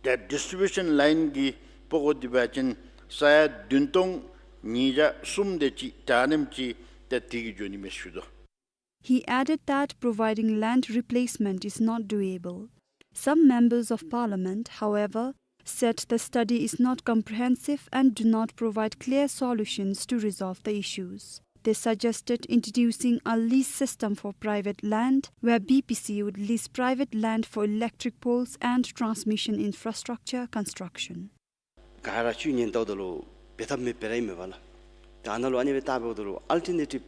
ད་ཌིསི་ཊི་རི་བིའུ་ཤཱན་ལའིན་གྱི་སྤོ་བོ་འདི་འབད་བ་ཅིན་ས་ཡ་བདུན་སྟོང་ཉིས་བརྒྱ་གསུམ་དེ་ཅིག་ད་ནེམ་ཅིག་ད་དེ་གི་འགྱོ་ནི་མས་ཞུ་དོ། He added that providing land replacement is not doable. Some members of parliament, however, said the study is not comprehensive and do not provide clear solutions to resolve the issues. They suggested introducing a lease system for private land, where B P C would lease private land for electric poles and transmission infrastructure construction. ག་ར་ཅིག་ཉེན་བཏང་ད་ལུ་འབད་ཐབས་མེདཔ་ར་ཨིན་མས་པ་ལགས། ད་ནཱ་ལུ་ཨ་ནི་སྦེ་བལྟཝ་ད་ལུ་ཨལ་ཊར་ནེ་ཊིབ་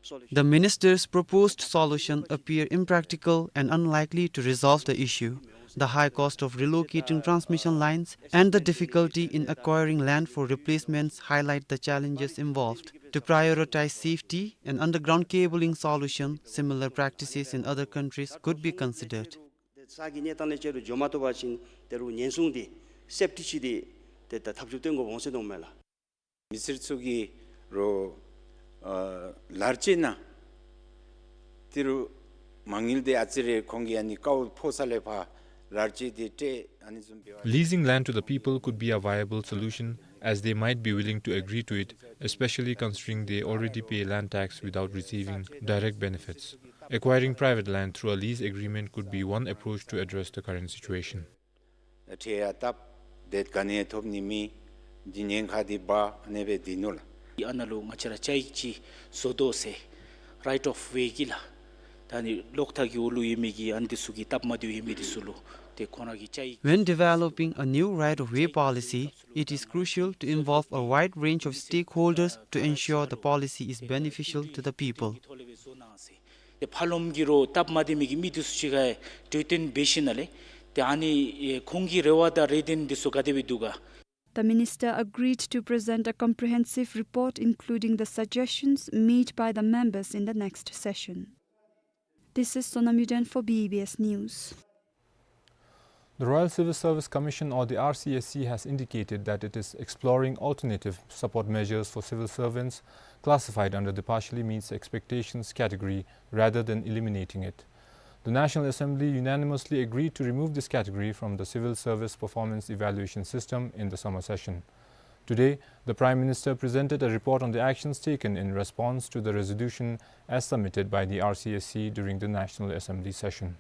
སོ་ལུ་The minister's proposed solution appear impractical and unlikely to resolve the issue. The high cost of relocating transmission lines and the difficulty in acquiring land for replacements highlight the challenges involved. To prioritize safety and underground cabling solution, similar practices in other countries could be considered. ས་གི་གནས་སྟངས་ལས་ཅིག་རུང་འགྱོ་མ་བཏུབ་པ་ཅིན་དེ་རུང་ཉེན་སྲུང་འདི་སེཕ་ཊི་ཅིག་འདི་ཏེ་ད་ཐབས་ཇུས་བཏོན་དགོཔ་འོང་ཟེར་མནོཝ་མས་ལགས། མི་སེར་ཚུ་གིས་རོགས་ཨ་ལཱར་ཅི་ནང་ཏི་རུ་མ་དངུལ་འདི་ཨ་ཙི་རེ་ཁོང་གིས་ཨ་ནི་ཀཝ་ཕོག་ས་ལས་ཕར་ལཱར་ཅི་འདི་སྤྲོད་ཨ་ནི་བཟུམ་འབད་བ། Leasing land to the people could be a viable solution, as they might be willing to agree to it, especially considering they already pay land tax without receiving direct benefits. Acquiring private land through a lease agreement could be one approach to address the current situation. ཁྲལ་ཡང་བཏབ། དེ་ག་ནི་ཐོབ་ནི་མེད། འདི་ཉེན་ཁ་འདི་འབག་ཨ་ནི་སྦེ་སྡོད་ནུག་ལགས། ཨ་ནཱ་ལུ་ང་བཅས་ར་ཅིག་ཅིག་བཟོ་དོ་ཟེར་རའིཊ་ཨོཕ་ཝེ་གི་ལགས། ད་ནི་གློག་ཐག་གི་འོག་ལུ་ཡོད་མི་གི་ཨ་ནི་འདི་ཚུ་གི་སྟབས་མ་བདེཝ་ཡོད་མི་འདི་ཚུ་ལུ་ཏེ་ཁོང་ར་གི་ཅིག། When developing a new right-of-way policy, it is crucial to involve a wide range of stakeholders to ensure the policy is beneficial to the people. ཏེ་ཕར་ལོགསམ་གི་རོགས་སྟབས་མ་བདེ་མི་གི་མི་འདི་ཚུ་ཅིག་ཁར་གྲོས་བསྟུན་འབད་ཞིནམ་ལས་ཏེ་ཨ་ནི་ཨེ་ཁོང་གི་རེ་བ་དང་རེ་འདུན་འདི་ཚུ་ག་དེ་སྦེ་འདུག་ག། The minister agreed to present a comprehensive report, including the suggestions made by the members, in the next session. This is Sonam Yuden for B B S News. The Royal Civil Service Commission, or the R C S C, has indicated that it is exploring alternative support measures for civil servants classified under the partially meets expectations category rather than eliminating it. The National Assembly unanimously agreed to remove this category from the Civil Service Performance Evaluation System in the summer session. Today, the Prime Minister presented a report on the actions taken in response to the resolution as submitted by the R C S C during the National Assembly session.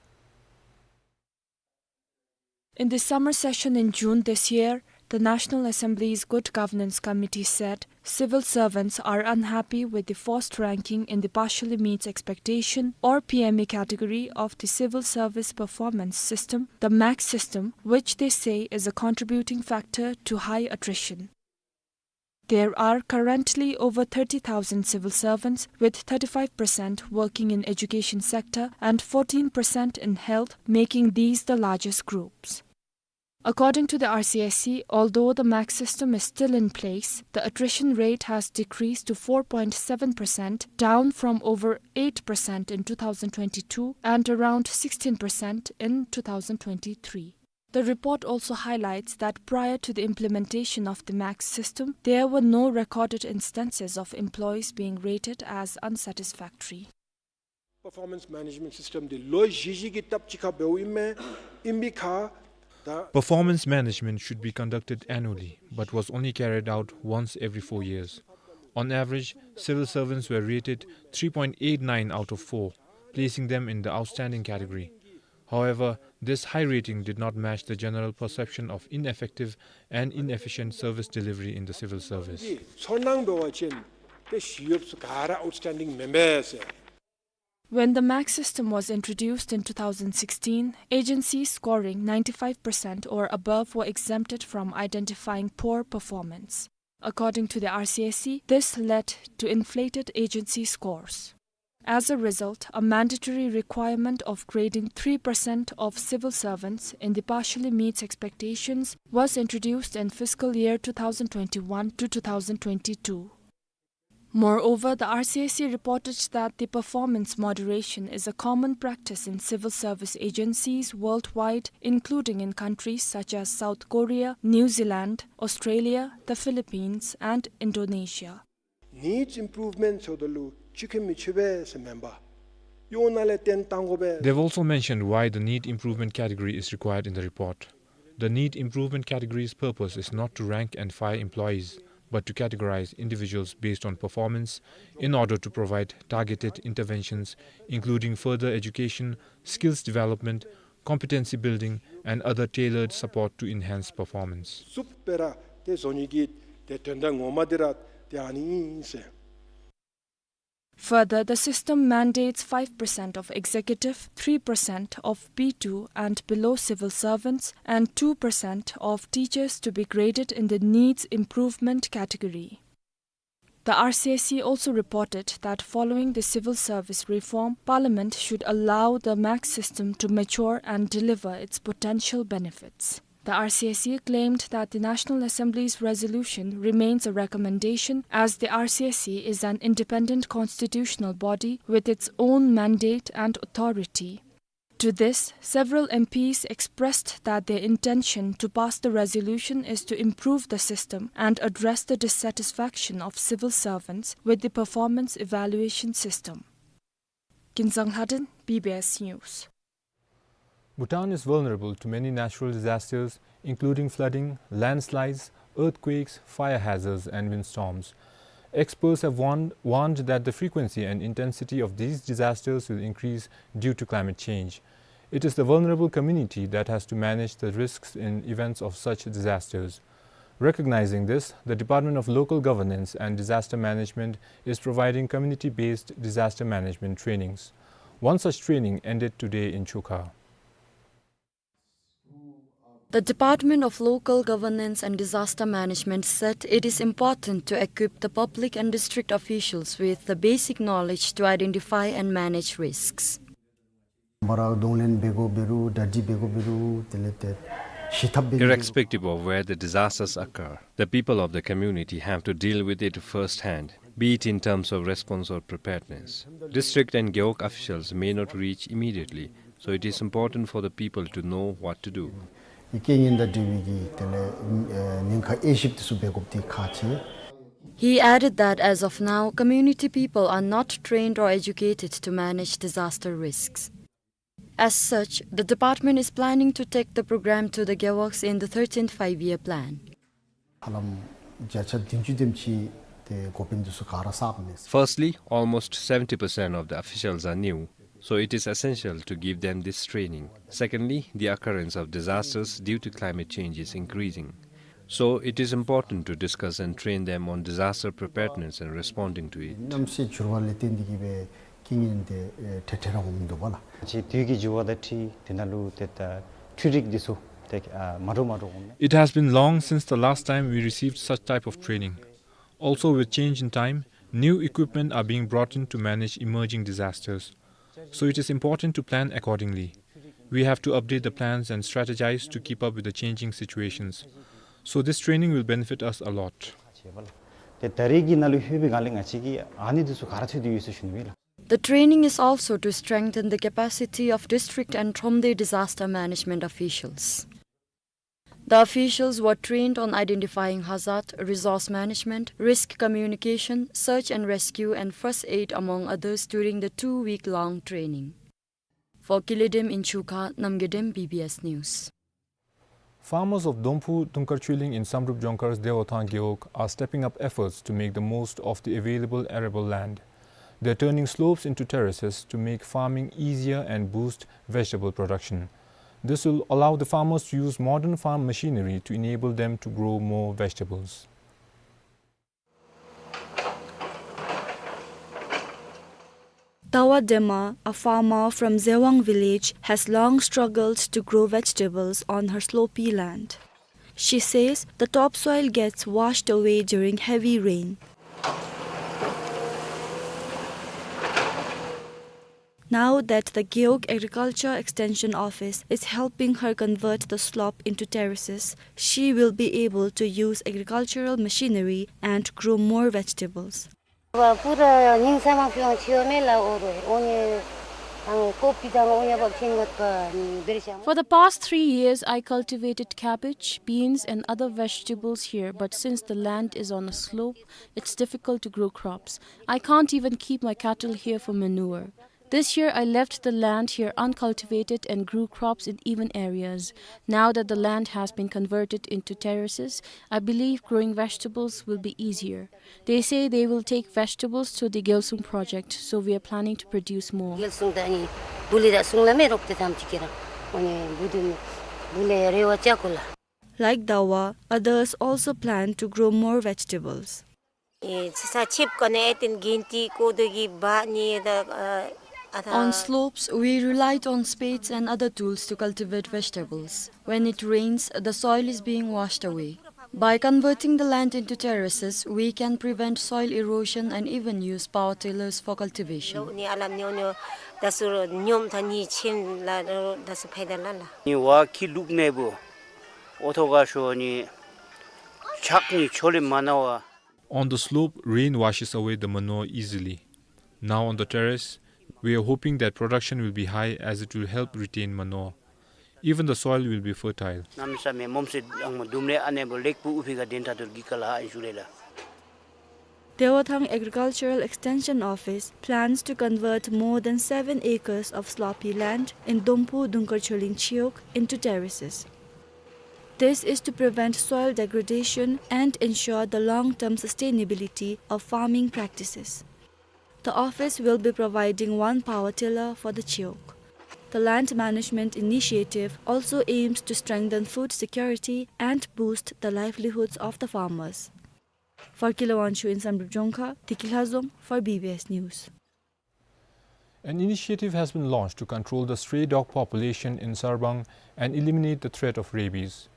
In the summer session in June this year, the National Assembly's Good Governance Committee said civil servants are unhappy with the forced ranking in the partially meets expectation, or P M E, category of the civil service performance system, the max system, which they say is a contributing factor to high attrition. There are currently over thirty thousand civil servants, with thirty-five percent working in education sector and fourteen percent in health, making these the largest groups. According to the R C S C, although the max system is still in place, the attrition rate has decreased to four point seven percent, down from over eight percent in two thousand twenty-two and around sixteen percent in two thousand twenty-three. The report also highlights that prior to the implementation of the max system, there were no recorded instances of employees being rated as unsatisfactory. Performance management system འདི་ལོ་བཞི་བཞི་གི་སྟབས་གཅིག་ཁར་འབདཝ་ཨིན་མས། ཨིན་པའི་ཁར་ད། Performance management should be conducted annually, but was only carried out once every four years. On average, civil servants were rated three point eight nine out of four, placing them in the outstanding category. However, this high rating did not match the general perception of ineffective and inefficient service delivery in the civil service. ཚོར་སྣང་འབད་བ་ཅིན་ཏེ་ཞི་གཡོགཔ་ཚུ་ག་ར་outstanding མེན་པས་ཟེར། When the max system was introduced in two thousand sixteen, agencies scoring ninety-five percent or above were exempted from identifying poor performance. According to the R C S C, this led to inflated agency scores. As a result, a mandatory requirement of grading three percent of civil servants in the partially meets expectations was introduced in fiscal year two thousand twenty-one to two thousand twenty-two. Moreover, the R C S C reported that the performance moderation is a common practice in civil service agencies worldwide, including in countries such as South Korea, New Zealand, Australia, the Philippines, and Indonesia. Needs improvement ཟེརཝ་ད་ལུ་ཅིག་ཁེ་མི་ཆོད་པས་ཟེར་མེན་པར་ཡོངས་ནང་ལས་བརྟེན་བཏང་དགོ་པས། They've also mentioned why the need improvement category is required in the report. The need improvement category's purpose is not to rank and file employees, but to categorize individuals based on performance in order to provide targeted interventions, including further education, skills development, competency building, and other tailored support to enhance performance. བཙུགས་པའི་ར་ཏེ་བཟོ་ནི་གི་ཏེ་དོན་དག་ངོ་མ་འདི་ར་ཏེ་ཨ་ནི་ཨིན་ཟེར། Further, the system mandates five percent of executive, three percent of B two and below civil servants, and two percent of teachers to be graded in the needs improvement category. The R C S C also reported that following the civil service reform, Parliament should allow the MAC system to mature and deliver its potential benefits. The R C S C claimed that the National Assembly's resolution remains a recommendation, as the R C S C is an independent constitutional body with its own mandate and authority. To this, several M Ps expressed that their intention to pass the resolution is to improve the system and address the dissatisfaction of civil servants with the performance evaluation system. Kinzang Lhaden, B B S News. Bhutan is vulnerable to many natural disasters, including flooding, landslides, earthquakes, fire hazards, and windstorms. Experts have warned, warned that the frequency and intensity of these disasters will increase due to climate change. It is the vulnerable community that has to manage the risks in events of such disasters. Recognizing this, the Department of Local Governance and Disaster Management is providing community-based disaster management trainings. One such training ended today in Chukha. The Department of Local Governance and Disaster Management said it is important to equip the public and district officials with the basic knowledge to identify and manage risks. མ་ར་གདོང་ལེན་འབད་དགོ་འབད་རུང་གྲ་སྒྲིག་འབད་དགོ་འབད་རུང་དེ་ལས་ཏེ་ཞི་ཐབས་འབད་དགོ། Irrespective of where the disasters occur, the people of the community have to deal with it firsthand, be it in terms of response or preparedness. District and Gewog officials may not reach immediately, so it is important for the people to know what to do. ཨི་རྐྱེན་ངན་དང་འབྲེལ་བའི་གི་དེ་ལས་ཨེ་ཉེན་ཁ་དབྱེ་ཞིབ་དེ་ཚུ་འབད་དགོཔ་དེ་ཁག་ཆེ། He added that as of now, community people are not trained or educated to manage disaster risks. As such, the department is planning to take the program to the Gewogs in the thirteenth Five-Year Plan. ཧ་ལམ་བརྒྱ་ཆ་བདུན་ཅུ་དེམ་ཅིག་ཏེ་འགོ་དཔོན་འདི་ཚུ་ག་ར་གསརཔ་མས། Firstly, almost seventy percent of the officials are new, so it is essential to give them this training. Secondly, the occurrence of disasters due to climate change is increasing. So it is important to discuss and train them on disaster preparedness and responding to it. གནམ་གཤིས་འགྱུར་བ་ལས་བརྟེན་ཏེ་གིས་སྦེ་རྐྱེན་ངན་དེ་ཨེ་ཐེངས་ཐེངས་ར་འོངམ་འདུག་པ་ལགས། ཅིག་དུས་ཀྱི་འགྱུར་བ་དང་འཁྲིལ་དེ་ནང་ལུ་ཏེ་ད་འཕྲུལ་རིག་འདི་ཚུ་ཏེ་ཨ་མ་འདྲཝ་མ་འདྲཝ་འོངམ་ནི། It has been long since the last time we received such type of training. Also, with change in time, new equipment are being brought in to manage emerging disasters. So it is important to plan accordingly. We have to update the plans and strategize to keep up with the changing situations. So this training will benefit us a lot. ཏེ་ད་རེས་ཀྱི་ནང་ལུ་ལྷོད་པའི་སྒང་ལས་ང་བཅས་ཀྱིས་ཨ་ནི་འདི་ཚུ་ག་ར་འཚོལ་ཏེ་ཡོད་ཟེར་ཞུ་ནི་ཨིན་ལགས། The training is also to strengthen the capacity of district and Thromde disaster management officials. The officials were trained on identifying hazard, resource management, risk communication, search and rescue, and first aid, among others, during the two-week-long training. For Kilidem in Chukha, Namgyodem, B B S News. Farmers of Domphu Dungkar Chuiling in Samdrup Jongkar's Dewothang Gewog are stepping up efforts to make the most of the available arable land. They're turning slopes into terraces to make farming easier and boost vegetable production. This will allow the farmers to use modern farm machinery to enable them to grow more vegetables. Tawa Dema, a farmer from Zewang village, has long struggled to grow vegetables on her slopy land. She says the topsoil gets washed away during heavy rain. Now that the Gewog Agriculture Extension Office is helping her convert the slop into terraces, she will be able to use agricultural machinery and grow more vegetables. བ་པུ་ར་ཉིང་ས་མ་ཕི་ཝང་ཆི་ཝ་མེ་ལ་ཨོ་རོ་ཨོ་ཉེ་ཨང་ཀོ་པི་དང་ཨོ་ཉེ་བག་ཆེན་ངོ་པ་ནི་བེར་ཤམ། For the past three years, I cultivated cabbage, beans, and other vegetables here, but since the land is on a slope, it's difficult to grow crops. I can't even keep my cattle here for manure. This year, I left the land here uncultivated and grew crops in even areas. Now that the land has been converted into terraces, I believe growing vegetables will be easier. They say they will take vegetables to the Gyalsung project, so we are planning to produce more. རྒྱལ་སྲུང་དང་ནི་བུ་ལི་དང་སྲུང་ལ་མེ་རོགས་ཏེ་དམ་ཅིག་ཁྱེར་ར། ཨོ་ནི་བུ་དུ་བུ་ལི་རེ་བ་ཅ་ཀོ་ལ། Like Dawa, others also plan to grow more vegetables. ཨེ་ཚེ་ས་ཆིབས་ཀ་ནེ་ཨེ་ཏེན་གིན་ཏི་ཀོ་དོ་གི་བ་ནི་ད་ཨ་ཨ་ཐ། On slopes, we relied on spades and other tools to cultivate vegetables. When it rains, the soil is being washed away. By converting the land into terraces, we can prevent soil erosion and even use power tillers for cultivation. ནི་ཨ་ལམ་ཉོ་ཉོ་ད་སུ་རོ་ཉོམ་ཐ་ནི་ཆེན་ལ་རོ་ད་སུ་ཕའི་ད་ལ་ལ། ནི་བ་ཁི་ལུག་ནེ་བུ་ཨོ་ཐོ་ག་ཤོ་ནི་ཆག་ནི་ཆོ་ལེ་མ་ན་བ། On the slope, rain washes away the manure easily. Now on the terrace, we are hoping that production will be high as it will help retain manure. Even the soil will be fertile. ནམ་ས་མེ་མོམ་སེ་ཨང་མ་དུམ་ལེ་ཨ་ནེ་བོ་ལེགས་པོ་ཨུ་ཕི་ག་དེན་ཐ་དོར་གི་ཀ་ལ་ཨན་ཞུ་ལེ་ལ། Dewa Thang Agricultural Extension Office plans to convert more than seven acres of sloppy land in Domphu Dungkar Choling Chiwog into terraces. This is to prevent soil degradation and ensure the long-term sustainability of farming practices. The office will be providing one power tiller for the Chiwog. The land management initiative also aims to strengthen food security and boost the livelihoods of the farmers. For Kilawangshu in Samdrup Jongkha, Tiki Lhazom for B B S News. An initiative has been launched to control the stray dog population in Sarbang and eliminate the threat of rabies.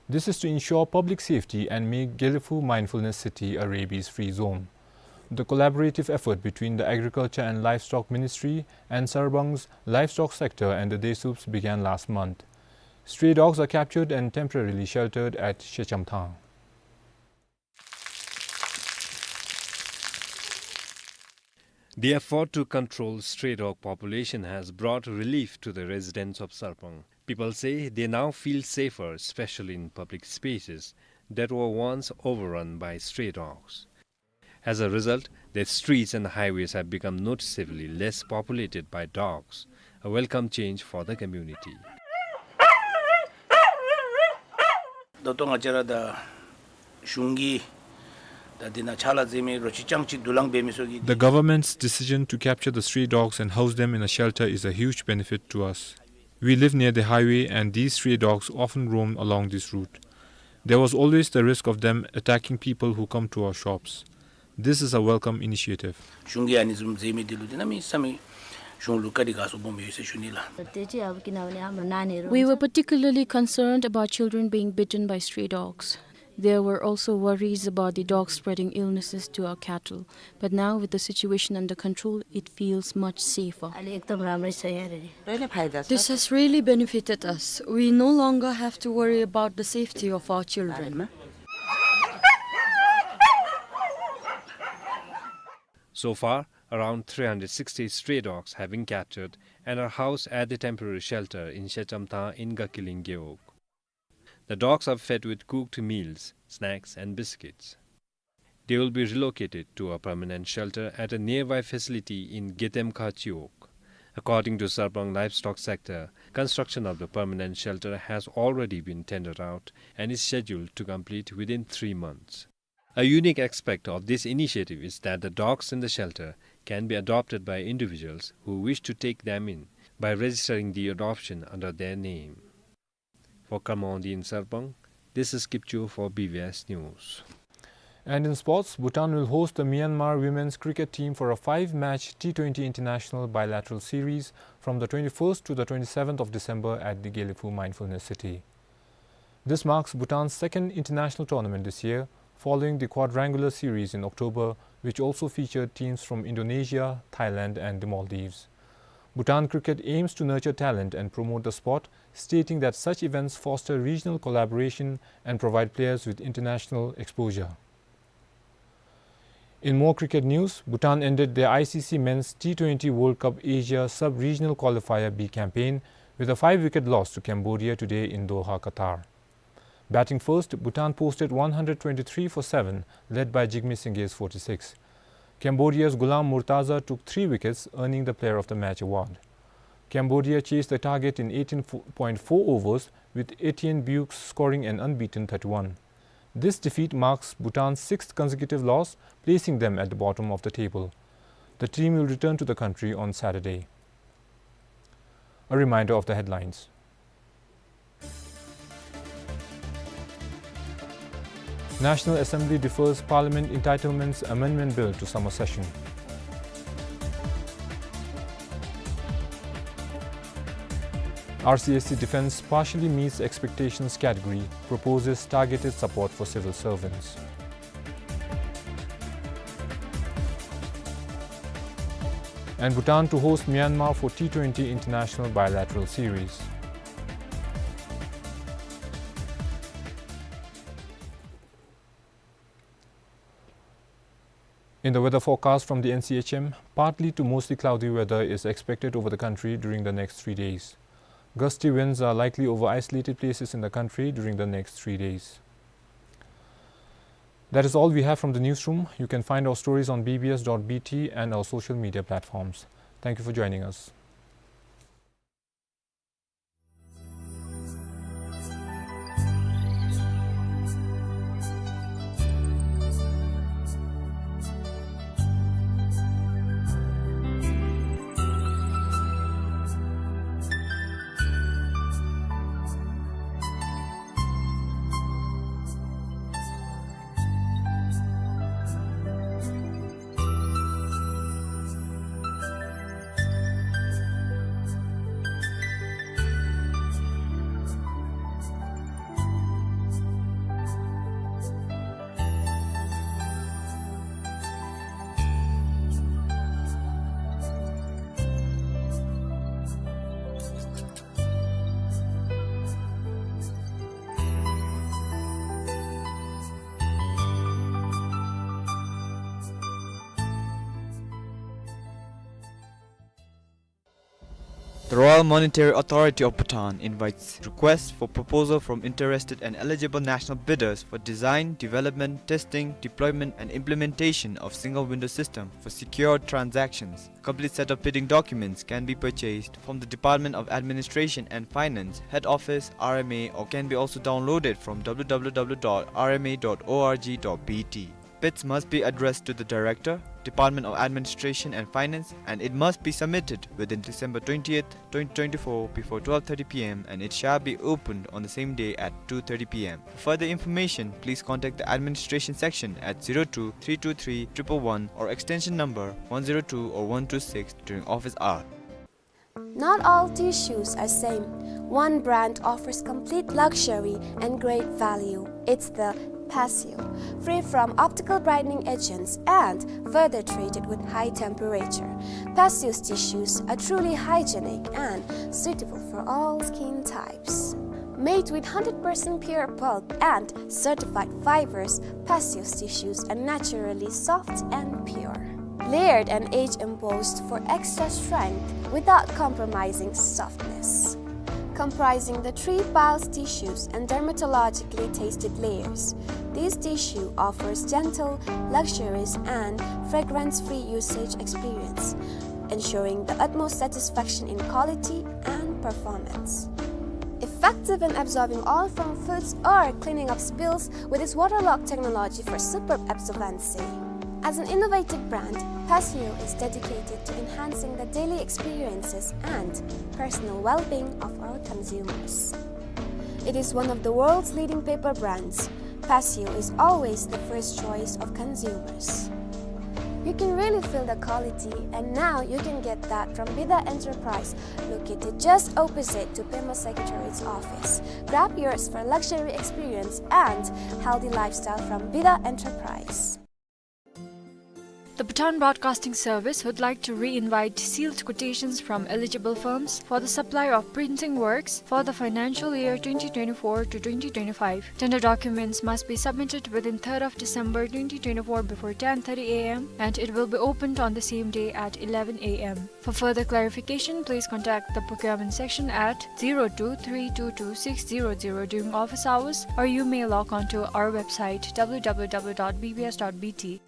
This is to ensure public safety and make Gelephu Mindfulness City a rabies-free zone. The collaborative effort between the Agriculture and Livestock Ministry and Sarbang's livestock sector and the Desuups began last month. Stray dogs are captured and temporarily sheltered at Shechamthang. The effort to control stray dog population has brought relief to the residents of Sarbang. People say they now feel safer, especially in public spaces that were once overrun by stray dogs. As a result, the streets and highways have become noticeably less populated by dogs, a welcome change for the community. ད་ལྟོ་ང་བཅས་ར་ད་གཞུང་གིས་ད་འདི་ནང་ཕྱག་ལཱ་མཛད་མི་རོ་ཅི་ཅང་ཅིག་དུ་ལང་འབད་མི་ཚུ་གིས། The government's decision to capture the stray dogs and house them in a shelter is a huge benefit to us. We live near the highway and these stray dogs often roam along this route. There was always the risk of them attacking people who come to our shops. This is a welcome initiative. གཞུང་གིས་ཨ་ནི་བཟུམ་མཛད་མི་འདི་ལུ་འདི་ནང་མི་ས་མི་གཞུང་ལུ་བཀའ་དྲིན་དགའ་ཚོར་སྦོམ་ཡོད་ཟེར་ཞུ་ནི་ལགས། We were particularly concerned about children being bitten by stray dogs. There were also worries about the dogs spreading illnesses to our cattle. But now, with the situation under control, it feels much safer. This has really benefited us. We no longer have to worry about the safety of our children. So far, around three hundred sixty stray dogs have been captured and are housed at the temporary shelter in Shechamthang in Gakiling Gewog. The dogs are fed with cooked meals, snacks and biscuits. They will be relocated to a permanent shelter at a nearby facility in Getemkha Chiwog. According to Sarbang Livestock Sector, construction of the permanent shelter has already been tendered out and is scheduled to complete within three months. A unique aspect of this initiative is that the dogs in the shelter can be adopted by individuals who wish to take them in by registering the adoption under their name. For Kharmangdi in Sarpang, this is Kipcho for B B S News. And in sports, Bhutan will host the Myanmar women's cricket team for a five-match T twenty international bilateral series from the twenty-first to the twenty-seventh of December at the Gelephu Mindfulness City. This marks Bhutan's second international tournament this year, following the quadrangular series in October, which also featured teams from Indonesia, Thailand and the Maldives. Bhutan Cricket aims to nurture talent and promote the sport, stating that such events foster regional collaboration and provide players with international exposure. In more cricket news, Bhutan ended their I C C Men's T twenty World Cup Asia Sub-Regional Qualifier B campaign with a five-wicket loss to Cambodia today in Doha, Qatar. Batting first, Bhutan posted one hundred twenty-three for seven, led by Jigme Singye's forty-six. Cambodia's Ghulam Murtaza took three wickets, earning the Player of the Match award. Cambodia chased the target in eighteen point four overs, with Etienne Buick scoring an unbeaten thirty-one. This defeat marks Bhutan's sixth consecutive loss, placing them at the bottom of the table. The team will return to the country on Saturday. A reminder of the headlines. National Assembly defers Parliament Entitlements Amendment Bill to summer session. R C S C defense partially meets expectations category, proposes targeted support for civil servants. And Bhutan to host Myanmar for T twenty international bilateral series. In the weather forecast from the N C H M, partly to mostly cloudy weather is expected over the country during the next three days. Gusty winds are likely over isolated places in the country during the next three days. That is all we have from the newsroom. You can find our stories on B B S dot B T and our social media platforms. Thank you for joining us. The Royal Monetary Authority of Bhutan invites requests for proposal from interested and eligible national bidders for design, development, testing, deployment, and implementation of single window system for secured transactions. Complete set of bidding documents can be purchased from the Department of Administration and Finance, Head Office, R M A, or can be also downloaded from W W W dot R M A dot org dot B T. Bids must be addressed to the Director, Department of Administration and Finance, and it must be submitted within December twentieth, twenty twenty-four, before twelve thirty P M, and it shall be opened on the same day at two thirty P M. For further information, please contact the administration section at zero two three two three triple one or extension number one zero two or one two six during office hours. Not all tissues are same. One brand offers complete luxury and great value. It's the Passio, free from optical brightening agents and further treated with high temperature. Passio's tissues are truly hygienic and suitable for all skin types. Made with hundred percent pure pulp and certified fibers, Passio's tissues are naturally soft and pure. Layered and age embossed for extra strength without compromising softness. Comprising the three piles tissues and dermatologically tested layers, this tissue offers gentle, luxurious, and fragrance-free usage experience, ensuring the utmost satisfaction in quality and performance. Effective in absorbing oil from foods or cleaning up spills with its waterlock technology for superb absorbency. As an innovative brand, Passio is dedicated to enhancing the daily experiences and personal well-being of our consumers. It is one of the world's leading paper brands. Passio is always the first choice of consumers. You can really feel the quality, and now you can get that from Bida Enterprise, located just opposite to Pema Secretariat's office. Grab yours for luxury experience and healthy lifestyle from Bida Enterprise. The Bhutan Broadcasting Service would like to re-invite sealed quotations from eligible firms for the supply of printing works for the financial year twenty twenty-four to twenty twenty-five. Tender documents must be submitted within third of December twenty twenty-four before ten thirty A M, and it will be opened on the same day at eleven A M. For further clarification, please contact the procurement section at zero two three two two six zero zero during office hours, or you may log on to our website, W W W dot B B S dot B T.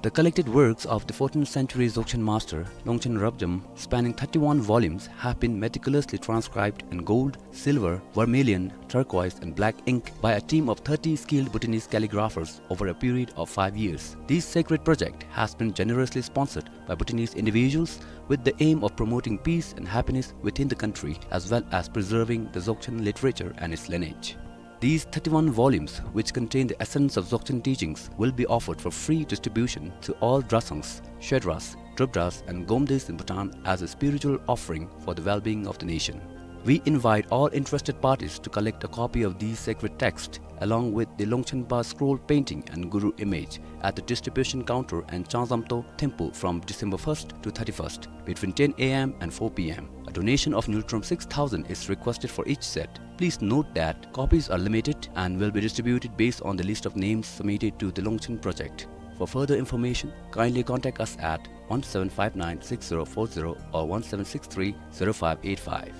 The collected works of the fourteenth century Dzogchen master, Longchen Rabjam, spanning thirty-one volumes, have been meticulously transcribed in gold, silver, vermilion, turquoise, and black ink by a team of thirty skilled Bhutanese calligraphers over a period of five years. This sacred project has been generously sponsored by Bhutanese individuals with the aim of promoting peace and happiness within the country, as well as preserving the Dzogchen literature and its lineage. These thirty-one volumes, which contain the essence of Dzogchen teachings, will be offered for free distribution to all Drasangs, Shedras, Drupdas, and Gomdes in Bhutan as a spiritual offering for the well-being of the nation. We invite all interested parties to collect a copy of these sacred texts along with the Longchenpa scroll painting and Guru image at the distribution counter in Changzamto, Thimphu from December first to thirty-first, between ten A M and four P M. A donation of ngultrum six thousand is requested for each set. Please note that copies are limited and will be distributed based on the list of names submitted to the Longchen project. For further information, kindly contact us at one seven five nine six zero four zero or one seven six three zero five eight five.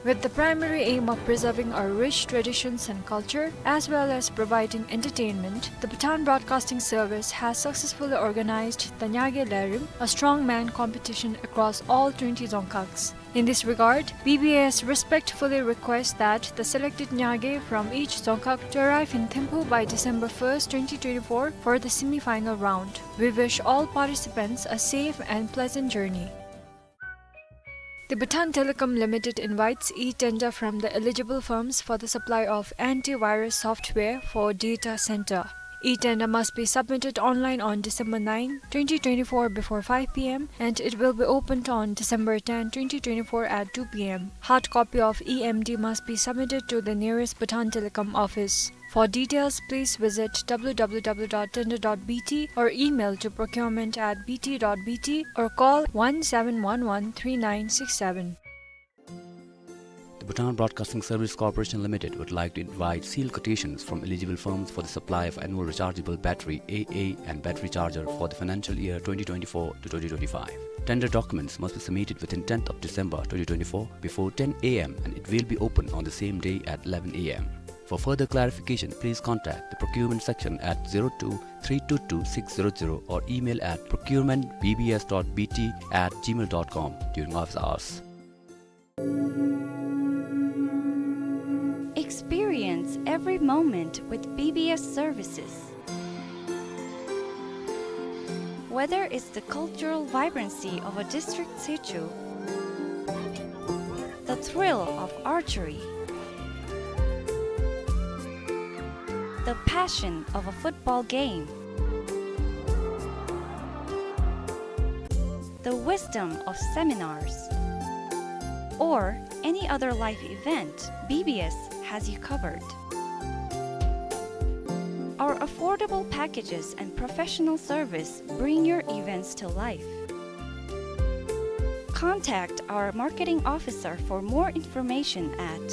With the primary aim of preserving our rich traditions and culture, as well as providing entertainment, the Bhutan Broadcasting Service has successfully organized the Nyage Lerim, a strongman competition across all twenty dzongkhags. In this regard, B B S respectfully requests that the selected Nyage from each dzongkhag to arrive in Thimphu by December first, twenty twenty-four for the semi-final round. We wish all participants a safe and pleasant journey. The Bhutan Telecom Limited invites e-tender from the eligible firms for the supply of antivirus software for data center. E-tender must be submitted online on December ninth, twenty twenty-four before five P M, and it will be opened on December tenth, twenty twenty-four at two P M. Hard copy of E M D must be submitted to the nearest Bhutan Telecom office. For details, please visit W W W dot tender dot B T or email to procurement at B T dot B T or call one seven one one three nine six seven. The Bhutan Broadcasting Service Corporation Limited would like to invite sealed quotations from eligible firms for the supply of annual rechargeable battery, A A, and battery charger for the financial year twenty twenty-four to twenty twenty-five. Tender documents must be submitted within tenth of December twenty twenty-four before ten A M, and it will be open on the same day at eleven A M. For further clarification, please contact the procurement section at zero two three two two six zero zero or email at procurement B B S dot B T at gmail dot com during office hours. Experience every moment with B B S services. Whether it's the cultural vibrancy of a district sichu, the thrill of archery, the passion of a football game, the wisdom of seminars, or any other life event, B B S has you covered. Our affordable packages and professional service bring your events to life. Contact our marketing officer for more information at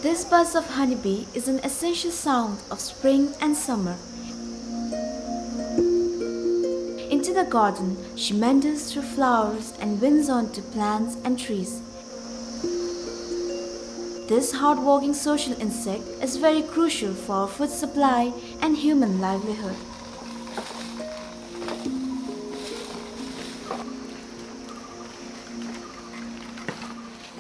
This buzz of honeybee is an essential sound of spring and summer. Into the garden, she meanders through flowers and winds onto plants and trees. This hardworking social insect is very crucial for food supply and human livelihood.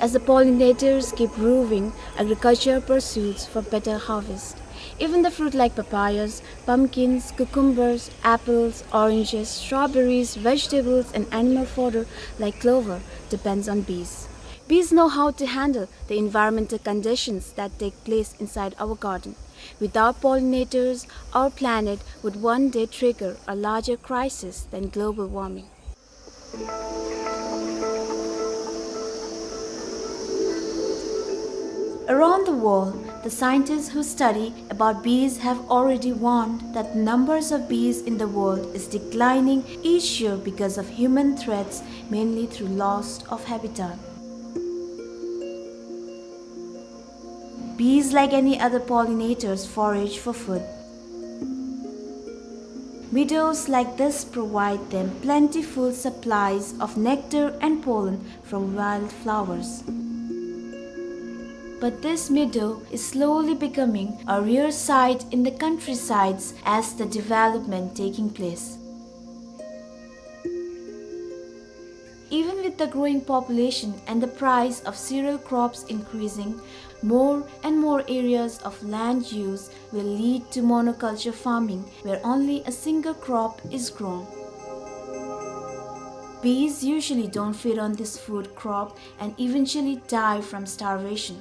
As the pollinators keep roving, agriculture pursues for better harvest. Even the fruit like papayas, pumpkins, cucumbers, apples, oranges, strawberries, vegetables, and animal fodder like clover depends on bees. Bees know how to handle the environmental conditions that take place inside our garden. Without pollinators, our planet would one day trigger a larger crisis than global warming. Around the world, the scientists who study about bees have already warned that the numbers of bees in the world is declining each year because of human threats, mainly through loss of habitat. Bees, like any other pollinators, forage for food. Meadows like this provide them plentiful supplies of nectar and pollen from wildflowers. But this meadow is slowly becoming a rare sight in the countrysides as the development taking place. Even with the growing population and the price of cereal crops increasing, more and more areas of land use will lead to monoculture farming, where only a single crop is grown. Bees usually don't feed on this food crop and eventually die from starvation.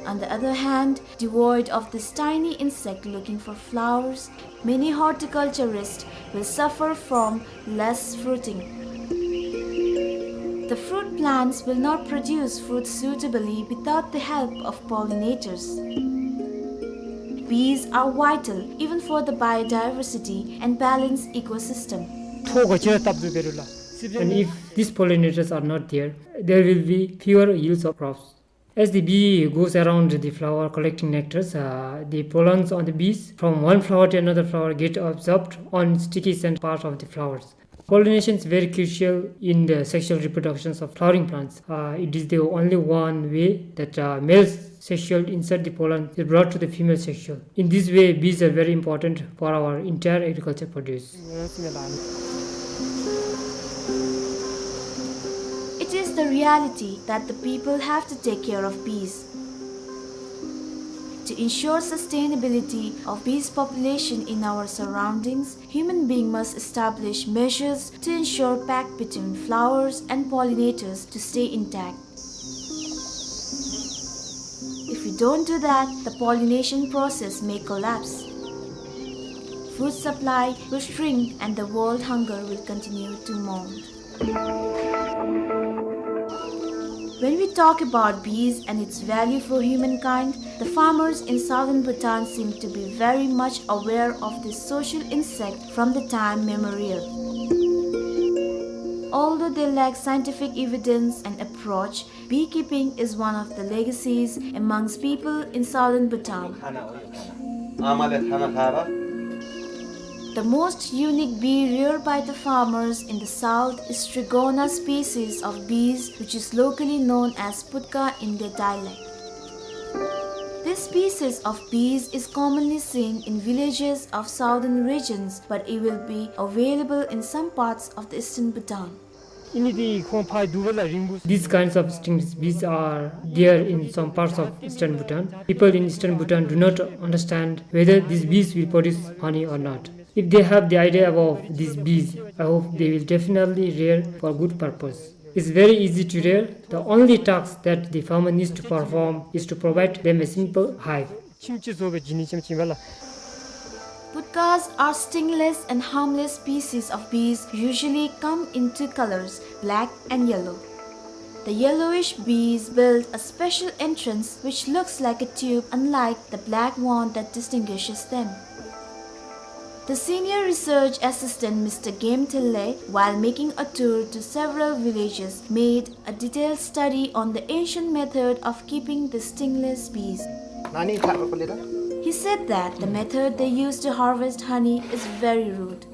On the other hand, devoid of this tiny insect looking for flowers, many horticulturists will suffer from less fruiting. The fruit plants will not produce fruit suitably without the help of pollinators. Bees are vital even for the biodiversity and balanced ecosystem. ཐོག་ག་ཅི་ར་སྟབས་བཟོ་བེ་རུ་ལ། And if these pollinators are not there, there will be fewer yields of crops. As the bee goes around the flower collecting nectars, uh, the pollens on the bees from one flower to another flower get absorbed on sticky scent part of the flowers. Pollination is very crucial in the sexual reproductions of flowering plants. Uh, it is the only one way that, uh, male sexual insert the pollen is brought to the female sexual. In this way, bees are very important for our entire agriculture produce. It is the reality that the people have to take care of bees. To ensure sustainability of bees population in our surroundings, human being must establish measures to ensure pact between flowers and pollinators to stay intact. If we don't do that, the pollination process may collapse. Food supply will shrink and the world hunger will continue to mount. When we talk about bees and its value for humankind, the farmers in southern Bhutan seem to be very much aware of this social insect from the time memorial. Although they lack scientific evidence and approach, beekeeping is one of the legacies amongst people in southern Bhutan. The most unique bee reared by the farmers in the south is Strigona species of bees, which is locally known as putka in their dialect. This species of bees is commonly seen in villages of southern regions, but it will be available in some parts of the eastern Bhutan. These kinds of stingless bees are there in some parts of eastern Bhutan. People in eastern Bhutan do not understand whether these bees will produce honey or not. If they have the idea about these bees, I hope they will definitely rear for good purpose. It's very easy to rear. The only task that the farmer needs to perform is to provide them a simple hive. Putkas are stingless and harmless species of bees, usually come in two colors, black and yellow. The yellowish bees build a special entrance which looks like a tube, unlike the black wand that distinguishes them. The senior research assistant, Mister Game Thille, while making a tour to several villages, made a detailed study on the ancient method of keeping the stingless bees. He said that the method they use to harvest honey is very rude.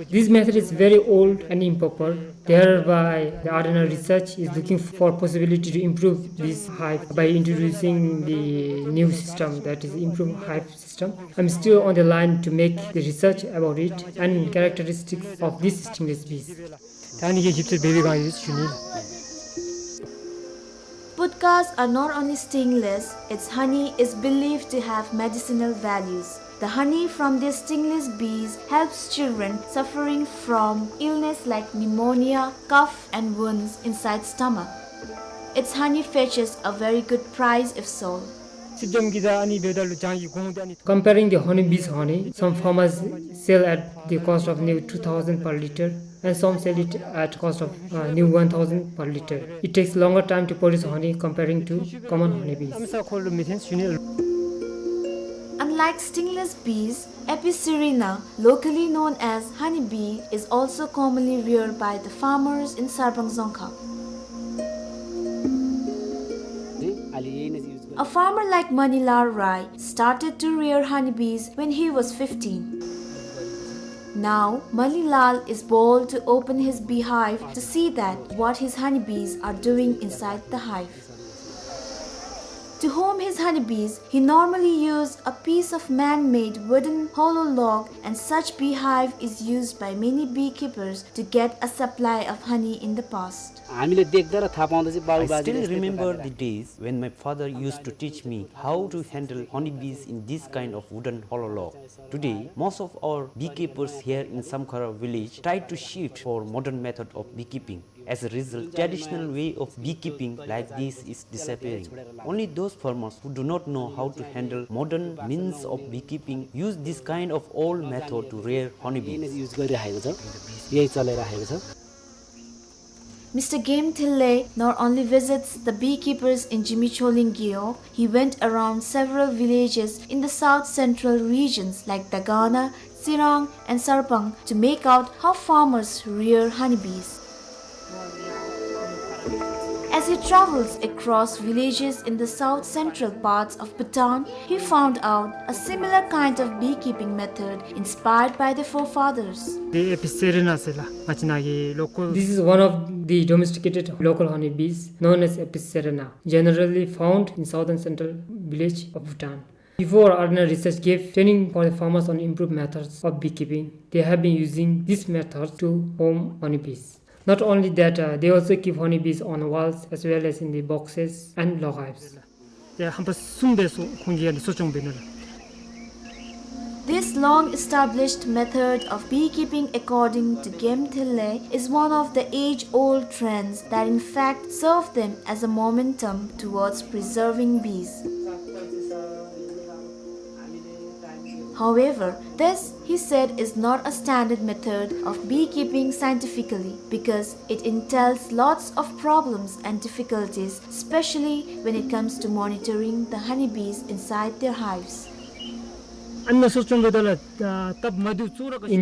This method is very old and improper. Thereby, the R N R research is looking for possibility to improve this hive by introducing the new system, that is, improve hive system. I'm still on the line to make the research about it and characteristics of these stingless bees. Putkas are not only stingless, its honey is believed to have medicinal values. The honey from these stingless bees helps children suffering from illness like pneumonia, cough, and wounds inside stomach. Its honey fetches a very good price if sold. Comparing the honeybees' honey, some farmers sell at the cost of new two thousand per liter, and some sell it at cost of, uh, new one thousand per liter. It takes longer time to produce honey comparing to common honeybees. Unlike stingless bees, Apis cerana, locally known as honeybee, is also commonly reared by the farmers in Sarpang Dzongkha. A farmer like Manilal Rai started to rear honeybees when he was fifteen. Now, Manilal is bold to open his beehive to see that what his honeybees are doing inside the hive. To home his honeybees, he normally use a piece of man-made wooden hollow log, and such beehive is used by many beekeepers to get a supply of honey in the past. I still remember the days when my father used to teach me how to handle honeybees in this kind of wooden hollow log. Today, most of our beekeepers here in Samkhara village try to shift for modern method of beekeeping. As a result, traditional way of beekeeping like this is disappearing. Only those farmers who do not know how to handle modern means of beekeeping use this kind of old method to rear honeybees. Mister Game Thille not only visits the beekeepers in Jimicholing Gewog, he went around several villages in the south central regions like Dagana, Tsirang, and Sarpang to make out how farmers rear honeybees. As he travels across villages in the south central parts of Bhutan, he found out a similar kind of beekeeping method inspired by the forefathers. This is one of the domesticated local honeybees known as Apis cerana, generally found in southern central village of Bhutan. Before, R N R research gave training for the farmers on improved methods of beekeeping. They have been using this method to home honeybees. Not only that, uh, they also keep honeybees on walls as well as in the boxes and log hives. This long-established method of beekeeping, according to Game Thille, is one of the age-old trends that in fact serve them as a momentum towards preserving bees. However, this, he said, is not a standard method of beekeeping scientifically because it entails lots of problems and difficulties, especially when it comes to monitoring the honeybees inside their hives. In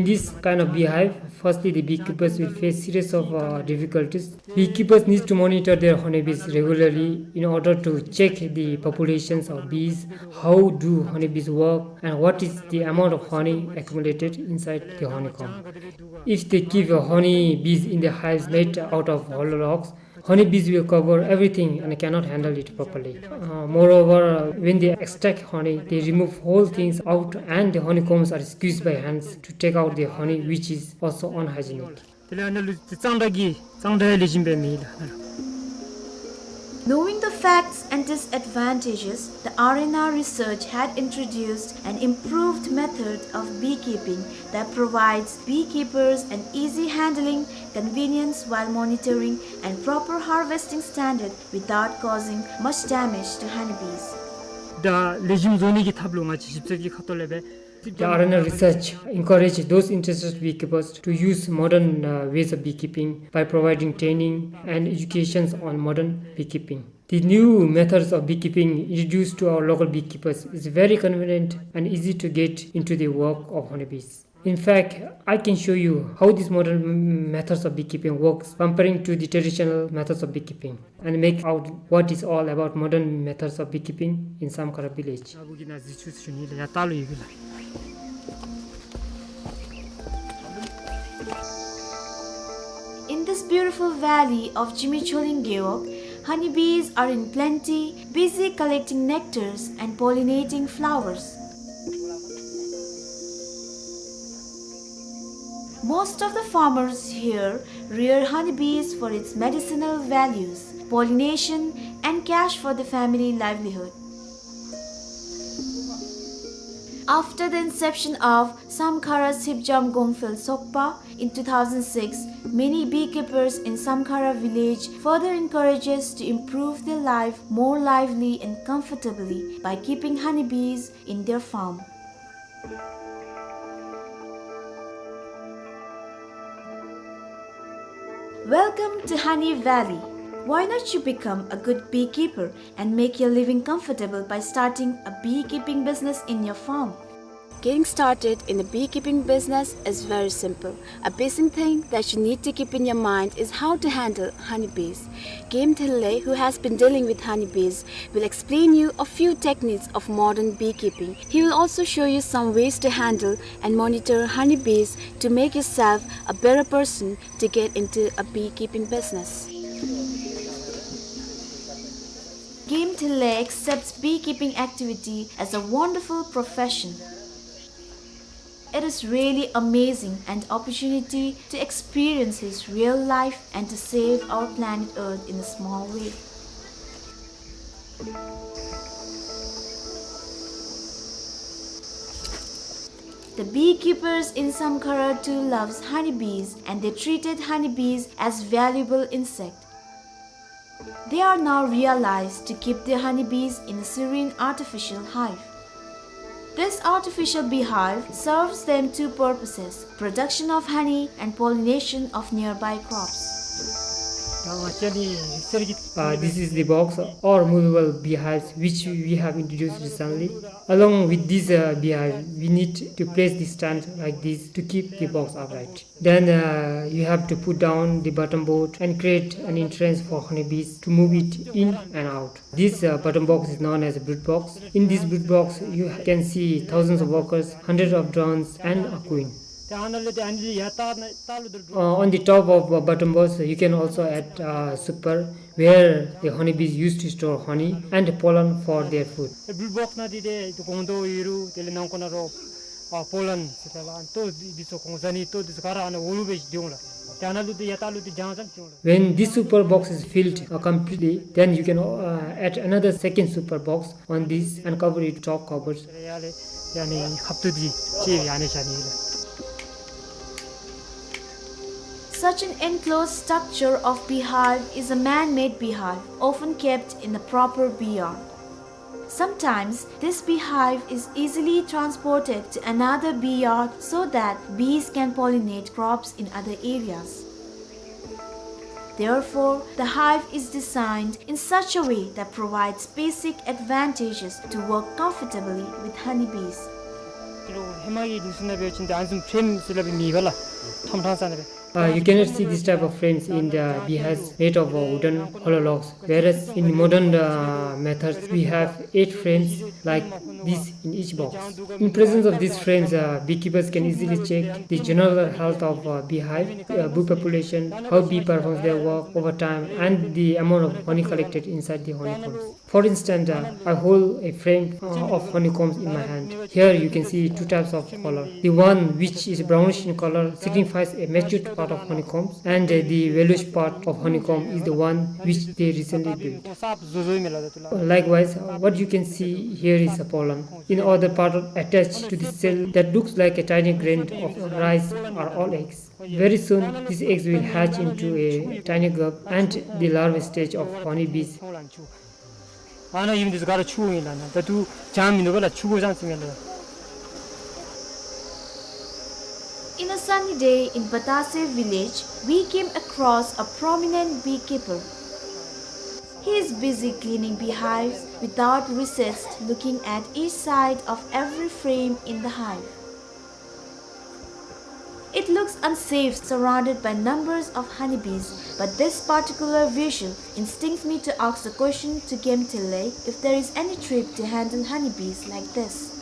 this kind of beehive, firstly, the beekeepers will face series of, uh, difficulties. Beekeepers need to monitor their honeybees regularly in order to check the populations of bees, how do honeybees work, and what is the amount of honey accumulated inside the honeycomb. If they keep honeybees in the hives made out of hollow logs, honeybees will cover everything and cannot handle it properly. Uh, moreover, uh, when they extract honey, they remove whole things out and the honeycombs are squeezed by hands to take out the honey, which is also unhygienic. དེ་ལས་ཨ་ནཱ་ལུ་གཙང་སྦྲ་གི་གཙང་སྦྲ་ལེགས་ཤོམ་སྦེ་མེད་ལགས། Knowing the facts and disadvantages, the R N R research had introduced an improved method of beekeeping that provides beekeepers an easy handling, convenience while monitoring, and proper harvesting standard without causing much damage to honeybees. ད་ལེགས་ཤོམ་བཟོ་ནི་གི་ཐབས་ལུ་ང་བཅས་ཞིབ་འཚོལ་གྱི་ཁ་ཐུག་ལས་སྦེ། The R N R research encourage those interested beekeepers to use modern, uh, ways of beekeeping by providing training and educations on modern beekeeping. The new methods of beekeeping introduced to our local beekeepers is very convenient and easy to get into the work of honeybees. In fact, I can show you how these modern m-, methods of beekeeping works comparing to the traditional methods of beekeeping and make out what is all about modern methods of beekeeping in Samkhara village. In this beautiful valley of Jimi Choling Gewog, honeybees are in plenty, busy collecting nectars and pollinating flowers. Most of the farmers here rear honeybees for its medicinal values, pollination, and cash for the family livelihood. After the inception of Samkhara Sipjam Gongphel Sokpa in two thousand six, many beekeepers in Samkhara village further encourages to improve their life more lively and comfortably by keeping honeybees in their farm. Welcome to Honey Valley. Why not you become a good beekeeper and make your living comfortable by starting a beekeeping business in your farm? Getting started in the beekeeping business is very simple. A basic thing that you need to keep in your mind is how to handle honeybees. Game Thille, who has been dealing with honeybees, will explain you a few techniques of modern beekeeping. He will also show you some ways to handle and monitor honeybees to make yourself a better person to get into a beekeeping business. Game Thille accepts beekeeping activity as a wonderful profession. It is really amazing an opportunity to experience his real life and to save our planet Earth in a small way. The beekeepers in Samkhara too loves honeybees and they treated honeybees as valuable insect. They are now realized to keep their honeybees in a serene artificial hive. This artificial beehive serves them two purposes, production of honey and pollination of nearby crops. Uh, this is the box or movable beehives which we have introduced recently. Along with this, uh, beehive, we need to place the stand like this to keep the box upright. Then, uh, you have to put down the bottom board and create an entrance for honeybees to move it in and out. This, uh, bottom box is known as a brood box. In this brood box, you can see thousands of workers, hundreds of drones, and a queen. Uh, on the top of, uh, bottom box, you can also add, uh, super, where the honeybees used to store honey and pollen for their food. ཨེ་བུལ་བོགས་ནང་འདི་ཏེ་ཏེ་སྒོང་རྡོག་ཡོད་རུང་དེ་ལས་ནང་ཁོག་ནང་རོ་ཨ་པོ་ལན་ཟེར་ད་ལགས། ཨ་ལྟོ་འདི་ཚུ་གོང་ཟ་ནི་ལྟོ་འདི་ཚུ་ག་ར་ཨ་ནཱ་འོག་ལུ་སྦེ་སྡོད་འོང་ལགས། ཏེ་ཨ་ནཱ་ལུ་ཏེ་ཡར་ལྟག་ལུ་ཏེ་རྒྱང་ཙམ་སྡོད་འོང་ལགས། When this super box is filled, uh, completely, then you can, uh, add another second super box on this and cover it top covers. ཡ་ལས་ཡ་ནི་ཁབ་ཏོ་འདི་ཅིག་ཡ་ནི་བཞག་ནི་ལགས། Such an enclosed structure of beehive is a man-made beehive, often kept in a proper bee yard. Sometimes, this beehive is easily transported to another bee yard so that bees can pollinate crops in other areas. Therefore, the hive is designed in such a way that provides basic advantages to work comfortably with honeybees. ཧེ་མ་གི་ནི་སུ་ན་འབད་བ་ཅིན་ཏེ་ཨ་ནི་བཟུམ་ཕྲེམ་ཟེར་སླབ་མེད་པ་ལགས། ཐོམ་ཕྲང་ས་ན་སྦེ། Uh, you cannot see this type of frames in the beehives made of, uh, wooden hollow logs, whereas in modern, uh, methods we have eight frames like this in each box. In presence of these frames, uh, beekeepers can easily check the general health of, uh, beehive, uh, bee population, how bee performs their work over time, and the amount of honey collected inside the honeycombs. For instance, uh, I hold a frame, uh, of honeycombs in my hand. Here you can see two types of color. The one which is brownish in color signifies a matured part of honeycombs, and, uh, the yellowish part of honeycomb is the one which they recently built. Likewise, uh, what you can see here is a pollen. In other part attached to the cell that looks like a tiny grain of rice are all eggs. Very soon, these eggs will hatch into a tiny grub and the larval stage of honeybees. ཨ་ནཱ་ཡུམ་འདི་ཚུ་ག་ར་ཕྱུ་གུ་ཨིན་ལགས། ཨ་ནཱ་ད་ལྟོ་བྱང་མིན་འདུག་པ་ལགས། ཕྱུ་གུ་ཙང་ཙིང་ཨིན་ལགས། In a sunny day in Batase village, we came across a prominent beekeeper. He is busy cleaning beehives without recess, looking at each side of every frame in the hive. It looks unsafe surrounded by numbers of honeybees, but this particular visual instincts me to ask the question to Gemtele if there is any trick to handle honeybees like this.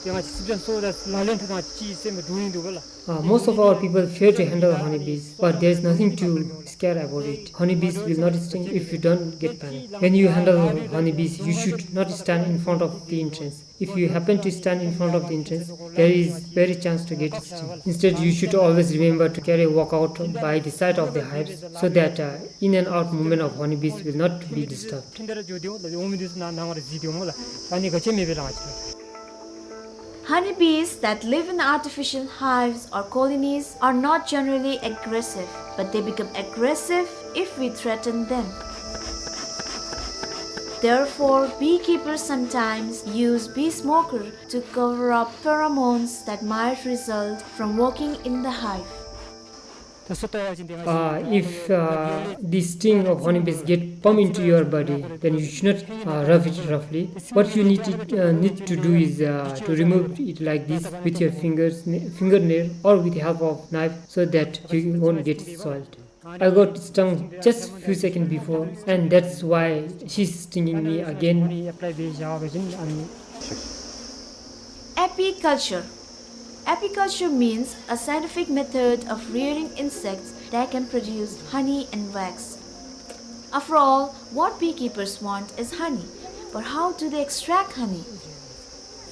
ཡང་ཅི་སྲིབ་འཇམ་སོ་ད་ལག་ལེན་འཐབ་ད་ཅི་སེམས་སྡུག་ཡིན་འདུག་ག་ལགས། Uh, most of our people fear to handle honeybees, but there is nothing to scare about it. Honeybees will not sting if you don't get panic. When you handle honeybees, you should not stand in front of the entrance. If you happen to stand in front of the entrance, there is very chance to get stung. Instead, you should always remember to carry a walkout by the side of the hives so that, uh, in and out movement of honeybees will not be disturbed. Honeybees that live in artificial hives or colonies are not generally aggressive, but they become aggressive if we threaten them. Therefore, beekeepers sometimes use bee smoker to cover up pheromones that might result from working in the hive. Uh, if, uh, the sting of honeybees get pump into your body, then you should not, uh, rub it roughly. What you need to, uh, need to do is, uh, to remove it like this with your fingers, n-, fingernail, or with the help of knife, so that you won't get soiled. I got stung just few seconds before, and that's why she's stinging me again. Apiculture. Apiculture means a scientific method of rearing insects that can produce honey and wax. After all, what beekeepers want is honey. But how do they extract honey?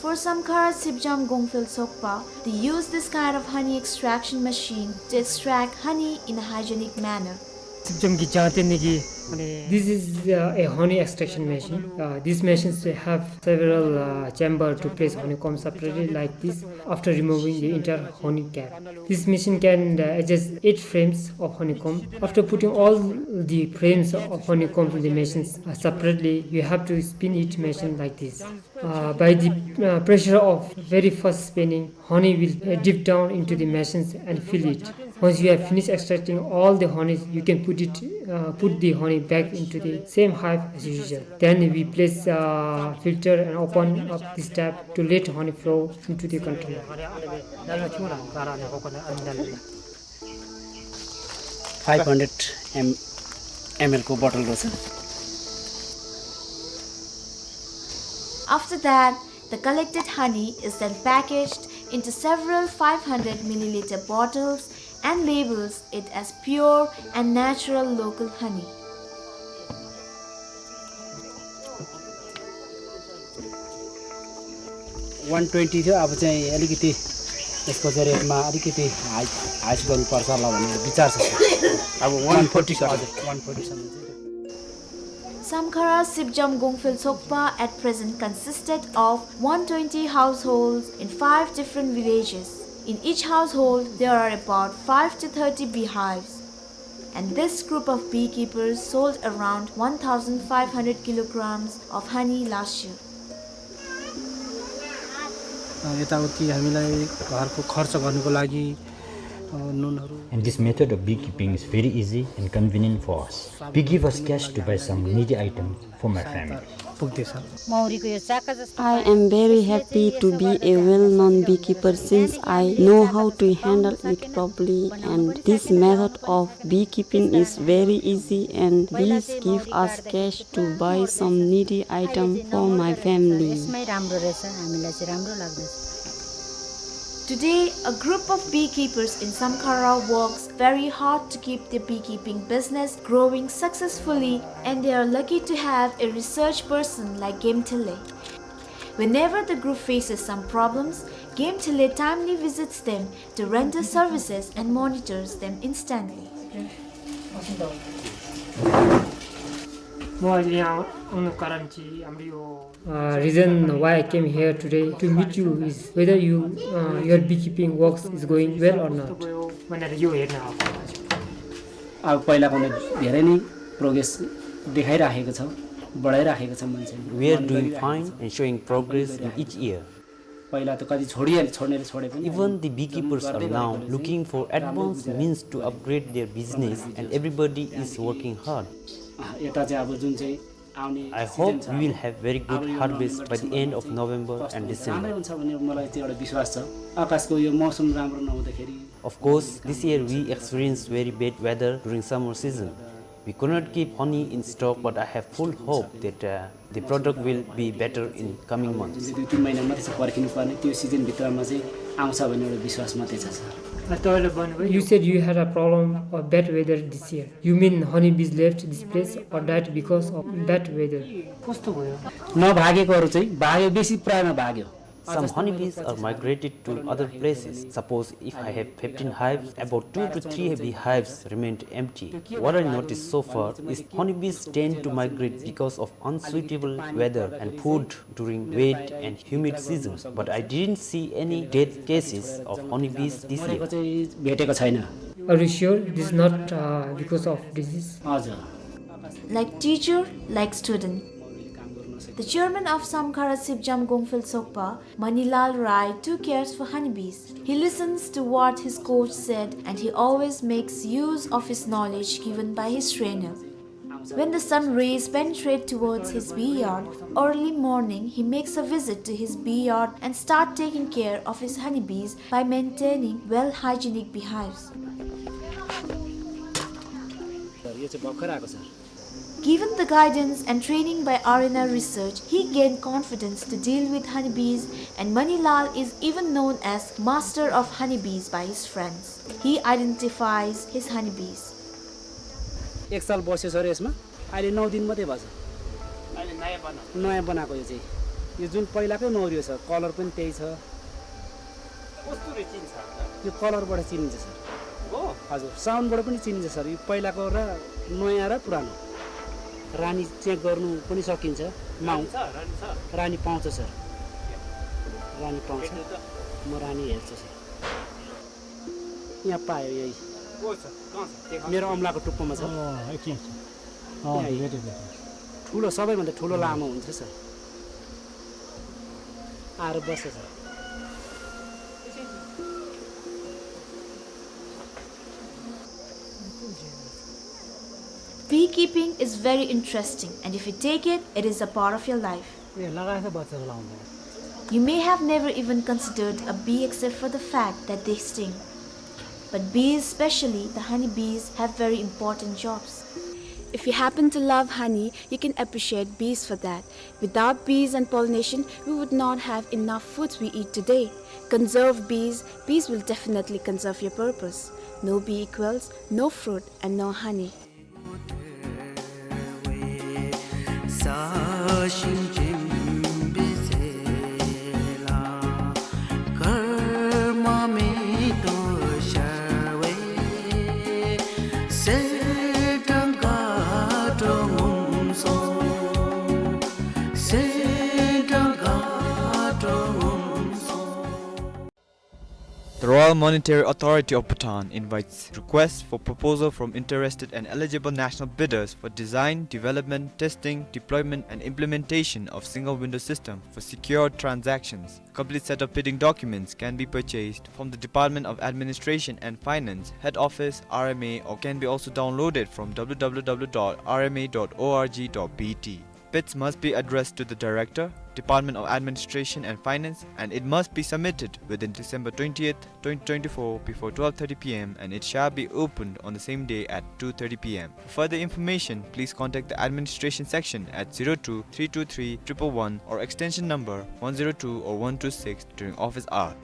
For Samkhara Sipjam Gongphel Sokpa, they use this kind of honey extraction machine to extract honey in a hygienic manner. སྲིབ་འཇམ་གྱི་ལྗང་ཏེ་ནི་གི། This is, uh, a honey extraction machine. Uh, these machines have several, uh, chamber to place honeycomb separately like this after removing the entire honey cap. This machine can, uh, adjust eight frames of honeycomb. After putting all the frames of honeycomb in the machines, uh, separately, you have to spin each machine like this. Uh, by the, uh, pressure of very fast spinning, honey will, uh, dip down into the machines and fill it. Once you have finished extracting all the honey, you can put it, uh, put the honey back into the same hive as usual. Then we place, uh, filter and open up this tap to let honey flow into the container. Five hundred M-, M L को बोतल रहेछ। After that, the collected honey is then packaged into several five hundred milliliter bottles and labels it as pure and natural local honey. One twenty थियो, अब चाहिँ अलिकति यसको चाहिँ रेटमा अलिकति हाई, हाइस्ट गर्नुपर्छ होला भन्ने विचार छ, सर। अब one forty, सर। हजुर, one forty सम्म चाहिँ। Samkhara Sipjam Gongphel Sokpa at present consisted of one twenty households in five different villages. In each household, there are about five to thirty beehives. And this group of beekeepers sold around one thousand five hundred kilograms of honey last year. अ, यताउति हामीलाई घरको खर्च गर्नको लागि, अ, नुनहरू। And this method of beekeeping is very easy and convenient for us. Bee give us cash to buy some needy items for my family. पुग्दैछ। मौरीको यो चाका जस्तो I am very happy to be a well-known beekeeper since I know how to handle it properly, and this method of beekeeping is very easy and bees give us cash to buy some needy item for my family. यसमै राम्रो रहेछ, हामीलाई चाहिँ राम्रो लाग्दछ। Today, a group of beekeepers in Samkhara works very hard to keep their beekeeping business growing successfully, and they are lucky to have a research person like Gemtele. Whenever the group faces some problems, Gemtele timely visits them to render services and monitors them instantly. म अहिले यहाँ आउनुको कारण चाहिँ हाम्रो यो Uh, reason why I came here today to meet you is whether you, uh, your beekeeping works is going well or not. भनेर यो हेर्न आएको। अब पहिलाभन्दा धेरै नै प्रोग्रेस देखाइराखेको छ, बढाइराखेको छ मान्छेले। We are doing fine and showing progress in each year. पहिला त कति छोडिहाल्यो, छोड्नेले छोडे पनि। Even the beekeepers are now looking for advanced means to upgrade their business and everybody is working hard. यता चाहिँ अब जुन चाहिँ आउने I season hope छ, we will अब have very good अब यो harvest November by the December end of भित्र November कस्तो and हुन्छ, December. राम्रै हुन्छ भन्ने मलाई चाहिँ एउटा विश्वास छ। आकाशको यो मौसम राम्रो नहुँदाखेरि Of course, this year we experienced very bad weather during summer season. We could not keep honey in stock, but I have full hope that, uh, the product will be better in coming months. जुन चाहिँ दुई तिन महिना मात्रै छ पर्खिनु पर्ने, त्यो सिजनभित्रमा चाहिँ आउँछ भन्ने एउटा विश्वास मात्रै छ, सर। अनि तपाईँले भन्नुभयो You said you had a problem of bad weather this year. You mean honeybees left this place or died because of bad weather? कस्तो भयो? नभागेकोहरू चाहिँ भाग्यो, बेसी पुरानो भाग्यो। Some honeybees are migrated to other places. Suppose if I have fifteen hives, about two to three beehives remained empty. What I noticed so far is honeybees tend to migrate because of unsuitable weather and food during wet and humid seasons, but I didn't see any death cases of honeybees this year. मरेको चाहिँ भेटेको छैन। Are you sure this is not, uh, because of disease? हजुर। Like teacher, like student. The chairman of Samkhara Sipjam Gongphel Sokpa, Manilal Rai, too cares for honeybees. He listens to what his coach said and he always makes use of his knowledge given by his trainer. When the sun rays penetrate towards his bee yard, early morning he makes a visit to his bee yard and start taking care of his honeybees by maintaining well hygienic beehives. Sir, यो चाहिँ भर्खर आएको, sir. Given the guidance and training by R N R Research, he gained confidence to deal with honeybees, and Manilal is even known as master of honeybees by his friends. He identifies his honeybees. एक साल बस्यो सर यसमा, अहिले नौ दिन मात्रै भएछ। अहिले नयाँ बनाएको। नयाँ बनाएको यो चाहिँ। यो जुन पहिलाकै मौरी हो सर, कलर पनि त्यही छ। कस्तुरी चिन्छ अन्त? यो कलरबाट चिनिन्छ सर। हो? हजुर, साउन्डबाट पनि चिनिन्छ सर। यो पहिलाको र नयाँ र पुरानो। रानी चेक गर्नु पनि सकिन्छ। माउ- रानी छ, रानी छ। रानी पाउँछ सर। रानी पाउँछ। भेट्नु त। म रानी हेर्छु सर। यहाँ पायो यही। को छ? कहाँ छ? देखा। मेरो औँलाको टुप्पोमा छ। अँ, एकछिन, एकछिन। अँ, यहाँ। भेटेँ, भेटेँ। ठुलो, सबैभन्दा ठुलो लामो हुन्छ सर। आएर बस्छ sir. Beekeeping is very interesting, and if you take it, it is a part of your life. ए, लगाएछ बच्चा लाउँदा। You may have never even considered a bee except for the fact that they sting. But bees, especially the honeybees, have very important jobs. If you happen to love honey, you can appreciate bees for that. Without bees and pollination, we would not have enough foods we eat today. Conserve bees, bees will definitely conserve your purpose. No bee equals no fruit and no honey. The Royal Monetary Authority of Bhutan invites requests for proposal from interested and eligible national bidders for design, development, testing, deployment, and implementation of single window system for secured transactions. Complete set of bidding documents can be purchased from the Department of Administration and Finance, Head Office, R M A, or can be also downloaded from W W W dot R M A dot org dot B T. Bids must be addressed to the Director, Department of Administration and Finance, and it must be submitted within December twentieth, twenty twenty-four, before twelve thirty P M, and it shall be opened on the same day at two thirty P M. For further information, please contact the administration section at zero two three two three triple one or extension number one zero two or one two six during office hours.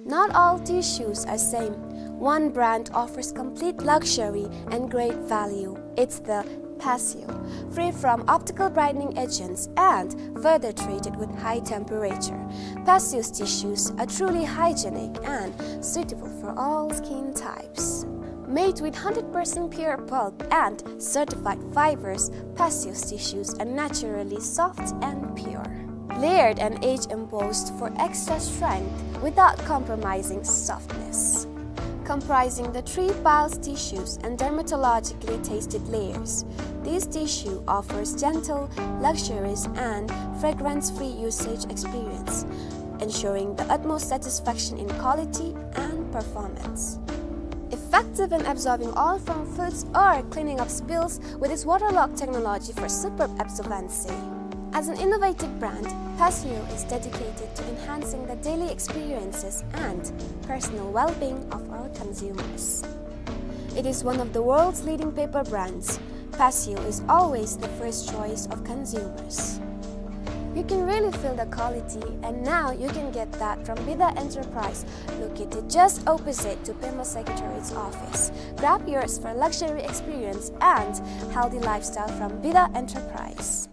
Not all tissues are same. One brand offers complete luxury and great value. It's the Passio, free from optical brightening agents and further treated with high temperature. Passio's tissues are truly hygienic and suitable for all skin types. Made with hundred percent pure pulp and certified fibers, Passio's tissues are naturally soft and pure. Layered and age embossed for extra strength without compromising softness. Comprising the three piles tissues and dermatologically tested layers, this tissue offers gentle, luxurious, and fragrance-free usage experience, ensuring the utmost satisfaction in quality and performance. If Active in absorbing oil from foods or cleaning up spills with its waterlock technology for superb absorbency. As an innovative brand, Paseo is dedicated to enhancing the daily experiences and personal well-being of our consumers. It is one of the world's leading paper brands. Paseo is always the first choice of consumers. You can really feel the quality, and now you can get that from Bida Enterprise, located just opposite to Pema Secretariat's office. Grab yours for luxury experience and healthy lifestyle from Bida Enterprise.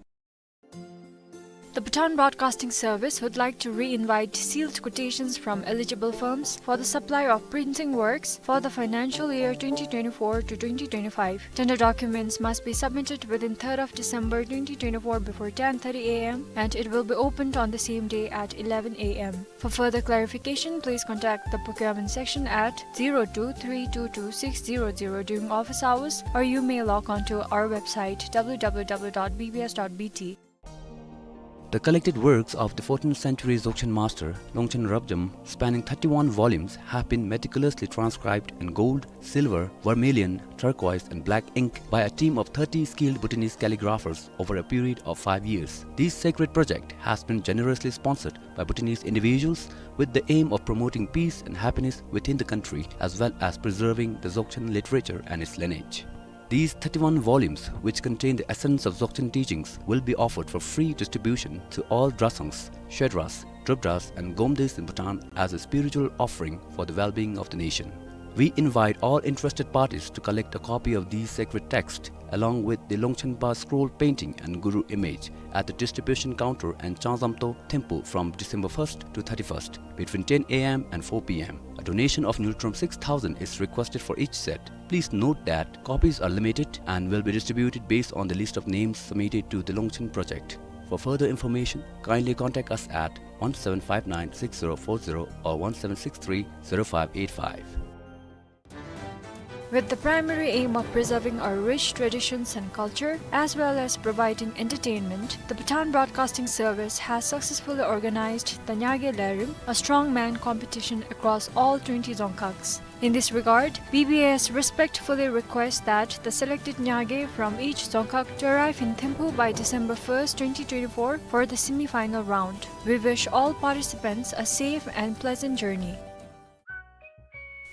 The Bhutan Broadcasting Service would like to re-invite sealed quotations from eligible firms for the supply of printing works for the financial year twenty twenty-four to twenty twenty-five. Tender documents must be submitted within third of December twenty twenty-four before ten thirty A M, and it will be opened on the same day at eleven A M. For further clarification, please contact the procurement section at zero two three two two six zero zero during office hours, or you may log on to our website, W W W dot B B S dot B T. The collected works of the fourteenth century Dzogchen master Longchen Rabjam, spanning thirty-one volumes, have been meticulously transcribed in gold, silver, vermilion, turquoise, and black ink by a team of thirty skilled Bhutanese calligraphers over a period of five years. This sacred project has been generously sponsored by Bhutanese individuals with the aim of promoting peace and happiness within the country, as well as preserving the Dzogchen literature and its lineage. These thirty-one volumes, which contain the essence of Dzogchen teachings, will be offered for free distribution to all Drasangs, Shedras, Drupdas, and Gomdes in Bhutan as a spiritual offering for the well-being of the nation. We invite all interested parties to collect a copy of these sacred texts, along with the Longchenpa scroll painting and Guru image, at the distribution counter in Changzamto, Thimphu, from December first to thirty-first, between ten A M and four P M. A donation of ngultrum six thousand is requested for each set. Please note that copies are limited and will be distributed based on the list of names submitted to the Longchen project. For further information, kindly contact us at one seven five nine six zero four zero or one seven six three zero five eight five. With the primary aim of preserving our rich traditions and culture, as well as providing entertainment, the Bhutan Broadcasting Service has successfully organized the Nyage Lerim, a strongman competition across all twenty dzongkhags. In this regard, B B S respectfully requests that the selected Nyage from each dzongkhag to arrive in Thimphu by December first, twenty twenty-four for the semi-final round. We wish all participants a safe and pleasant journey.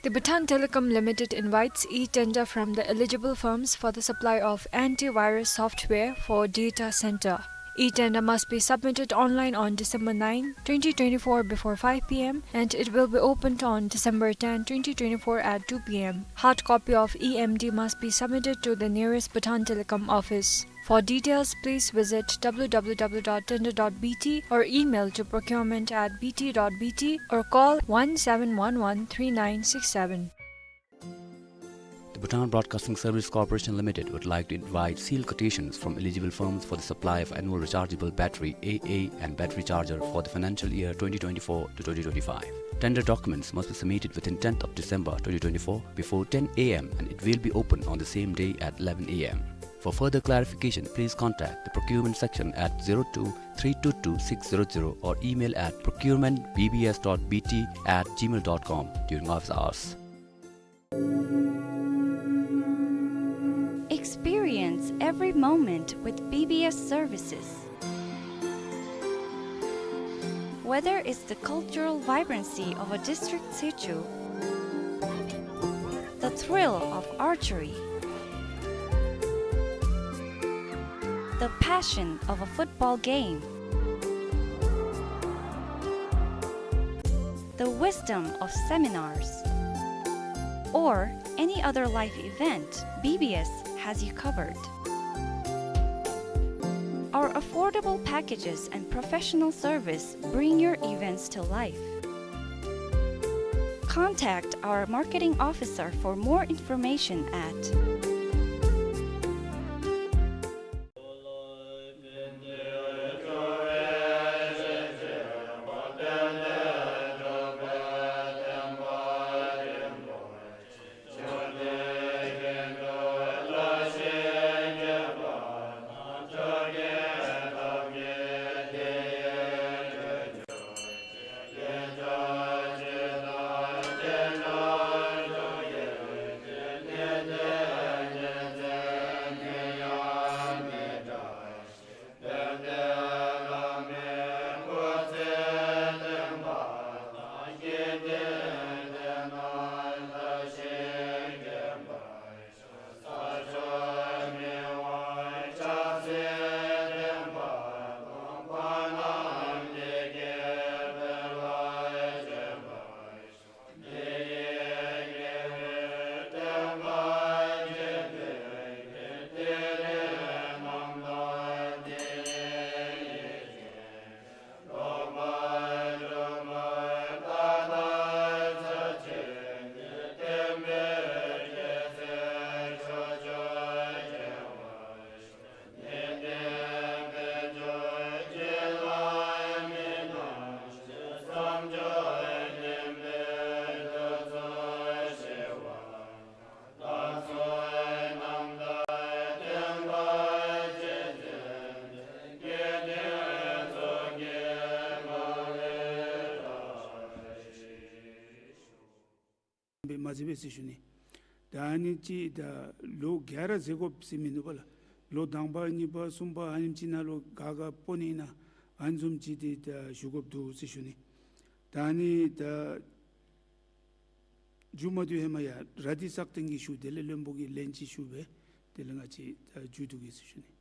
The Bhutan Telecom Limited invites e-tender from the eligible firms for the supply of antivirus software for data center. E-tender must be submitted online on December nine, twenty twenty-four before five P M, and it will be opened on December ten, twenty twenty-four at two P M. Hard copy of E M D must be submitted to the nearest Bhutan Telecom office. For details, please visit W W W dot tender dot B T or email to procurement at B T dot B T or call one seven one one three nine six seven. The Bhutan Broadcasting Service Corporation Limited would like to invite sealed quotations from eligible firms for the supply of annual rechargeable battery, A A, and battery charger for the financial year twenty twenty-four to twenty twenty-five. Tender documents must be submitted within tenth of December twenty twenty-four before ten A M, and it will be open on the same day at eleven A M. For further clarification, please contact the procurement section at zero two three two two six zero zero or email at procurement B B S dot B T at gmail dot com during office hours. Experience every moment with B B S services. Whether it's the cultural vibrancy of a district situ, the thrill of archery, the passion of a football game, the wisdom of seminars, or any other life event, B B S has you covered. Our affordable packages and professional service bring your events to life. Contact our marketing officer for more information at ཟེར་བས་ཟེར་ཞུ་ནི། ད་ཨ་ནི་ཅིག་ད་ལོ་ག་ར་ཟེར་དགོཔ་ཟེར་མིན་འདུག་པ་ལགས། ལོ་དང་པ་གཉིས་པ་གསུམ་པ་ཨ་ནེམ་ཅིག་ནང་ལུ་ག་ག་སྤོ་ནི་ཨིན་ན་ཨ་ནི་བཟུམ་ཅིག་འདི་ད་ཞུ་དགོཔ་འདུག་ཟེར་ཞུ་ནི། ད་ཨ་ནི་ད་མཇུག་མ་བསྡུ་ཧེ་མ་ཡ་ར་དྷི་སག་སྟེང་གི་ཞུ་དེ་ལས་བློན་པོ་གི་ལན་ཅིག་ཞུ་སྦེ་དེ་ལས་ང་བཅས་ད་མཇུག་བསྡུ་གེ་ཟེར་ཞུ་ནི།